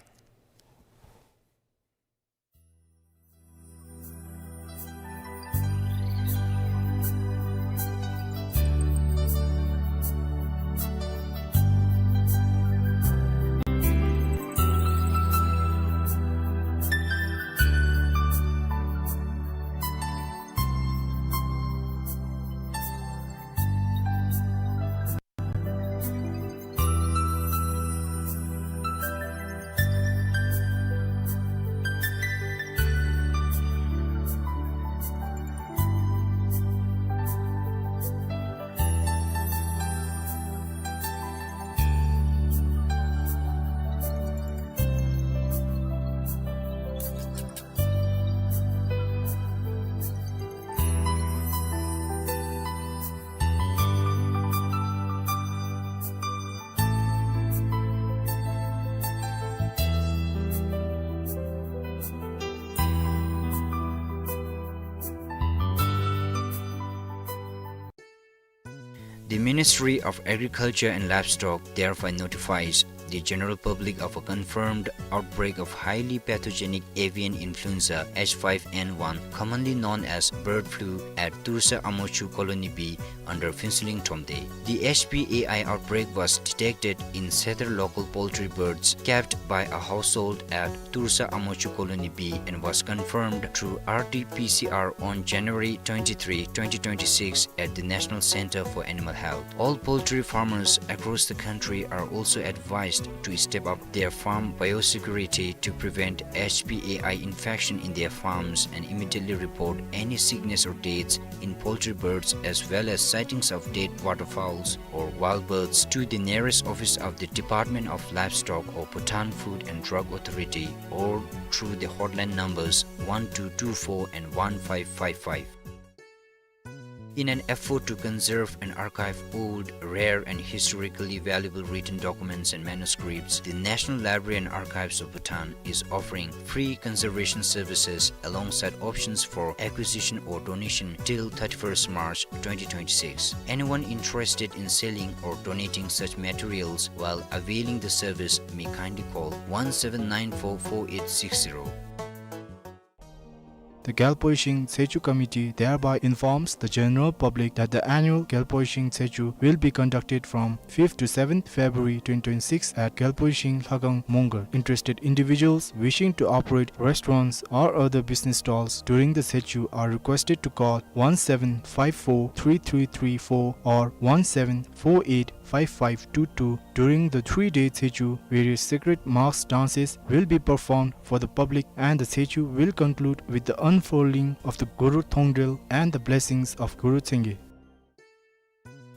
The Ministry of Agriculture and Livestock therefore notifies the general public of a confirmed outbreak of highly pathogenic avian influenza H five N one, commonly known as bird flu, at Tursa Amochu Colony B under Phuentsholing Thromde. The H P A I outbreak was detected in several local poultry birds kept by a household at Tursa Amochu Colony B and was confirmed through R T P C R on January twenty-three, twenty twenty-six at the National Center for Animal Health. All poultry farmers across the country are also advised to step up their farm biosecurity to prevent H P A I infection in their farms and immediately report any sickness or deaths in poultry birds, as well as sightings of dead waterfowls or wild birds, to the nearest office of the Department of Livestock or Bhutan Food and Drug Authority, or through the hotline numbers one two two four and one five five five. In an effort to conserve and archive old, rare, and historically valuable written documents and manuscripts, the National Library and Archives of Bhutan is offering free conservation services alongside options for acquisition or donation till thirty-first March twenty twenty-six. Anyone interested in selling or donating such materials while availing the service may kindly call one seven nine four four eight six zero. The Gyalpo Ishing Tsechu Committee thereby informs the general public that the annual Gyalpo Ishing Tsechu will be conducted from fifth to seventh February twenty twenty-six at Gyalpo Ishing Lhakhang Mongar. Interested individuals wishing to operate restaurants or other business stalls during the Tsechu are requested to call one seven five four three three three four or one seven four eight five five two two. During the three-day Tsechu, various sacred mass dances will be performed for the public, and the Tsechu will conclude with the unfurling of the Guru Thongdrel and the blessings of Guru Tsenge.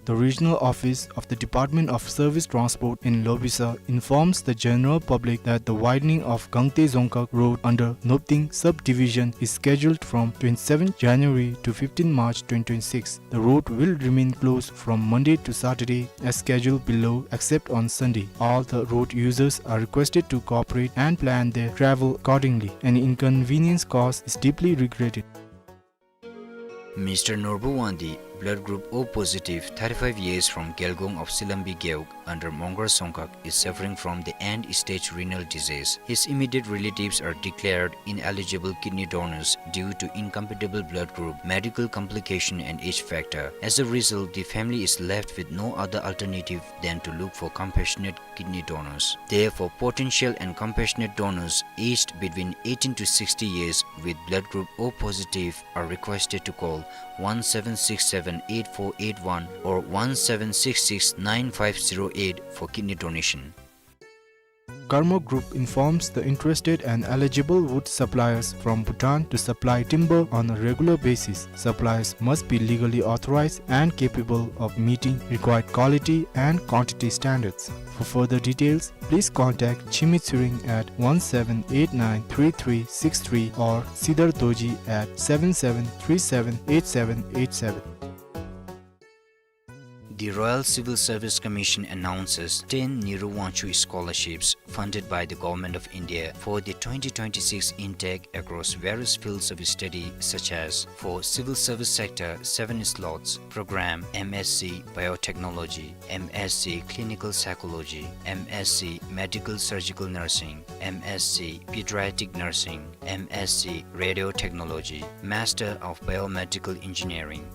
The regional office of the Department of Service Transport in Lobisa informs the general public that the widening of Gangte Dzongkhag Road under Nopting subdivision is scheduled from twenty-seventh January to fifteenth March twenty twenty-six. The road will remain closed from Monday to Saturday as scheduled below, except on Sunday. All the road users are requested to cooperate and plan their travel accordingly. Any inconvenience caused is deeply regretted. Mister Norbu Wangdi, blood group O positive, thirty-five years, from Gelgong of Silambi Gewog under Mongar Dzongkhag, is suffering from the end-stage renal disease. His immediate relatives are declared ineligible kidney donors due to incompatible blood group, medical complication and age factor. As a result, the family is left with no other alternative than to look for compassionate kidney donors. Therefore, potential and compassionate donors aged between eighteen to sixty years with blood group O positive are requested to call one seven six seven eight four eight one or one seven six six nine five zero eight for kidney donation. Karma Group informs the interested and eligible wood suppliers from Bhutan to supply timber on a regular basis. Suppliers must be legally authorized and capable of meeting required quality and quantity standards. For further details, please contact Chimi Tshering at one seven eight nine three three six three or Sidar Dorji at seven seven three seven eight seven eight seven. The Royal Civil Service Commission announces ten Nehru Wangchuck Scholarships funded by the Government of India for the twenty twenty-six intake across various fields of study, such as for civil service sector, seven slots, program M S c Biotechnology, M S c Clinical Psychology, M S c Medical Surgical Nursing, M S c Pediatric Nursing, M S c Radiotechnology, Master of Biomedical Engineering,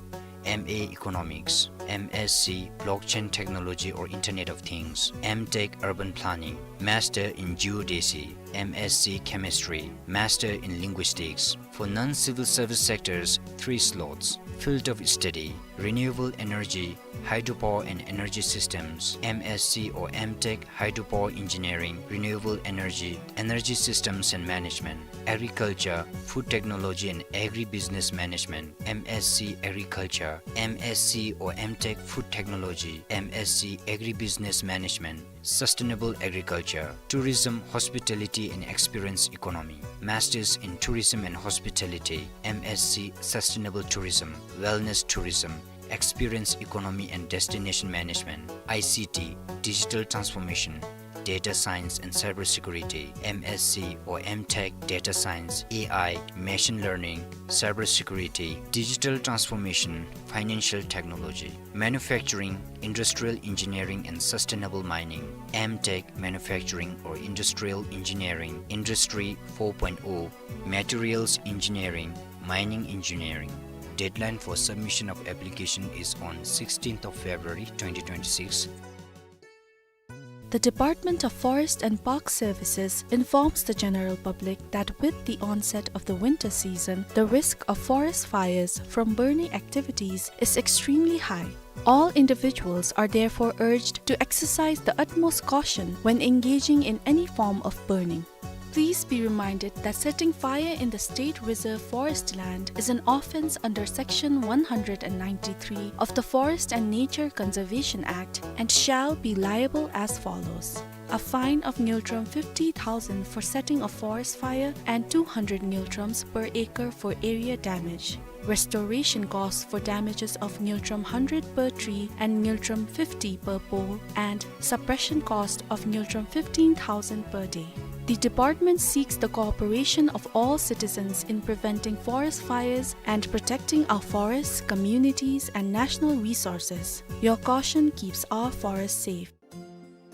M A Economics, M S c Blockchain Technology or Internet of Things, M Tech Urban Planning, Master in Geodesy, M S c Chemistry, Master in Linguistics. For non-civil service sectors, three slots. Field of study: renewable energy, hydropower and energy systems, M S c or M Tech Hydropower Engineering, Renewable Energy, Energy Systems and Management, agriculture, food technology and agribusiness management, M S c Agriculture, M S c or M Tech Food Technology, M S c Agribusiness Management, Sustainable Agriculture, Tourism, Hospitality and Experience Economy, Masters in Tourism and Hospitality, M S c Sustainable Tourism, Wellness Tourism, Experience Economy and Destination Management, I C T, Digital Transformation, Data Science and Cybersecurity, M S c or M Tech Data Science, A I, Machine Learning, Cybersecurity, Digital Transformation, Financial Technology, Manufacturing, Industrial Engineering and Sustainable Mining, M Tech Manufacturing or Industrial Engineering, Industry four point oh, Materials Engineering, Mining Engineering. Deadline for submission of application is on sixteenth of February twenty twenty-six. The Department of Forest and Park Services informs the general public that with the onset of the winter season, the risk of forest fires from burning activities is extremely high. All individuals are therefore urged to exercise the utmost caution when engaging in any form of burning. Please be reminded that setting fire in the State Reserve Forest land is an offence under Section one hundred and ninety-three of the Forest and Nature Conservation Act and shall be liable as follows: a fine of ngultrum fifty thousand for setting a forest fire and two hundred ngultrums per acre for area damage. Restoration costs for damages of ngultrum hundred per tree and ngultrum fifty per pole, and suppression cost of ngultrum fifteen thousand per day. The department seeks the cooperation of all citizens in preventing forest fires and protecting our forests, communities, and national resources. Your caution keeps our forests safe.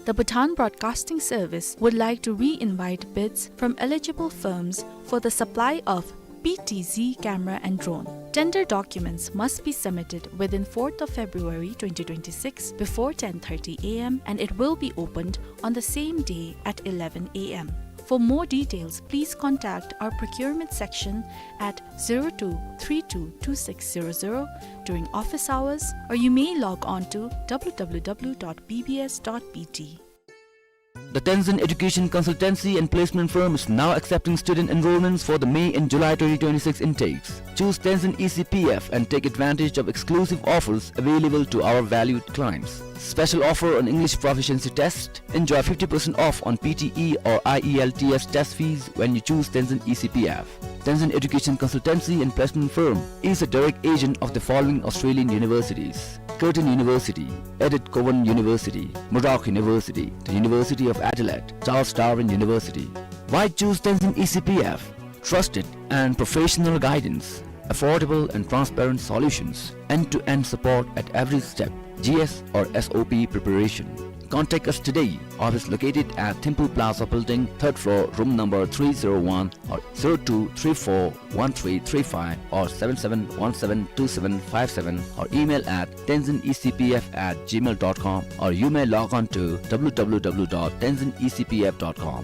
The Bhutan Broadcasting Service would like to re-invite bids from eligible firms for the supply of P T Z camera and drone. Tender documents must be submitted within fourth of February twenty twenty-six before ten thirty A M and it will be opened on the same day at eleven A M. For more details, please contact our procurement section at zero two three two two six zero zero during office hours, or you may log on to W W W dot B B S dot B T. The Tenzin Education Consultancy and Placement Firm is now accepting student enrollments for the May and July twenty twenty-six intakes. Choose Tenzin E C P F and take advantage of exclusive offers available to our valued clients. Special offer on English proficiency test. Enjoy fifty percent off on P T E or I E L T S test fees when you choose Tenzin E C P F. Tenzin Education Consultancy and Placement Firm is a direct agent of the following Australian universities: Curtin University, Edith Cowan University, Murdoch University, the University of Adelaide, Charles Darwin University. Why choose Tenzin E C P F? Trusted and professional guidance, affordable and transparent solutions, end-to-end support at every step, G S or S O P preparation. Contact us today. Office located at Thimphu Plaza Building, third floor, room number three zero one, or zero two three four one three three five or seven seven one seven two seven five seven, or email at tenzin E C P F at gmail dot com, or you may log on to w w w dot tenzin E C P F dot com.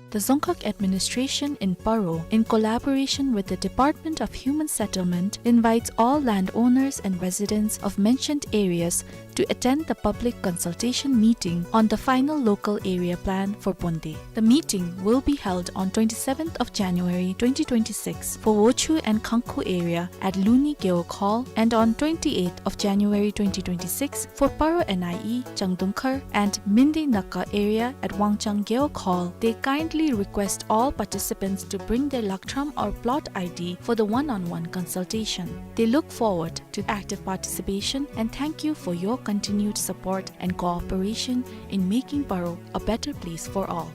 The Dzongkhag Administration in Paro, in collaboration with the Department of Human Settlement, invites all landowners and residents of mentioned areas to attend the public consultation meeting on the final local area plan for Bonde. The meeting will be held on twenty-seventh of January twenty twenty-six for Wochhu and Khangkhu area at Luni Gewog Hall, and on twenty-eighth of January twenty twenty-six for Paro N I E, Changdungkhar and Mindi Naka area at Wangchang Gewog Hall. They kindly request all participants to bring their lakthram or plot I D for the one-on-one consultation. They look forward to active participation and thank you for your continued support and cooperation in making Paro a better place for all.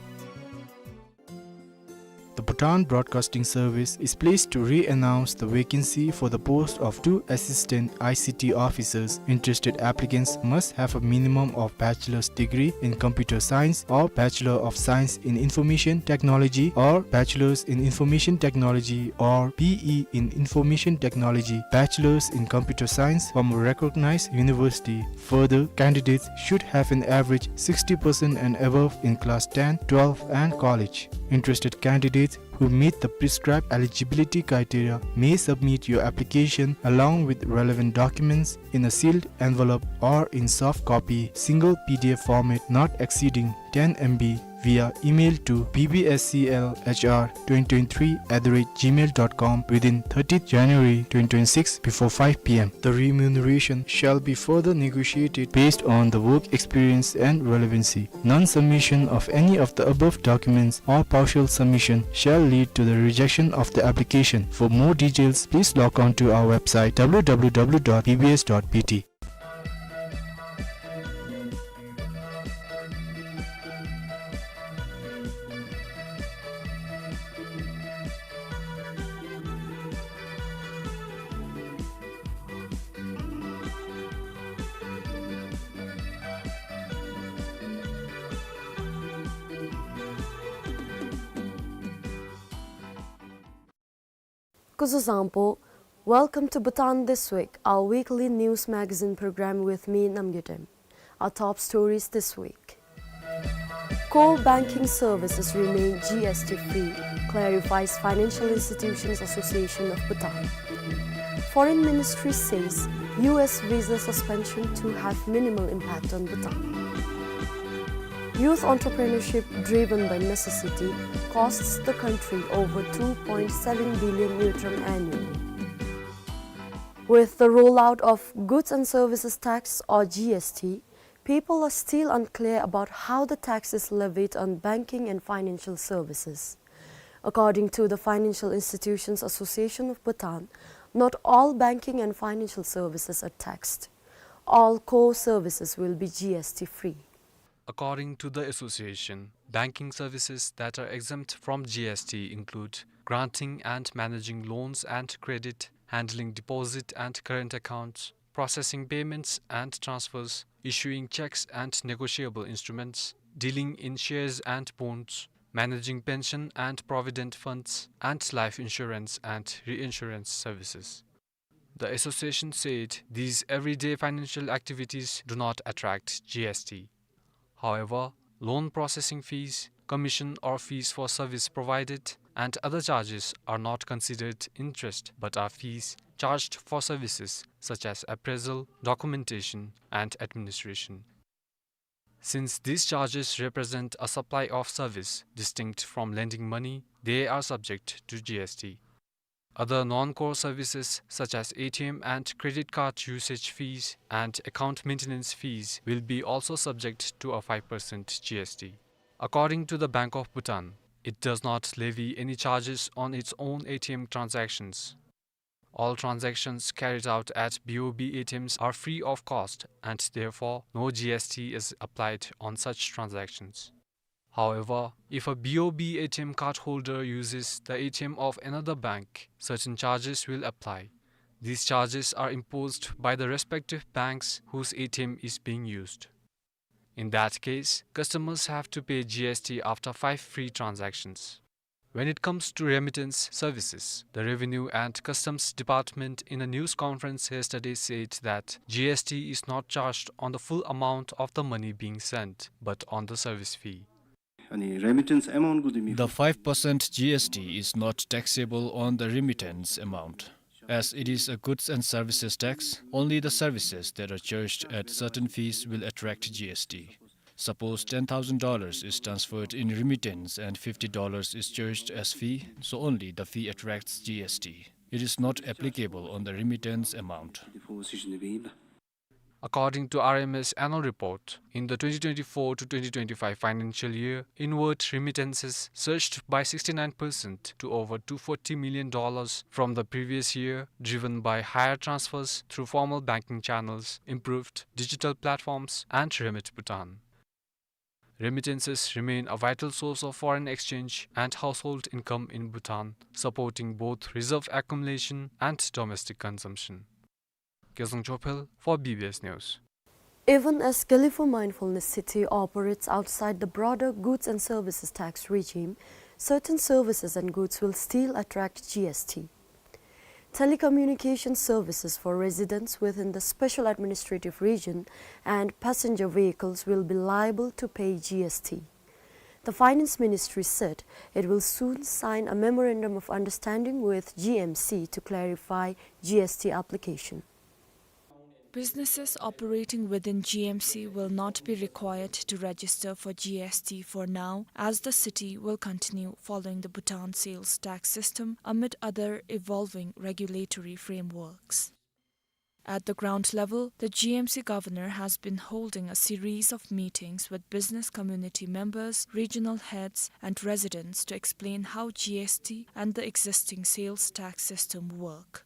The Bhutan Broadcasting Service is pleased to re-announce the vacancy for the post of two assistant I C T officers. Interested applicants must have a minimum of bachelor's degree in computer science or Bachelor of Science in Information Technology or Bachelor's in Information Technology or B E in Information Technology, Bachelor's in Computer Science from a recognized university. Further, candidates should have an average sixty percent and above in class ten, twelve and college. Interested candidates who meet the prescribed eligibility criteria may submit your application along with relevant documents in a sealed envelope or in soft copy, single P D F format not exceeding ten M B, via email to B B S C L H R twenty twenty-three at the rate gmail dot com within thirtieth January twenty twenty-six before five P M. The remuneration shall be further negotiated based on the work experience and relevancy. Non-submission of any of the above documents or partial submission shall lead to the rejection of the application. For more details, please log on to our website w w w dot b b s dot b t. Kuzu zangpo, welcome to Bhutan This Week, our weekly news magazine program with me, Namgay Dem. Our top stories this week. Core banking services remain G S T free, clarifies Financial Institutions Association of Bhutan. Foreign Ministry says U S visa suspension to have minimal impact on Bhutan. Youth entrepreneurship driven by necessity costs the country over two point seven billion ngultrum annually. With the rollout of Goods and Services Tax, or G S T, people are still unclear about how the tax is levied on banking and financial services. According to the Financial Institutions Association of Bhutan, not all banking and financial services are taxed. All core services will be G S T free. According to the association, banking services that are exempt from G S T include granting and managing loans and credit, handling deposit and current accounts, processing payments and transfers, issuing checks and negotiable instruments, dealing in shares and bonds, managing pension and provident funds, and life insurance and reinsurance services. The association said these everyday financial activities do not attract G S T. However, loan processing fees, commission or fees for service provided, and other charges are not considered interest but are fees charged for services such as appraisal, documentation, and administration. Since these charges represent a supply of service distinct from lending money, they are subject to G S T. Other non-core services such as A T M and credit card usage fees and account maintenance fees will be also subject to a five percent G S T. According to the Bank of Bhutan, it does not levy any charges on its own A T M transactions. All transactions carried out at B O B A T Ms are free of cost and therefore no G S T is applied on such transactions. However, if a B O B A T M cardholder uses the A T M of another bank, certain charges will apply. These charges are imposed by the respective banks whose A T M is being used. In that case, customers have to pay G S T after five free transactions. When it comes to remittance services, the Revenue and Customs Department in a news conference yesterday said that G S T is not charged on the full amount of the money being sent, but on the service fee. अनि रेमिटेन्स एमाउन्टको दिमी The five percent G S T is not taxable on the remittance amount, as it is a goods and services tax. Only the services that are charged at certain fees will attract G S T. Suppose ten thousand dollars is transferred in remittance and fifty dollars is charged as fee, so only the fee attracts G S T. It is not applicable on the remittance amount. According to R M S annual report, in the twenty twenty-four to twenty twenty-five financial year, inward remittances surged by sixty-nine percent to over two forty million dollars from the previous year, driven by higher transfers through formal banking channels, improved digital platforms, and Remit Bhutan. Remittances remain a vital source of foreign exchange and household income in Bhutan, supporting both reserve accumulation and domestic consumption. Gyaltsung Chophel for B B S News. Even as Gelephu Mindfulness City operates outside the broader goods and services tax regime, certain services and goods will still attract G S T. Telecommunication services for residents within the Special Administrative Region and passenger vehicles will be liable to pay G S T. The Finance Ministry said it will soon sign a memorandum of understanding with G M C to clarify G S T application. Businesses operating within G M C will not be required to register for G S T for now, as the city will continue following the Bhutan sales tax system amid other evolving regulatory frameworks. At the ground level, the G M C governor has been holding a series of meetings with business community members, regional heads, and residents to explain how G S T and the existing sales tax system work.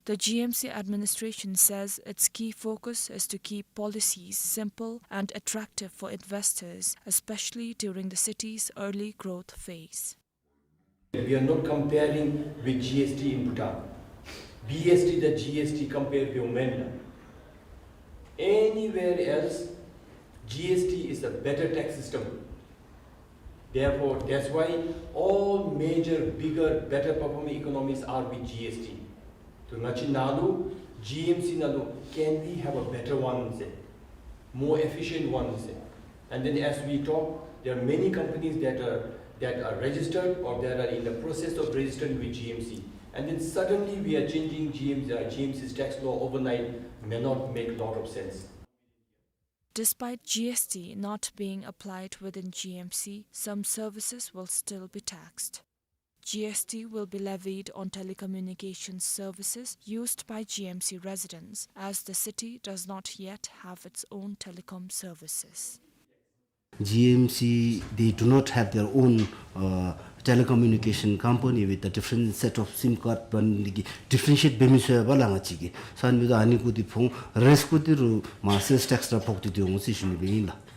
The G M C administration says its key focus is to keep policies simple and attractive for investors, especially during the city's early growth phase. We are not comparing with G S T in Bhutan. B S T དང་G S T compare འབདཝ་མེན་ལགས། Anywhere else, G S T is a better tax system. Therefore, that's why all major, bigger, better performing economies are with G S T. ཏེ་ང་བཅས་ནང་ལུ་G M C ནང་ལུ་can we have a better one ཟེར། More efficient one ཟེར། And then as we talk, there are many companies that are, that are registered or that are in the process of registering with G M C. And then suddenly we are changing G M C, uh, G M C's tax law overnight may not make lot of sense. Despite G S T not being applied within G M C, some services will still be taxed. G S T will be levied on telecommunications services used by G M C residents, as the city does not yet have its own telecom services. G M C, they do not have their own, uh, telecommunication company with a different set of SIM card, but differentiate འབད་མི་ཚུགས་པས་ལགས་ང་བཅས་ཀྱིས། ཨ་ནི་འབདཝ་ད་ཨ་ནི་གུ་འདི་ཕོག་རེས་གུ་འདི་རུ་མ་sales tax ར་ཕོག་སྟེ་འོང་ཟེར་ཞུ་ནི་སྦེ་ཨིན་ལགས།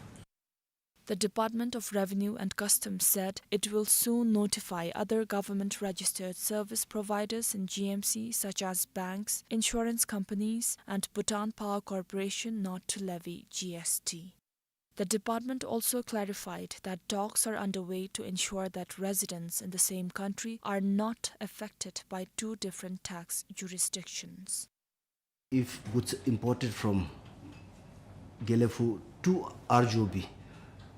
The Department of Revenue and Customs said it will soon notify other government-registered service providers in G M C, such as banks, insurance companies, and Bhutan Power Corporation, not to levy G S T. The department also clarified that talks are underway to ensure that residents in the same country are not affected by two different tax jurisdictions. If goods imported from Gelephu to R J O B,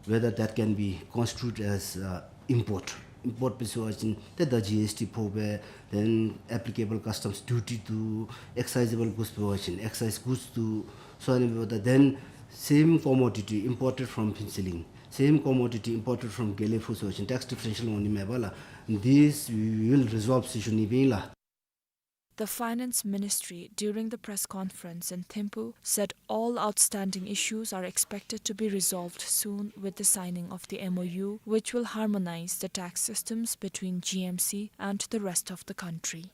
whether that can be constitute as, uh, import. Import འབད་ཚུགས་པ་ཅིན་ཏེ་ད་G S T ཕོག་པས། then applicable customs duty འདུག། excisable goods འབད་བ་ཅིན་excise goods འདུག། so ཨ་ནི་འབདཝ་ད་then Same commodity imported from Phuentsholing, same commodity imported from དགེ་ལེགས་ཕུག་ཟེར་བ་ཅིན་tax differential འོང་ནི་མས་པ་ལགས། This we will resolve ཟེར་ཞུ་ནི་ཨིན་ལགས། The Finance Ministry, during the press conference in Thimphu, said all outstanding issues are expected to be resolved soon with the signing of the M O U, which will harmonize the tax systems between G M C and the rest of the country.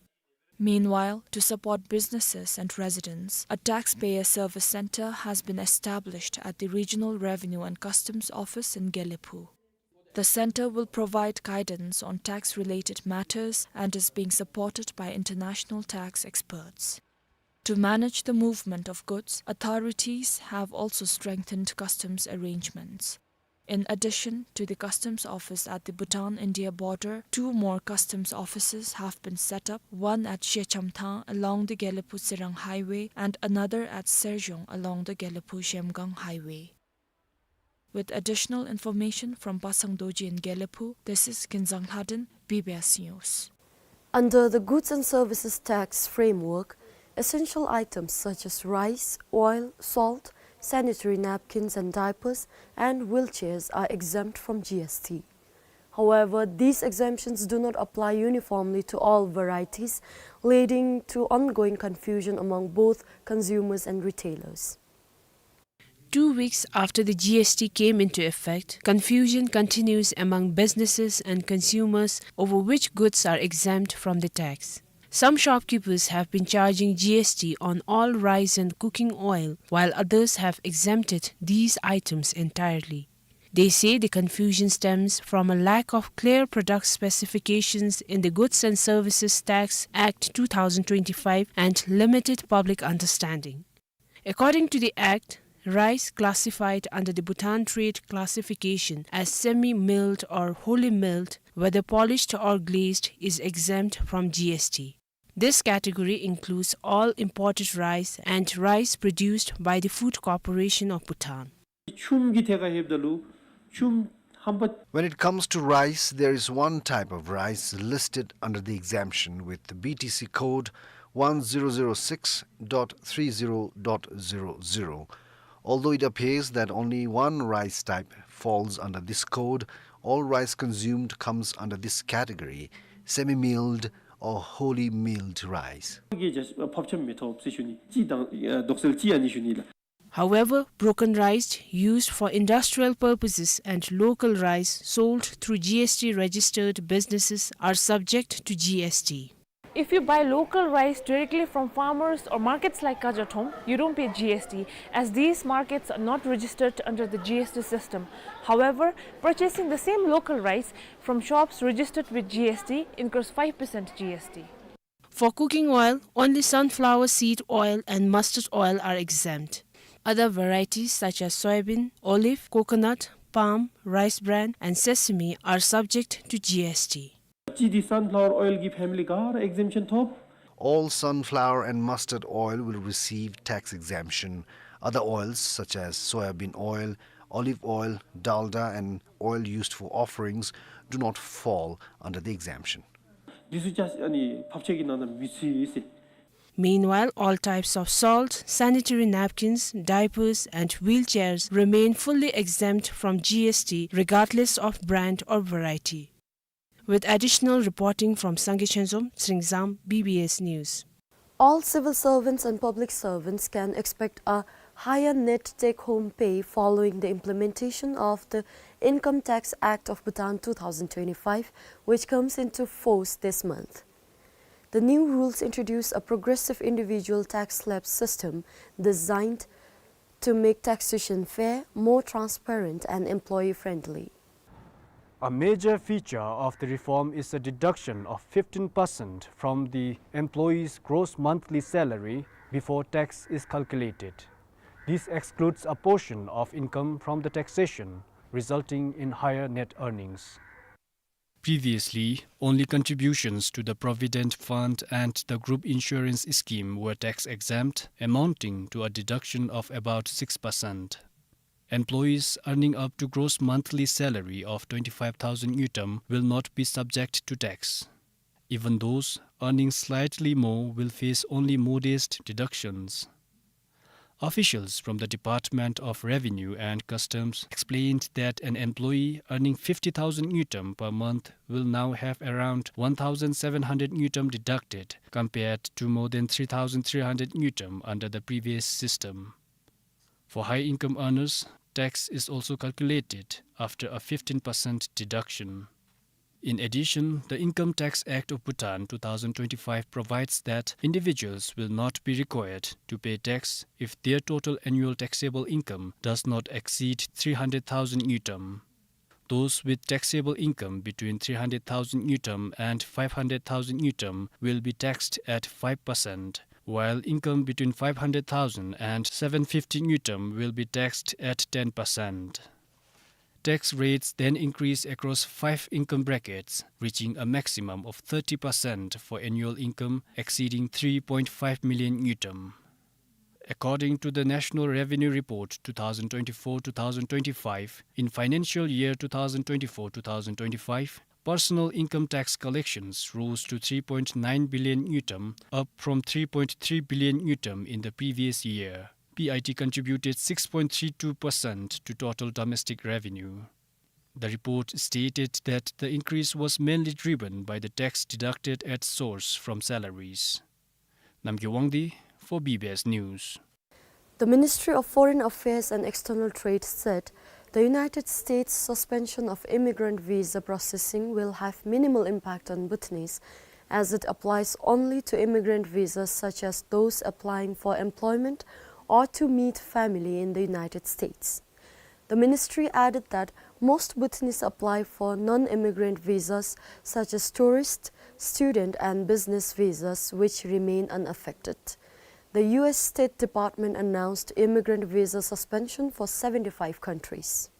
Meanwhile, to support businesses and residents, a taxpayer service center has been established at the Regional Revenue and Customs Office in Gelephu. The center will provide guidance on tax-related matters and is being supported by international tax experts. To manage the movement of goods, authorities have also strengthened customs arrangements. In addition to the customs office at the Bhutan-India border, two more customs offices have been set up, one at Shechamthang along the Gelephu-Tsirang highway and another at Serjong along the Gelephu-Zhemgang highway. With additional information from Pasang Dorji in Gelephu, this is Kinzang Lhaden, B B S News. Under the goods and services tax framework, essential items such as rice, oil, salt, sanitary napkins and diapers, and wheelchairs are exempt from G S T. However, these exemptions do not apply uniformly to all varieties, leading to ongoing confusion among both consumers and retailers. Two weeks after the G S T came into effect, confusion continues among businesses and consumers over which goods are exempt from the tax. Some shopkeepers have been charging G S T on all rice and cooking oil, while others have exempted these items entirely. They say the confusion stems from a lack of clear product specifications in the Goods and Services Tax Act two thousand twenty-five and limited public understanding. According to the Act, rice classified under the Bhutan Trade Classification as semi-milled or wholly milled, whether polished or glazed, is exempt from G S T. This category includes all imported rice and rice produced by the Food Corporation of Bhutan. ཆུམ་གྱི་ཐད་ཁར་ལྷོདཔ་ད་ལུ་ཆུམ་ཧམ་པ། When it comes to rice, there is one type of rice listed under the exemption with the B T C code one zero zero six dot three zero dot zero zero. Although it appears that only one rice type falls under this code, all rice consumed comes under this category, semi-milled or wholly milled rice. གི་ཕབ་ཆམ་མི་ཐོབ་ཟེར་ཞུ་ནི། ཅིག་དང་དོག་སེལ་ཅིག་ཨ་ནི་ཞུ་ནི་ལགས། However, broken rice used for industrial purposes and local rice sold through G S T registered businesses are subject to G S T. If you buy local rice directly from farmers or markets like Kajathom, you don't pay G S T, as these markets are not registered under the G S T system. However, purchasing the same local rice from shops registered with G S T incurs five percent G S T. For cooking oil, only sunflower seed oil and mustard oil are exempt. Other varieties such as soyabean, olive, coconut, palm, rice bran, and sesame are subject to G S T. ཅི་འདི་sunflower oil གི་family ག་ར་exemption ཐོབ། All sunflower and mustard oil will receive tax exemption. Other oils such as soyabean oil, olive oil, dalda, and oil used for offerings do not fall under the exemption. འདི་ཚུ་ཅིག་ཨ་ནི་ཕབ་ཆམ་གྱི་ནང་ན་མི་ཚུད་ཟེར། Meanwhile, all types of salt, sanitary napkins, diapers, and wheelchairs remain fully exempt from G S T regardless of brand or variety. With additional reporting from Sangay Chhenzom, Tsingzam, B B S News. All civil servants and public servants can expect a higher net take-home pay following the implementation of the Income Tax Act of Bhutan two thousand twenty-five, which comes into force this month. The new rules introduce a progressive individual tax slab system designed to make taxation fair, more transparent, and employee-friendly. A major feature of the reform is a deduction of fifteen percent from the employee's gross monthly salary before tax is calculated. This excludes a portion of income from the taxation, resulting in higher net earnings. Previously, only contributions to the Provident Fund and the group insurance scheme were tax exempt, amounting to a deduction of about six percent. Employees earning up to gross monthly salary of twenty-five thousand ngultrum will not be subject to tax. Even those earning slightly more will face only modest deductions. Officials from the Department of Revenue and Customs explained that an employee earning fifty thousand ngultrum per month will now have around one thousand seven hundred ngultrum deducted, compared to more than three thousand three hundred ngultrum under the previous system. For high income earners, tax is also calculated after a fifteen percent deduction. In addition, the Income Tax Act of Bhutan two thousand twenty-five provides that individuals will not be required to pay tax if their total annual taxable income does not exceed three hundred thousand ngultrum. Those with taxable income between three hundred thousand ngultrum and five hundred thousand ngultrum will be taxed at five percent, while income between five hundred thousand and seven fifty ngultrum will be taxed at ten percent. Tax rates then increase across five income brackets, reaching a maximum of thirty percent for annual income exceeding three point five million ngultrum. According to the National Revenue Report two thousand twenty-four two thousand twenty-five, in financial year two thousand twenty-four two thousand twenty-five, personal income tax collections rose to three point nine billion ngultrum, up from three point three billion ngultrum in the previous year. P I T contributed six point three two percent to total domestic revenue. The report stated that the increase was mainly driven by the tax deducted at source from salaries. Namgay Wangdi for B B S News. The Ministry of Foreign Affairs and External Trade said the United States' suspension of immigrant visa processing will have minimal impact on Bhutanese, as it applies only to immigrant visas such as those applying for employment or to meet family in the United States. The ministry added that most Bhutanese apply for non-immigrant visas such as tourist, student and business visas, which remain unaffected. The U S State Department announced immigrant visa suspension for seventy-five countries.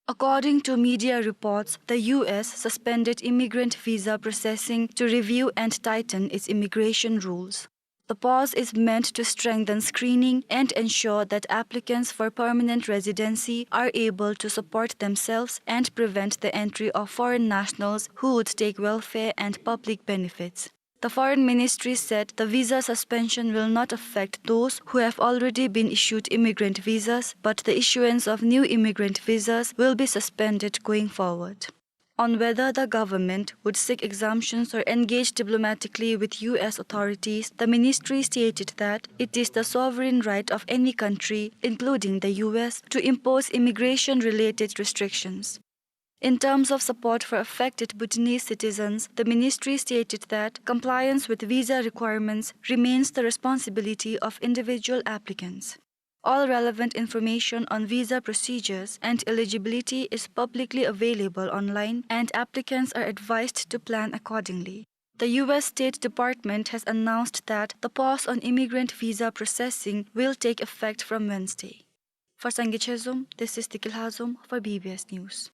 According to media reports, the U S suspended immigrant visa processing to review and tighten its immigration rules. The pause is meant to strengthen screening and ensure that applicants for permanent residency are able to support themselves and prevent the entry of foreign nationals who would take welfare and public benefits. The Foreign Ministry said the visa suspension will not affect those who have already been issued immigrant visas, but the issuance of new immigrant visas will be suspended going forward. On whether the government would seek exemptions or engage diplomatically with U S authorities, the ministry stated that it is the sovereign right of any country, including the U S, to impose immigration-related restrictions. In terms of support for affected Bhutanese citizens, the ministry stated that compliance with visa requirements remains the responsibility of individual applicants. All relevant information on visa procedures and eligibility is publicly available online, and applicants are advised to plan accordingly. The U S State Department has announced that the pause on immigrant visa processing will take effect from Wednesday. For Sangay Chezom, this is Tiki Lhazom for B B S News.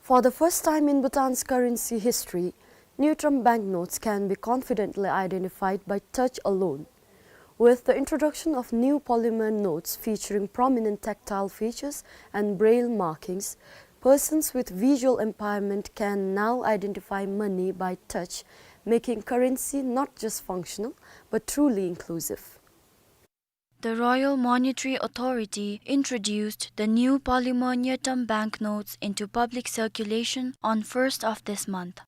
For the first time in Bhutan's currency history, ngultrum banknotes can be confidently identified by touch alone. With the introduction of new polymer notes featuring prominent tactile features and braille markings, persons with visual impairment can now identify money by touch, making currency not just functional, but truly inclusive. The Royal Monetary Authority introduced the new polymer ngultrum banknotes into public circulation on first of this month.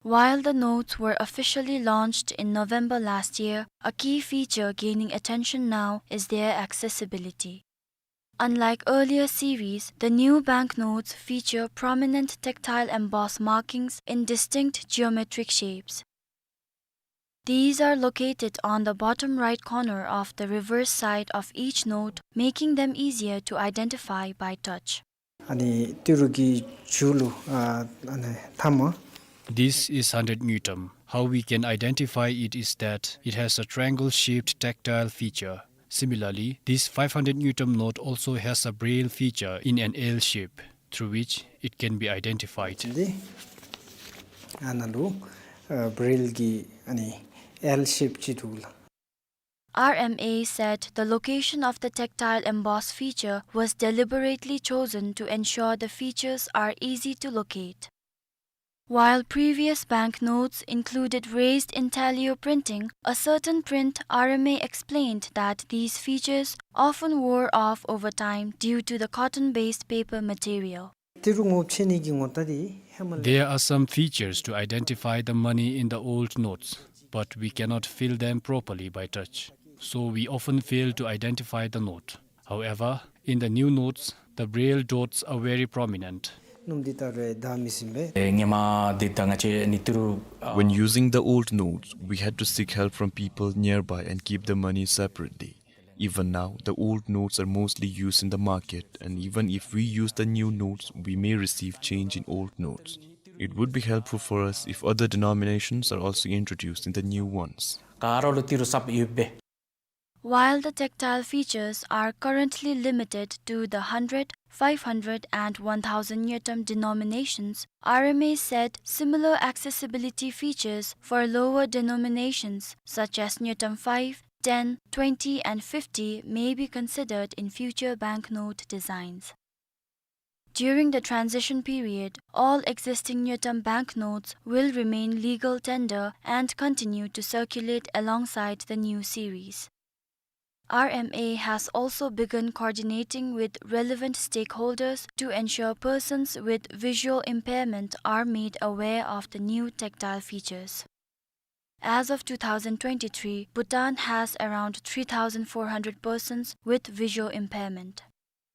While the notes were officially launched in November last year, a key feature gaining attention now is their accessibility. Unlike earlier series, the new banknotes feature prominent tactile embossed markings in distinct geometric shapes. These are located on the bottom right corner of the reverse side of each note, making them easier to identify by touch. ཨ་ནི་ཏི་རུ་གི་ཇུ་ལུ་ཨ་ཨ་ནི་ཐ་མ། This is hundred ngultrum. How we can identify it is that it has a triangle-shaped tactile feature. Similarly, this five hundred ngultrum note also has a braille feature in an L shape, through which it can be identified. འདི་ཨ་ནཱ་ལུ་ཨ་བྲེལ་གྱི་ཨ་ནི་L shape ཅིག་འདུག་ལགས། R M A said the location of the tactile emboss feature was deliberately chosen to ensure the features are easy to locate. While previous banknotes included raised intaglio printing, a certain print R M A explained that these features often wore off over time due to the cotton-based paper material. ཏི་རུ་ངོ་ཕྱེ་ནི་གི་ངོ་རྟགས་འདི་ཧེ་མ་ལས། There are some features to identify the money in the old notes, but we cannot fill them properly by touch, so we often fail to identify the note. However, in the new notes, the braille dots are very prominent. སྣུམ་འདི་ད་རེས་ད་མི་ཟིན་པས། ཨེ་ཧེ་མ་འདི་ད་ང་བཅས་ནི་ཏི་རུ། When using the old notes, we had to seek help from people nearby and keep the money separately. Even now, the old notes are mostly used in the market, and even if we use the new notes, we may receive change in old notes. It would be helpful for us if other denominations are also introduced in the new ones. ག་ར་ལུ་ཏི་རུ་གསརཔ་ཡོདཔ་སྦེ། While the tactile features are currently limited to the hundred, five hundred and one thousand ngultrum denominations, R M A said similar accessibility features for lower denominations such as ngultrum five, ten, twenty and fifty may be considered in future banknote designs. During the transition period, all existing ngultrum banknotes will remain legal tender and continue to circulate alongside the new series. R M A has also begun coordinating with relevant stakeholders to ensure persons with visual impairment are made aware of the new tactile features. As of two thousand twenty-three, Bhutan has around three thousand four hundred persons with visual impairment.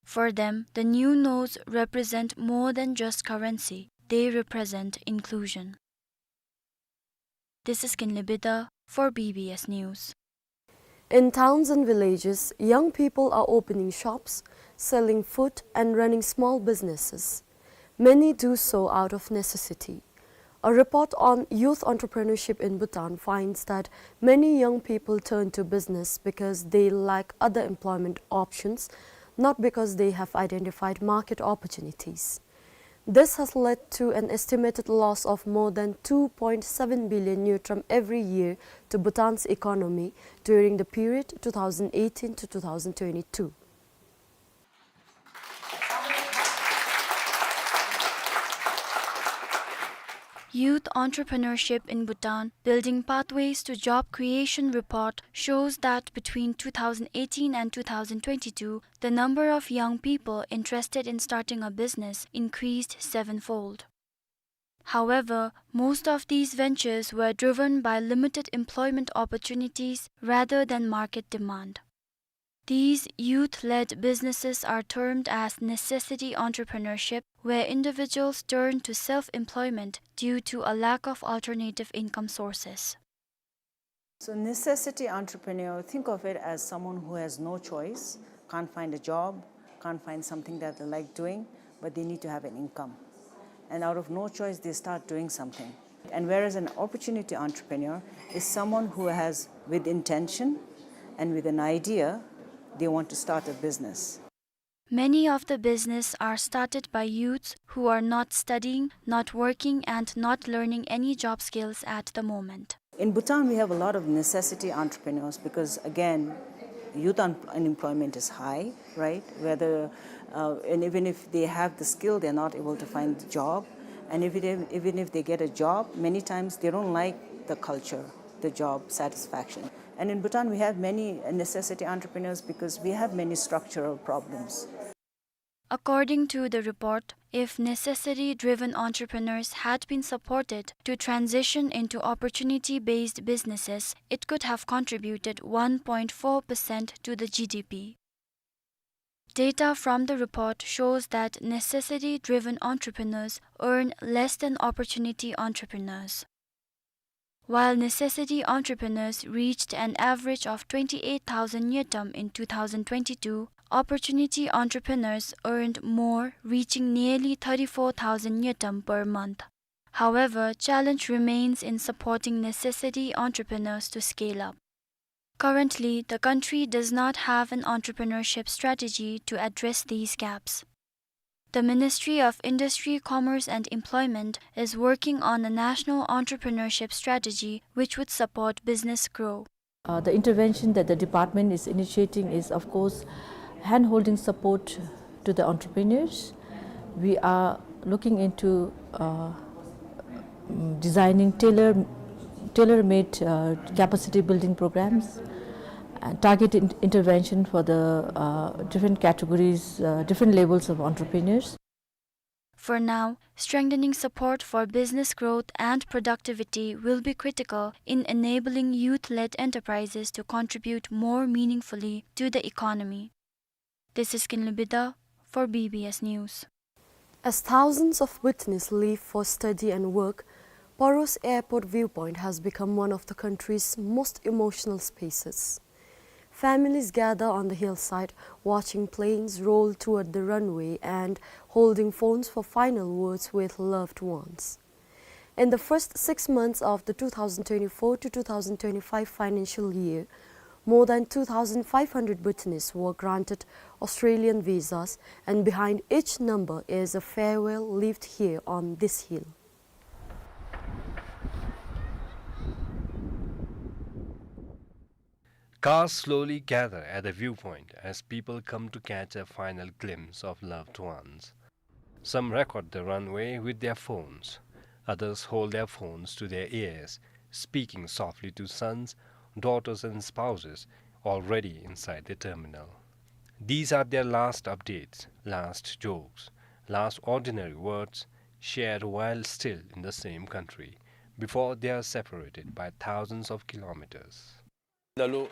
For them, the new notes represent more than just currency. They represent inclusion. This is Kinley Bida for B B S News. In towns and villages, young people are opening shops, selling food, and running small businesses. Many do so out of necessity. A report on youth entrepreneurship in Bhutan finds that many young people turn to business because they lack other employment options, not because they have identified market opportunities. This has led to an estimated loss of more than two point seven billion ngultrum every year to Bhutan's economy during the period two thousand eighteen to two thousand twenty-two. Youth Entrepreneurship in Bhutan, Building Pathways to Job Creation report shows that between two thousand eighteen and two thousand twenty-two, the number of young people interested in starting a business increased sevenfold. However, most of these ventures were driven by limited employment opportunities rather than market demand. These youth-led businesses are termed as necessity entrepreneurship, where individuals turn to self-employment due to a lack of alternative income sources. So necessity entrepreneur, think of it as someone who has no choice, can't find a job, can't find something that they like doing, but they need to have an income. And out of no choice, they start doing something. And whereas an opportunity entrepreneur is someone who has, with intention and with an idea, they want to start a business. Many of the business are started by youths who are not studying, not working, and not learning any job skills at the moment. In Bhutan, we have a lot of necessity entrepreneurs because, again, youth un-, unemployment is high, right? Whether, uh, and even if they have the skill, they're not able to find the job. And if it, even if they get a job, many times they don't like the culture, the job satisfaction. And in Bhutan, we have many necessity entrepreneurs because we have many structural problems. According to the report, if necessity-driven entrepreneurs had been supported to transition into opportunity-based businesses, it could have contributed one point four percent to the G D P. Data from the report shows that necessity-driven entrepreneurs earn less than opportunity entrepreneurs. While necessity entrepreneurs reached an average of twenty-eight thousand ngultrum in two thousand twenty-two, opportunity entrepreneurs earned more, reaching nearly thirty-four thousand ngultrum per month. However, challenge remains in supporting necessity entrepreneurs to scale up. Currently, the country does not have an entrepreneurship strategy to address these gaps. The Ministry of Industry, Commerce and Employment is working on a national entrepreneurship strategy which would support business grow. Uh, the intervention that the department is initiating is, of course, hand-holding support to the entrepreneurs. We are looking into, uh, Designing tailor, tailor-made, uh, capacity building programs, uh, target in-, intervention for the, uh, different categories, uh, different levels of entrepreneurs. For now, strengthening support for business growth and productivity will be critical in enabling youth-led enterprises to contribute more meaningfully to the economy. This is Kinley Bida for B B S News. As thousands of Bhutanese leave for study and work, Paros Airport viewpoint has become one of the country's most emotional spaces. Families gather on the hillside, watching planes roll toward the runway and holding phones for final words with loved ones. In the first six months of the two thousand twenty-four to two thousand twenty-five financial year, more than two thousand five hundred Bhutanese were granted Australian visas, and behind each number is a farewell lived here on this hill. Cars slowly gather at the viewpoint as people come to catch a final glimpse of loved ones. Some record the runway with their phones. Others hold their phones to their ears, speaking softly to sons, daughters, and spouses already inside the terminal. These are their last updates, last jokes, last ordinary words shared while still in the same country, before they are separated by thousands of kilometers. ད་ལྟོ་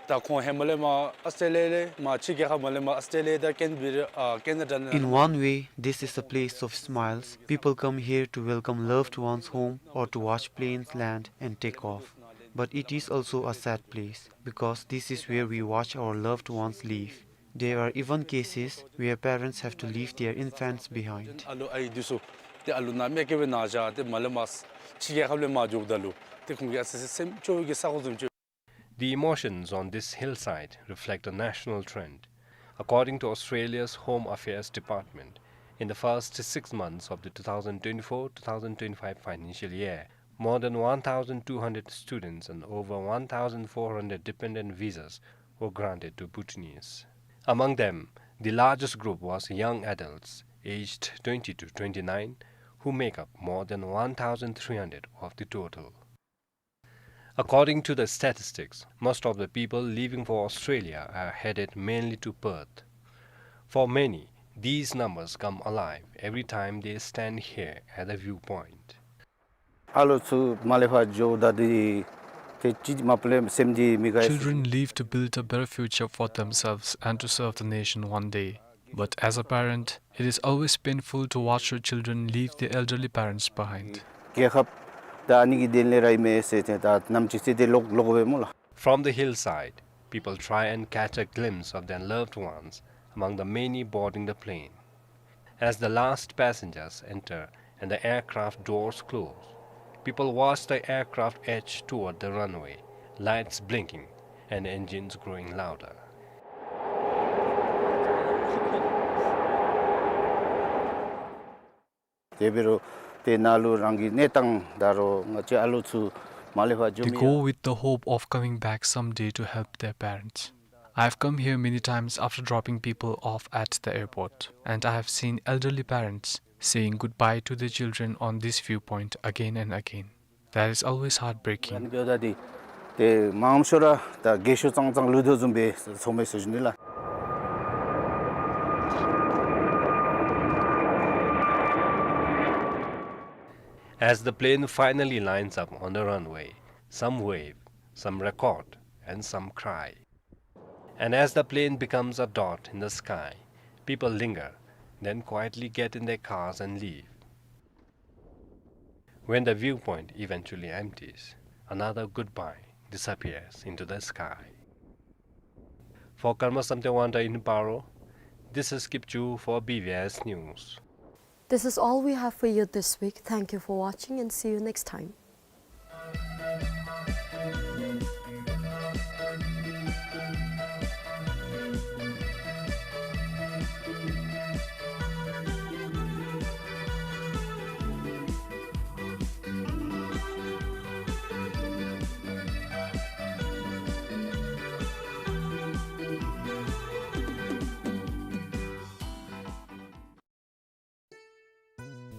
ད་ཁོང་ཧེ་མ་ལས་མར་ཨོསི་ཊྲེ་ལི་ཡ་ལས་མར་ཕྱི་རྒྱལ་ཁབ་མར་ལས་མར་ཨོསི་ཊྲེ་ལི་ཡ་དང་ཀེན་བི་ར་ཨ་ཀེན་ན་ཌ་ནང་། In one way, this is a place of smiles. People come here to welcome loved ones home or to watch planes land and take off. But it is also a sad place because this is where we watch our loved ones leave. There are even cases where parents have to leave their infants behind. ཨ་ལོ་ཨའི་འདི་ཚུ་ཏེ་ཨ་ལོ་ནཱ་མེ་ཀེ་བེ་ནཱ་བཞག་སྟེ་མར་ལས་མར་ཕྱི་རྒྱལ་ཁབ་ལས་མར་འགྱོཝ་ད་ལུ་ཏེ་ཁོང་གི་ཨ་ཙི་ཙི་སེམས་སྐྱོ་བའི་གི་ས་གོ་བཟུམ་ཅིག། The emotions on this hillside reflect a national trend. According to Australia's Home Affairs Department, in the first six months of the two thousand twenty-four two thousand twenty-five financial year, more than one thousand two hundred students and over one thousand four hundred dependent visas were granted to Bhutanese. Among them, the largest group was young adults aged twenty to twenty-nine, who make up more than one thousand three hundred of the total. According to the statistics, most of the people leaving for Australia are headed mainly to Perth. For many, these numbers come alive every time they stand here at the viewpoint. ཨ་ལོ་ཚུ་མར་ལས་ཕར་འགྱོཝ་ད་འདི་ཏེ་ཅིག་མ་པ་ལས་སེམས་འདི་མི་དགའ་ཡི། Children leave to build a better future for themselves and to serve the nation one day. But as a parent, it is always painful to watch your children leave their elderly parents behind. རྒྱལ་ཁབ་ད་ཨ་ནི་གི་དོན་ལས་ར་ཨིན་མས་ཟེར་ཏེ་ད་ནམ་ཅིག་ཟེར་ཏེ་ལོག་ལོག་འོང་སྨོ་ལགས། From the hillside, people try and catch a glimpse of their loved ones among the many boarding the plane. As the last passengers enter and the aircraft doors close, people watch the aircraft edge toward the runway, lights blinking and engines growing louder. དེ་འབད་རུང་ཏེ་ནཱ་ལུ་རང་གི་གནས་སྟངས་ད་རུང་ང་བཅས་ཨ་ལོ་ཚུ་མར་ལས་ཕར་འགྱོ་མི། They go with the hope of coming back someday to help their parents. I've come here many times after dropping people off at the airport, and I have seen elderly parents saying goodbye to their children on this viewpoint again and again. That is always heartbreaking. ཨ་ནི་འབདཝ་ད་འདི་ཏེ་མངམ་ཤོས་ར་ད་རྒས་ཤོས་ཙང་ཙང་ལུས་དོ་བཟུམ་སྦེ་ཚོརཝ་མས་ཟེར་ཞུ་ནི་ལགས། As the plane finally lines up on the runway, some wave, some record, and some cry. And as the plane becomes a dot in the sky, people linger, then quietly get in their cars and leave. When the viewpoint eventually empties, another goodbye disappears into the sky. For Karma Samten Wangda in Paro, this is Kipchu for B B S News. This is all we have for you this week. Thank you for watching and see you next time.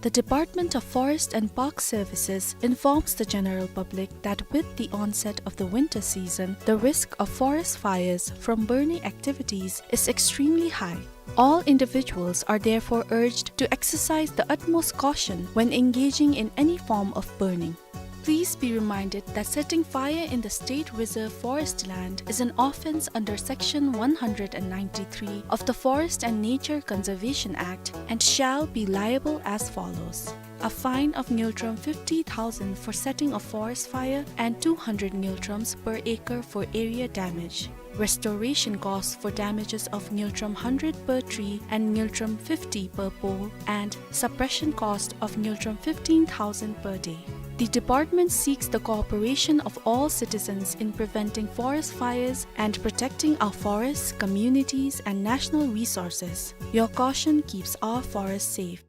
The Department of Forest and Park Services informs the general public that with the onset of the winter season, the risk of forest fires from burning activities is extremely high. All individuals are therefore urged to exercise the utmost caution when engaging in any form of burning. Please be reminded that setting fire in the State Reserve Forest land is an offence under Section one hundred and ninety-three of the Forest and Nature Conservation Act and shall be liable as follows. A fine of ngultrum fifty thousand for setting a forest fire and two hundred ngultrums per acre for area damage. Restoration cost for damages of ngultrum hundred per tree and ngultrum fifty per pole, and suppression cost of ngultrum fifteen thousand per day. The department seeks the cooperation of all citizens in preventing forest fires and protecting our forests, communities, and national resources. Your caution keeps our forests safe.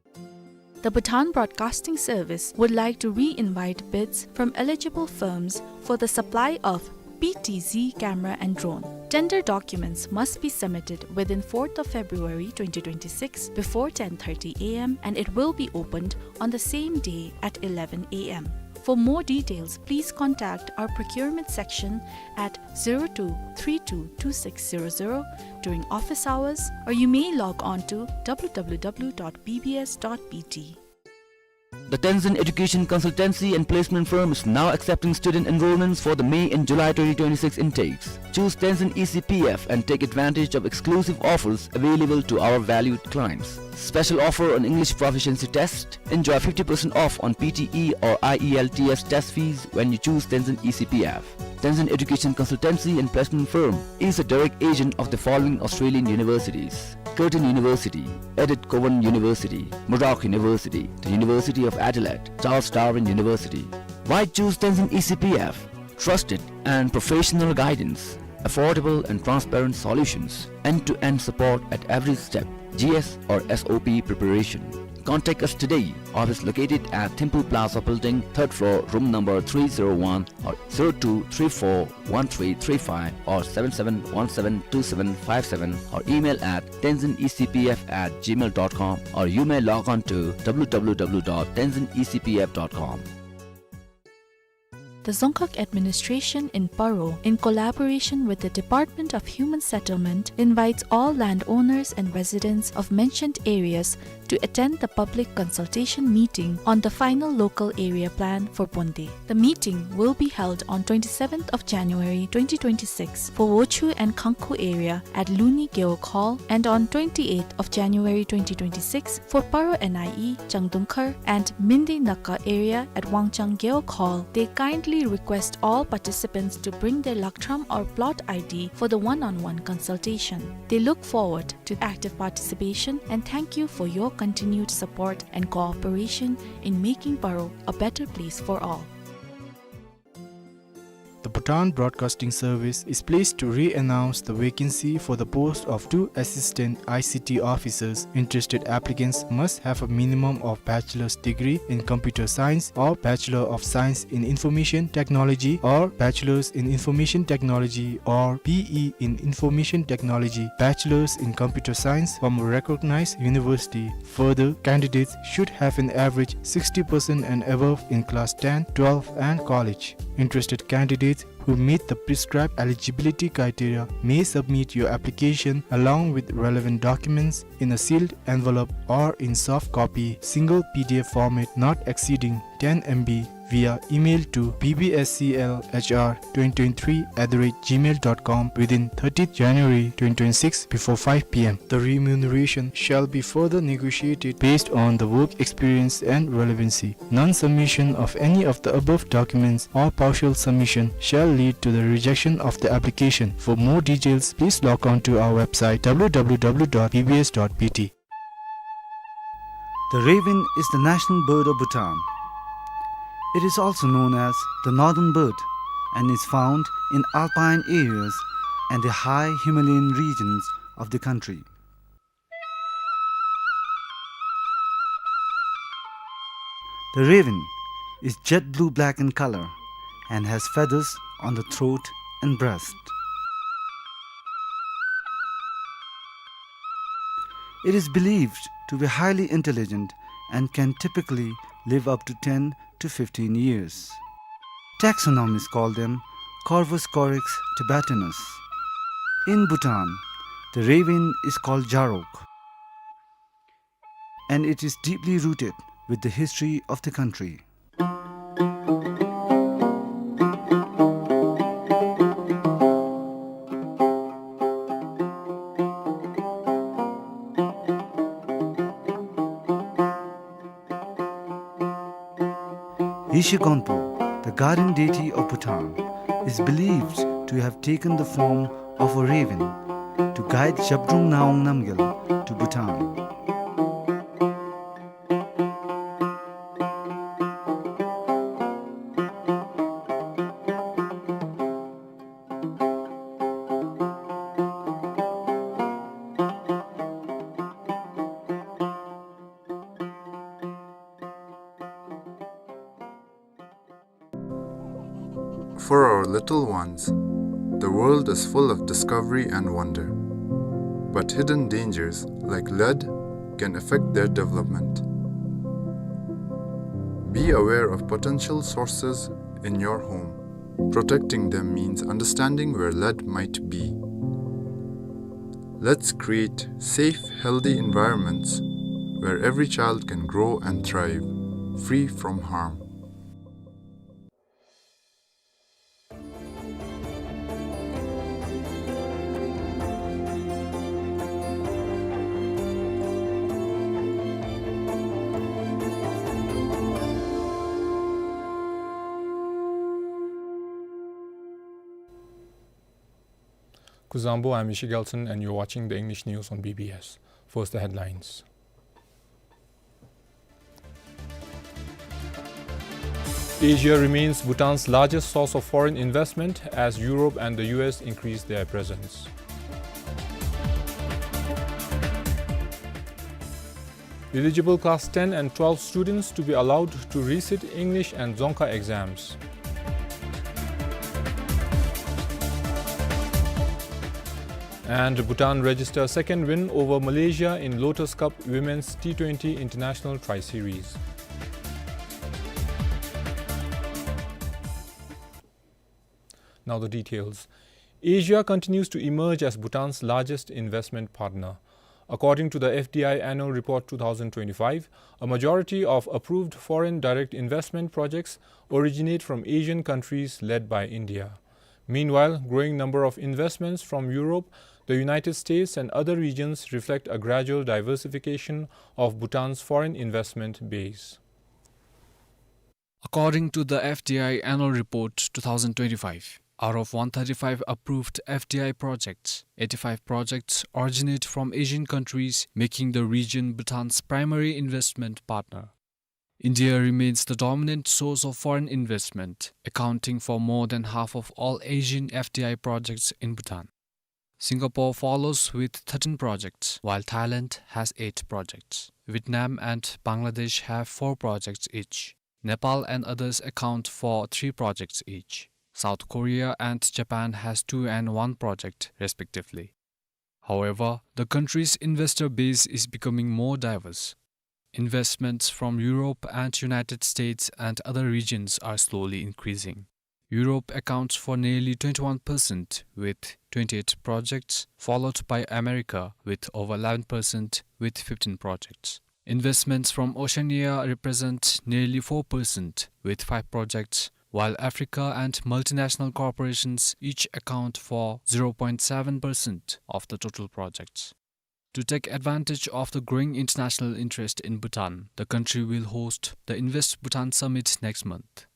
The Bhutan Broadcasting Service would like to re-invite bids from eligible firms for the supply of P T Z camera and drone. Tender documents must be submitted within fourth of February twenty twenty-six before ten thirty A M and it will be opened on the same day at eleven A M. For more details, please contact our procurement section at zero two three two two six zero zero during office hours, or you may log on to W W W dot B B S dot B T. The Tenzin Education Consultancy and Placement Firm is now accepting student enrollments for the May and July twenty twenty-six intakes. Choose Tenzin E C P F and take advantage of exclusive offers available to our valued clients. Special offer on English proficiency test. Enjoy fifty percent off on P T E or I E L T S test fees when you choose Tenzin E C P F. Tenzin Education Consultancy and Placement Firm is a direct agent of the following Australian universities: Curtin University, Edith Cowan University, Murdoch University, the University of Adelaide, Charles Darwin University. Why choose Tenzin E C P F? Trusted and professional guidance, affordable and transparent solutions, end-to-end support at every step, G S or S O P preparation. Contact us today. Office located at Thimphu Plaza Building, third floor, room number three zero one, or zero two three four one three three five or seven seven one seven two seven five seven, or email at tenzin E C P F at gmail dot com, or you may log on to W W W dot tenzin E C P F dot com. The Dzongkhag Administration in Paro, in collaboration with the Department of Human Settlement, invites all landowners and residents of mentioned areas to attend the public consultation meeting on the final local area plan for Bonde. The meeting will be held on twenty-seventh of January twenty twenty-six for Wochhu and Khangkhu area at Luni Gewog Hall, and on twenty-eighth of January twenty twenty-six for Paro N I E, Changdungkhar and Mindi Naka area at Wangchang Gewog Hall. They kindly request all participants to bring their lakthram or plot I D for the one-on-one consultation. They look forward to active participation and thank you for your continued support and cooperation in making Paro a better place for all. The Bhutan Broadcasting Service is pleased to re-announce the vacancy for the post of two assistant I C T officers. Interested applicants must have a minimum of bachelor's degree in computer science or Bachelor of Science in Information Technology or Bachelor's in Information Technology or B E in Information Technology, Bachelor's in Computer Science from a recognized university. Further, candidates should have an average sixty percent and above in class ten, twelve and college. Interested candidates who meet the prescribed eligibility criteria may submit your application along with relevant documents in a sealed envelope or in soft copy, single P D F format not exceeding ten M B, via email to B B S C L H R twenty twenty-three at the rate gmail dot com within thirtieth January twenty twenty-six before five P M. The remuneration shall be further negotiated based on the work experience and relevancy. Non-submission of any of the above documents or partial submission shall lead to the rejection of the application. For more details, please log on to our website W W W dot B B S dot B T. The raven is the national bird of Bhutan. It is also known as the northern bird and is found in alpine areas and the high Himalayan regions of the country. The raven is jet blue-black in color and has feathers on the throat and breast. It is believed to be highly intelligent and can typically live up to ten to fifteen years. Taxonomists call them Corvus corax tibetanus. In Bhutan, the raven is called Jarok, and it is deeply rooted with the history of the country. Yeshe Gonpo, the guardian deity of Bhutan, is believed to have taken the form of a raven to guide Zhabdrung Ngawang Namgyal to Bhutan. For our little ones, the world is full of discovery and wonder, but hidden dangers like lead can affect their development. Be aware of potential sources in your home. Protecting them means understanding where lead might be. Let's create safe, healthy environments where every child can grow and thrive, free from harm. Kuzuzangpo, I'm Yeshe Gelson, and you're watching the English news on B B S. First, the headlines. Asia remains Bhutan's largest source of foreign investment as Europe and the U S increase their presence. Eligible class ten and twelve students to be allowed to resit English and Dzongkha exams. And Bhutan register second win over Malaysia in Lotus Cup Women's T twenty International Tri-Series. Now the details. Asia continues to emerge as Bhutan's largest investment partner. According to the F D I Annual Report two thousand twenty-five, a majority of approved foreign direct investment projects originate from Asian countries led by India. Meanwhile, growing number of investments from Europe, the United States and other regions reflect a gradual diversification of Bhutan's foreign investment base. According to the F D I Annual Report two thousand twenty-five, out of one thirty-five approved F D I projects, eighty-five projects originate from Asian countries, making the region Bhutan's primary investment partner. India remains the dominant source of foreign investment, accounting for more than half of all Asian F D I projects in Bhutan. Singapore follows with thirteen projects, while Thailand has eight projects. Vietnam and Bangladesh have four projects each. Nepal and others account for three projects each. South Korea and Japan has two and one project, respectively. However, the country's investor base is becoming more diverse. Investments from Europe and United States and other regions are slowly increasing. Europe accounts for nearly twenty-one percent with twenty-eight projects, followed by America with over eleven percent with fifteen projects. Investments from Oceania represent nearly four percent with five projects, while Africa and multinational corporations each account for zero point seven percent of the total projects. To take advantage of the growing international interest in Bhutan, the country will host the Invest Bhutan Summit next month.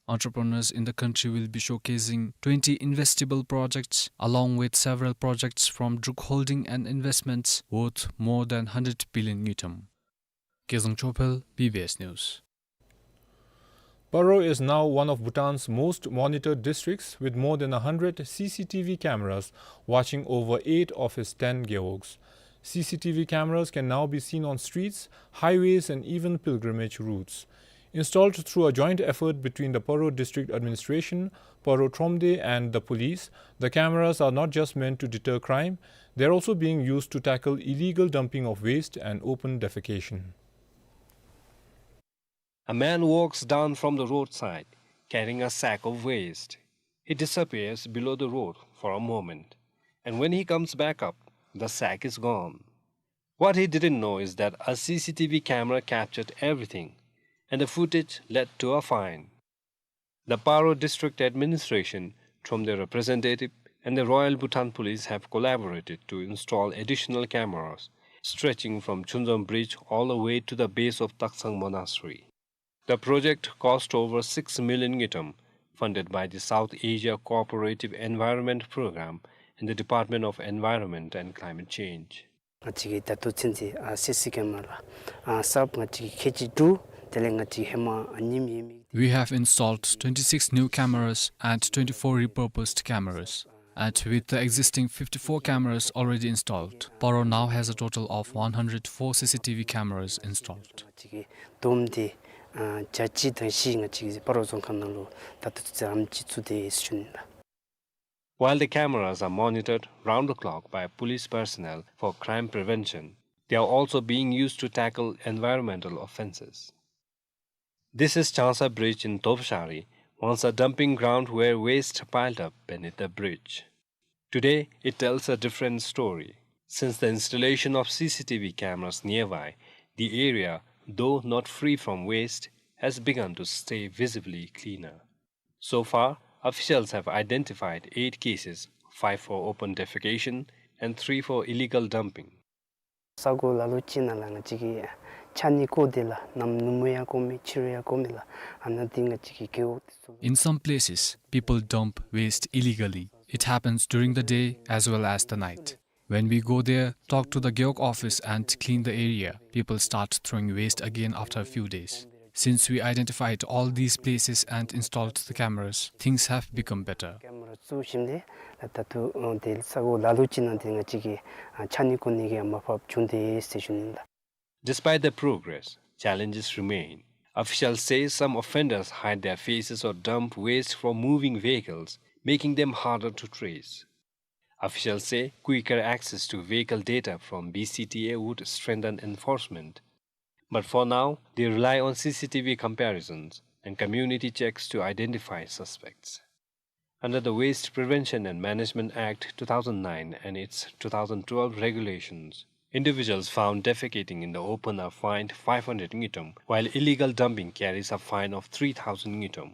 Entrepreneurs in the country will be showcasing twenty investable projects, along with several projects from Druk Holding and investments worth more than hundred billion ngultrum. Kezang Chophel, B B S News. Paro is now one of Bhutan's most monitored districts, with more than a hundred C C T V cameras watching over eight of its ten gewogs. C C T V cameras can now be seen on streets, highways, and even pilgrimage routes. Installed through a joint effort between the Paro District Administration, Paro Thromde, and the police, the cameras are not just meant to deter crime, they are also being used to tackle illegal dumping of waste and open defecation. A man walks down from the roadside, carrying a sack of waste. He disappears below the road for a moment, and when he comes back up, the sack is gone. What he didn't know is that a C C T V camera captured everything, and the footage led to a fine. The Paro District Administration, through their representative, and the Royal Bhutan Police have collaborated to install additional cameras, stretching from Chunzom Bridge all the way to the base of Taksang Monastery. The project cost over six million ngultrum, funded by the South Asia Cooperative Environment Program and the Department of Environment and Climate Change. ང་བཅས་ཀྱིས་ད་ལྟོ་ཚུན་ཚོད་ཨ་སི་སི་ཀེ་མ་ར་ཨ་གསརཔ་ང་བཅས་ཀྱིས་ཁལ་གཅིག་དྲུག་དེ་ལས་ང་བཅས་ཀྱིས་ཧེ་མ་ཨ་ཉིནམ་ཡས་མས། We have installed twenty-six new cameras and twenty-four repurposed cameras. And with the existing fifty-four cameras already installed, Paro now has a total of one hundred four C C T V cameras installed. ང་བཅས་ཀྱིས་བསྡོམས་ཏེ་ཨ་བརྒྱ་གཅིག་དང་བཞི་ང་བཅས་ཀྱིས་པ་རོ་རྫོང་ཁག་ནང་ལུ་ད་ལྟོ་ཚུན་ཚོད་ཨེམ་ཆི་བཙུགས་ཏེ་ཡོད་ཟེར་ཞུ་ནི་ལགས། While the cameras are monitored round the clock by police personnel for crime prevention, they are also being used to tackle environmental offences. This is Changsa Bridge in Topshari, once a dumping ground where waste piled up beneath the bridge. Today, it tells a different story. Since the installation of C C T V cameras nearby, the area, though not free from waste, has begun to stay visibly cleaner. So far, officials have identified eight cases, five for open defecation and three for illegal dumping. ས་གོ་ལ་ལུ་ཅིག་ནང་ལུ་ང་བཅས་ཀྱིས་ཆ་གཉིས་བཀོ་སྟེ་ལགས། གནམ་ནུབ་མོ་ཡང་བཀོ་མི་ཕྱི་རུ་ཡང་བཀོ་མི་ལགས། ཨ་ནཱ་འདི་ང་བཅས་ཀྱི་རྒེད་འོག་འདི་ཚུ་ལུ། In some places, people dump waste illegally. It happens during the day as well as the night. When we go there, talk to the Gewog office and clean the area, people start throwing waste again after a few days. Since we identified all these places and installed the cameras, things have become better. ཀེ་མ་ར་བཙུགས་ཞིནམ་ལས་ད་ལྟོ་ཨ་དེ་ས་གོ་ལ་ལུ་ཅིག་ནང་འདི་ང་བཅས་ཀྱིས་ཨ་ཆ་གཉིས་བཀོ་ནི་གི་ཨ་མར་ཕབ་བྱུང་སྟེ་ཡོད་ཟེར་ཞུ་ནི་ལགས། Despite the progress, challenges remain. Officials say some offenders hide their faces or dump waste from moving vehicles, making them harder to trace. Officials say quicker access to vehicle data from B C T A would strengthen enforcement. But for now, they rely on C C T V comparisons and community checks to identify suspects. Under the Waste Prevention and Management Act two thousand nine and its two thousand twelve regulations, individuals found defecating in the open are fined five hundred ngultrum, while illegal dumping carries a fine of three thousand ngultrum.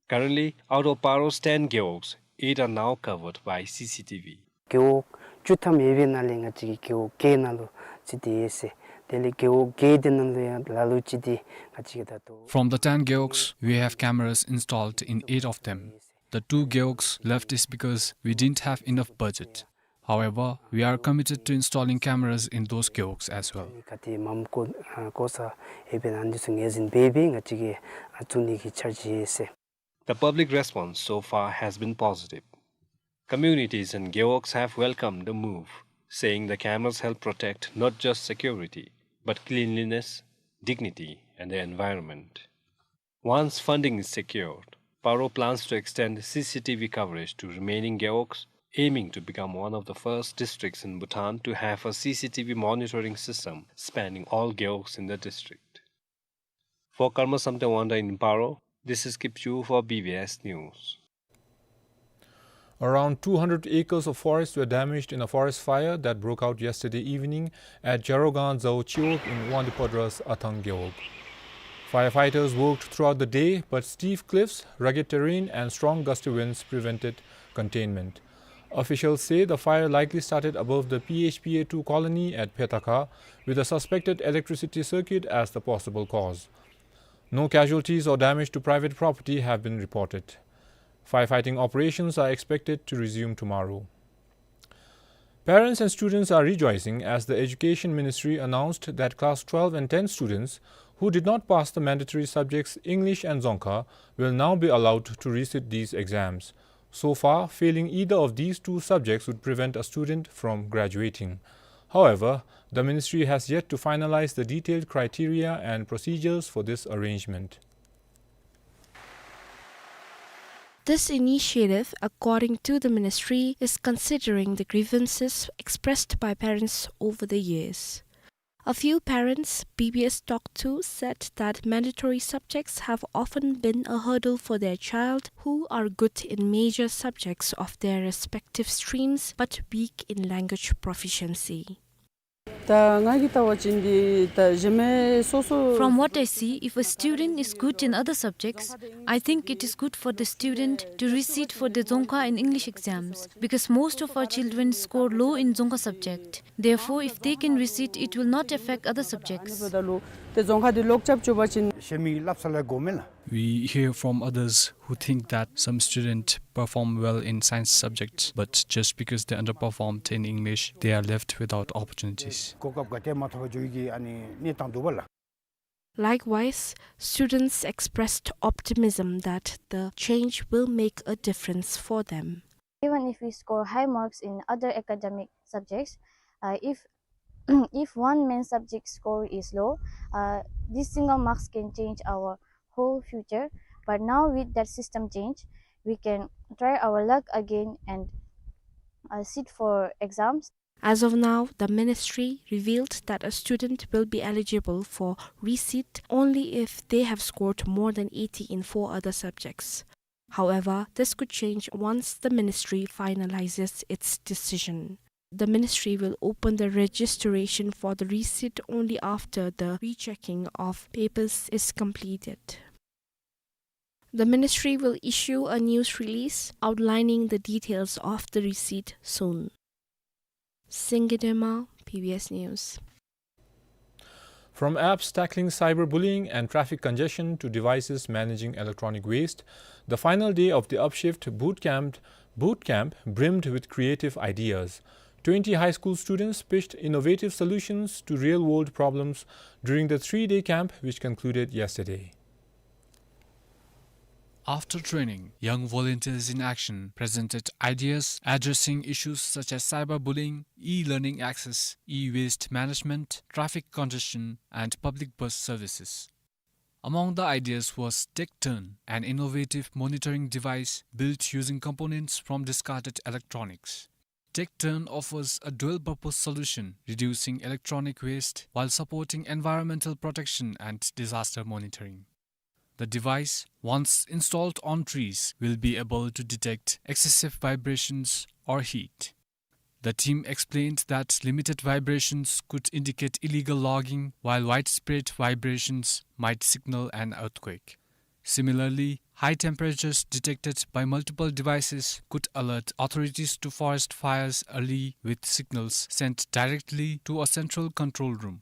Currently, out of Paro's ten gewogs, eight are now covered by C C T V. རྒེད་འོག་བཅུ་ཐམ་ཡོད་པའི་ནང་ལས་ང་བཅས་ཀྱི་རྒེད་འོག་བརྒྱད་ནང་ལུ་བརྩིས་ཏེ་ཡོད་ཟེར། དེ་ལས་རྒེད་འོག་བརྒྱད་དེ་ནང་ལུ་ཡང་ལ་ལུ་ཅིག་འདི་ང་བཅས་ཀྱིས་ད་ལྟོ། From the ten gewogs, we have cameras installed in eight of them. The two gewogs left is because we didn't have enough budget. However, we are committed to installing cameras in those gewogs as well. ག་ཏེ་མམ་བཀོ་ཨ་བཀོ་ས་ཡོད་པའི་ནང་འདི་ཚུ་ངོས་འཛིན་འབད་འབད་ང་བཅས་ཀྱིས་ཨ་བཙུགས་ནི་གི་འཆར་གཞི་ཡོད་ཟེར། The public response so far has been positive. Communities and gewogs have welcomed the move, saying the cameras help protect not just security, but cleanliness, dignity, and the environment. Once funding is secured, Paro plans to extend C C T V coverage to remaining gewogs, aiming to become one of the first districts in Bhutan to have a C C T V monitoring system spanning all gewogs in the district. For Karma Samten Wangda in Paro, this is Kipchu for B B S News. Around two hundred acres of forest were damaged in a forest fire that broke out yesterday evening at Jarogan Zao Chiwog in Wangdue Padra's Athang Gewog. Firefighters worked throughout the day, but steep cliffs, rugged terrain, and strong gusty winds prevented containment. Officials say the fire likely started above the P H P A two colony at Phetakha, with a suspected electricity circuit as the possible cause. No casualties or damage to private property have been reported. Firefighting operations are expected to resume tomorrow. Parents and students are rejoicing as the Education Ministry announced that class twelve and ten students who did not pass the mandatory subjects English and Dzongkha will now be allowed to resit these exams. So far, failing either of these two subjects would prevent a student from graduating. However, the ministry has yet to finalize the detailed criteria and procedures for this arrangement. This initiative, according to the ministry, is considering the grievances expressed by parents over the years. A few parents B B S talked to said that mandatory subjects have often been a hurdle for their child who are good in major subjects of their respective streams but weak in language proficiency. ད་ང་གིས་བལྟ་བ་ཅིན་འདི་ད་གཞན་མི་སོ་སོ། From what I see, if a student is good in other subjects, I think it is good for the student to resit for the Dzongkha and English exams, because most of our children score low in Dzongkha subject. Therefore, if they can resit, it will not affect other subjects. ད་ལུ་ཏེ་རྫོང་ཁ་འདི་ལོག་རྐྱབ་བཅུག་པ་ཅིན། གཞན་མི་སླབ་ས་ལས་དགོ་མེན་ན། We hear from others who think that some students perform well in science subjects, but just because they underperformed in English, they are left without opportunities. གོ་སྐབས་ག་ཏེ་མ་ཐོབ་པར་འགྱོ་ཡི་གི་ཨ་ནི་གནས་སྟངས་འདུག་པ་ལགས། Likewise, students expressed optimism that the change will make a difference for them. Even if we score high marks in other academic subjects, uh, if if one main subject score is low, uh, this single marks can change our whole future. But now with that system change, we can try our luck again and, uh, sit for exams. As of now, the ministry revealed that a student will be eligible for resit only if they have scored more than eighty in four other subjects. However, this could change once the ministry finalizes its decision. The ministry will open the registration for the resit only after the rechecking of papers is completed. The ministry will issue a news release outlining the details of the resit soon. Singye Dema, B B S News. From apps tackling cyberbullying and traffic congestion to devices managing electronic waste, the final day of the Upshift Boot Camp, Boot Camp brimmed with creative ideas. Twenty high school students pitched innovative solutions to real-world problems during the three-day camp, which concluded yesterday. After training, young volunteers in action presented ideas addressing issues such as cyberbullying, e-learning access, e-waste management, traffic congestion, and public bus services. Among the ideas was TechTurn, an innovative monitoring device built using components from discarded electronics. TechTurn offers a dual-purpose solution, reducing electronic waste while supporting environmental protection and disaster monitoring. The device, once installed on trees, will be able to detect excessive vibrations or heat. The team explained that limited vibrations could indicate illegal logging, while widespread vibrations might signal an earthquake. Similarly, high temperatures detected by multiple devices could alert authorities to forest fires early, with signals sent directly to a central control room.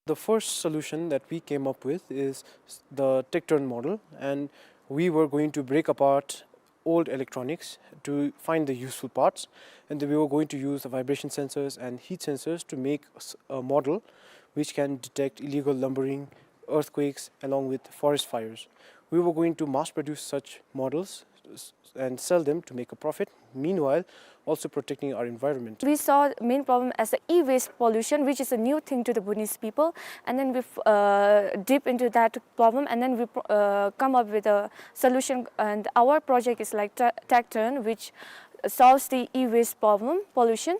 The first solution that we came up with is the TechTurn model, and we were going to break apart old electronics to find the useful parts, and then we were going to use the vibration sensors and heat sensors to make s-, a model which can detect illegal lumbering, earthquakes, along with forest fires. We were going to mass produce such models s-, and sell them to make a profit, meanwhile also protecting our environment. We saw main problem as the e-waste pollution, which is a new thing to the Bhutanese people, and then we, uh, dip into that problem, and then we pro-, uh, come up with a solution, and our project is like Ta-, TechTurn, which solves the e-waste problem, pollution.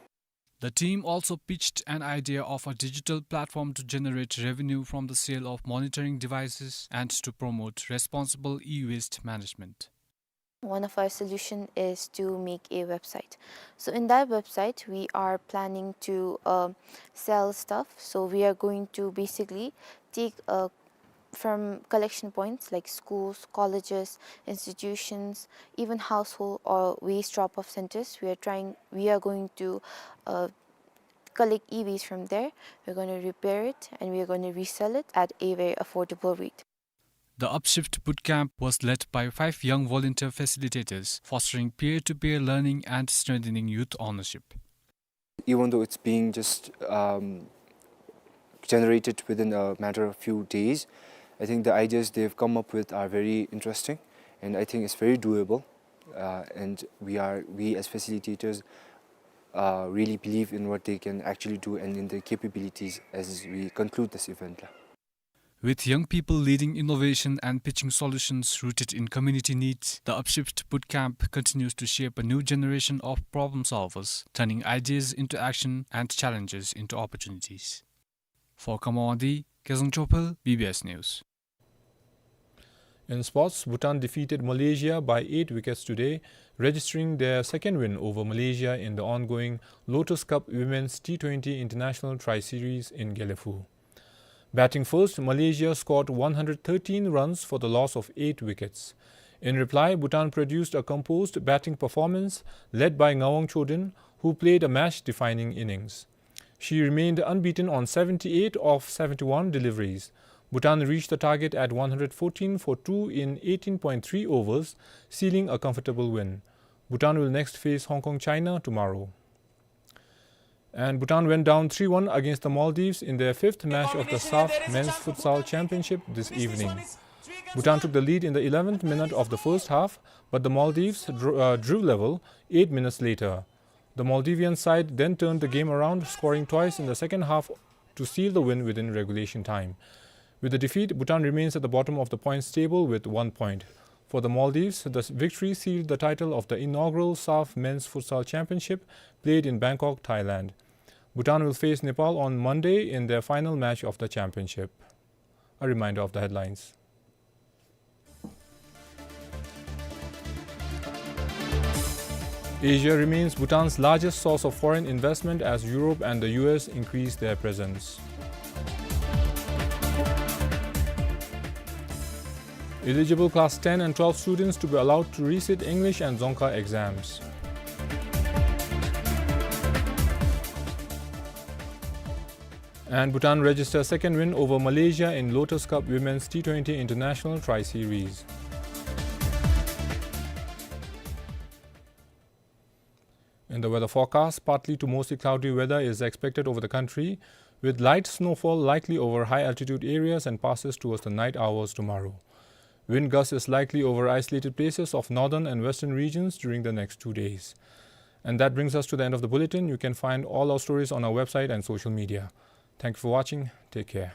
The team also pitched an idea of a digital platform to generate revenue from the sale of monitoring devices and to promote responsible e-waste management. One of our solution is to make a website. So in that website, we are planning to, uh, sell stuff. So we are going to basically take, uh, from collection points like schools, colleges, institutions, even household or waste drop-off centers. We are trying, we are going to, uh, collect e-waste from there. We're gonna repair it and we are gonna resell it at a very affordable rate. The Upshift Bootcamp was led by five young volunteer facilitators, fostering peer-to-peer learning and strengthening youth ownership. Even though it's being just, um, generated within a matter of few days, I think the ideas they've come up with are very interesting, and I think it's very doable. Uh, and we are, we as facilitators, uh, really believe in what they can actually do and in their capabilities as we conclude this event. With young people leading innovation and pitching solutions rooted in community needs, the Upshift Bootcamp continues to shape a new generation of problem solvers, turning ideas into action and challenges into opportunities. For Kamawaddy, Kezang Chophel, B B S News. In sports, Bhutan defeated Malaysia by eight wickets today, registering their second win over Malaysia in the ongoing Lotus Cup Women's T twenty International Tri-Series in Gelephu. Batting first, Malaysia scored one hundred thirteen runs for the loss of eight wickets. In reply, Bhutan produced a composed batting performance led by Ngawang Choden, who played a match-defining innings. She remained unbeaten on seventy-eight of seventy-one deliveries. Bhutan reached the target at one hundred fourteen for two in eighteen point three overs, sealing a comfortable win. Bhutan will next face Hong Kong, China tomorrow. And Bhutan went down three one against the Maldives in their fifth match of the SAFF Men's Futsal Championship this evening. Bhutan took the lead in the eleventh minute of the first half, but the Maldives dr-, uh, drew level eight minutes later. The Maldivian side then turned the game around, scoring twice in the second half to seal the win within regulation time. With the defeat, Bhutan remains at the bottom of the points table with one point. For the Maldives, the victory sealed the title of the inaugural SAFF Men's Futsal Championship, played in Bangkok, Thailand. Bhutan will face Nepal on Monday in their final match of the championship. A reminder of the headlines. Asia remains Bhutan's largest source of foreign investment as Europe and the U S increase their presence. Eligible class ten and twelve students to be allowed to resit English and Dzongkha exams. And Bhutan registers second win over Malaysia in Lotus Cup Women's T twenty International Tri-Series. In the weather forecast, partly to mostly cloudy weather is expected over the country, with light snowfall likely over high-altitude areas and passes towards the night hours tomorrow. Wind gusts is likely over isolated places of northern and western regions during the next two days. And that brings us to the end of the bulletin. You can find all our stories on our website and social media. Thank you for watching. Take care.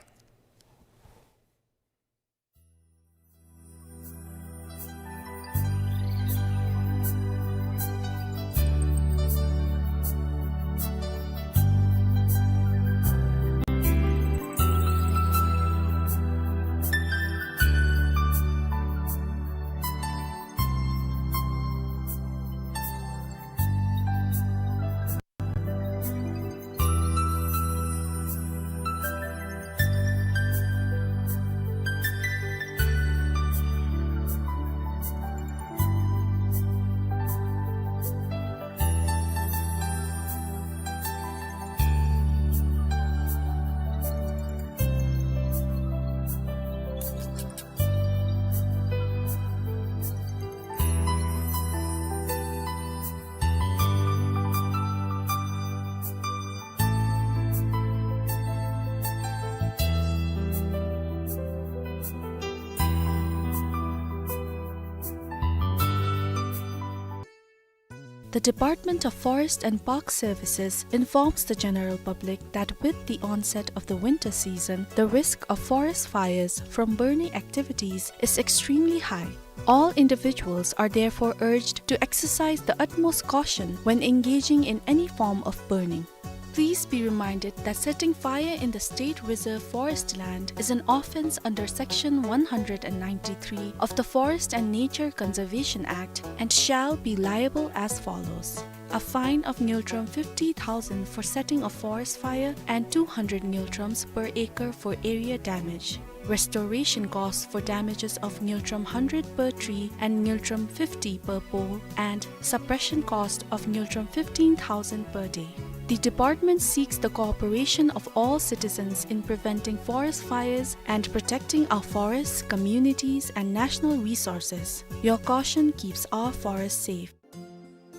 The Department of Forest and Park Services informs the general public that with the onset of the winter season, the risk of forest fires from burning activities is extremely high. All individuals are therefore urged to exercise the utmost caution when engaging in any form of burning. Please be reminded that setting fire in the state reserve forest land is an offence under Section one hundred and ninety-three of the Forest and Nature Conservation Act and shall be liable as follows: a fine of ngultrum fifty thousand for setting a forest fire and two hundred ngultrums per acre for area damage. Restoration costs for damages of ngultrum hundred per tree and ngultrum fifty per pole, and suppression cost of ngultrum fifteen thousand per day. The department seeks the cooperation of all citizens in preventing forest fires and protecting our forests, communities, and national resources. Your caution keeps our forests safe.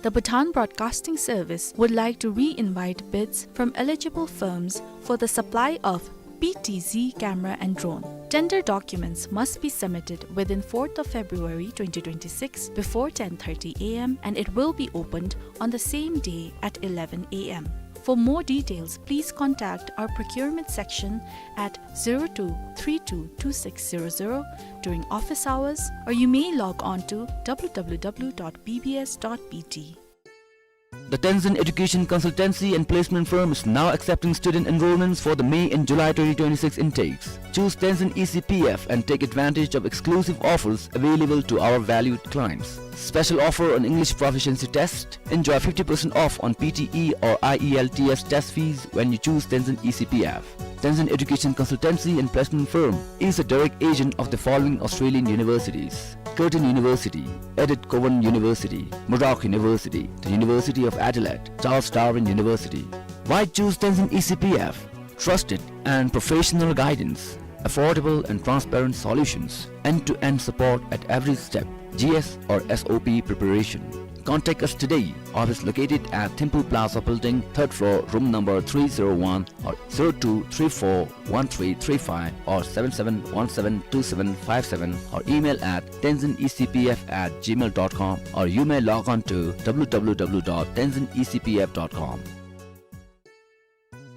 The Bhutan Broadcasting Service would like to re-invite bids from eligible firms for the supply of P T Z camera and drone. Tender documents must be submitted within fourth of February twenty twenty-six before ten thirty A M, and it will be opened on the same day at eleven A M. For more details, please contact our procurement section at zero two three two two six zero zero during office hours, or you may log on to W W W dot B B S dot B T. The Tenzin Education Consultancy and Placement Firm is now accepting student enrollments for the May and July twenty twenty-six intakes. Choose Tenzin E C P F and take advantage of exclusive offers available to our valued clients. Special offer on English proficiency test. Enjoy fifty percent off on P T E or I E L T S test fees when you choose Tenzin E C P F. Tenzin Education Consultancy and Placement Firm is a direct agent of the following Australian universities: Curtin University, Edith Cowan University, Murdoch University, the University of Adelaide, Charles Darwin University. Why choose Tenzin E C P F? Trusted and professional guidance, affordable and transparent solutions, end-to-end support at every step, G S or S O P preparation. Contact us today. Office located at Thimphu Plaza Building, third floor, room number three zero one, or zero two three four one three three five or seven seven one seven two seven five seven, or email at tenzin E C P F at gmail dot com, or you may log on to w w w dot tenzin E C P F dot com.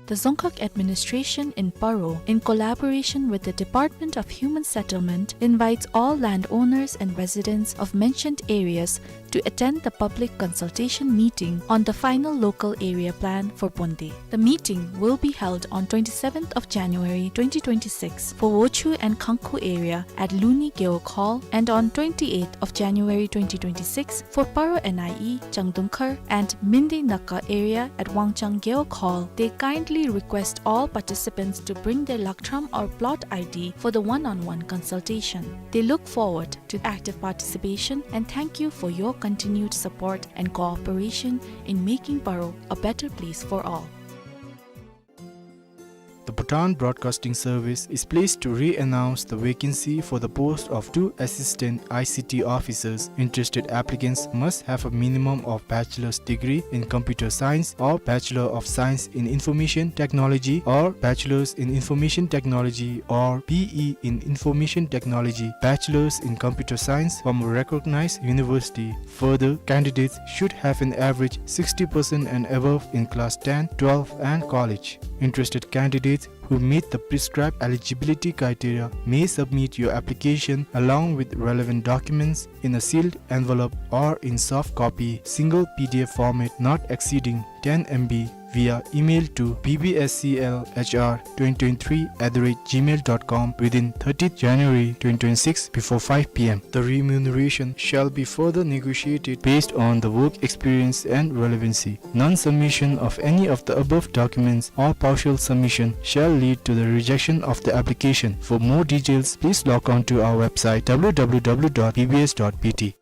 The Dzongkhag Administration in Paro, in collaboration with the Department of Human Settlement, invites all landowners and residents of mentioned areas to attend the public consultation meeting on the final local area plan for Bonde. The meeting will be held on twenty-seventh of January twenty twenty-six for Wochhu and Khangkhu area at Luni Gewog Hall, and on twenty-eighth of January twenty twenty-six for Paro N I E, Changdungkhar and Minde Naka area at Wangchang Gewog Hall. They kindly request all participants to bring their lakthram or plot I D for the one-on-one consultation. They look forward to active participation and thank you for your continued support and cooperation in making Paro a better place for all. The Bhutan Broadcasting Service is pleased to re-announce the vacancy for the post of two assistant I C T officers. Interested applicants must have a minimum of bachelor's degree in computer science or Bachelor of Science in Information Technology or Bachelor's in Information Technology or B E in Information Technology, Bachelor's in Computer Science from a recognized university. Further, candidates should have an average sixty percent and above in class ten, twelve and college. Interested candidates who meet the prescribed eligibility criteria may submit your application along with relevant documents in a sealed envelope or in soft copy, single P D F format not exceeding ten M B, via email to B B S C L H R twenty twenty-three at the rate gmail dot com within thirtieth January twenty twenty-six before five P M. The remuneration shall be further negotiated based on the work experience and relevancy. Non-submission of any of the above documents or partial submission shall lead to the rejection of the application. For more details, please log on to our website w w w dot b b s dot b t.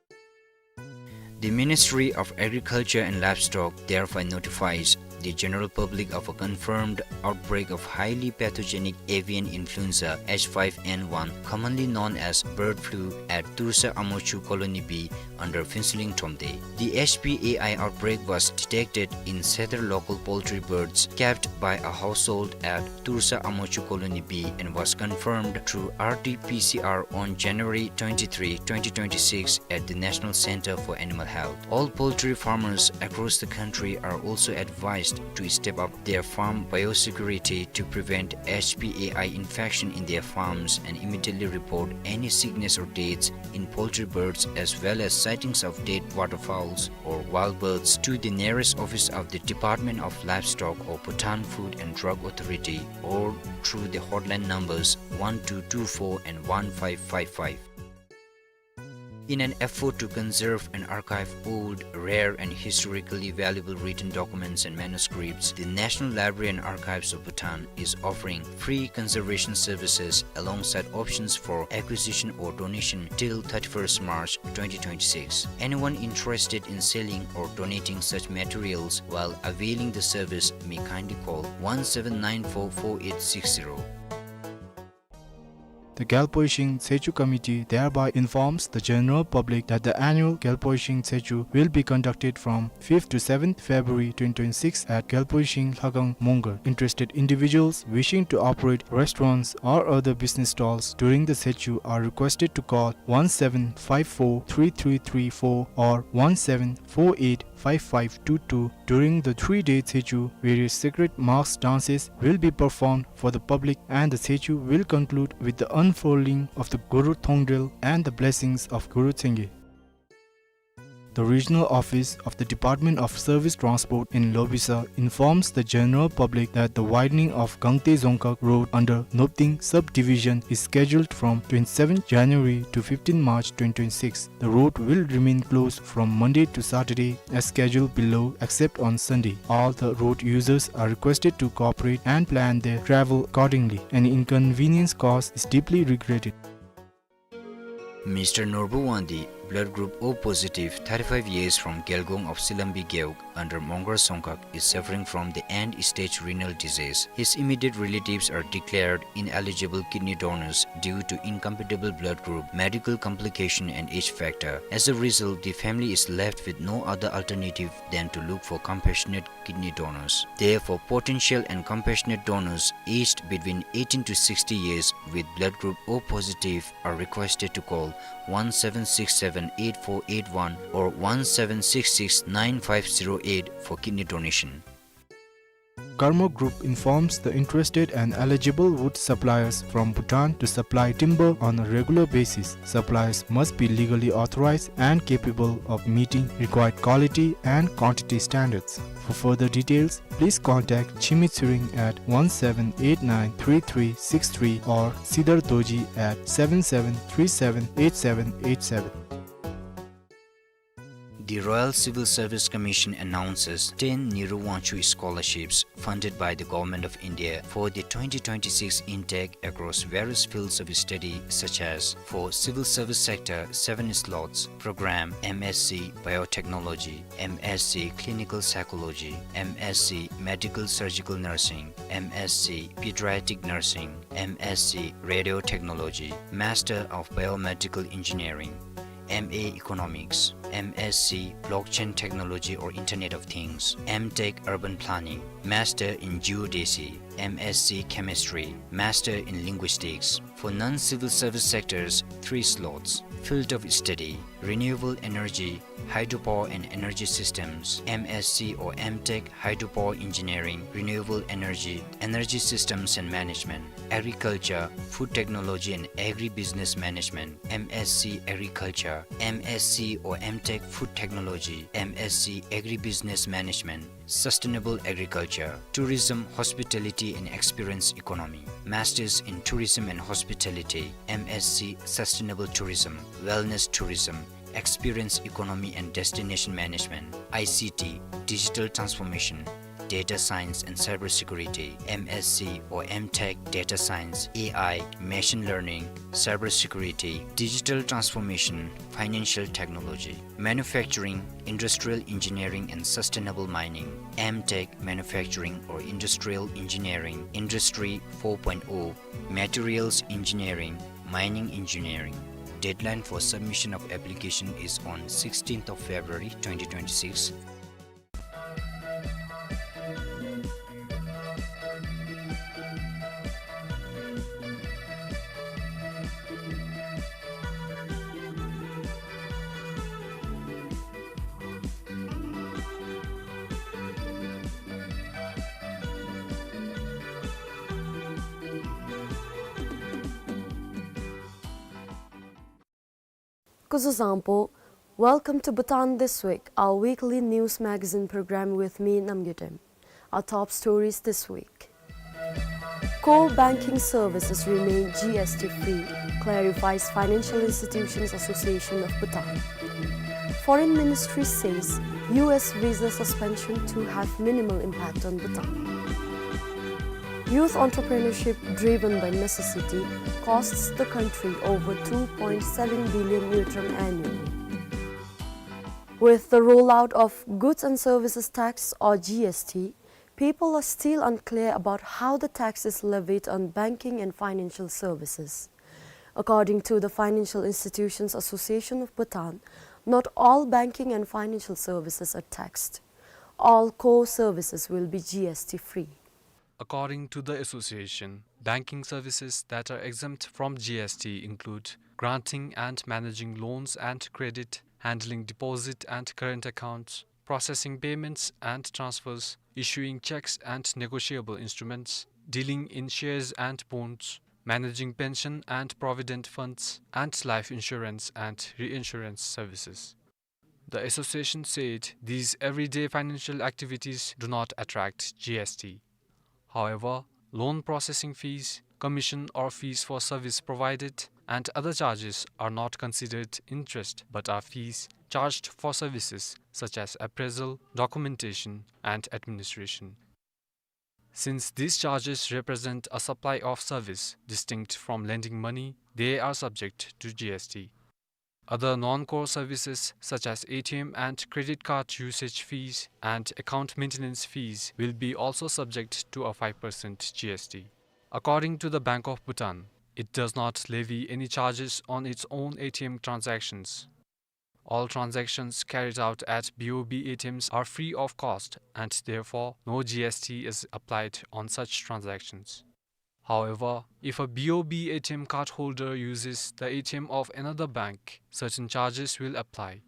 The Ministry of Agriculture and Livestock therefore notifies the general public of a confirmed outbreak of highly pathogenic avian influenza H five N one, commonly known as bird flu, at Tursa Amochu Colony B under Phuentsholing Thromde. The H P A I outbreak was detected in several local poultry birds kept by a household at Tursa Amochu Colony B and was confirmed through R T P C R on January twenty-three, twenty twenty-six at the National Center for Animal Health. All poultry farmers across the country are also advised to step up their farm biosecurity to prevent H P A I infection in their farms and immediately report any sickness or deaths in poultry birds as well as sightings of dead waterfowls or wild birds to the nearest office of the Department of Livestock or Bhutan Food and Drug Authority or through the hotline numbers one two two four and one five five five. In an effort to conserve and archive old, rare and historically valuable written documents and manuscripts, the National Library and Archives of Bhutan is offering free conservation services alongside options for acquisition or donation till thirty-first March twenty twenty-six. Anyone interested in selling or donating such materials while availing the service may kindly call one seven nine four four eight six zero. The Gyalpo Ishing Tshechu Committee thereby informs the general public that the annual Gyalpo Ishing Tshechu will be conducted from fifth to seventh February twenty twenty-six at Gyalpo Ishing Lhakhang Mongar. Interested individuals wishing to operate restaurants or other business stalls during the Tshechu are requested to call one seven five four three three three four or one seven four eight five five two two. During the three-day Tshechu, various sacred mass dances will be performed for the public, and the Tshechu will conclude with the unfurling of the Guru Thongdrel and the blessings of Guru Tsenge. The regional office of the Department of Service Transport in Lobisa informs the general public that the widening of Gangte Dzongkhag Road under Nopting subdivision is scheduled from twenty-seventh January to fifteenth March twenty twenty-six. The road will remain closed from Monday to Saturday as scheduled below, except on Sunday. All the road users are requested to cooperate and plan their travel accordingly. Any inconvenience caused is deeply regretted. Mister Norbu Wangdi, blood group O positive, thirty-five years, from Gelgong of Silambi Gewog under Mongar Dzongkhag, is suffering from the end stage renal disease. His immediate relatives are declared ineligible kidney donors due to incompatible blood group, medical complication and age factor. As a result, the family is left with no other alternative than to look for compassionate kidney donors. Therefore, potential and compassionate donors aged between eighteen to sixty years with blood group O positive are requested to call one seven six seven eight four eight one or one seven six six nine five zero eight for kidney donation. Karma Group informs the interested and eligible wood suppliers from Bhutan to supply timber on a regular basis. Suppliers must be legally authorized and capable of meeting required quality and quantity standards. For further details, please contact Chimi Tshering at one seven eight nine three three six three or Sidar Dorji at seven seven three seven eight seven eight seven. The Royal Civil Service Commission announces ten Nehru Wangchuck Scholarships funded by the Government of India for the twenty twenty-six intake across various fields of study, such as for civil service sector, seven slots, program M S c Biotechnology, M S c Clinical Psychology, M S c Medical Surgical Nursing, M S c Pediatric Nursing, M S c Radiotechnology, Master of Biomedical Engineering, M A Economics, M S c Blockchain Technology or Internet of Things, M Tech Urban Planning, Master in Geodesy, M S c Chemistry, Master in Linguistics. For non-civil service sectors, three slots. Field of study: renewable energy, hydropower and energy systems, M S c or M Tech Hydropower Engineering, Renewable Energy, Energy Systems and Management, agriculture, food technology and agribusiness management, M S c Agriculture, M S c or M Tech Food Technology, M S c Agribusiness Management, Sustainable Agriculture, Tourism, Hospitality and Experience Economy, Masters in Tourism and Hospitality, M S c Sustainable Tourism, Wellness Tourism, Experience Economy and Destination Management, I C T, Digital Transformation, Data Science and Cybersecurity, M S c or M Tech Data Science, A I, Machine Learning, Cybersecurity, Digital Transformation, Financial Technology, Manufacturing, Industrial Engineering and Sustainable Mining, M Tech Manufacturing or Industrial Engineering, Industry four point oh, Materials Engineering, Mining Engineering. Deadline for submission of application is on sixteenth of February twenty twenty-six. Kuzu zangpo, welcome to Bhutan This Week, our weekly news magazine program with me, Namgay Dem. Our top stories this week. Core banking services remain G S T free, clarifies Financial Institutions Association of Bhutan. Foreign Ministry says U S visa suspension to have minimal impact on Bhutan. Youth entrepreneurship driven by necessity costs the country over two point seven billion ngultrum annually. With the rollout of Goods and Services Tax or G S T, people are still unclear about how the tax is levied on banking and financial services. According to the Financial Institutions Association of Bhutan, not all banking and financial services are taxed. All core services will be G S T free. According to the association, banking services that are exempt from G S T include granting and managing loans and credit, handling deposit and current accounts, processing payments and transfers, issuing checks and negotiable instruments, dealing in shares and bonds, managing pension and provident funds, and life insurance and reinsurance services. The association said these everyday financial activities do not attract G S T. However, loan processing fees, commission or fees for service provided, and other charges are not considered interest but are fees charged for services such as appraisal, documentation, and administration. Since these charges represent a supply of service distinct from lending money, they are subject to G S T. Other non-core services such as A T M and credit card usage fees and account maintenance fees will be also subject to a five percent G S T. According to the Bank of Bhutan, it does not levy any charges on its own A T M transactions. All transactions carried out at B O B A T Ms are free of cost and therefore no G S T is applied on such transactions. However, if a B O B A T M cardholder uses the A T M of another bank, certain charges will apply.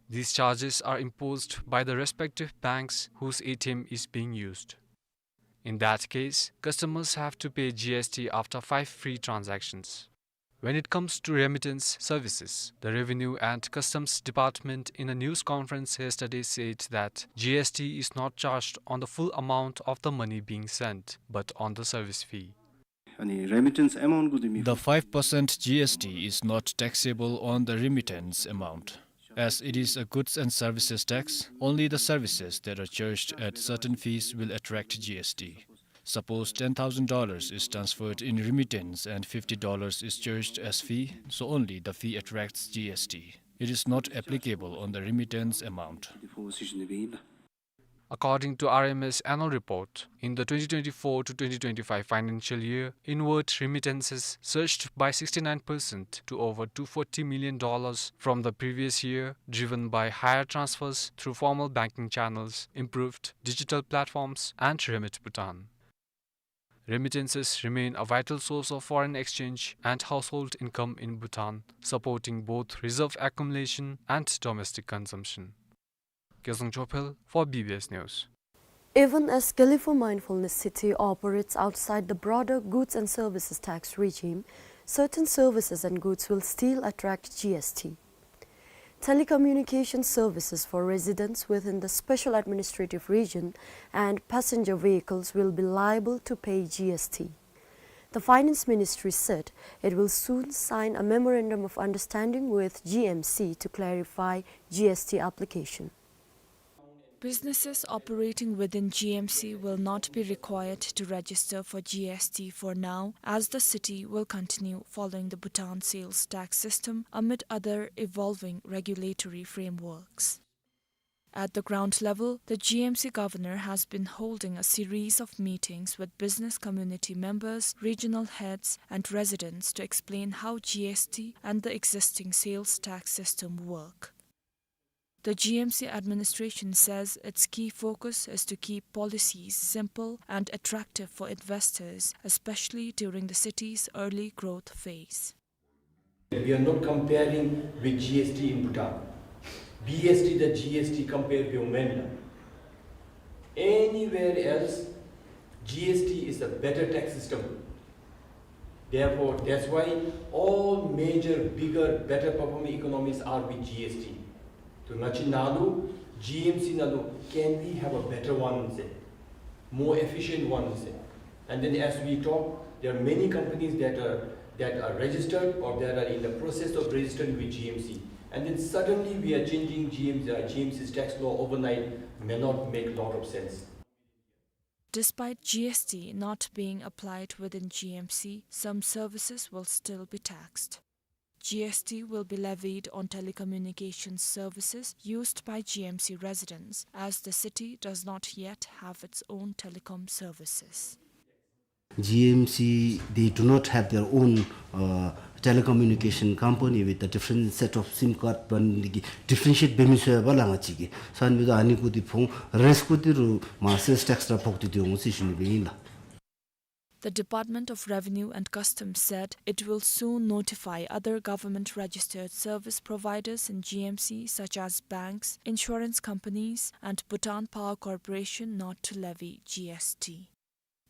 These charges are imposed by the respective banks whose A T M is being used. In that case, customers have to pay G S T after five free transactions. When it comes to remittance services, the Revenue and Customs Department in a news conference yesterday said that G S T is not charged on the full amount of the money being sent, but on the service fee. अनि रेमिटेन्स एमाउन्टको जुन The five percent G S T is not taxable on the remittance amount, as it is a goods and services tax. Only the services that are charged at certain fees will attract G S T. Suppose ten thousand dollars is transferred in remittance and fifty dollars is charged as fee, so only the fee attracts G S T. It is not applicable on the remittance amount. According to R M S annual report, in the twenty twenty-four to twenty twenty-five financial year, inward remittances surged by sixty-nine percent to over two forty million dollars from the previous year, driven by higher transfers through formal banking channels, improved digital platforms, and Remit Bhutan. Remittances remain a vital source of foreign exchange and household income in Bhutan, supporting both reserve accumulation and domestic consumption. Gyaltsung Chophel for B B S News. Even as Gelephu Mindfulness City operates outside the broader goods and services tax regime, certain services and goods will still attract G S T. Telecommunication services for residents within the Special Administrative Region and passenger vehicles will be liable to pay G S T. The Finance Ministry said it will soon sign a memorandum of understanding with G M C to clarify G S T application. Businesses operating within G M C will not be required to register for G S T for now, as the city will continue following the Bhutan sales tax system amid other evolving regulatory frameworks. At the ground level, the G M C governor has been holding a series of meetings with business community members, regional heads, and residents to explain how G S T and the existing sales tax system work. The G M C administration says its key focus is to keep policies simple and attractive for investors, especially during the city's early growth phase. We are not comparing with G S T in Bhutan. B S T the G S T compare byo menla. Anywhere else, G S T is a better tax system. Therefore, that's why all major, bigger, better performing economies are with G S T. To ngachi nalu, G M C nalu, can we have a better one, say, more efficient one, say? And then as we talk, there are many companies that are, that are registered or that are in the process of registering with G M C. And then suddenly we are changing G M C, uh, G M C's tax law overnight may not make a lot of sense. Despite G S T not being applied within G M C, some services will still be taxed. G S T will be levied on telecommunications services used by G M C residents, as the city does not yet have its own telecom services. G M C, they do not have their own, uh, telecommunication company with a different set of SIM card, but differentiate bemisoxyaba langa chige. San mido ani kuti phong, rest kuti ru ma sales tax ra phokti diong si shuni beinla. The Department of Revenue and Customs said it will soon notify other government-registered service providers in G M C, such as banks, insurance companies, and Bhutan Power Corporation, not to levy G S T.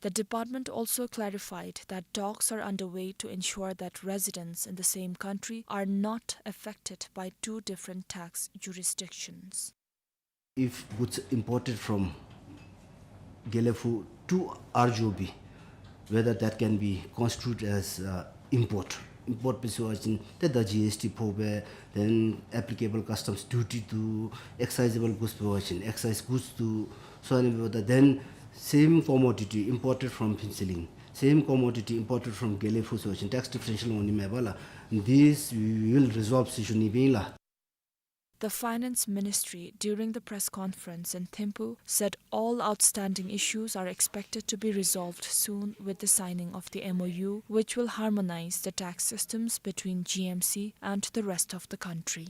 The department also clarified that talks are underway to ensure that residents in the same country are not affected by two different tax jurisdictions. If goods imported from Gelephu to R G O B, whether that can be constituted as, uh, import. Import ཕར་ཞུ་བ་ཅིན་ཏེ་ད་G S T ཕོག་པས། then applicable customs duty འདུག། excisable goods ཕར་ཞུ་བ་ཅིན་excise goods འདུག། so on and so forth. Then same commodity imported from Phuentsholing, same commodity imported from Gelephu ཟེར་བ་ཅིན་tax differential འོང་ནི་མས་པ་ལགས། This we will resolve ཟེར་ཞུ་ནི་ཨིན་ལགས། The Finance Ministry, during the press conference in Thimphu, said all outstanding issues are expected to be resolved soon with the signing of the M O U, which will harmonize the tax systems between G M C and the rest of the country.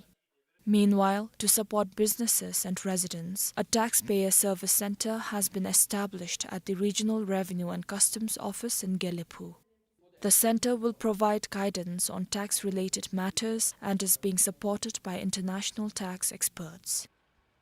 Meanwhile, to support businesses and residents, a taxpayer service center has been established at the Regional Revenue and Customs Office in Gelephu. The center will provide guidance on tax-related matters and is being supported by international tax experts.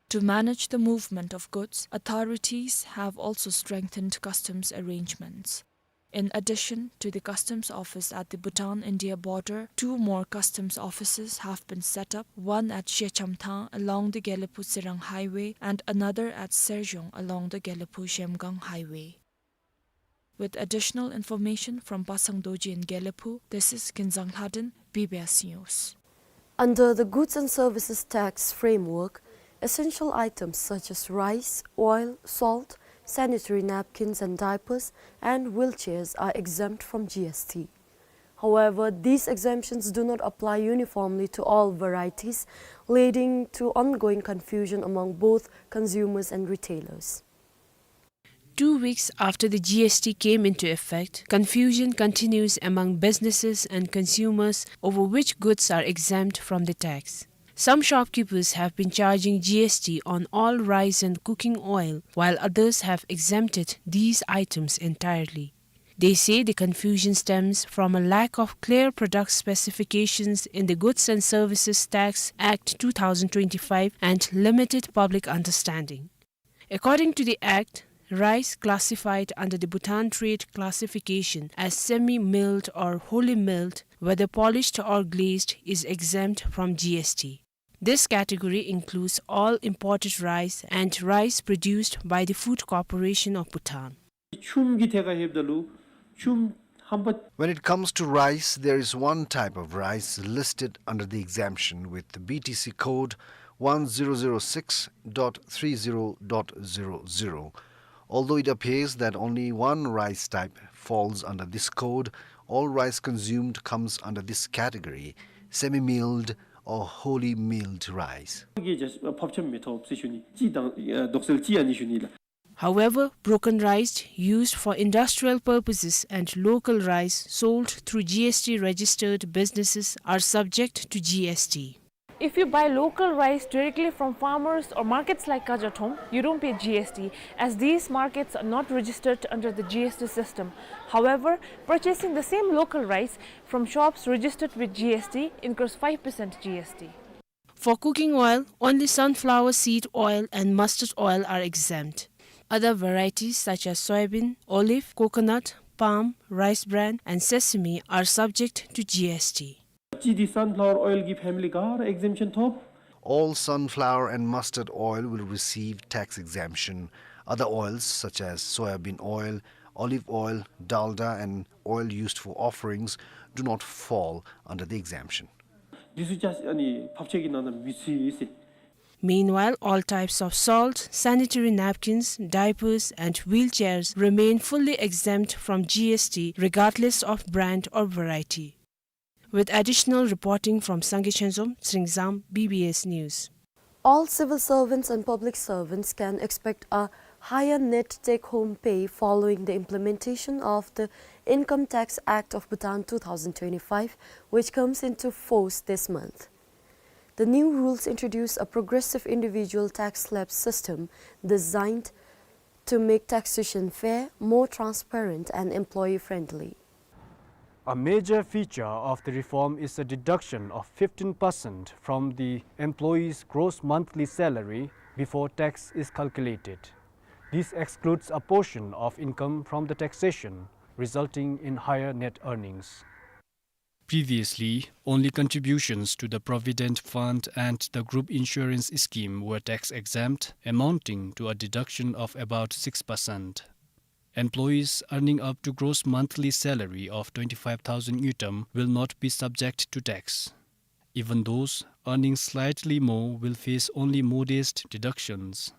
To manage the movement of goods, authorities have also strengthened customs arrangements. In addition to the customs office at the Bhutan-India border, two more customs offices have been set up, one at Shechamthang along the Gelephu-Tsirang highway and another at Serjong along the Gelephu-Zhemgang highway. With additional information from Pasang Dorji in Gelephu, this is Kinzang Lhaden, B B S News. Under the Goods and Services Tax framework, essential items such as rice, oil, salt, sanitary napkins and diapers, and wheelchairs are exempt from G S T. However, these exemptions do not apply uniformly to all varieties, leading to ongoing confusion among both consumers and retailers. Two weeks after the G S T came into effect, confusion continues among businesses and consumers over which goods are exempt from the tax. Some shopkeepers have been charging G S T on all rice and cooking oil, while others have exempted these items entirely. They say the confusion stems from a lack of clear product specifications in the Goods and Services Tax Act two thousand twenty-five and limited public understanding. According to the Act, rice classified under the Bhutan Trade Classification as semi-milled or wholly milled, whether polished or glazed, is exempt from G S T. This category includes all imported rice and rice produced by the Food Corporation of Bhutan. ཆུམ་གྱི་ཐད་ཁར་ལྷོདཔ་ད་ལུ་ཆུམ་ཧམ་པ། When it comes to rice, there is one type of rice listed under the exemption with the B T C code one zero zero six dot three zero dot zero zero. Although it appears that only one rice type falls under this code, all rice consumed comes under this category, semi-milled or wholly milled rice. གི་ཕབ་ཆམ་མི་ཐོབ་ཟེར་ཞུ་ནི། གཅིག་དང་ཨ་དོག་སེལ་གཅིག་ཨ་ནི་ཞུ་ནི་ལགས། However, broken rice used for industrial purposes and local rice sold through G S T registered businesses are subject to G S T. If you buy local rice directly from farmers or markets like Kajathom, you don't pay G S T, as these markets are not registered under the G S T system. However, purchasing the same local rice from shops registered with G S T incurs five percent G S T. For cooking oil, only sunflower seed oil and mustard oil are exempt. Other varieties such as soyabean, olive, coconut, palm, rice bran, and sesame are subject to G S T. གཅིག་འདི་sunflower oil གྱི་family ག་ར་exemption ཐོབ། All sunflower and mustard oil will receive tax exemption. Other oils such as soyabean oil, olive oil, dalda, and oil used for offerings do not fall under the exemption. འདི་ཚུ་ཅིག་ཨ་ནི་ཕབ་ཆམ་གྱི་ནང་ན་མི་ཚུད་ཟེར། Meanwhile, all types of salt, sanitary napkins, diapers, and wheelchairs remain fully exempt from G S T regardless of brand or variety. With additional reporting from Sangay Chhenzom, Tsingzam, B B S News. All civil servants and public servants can expect a higher net take-home pay following the implementation of the Income Tax Act of Bhutan two thousand twenty-five, which comes into force this month. The new rules introduce a progressive individual tax slab system designed to make taxation fair, more transparent, and employee-friendly. A major feature of the reform is a deduction of fifteen percent from the employee's gross monthly salary before tax is calculated. This excludes a portion of income from the taxation, resulting in higher net earnings. Previously, only contributions to the Provident Fund and the group insurance scheme were tax exempt, amounting to a deduction of about six percent. Employees earning up to gross monthly salary of twenty-five thousand ngultrum will not be subject to tax. Even those earning slightly more will face only modest deductions.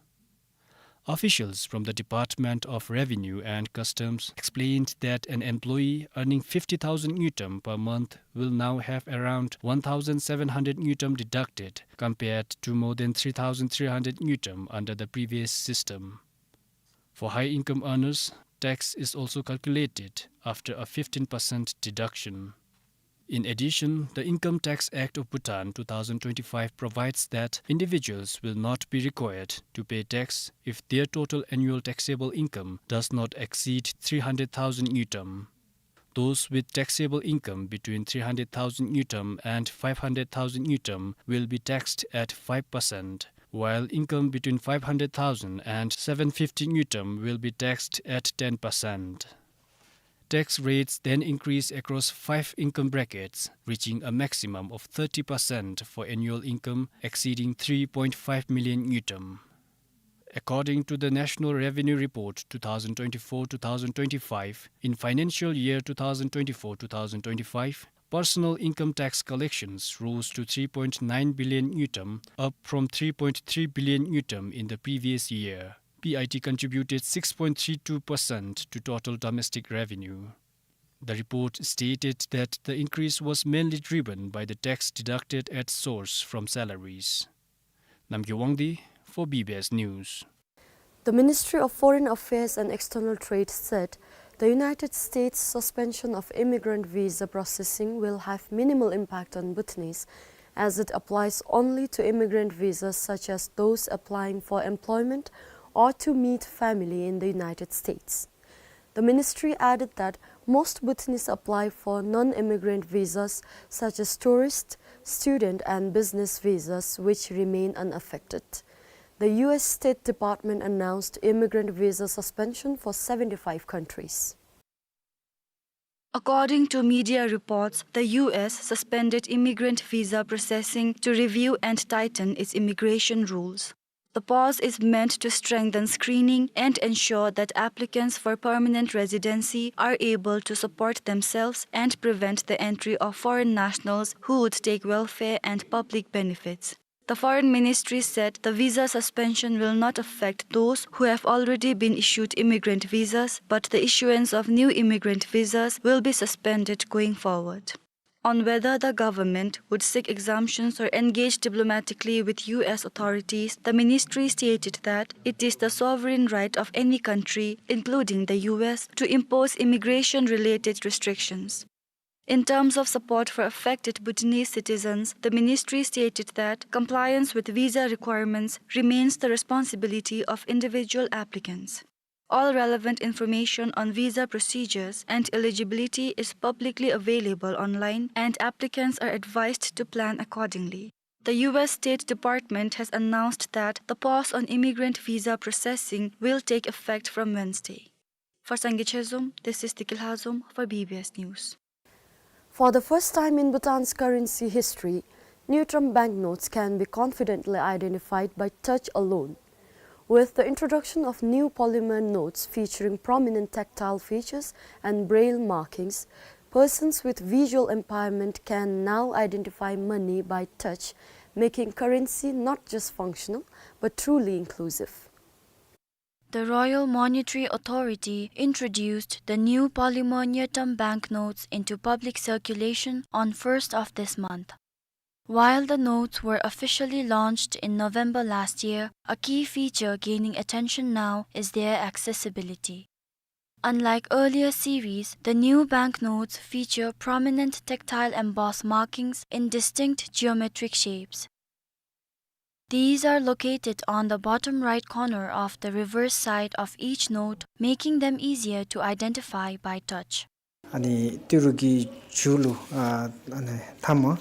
Officials from the Department of Revenue and Customs explained that an employee earning fifty thousand ngultrum per month will now have around one thousand seven hundred ngultrum deducted, compared to more than three thousand three hundred ngultrum under the previous system. For high income earners, tax is also calculated after a fifteen percent deduction. In addition, the Income Tax Act of Bhutan two thousand twenty-five provides that individuals will not be required to pay tax if their total annual taxable income does not exceed three hundred thousand ngultrum. Those with taxable income between three hundred thousand ngultrum and five hundred thousand ngultrum will be taxed at five percent, while income between five hundred thousand and seven fifty ngultrum will be taxed at ten percent. Tax rates then increase across five income brackets, reaching a maximum of thirty percent for annual income exceeding three point five million ngultrum. According to the National Revenue Report two thousand twenty-four two thousand twenty-five, in financial year two thousand twenty-four two thousand twenty-five, personal income tax collections rose to three point nine billion ngultrum, up from three point three billion ngultrum in the previous year. P I T contributed six point three two percent to total domestic revenue. The report stated that the increase was mainly driven by the tax deducted at source from salaries. Namgay Wangdi for B B S News. The Ministry of Foreign Affairs and External Trade said the United States' suspension of immigrant visa processing will have minimal impact on Bhutanese, as it applies only to immigrant visas such as those applying for employment or to meet family in the United States. The ministry added that most Bhutanese apply for non-immigrant visas such as tourist, student and business visas, which remain unaffected. The U S State Department announced immigrant visa suspension for seventy-five countries. According to media reports, the U S suspended immigrant visa processing to review and tighten its immigration rules. The pause is meant to strengthen screening and ensure that applicants for permanent residency are able to support themselves and prevent the entry of foreign nationals who would take welfare and public benefits. The Foreign Ministry said the visa suspension will not affect those who have already been issued immigrant visas, but the issuance of new immigrant visas will be suspended going forward. On whether the government would seek exemptions or engage diplomatically with U S authorities, the ministry stated that it is the sovereign right of any country, including the U S, to impose immigration-related restrictions. In terms of support for affected Bhutanese citizens, the ministry stated that compliance with visa requirements remains the responsibility of individual applicants. All relevant information on visa procedures and eligibility is publicly available online, and applicants are advised to plan accordingly. The U S State Department has announced that the pause on immigrant visa processing will take effect from Wednesday. For Sangay Chezom, this is Tiki Lhazom for B B S News. For the first time in Bhutan's currency history, ngultrum banknotes can be confidently identified by touch alone. With the introduction of new polymer notes featuring prominent tactile features and braille markings, persons with visual impairment can now identify money by touch, making currency not just functional, but truly inclusive. The Royal Monetary Authority introduced the new polymer ngultrum banknotes into public circulation on first of this month. While the notes were officially launched in November last year, a key feature gaining attention now is their accessibility. Unlike earlier series, the new banknotes feature prominent tactile embossed markings in distinct geometric shapes. These are located on the bottom right corner of the reverse side of each note, making them easier to identify by touch. ཨ་ནི་ཏི་རུ་གི་ཇུ་ལུ་ཨ་ཨ་ནི་ཐ་མ།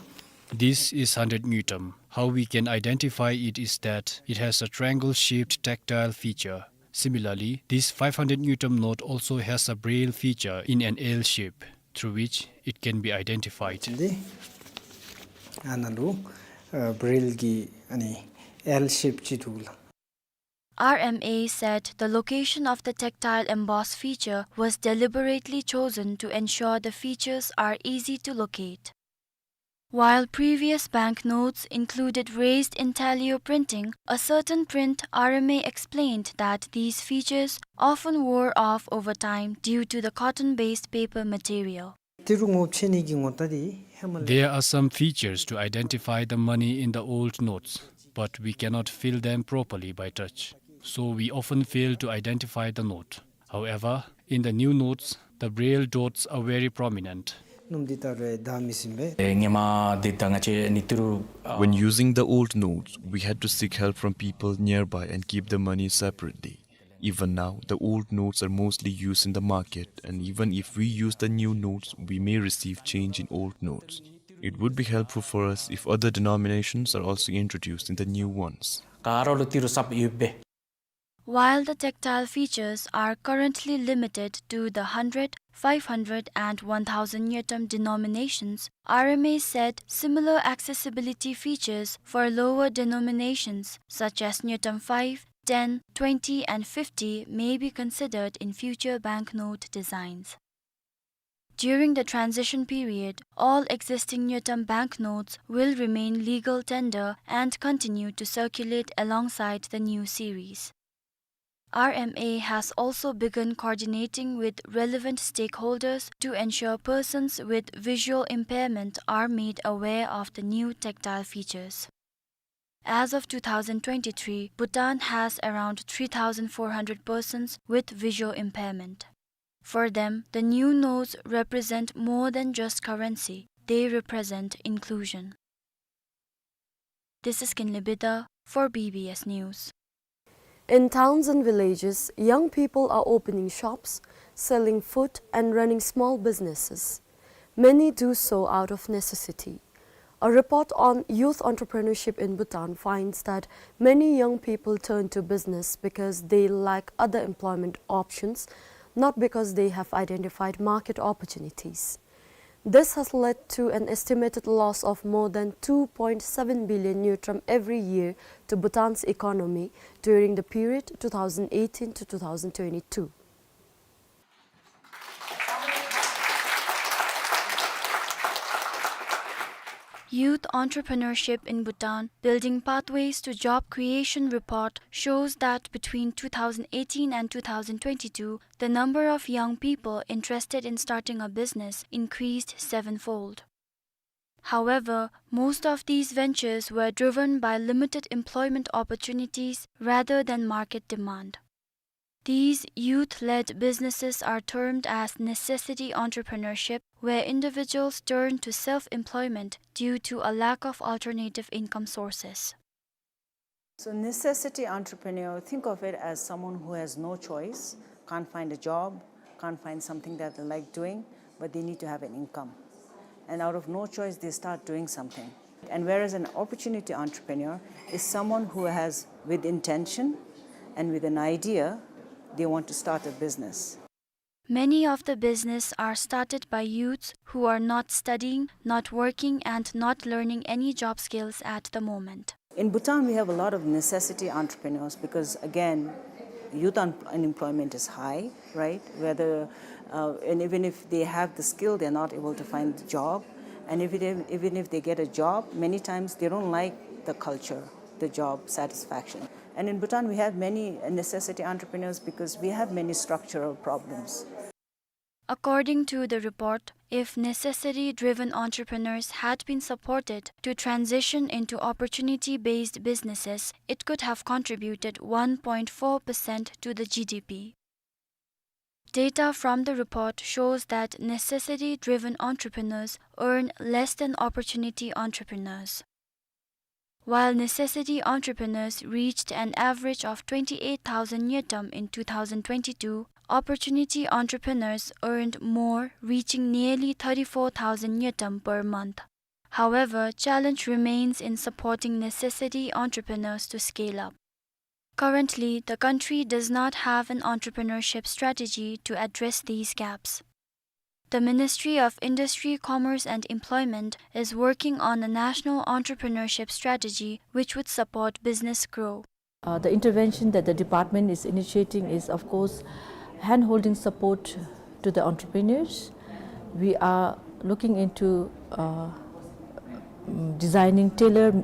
This is hundred ngultrum. How we can identify it is that it has a triangle-shaped tactile feature. Similarly, this five hundred ngultrum note also has a braille feature in an L shape, through which it can be identified. འདི་ཨ་ནཱ་ལུ་ཨ་བྲེལ་གྱི་ཨ་ནི་L shape ཅིག་འདུག་ལགས། R M A said the location of the tactile emboss feature was deliberately chosen to ensure the features are easy to locate. While previous banknotes included raised intaglio printing, a certain print, R M A explained that these features often wore off over time due to the cotton-based paper material. ཏི་རུ་ངོ་ཕྱེ་ནི་གི་ངོ་རྟགས་འདི་ཧེ་མ་ལས། There are some features to identify the money in the old notes, but we cannot feel them properly by touch. So we often fail to identify the note. However, in the new notes, the braille dots are very prominent. སྣུམ་འདི་ལྟ་རུ་བདག་མི་ཟིན་པས། ཨེ་ཧེ་མ་འདི་ད་ང་བཅས་ནི་ཏི་རུ་ཨ། When using the old notes, we had to seek help from people nearby and keep the money separately. Even now, the old notes are mostly used in the market, and even if we use the new notes, we may receive change in old notes. It would be helpful for us if other denominations are also introduced in the new ones. ཀ་རོ་ལུ་ཏི་རུ་སབ་ཡོད་པས། While the tactile features are currently limited to the hundred, five hundred and one thousand ngultrum denominations, R M A said similar accessibility features for lower denominations such as ngultrum five, ten, twenty and fifty may be considered in future banknote designs. During the transition period, all existing ngultrum banknotes will remain legal tender and continue to circulate alongside the new series. R M A has also begun coordinating with relevant stakeholders to ensure persons with visual impairment are made aware of the new tactile features. As of two thousand twenty-three, Bhutan has around three thousand four hundred persons with visual impairment. For them, the new notes represent more than just currency, they represent inclusion. This is Kinley Bida for B B S News. In towns and villages, young people are opening shops, selling food, and running small businesses. Many do so out of necessity. A report on youth entrepreneurship in Bhutan finds that many young people turn to business because they lack other employment options, not because they have identified market opportunities. This has led to an estimated loss of more than two point seven billion ngultrum every year to Bhutan's economy during the period two thousand eighteen to two thousand twenty-two. Youth Entrepreneurship in Bhutan, Building Pathways to Job Creation report shows that between two thousand eighteen and two thousand twenty-two, the number of young people interested in starting a business increased sevenfold. However, most of these ventures were driven by limited employment opportunities rather than market demand. These youth-led businesses are termed as necessity entrepreneurship, where individuals turn to self-employment due to a lack of alternative income sources. So necessity entrepreneur, think of it as someone who has no choice, can't find a job, can't find something that they like doing, but they need to have an income. And out of no choice, they start doing something. And whereas an opportunity entrepreneur is someone who has, with intention and with an idea, they want to start a business. Many of the business are started by youths who are not studying, not working, and not learning any job skills at the moment. In Bhutan, we have a lot of necessity entrepreneurs because, again, youth un-, unemployment is high, right? Whether, uh, and even if they have the skill, they're not able to find the job. And if it, even if they get a job, many times they don't like the culture, the job satisfaction. And in Bhutan, we have many necessity entrepreneurs because we have many structural problems. According to the report, if necessity-driven entrepreneurs had been supported to transition into opportunity-based businesses, it could have contributed one point four percent to the G D P. Data from the report shows that necessity-driven entrepreneurs earn less than opportunity entrepreneurs. While necessity entrepreneurs reached an average of twenty-eight thousand ngultrum in two thousand twenty-two, opportunity entrepreneurs earned more, reaching nearly thirty-four thousand ngultrum per month. However, challenge remains in supporting necessity entrepreneurs to scale up. Currently, the country does not have an entrepreneurship strategy to address these gaps. The Ministry of Industry, Commerce and Employment is working on a national entrepreneurship strategy which would support business grow. Uh, the intervention that the department is initiating is, of course, hand-holding support to the entrepreneurs. We are looking into, uh, mm, designing tailor,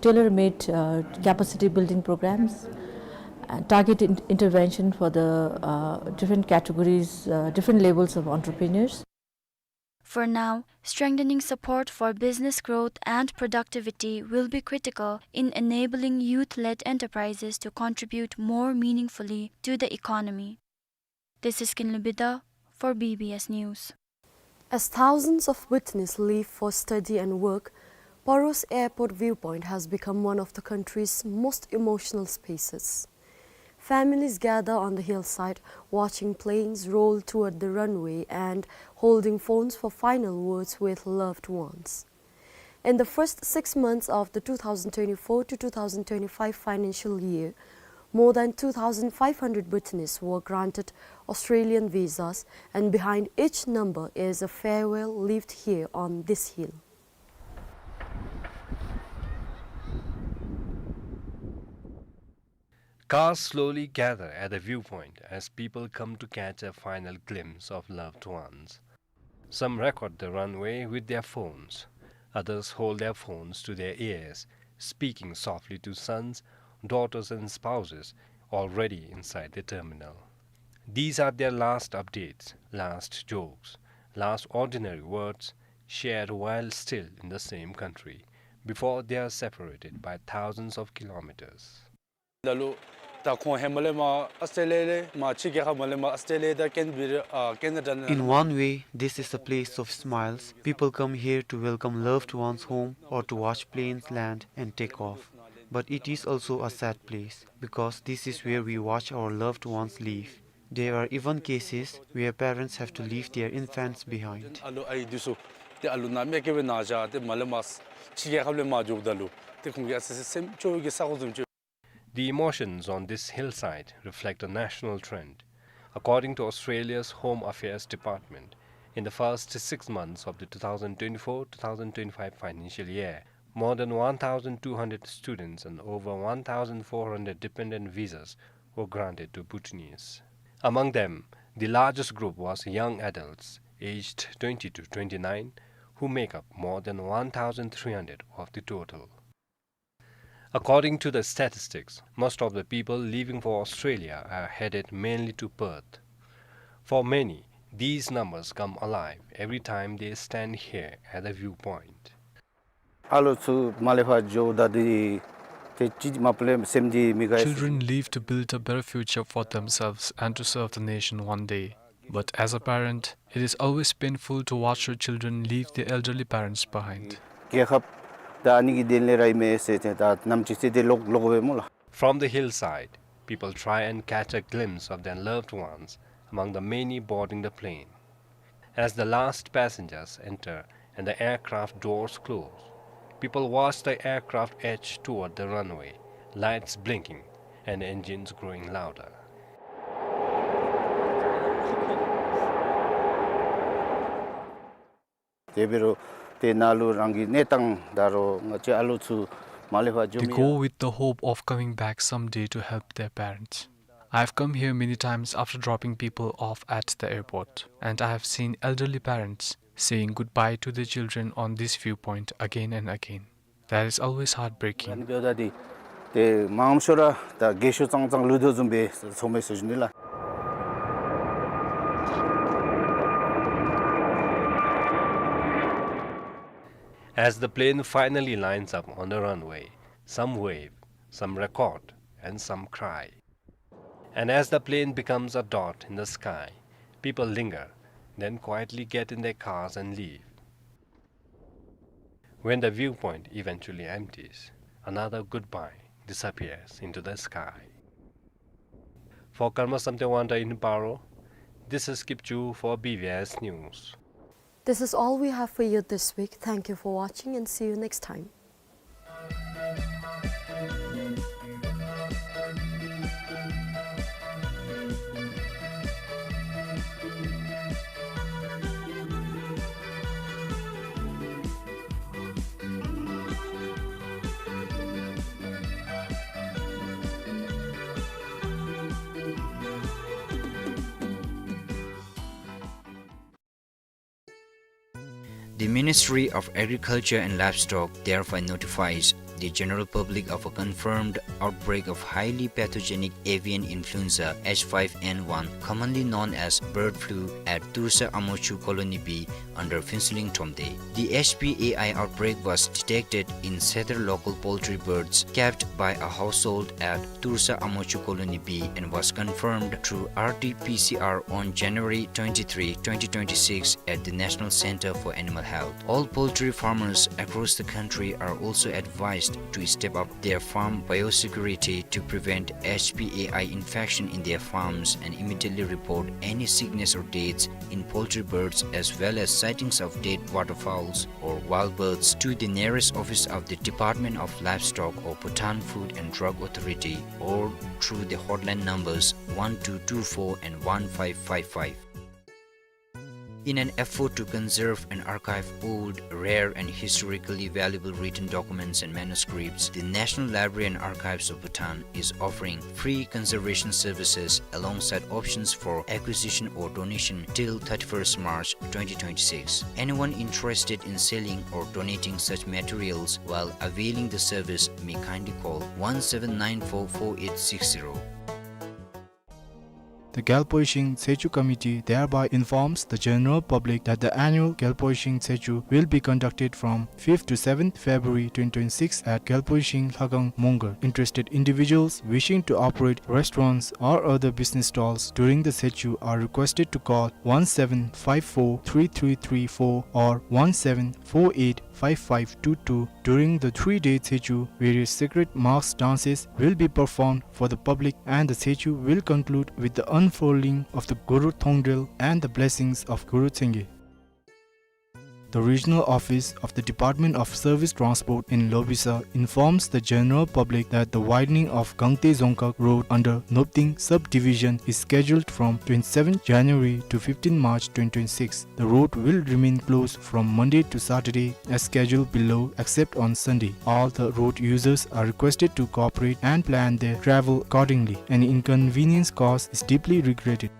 tailor-made, uh, capacity building programs and targeted in-, intervention for the, uh, different categories, uh, different levels of entrepreneurs. For now, strengthening support for business growth and productivity will be critical in enabling youth-led enterprises to contribute more meaningfully to the economy. This is Kinley Bida for B B S News. As thousands of Bhutanese leave for study and work, Paros Airport viewpoint has become one of the country's most emotional spaces. Families gather on the hillside, watching planes roll toward the runway and holding phones for final words with loved ones. In the first six months of the two thousand twenty-four to two thousand twenty-five financial year, more than two thousand five hundred Bhutanese were granted Australian visas, and behind each number is a farewell lived here on this hill. Cars slowly gather at the viewpoint as people come to catch a final glimpse of loved ones. Some record the runway with their phones. Others hold their phones to their ears, speaking softly to sons, daughters, and spouses already inside the terminal. These are their last updates, last jokes, last ordinary words shared while still in the same country, before they are separated by thousands of kilometers. ད་ལུ་ད་ཁོང་ཧེ་མ་ལས་མར་ཨོསི་ཊྲེ་ལི་ཡ་ལས་མར་ཕྱི་རྒྱལ་ཁབ་མར་ལས་མར་ཨོསི་ཊྲེ་ལི་ཡ་དང་ཀེན་བི་རི་ཨ་ཀེ་ན་ཌ་ནང་། In one way, this is a place of smiles. People come here to welcome loved ones home or to watch planes land and take off. But it is also a sad place, because this is where we watch our loved ones leave. There are even cases where parents have to leave their infants behind. ཨ་ལུ་ཨའི་འདི་ཚུ་ཏེ་ཨ་ལུ་ནང་མེད་ཀྱི་སྦེ་ནཱ་བཞག་སྟེ་མར་ལས་མར་ཕྱི་རྒྱལ་ཁབ་ལས་མར་འགྱོཝ་ད་ལུ་ཏེ་ཁོང་གི་ཨ་ཙི་ཙི་སེམས་སྐྱོ་བའི་གི་ས་གོ་བཟུམ་ཅིག། The emotions on this hillside reflect a national trend. According to Australia's Home Affairs Department, in the first six months of the two thousand twenty-four two thousand twenty-five financial year, more than one thousand two hundred students and over one thousand four hundred dependent visas were granted to Bhutanese. Among them, the largest group was young adults aged twenty to twenty-nine, who make up more than one thousand three hundred of the total. According to the statistics, most of the people leaving for Australia are headed mainly to Perth. For many, these numbers come alive every time they stand here at the viewpoint. ཨ་ལུ་ཚུ་མར་ལས་ཕར་འགྱོཝ་ད་འདི་ཏེ་ཅིག་མ་པ་ལས་སེམས་འདི་མི་དགའ། Children leave to build a better future for themselves and to serve the nation one day. But as a parent, it is always painful to watch your children leave their elderly parents behind. རྒྱལ་ཁབ་ད་ཨ་ནི་གི་དོན་ལས་ར་ཨིན་མས་ཟེར་ཏེ་ད་ནམ་ཅིག་ཟེར་ཏེ་ལོག་ལོག་འབད་སྨོ་ལགས། From the hillside, people try and catch a glimpse of their loved ones among the many boarding the plane. As the last passengers enter and the aircraft doors close, people watch the aircraft edge toward the runway, lights blinking and engines growing louder. དེ་འབད་རུང་ཏེ་ནཱ་ལུ་རང་གི་གནས་སྟངས་ད་རུང་ང་བཅས་ཨ་ལུ་ཚུ་མར་ལས་ཕར་འགྱོ། They go with the hope of coming back someday to help their parents. I have come here many times after dropping people off at the airport, and I have seen elderly parents saying goodbye to their children on this viewpoint again and again. That is always heartbreaking. ཨ་ནི་འབདཝ་ད་འདི་ཏེ་མངམ་ཤོས་ར་ད་རྒས་ཤོས་ཙང་ཙང་ལུས་དོ་བཟུམ་སྦེ་ཚོརཝ་མས་ཟེར་ཞུ་ནི་ལགས། As the plane finally lines up on the runway, some wave, some record, and some cry. And as the plane becomes a dot in the sky, people linger, then quietly get in their cars and leave. When the viewpoint eventually empties, another goodbye disappears into the sky. For Karma Samten Wangda in Paro, this is Kipchu for B B S News. This is all we have for you this week. Thank you for watching and see you next time. The Ministry of Agriculture and Livestock therefore notifies the general public of a confirmed outbreak of highly pathogenic avian influenza H five N one, commonly known as bird flu, at Tursa Amochu Colony B under Phuentsholing Thromde. The H P A I outbreak was detected in several local poultry birds kept by a household at Tursa Amochu Colony B and was confirmed through R T P C R on January twenty-three, twenty twenty-six at the National Center for Animal Health. All poultry farmers across the country are also advised to step up their farm biosecurity to prevent H P A I infection in their farms and immediately report any sickness or deaths in poultry birds as well as sightings of dead waterfowls or wild birds to the nearest office of the Department of Livestock or Bhutan Food and Drug Authority or through the hotline numbers one two two four and one five five five. In an effort to conserve and archive old, rare, and historically valuable written documents and manuscripts, the National Library and Archives of Bhutan is offering free conservation services alongside options for acquisition or donation till thirty-first March twenty twenty-six. Anyone interested in selling or donating such materials while availing the service may kindly call one seven nine four four eight six zero. The Gyalpo Ishing Tshechu Committee thereby informs the general public that the annual Gyalpo Ishing Tshechu will be conducted from fifth to seventh February twenty twenty-six at Gyalpo Ishing Lhakhang Mongar. Interested individuals wishing to operate restaurants or other business stalls during the Tshechu are requested to call one seven five four three three three four or one seven four eight five five two two. During the three-day Tshechu, various sacred mass dances will be performed for the public, and the Tshechu will conclude with the unfurling of the Guru Thongdrel and the blessings of Guru Tsenge. The regional office of the Department of Service Transport in Lobisa informs the general public that the widening of Gangte Dzongkhag Road under Nopting subdivision is scheduled from twenty-seventh January to fifteenth March twenty twenty-six. The road will remain closed from Monday to Saturday as scheduled below, except on Sunday. All the road users are requested to cooperate and plan their travel accordingly. Any inconvenience caused is deeply regretted.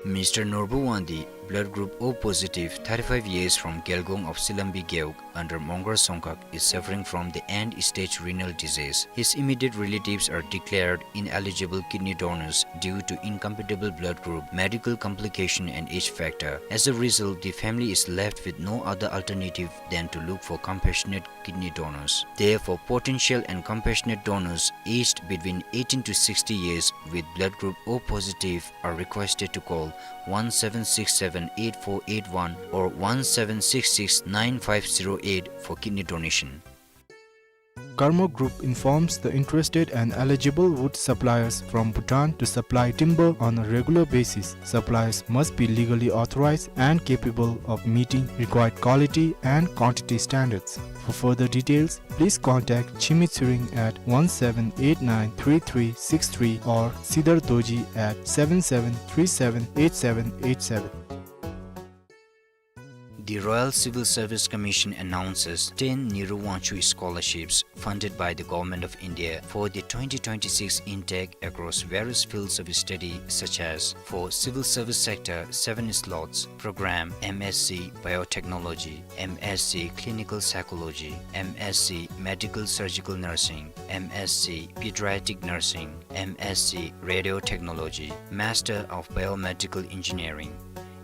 Mister Norbu Wangdi, blood group O positive, thirty-five years, from Gelgong of Silambi Gewog under Mongar Dzongkhag, is suffering from the end-stage renal disease. His immediate relatives are declared ineligible kidney donors due to incompatible blood group, medical complication, and age factor. As a result, the family is left with no other alternative than to look for compassionate kidney donors. Therefore, potential and compassionate donors aged between eighteen to sixty years with blood group O positive are requested to call one seven six seven eight four eight one or one seven six six nine five zero eight for kidney donation. Karma Group informs the interested and eligible wood suppliers from Bhutan to supply timber on a regular basis. Suppliers must be legally authorized and capable of meeting required quality and quantity standards. For further details, please contact Chimi Tshering at one seven eight nine three three six three or Sidar Dorji at seven seven three seven eight seven eight seven. The Royal Civil Service Commission announces ten Nehru Wangchuck Scholarships funded by the Government of India for the twenty twenty-six intake across various fields of study, such as for civil service sector, seven slots, program M S c Biotechnology, M S c Clinical Psychology, M S c Medical Surgical Nursing, M S c Pediatric Nursing, M S c Radiotechnology, Master of Biomedical Engineering,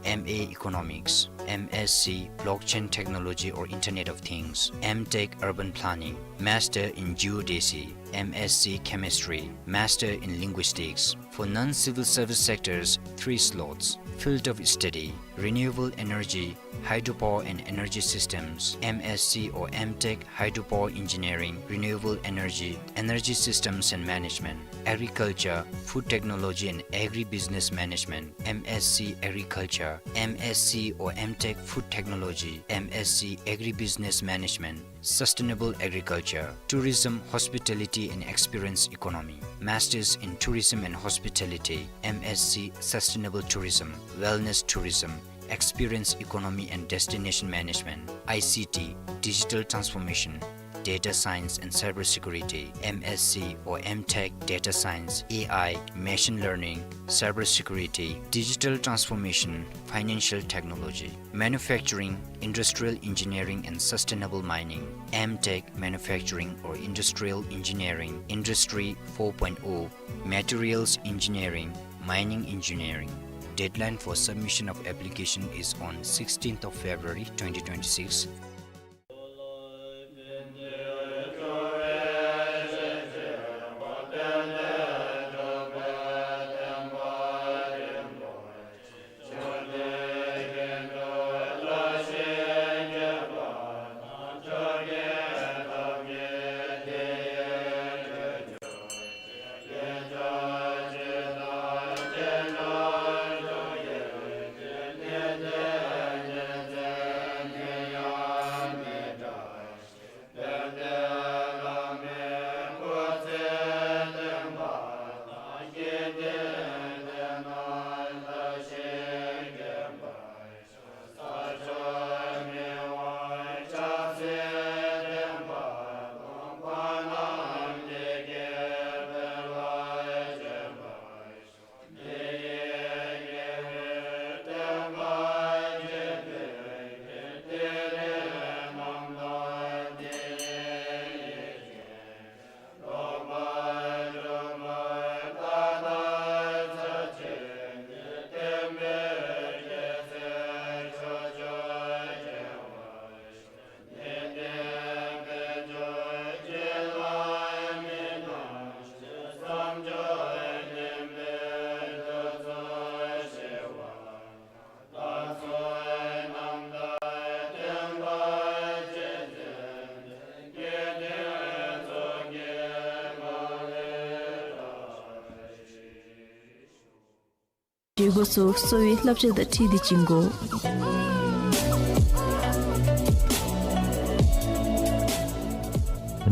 M A Economics, M S c Blockchain Technology or Internet of Things, M Tech Urban Planning, Master in Geodesy, M S c Chemistry, Master in Linguistics. For non-civil service sectors, three slots. Field of study: renewable energy, hydropower and energy systems, M S c or M Tech Hydropower Engineering, Renewable Energy, Energy Systems and Management, agriculture, food technology and agribusiness management, M S c Agriculture, M S c or M Tech Food Technology, M S c Agribusiness Management, Sustainable Agriculture, Tourism, Hospitality and Experience Economy, Masters in Tourism and Hospitality, M S c Sustainable Tourism, Wellness Tourism, Experience Economy and Destination Management, I C T, Digital Transformation, Data Science and Cybersecurity, M S C or M Tech, Data Science, A I, Machine Learning, Cybersecurity, Digital Transformation, Financial Technology, Manufacturing, Industrial Engineering and Sustainable Mining, M Tech, Manufacturing or Industrial Engineering, Industry four point oh, Materials Engineering, Mining Engineering. Deadline for submission of application is on sixteenth of February twenty twenty-six. བརྗེད་སྒོ་སོགས་གསོ་བའི་བསླབ་བྱ་དང་འཁྲིལ་ཏེ་བྱིན་དགོ།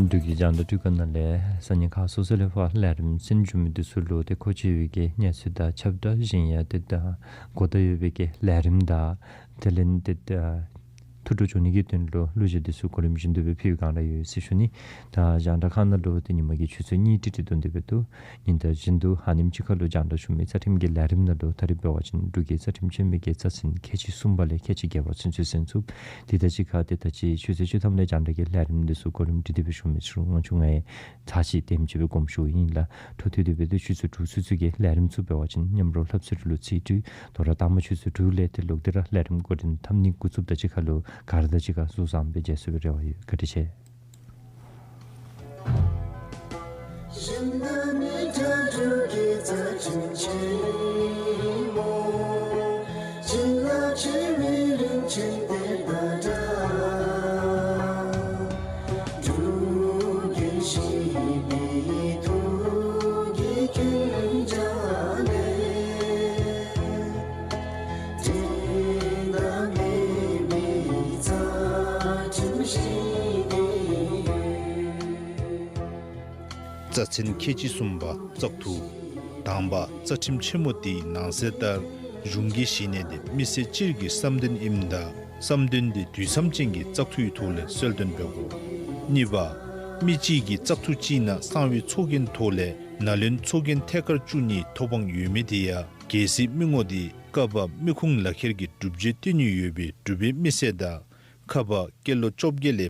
འབྲུག་གི་རྒྱང་བསྒྲགས་སྒྲིག་ཁང་ནང་ལས་ས་གནས་ཁག་སོ་སོ་ལས་ཕར་ལས་རིམ་གསན་བྱོན་མི་འདི་ཚུ་ལུ་ཏེ་མཁོ་ཆེ་བའི་གི་གནས་ཚུལ་དང་ཁྱབ་བསྒྲགས་གཞན་ཡང་ཏེ་ད་གོ་བརྡ་ཡོད་པའི་གི་ལས་རིམ་དང་དེ་ལས་ཏེ་ད་ཐུགས་སྤྲོ་འབྱུང་ནི་གི་དོན་ལུ་གླུ་གཞས་འདི་ཚུ་གོ་རིམ་བཞིན་དུ་སྦེ་ཕུལ་བའི་སྒང་ར་ཡོད་ཟེར་ཞུ་ནི། ད་རྒྱང་བསྒྲགས་ཁང་ནང་ལུ་ཏེ་ཉིན་མ་གི་ཆུ་ཚོད་གཉིས་ཏིག་ཏིག་བརྡུངས་ཏེ་སྦེ་འདུག། ཉིན་ལྟར་བཞིན་དུ་ཨ་ནེམ་ཅིག་ཁར་ལུ་རྒྱང་བསྒྲགས་ཞུ་མི་རྩ་ཁྲིམས་ཀྱི་ལས་རིམ་ནང་ལུ་ད་རིས་འབད་བ་ཅིན་འབྲུག་གི་རྩ་ཁྲིམས་ཆེན་མོའི་གི་རྩ་ཚན་ཁལ་གཅིག་གསུམ་པ་ལས་ཁལ་གཅིག་བརྒྱད་པ་ཚུན་ཚོད་གསན་ཚུགས། དེ་དང་གཅིག་ཁར་ཏེ་ད་ཅི་ཆུ་ཚོད་བཅུ་ཐམ་ལས་རྒྱང་བསྒྲགས་ཀྱི་ལས་རིམ་འདི་ཚུ་གོ་རིམ་སྒྲིག་སྟེ་སྦེ་ཞུ་མི་ཚུ་ལུ་ང་བཅས་ངོས་ཚར་གཅིག་དེམ་ཅིག་སྦེ་དགོངསམ་ཞུཝ་ཨིན་ལགས། འཕྲོ་མཐུད་དེ་སྦེ་ཏེ་ཆུ་ཚོད་དྲུག་ཚུན་ཚོད་ཀྱི་ལས་རིམ་ཚུ་འབད་བ་ཅིན་མཉམ་རོགས་ལྷབ་གསོལ་ལུ་ཚིག་འབྲུ་དོ་རུང་ལྟག་མ་ཆུ་ཚོད་དྲུག་ལས་ཏེ་ལོག་སྟེ་ར་ལས་རིམ་འགོ་འདྲེན་འཐབ་ནི་འགོ་བཙུགསཔ་དང་གཅིག་ཁར་ལུ་ག་ར་དང་གཅིག་ཁར་གཟུགས་བཟང་སྦེ་མཇལ་ཚུགསཔ་སྦེ་རེ་བ་ཡོད། བཀའ་དྲིན་ཆེ། རྩ་ཚན་ཁལ་གཅིག་གསུམ་པ་བཙག་འཐུ། དང་པ་རྩ་ཁྲིམས་ཆེན་མོ་དེའི་ནང་གསེས་ལྟར་གཞུང་གི་གཞི་གནས་དེ་མི་སེར་སྤྱིར་གྱི་བསམ་དོན་ཨིནམ་ད་བསམ་དོན་དེ་དུས་མཚམས་ཅན་གྱི་བཙག་འཐུའི་ཐོག་ལས་གསལ་སྟོན་འབད་དགོ། གཉིས་པ། མི་གཅིག་གིས་བཙག་འཐུ་ཅིག་ནང་གསང་བའི་ཚོགས་རྒྱན་ཐོག་ལས་ནཱ་ལེནྡྲ་ཚོགས་རྒྱན་ཐད་ཀར་བཙུགས་ནིའི་ཐོབ་དབང་ཡོད་མི་དེ་ཡང་གལ་སྲིད་མི་ངོ་དེ་ཀ་པ་མི་ཁུངས་ལག་ཁྱེར་གྱི་སྒྲུབ་བྱེད་བཏོན་ནི་ཡོད་པའི་འབྲུག་པའི་མི་སེར་དང་ཁ་པ་སྐྱེས་ལོ་བཅོ་བརྒྱད་ལས་